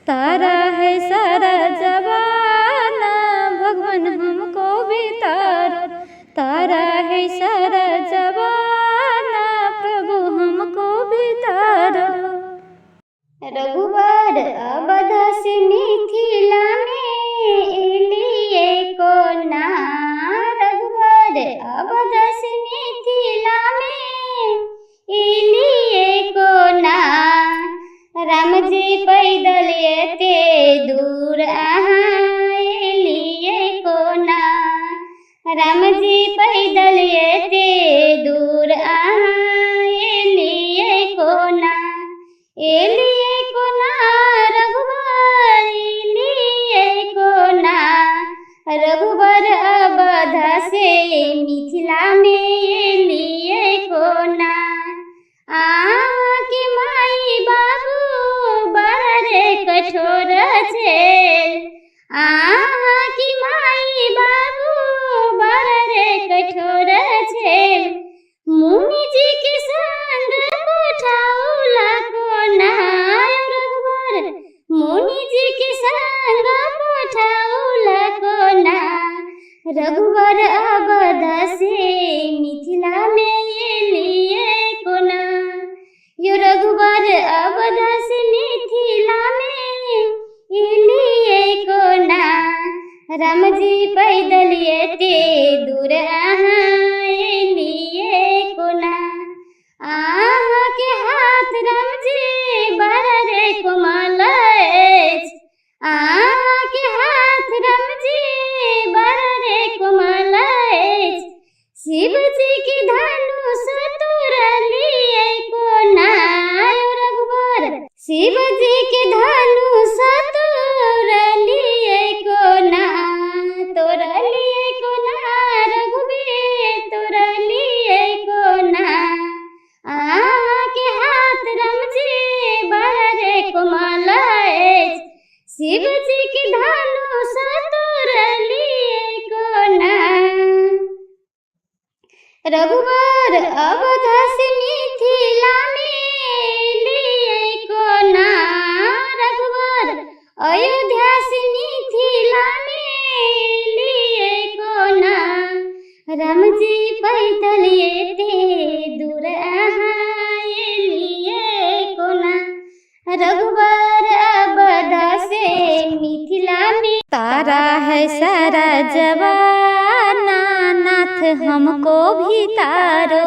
तारा है सारा जवाना भगवान हमको भी तारो। तारा है सारा जवाना प्रभु हमको भी तारो। रघुबर अवध से मिथिला में एलियै कोना, रघुबर अवध से मिथिला में एलियै कोना। रामजी पैदल एते दूर अहाँ एलियै कोना, रामजी पैदल एते दूर अहाँ एलियै कोना। एलियै कोना रघुबर एलियै कोना, रघुबर अवध से मिथिला में एलियै कोना। अहाँके माई बाबू बड़ रे कठोर छेल। अहाँ की माई बाबू बड़ रे कठोर छेल। मुनि जी के संग पठाउला कोना रघुबर, मुनि जी के संग पठाउला कोना। रघुबर अवध से मिथिला में एलिए कोना, यो रघुबर अवध से मिथिला में एलिए कोना। राम जी पैदल एते दूर अहाँ एलिए कोना। अहाँ के हाथ राम जी बड़ रे कोमल अछि, अहाँ के हाथ राम जी बड़ रे कोमल अछि। शिव जी के धनुष तोड़लिए कोना रघुबर, शिव जी के धनुष तोड़लिए कोना, तोड़लिए कोना रघुबीर तोड़लिए कोना। अहाँ के हाथ राम जी बड़ रे कोमल अछि, शिव जी के धनुष तोड़लिए कोना। रघुबर अवध से मिथिला में एलिए कोना, रघुबर अयोध्या से मिथिला में एलिए कोना। राम जी पैदल एते दूर अहाँ एलिए कोना। रघुबर अवध से मिथिला में। तारा है सारा जवाना नाथ हमको भी तारो,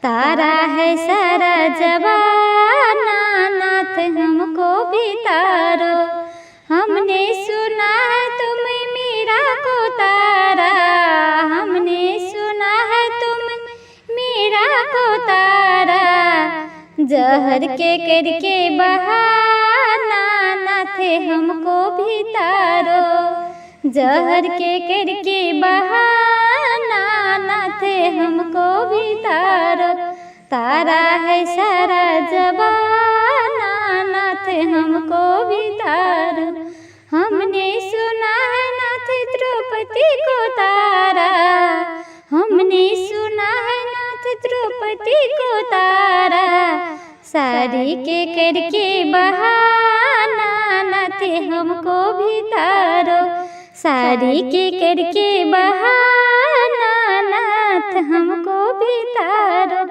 तारा है सारा जवाना नाथ हमको भी तारो। हमने सुना है तुम मीरा को तारा, हमने सुना है तुम मीरा को तारा। जहर के करके बहाना नाथ हमको भी तारो, जहर के करके बहाना नाथ हमको भी तारो। तारा है सारा जवाना नाथ हमको भी तारो। हमने सुना है नाथ द्रौपदी को तारा, हमने सुना है नाथ द्रौपदी को तारा। सारी के करके बहाना नाथ हमको भी तारो, सारी के करके बहाना नाथ हमको भी तारो।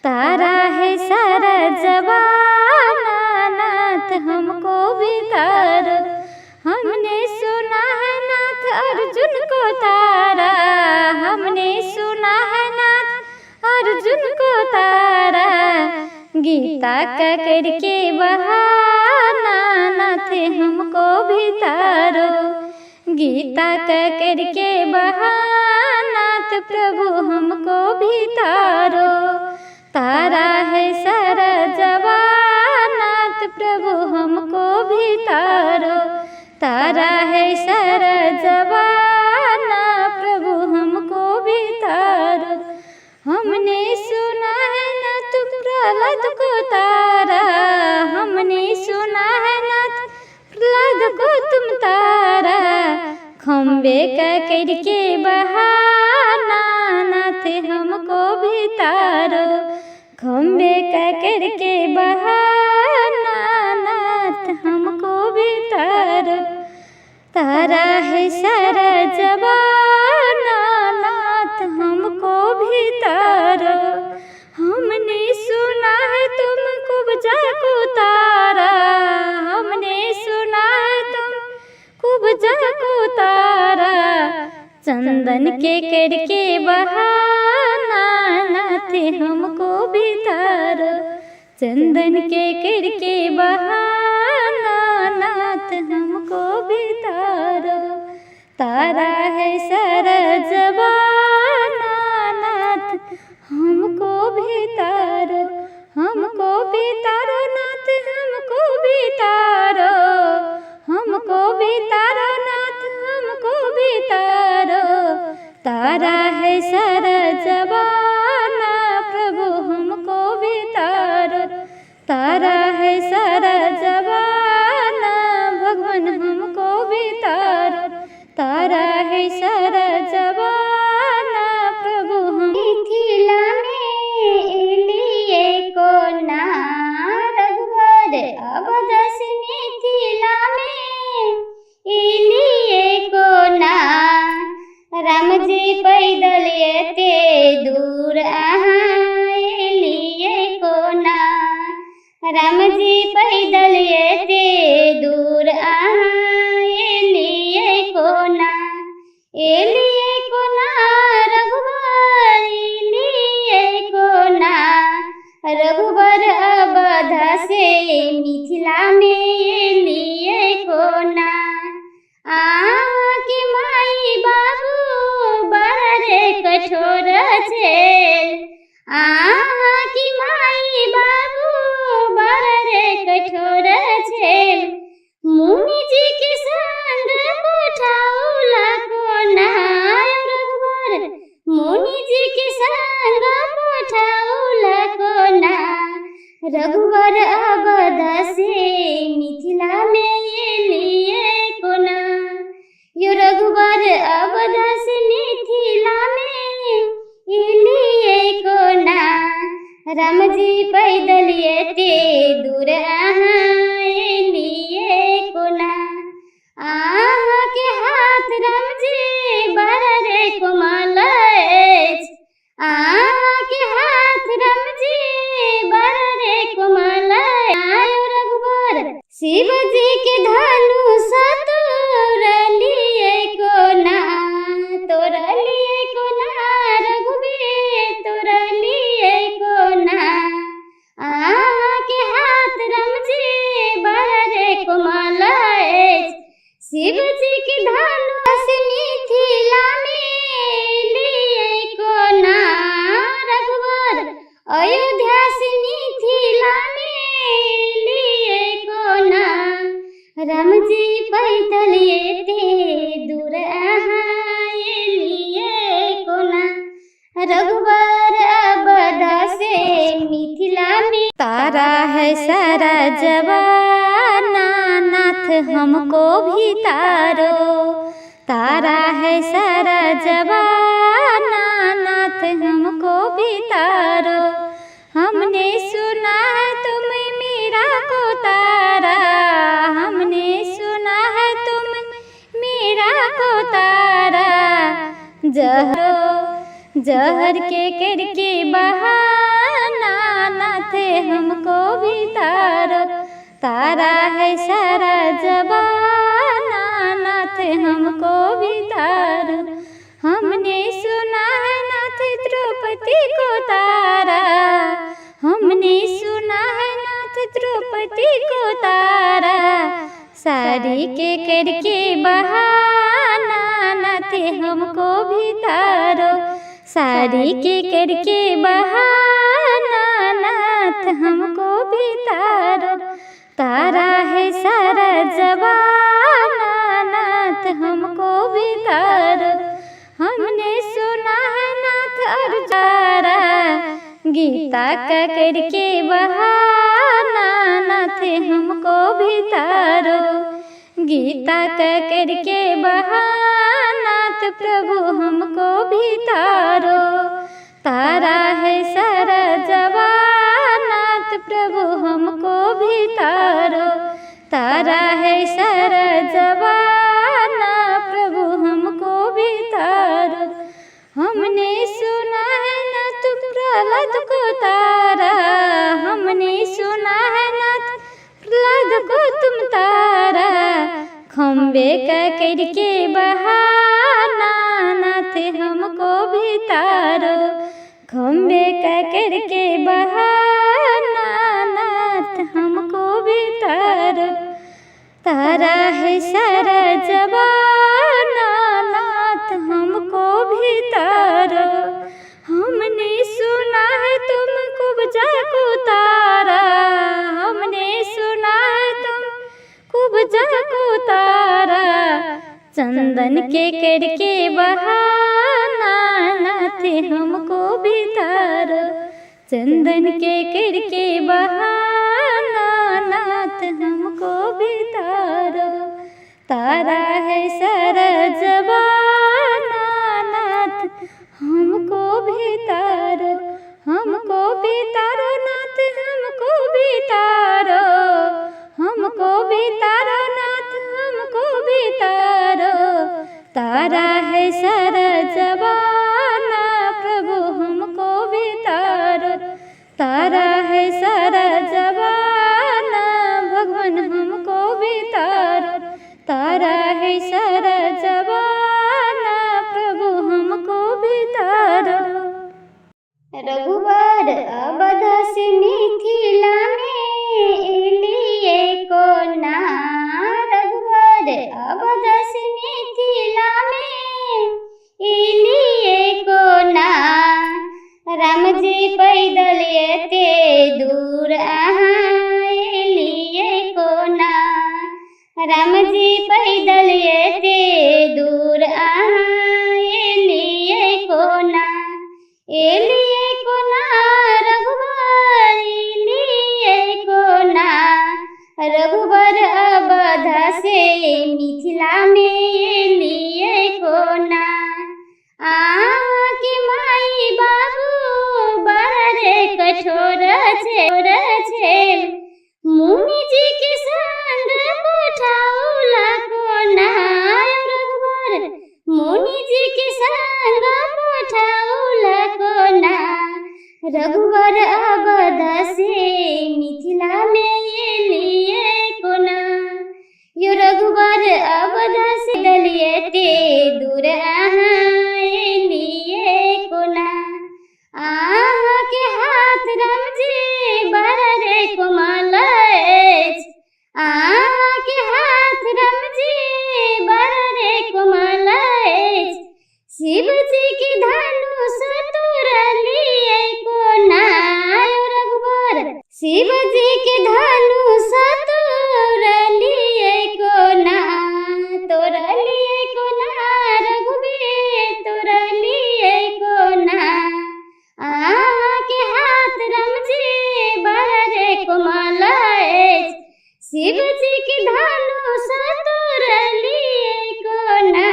तारा है सारा जवाना नाथ हमको भी तारो। हमने सुना है नाथ अर्जुन को तारा, हमने सुना है नाथ अर्जुन को तारा। गीता का करके बहाना नाथ हमको भी तारो, गीता का करके बहाना प्रभु हमको भी तारो। तारा है सारा जवाना प्रभु हमको भी तारो, तारा है सारा जवाना प्रभु हमको भी तारो। हमने सुना है नाथ प्रहलाद को तारा, हमने सुना है नाथ प्रहलाद को तुम तारा। खम्बे का करके बहाना नाथ हमको भी तारो, खम्बे का करके बहाना नाथ हमको भी तारो। तारा है सारा जवाना नाथ हमको भी तारो। हमने सुना है तुम कुब्जा को तारा, हमने सुना है तुम कुब्जा को तारा। चंदन के करके बहाना नाथ हमको भी तारो, चंदन के करके बहाना नाथ हमको भी तारो। तारा है सारा जवाना नाथ हमको भी तारो, हमको भी तारो नाथ हमको भी तारो, हमको भी तारो नाथ हमको भी तारो। तारा है सारा जवाना प्रभु हमको भी तारो, तारा है सारा जवाना राम जी पैदल एते दूर अहाँ एलियै कोना। अहाँके हाथ राम जी बड़ रे कोमल अछि, अहाँके हाथ राम जी बड़ रे कोमल। आयो रघुबर शिव जी के धनुष तोड़लियै कोना, तोड़लियै कोना रघुबीर तोड़लियै कोना। अहाँके हाथ राम जी बड़ रे कोमल अछि, शिव जी के धनुष मिथिला में एलियै कोना। रघुबर अयोध्या से मिथिला में एलियै कोना। राम जी पैदल एते दूर अहाँ एलियै कोना। रघुबर अवध से मिथिला में। तारा है सारा जवाना नाथ हमको भी तारो, तारा है सारा जवाना नाथ हमको भी तारो। हमने सुना है तुम मीरा को तारा, हमने सुना है तुम मीरा को तारा। जहरो जहर के करके बहाना नाथ हमको भी तारो, तारा है सारा जबाना नाथ हमको भी तारो। हमने सुना है नाथ द्रौपदी को तारा, हमने सुना है नाथ द्रौपदी को तारा। साड़ी के करके बहाना नाथ हमको भी तारो, साड़ी के करके बहाना नाथ हमको भी तारो। तारा है सारा जवाना नाथ हमको भी तारो। हमने सुना है नाथ अर्जारा, गीता का करके बहाना नाथ हमको भी तारो। गीता का करके बहाना प्रभु हमको भी तारो। तारा है सारा जवानाथ प्रभु हमको भी तारो, तारा है सारा जवाना प्रभु हमको भी तारो। हमने सुना है ना तुम प्रहलाद को तारा, हमने सुना है नाथ प्रहलाद को तुम तारा। खम्बे का करके बहाना नाथ हमको भी तारो, खम्बे का करके बहाना नाथ हमको भी तारो। तारा है सारा जवाना नाथ हमको भी तारो। हमने सुना है तुम कुब्जा को तारा, हमने सुना है तुम कुब्जा को तारा। चंदन के करके बहाना नाथ हमको भी तारो, चंदन के करके बहाना नाथ हमको भी तारो। तारा है सारा जवाना नाथ हमको भी तारो, हमको भी तारो नाथ हमको भी तारो, हमको भी तारो नाथ हमको भी तारो। तारा है सारा जवाना प्रभु हमको भी तारो, तारा है सारा जवाना भगवान हमको भी तारो। तारा है सारा जवाना प्रभु हमको भी तारो। रघुबर अवध से मिथिला में एलियै कोना। रघुबर अवध से मिथिला में एलियै कोना। राम जी पैदल एते दूर अहाँ एलियै कोना। राम जी पैदल एते दूर अहाँ एलियै कोना। एलियै कोना रघुबर एलियै कोना। रघुबर अवध से मिथिला में एलियै कोना। अहाँके माई बाबू बड़ रे कठोर रघुवर अवध से मिथिला में एलिए कोना। यो रघुवर अवध से दलिए ते दूर अहाँ एलिए कोना। अहाँ के हाथ रामजी बड़ रे कोमल अछि, अहाँ के हाथ रामजी बड़ रे कोमल अछि। शिवजी के धनुष तोड़लिए कोना यो रघुवर, शिवजी के धनुष तोड़लिए कोना, तोड़लिए कोना रघुवीर तोड़लिए कोना। अहाँ के हाथ रामजी बड़ रे कोमल अछि, शिवजी के धनुष तोड़लिए कोना।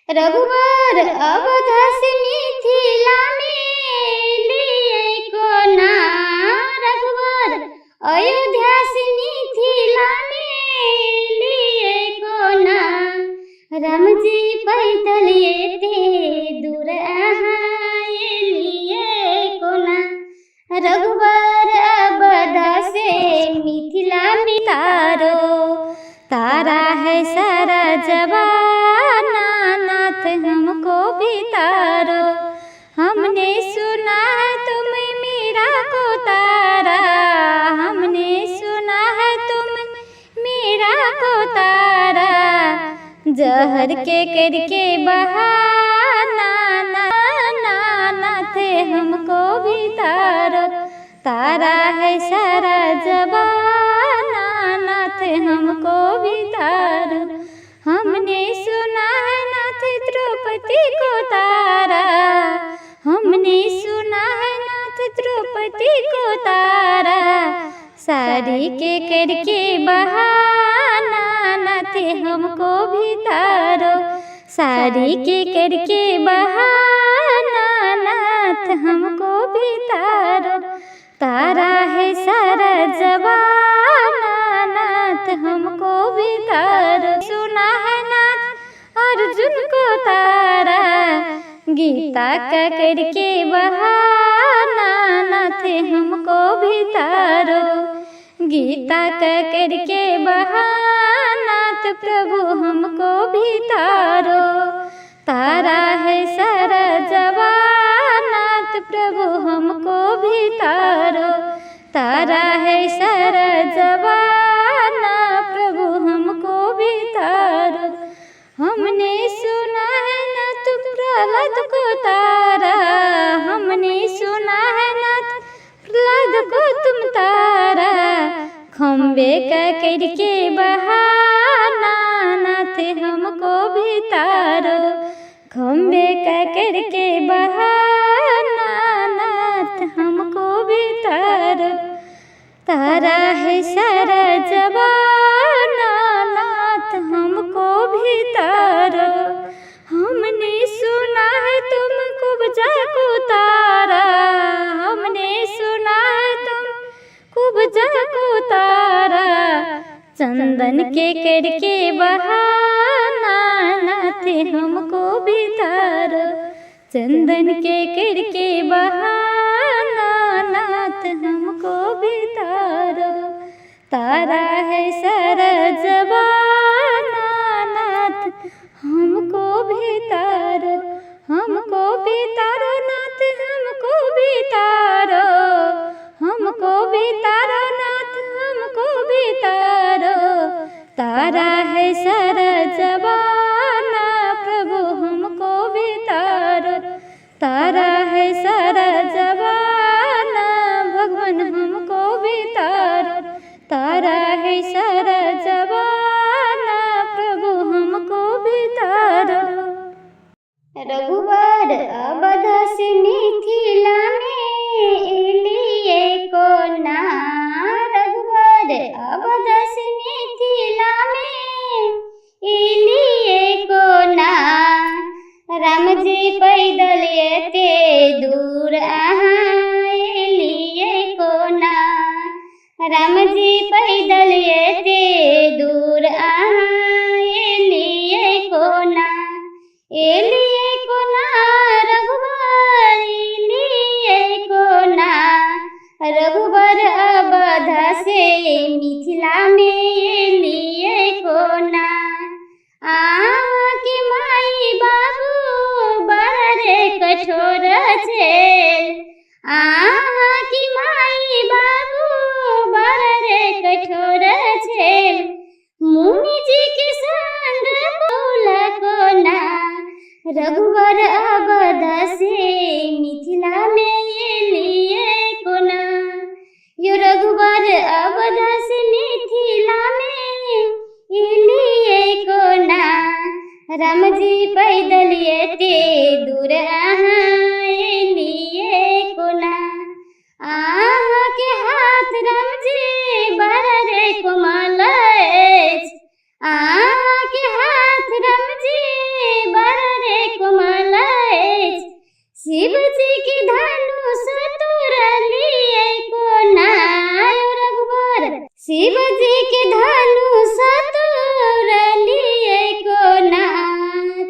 रघुवर अवध से मिथिला में एलिए कोना, रघुवर अयोध्या से मिथिला में एलिए कोना। रामजी पैदल एते दूर अहाँ एलिए कोना। रघुवर अवध से मिथिला में तारो तारा है सारा जवाना, नाथ हमको भी तारो। हमने सुना है तुम मीरा को तारा, हमने सुना है तुम मीरा को तारा। जहर के करके बहाना, ना ना नाथ हमको भी तारो। तारा है सारा जवाना, नाथ हमको भी तारो। हमने सुना है नाथ द्रौपदी को तारा, हमने सुना है नाथ द्रौपदी को तारा। साड़ी के करके बहाना, नाथ हमको भी तारो। साड़ी के करके बहाना, नाथ हमको भी तारो। तारा है सारा जवाना, नाथ हमको भी तारो। सुना है नाथ अर्जुन को तारा, गीता का करके बहाना, नाथ हमको भी तारो। गीता का करके बहाना, नाथ प्रभु हमको भी तारो। तारा है सारा जवाना, नाथ प्रभु हमको भी तारो। तारा है सारा जवाना, प्रभु हमको भी तारो। हमने सुना है नाथ प्रहलाद को तारा, हमने सुना है नाथ प्रहलाद को तुम तारा। खम्बे का करके बहाना, नाथ हमको भी तारो। खम्बे का करके बहाना, नाथ हमको भी तारो। तारा है सारा जवाना, नाथ हमको भी तारो। हमने सुना है तुम कुब्जा को तारा, हमने सुना है तुम कुब्जा को तारा। चंदन के करके बहाना, नाथ हमको भी तारो। चंदन के करके बहाना, नाथ हमको भी तारो। तारा है सारा जवाना, नाथ हमको भी तारो। हमको भी तारो नाथ हमको भी तारो, हमको भी तारो नाथ हमको भी तारो। तारा है सारा जवाना, प्रभु हमको भी तारो। तारा है सारा जवाना, भगवान हमको भी तारो। तारा है सारा जवाना, प्रभु हमको भी तारो। रघुवर अवध से मिथिला में एलिए कोना, रघुवर अवध से मिथिला में एलिए कोना। राम जी पैदल एते दूर अहाँ एलिए कोना, राम जी पैदल एते दूर अहाँ एलिए कोना। एलिए कोना रघुवर रघुवर अवध से मिथिला मे एलियै कोना। यो रघुवर अवध से मिथिला मे एलियै कोना। रामजी पैदल एते दूर अहाँ एलियै कोना। अहाँके हाथ रामजी बड़ रे कोमल अछि। अहाँके हाथ रामजी बड़ रे कोमल अछि। शिवजी के धनुष तोड़लियै कोना। यौ रघुवर शिवजी के धनुष तोड़लियै कोना।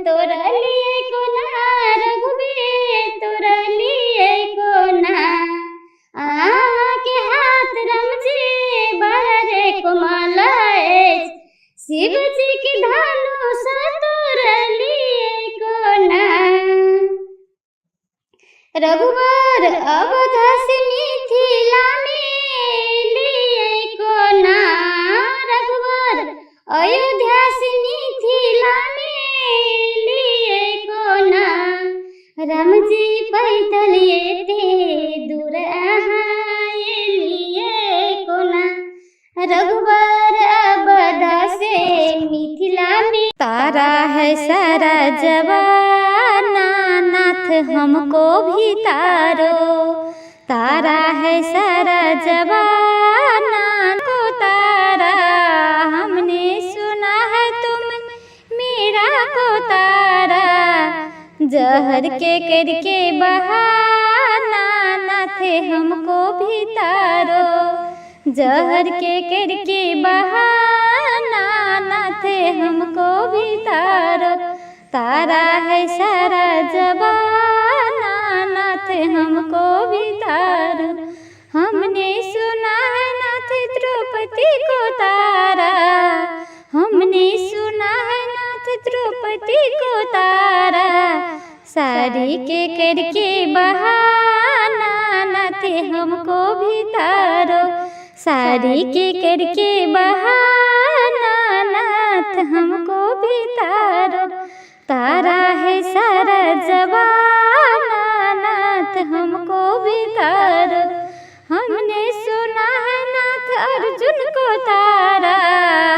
तोड़लियै कोना रघुवीर तोड़लियै कोना। अहाँके हाथ रामजी बड़ रे कोमल अछि। शिवजी के धनुष तोड़लियै कोना। रघुवर अवध से मिथिला मे एलियै कोना। रघुवर अयोध्या से मिथिला मे एलियै कोना। रामजी पैदल एते दूर अहाँ एलियै कोना। रघुवर अवध से मिथिला मे। तारा है सारा जवाना नाथ हमको भी तारो। तारा है सारा जवाना को तारा। हमने सुना है तुम मेरा को तारा। जहर के करके बहाना नाथ हमको भी तारो। जहर के करके बहाना नाथ हमको भी तारो। तारा है सारा जवाना नाथ हमको भी तारो। हमने सुना है नाथ द्रौपदी को तारा। हमने सुना है नाथ द्रौपदी को तारा। साड़ी के करके बहाना नाथ हमको भी तारो। साड़ी के करके बहाना नाथ हमको भी तारो। तारा है सारा जवाना नाथ हमको भी तारो। हमने सुना है नाथ अर्जुन को तारा।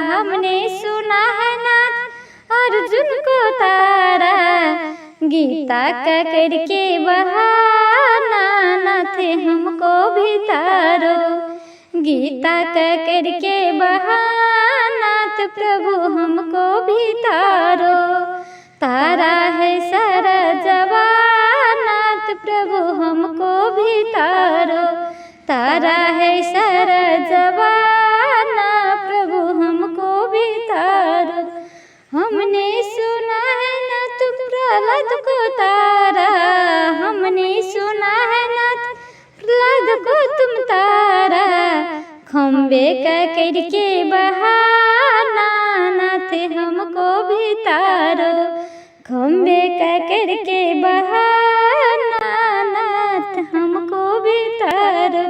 हमने सुना है नाथ अर्जुन को तारा। गीता का करके बहाना नाथ हमको भी तारो। गीता का करके बहाना नाथ प्रभु हमको भी तारो। तारा है सारा जवाना नाथ प्रभु हमको भी तारो। तारा है सारा जवाना प्रभु हमको भी तारो। हमने सुना है नाथ प्रहलाद को तारा। हमने सुना है नाथ प्रहलाद को तुम तारा। खम्बे का करके बहाना नाथ हमको भी तारो। खम्बे का करके बहाना नाथ हमको भी तारो।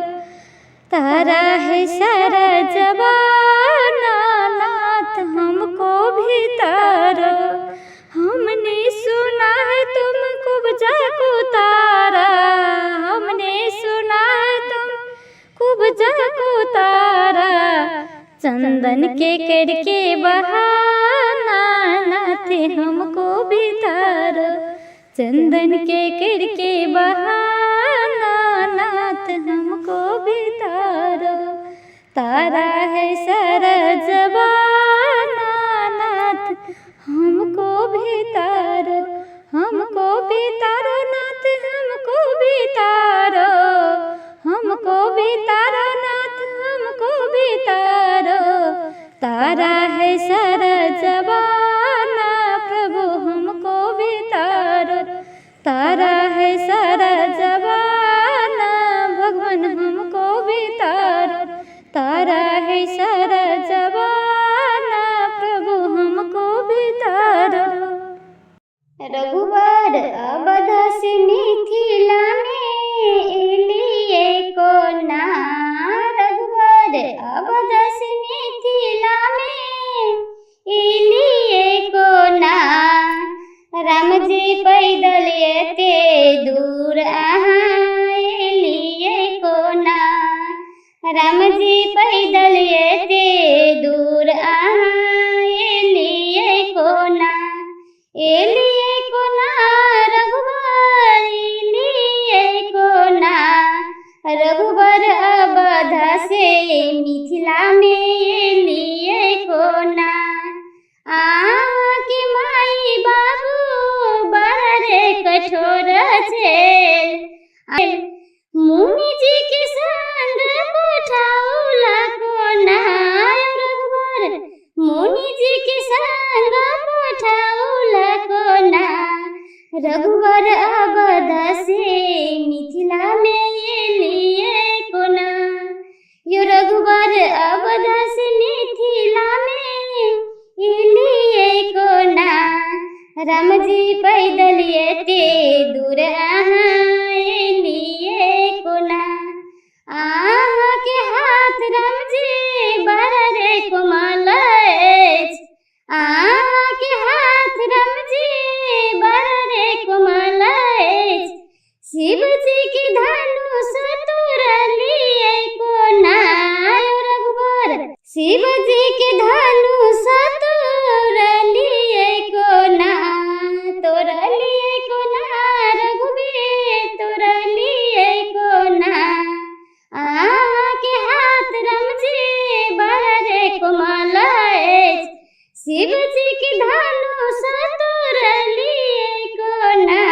तारा है सारा जवाना नाथ हमको भी तारो। हमने सुना है तुम कुब्जा को तारा। हमने सुना है तुम कुब्जा को तारा। चंदन के करके बहाना नाथ हमको भी तारो। चंदन के करके बहाना नाथ हमको भी तारो। तारा है सारा जवाना नाथ हमको भी तारो। हमको भी तारो नाथ हमको भी तारो। हमको भी तारो नाथ हमको भी तारो। तारा है सारा जवाना प्रभु हमको भी तारो। तारा है सारा जवाना भगवान हमको भी तारो। तारा है सारा जवाना प्रभु हमको भी तारो। रघुवर अवध से मिथिला मे एलियै कोना। रघुवर अवध से मिथिला मे रघुवर अवध से मिथिला मे एलियै कोना। यो रघुवर अवध से मिथिला मे एलियै कोना। रामजी पैदल एते दूर अहाँ एलियै कोना। अहाँके हाथ रामजी बड़ रे कोमल अछि। अहाँके हाथ रामजी बड़ रे कोमल अछि। शिवजी के धनुष तोड़लियै कोना। यो रघुवर शिवजी के धनुष तोड़लियै कोना। तोड़लियै कोना रघुबीर तोड़लियै कोना। अहाँके हाथ रामजी बड़ रे कोमल अछि। शिवजी के धनुष तोड़लियै कोना।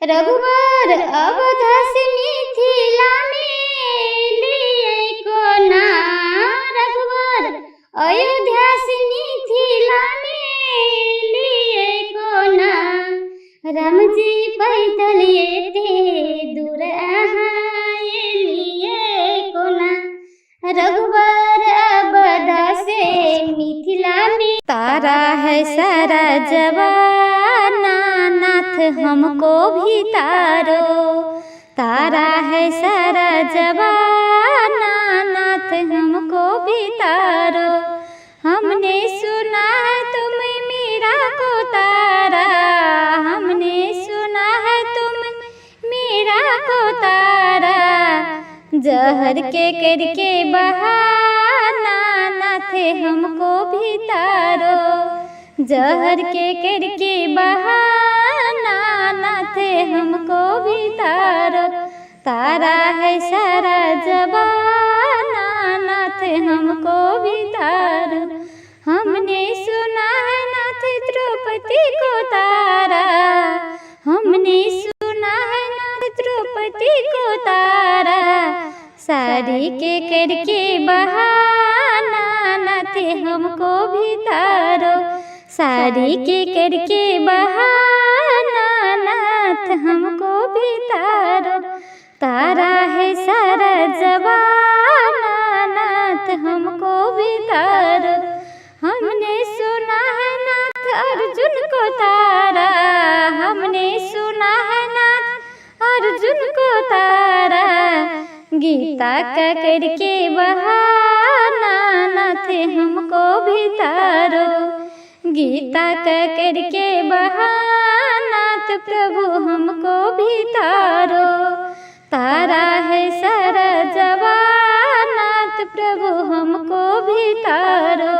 रघुवर अवध से मिथिला मे एलियै कोना। रघुवर अयोध्या से मिथिला मे एलियै कोना। रामजी पैदल एते दूर अहाँ एलियै कोना। रघुवर अवध से मिथिला मे। तारा है सारा जवाना नाथ हमको भी तारो। तारा है सारा जवाना नाथ हमको भी तारो। हमने सुना है तुम मीरा को तारा। हमने सुना है तुम मीरा को तारा। जहर के करके बहाना नाथ हमको भी तारो। जहर के करके बहाना नाथ हमको भी तारो। तारा है सारा जवाना नाथ हमको भी तारो। हमने सुना है नाथ द्रौपदी को तारा। हमने सुना है नाथ द्रौपदी को तारा। साड़ी के करके बहाना नाथ हमको भी तारो। साड़ी के करके बहाना नाथ हमको भी तारो। तारा है सारा जवाना नाथ हमको भी तारो। हमने सुना है नाथ अर्जुन को तारा। हमने सुना है नाथ अर्जुन को तारा। गीता का करके बहाना नाथ हमको भी तारो। गीता का करके बहाना नाथ प्रभु हमको भी तारो। तारा है सारा जवानाथ प्रभु हमको भी तारो।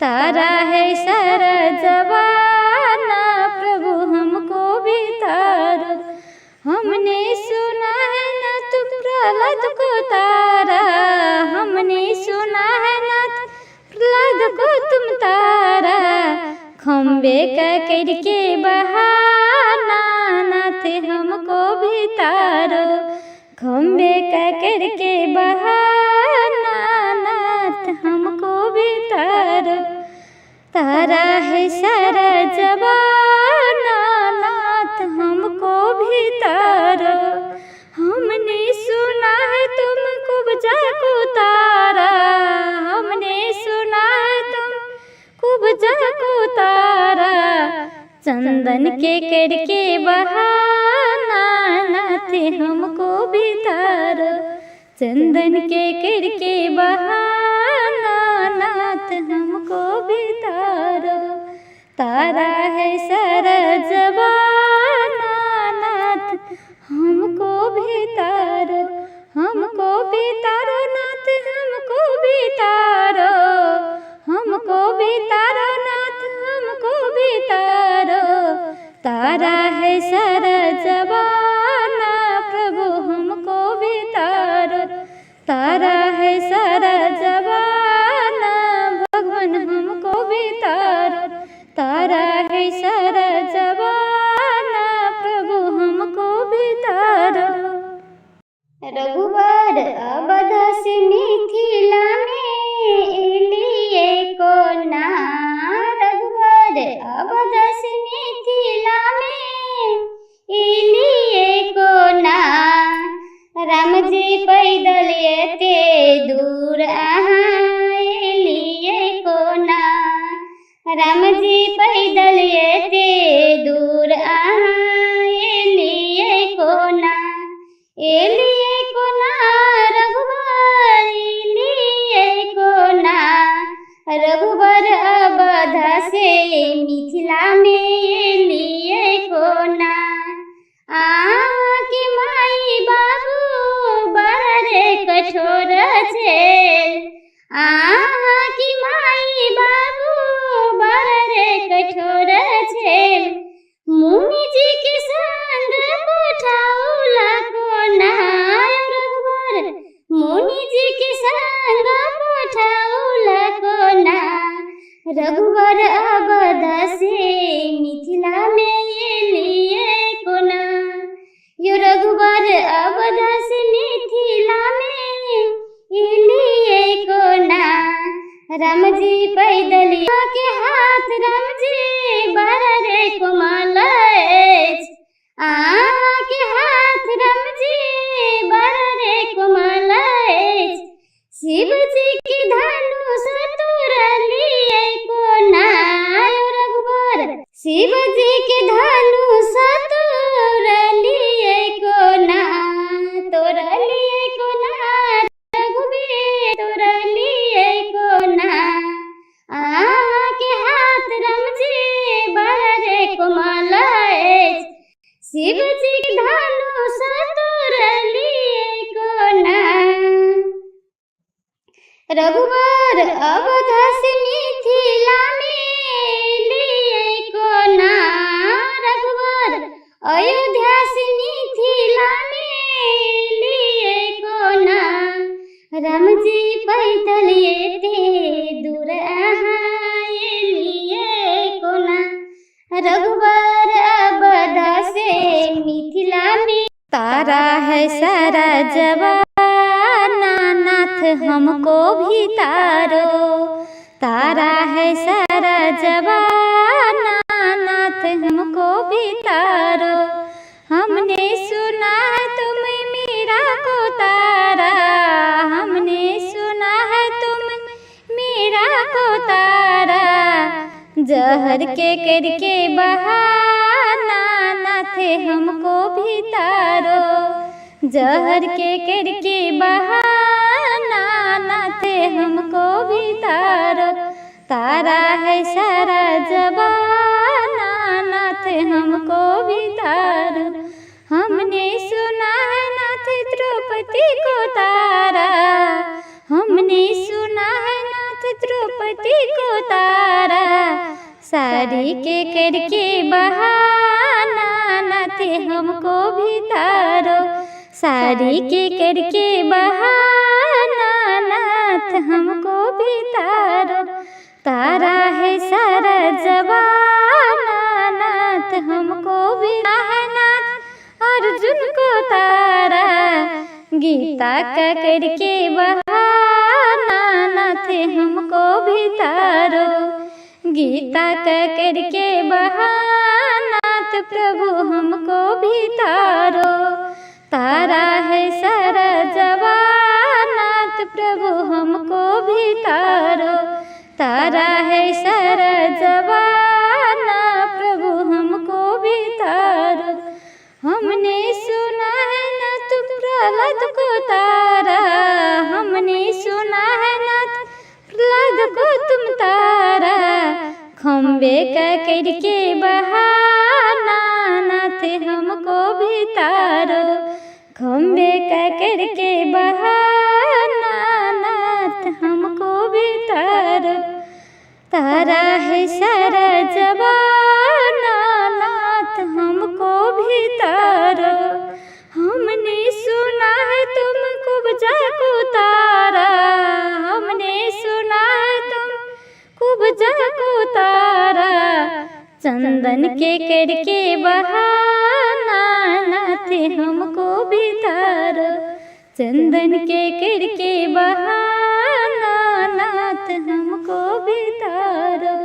तारा है सारा जवाना प्रभु हमको भी तारो। हमने सुना है नाथ प्रहलाद को तारा। हमने सुना है नाथ प्रहलाद को तुम तारा। खम्बे का करके बहाना नाथ हमको भी तारो। खम्बे का करके बहाना नाथ हमको भी तारो। तारा है सारा जवाना नाथ हमको भी तारो। हमने सुना है तुम कुब्जा को तारा। हमने सुना है तुम कुब्जा को तारा। चंदन के करके बहाना नाथ हमको भी तारो। चंदन के करके बहाना नाथ हमको भी तारो। तारा है सारा जवाना नाथ हमको भी तारो। हमको भी तारो नाथ हमको भी तारो। हमको भी तारो नाथ हमको भी तारो। तारा है सारा जवाना प्रभु हमको भी तारो। तारा है सारा जवाना भगवान हमको भी तारो। तारा है सारा राम जी पैदल एते दूर अहाँ एलियै कोना, एलियै कोना रघुबर, एलियै कोना। रघुबर अवध से मिथिला मे एलियै कोना। अहाँके माई बाबू बड़ रे कठोर छेल, अहाँके माई बाबू बड़ रे कठोर छेल। मुनि जी के संग पठौला कोना रघुबर, मुनि जी के संग पठौला कोना। रघुबर अवध से मिथिला मे एलियै कोना। यो रघुबर अवध से मिथिला मे एलियै कोना। राम जी पैदल के हाथ राम जी बड़ रे कोमल अछि, अहाँके हाथ राम जी बड़ रे कोमल अछि। शिव जी के धनुष तोड़लियै कोना रघुबर, शिव जी के धनुष तोड़लियै कोना, तोड़लियै कोना रघुबीर, तोड़लियै कोना। अहाँके हाथ राम जी बड़ रे कोमल अछि, शिव जी के धनुष तोड़लियै कोना। रघुबर अवध से मिथिला मे एलियै कोना। रघुबर अयोध्या से मिथिला मे एलियै कोना। राम जी पैदल एते दूर अहाँ एलियै कोना। रघुबर अवध से मिथिला मे। तारा है सारा जवाना नाथ हमको भी तारो, तारा है सारा जवाना नाथ हमको भी तारो। हमने सुना है तुम मीरा को तारा, हमने सुना है तुम मीरा को तारा। जहर के करके बहाना नाथ हमको भी तारो, जहर के करके बहाना नाथ हमको भी तारो। तारा है सारा जवाना नाथ हमको भी तारो। हमने सुना है नाथ द्रौपदी को तारा, हमने सुना है नाथ द्रौपदी को तारा। साड़ी के करके बहाना नाथ हमको भी तारो, साड़ी के करके बहाना नाथ हमको भी तारो। तारा है सारा जवाना नाथ हमको भी है नाथ अर्जुन को तारा। गीता का करके बहाना नाथ हमको भी तारो, गीता का करके बहाना नाथ प्रभु हमको भी तारो। तारा है सारा जवाना नाथ प्रभु हमको भी तारो, तारा है सारा जवाना प्रभु हमको भी तारो। हमने सुना है नाथ प्रहलाद को तारा, हमने सुना है नाथ प्रहलाद को तुम तारा। खम्बे का करके बहाना नाथ हमको भी तारो, खम्बे का करके बहाना नाथ हमको भी तारो। तारा है सारा जवाना नाथ हमको भी तारो। हमने सुना है तुम कुब्जा को तारा, हमने सुना है तुम कुब्जा को तारा। चंदन के करके बहाना नाथ हमको भी तारो, चंदन के करके बहाना नाथ हमको भी तारो।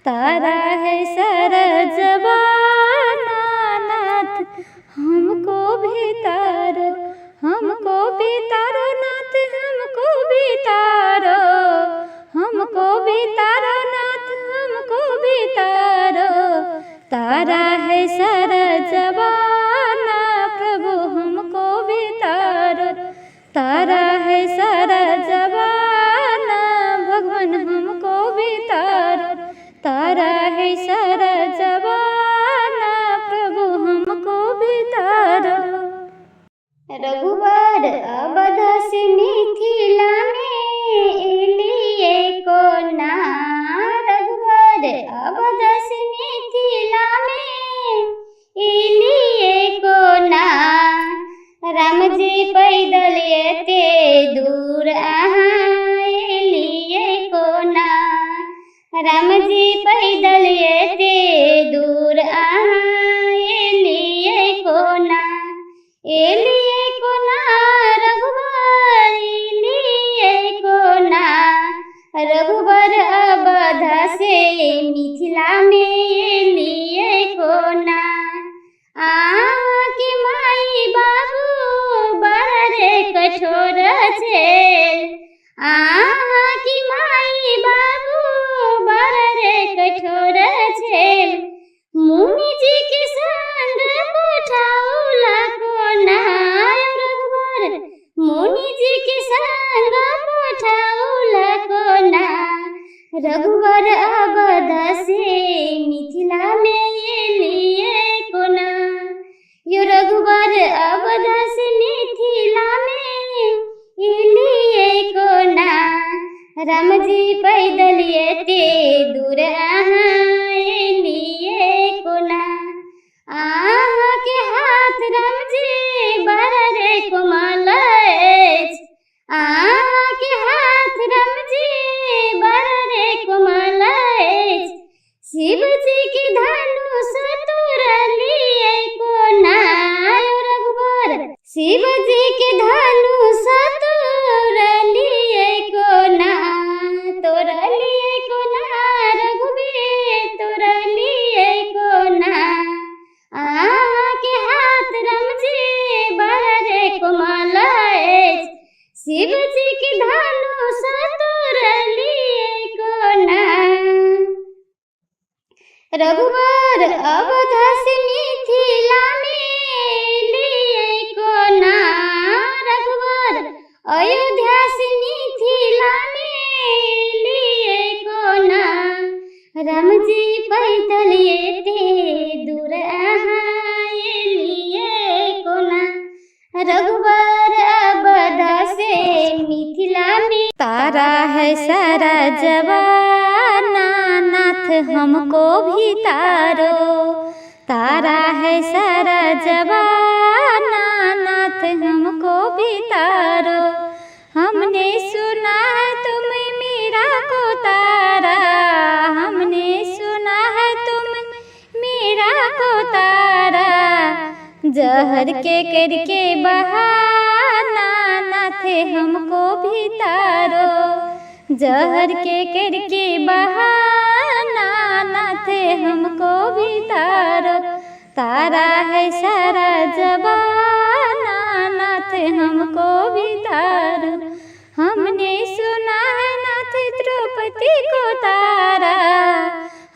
तारा है सारा जवाना नाथ हमको भी तारो, हमको भी तारो नाथ हमको भी तारो, हमको भी तारो नाथ हमको रघुबर अवध से मिथिला मे एलियै कोना, रघुबर अवध से मिथिला मे एलियै कोना। रामजी पैदल एते दूर अहाँ एलियै कोना, रामजी पैदल एते दूर अहाँ एलियै कोना। एलियै कोना रघुबर एलियै कोना, रघुबर अवध से मिथिला मे एलियै कोना। अहाँके माई बाबू बड़ रे कठोर छेल, अहाँके माई बाबू बड़ रे कठोर छेल। मुनि जी के संग पठौला कोना रघुबर, मुनि जी के संग पठौला कोना। रघुबर अवध से मिथिला मे एलियै कोना, यो रघुबर अवध से मिथिला मे एलियै कोना। रामजी पैदल एते दूर अहाँ एलियै कोना। अहाँके हाथ रामजी बड़ रे कोमल अछि, अहाँके हाथ रामजी बड़ रे कोमल अछि। शिवजी के धनुष तोड़लियै कोना रघुबर, शिवजी के धनुष तोड़लियै कोना। तोड़लियै कोना रघुबीर तोड़लियै कोना। अहाँके हाथ रामजी बड़ रे कोमल अछि, शिवजी के धनुष तोड़लियै कोना। रघुबर अवध से मिथिला मे एलियै कोना, रघुबर अयोध्या से मिथिला मे एलियै कोना। रामजी पैदल एते दूर अहाँ एलियै कोना, रघुबर अवध से मिथिला मे। तारा है सारा जवाना नाथ हमको भी तारो, तारा है सारा जवाना नाथ हमको भी तारो। हमने सुना है तुम मीरा को तारा, हमने सुना है तुम मीरा को तारा। जहर के करके बहाना नाथ हमको भी तारो, जहर के करके बहाना नाथ हमको भी तारो। तारा है सारा जवाना नाथ हमको भी तारो। हमने सुना है नाथ द्रौपदी को तारा,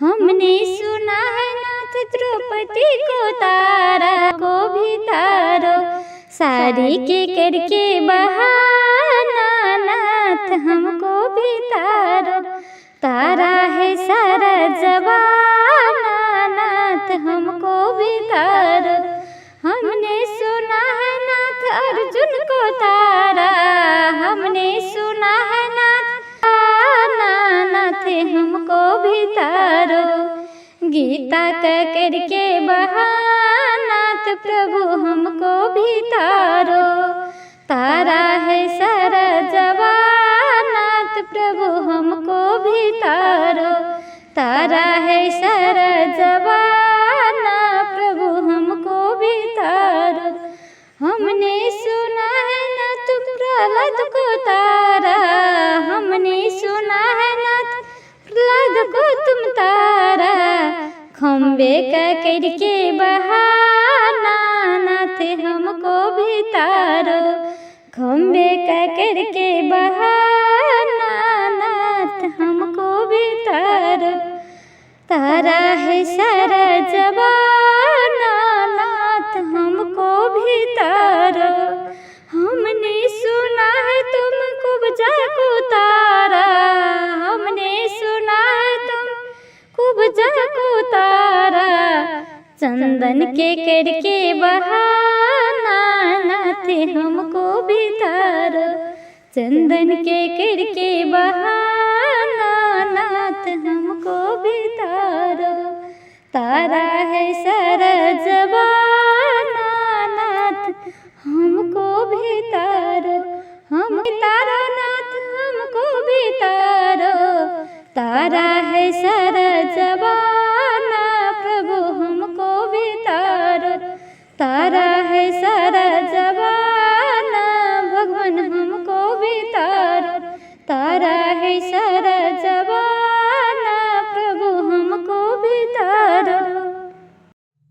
हमने सुना है नाथ द्रौपदी को तारा को भी तारो। साड़ी के करके बहाना नाथ हमको भी तारो। तारा है सारा जवाना नाथ हमको भी तारो। हमने सुना है नाथ अर्जुन को तारा, हमने सुना है नाथ नाथ हमको भी तारो। गीता का करके बहाना प्रभु हमको भी तारो। तारा है सारा जवानाथ प्रभु हमको भी तारो। तारा है सारा जवाना प्रभु हमको भी तारो। हमने सुना है ना तुम प्रहलाद को तारा, हमने सुना है ना प्रहलाद को तुम तारा। खम्बे का करके बहाना नाथ हमको भी तारो। खम्बे का करके बहाना नाथ हमको भी तारो। तारा है सारा जवाना नाथ हमको भी तारो। हमने सुना है तुम कुब्जा को तारा, हमने सुना है तुम कुब्जा को तारा। चंदन के करके बहाना नाथ नाथ हमको भी तारो। चंदन के करके बहाना नाथ हमको भी तारो। तारा है सारा जमाना नाथ हमको भी तारो। हम तारो नाथ हमको भी तारो। तारा है सारा जमाना प्रभु हमको भी तारो। तारा है सारा जमाना भगवान हमको भी तारो। तारा है सारा जमाना प्रभु हमको भी तारो।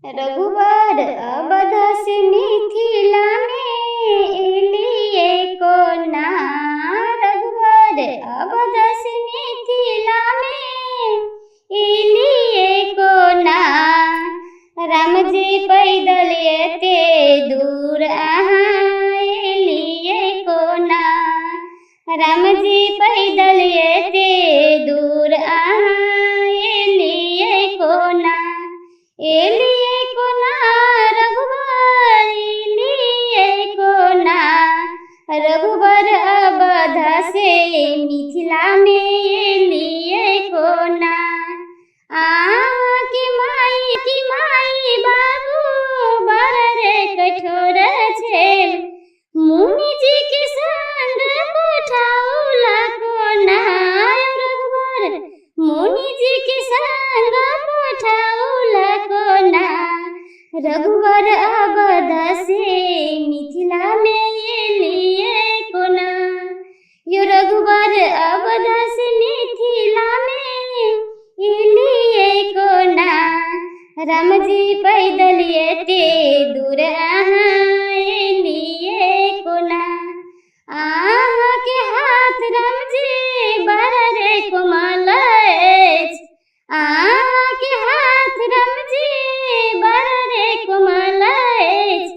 रघुबर अवध से मिथिला में एलिए कोना। रघुबर अवध से मिथिला में एलिए कोना। राम जी पैदल एते दूर अहाँ एलिए कोना। राम जी पैदल एते दूर अहाँ एलिए कोना। एलिए कोना रघुबर एलिए कोना। रघुबर अवध से मिथिला में एलिए कोना। अहाँके माई की माई बाबू बड़ रे कठोर छेल। मुनि जी के संग पठौला कोना। रघुबर मुनि जी के संग पठौला कोना। रघुबर अवध से मिथिला में एलिए कोना। यो रघुबर अवध से मिथिला में एलिए कोना। राम जी पैदल एते दूर अहाँ एलिए कोना। अहाँके हाथ राम जी बड़ रे कोमल अछि। अहाँके हाथ राम जी बड़ रे कोमल अछि।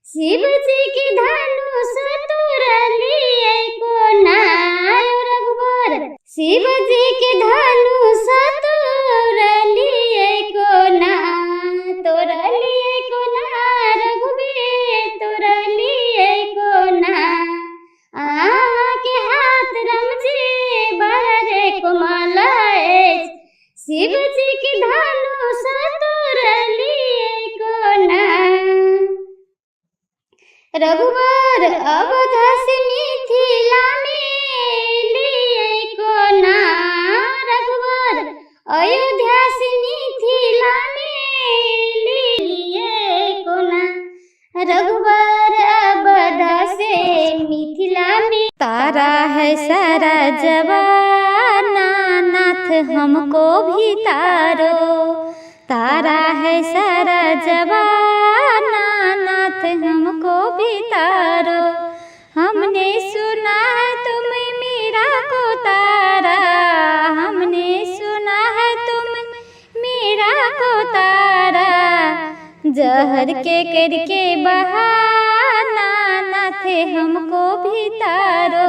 शिव जी के धनुष तोड़लिए कोना। रघुबर शिव जी के धनुष तोड़लिए कोना। तोड़लिए कोना रघुबीर तोड़लिए कोना। अहाँके हाथ राम जी बड़ रे कोमल अछि। शिव जी के धनुष तोड़लिए कोना। रघुबर अवध से मिथिला में एलिए कोना। रघुबर अयोध्या से मिथिला में एलिए कोना। रघुबर अवध से मिथिला में। तारा है सारा जमाना नाथ हमको भी तारो। तारा है सारा जमाना नाथ हमको भी तारो। हमने सुना है तुम मीरा को तारा। हमने सुना है तुम मीरा को तारा। जहर के करके बहाना नाथ हमको भी तारो।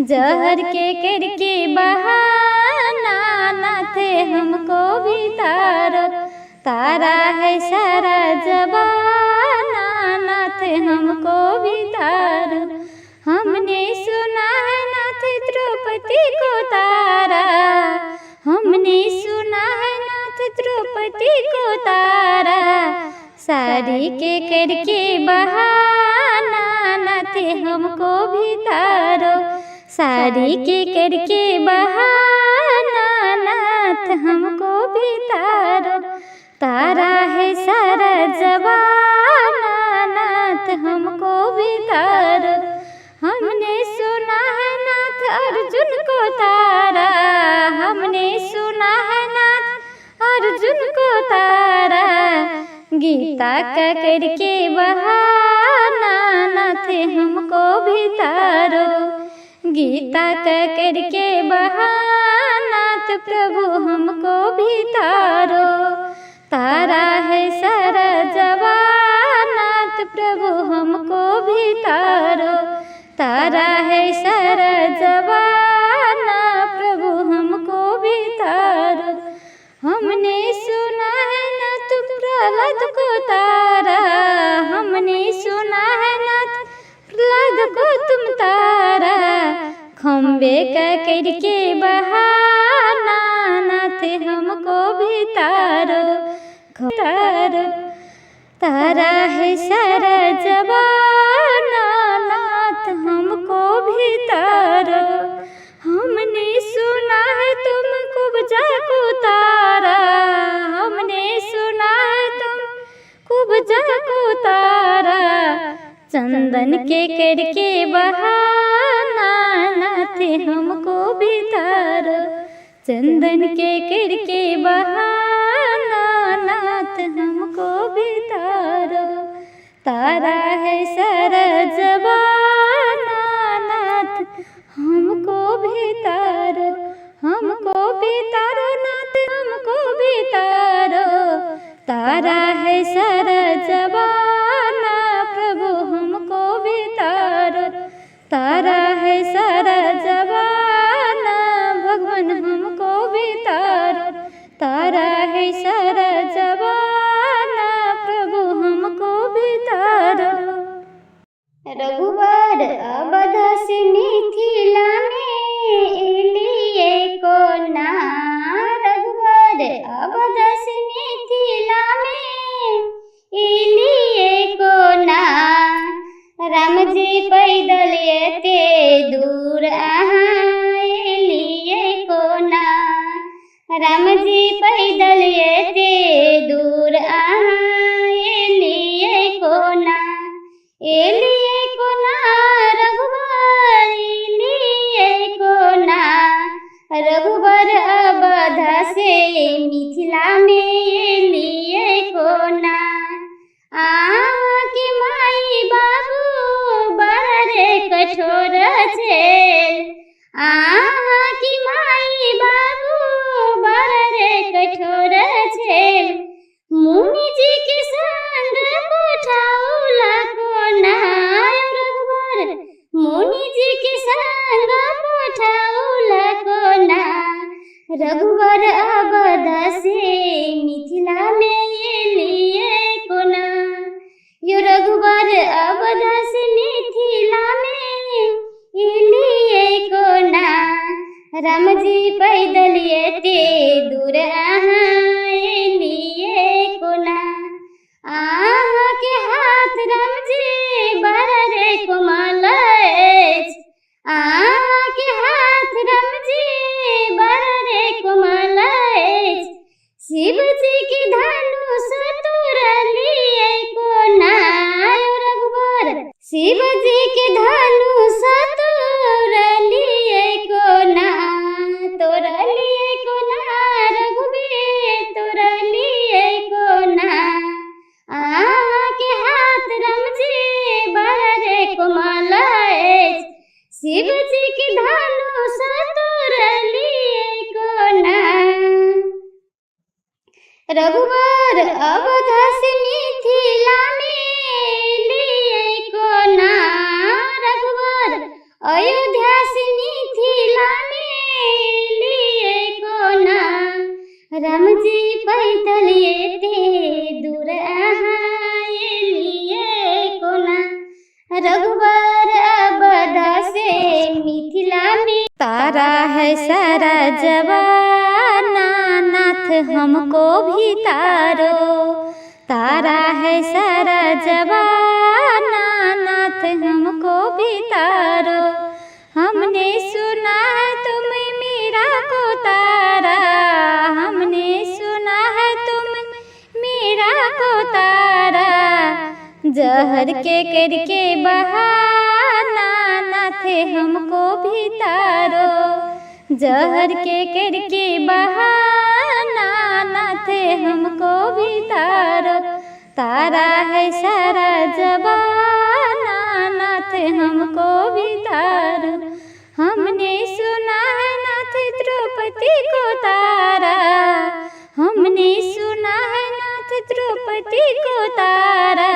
जहर के करके बहाना नाथ हमको भी तारो। तारा है सारा जमाना नाथ हमको भी तारो। हमने सुना है नाथ द्रौपदी को तारा। हमने सुना है नाथ द्रौपदी को तारा। साड़ी के करके बहाना नाथ हमको भी तारो। साड़ी के करके बहाना नाथ हमको भी तारो। तारा है सारा जमाना नाथ हमको भी तारो। हमने सुना है नाथ अर्जुन को तारा। हमने सुना है नाथ अर्जुन को तारा। गीता का करके बहाना नाथ हमको भी तारो। गीता का करके बहाना प्रभु हमको भी तारो। तारा है सारा जमाना प्रभु हमको भी तारो। तारा है सारा जमाना प्रभु हमको भी तारो। हमने सुना है नाथ प्रहलाद को तारा। हमने सुना है नाथ तारो। तारा है सारा जमाना नाथ हमको भी तारो। हमने सुना है तुम कुब्जा को तारा, हमने सुना है तुम कुब्जा को तारा। चंदन के करके बहाना नाथ हमको भी तारो। चंदन के करके बहाना नाथ हमको भी तारो। तारा है सारा जमाना नाथ हमको भी तारो। हमको भी तारो नाथ हमको भी तारो। तारा है सारा जमाना प्रभु हमको भी तारो। तारा है सारा जमाना भगवान हमको भी तारो। तारा है सारा जमाना प्रभु हमको भी तारो। रघुबर अवध से मिथिला में एलिए कोना। रघुबर अवध से मिथिला में एलिए कोना। राम जी पैदल एते दूर अहाँ एलिए कोना। राम जी पैदल एते दूर अहाँ एलिए कोना। एलिए कोना रघुबर एलिए कोना। रघुबर अवध से मिथिला में एलिए कोना। अहाँके माई बाबू बड़ रे कठोर छेल। अहाँके माई बाबू बड़ रे कठोर छेल। मुनि जी के संग पठाउला कोना। रघुबर मुनि जी के संग पठाउला कोना। रघुबर अवध से मिथिला में एलिए कोना। यो रघुबर अवध से मिथिला में एलिए कोना। राम जी पैदल एते दूर अहाँ एलिए कोना। अहाँके हाथ राम जी बड़ रे कोमल अछि। अहाँके हाथ राम जी बड़ रे कोमल अछि। शिव जी के धनुष तोड़लिए कोना। रघुबर शिव जी के धनुष तोड़लिए कोना। तोड़लिए कोना रघुबीर तोड़लिए कोना। अहाँके हाथ राम जी बड़ रे कोमल अछि। शिव जी के धनुष तोड़लिए कोना। रघुबर अवध से मिथिला में एलिए कोना। रघुबर अयोध्या से मिथिला में एलिए कोना। राम जी पैदल एते दूर अहाँ एलिए कोना। रघुबर अवध से मिथिला में। तारा है सारा जमाना नाथ हमको भी तारो। तारा है सारा जमाना नाथ हमको भी तारो। हमने सुना है तुम मीरा को तारा। हमने सुना है तुम मीरा को तारा। जहर के करके बहाना नाथ हमको भी तारो। जहर के करके बहाना नाथ हमको भी तारो। तारा है सारा जमाना नाथ हमको भी तारो। हमने सुना है नाथ द्रौपदी को तारा। हमने सुना है नाथ द्रौपदी को तारा।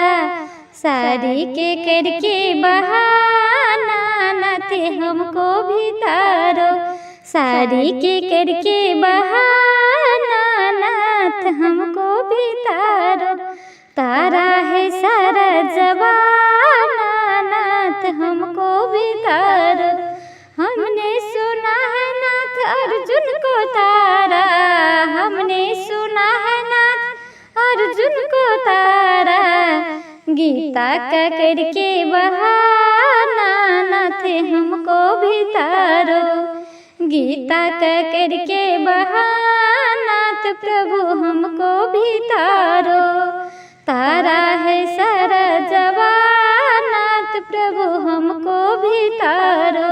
साड़ी के करके बहाना नाथ हमको भी तारो। साड़ी के करके बहाना नाथ हमको भी तारो। तारा है सारा जमाना नाथ हमको भी तारो। हमने सुना है नाथ अर्जुन को तारा। हमने सुना है नाथ गीता का करके बहाना नाथ हमको भी तारो। गीता का करके बहाना तो प्रभु हमको भी तारो। तारा है सारा जवाना तो प्रभु हमको भी तारो।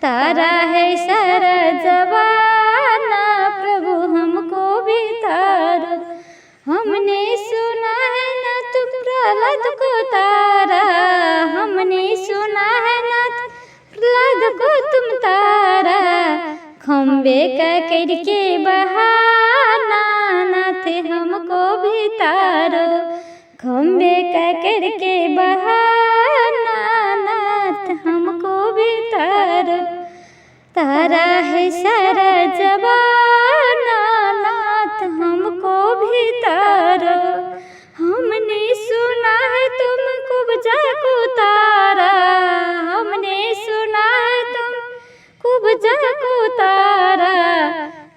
तारा है सारा जवाना प्रभु हमको भी तारो। हमने सुना है ना तुम प्रहलाद को तारा, हमने सुना है ना प्रहलाद को तुम तारा। खम्बे का करके बहाना नाथ हमको भी तारो। खम्बे का करके बहाना नाथ हमको भी तारो। तारा है सारा जवाना नाथ हमको भी तारो। हमने सुना है तुम कुब्जा को तारा, हमने सुना है तुम कुब्जा को तारा।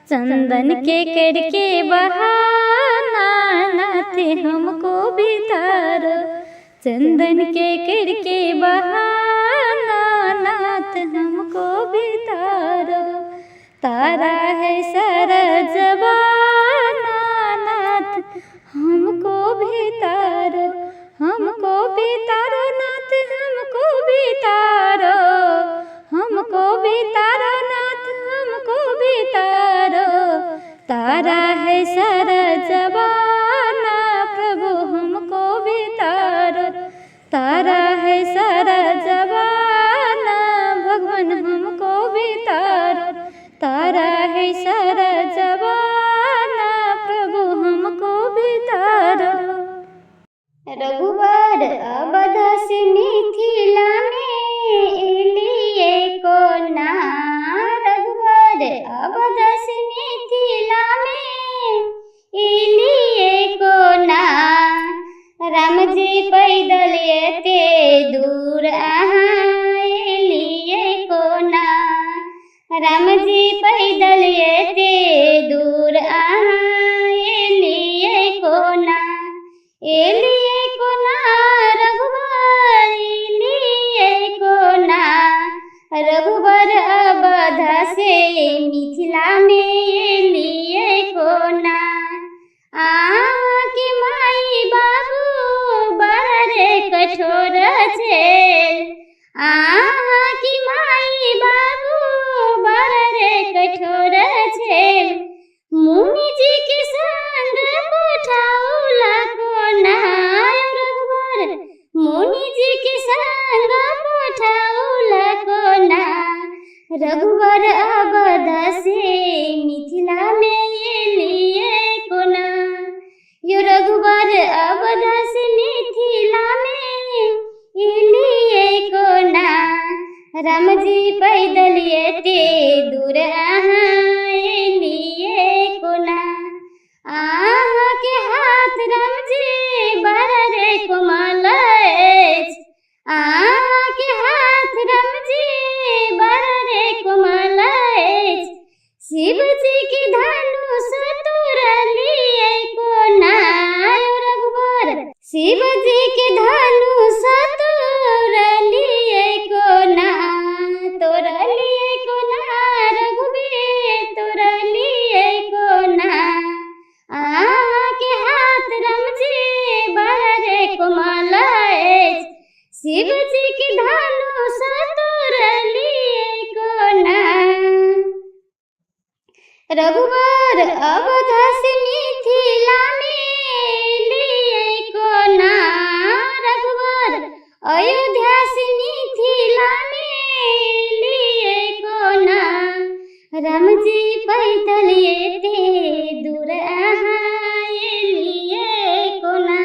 चंदन के करके बहाना नाथ हमको भी तारो। चंदन के करके बहाना नाथ हमको भी तारो। तारा है सारा जवाना नाथ हमको भी तारो। हमको भी तारो नाथ हमको भी तारो। हमको भी तारो नाथ हमको भी तारो। तारा है सारा जवाना प्रभु हमको भी तारो। तारा है सारा जवाना भगवान हमको भी तारो। तारा है सारा जवाना प्रभु हमको भी तारो। रघुबर अवध से मिथिला में एलिए कोना। रघुबर अवध से मिथिला में एलिए कोना। राम जी पैदल एते दूर अहाँ एलिए कोना। राम जी पैदल एते दूर अहाँ एलिए कोना। एलिए कोना रघुबर एलिए कोना। रघुबर अवध से मिथिला में एलिए कोना। अहाँके माई बाबू बड़ रे कठोर छेल। अहाँके माई बाबू बड़ रे कठोर छेल। मुनि जी के संग पठौला कोना रघुबर। मुनि जी के संग पठौला कोना। रघुबर अवध से मिथिला में एलिए कोना। यो रघुबर अवध से मिथिला में एलिए कोना। राम जी पैदल एते दूर अहाँ एलिए कोना। अहाँके हाथ राम जी बड़ रे कोमल अछि। अहाँके हाथ राम जी बड़ रे कोमल अछि। शिव जी के धनुष तोड़लिए कोना रघुबर। शिव जी के धनुष तोड़लिए कोना। तोड़लिए कोना रघुबीर तोड़लिए कोना। अहाँके हाथ राम जी बड़ रे कोमल अछि। शिव जी के धनुष तोड़लिए कोना। रघुबर अवध से मिथिला में एलिए कोना। रघुबर अयोध्या से मिथिला में एलिए कोना। राम जी पैदल एते दूर अहाँ एलिए कोना।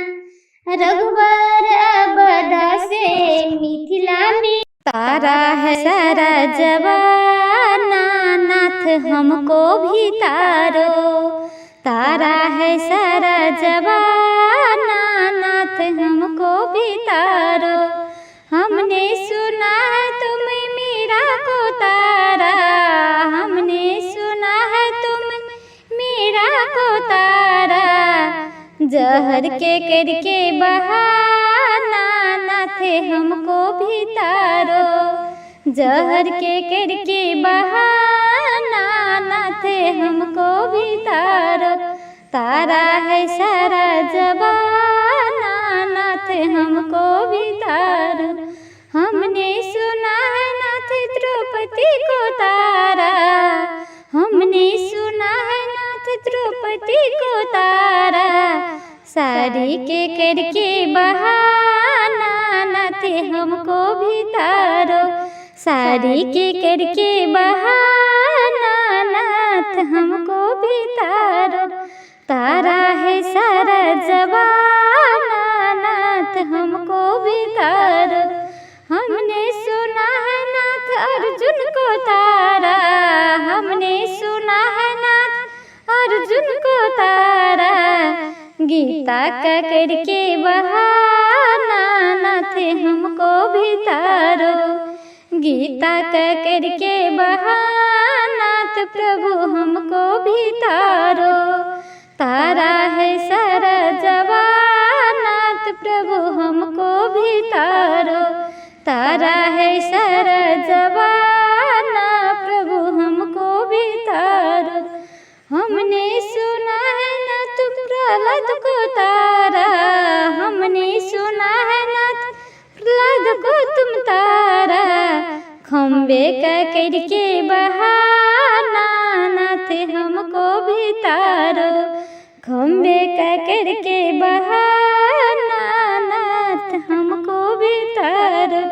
रघुबर अवध से मिथिला में। तारा है सारा जवाना नाथ हमको भी तारो। तारा है सारा जवाना नाथ हमको भी तारो। हमने सुना है तुम मीरा को तारा, हमने सुना है तुम मीरा को तारा। जहर के करके बहाना नाथ हमको भी तारो। जहर के करके बहाना नाथ हमको भी तारो। तारा है सारा जमाना नाथ हमको भी तारो। हमने सुना है नाथ द्रौपदी को तारा, हमने सुना है नाथ द्रौपदी को तारा। साड़ी के करके बहाना नाथ हमको भी तारो। साड़ी के करके बहाना नाथ हमको भी तारो। तारा है सारा जमाना नाथ हमको भी तारो। हमने सुना है नाथ अर्जुन को तारा, हमने सुना है नाथ अर्जुन को तारा। गीता का करके बहाना नाथ हमको भी तारो। गीता का करके बहाना तो प्रभु हमको भी तारो। तारा है सारा जमाना तो प्रभु हमको भी तारो। तारा है सारा जमाना प्रभु हमको भी तारो। हमने सुना है ना तुम प्रहलाद को तारा, हमने सुना है नाथ प्रहलाद को तुम तारा। खम्बे का करके बहाना नाथ हमको भी तारो। खम्बे का करके बहाना नाथ हमको भी तारो।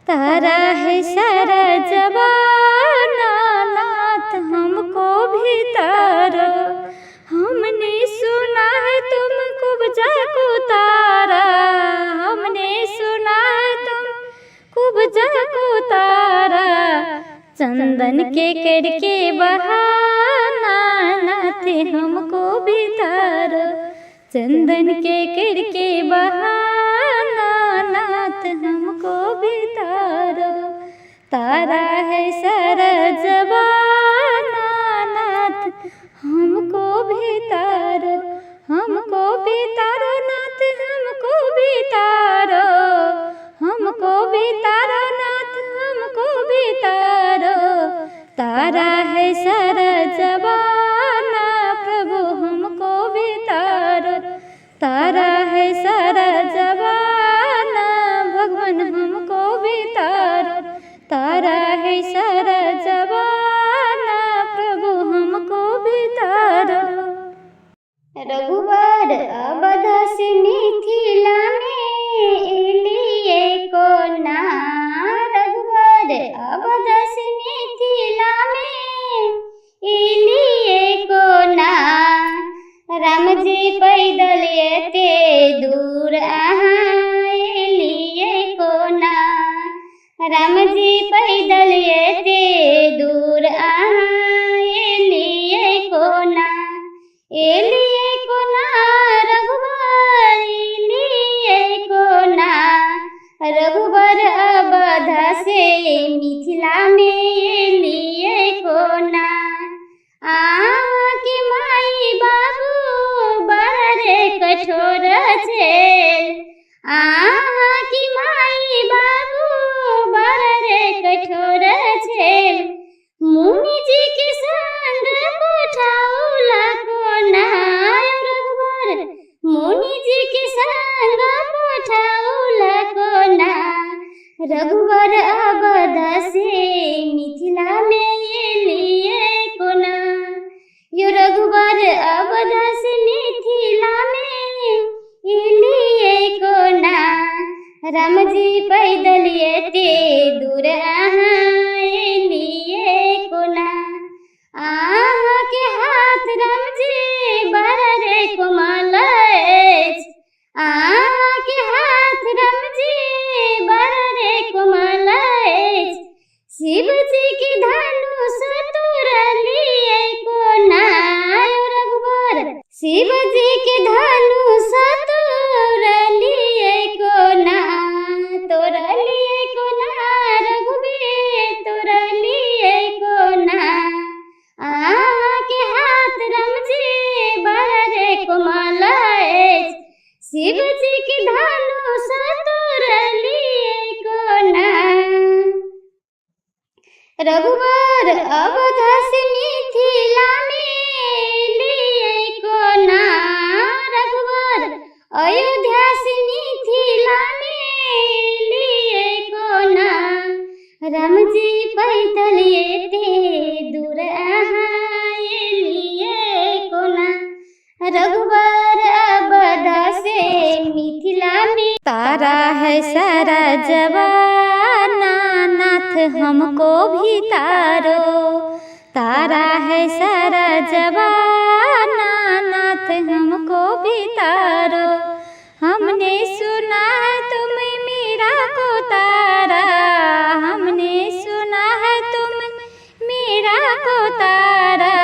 तारा है सारा जमाना नाथ हमको भी तारो। हमने सुना है तुम कुब्जा को तारा, हमने सुना है तुम कुब्जा को तारा। चंदन के करके बहाना नाथ हमको भी तारो। चंदन के करके बहाना नाथ हमको भी तारो। तारा है सारा जमाना नाथ हमको भी तारो। हमको भी तारो नाथ हमको भी तारो। हमको भी तारो नाथ हमको भी तारो। तारा है सारा जमाना प्रभु हमको भी तारो। तारा है सारा जमाना भगवान हमको भी तारो। तारा है सारा जमाना प्रभु हमको भी तारो। रघुबर अवध से मिथिला में एलिए कोना। रघुबर अवध से मिथिला में एलिए कोना। राम जी पैदल एते दूर अहाँ एलिए कोना। राम जी पैदल एते दूर अहाँ एलिए कोना। एलिए कोना रघुबर एलिए कोना। रघुबर अवध से मिथिला में एलिए कोना। अहाँके माई बाबू बड़ रे कठोर छेल। अहाँके माई बाबू बड़ रे कठोर छेल। मुनि जी के संग पठाउला कोना। रघुबर मुनि जी के संग पठाउला कोना। रघुबर अवध से मिथिला में एलिए कोना। यो रघुबर अवध से मिथिला में एलिए कोना। राम जी पैदल एते दूर अहाँ एलिए कोना। अहाँके हाथ राम जी बड़ रे कोमल अछि। अहाँके हाथ राम जी बड़ रे कोमल अछि। शिव जी के धनुष तोड़लिए कोना। रघुबर शिव जी के धनुष तोड़लिए कोना। तोड़लिए कोना रघुबीर तोड़लिए कोना। अहाँके हाथ राम जी बड़ रे कोमल अछि। शिव जी के धनुष तोड़लिए है सारा जवाना, नाथ हमको भी तारो। तारा है सारा जवाना, नाथ हमको भी तारो। हमने सुना है तुम मीरा को तारा, हमने सुना है तुम मीरा को तारा।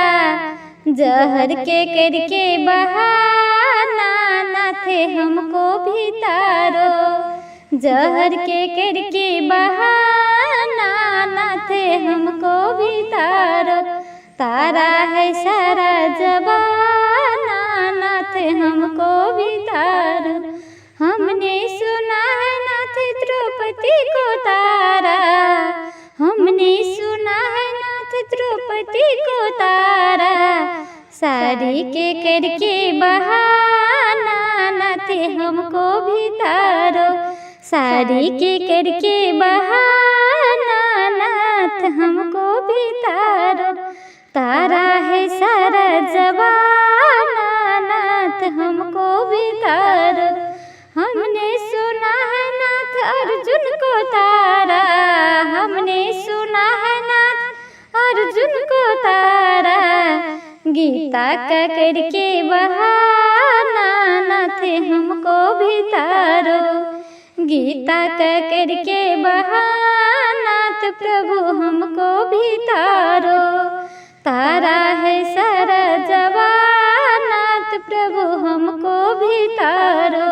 जहर के करके बहाना, नाथ हमको भी तारो। जहर के करके बहाना, नाथ हमको भी तारो। तारा है सारा जबाना, नाथ हमको भी तारो। हमने सुना है नाथ द्रौपदी को तारा, हमने सुना है नाथ द्रौपदी को तारा। साड़ी के करके बहाना, नाथ हमको भी तारो। साड़ी के करके बहाना, नाथ हमको भी तारो। तारा है सारा जवाना, नाथ हमको भी तारो। हमने सुना है नाथ अर्जुन को तारा, हमने सुना है नाथ अर्जुन को तारा। गीता का करके बहाना, नाथ हमको भी तारो। गीता का करके बहाना, नाथ प्रभु हमको भी तारो। तारा है सारा जवाना, नाथ प्रभु हमको भी तारो।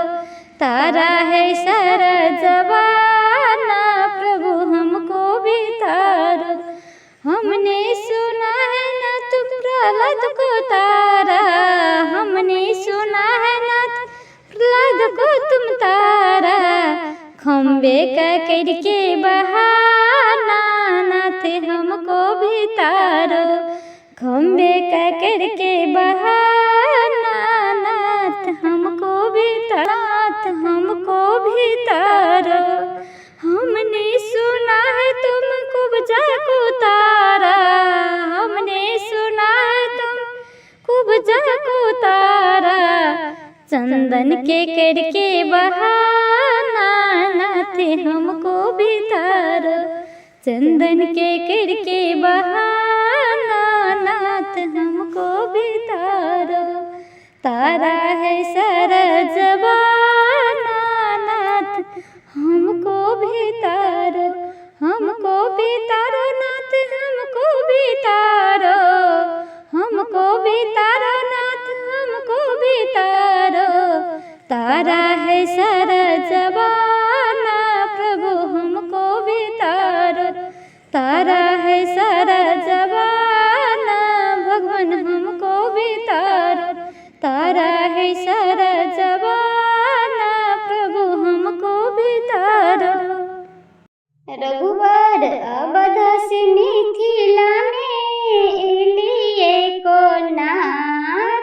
तारा है सारा जवाना, प्रभु हमको भी तारो। हमने सुना है नाथ प्रहलाद को तारा, हमने सुना है नाथ प्रहलाद को तुम तारा। खम्बे का करके बहाना, नाथ हमको भी तारो। खम्बे का करके बहाना, नाथ हमको भी तारो। नाथ हमको भी तारो। हमने सुना है तुम कुब्जा को तारा, हमने सुना है तुम कुब्जा को तारा। चंदन के करके बहाना, नाथ हमको भी तारो। चंदन के करके बहाना, नाथ हमको भी तारो। तारा है सारा जवाना, नाथ हमको भी तारो। हमको भी तारो नाथ हमको भी तारो। हमको भी तारो नाथ हमको भी तारो। तारा है सारा जवाना, प्रभु हमको भी तारो। तारा है सारा जवाना, भगवान हमको भी तारो। तारा है सारा जवाना, प्रभु हमको भी तारो। रघुबर अवध से मिथिला में एलिए कोना।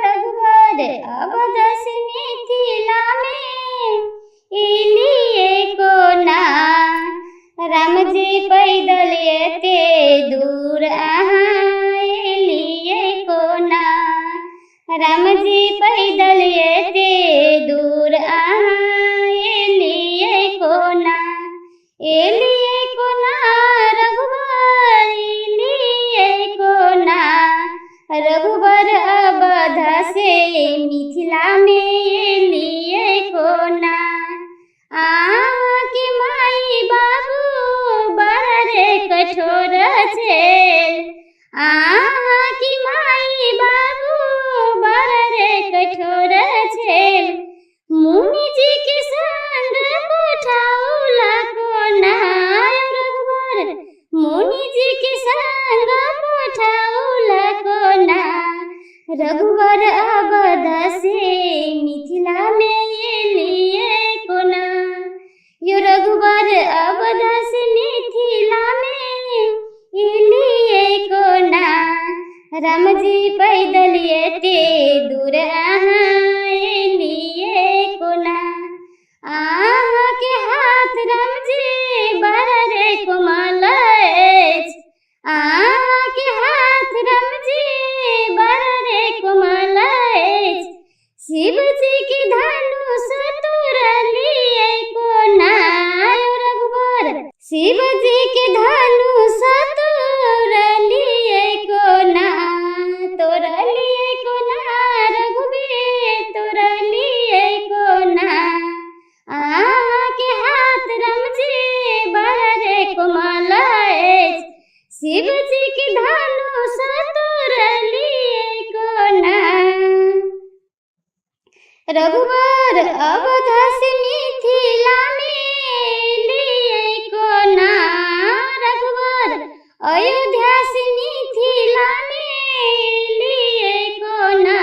रघुबर अवध से मिथिला में एलिए कोना। राम जी पैदल एते दूर अहाँ एलिए कोना। राम जी पैदल एते दूर अहाँ एलिए कोना। एलिए कोना रघुबर एलिए कोना। रघुबर अवध से मिथिला में एलिए कोना। अहाँके माई बाबू बड़ रे कठोर छेल। अहाँके माई बाबू बड़ रे कठोर छेल। मुनि जी के संग पठाउला कोना। रघुबर मुनि जी के संग पठाउला कोना। रघुबर अवध से मिथिला में एलिए कोना। यो रघुबर अवध से मिथिला में एलिए कोना। राम जी पैदल एते दूर अहाँ एलिए कोना। अहाँके हाथ राम जी बड़ रे कोमल अछि। अहाँके हाथ राम जी बड़ रे कोमल अछि। शिव जी के धनुष तोड़लिए कोना। रघुबर अवध से मिथिला में एलियै कोना। रघुबर अयोध्या से मिथिला में एलियै कोना।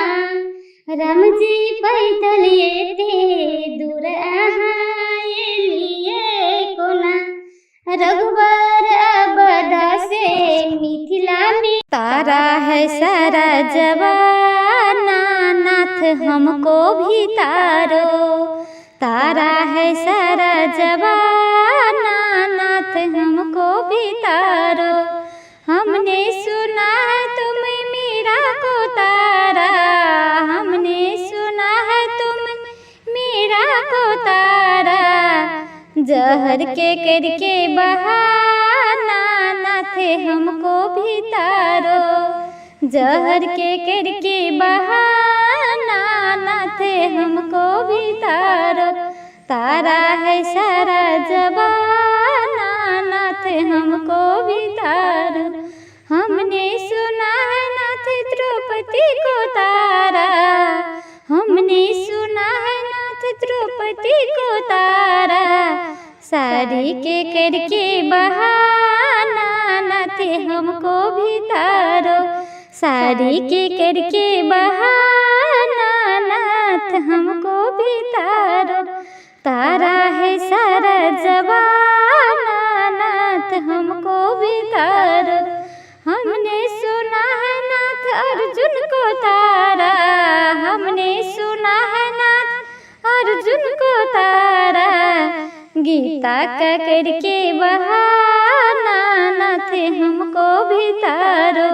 रामजी पैदल एते दूर अहाँ एलियै कोना। रघुबर अवध से मिथिला में। तारा है सारा जवाना नाथ हमको भी तारो। तारा है सारा जवाना नाथ हमको भी तारो। हमने सुना है तुम मीरा को तारा। हमने सुना है तुम मीरा को तारा। जहर के करके बहाना नाथ हमको भी तारो। जहर के करके बहाना नाथ हमको भी तारो। तारा है सारा जवाना नाथ हमको भी तारो। हमने सुना है नाथ द्रौपदी को तारा। हमने सुना है नाथ द्रौपदी को तारा। साड़ी के करके बहाना नाथ हमको भी तारो। साड़ी के करके बहाना नाथ हमको भी तारो। तारा है सारा जवाना नाथ हमको भी तारो। हमने सुना है नाथ अर्जुन को तारा। हमने सुना है नाथ अर्जुन को तारा। गीता का करके बहाना नाथ हमको भी तारो।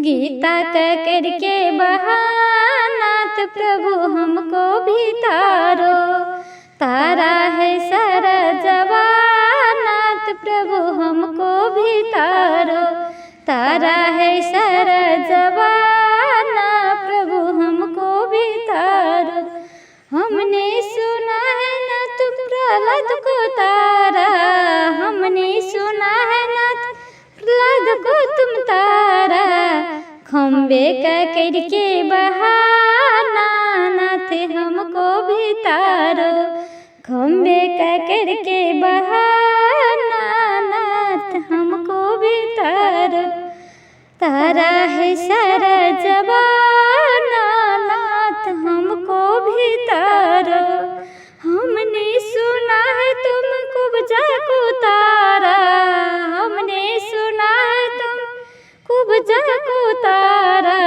गीता का करके बहाना प्रभु हमको भी तारो। तारा है सारा जवाना प्रभु हमको भी तारो। तारा है सारा जवाना प्रभु हमको भी तारो। हमने सुना है ना तुम प्रहलाद को तारा। हमने सुना है नाथ प्रहलाद को तुम तारा। खम्बे का करके बहाना नाथ हमको भी तारो। खम्बे का करके बहाना नाथ हमको भी तारो। तारा है सारा जवाना नाथ हमको भी तारो। हमने सुना है तुम कुब्जा को तारा। हमने सुना है तुम कुब्जा को तारा।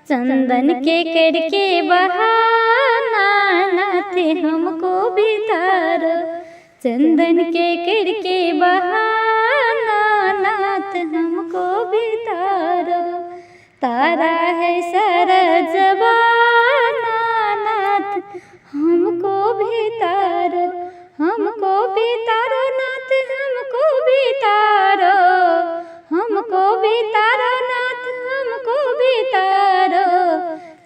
चंदन के करके बहाना नाथ हमको भी तारो। चंदन के करके बहाना नाथ हमको भी तारो। तारा है सारा जवाना नाथ हमको भी तारो। हमको भी तारो नाथ हमको भी तारो। हमको भी तारो नाथ हमको भी तारो।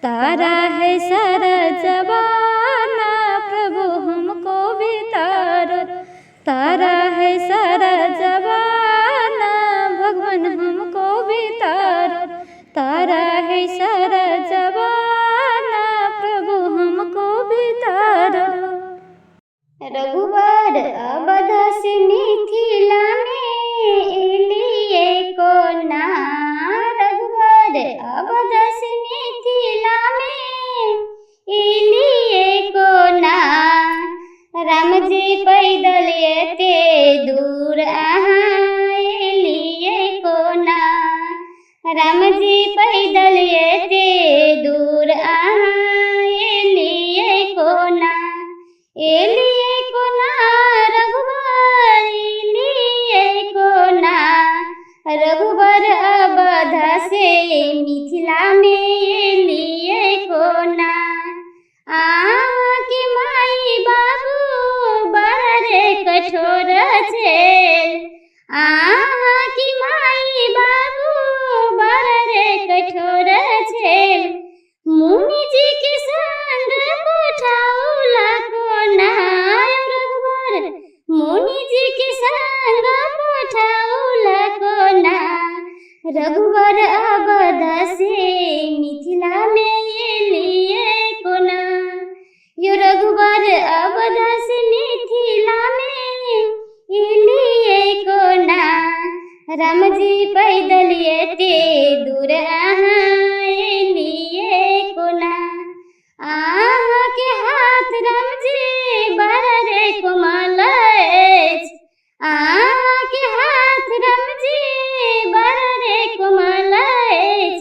तारा है सारा जवाना प्रभु हमको भी तारो। तारा है सारा जवाना भगवान हमको भी तारो। तारा है सारा जवाना प्रभु हमको भी तारो। रघुबर अवध से मिथिला में एलियै कोना। रघुबर अवध से मिथिला में एलियै राम जी पैदल एते दूर अहाँ एलियै कोना। अहाँके हाथ राम जी बड़ा रे कोमल अछि, अहाँके हाथ राम जी बड़ा रे कोमल अछि।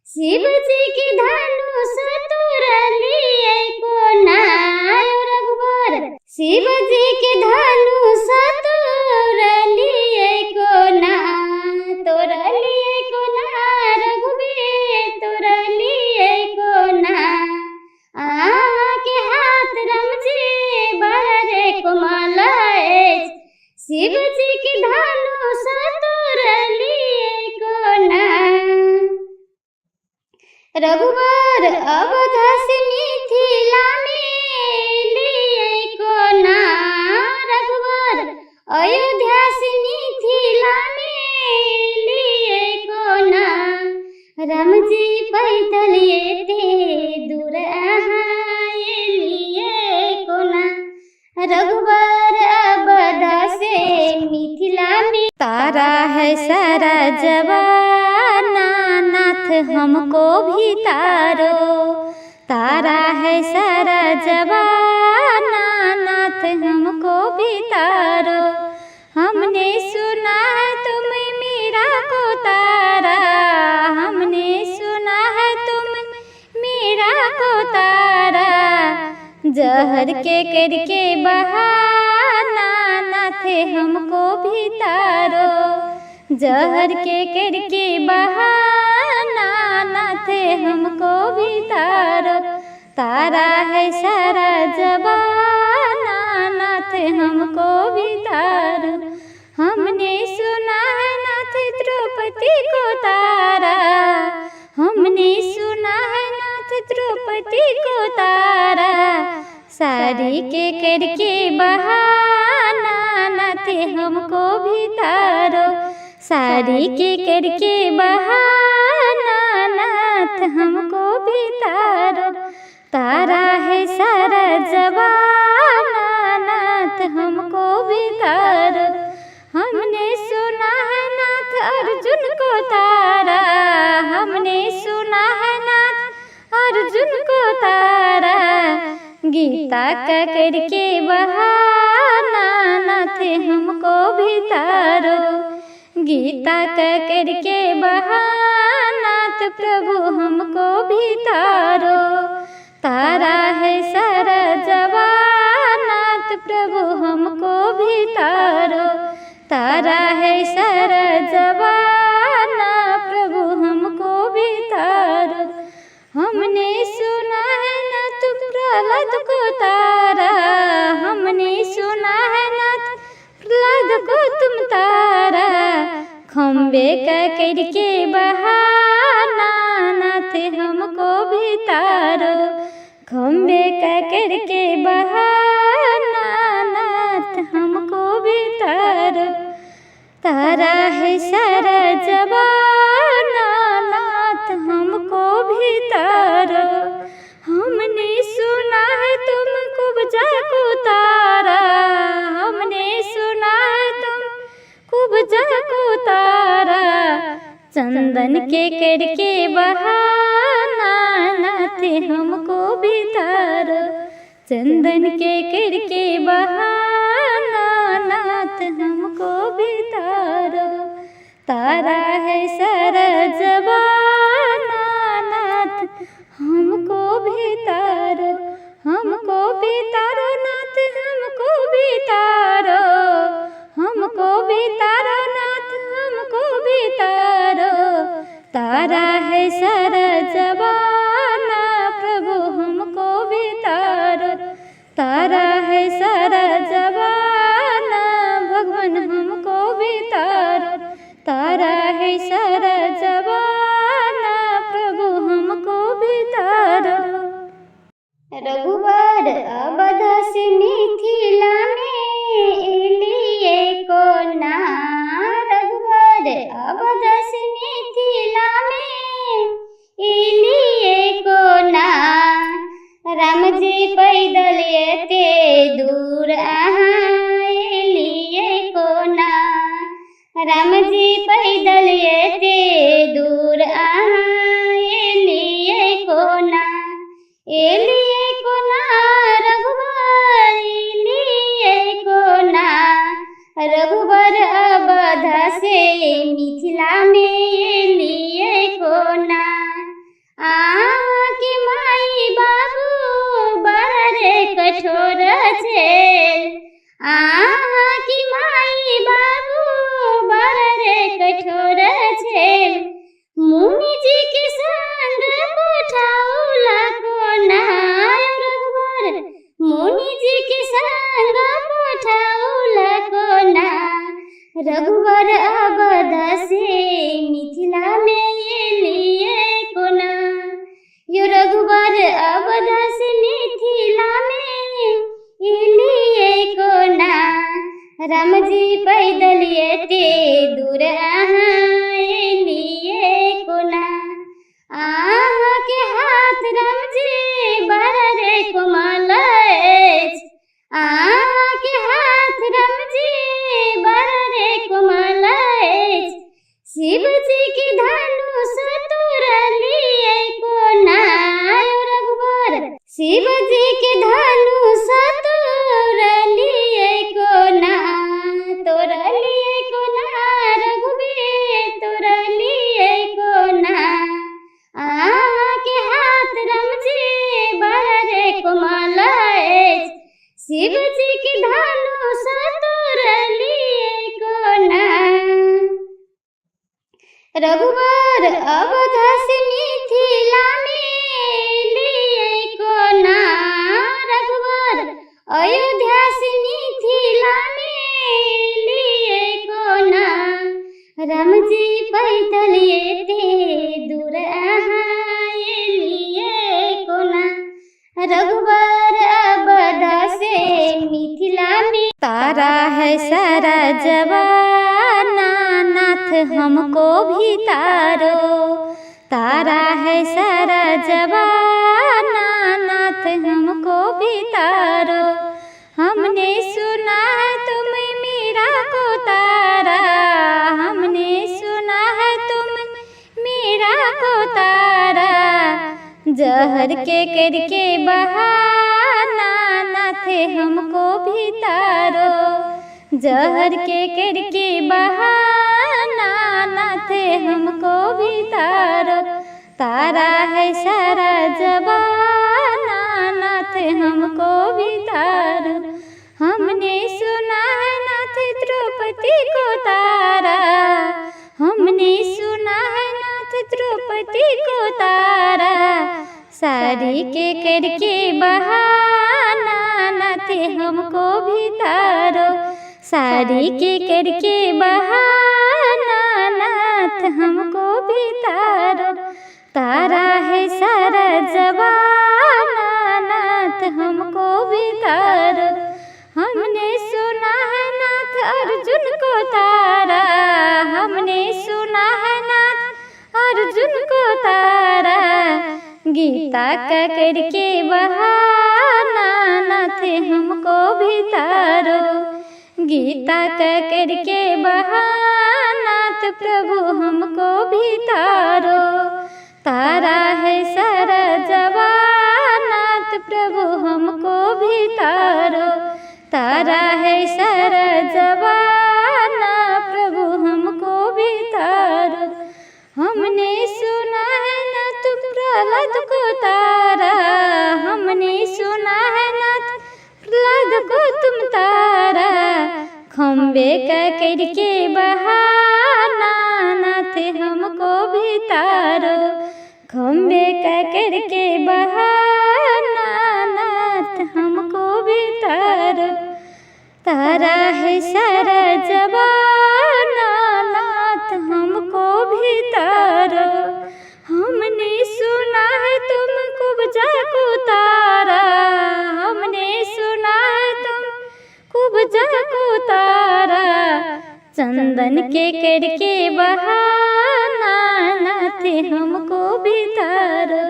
शिव जी के धनुष तोड़लियै कोना यौ रघुबर, शिव जी के धनुष तोड़लियै कोना, तोड़लियै कोना रघुबीर, तोड़लियै कोना। अहाँके हाथ राम जी बड़ा रे कोमल अछि, शिव जी के धनुष तोड़लियै कोना। रघुबर अवध से मिथिला में एलियै कोना, रघुबर अयोध्या से मिथिला में एलियै कोना। राम जी पैदल एते दूर अहाँ एलियै कोना, रघुबर अवध से मिथिला में। तारा है सारा जवाना नाथ हमको भी तारो, तारा है सारा जवाना नाथ हमको भी तारो। हमने सुना है तुम मीरा को तारा, हमने सुना है तुम मीरा को तारा। जहर के करके बहाना नाथ हमको भी तारो, जहर के करके बहाना नाथ हमको भी तारो। तारा है सारा जवाना नाथ हमको भी तारो। हमने सुना है नाथ द्रौपदी को तारा, हमने सुना है नाथ द्रौपदी को तारा। साड़ी के करके बहाना नाथ हमको भी तारो, साड़ी के करके बहाना नाथ हमको भी तारो। तारा है सारा जवाना नाथ हमको भी तारो। हमने सुना है नाथ अर्जुन को तारा, हमने सुना है नाथ अर्जुन को तारा। गीता का करके बहाना नाथ हमको भी तारो, गीता का करके बहाना प्रभु हमको भी तारो। तारा है सारा जवाना प्रभु हमको भी तारो, तारा है सारा जवाना प्रभु हमको भी तारो। हमने सुना है नाथ प्रहलाद को तारा, हमने सुना है नाथ प्रहलाद को तुम तारा। खम्बे का करके बहाना नाथ हमको भी तारो, खम्बे का करके बहाना नाथ हमको भी तारो। तारा है सारा जवाना नाथ हमको भी तारो। हमने सुना है तुम कुब्जा को तारा, हमने सुना है तुम कुब्जा को तारा। चंदन के करके बहाना नाथ हमको भी तारो, चंदन के करके बहाना नाथ हमको भी तारो। तारा है सारा जवाना नाथ हमको भी तारो, हमको भी तारो नाथ हमको भी तारो, हमको भी तारो नाथ हमको भी तारो। तारा है सारा जवाना प्रभु हमको भी तारो, तारा है सारा जवाना भगवान हमको भी तारो। तारा है सारा जवाना प्रभु हमको भी तारो। रघुबर अवध से मिथिला में एलियै कोना, रघुबर अवध से मिथिला में एलियै कोना। राम जी पैदल एते दूर अहाँ एलियै कोना, राम जी पैदल एते दूर अहाँ एलियै कोना, एलियै कोना रघुबर, एलियै कोना। रघुबर अवध से मिथिला मे एलियै कोना। अहाँके माई बाबू बड़ रे कठोर छेल, अहाँके माई बाबू बड़ रे कठोर छेल। मुनि जी के संग पठौला कोना रघुबर, मुनि जी के संग पठौला कोना। रघुबर अवध से मिथिला मे एलियै कोना। यो रघुबर अवध से मिथिला मे एलियै कोना। राम जी पैदल एते दूर अहाँ एलियै कोना। अहाँके हाथ राम जी बड़ रे कोमल अछि, अहाँके हाथ राम जी बड़ रे कोमल अछि। शिव जी के धनुष तोड़लियै कोना रघुबर, शिव जी के धनुष तोड़लियै कोना। तोड़लियै कोना रघुबीर, तोड़लियै कोना। अहाँके हाथ राम जी बड़ रे कोमल अछि, शिव जी के धनुष तोड़लियै कोना। रघुबर अवध से मिथिला मे एलियै कोना। रघुबर अयोध्या से मिथिला मे एलियै कोना। राम जी पैदल एते दूर अहाँ एलियै कोना। रघुबर अवध से मिथिला मे। तारा है सारा जवाना नाथ हमको भी तारो, तारा है सारा जवाना नाथ हमको भी तारो। हमने सुना है तुम मीरा को तारा, हमने सुना है तुम मीरा को तारा। जहर के करके बहाना नाथ हमको भी तारो, जहर के करके बहाना नाथ हमको भी तारो। तारा है सारा जबाना नाथ हमको भी तारो। हमने सुना है नाथ द्रौपदी को तारा, हमने सुना है नाथ द्रौपदी को तारा। साड़ी के करके बहाना नाथ हमको भी तारो, साड़ी के करके बहाना नाथ हमको भी तारो। तारा है सारा जवाना नाथ हमको भी तारो। हमने सुना है नाथ अर्जुन को तारा, हमने सुना है नाथ अर्जुन को तारा। गीता का करके बहाना नाथ हमको भी तारो, गीता का करके बहाना नाथ प्रभु हमको भी तारो। तारा है सारा जवाना नाथ प्रभु हमको भी तारो, तारा है सारा जवाना प्रभु हमको भी तारो। हमने सुना है ना तुम प्रहलाद को तारा, हमने सुना है नाथ प्रहलाद को तुम तारा। खम्बे का करके बहाना नाथ हमको भी तारो, खम्बे का करके बहाना नाथ हमको भी तारो। तारा है सारा जवाना नाथ हमको भी तारो। हमने सुना है तुम कुब्जा को तारा, हमने सुना है तुम कुब्जा को तारा। चंदन के करके बहाना नाथ हमको भी तारो,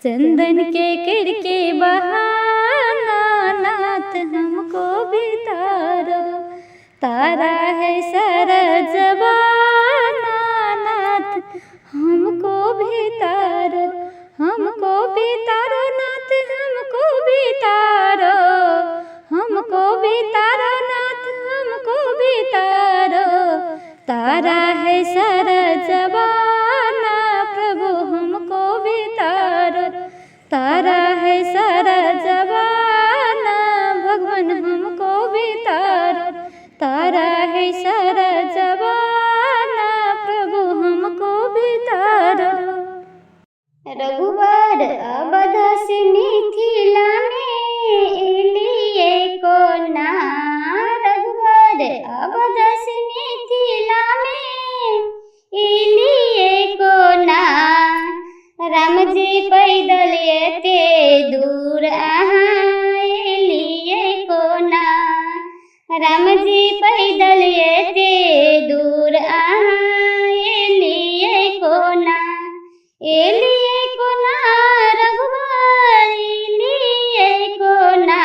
चंदन के करके बहाना नाथ हमको भी तारो। तारा है सारा जमाना नाथ हमको भी तारो, हमको भी तारो नाथ, हमको भी तारो, हमको भी तारो नाथ, हमको भी तारो। तारा है सारा जमाना प्रभु हमको भी तारो, तारा है सारा जमाना भगवान हमको भी तारो, तारा है सारा जमाना प्रभु हमको भी तारो। रघुबर अवध से मिथिला में एलिए कोना, रघुबर अवध से मिथिला में एलिए कोना। राम जी पैदल एते दूर अहाँ एलिए कोना, राम जी पैदल एते दूर अहाँ एलिए कोना। एलिए कोना रघुबर एलिए कोना,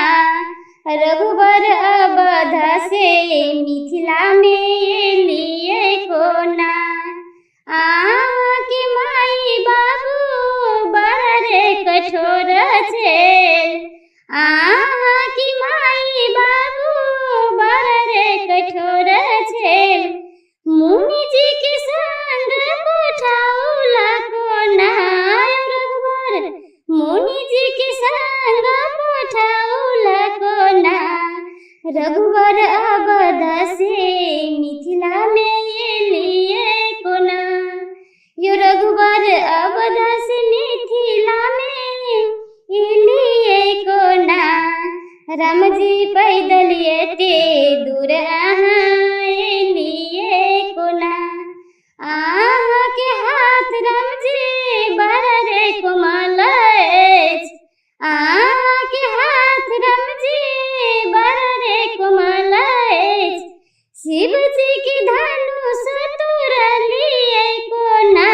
रघुबर अवध से मिथिला में एलिए कोना। अहाँके माई बाबू बड़ रे कठोर छेल, अहाँके माई बाबू बड़ रे कठोर छेल। मुनि जी के संग पठौला कोना रघुबर, मुनि जी के संग पठौला कोना। रघुबर अवध से मिथिला में एलिए कोना, यो रघुबर अवध से मिथिला में एलिए कोना। राम जी पैदल एते दूर अहाँ एलिए कोना। अहाँके हाथ राम जी बड़ रे कोमल अछि, अहाँके हाथ राम जी बड़ रे कोमल अछि। शिव जी के धनुष तोड़लिए कोना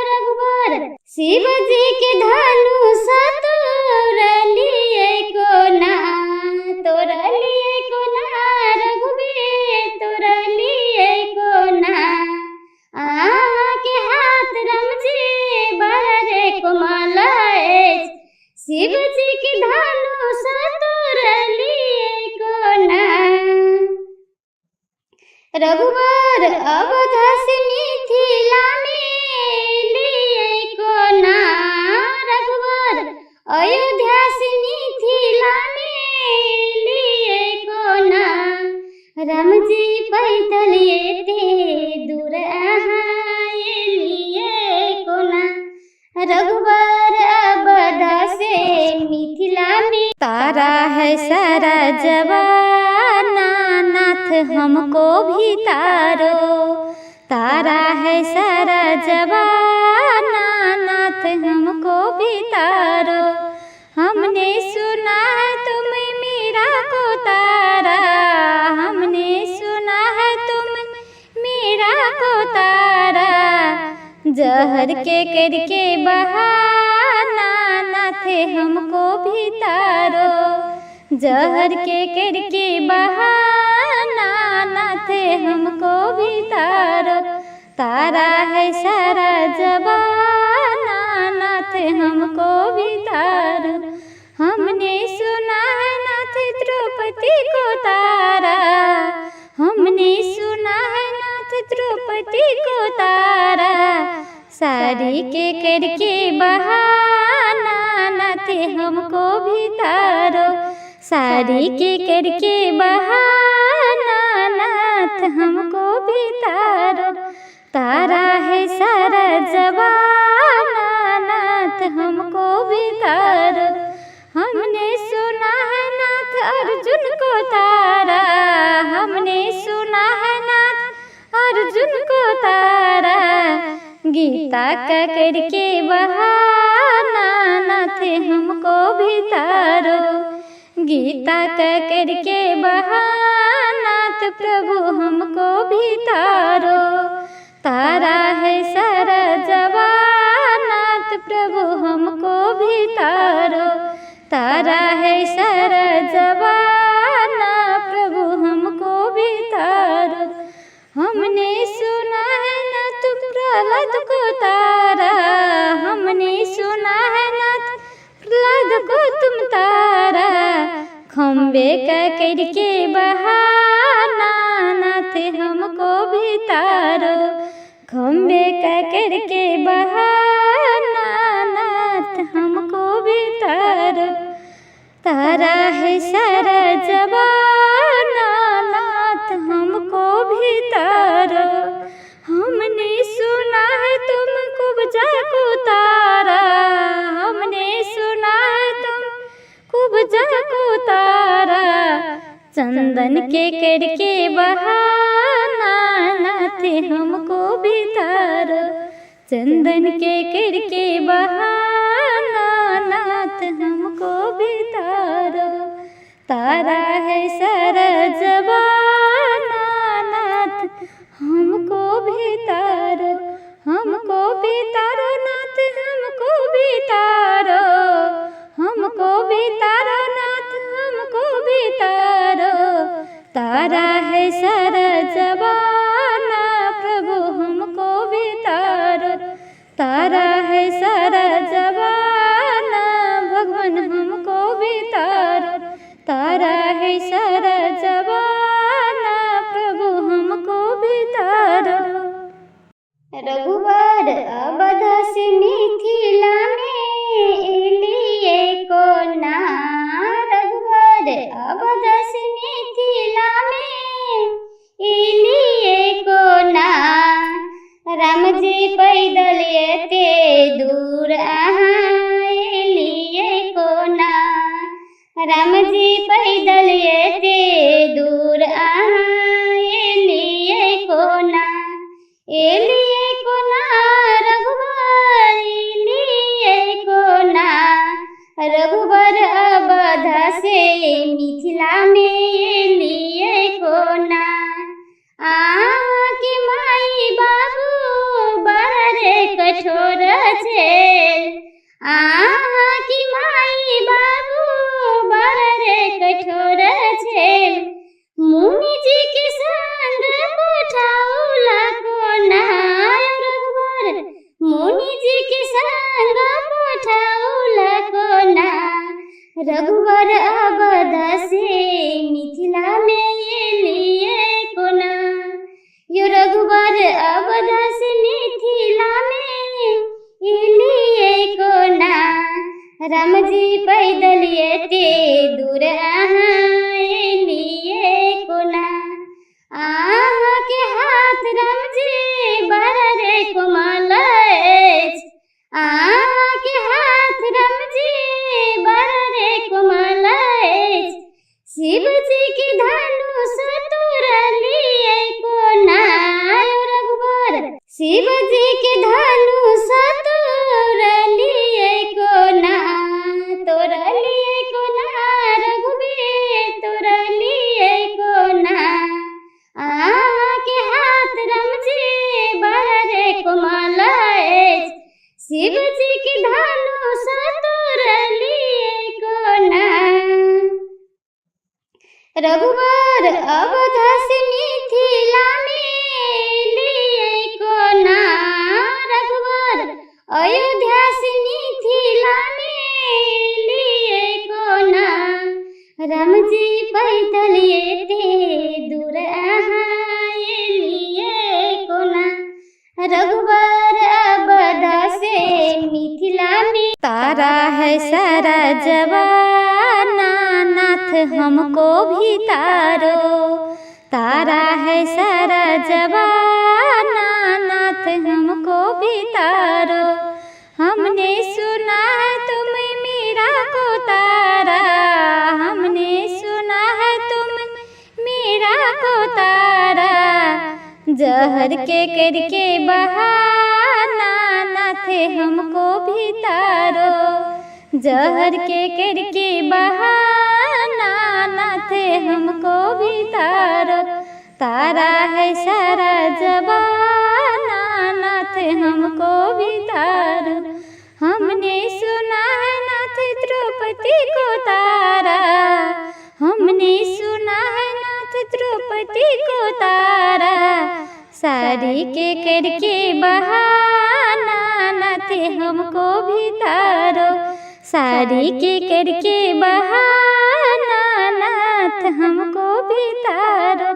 रघुबर, शिव जी के धनुष तोड़लिए कोना, तोड़लिए कोना रघुबीर तोड़लिए कोना। अहाँके हाथ राम जी बड़ रे कोमल अछि, शिव जी के धनुष तोड़लिए कोना। रघुबर अवध से मिथिला में एलिए कोना, रघुबर अयोध्या से मिथिला में एलिए कोना। राम जी पैदल एते दूर अहाँ एलिए कोना, रघुबर अवध से मिथिला में। तारा है सारा जमाना नाथ हमको भी तारो, तारा है सारा जमाना नाथ हमको भी तारो। हमने सुना है तुम मीरा को तारा, हमने सुना है तुम मीरा को तारा। जहर के करके बहाना नाथ हमको भी तारो, जहर के करके बहाना नाथ हमको भी तारो। तारा है सारा जमाना नाथ हमको भी तारो। हमने सुना है नाथ द्रौपदी को तारा, हमने सुना है नाथ द्रौपदी को तारा। साड़ी के करके बहाना नाथ हमको भी तारो, साड़ी के करके बहाना नाथ हमको भी तारो। तारा है सारा जमाना नाथ हमको भी तारो। हमने सुना है नाथ अर्जुन को तारा, हमने सुना है नाथ अर्जुन को तारा। गीता का करके बहाना नाथ हमको भी तारो, गीता का करके बहाना नाथ प्रभु हमको भी तारो। तारा है सारा जमाना नाथ प्रभु हमको भी तारो, तारा है सारा जमाना प्रभु हमको भी तारो। प्रहलाद को तुम तारा। खम्बे का करके बहाना नाथ हमको भी तारो। खम्बे का करके बहाना नाथ हमको भी तारो। तारा है सारा जमाना नाथ हमको भी तारो। हमने सुना है तुम कुब्जा को तारा। हमने सुना है तुम कुब्जा को तारा। चंदन के करके बहाना नाथ हमको भी तारो। चंदन के करके बहाना नाथ हमको भी तारो। तारा है सारा जमाना नाथ हमको भी तारो। हमको भी तारो नाथ हमको भी तारो। हमको भी तारो नाथ हमको भी तारो। तारा है सारा जमाना प्रभु हमको भी तारो। तारा है सारा जमाना भगवान हमको भी तारो। तारा है सारा जमाना प्रभु हमको भी तारो। रघुबर अवध से मिथिला में एलिए कोना। रघुबर अवध से मिथिला में एलिए कोना। राम जी पैदल एते दूर अहाँ एलिए कोना। राम जी पैदल एते दूर अहाँ एलिए कोना। एलिए कोना रघुबर एलिए कोना। रघुबर अवध से मिथिला में एलिए कोना। अहाँके माई बाबू बड़ रे कठोर छेल। अहाँके माई बाबू बड़ रे कठोर छेल। मुनि जी के संग पठौला कोना रघुबर। मुनि जी के संग पठौला कोना। रघुबर अवध से मिथिला में एलिए कोना। यो रघुबर अवध से मिथिला में एलिए कोना। राम जी पैदल एते दूर अहाँ एलिए कोना। अहाँके हाथ राम जी बड़ रे कोमल अछि। अहाँके हाथ राम जी बड़ रे कोमल अछि। शिव जी के धनुष तोड़लिए कोना रघुबर। शिव जी के धनुष तोड़लिए कोना। तोड़लिए कोना रघुबीर तोड़लिए कोना। अहाँके हाथ राम जी बड़ रे कोमल अछि। शिव जी के धनुष तोड़लिए कोना। रघुबर अवध से मिथिला में एलिए कोना। रघुबर अयोध्या से मिथिला में एलिए कोना। राम जी पैदल एते दूर अहाँ एलिए कोना। रघुबर अवध से मिथिला में। तारा है सारा जमाना नाथ हमको भी तारो। तारा है सारा जमाना नाथ हमको भी तारो। हमने सुना है तुम मीरा को तारा। हमने सुना है तुम मीरा को तारा। जहर के करके बहाना नाथ हमको भी तारो। जहर के करके बहाना नाथ हमको भी तारो। तारा है सारा जमाना नाथ हमको भी तारो। हमने सुना है नाथ द्रौपदी को तारा। हमने सुना है नाथ द्रौपदी को तारा। साड़ी के करके बहाना नाथ हमको भी तारो। साड़ी के करके बहाना नाथ हमको भी तारो।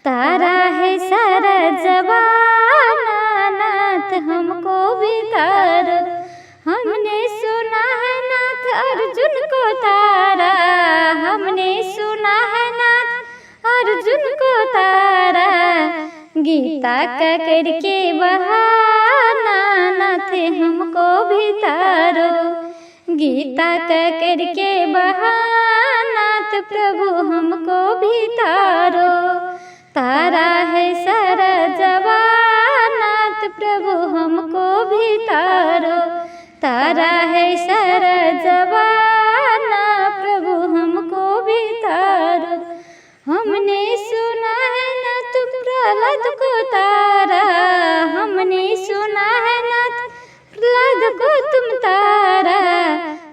तारा है सारा जमाना नाथ हमको भी तारो। हमने सुना है नाथ अर्जुन को तारा, हमने सुना है नाथ अर्जुन को तारा। गीता का करके बहाना नाथ हमको भी तारो। गीता का करके बहाना नाथ प्रभु हमको भी तारो। तारा है सारा जमाना नाथ प्रभु हमको भी तारो। तारा है सारा जमाना प्रभु हमको भी तारो। हमने सुना है नाथ प्रहलाद को तारा, हमने सुना है नाथ प्रहलाद को तुम तारा।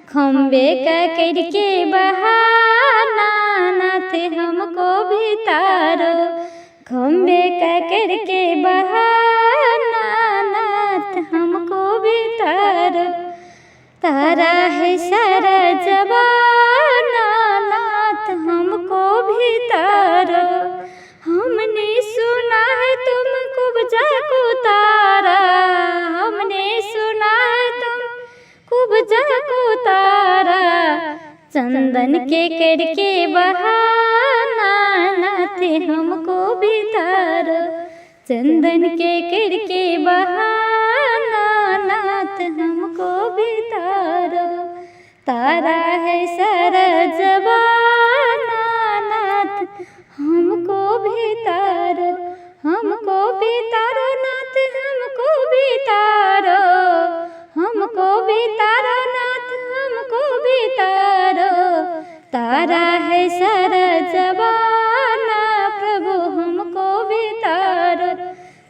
खम्बे का करके बहाना नाथ हमको भी तारो। खम्बे का करके बहाना नाथ हमको भी तारो। तारा है सारा जमाना नाथ हमको भी तारो। हमने सुना है तुम कुब्जा को तारा, हमने सुना है तुम कुब्जा को तारा। चंदन के करके बहाना नाथ हमको भी तारो। चंदन के करके बहाना नाथ हमको भी तारो। तारा है सारा जमाना नाथ हमको भी तारो। हमको भी तारो नाथ हमको भी तारो। हमको भी तारो नाथ हमको भी तारो। तारा है सारा जमाना प्रभु हमको भी तारो।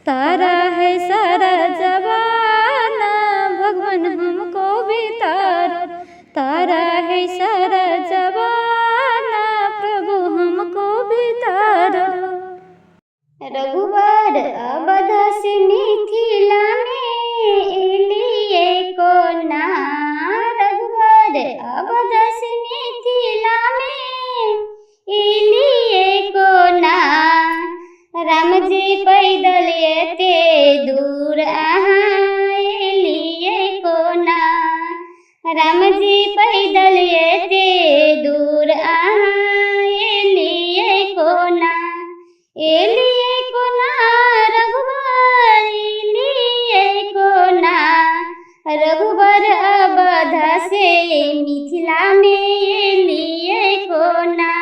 तारा है सारा जमाना भगवान हमको भी तारो। तारा है सारा जमाना प्रभु हमको भी तारो। रघुबर अवध से मिथिला में एलिए कोना। रघुबर अवध से मिथिला में एलिए कोना। राम जी पैदल एते दूर अहाँ एलिए कोना। राम जी पैदल एते दूर अहाँ एलिए कोना। एलिए कोना रघुबर एलिए कोना। रघुबर अवध से मिथिला में एलिए कोना।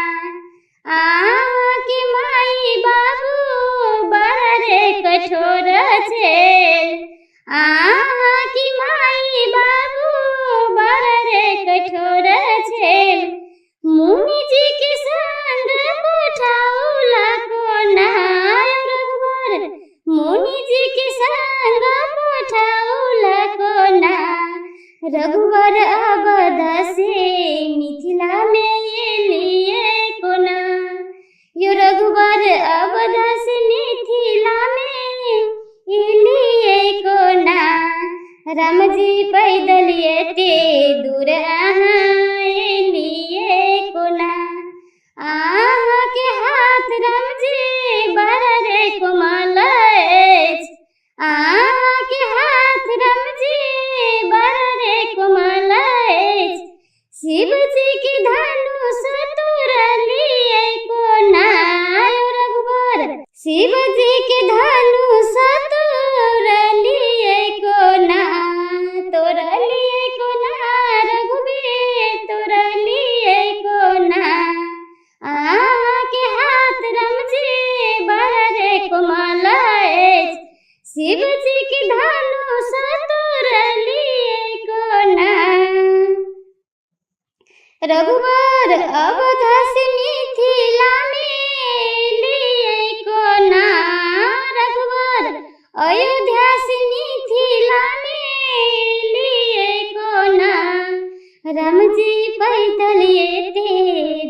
अहाँके माई बाबू बड़ कठोर छेल। अहाँके माई बाबू बड़ कठोर छेल। मुनि जी के संग पठौला कोना। रघुबर मुनि जी के संग पठौला कोना। रघुबर अवध से मिथिला में एलिए कोना। यो रघुबर अवध से मिथिला में एलिए कोना। राम जी पैदल एते दूर अहाँ एलिए कोना। अहाँके हाथ राम जी बड़ रे कोमल अछि। अहाँके हाथ राम जी बड़ रे कोमल अछि। शिव जी के धनुष तोड़लिए कोना। रघुबर शिव जी के धनुष तोड़लिए कोना। तोड़लिए कोना रघुबीर तोड़लिए कोना। अहाँके हाथ राम जी बड़ रे कोमल अछि। शिव जी के धनुष तोड़लिए कोना। रघुबर अवध से मिथिला में एलिए कोना। रघुबर अयोध्या से मिथिला में एलिए कोना। राम जी पैदल एते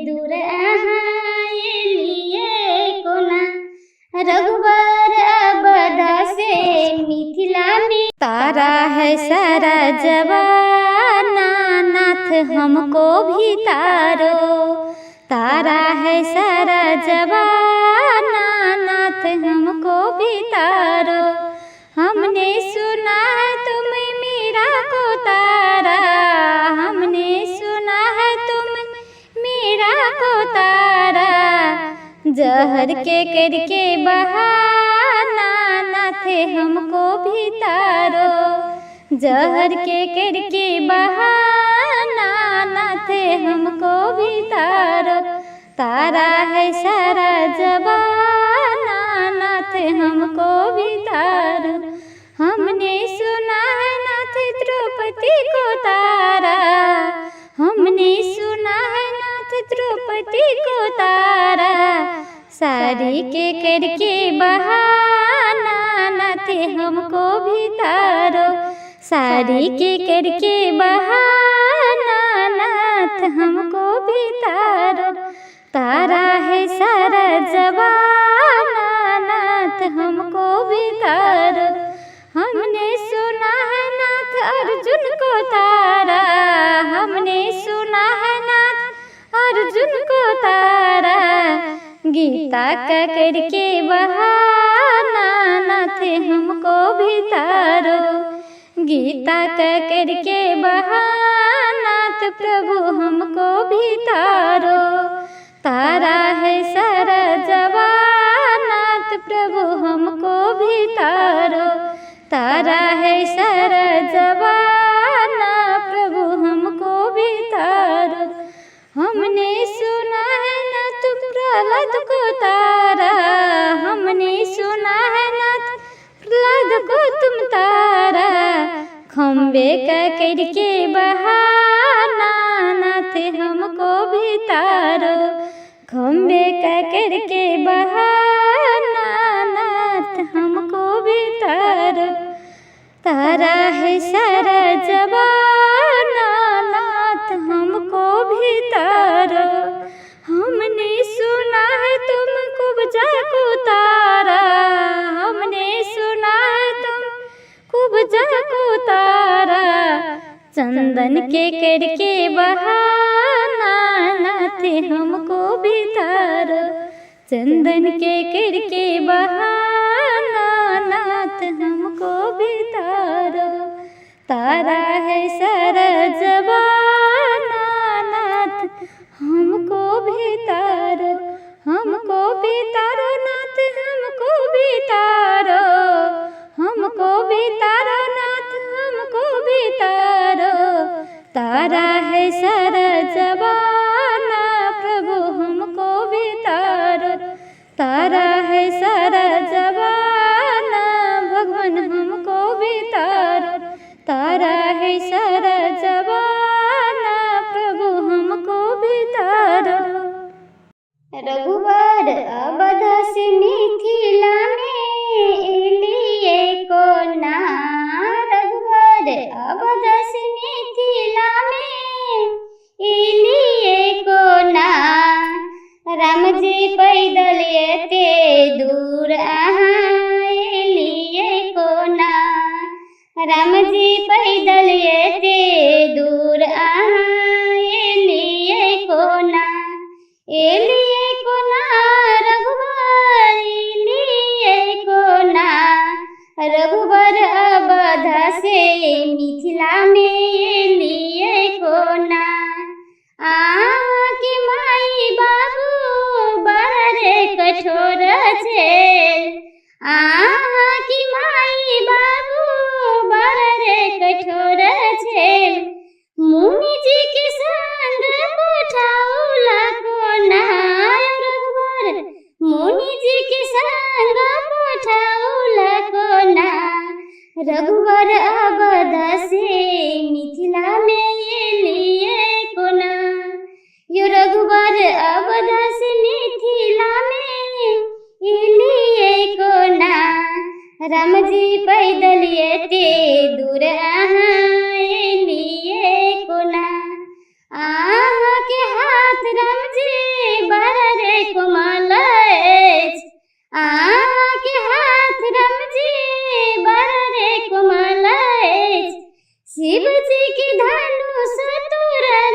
दूर अहाँ एलिए कोना। रघुबर अवध से मिथिला में। तारा है सारा जमाना नाथ हमको भी तारो। तारा है सारा जमाना नाथ हमको भी तारो। हमने सुना है तुम मीरा को तारा, हमने सुना है तुम मीरा को तारा। जहर के करके बहाना नाथ हमको भी तारो। जहर के करके बहाना नाथ हमको भी तारो। तारा है सारा जमाना नाथ हमको भी तारो। हमने सुना है नाथ द्रौपदी को तारा, हमने सुना है नाथ द्रौपदी को तारा। सारी के करके बहाना नाथ हमको भी तारो। सारी के करके बहाना नाथ हमको भी तारो। तारा है सारा जमाना नाथ हमको भी तारो। हमने सुना है नाथ अर्जुन को तारा, हमने सुना है नाथ अर्जुन को तारा। गीता का करके बहाना नाथ हमको भी तारो। गीता का करके बहाना प्रभु हमको भी तारो। तारा है सारा जमाना प्रभु हमको भी तारो। तारा है सारा जमाना प्रभु हमको भी तारो। हमने सुना है नाथ प्रहलाद को तारा, हमने सुना है नाथ प्रहलाद को तुम तारा। खम्बे का करके बहाना नाथ हमको भी तारो। खम्बे का करके बहाना नाथ हमको भी तारो। तारा है सारा जमाना नाथ हमको भी तारो। हमने सुना है तुम कुब्जा को तारा, हमने सुना है तुम कुब्जा को तारा। चंदन के करके बहाना नाथ हमको भी तारो। चंदन के करके बहाना नाथ हमको भी तारो। तारा है सारा जमाना नाथ हमको भी तारो। हमको भी तारो नाथ हमको भी तारो। हमको भी तारो नाथ हमको भी तारो। तारा है सारा जमाना प्रभु हमको भी तारो। तारा है सारा जमाना भगवान हमको भी तारो। तारा है सारा जमाना प्रभु हमको भी तारो। रघुबर अवध से मिथिला में एलिए कोना। रघुबर अवध से मिथिला में एलिए कोना। राम जी पैदल एते दूर अहाँ एलिए कोना। राम जी पैदल एते दूर अहाँ एलिए कोना। एलिए कोना रघुबर एलिए कोना। रघुबर अवध से मिथिला में एलिए कोना। अहाँके माई बाबू बड़ रे कठोर छेल। अहाँके माई बाबू बड़ रे कठोर छेल। मुनि जी के संग पठाउला कोना। रघुबर मुनि जी के संग पठाउला कोना। रघुबर अवध से मिथिला में एलिए कोना। यो रघुबर अवध से मिथिला में एलिए कोना। राम जी पैदल एते दूर अहाँ एलिए कोना। अहाँके हाथ राम जी बड़ रे कोमल अछि। अहाँके हाथ राम जी बड़ रे कोमल अछि। शिव जी के धनुष तोड़लिए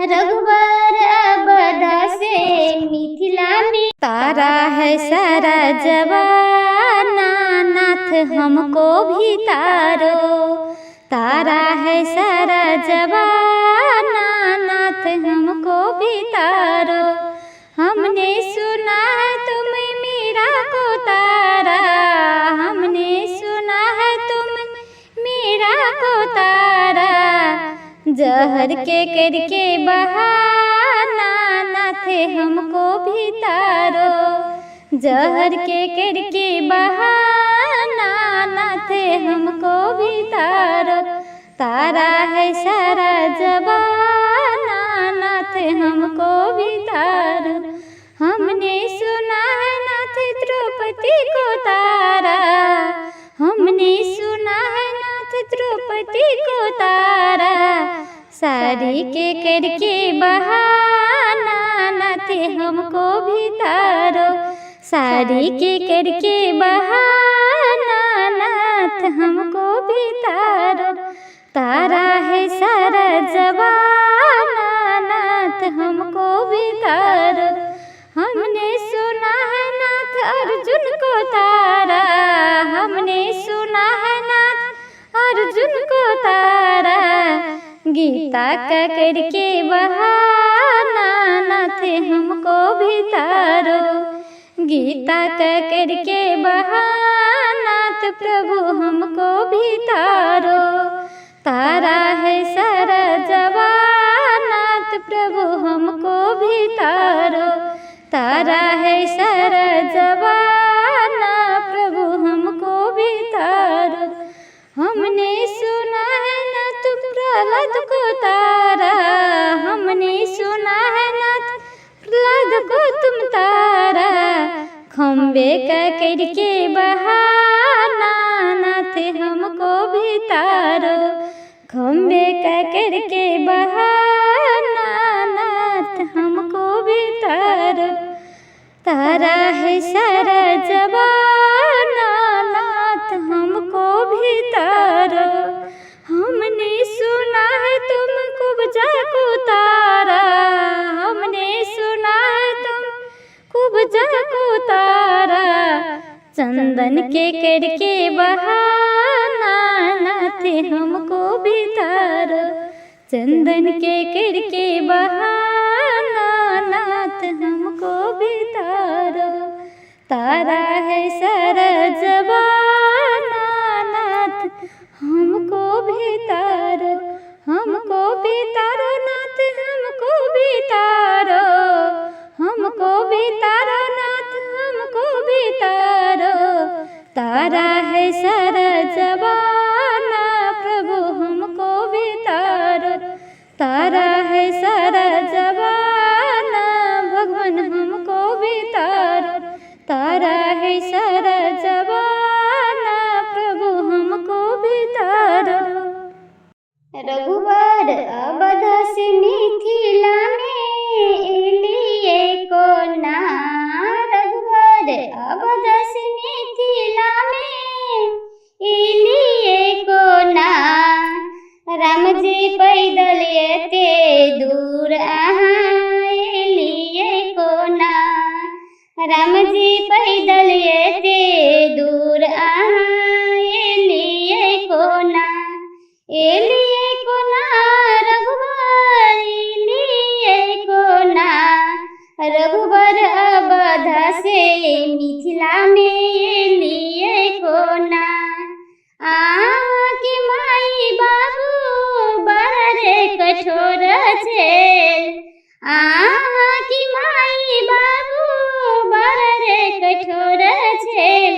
रघुबर अवध से मिथिला में। तारा है सारा जवाना नाथ हमको भी तारो, तारा है सारा जवाना नाथ हमको भी तारो। हमने सुना है तुम मीरा को तारा, हमने सुना है तुम मीरा को तारा। जहर के करके बहाना नाथ हमको भी तारो, जहर के करके बहाना नाथ हमको भी तारो। तारा है सारा जबाना नाथ हमको भी तारो। हमने सुना है नाथ द्रौपदी को तारा, हमने सुना है नाथ द्रौपदी को तारा। साड़ी के करके बहाना नाथ हमको भी तारो, साड़ी के करके बहाना नाथ हमको भी तारो। तारा है सारा जवाना नाथ हमको भी तारो। हमने सुना है नाथ अर्जुन को तारा, हमने सुना है नाथ अर्जुन को तारा। गीता का करके बहाना नाथ हमको भी तारो, गीता का करके बहाना नाथ प्रभु हमको भी तारो। तारा है सारा जवानाथ प्रभु हमको भी तारो, तारा है सारा जवाना प्रभु हमको भी तारो। हमने सुना है नाथ प्रहलाद को तारा, हमने सुना है नाथ प्रहलाद को तुम तारा। खम्बे का करके बहाना नाथ हमको भी तारो, खम्बे का करके बहाना नाथ हमको भी तारो। तारा है सारा जवाना नाथ हमको भी तारो। हमने सुना है तुम कुब्जा को तारा, हमने सुना है तुम कुब्जा को तारा। चंदन के करके बहाना नाथ हमको भी तारो, चंदन के करके बहाना नाथ हमको भी तारो। तारा है सारा जवाना नाथ हमको भी तारो, हमको भी तारो नाथ हमको भी तारो, हमको भी तारो नाथ हमको भी तारो। तारा है सारा जवाना प्रभु हमको भी तारो, तारा है सारा जवाना भगवान हमको भी तारो। तारा है सारा जवाना प्रभु हमको भी तारो। रघुबर अवध से मिथिला में एलिए कोना, रघुबर अवध से मिथिला में एलिए कोना। राम जी पैदल एते दूर अहाँ एलिए कोना, राम जी पैदल एते दूर अहाँ एलिए कोना। एलिए कोना रघुबर एलिए कोना, रघुबर अवध से मिथिला में एलिए कोना। अहाँके माई बाबू बड़ रे कठोर छेल, अहाँके माई बाबू बड़ रे कठोर छेल।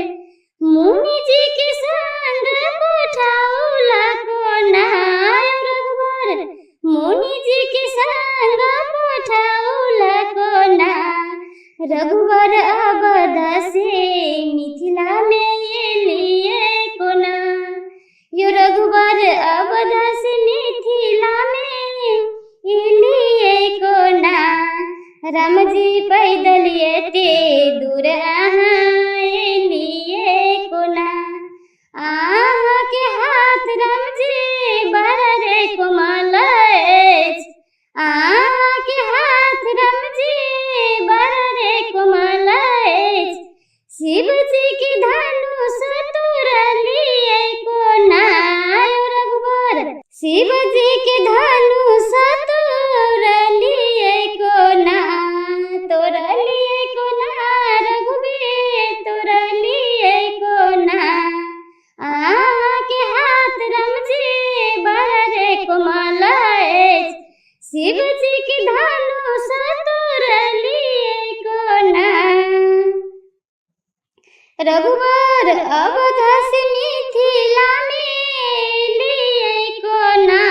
मुनि जी के संग पठौला कोना रघुबर, मुनि जी के संग पठौला कोना। रघुबर अवध से मिथिला में एलिए कोना, यो रघुबर अवध से मिथिला में एलिए कोना। राम जी पैदल एते दूर अहाँ एलिए कोना। अहाँके हाथ राम जी बड़ रे कोमल अछि, अहाँके शिव जी के धनुष तोड़लिए कोना, तोड़लिए कोना रघुबीर, तोड़लिए कोना। अहाँके हाथ रामजी बड़ा रे कोमल अछि, शिव जी के धनुष तोड़लिए कोना। रघुबर अवध से मिथिला में एलियै कोना,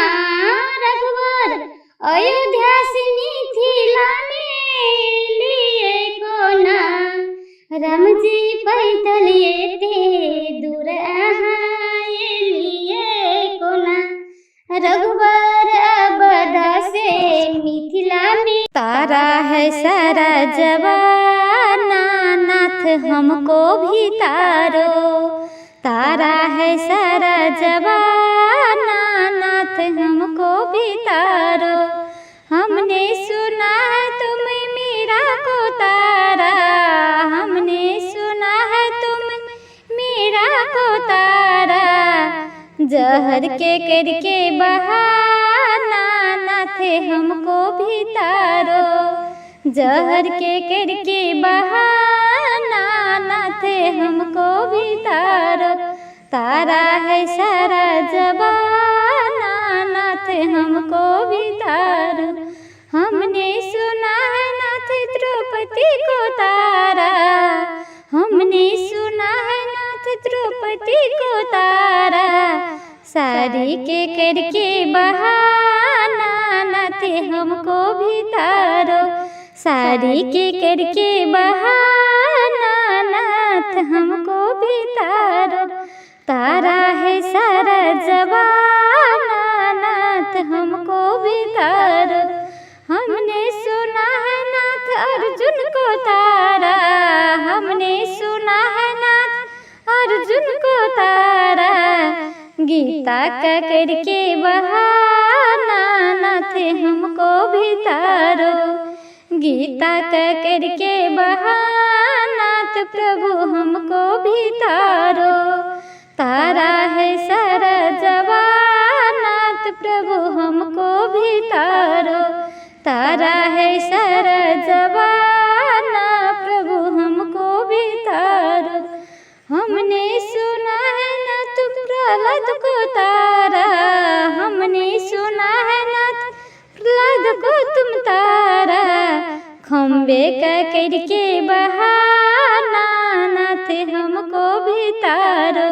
रघुबर अयोध्या से मिथिला में एलियै कोना। रामजी पैदल एते दूर अहाँ एलियै कोना, रघुबर अवध से मिथिला में। तारा है सारा जवाना नाथ हमको भी तारो, तारा है सारा जवाना नाथ हमको भी तारो। हमने सुना है तुम मीरा को तारा, हमने सुना है तुम मीरा को तारा। जहर के करके बहाना नाथ हमको भी तारो, जहर के करके बहाना नाथ हमको भी तारो। तारा है सारा जवाना नाथ हमको भी तारो। हमने सुना है नाथ द्रौपदी को तारा, हमने सुना है नाथ द्रौपदी को तारा। सारी के करके बहाना नाथ हमको भी तारो, सारी के करके बहाना नाथ हमको भी तारो। तारा है सारा जवाना नाथ हमको भी तारो। हमने सुना है नाथ अर्जुन को तारा, हमने सुना है नाथ अर्जुन को तारा। गीता का करके बहाना नाथ हमको भी तारो, गीता का करके बहाना नाथ प्रभु हमको भी तारो। तारा है सारा जवाना नाथ प्रभु हमको भी तारो, तारा है सारा जवाना प्रभु हमको भी तारो। हमने सुना है ना तुम प्रहलाद को तारा, हमने सुना है ना प्रहलाद को तुम तारा। खम्बे का करके बहाना नाथ हमको भी तारो,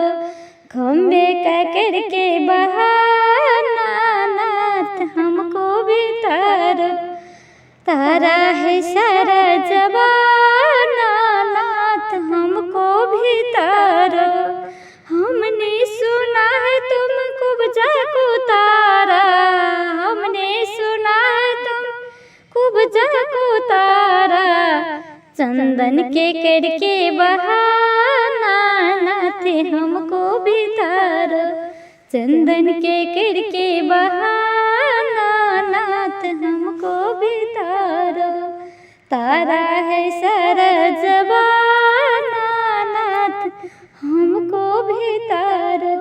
खम्बे का करके बहाना नाथ हमको भी तारो। तारा है सारा जवाना नाथ हमको भी तारो। हमने सुना है तुम कुब्जा को तारा, हमने सुना है तुम कुब्जा को तारा। चंदन के करके बहाना नाथ हमको भी तारो, चंदन के करके बहाना नाथ हमको भी तारो। तारा है सारा जवाना नाथ हमको भी तारो,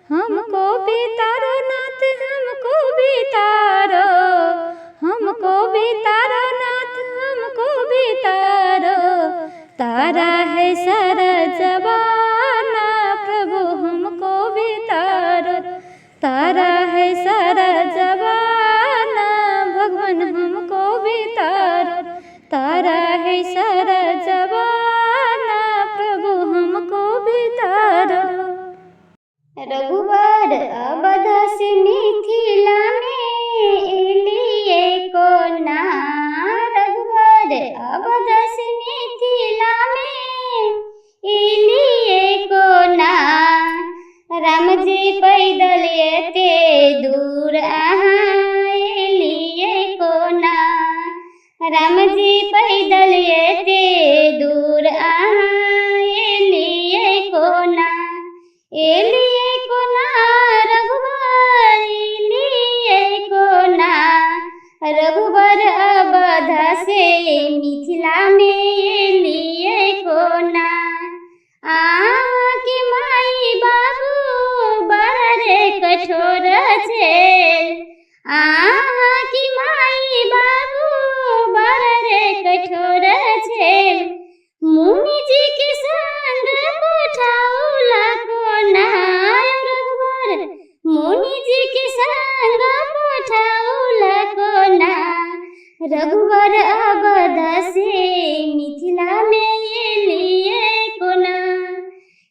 हमको भी तारो नाथ हमको भी तारो, हमको भी तारो नाथ हमको भी तारो। तारा है सारा जवाना प्रभु हमको भी तारो, तारा है सारा जवाना भगवान हमको भी तारो। तारा है सारा जवाना प्रभु हमको भी तारो। रघुबर अवध से मिथिला में एलियै कोना, रघुबर अवध से मिथिला में एलियै कोना। रामजी पैदल एते दूर अहाँ एलियै कोना, रामजी पैदल एते दूर अहाँ एलियै कोना। एलियै कोना रघुबर एलियै कोना, रघुबर अवध से मिथिला में एलियै कोना। अहाँके माई बाबू बड़ रे कठोर छे, अहाँ की माई बाबू बड़ रे कठोर छेल, मुनि जी के संग पठौला कोना रघुबर, मुनि जी के संग पठौला कोना। रघुबर अवध से मिथिला में एलिए कोना,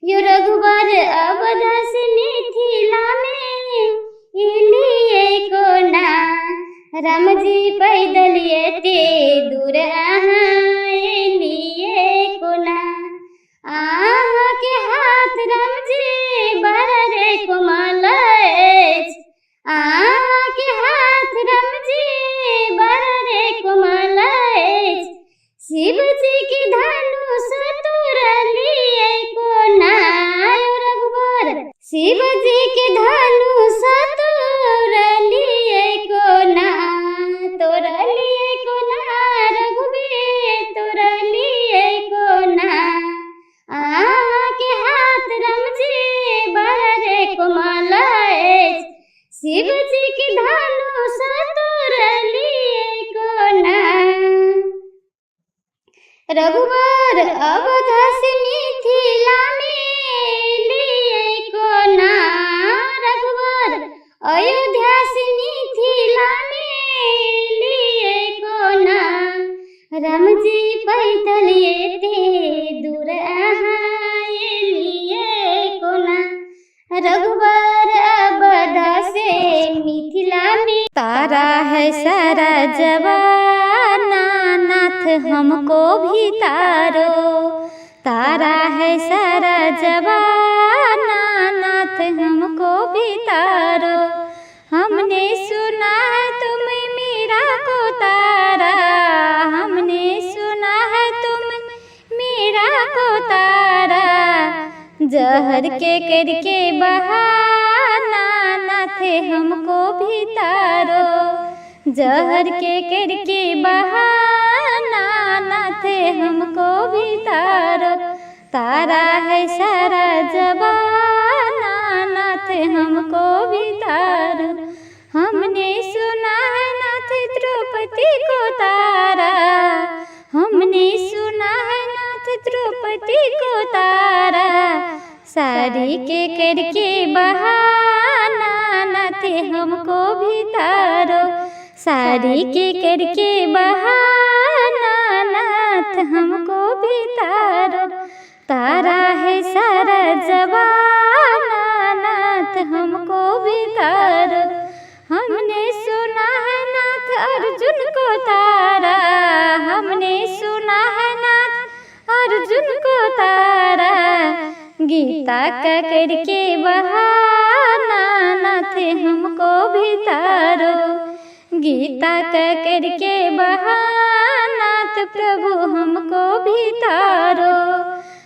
यो रघुबर अवध से मिथिला में एलिए कोना। राम जी पैदल एते दूर अहाँ एलिए कोना, अहाँ के हाथ राम जी बड़ रे कोमल अछि, अहाँ के हाथ राम जी बड़ रे कोमल अछि। शिव जी के धनुष तोड़लिए कोना रघुबर, शिव जी के धनुष तोड़लिए कोना, तोड़लिए कोना रघुबीर तोड़लिए कोना। अहाँ के हाथ राम जी बड़ रे कोमल अछि, शिव जी के धनुष तोड़लिए कोना। रघुबर अवध से मिथिला में एलिए कोना, रघुबर अयोध्या से मिथिला में एलिए कोना। राम जी पैदल एते दूर अहाँ एलिए कोना, रघुबर अवध से मिथिला में। तारा है सारा जवाना नाथ हमको भी तारो, तारा है सारा जवाना नाथ हमको भी तारो। हमने सुना है तुम मीरा को तारा, हमने सुना है तुम मीरा को तारा। जहर के करके बहाना नाथ हमको भी तारो, जहर के करके बहाना नाथ हमको भी तारो। तारा है सारा जवाना नाथ हमको भी तारो। हमने सुना है नाथ द्रौपदी को तारा, हमने सुना है नाथ द्रौपदी को तारा। साड़ी के करके बहाना नाथ हमको भी तारो, साड़ी के करके बहाना नाथ हमको भी तारो। तारा है सारा जवाना नाथ हमको भी तारो। हमने सुना है नाथ अर्जुन को तारा, हमने सुना है नाथ अर्जुन को तारा। गीता का करके बहाना नाथ हमको भी तारो, गीता का करके बहाना नाथ प्रभु हमको भी तारो।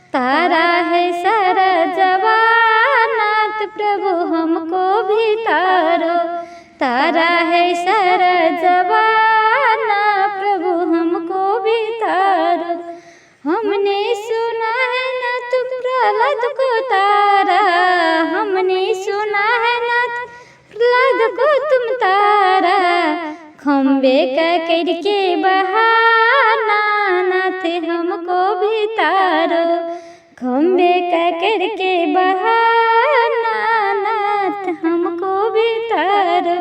तारा है सारा जवाना नाथ प्रभु हमको भी तारो, तारा है सारा जवाना प्रभु हमको भी तारो। हमने सुना है नाथ प्रहलाद को तारा, हमने सुना है नाथ प्रहलाद को तुम तारा। खम्बे का करके बहाना नाथ हमको भी तारो, खम्बे का करके बहाना नाथ हमको भी तारो।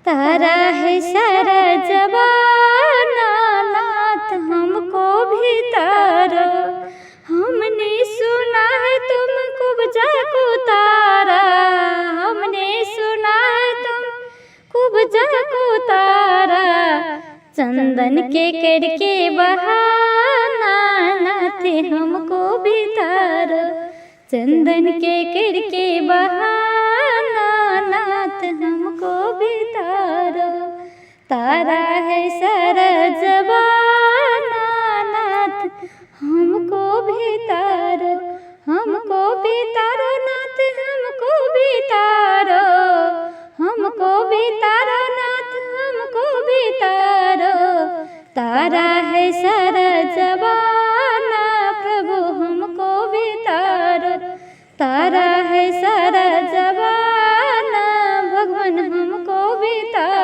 तारा है सारा जवाना नाथ हमको भी तारो। हमने सुना है तुम कुब्जा को तारा, हमने सुना है तुम कुब्जा को तारा। चंदन के करके बहाना नाथ हमको भी तारो, चंदन के करके बहाना नाथ हमको भी तारो। तारा है सारा जवाना नाथ हमको भी तारो, हमको भी तारो नाथ हमको भी तारो, हमको भी तारो नाथ हमको भी तारो। तारा है सारा जवाना प्रभु हमको भी तारो, तारा है सारा जवाना भगवान हमको भी तारो।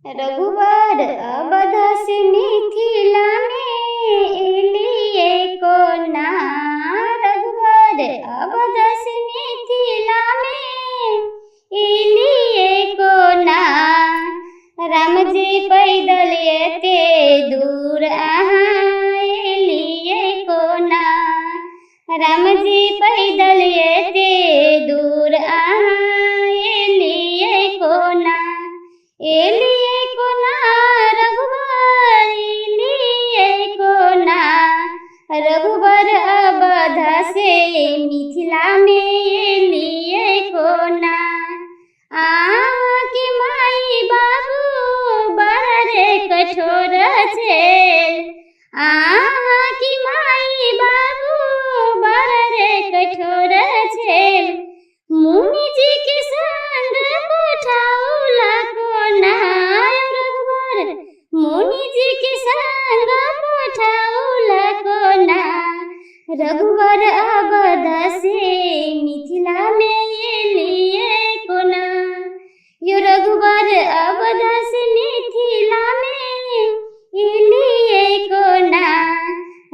रघुबर अवध से मिथिला मे एलियै कोना, रघुबर अवध से मिथिला मे एलियै कोना। रामजी पैदल एते दूर अहाँ एलियै कोना, रामजी पैदल एते दूर अहाँ एलियै कोना। एलियै कोना रघुबर एलियै कोना, रघुबर अवध से मिथिला मे एलियै कोना। अहाँके माई बाबू बड़ रे कठोर छेल, अहाँके माई बाबू बड़ रे कठोर छेल। मुनि जी के संग पठौला कोना रघुबर, मुनि जी के संग पठौला कोना। रघुबर अवध से मिथिला मे एलियै कोना, यो रघुबर अवध से मिथिला मे एलियै कोना।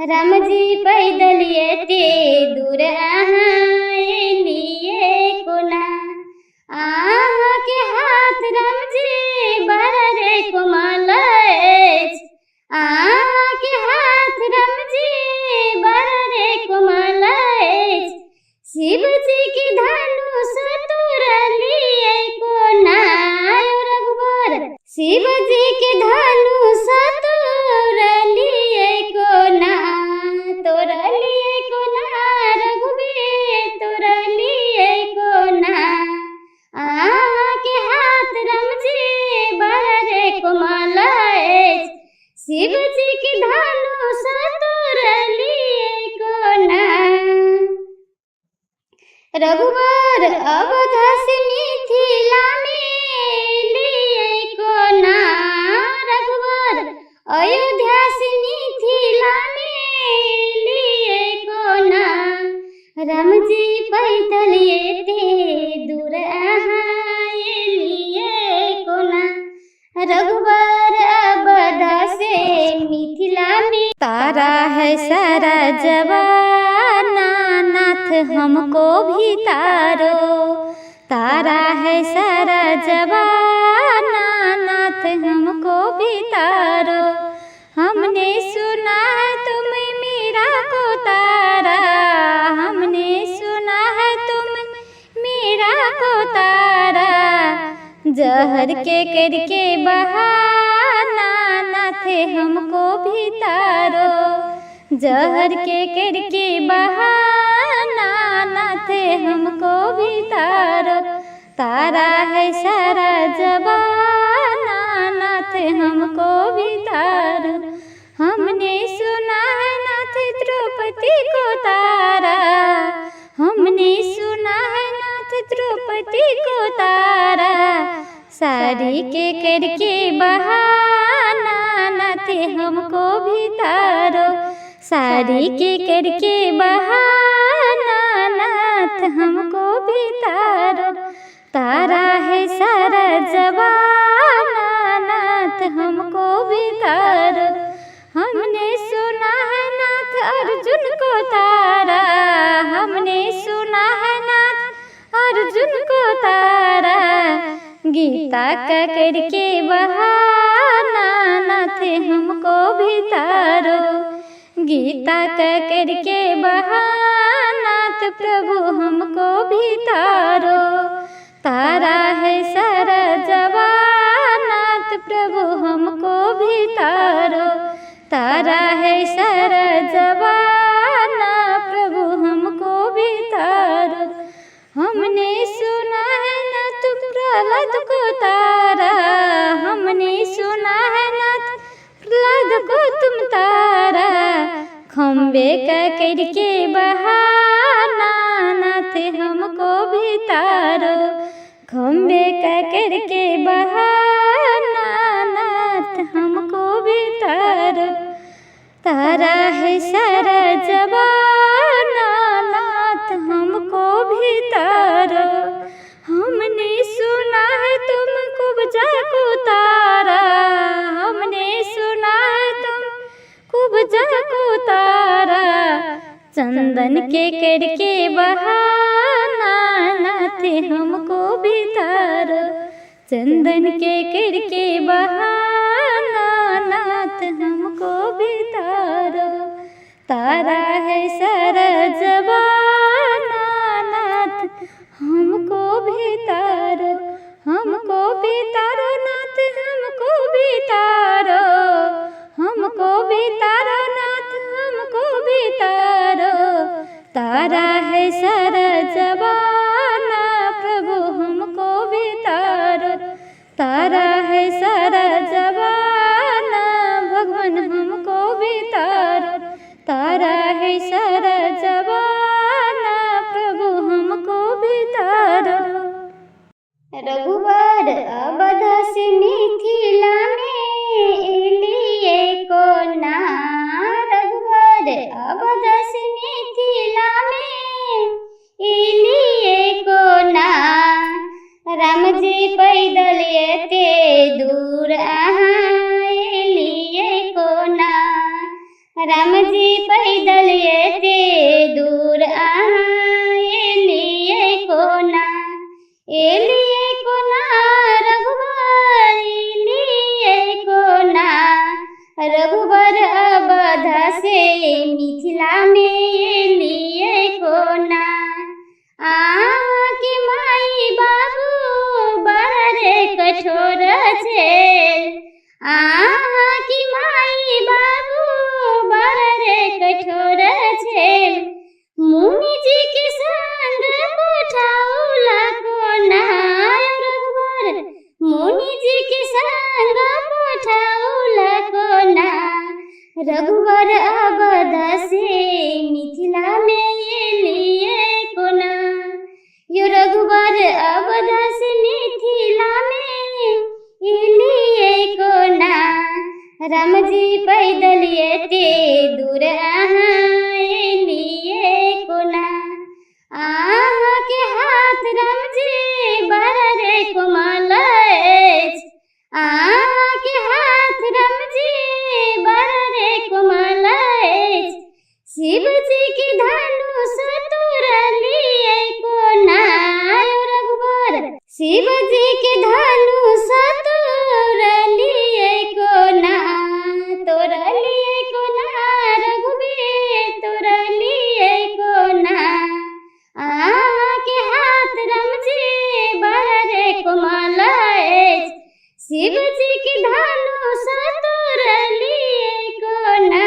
रामजी पैदल एते दूर अहाँ एलियै कोना। अहाँके हाथ रामजी बड़ रे कोमल अछि, अहाँके हाथ रामजी बड़ रे कोमल अछि। शिवजी के धनुष तोड़लियै कोना रघुबर, शिवजी के धनुष तोड़लियै कोना। तोड़लियै कोना रघुबीर तोड़लियै कोना। अहाँके हाथ रामजी बड़ रे कोमल अछि, शिवजी के धनुष तोड़लियै कोना। रघुबर अवध से मिथिला मे एलियै कोना, रघुबर अयोध्या से मिथिला मे एलियै कोना। रामजी पैदल एते दूर अहाँ एलियै कोना, रघुबर अवध से मिथिला मे। तारा है सारा जवाना नाथ हमको भी तारो, तारा है सारा जवाना नाथ हमको भी तारो। हमने सुना है तुम मीरा को तारा, हमने सुना है तुम मीरा को तारा। जहर के करके बहाना नाथ हमको भी तारो, जहर के करके बहाना नाथ हमको भी तारो। तारा है सारा जवाना नाथ हमको भी तारो। हमने सुना है नाथ द्रौपदी को तारा, हमने सुना है नाथ द्रौपदी को तारा। साड़ी के करके बहाना नाथ हमको भी तारो, साड़ी के करके बहाना नाथ हमको भी तारो। तारा है सारा जवाना नाथ हमको भी तारो। हमने सुना है नाथ अर्जुन को तारा, हमने सुना है नाथ अर्जुन को तारा। गीता का करके बहाना नाथ हमको भी तारो, गीता का करके बहाना प्रभु हमको भी तारो। तारा है सारा जवाना प्रभु हमको भी तारो, तारा है सारा जवाना प्रभु हमको भी तारो। हमने सुना है ना तुम प्रहलाद को तारा, हमने सुना है नाथ प्रहलाद को तुम तारा। खम्बे का करके बहाना नाथ हमको भी तारो, खम्बे का करके बहाना नाथ हमको भी तारो। तारा है सारा जवाना नाथ हमको भी तारो। हमने सुना है तुमको बजा को तारा, चंदन के करके बहाना नाथ हमको भी तारो। चंदन के करके बहाना नाथ हमको भी तारो। तारा है सारा जमाना नाथ हमको भी तारो। हमको भी तारो नाथ हमको भी तारो। हमको भी तारो नाथ हमको भी तारो। तारा है सारा जमाना प्रभु हमको भी तारो। तारा है सारा जमाना भगवान हमको भी तारो। तारा है सारा जमाना प्रभु हमको भी तारो। रघुबर अवध से मिथिला में एलिए कोना। रघुबर अवध से मिथिला में एलिए कोना। राम जी पैदल एते दूर अहाँ एलिए कोना। राम जी पैदल एते दूर अहाँ एलिए कोना। एलिए कोना रघुबर एलिए कोना। रघुबर अवध से मिथिला में एलिए कोना। अहाँके माई बाबू बड़ रे कठोर छेल। अहाँके माई बाबू बड़ रे कठोर छेल। मुनि जी के संग पठाउला कोना। रघुबर मुनि जी के संग पठाउला कोना। रघुबर अवध से मिथिला में एलिए कोना। यो रघुबर अवध से मिथिला में एलिए कोना। राम जी पैदल एते दूर अहाँ एलिए कोना। अहाँके हाथ राम जी बड़ रे कोमल अछि। अहाँके हाथ राम जी बड़ रे कोमल अछि। शिव जी के धनुष तोड़लिए कोना। रघुबर शिव जी के धनुष तोड़लिए कोना। तोड़लिए कोना रघुबीर तोड़लिए कोना। अहाँके हाथ राम जी बड़ रे कोमल अछि। शिव जी के धनुष तोड़लिए कोना।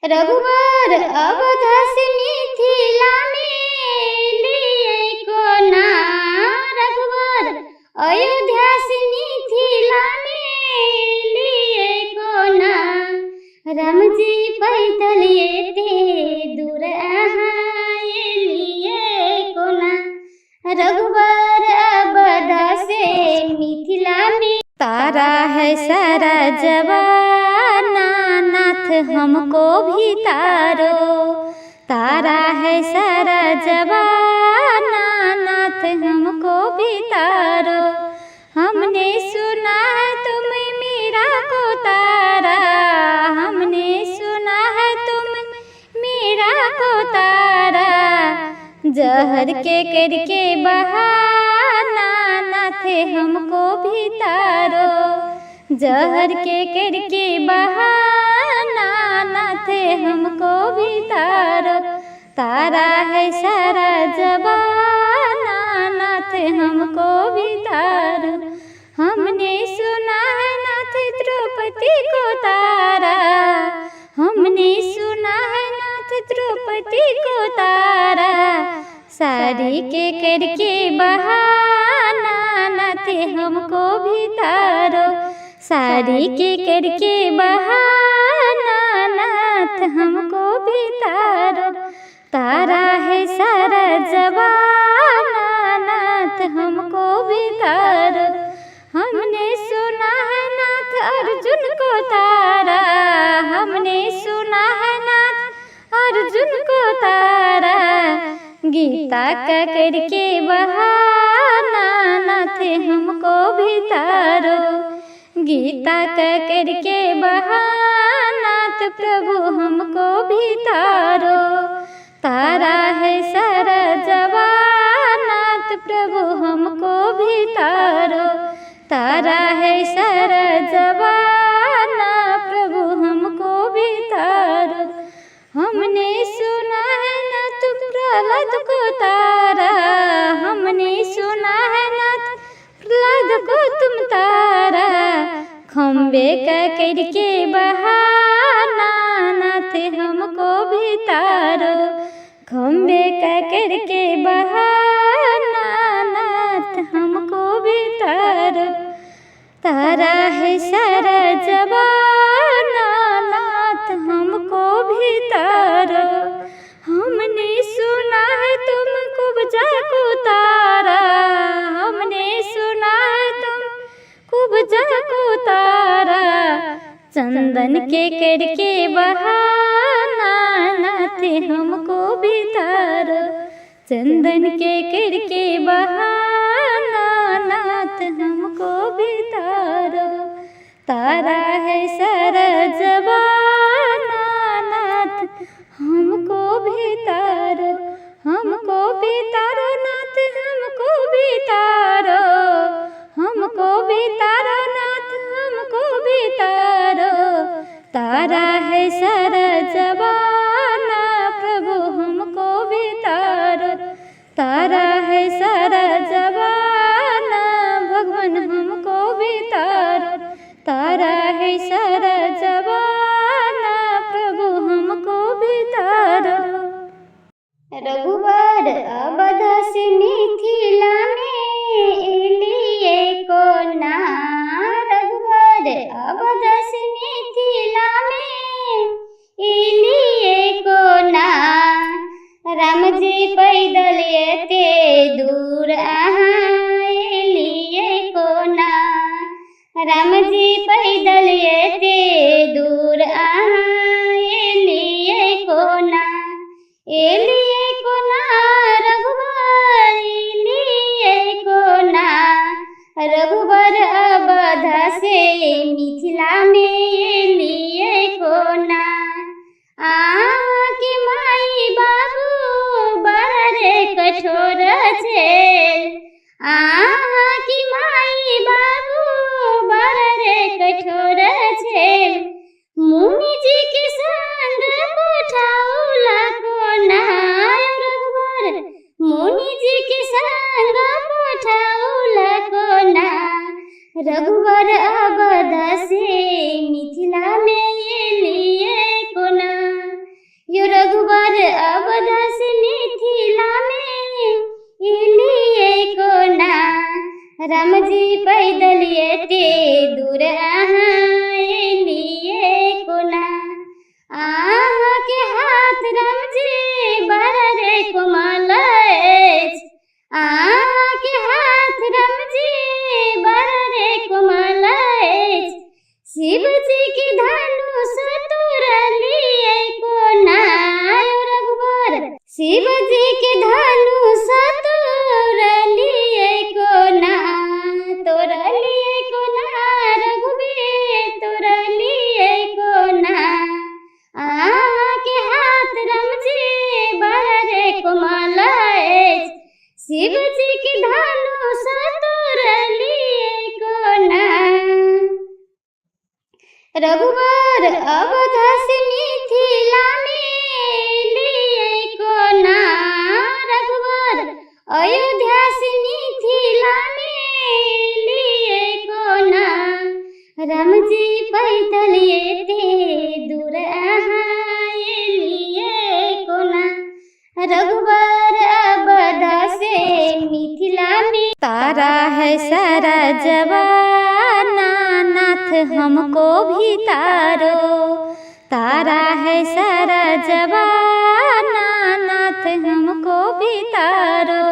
रघुबर अवध से मिथिला में एलिए कोना। रघुबर अयोध्या से मिथिला में एलिए कोना। राम जी पैदल एते दूर अहाँ एलिए कोना। रघुबर अवध से मिथिला में। तारा है सारा जमाना नाथ हमको भी तारो। तारा है सारा जमाना नाथ हमको भी तारो। हमने सुना है तुम मीरा को तारा। हमने सुना है तुम मीरा को तारा। जहर के करके बहाना नाथ हमको भी तारो। जहर के करके बहाना नाथ हमको भी तारो। तारा है सारा जमाना नाथ हमको भी तारो। हमने सुना है नाथ द्रौपदी को तारा। हमने सुना है नाथ द्रौपदी को तारा। साड़ी के करके बहाना नाथ हमको भी तारो। साड़ी के करके बहाना नाथ हमको भी तारो। तारा है सारा जमाना नाथ हमको भी तारो। हमने सुना है नाथ अर्जुन को तारा। हमने सुना है नाथ अर्जुन को तारा। गीता का करके बहाना नाथ हमको भी तारो। गीता का करके बहाना नाथ प्रभु हमको भी तारो। तारा है सारा जवानाथ प्रभु हमको भी तारो। तारा है सारा जवाना प्रभु हमको भी तारो। हमने सुना है ना तुम प्रहलाद को तारा, हमने सुना है नाथ प्रहलाद को तुम तारा। खम्बे का करके बहाना नाथ हमको भी तारो। खम्बे का करके बहाना नाथ हमको भी तारो। तारा है सारा जवाना नाथ हमको भी तारो। हमने सुना है तुम कुब्जा को तारा, हमने सुना है तुम कुब्जा को तारा। चंदन के करके बहाना नाथ हमको भी तारो। चंदन के करके बहाना नाथ हमको भी तारो। तारा है सारा जवाना नाथ हमको भी तारो। हमको भी तारो नाथ हमको भी तारो। हमको भी तारो नाथ हमको भी तारो। तारा है सारा जवाना प्रभु हमको भी तारो। तारा है सारा जवाना भगवान हमको भी तारो। तारा है सारा जवाना प्रभु हमको भी तारो। रघुबर अवध से मिथिला में एलिए कोना। रघुबर अवध से मिथिला में एलिए कोना। राम जी पैदल एते दूर अहाँ एलिए कोना। राम जी पैदल एते दूर अहाँ एलिए कोना। एलिए कोना रघुबर एलिए कोना। रघुबर अवध से मिथिला में एलिए कोना। अहाँके माई बाबू बड़ रे कठोर छेल। अहाँके माई बाबू बड़ रे कठोर छेल। मुनि जी के संग पठाउला कोना। रघुबर मुनि जी के संग पठाउला कोना। रघुबर अवध से मिथिला में एलिए कोना। यो रघुबर अवध से मिथिला में एलिए कोना। राम जी पैदल एते दूर अहाँ एलिए कोना। अहाँके हाथ राम जी बड़ रे कोमल अछि। अहाँके हाथ राम जी बड़ रे कोमल अछि। शिव जी के धनुष तोड़लिए कोना। रघुबर शिव जी के धनुष तोड़लिए कोना। तोड़लिए कोना रघुबीर तोड़लिए कोना। अहाँके हाथ राम जी बड़ रे कोमल अछि। शिव जी के धनुष तोड़लिए कोना। रघुबर अवध से मिथिला में एलिए कोना। रघुबर अयोध्या से मिथिला में एलिए कोना। राम जी पैदल एते दूर अहाँ एलिए कोना। रघुबर अवध से मिथिला में। तारा है सारा जवाना नाथ हमको भी तारो। तारा है सारा जवाना नाथ हमको भी तारो।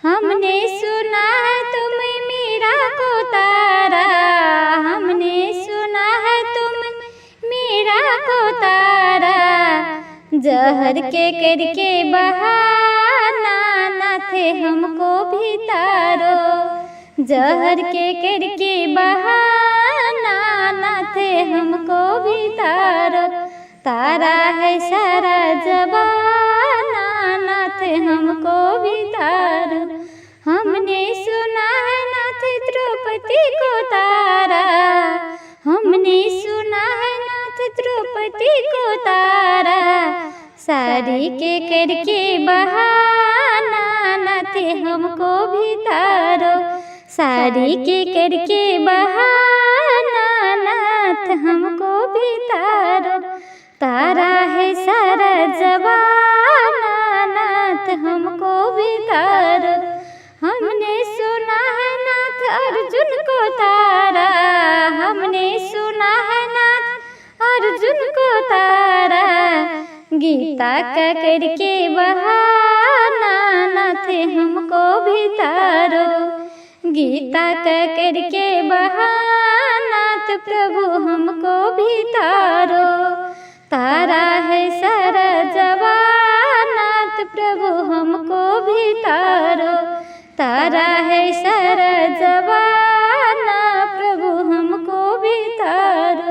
हमने सुना है तुम मीरा को तारा, हमने सुना है तुम मीरा को तारा। जहर के करके बहाना नाथ हमको भी तारो। जहर के करके बहाना नाथ हमको भी तारो। तारा है सारा जमाना नाथ हमको भी तारो। हमने सुना है नाथ द्रौपदी को तारा, हमने सुना है नाथ द्रौपदी को तारा। साड़ी के करके बहाना नाथ हमको भी तारो। साड़ी के करके बहाना नाथ हमको भी तारो। तारा है सारा जमाना नाथ हमको भी तारो। हमने सुना है नाथ अर्जुन को तारा, हमने सुना है नाथ अर्जुन को तारा। गीता का करके बहाना नाथ हमको भी तारो। गीता का करके बहाना प्रभु हमको भी तारो। तारा है सारा जमाना प्रभु हमको भी तारो। तारा है सारा जमाना प्रभु हमको भी तारो।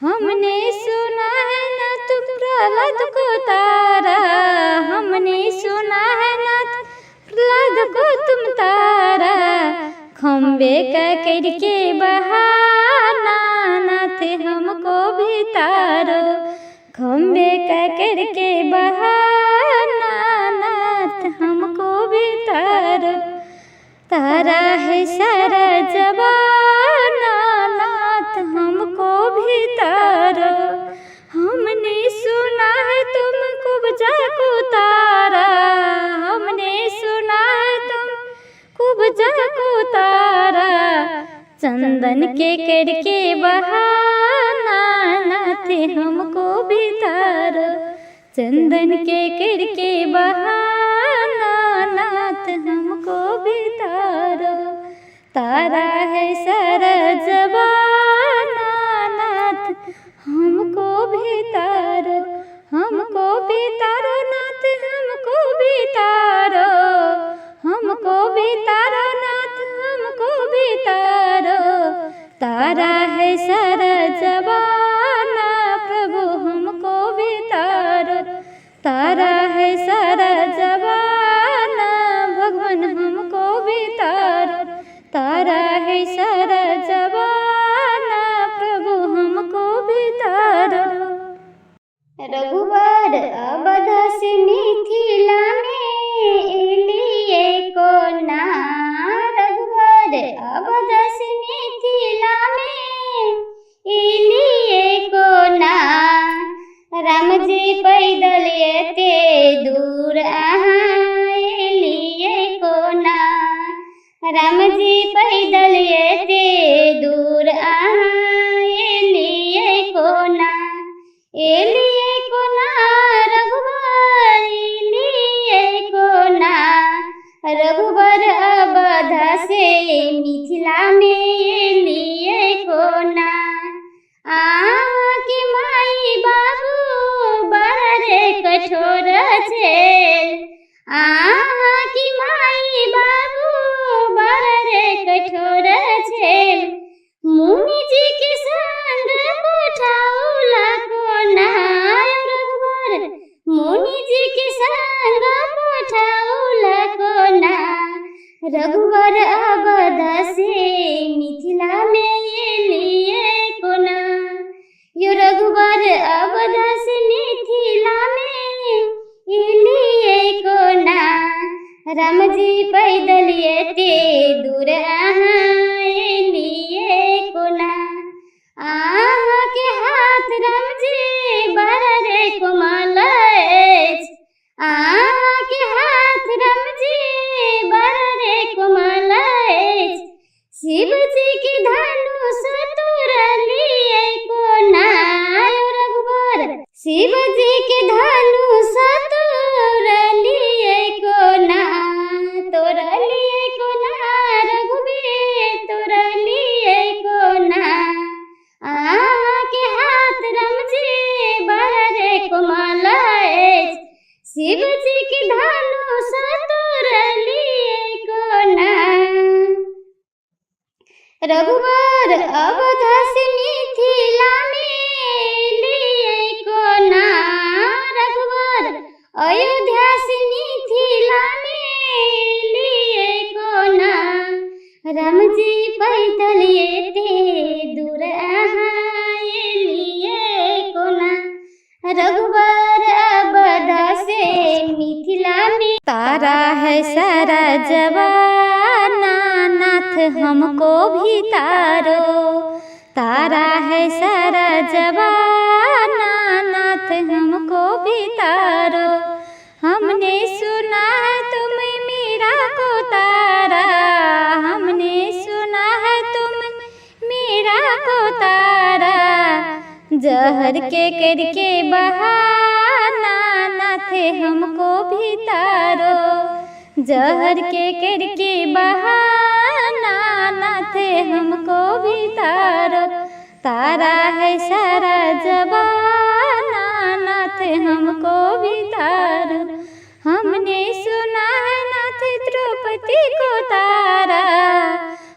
हमने सुना है ना तुम प्रहलाद को तारा, हमने सुना है ना प्रहलाद को तुम तारा। खम्बे का करके बहाना नाथ हमको भी तारो। खम्बे का करके बहाना नाथ हमको भी तारो। तारा है सारा जमाना नाथ हमको भी तारो। हमने सुना है तुम कुब्जा को तारा, हमने सुना है तुम कुब्जा को तारा। चंदन के करके बहाना नाथ हमको भी तारो। चंदन के करके बहाना नाथ हमको भी तारो। तारा है सारा जमाना नाथ हमको भी तारो। हमको भी तारो नाथ हमको भी तारो। हमको भी तारो नाथ हमको भी तारो। तारा है सारा जमाना प्रभु हमको भी तारो। तारा है सारा जमाना भगवान हमको भी तारो। तारा है सारा जमाना प्रभु हमको भी तारो। रघुबर अवध से मिथिला में एलिए कोना। रघुबर अवध से मिथिला में एलिए कोना। राम जी पैदल एते दूर अहाँ एलिए कोना। राम जी पैदल एते दूर अहाँ एलिए कोना। एलिए कोना रघुबर एलिए कोना। रघुबर अवध से मिथिला में एलिए कोना। अहाँके माई बाबू बड़ रे कठोर छेल। अहाँके माई बाबू बड़ रे कठोर छेल। मुनि जी के संग पठौला कोना। रघुबर मुनि जी के संग पठौला कोना। रघुबर अवध से मिथिला में एलिए कोना। यो रघुबर अवध से मिथिला में एलिए कोना। राम जी पैदल एते दूर अहाँ एलिए कोना। अहाँके हाथ राम जी बड़ रे कोमल अछि। अहाँके हाथ राम जी बड़ रे कोमल अछि। शिव जी के धनुष तोड़लिए कोना। रघुबर शिव जी के धनुष तोड़लिए कोना। तोड़लिए कोना रघुबीर तोड़लिए कोना। अहाँके हाथ राम जी बड़ रे कोमल अछि। शिव जी के धनुष तोड़लिए कोना। रघुबर अवध से मिथिला में एलिए कोना। है सारा जमाना नाथ हमको भी तारो। तारा है सारा जमाना नाथ हमको भी तारो। हमने सुना है तुम मीरा को तारा, हमने सुना है तुम मीरा को तारा। जहर के करके बहाना नाथ हमको भी तारो। जहर के करके बहाना नाथ हमको भी तारो। तारा है सारा जमाना नाथ हमको भी तारो। हमने सुना है नाथ द्रौपदी को तारा,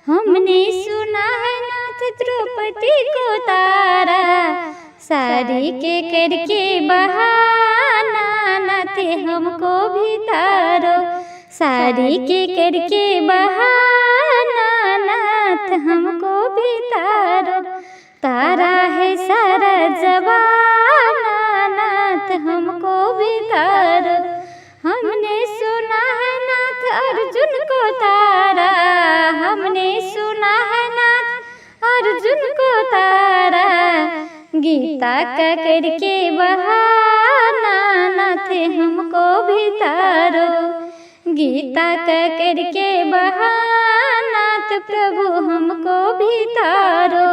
हमने सुना है नाथ द्रौपदी को तारा। साड़ी के करके बहाना नाथ हमको भी तारो। साड़ी के करके बहाना नाथ हमको भी तारो। तारा है सारा जमाना नाथ हमको भी तारो। हमने सुना है नाथ अर्जुन को तारा, हमने सुना है नाथ अर्जुन को तारा। गीता का करके बहाना नाथ हमको भी तारो। गीता का करके बहाना प्रभु हमको भी तारो।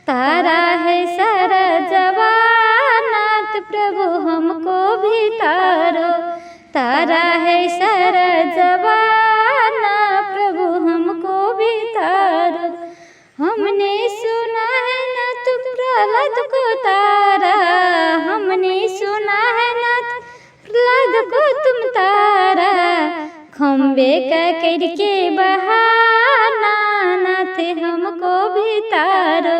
तारा है सारा जमाना प्रभु हमको भी तारो। तारा है सारा जमाना प्रभु हमको भी तारो। हमने सुना है नाथ प्रहलाद को तारा, हमने सुना है नाथ प्रहलाद को तुम तारा। खम्बे का करके बहाना नाथ हमको भी तारो।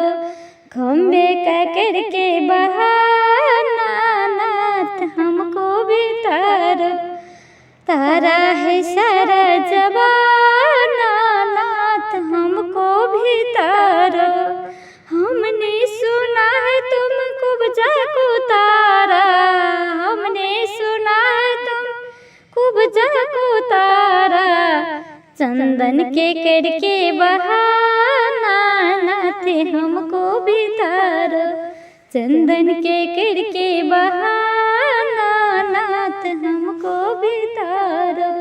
खम्बे का करके बहाना नाथ हमको भी तारो। तारा है सारा जमाना नाथ हमको भी तारो। हमने सुना है तुम कुब्जा को तारा, हमने सुना है तुम कुब्जा को तारा। चंदन के करके बहाना नाथ हमको भी तारो। चंदन के करके बहाना नाथ हमको भी तारो।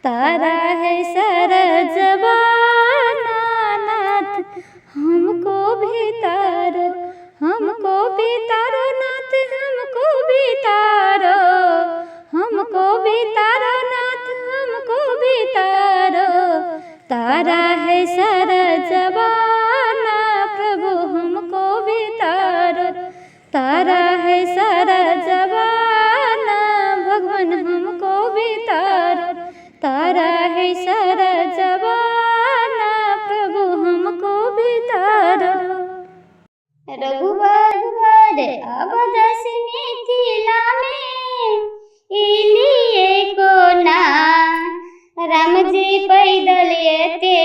तारा है सारा जमाना नाथ हमको भी तारो। हमको भी तारो नाथ हमको भी तारो। हमको भी तारो नाथ हमको भी तारो। तारा है सारा जमाना प्रभु हमको भी तारो। तारा है सारा जमाना भगवान हमको भी तारो। तारा है सारा जमाना प्रभु हमको भी तारो। रघुबर अवध से मिथिला में एलिए कोना। राम जी पैदल एते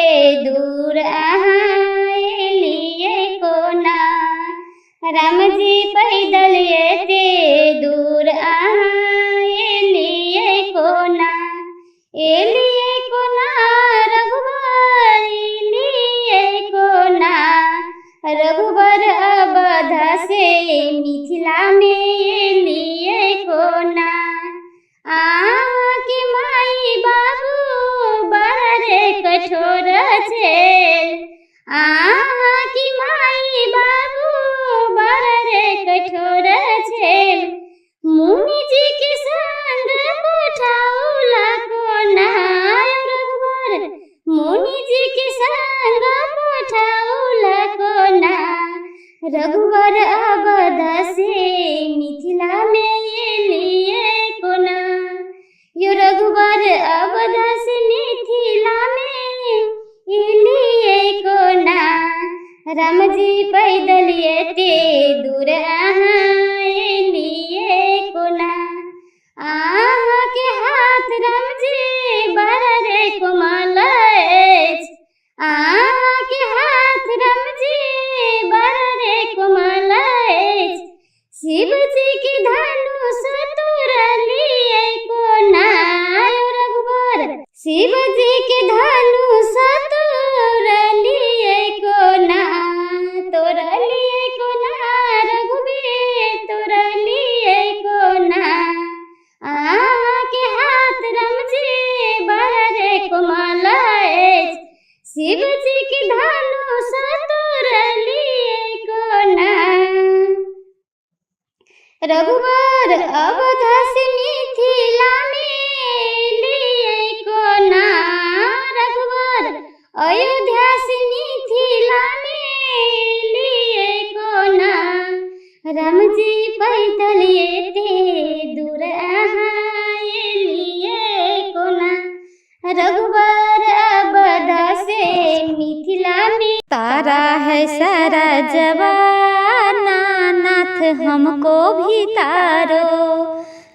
दूर अहाँ एलिए कोना। राम जी पैदल एते दूर अहाँ एलिए कोना। एलिए कोना रघुबर एलिए कोना। रघुबर अवध से मिथिला में एलिए कोना। आके माई बाबू बड़े कठोर छेल। आके माई बाबू बड़े कठोर छेल। मुनि जी के संग पठाउला कोना। रघुबर मुनि जी के संग पठाउला कोना। रघुबर अवध से मिथिला में एलिए कोना। यो रघुबर अवध से मिथिला में एलिए कोना। राम जी पैदल एते दूर अहाँ एलिए कोना। अहाँ के हाथ राम जी बड़ कोमल अछि। अहाँ के हाथ राम जी बड़ कोमल अछि। शिव जी के धनुष तोड़लिए कोना। रघुबर तारा है सारा जवाना नाथ हमको भी तारो।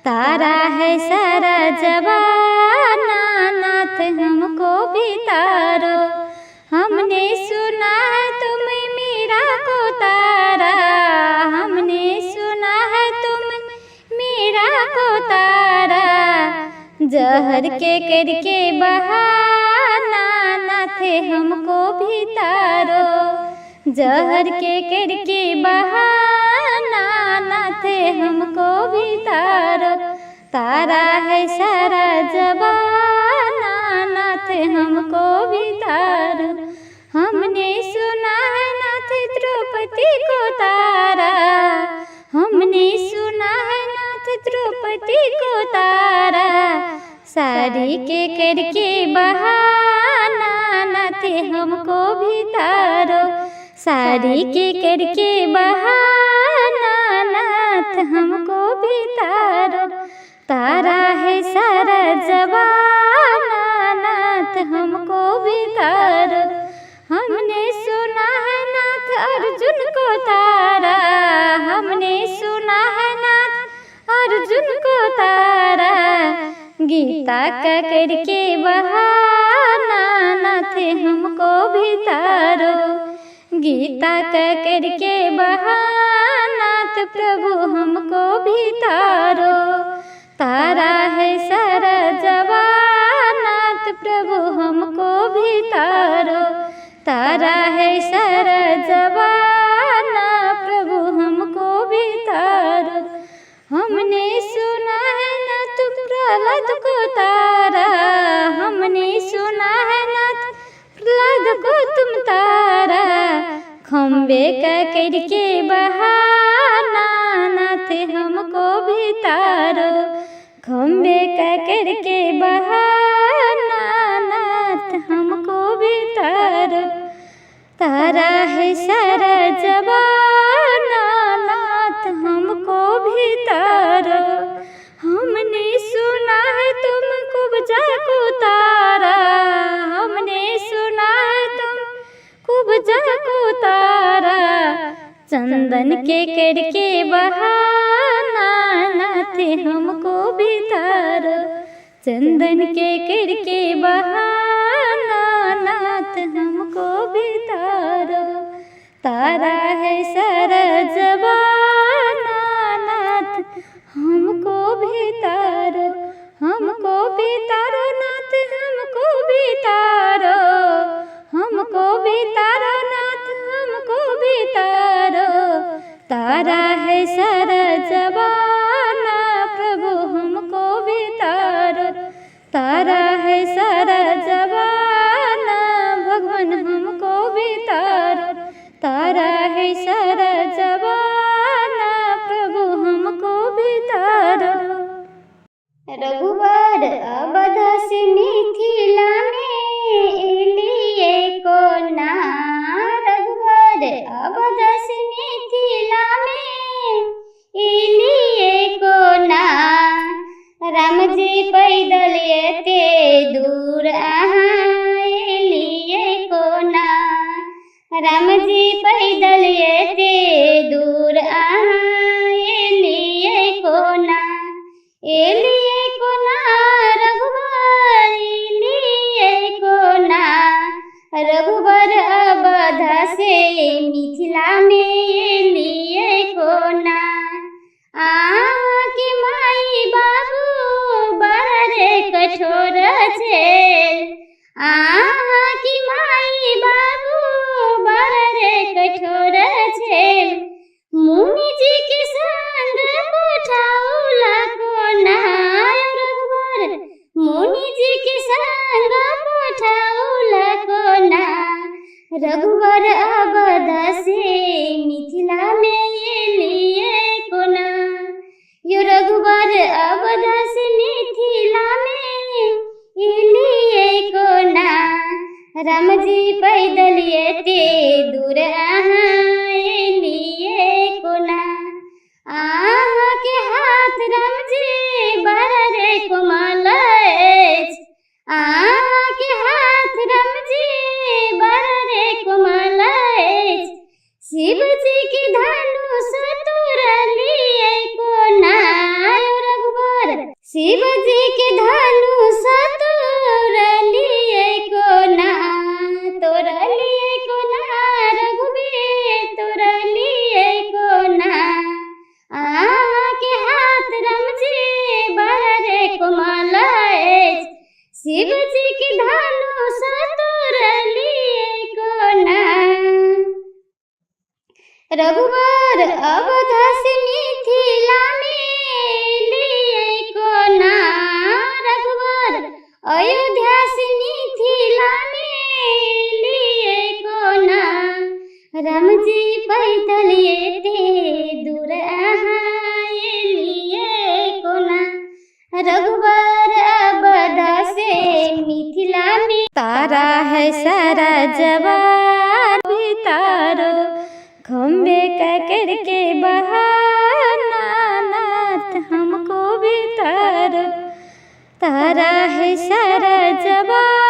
तारा है सारा जवाना नाथ हमको भी तारो। हमने सुना है तुम मीरा को तारा, हमने सुना है तुम मीरा को तारा। जहर के करके बहाना नाथ हमको भी तारो। जहर के करके बहाना नाथ हमको भी तारो। तारा है सारा जवाना नाथ हमको भी तारो। हमने सुना है नाथ द्रौपदी को तारा, हमने सुना है नाथ द्रौपदी को तारा। साड़ी के करके बहाना नाथ हमको भी तारो। साड़ी के करके बहाना नाथ हमको भी तारो। तारा है सारा जवाना नाथ हमको भी तारो। हमने सुना है नाथ अर्जुन को तारा, हमने सुना है नाथ अर्जुन को तारा। गीता का करके बहाना नाथ हमको भी तारो। गीता का करके बहाना प्रभु हमको भी तारो। तारा है सारा जवाना प्रभु हमको भी तारो। तारा है सारा जवाना प्रभु हमको भी तारो। हमने सुना है नाथ प्रहलाद को तारा, हमने सुना है नाथ प्रहलाद को तुम तारा। खम्बे का करके बहाना नाथ हमको भी तारो। खम्बे का करके बहाना नाथ हमको भी तारो। तारा है सारा जवाना नाथ हमको भी तारो। हमने सुना है तुम कुब्जा को तारा, हमने सुना है तुम कुब्जा को तारा। चंदन के करके बहाना नाथ हमको भी तारो। चंदन के करके बहाना नाथ हमको भी तारो। तारा है सारा जवाना नाथ हमको भी तारो। हमको भी तारो नाथ हमको भी तारो। हमको भी तारो नाथ हमको भी तारो। तारा है सारा जवाना प्रभु हमको भी तारो। तारा है सारा जवाना भगवान हमको भी तारो। तारा है सारा जवाना प्रभु हमको भी तारो। रघुबर अवध से मिथिला में एलिए कोना। रघुबर अवध से मिथिला में एलिए कोना। राम जी पैदल एते दूर अहाँ एलिए कोना। राम जी पैदल एते दूर अहाँ एलिए कोना। एलिए कोना रघुबर एलिए कोना। रघुबर अवध से मिथिला में एलिए कोना। अहाँके माई बाबू बड़ रे कठोर छेल। अहाँके माई बाबू बड़ रे कठोर छेल। मुनि जी के संग पठौला कोना। रघुबर मुनि जी के संग पठौला कोना। रघुबर अवध से मिथिला में एलिए कोना। यो रघुबर अवध से मिथिला में एलिए कोना। राम जी पैदल एते दूर अहाँ एलिए कोना। अहाँके हाथ राम जी बड़ रे कोमल अछि। अहाँके हाथ राम जी बड़ रे कोमल शिव जी के धनुष तोड़लिए कोना, तोड़लिए कोना रघुबीर, तोड़लिए कोना। अहाँके हाथ रामजी बड़ रे कोमल अछि, शिव जी के धनुष तोड़लिए कोना। रघुबर अवध से मिथिला में लिए कोना, रघुबर अयोध्या से मिथिला में लिए कोना। राम जी पैदल एते दूर अहाँ एलिए कोना, रघुबर अवध से मिथिला में। तारा है सारा जवान भी तारो, खम्बे का करके बहाना नाथ हमको भी तारो। तारा है सारा जवान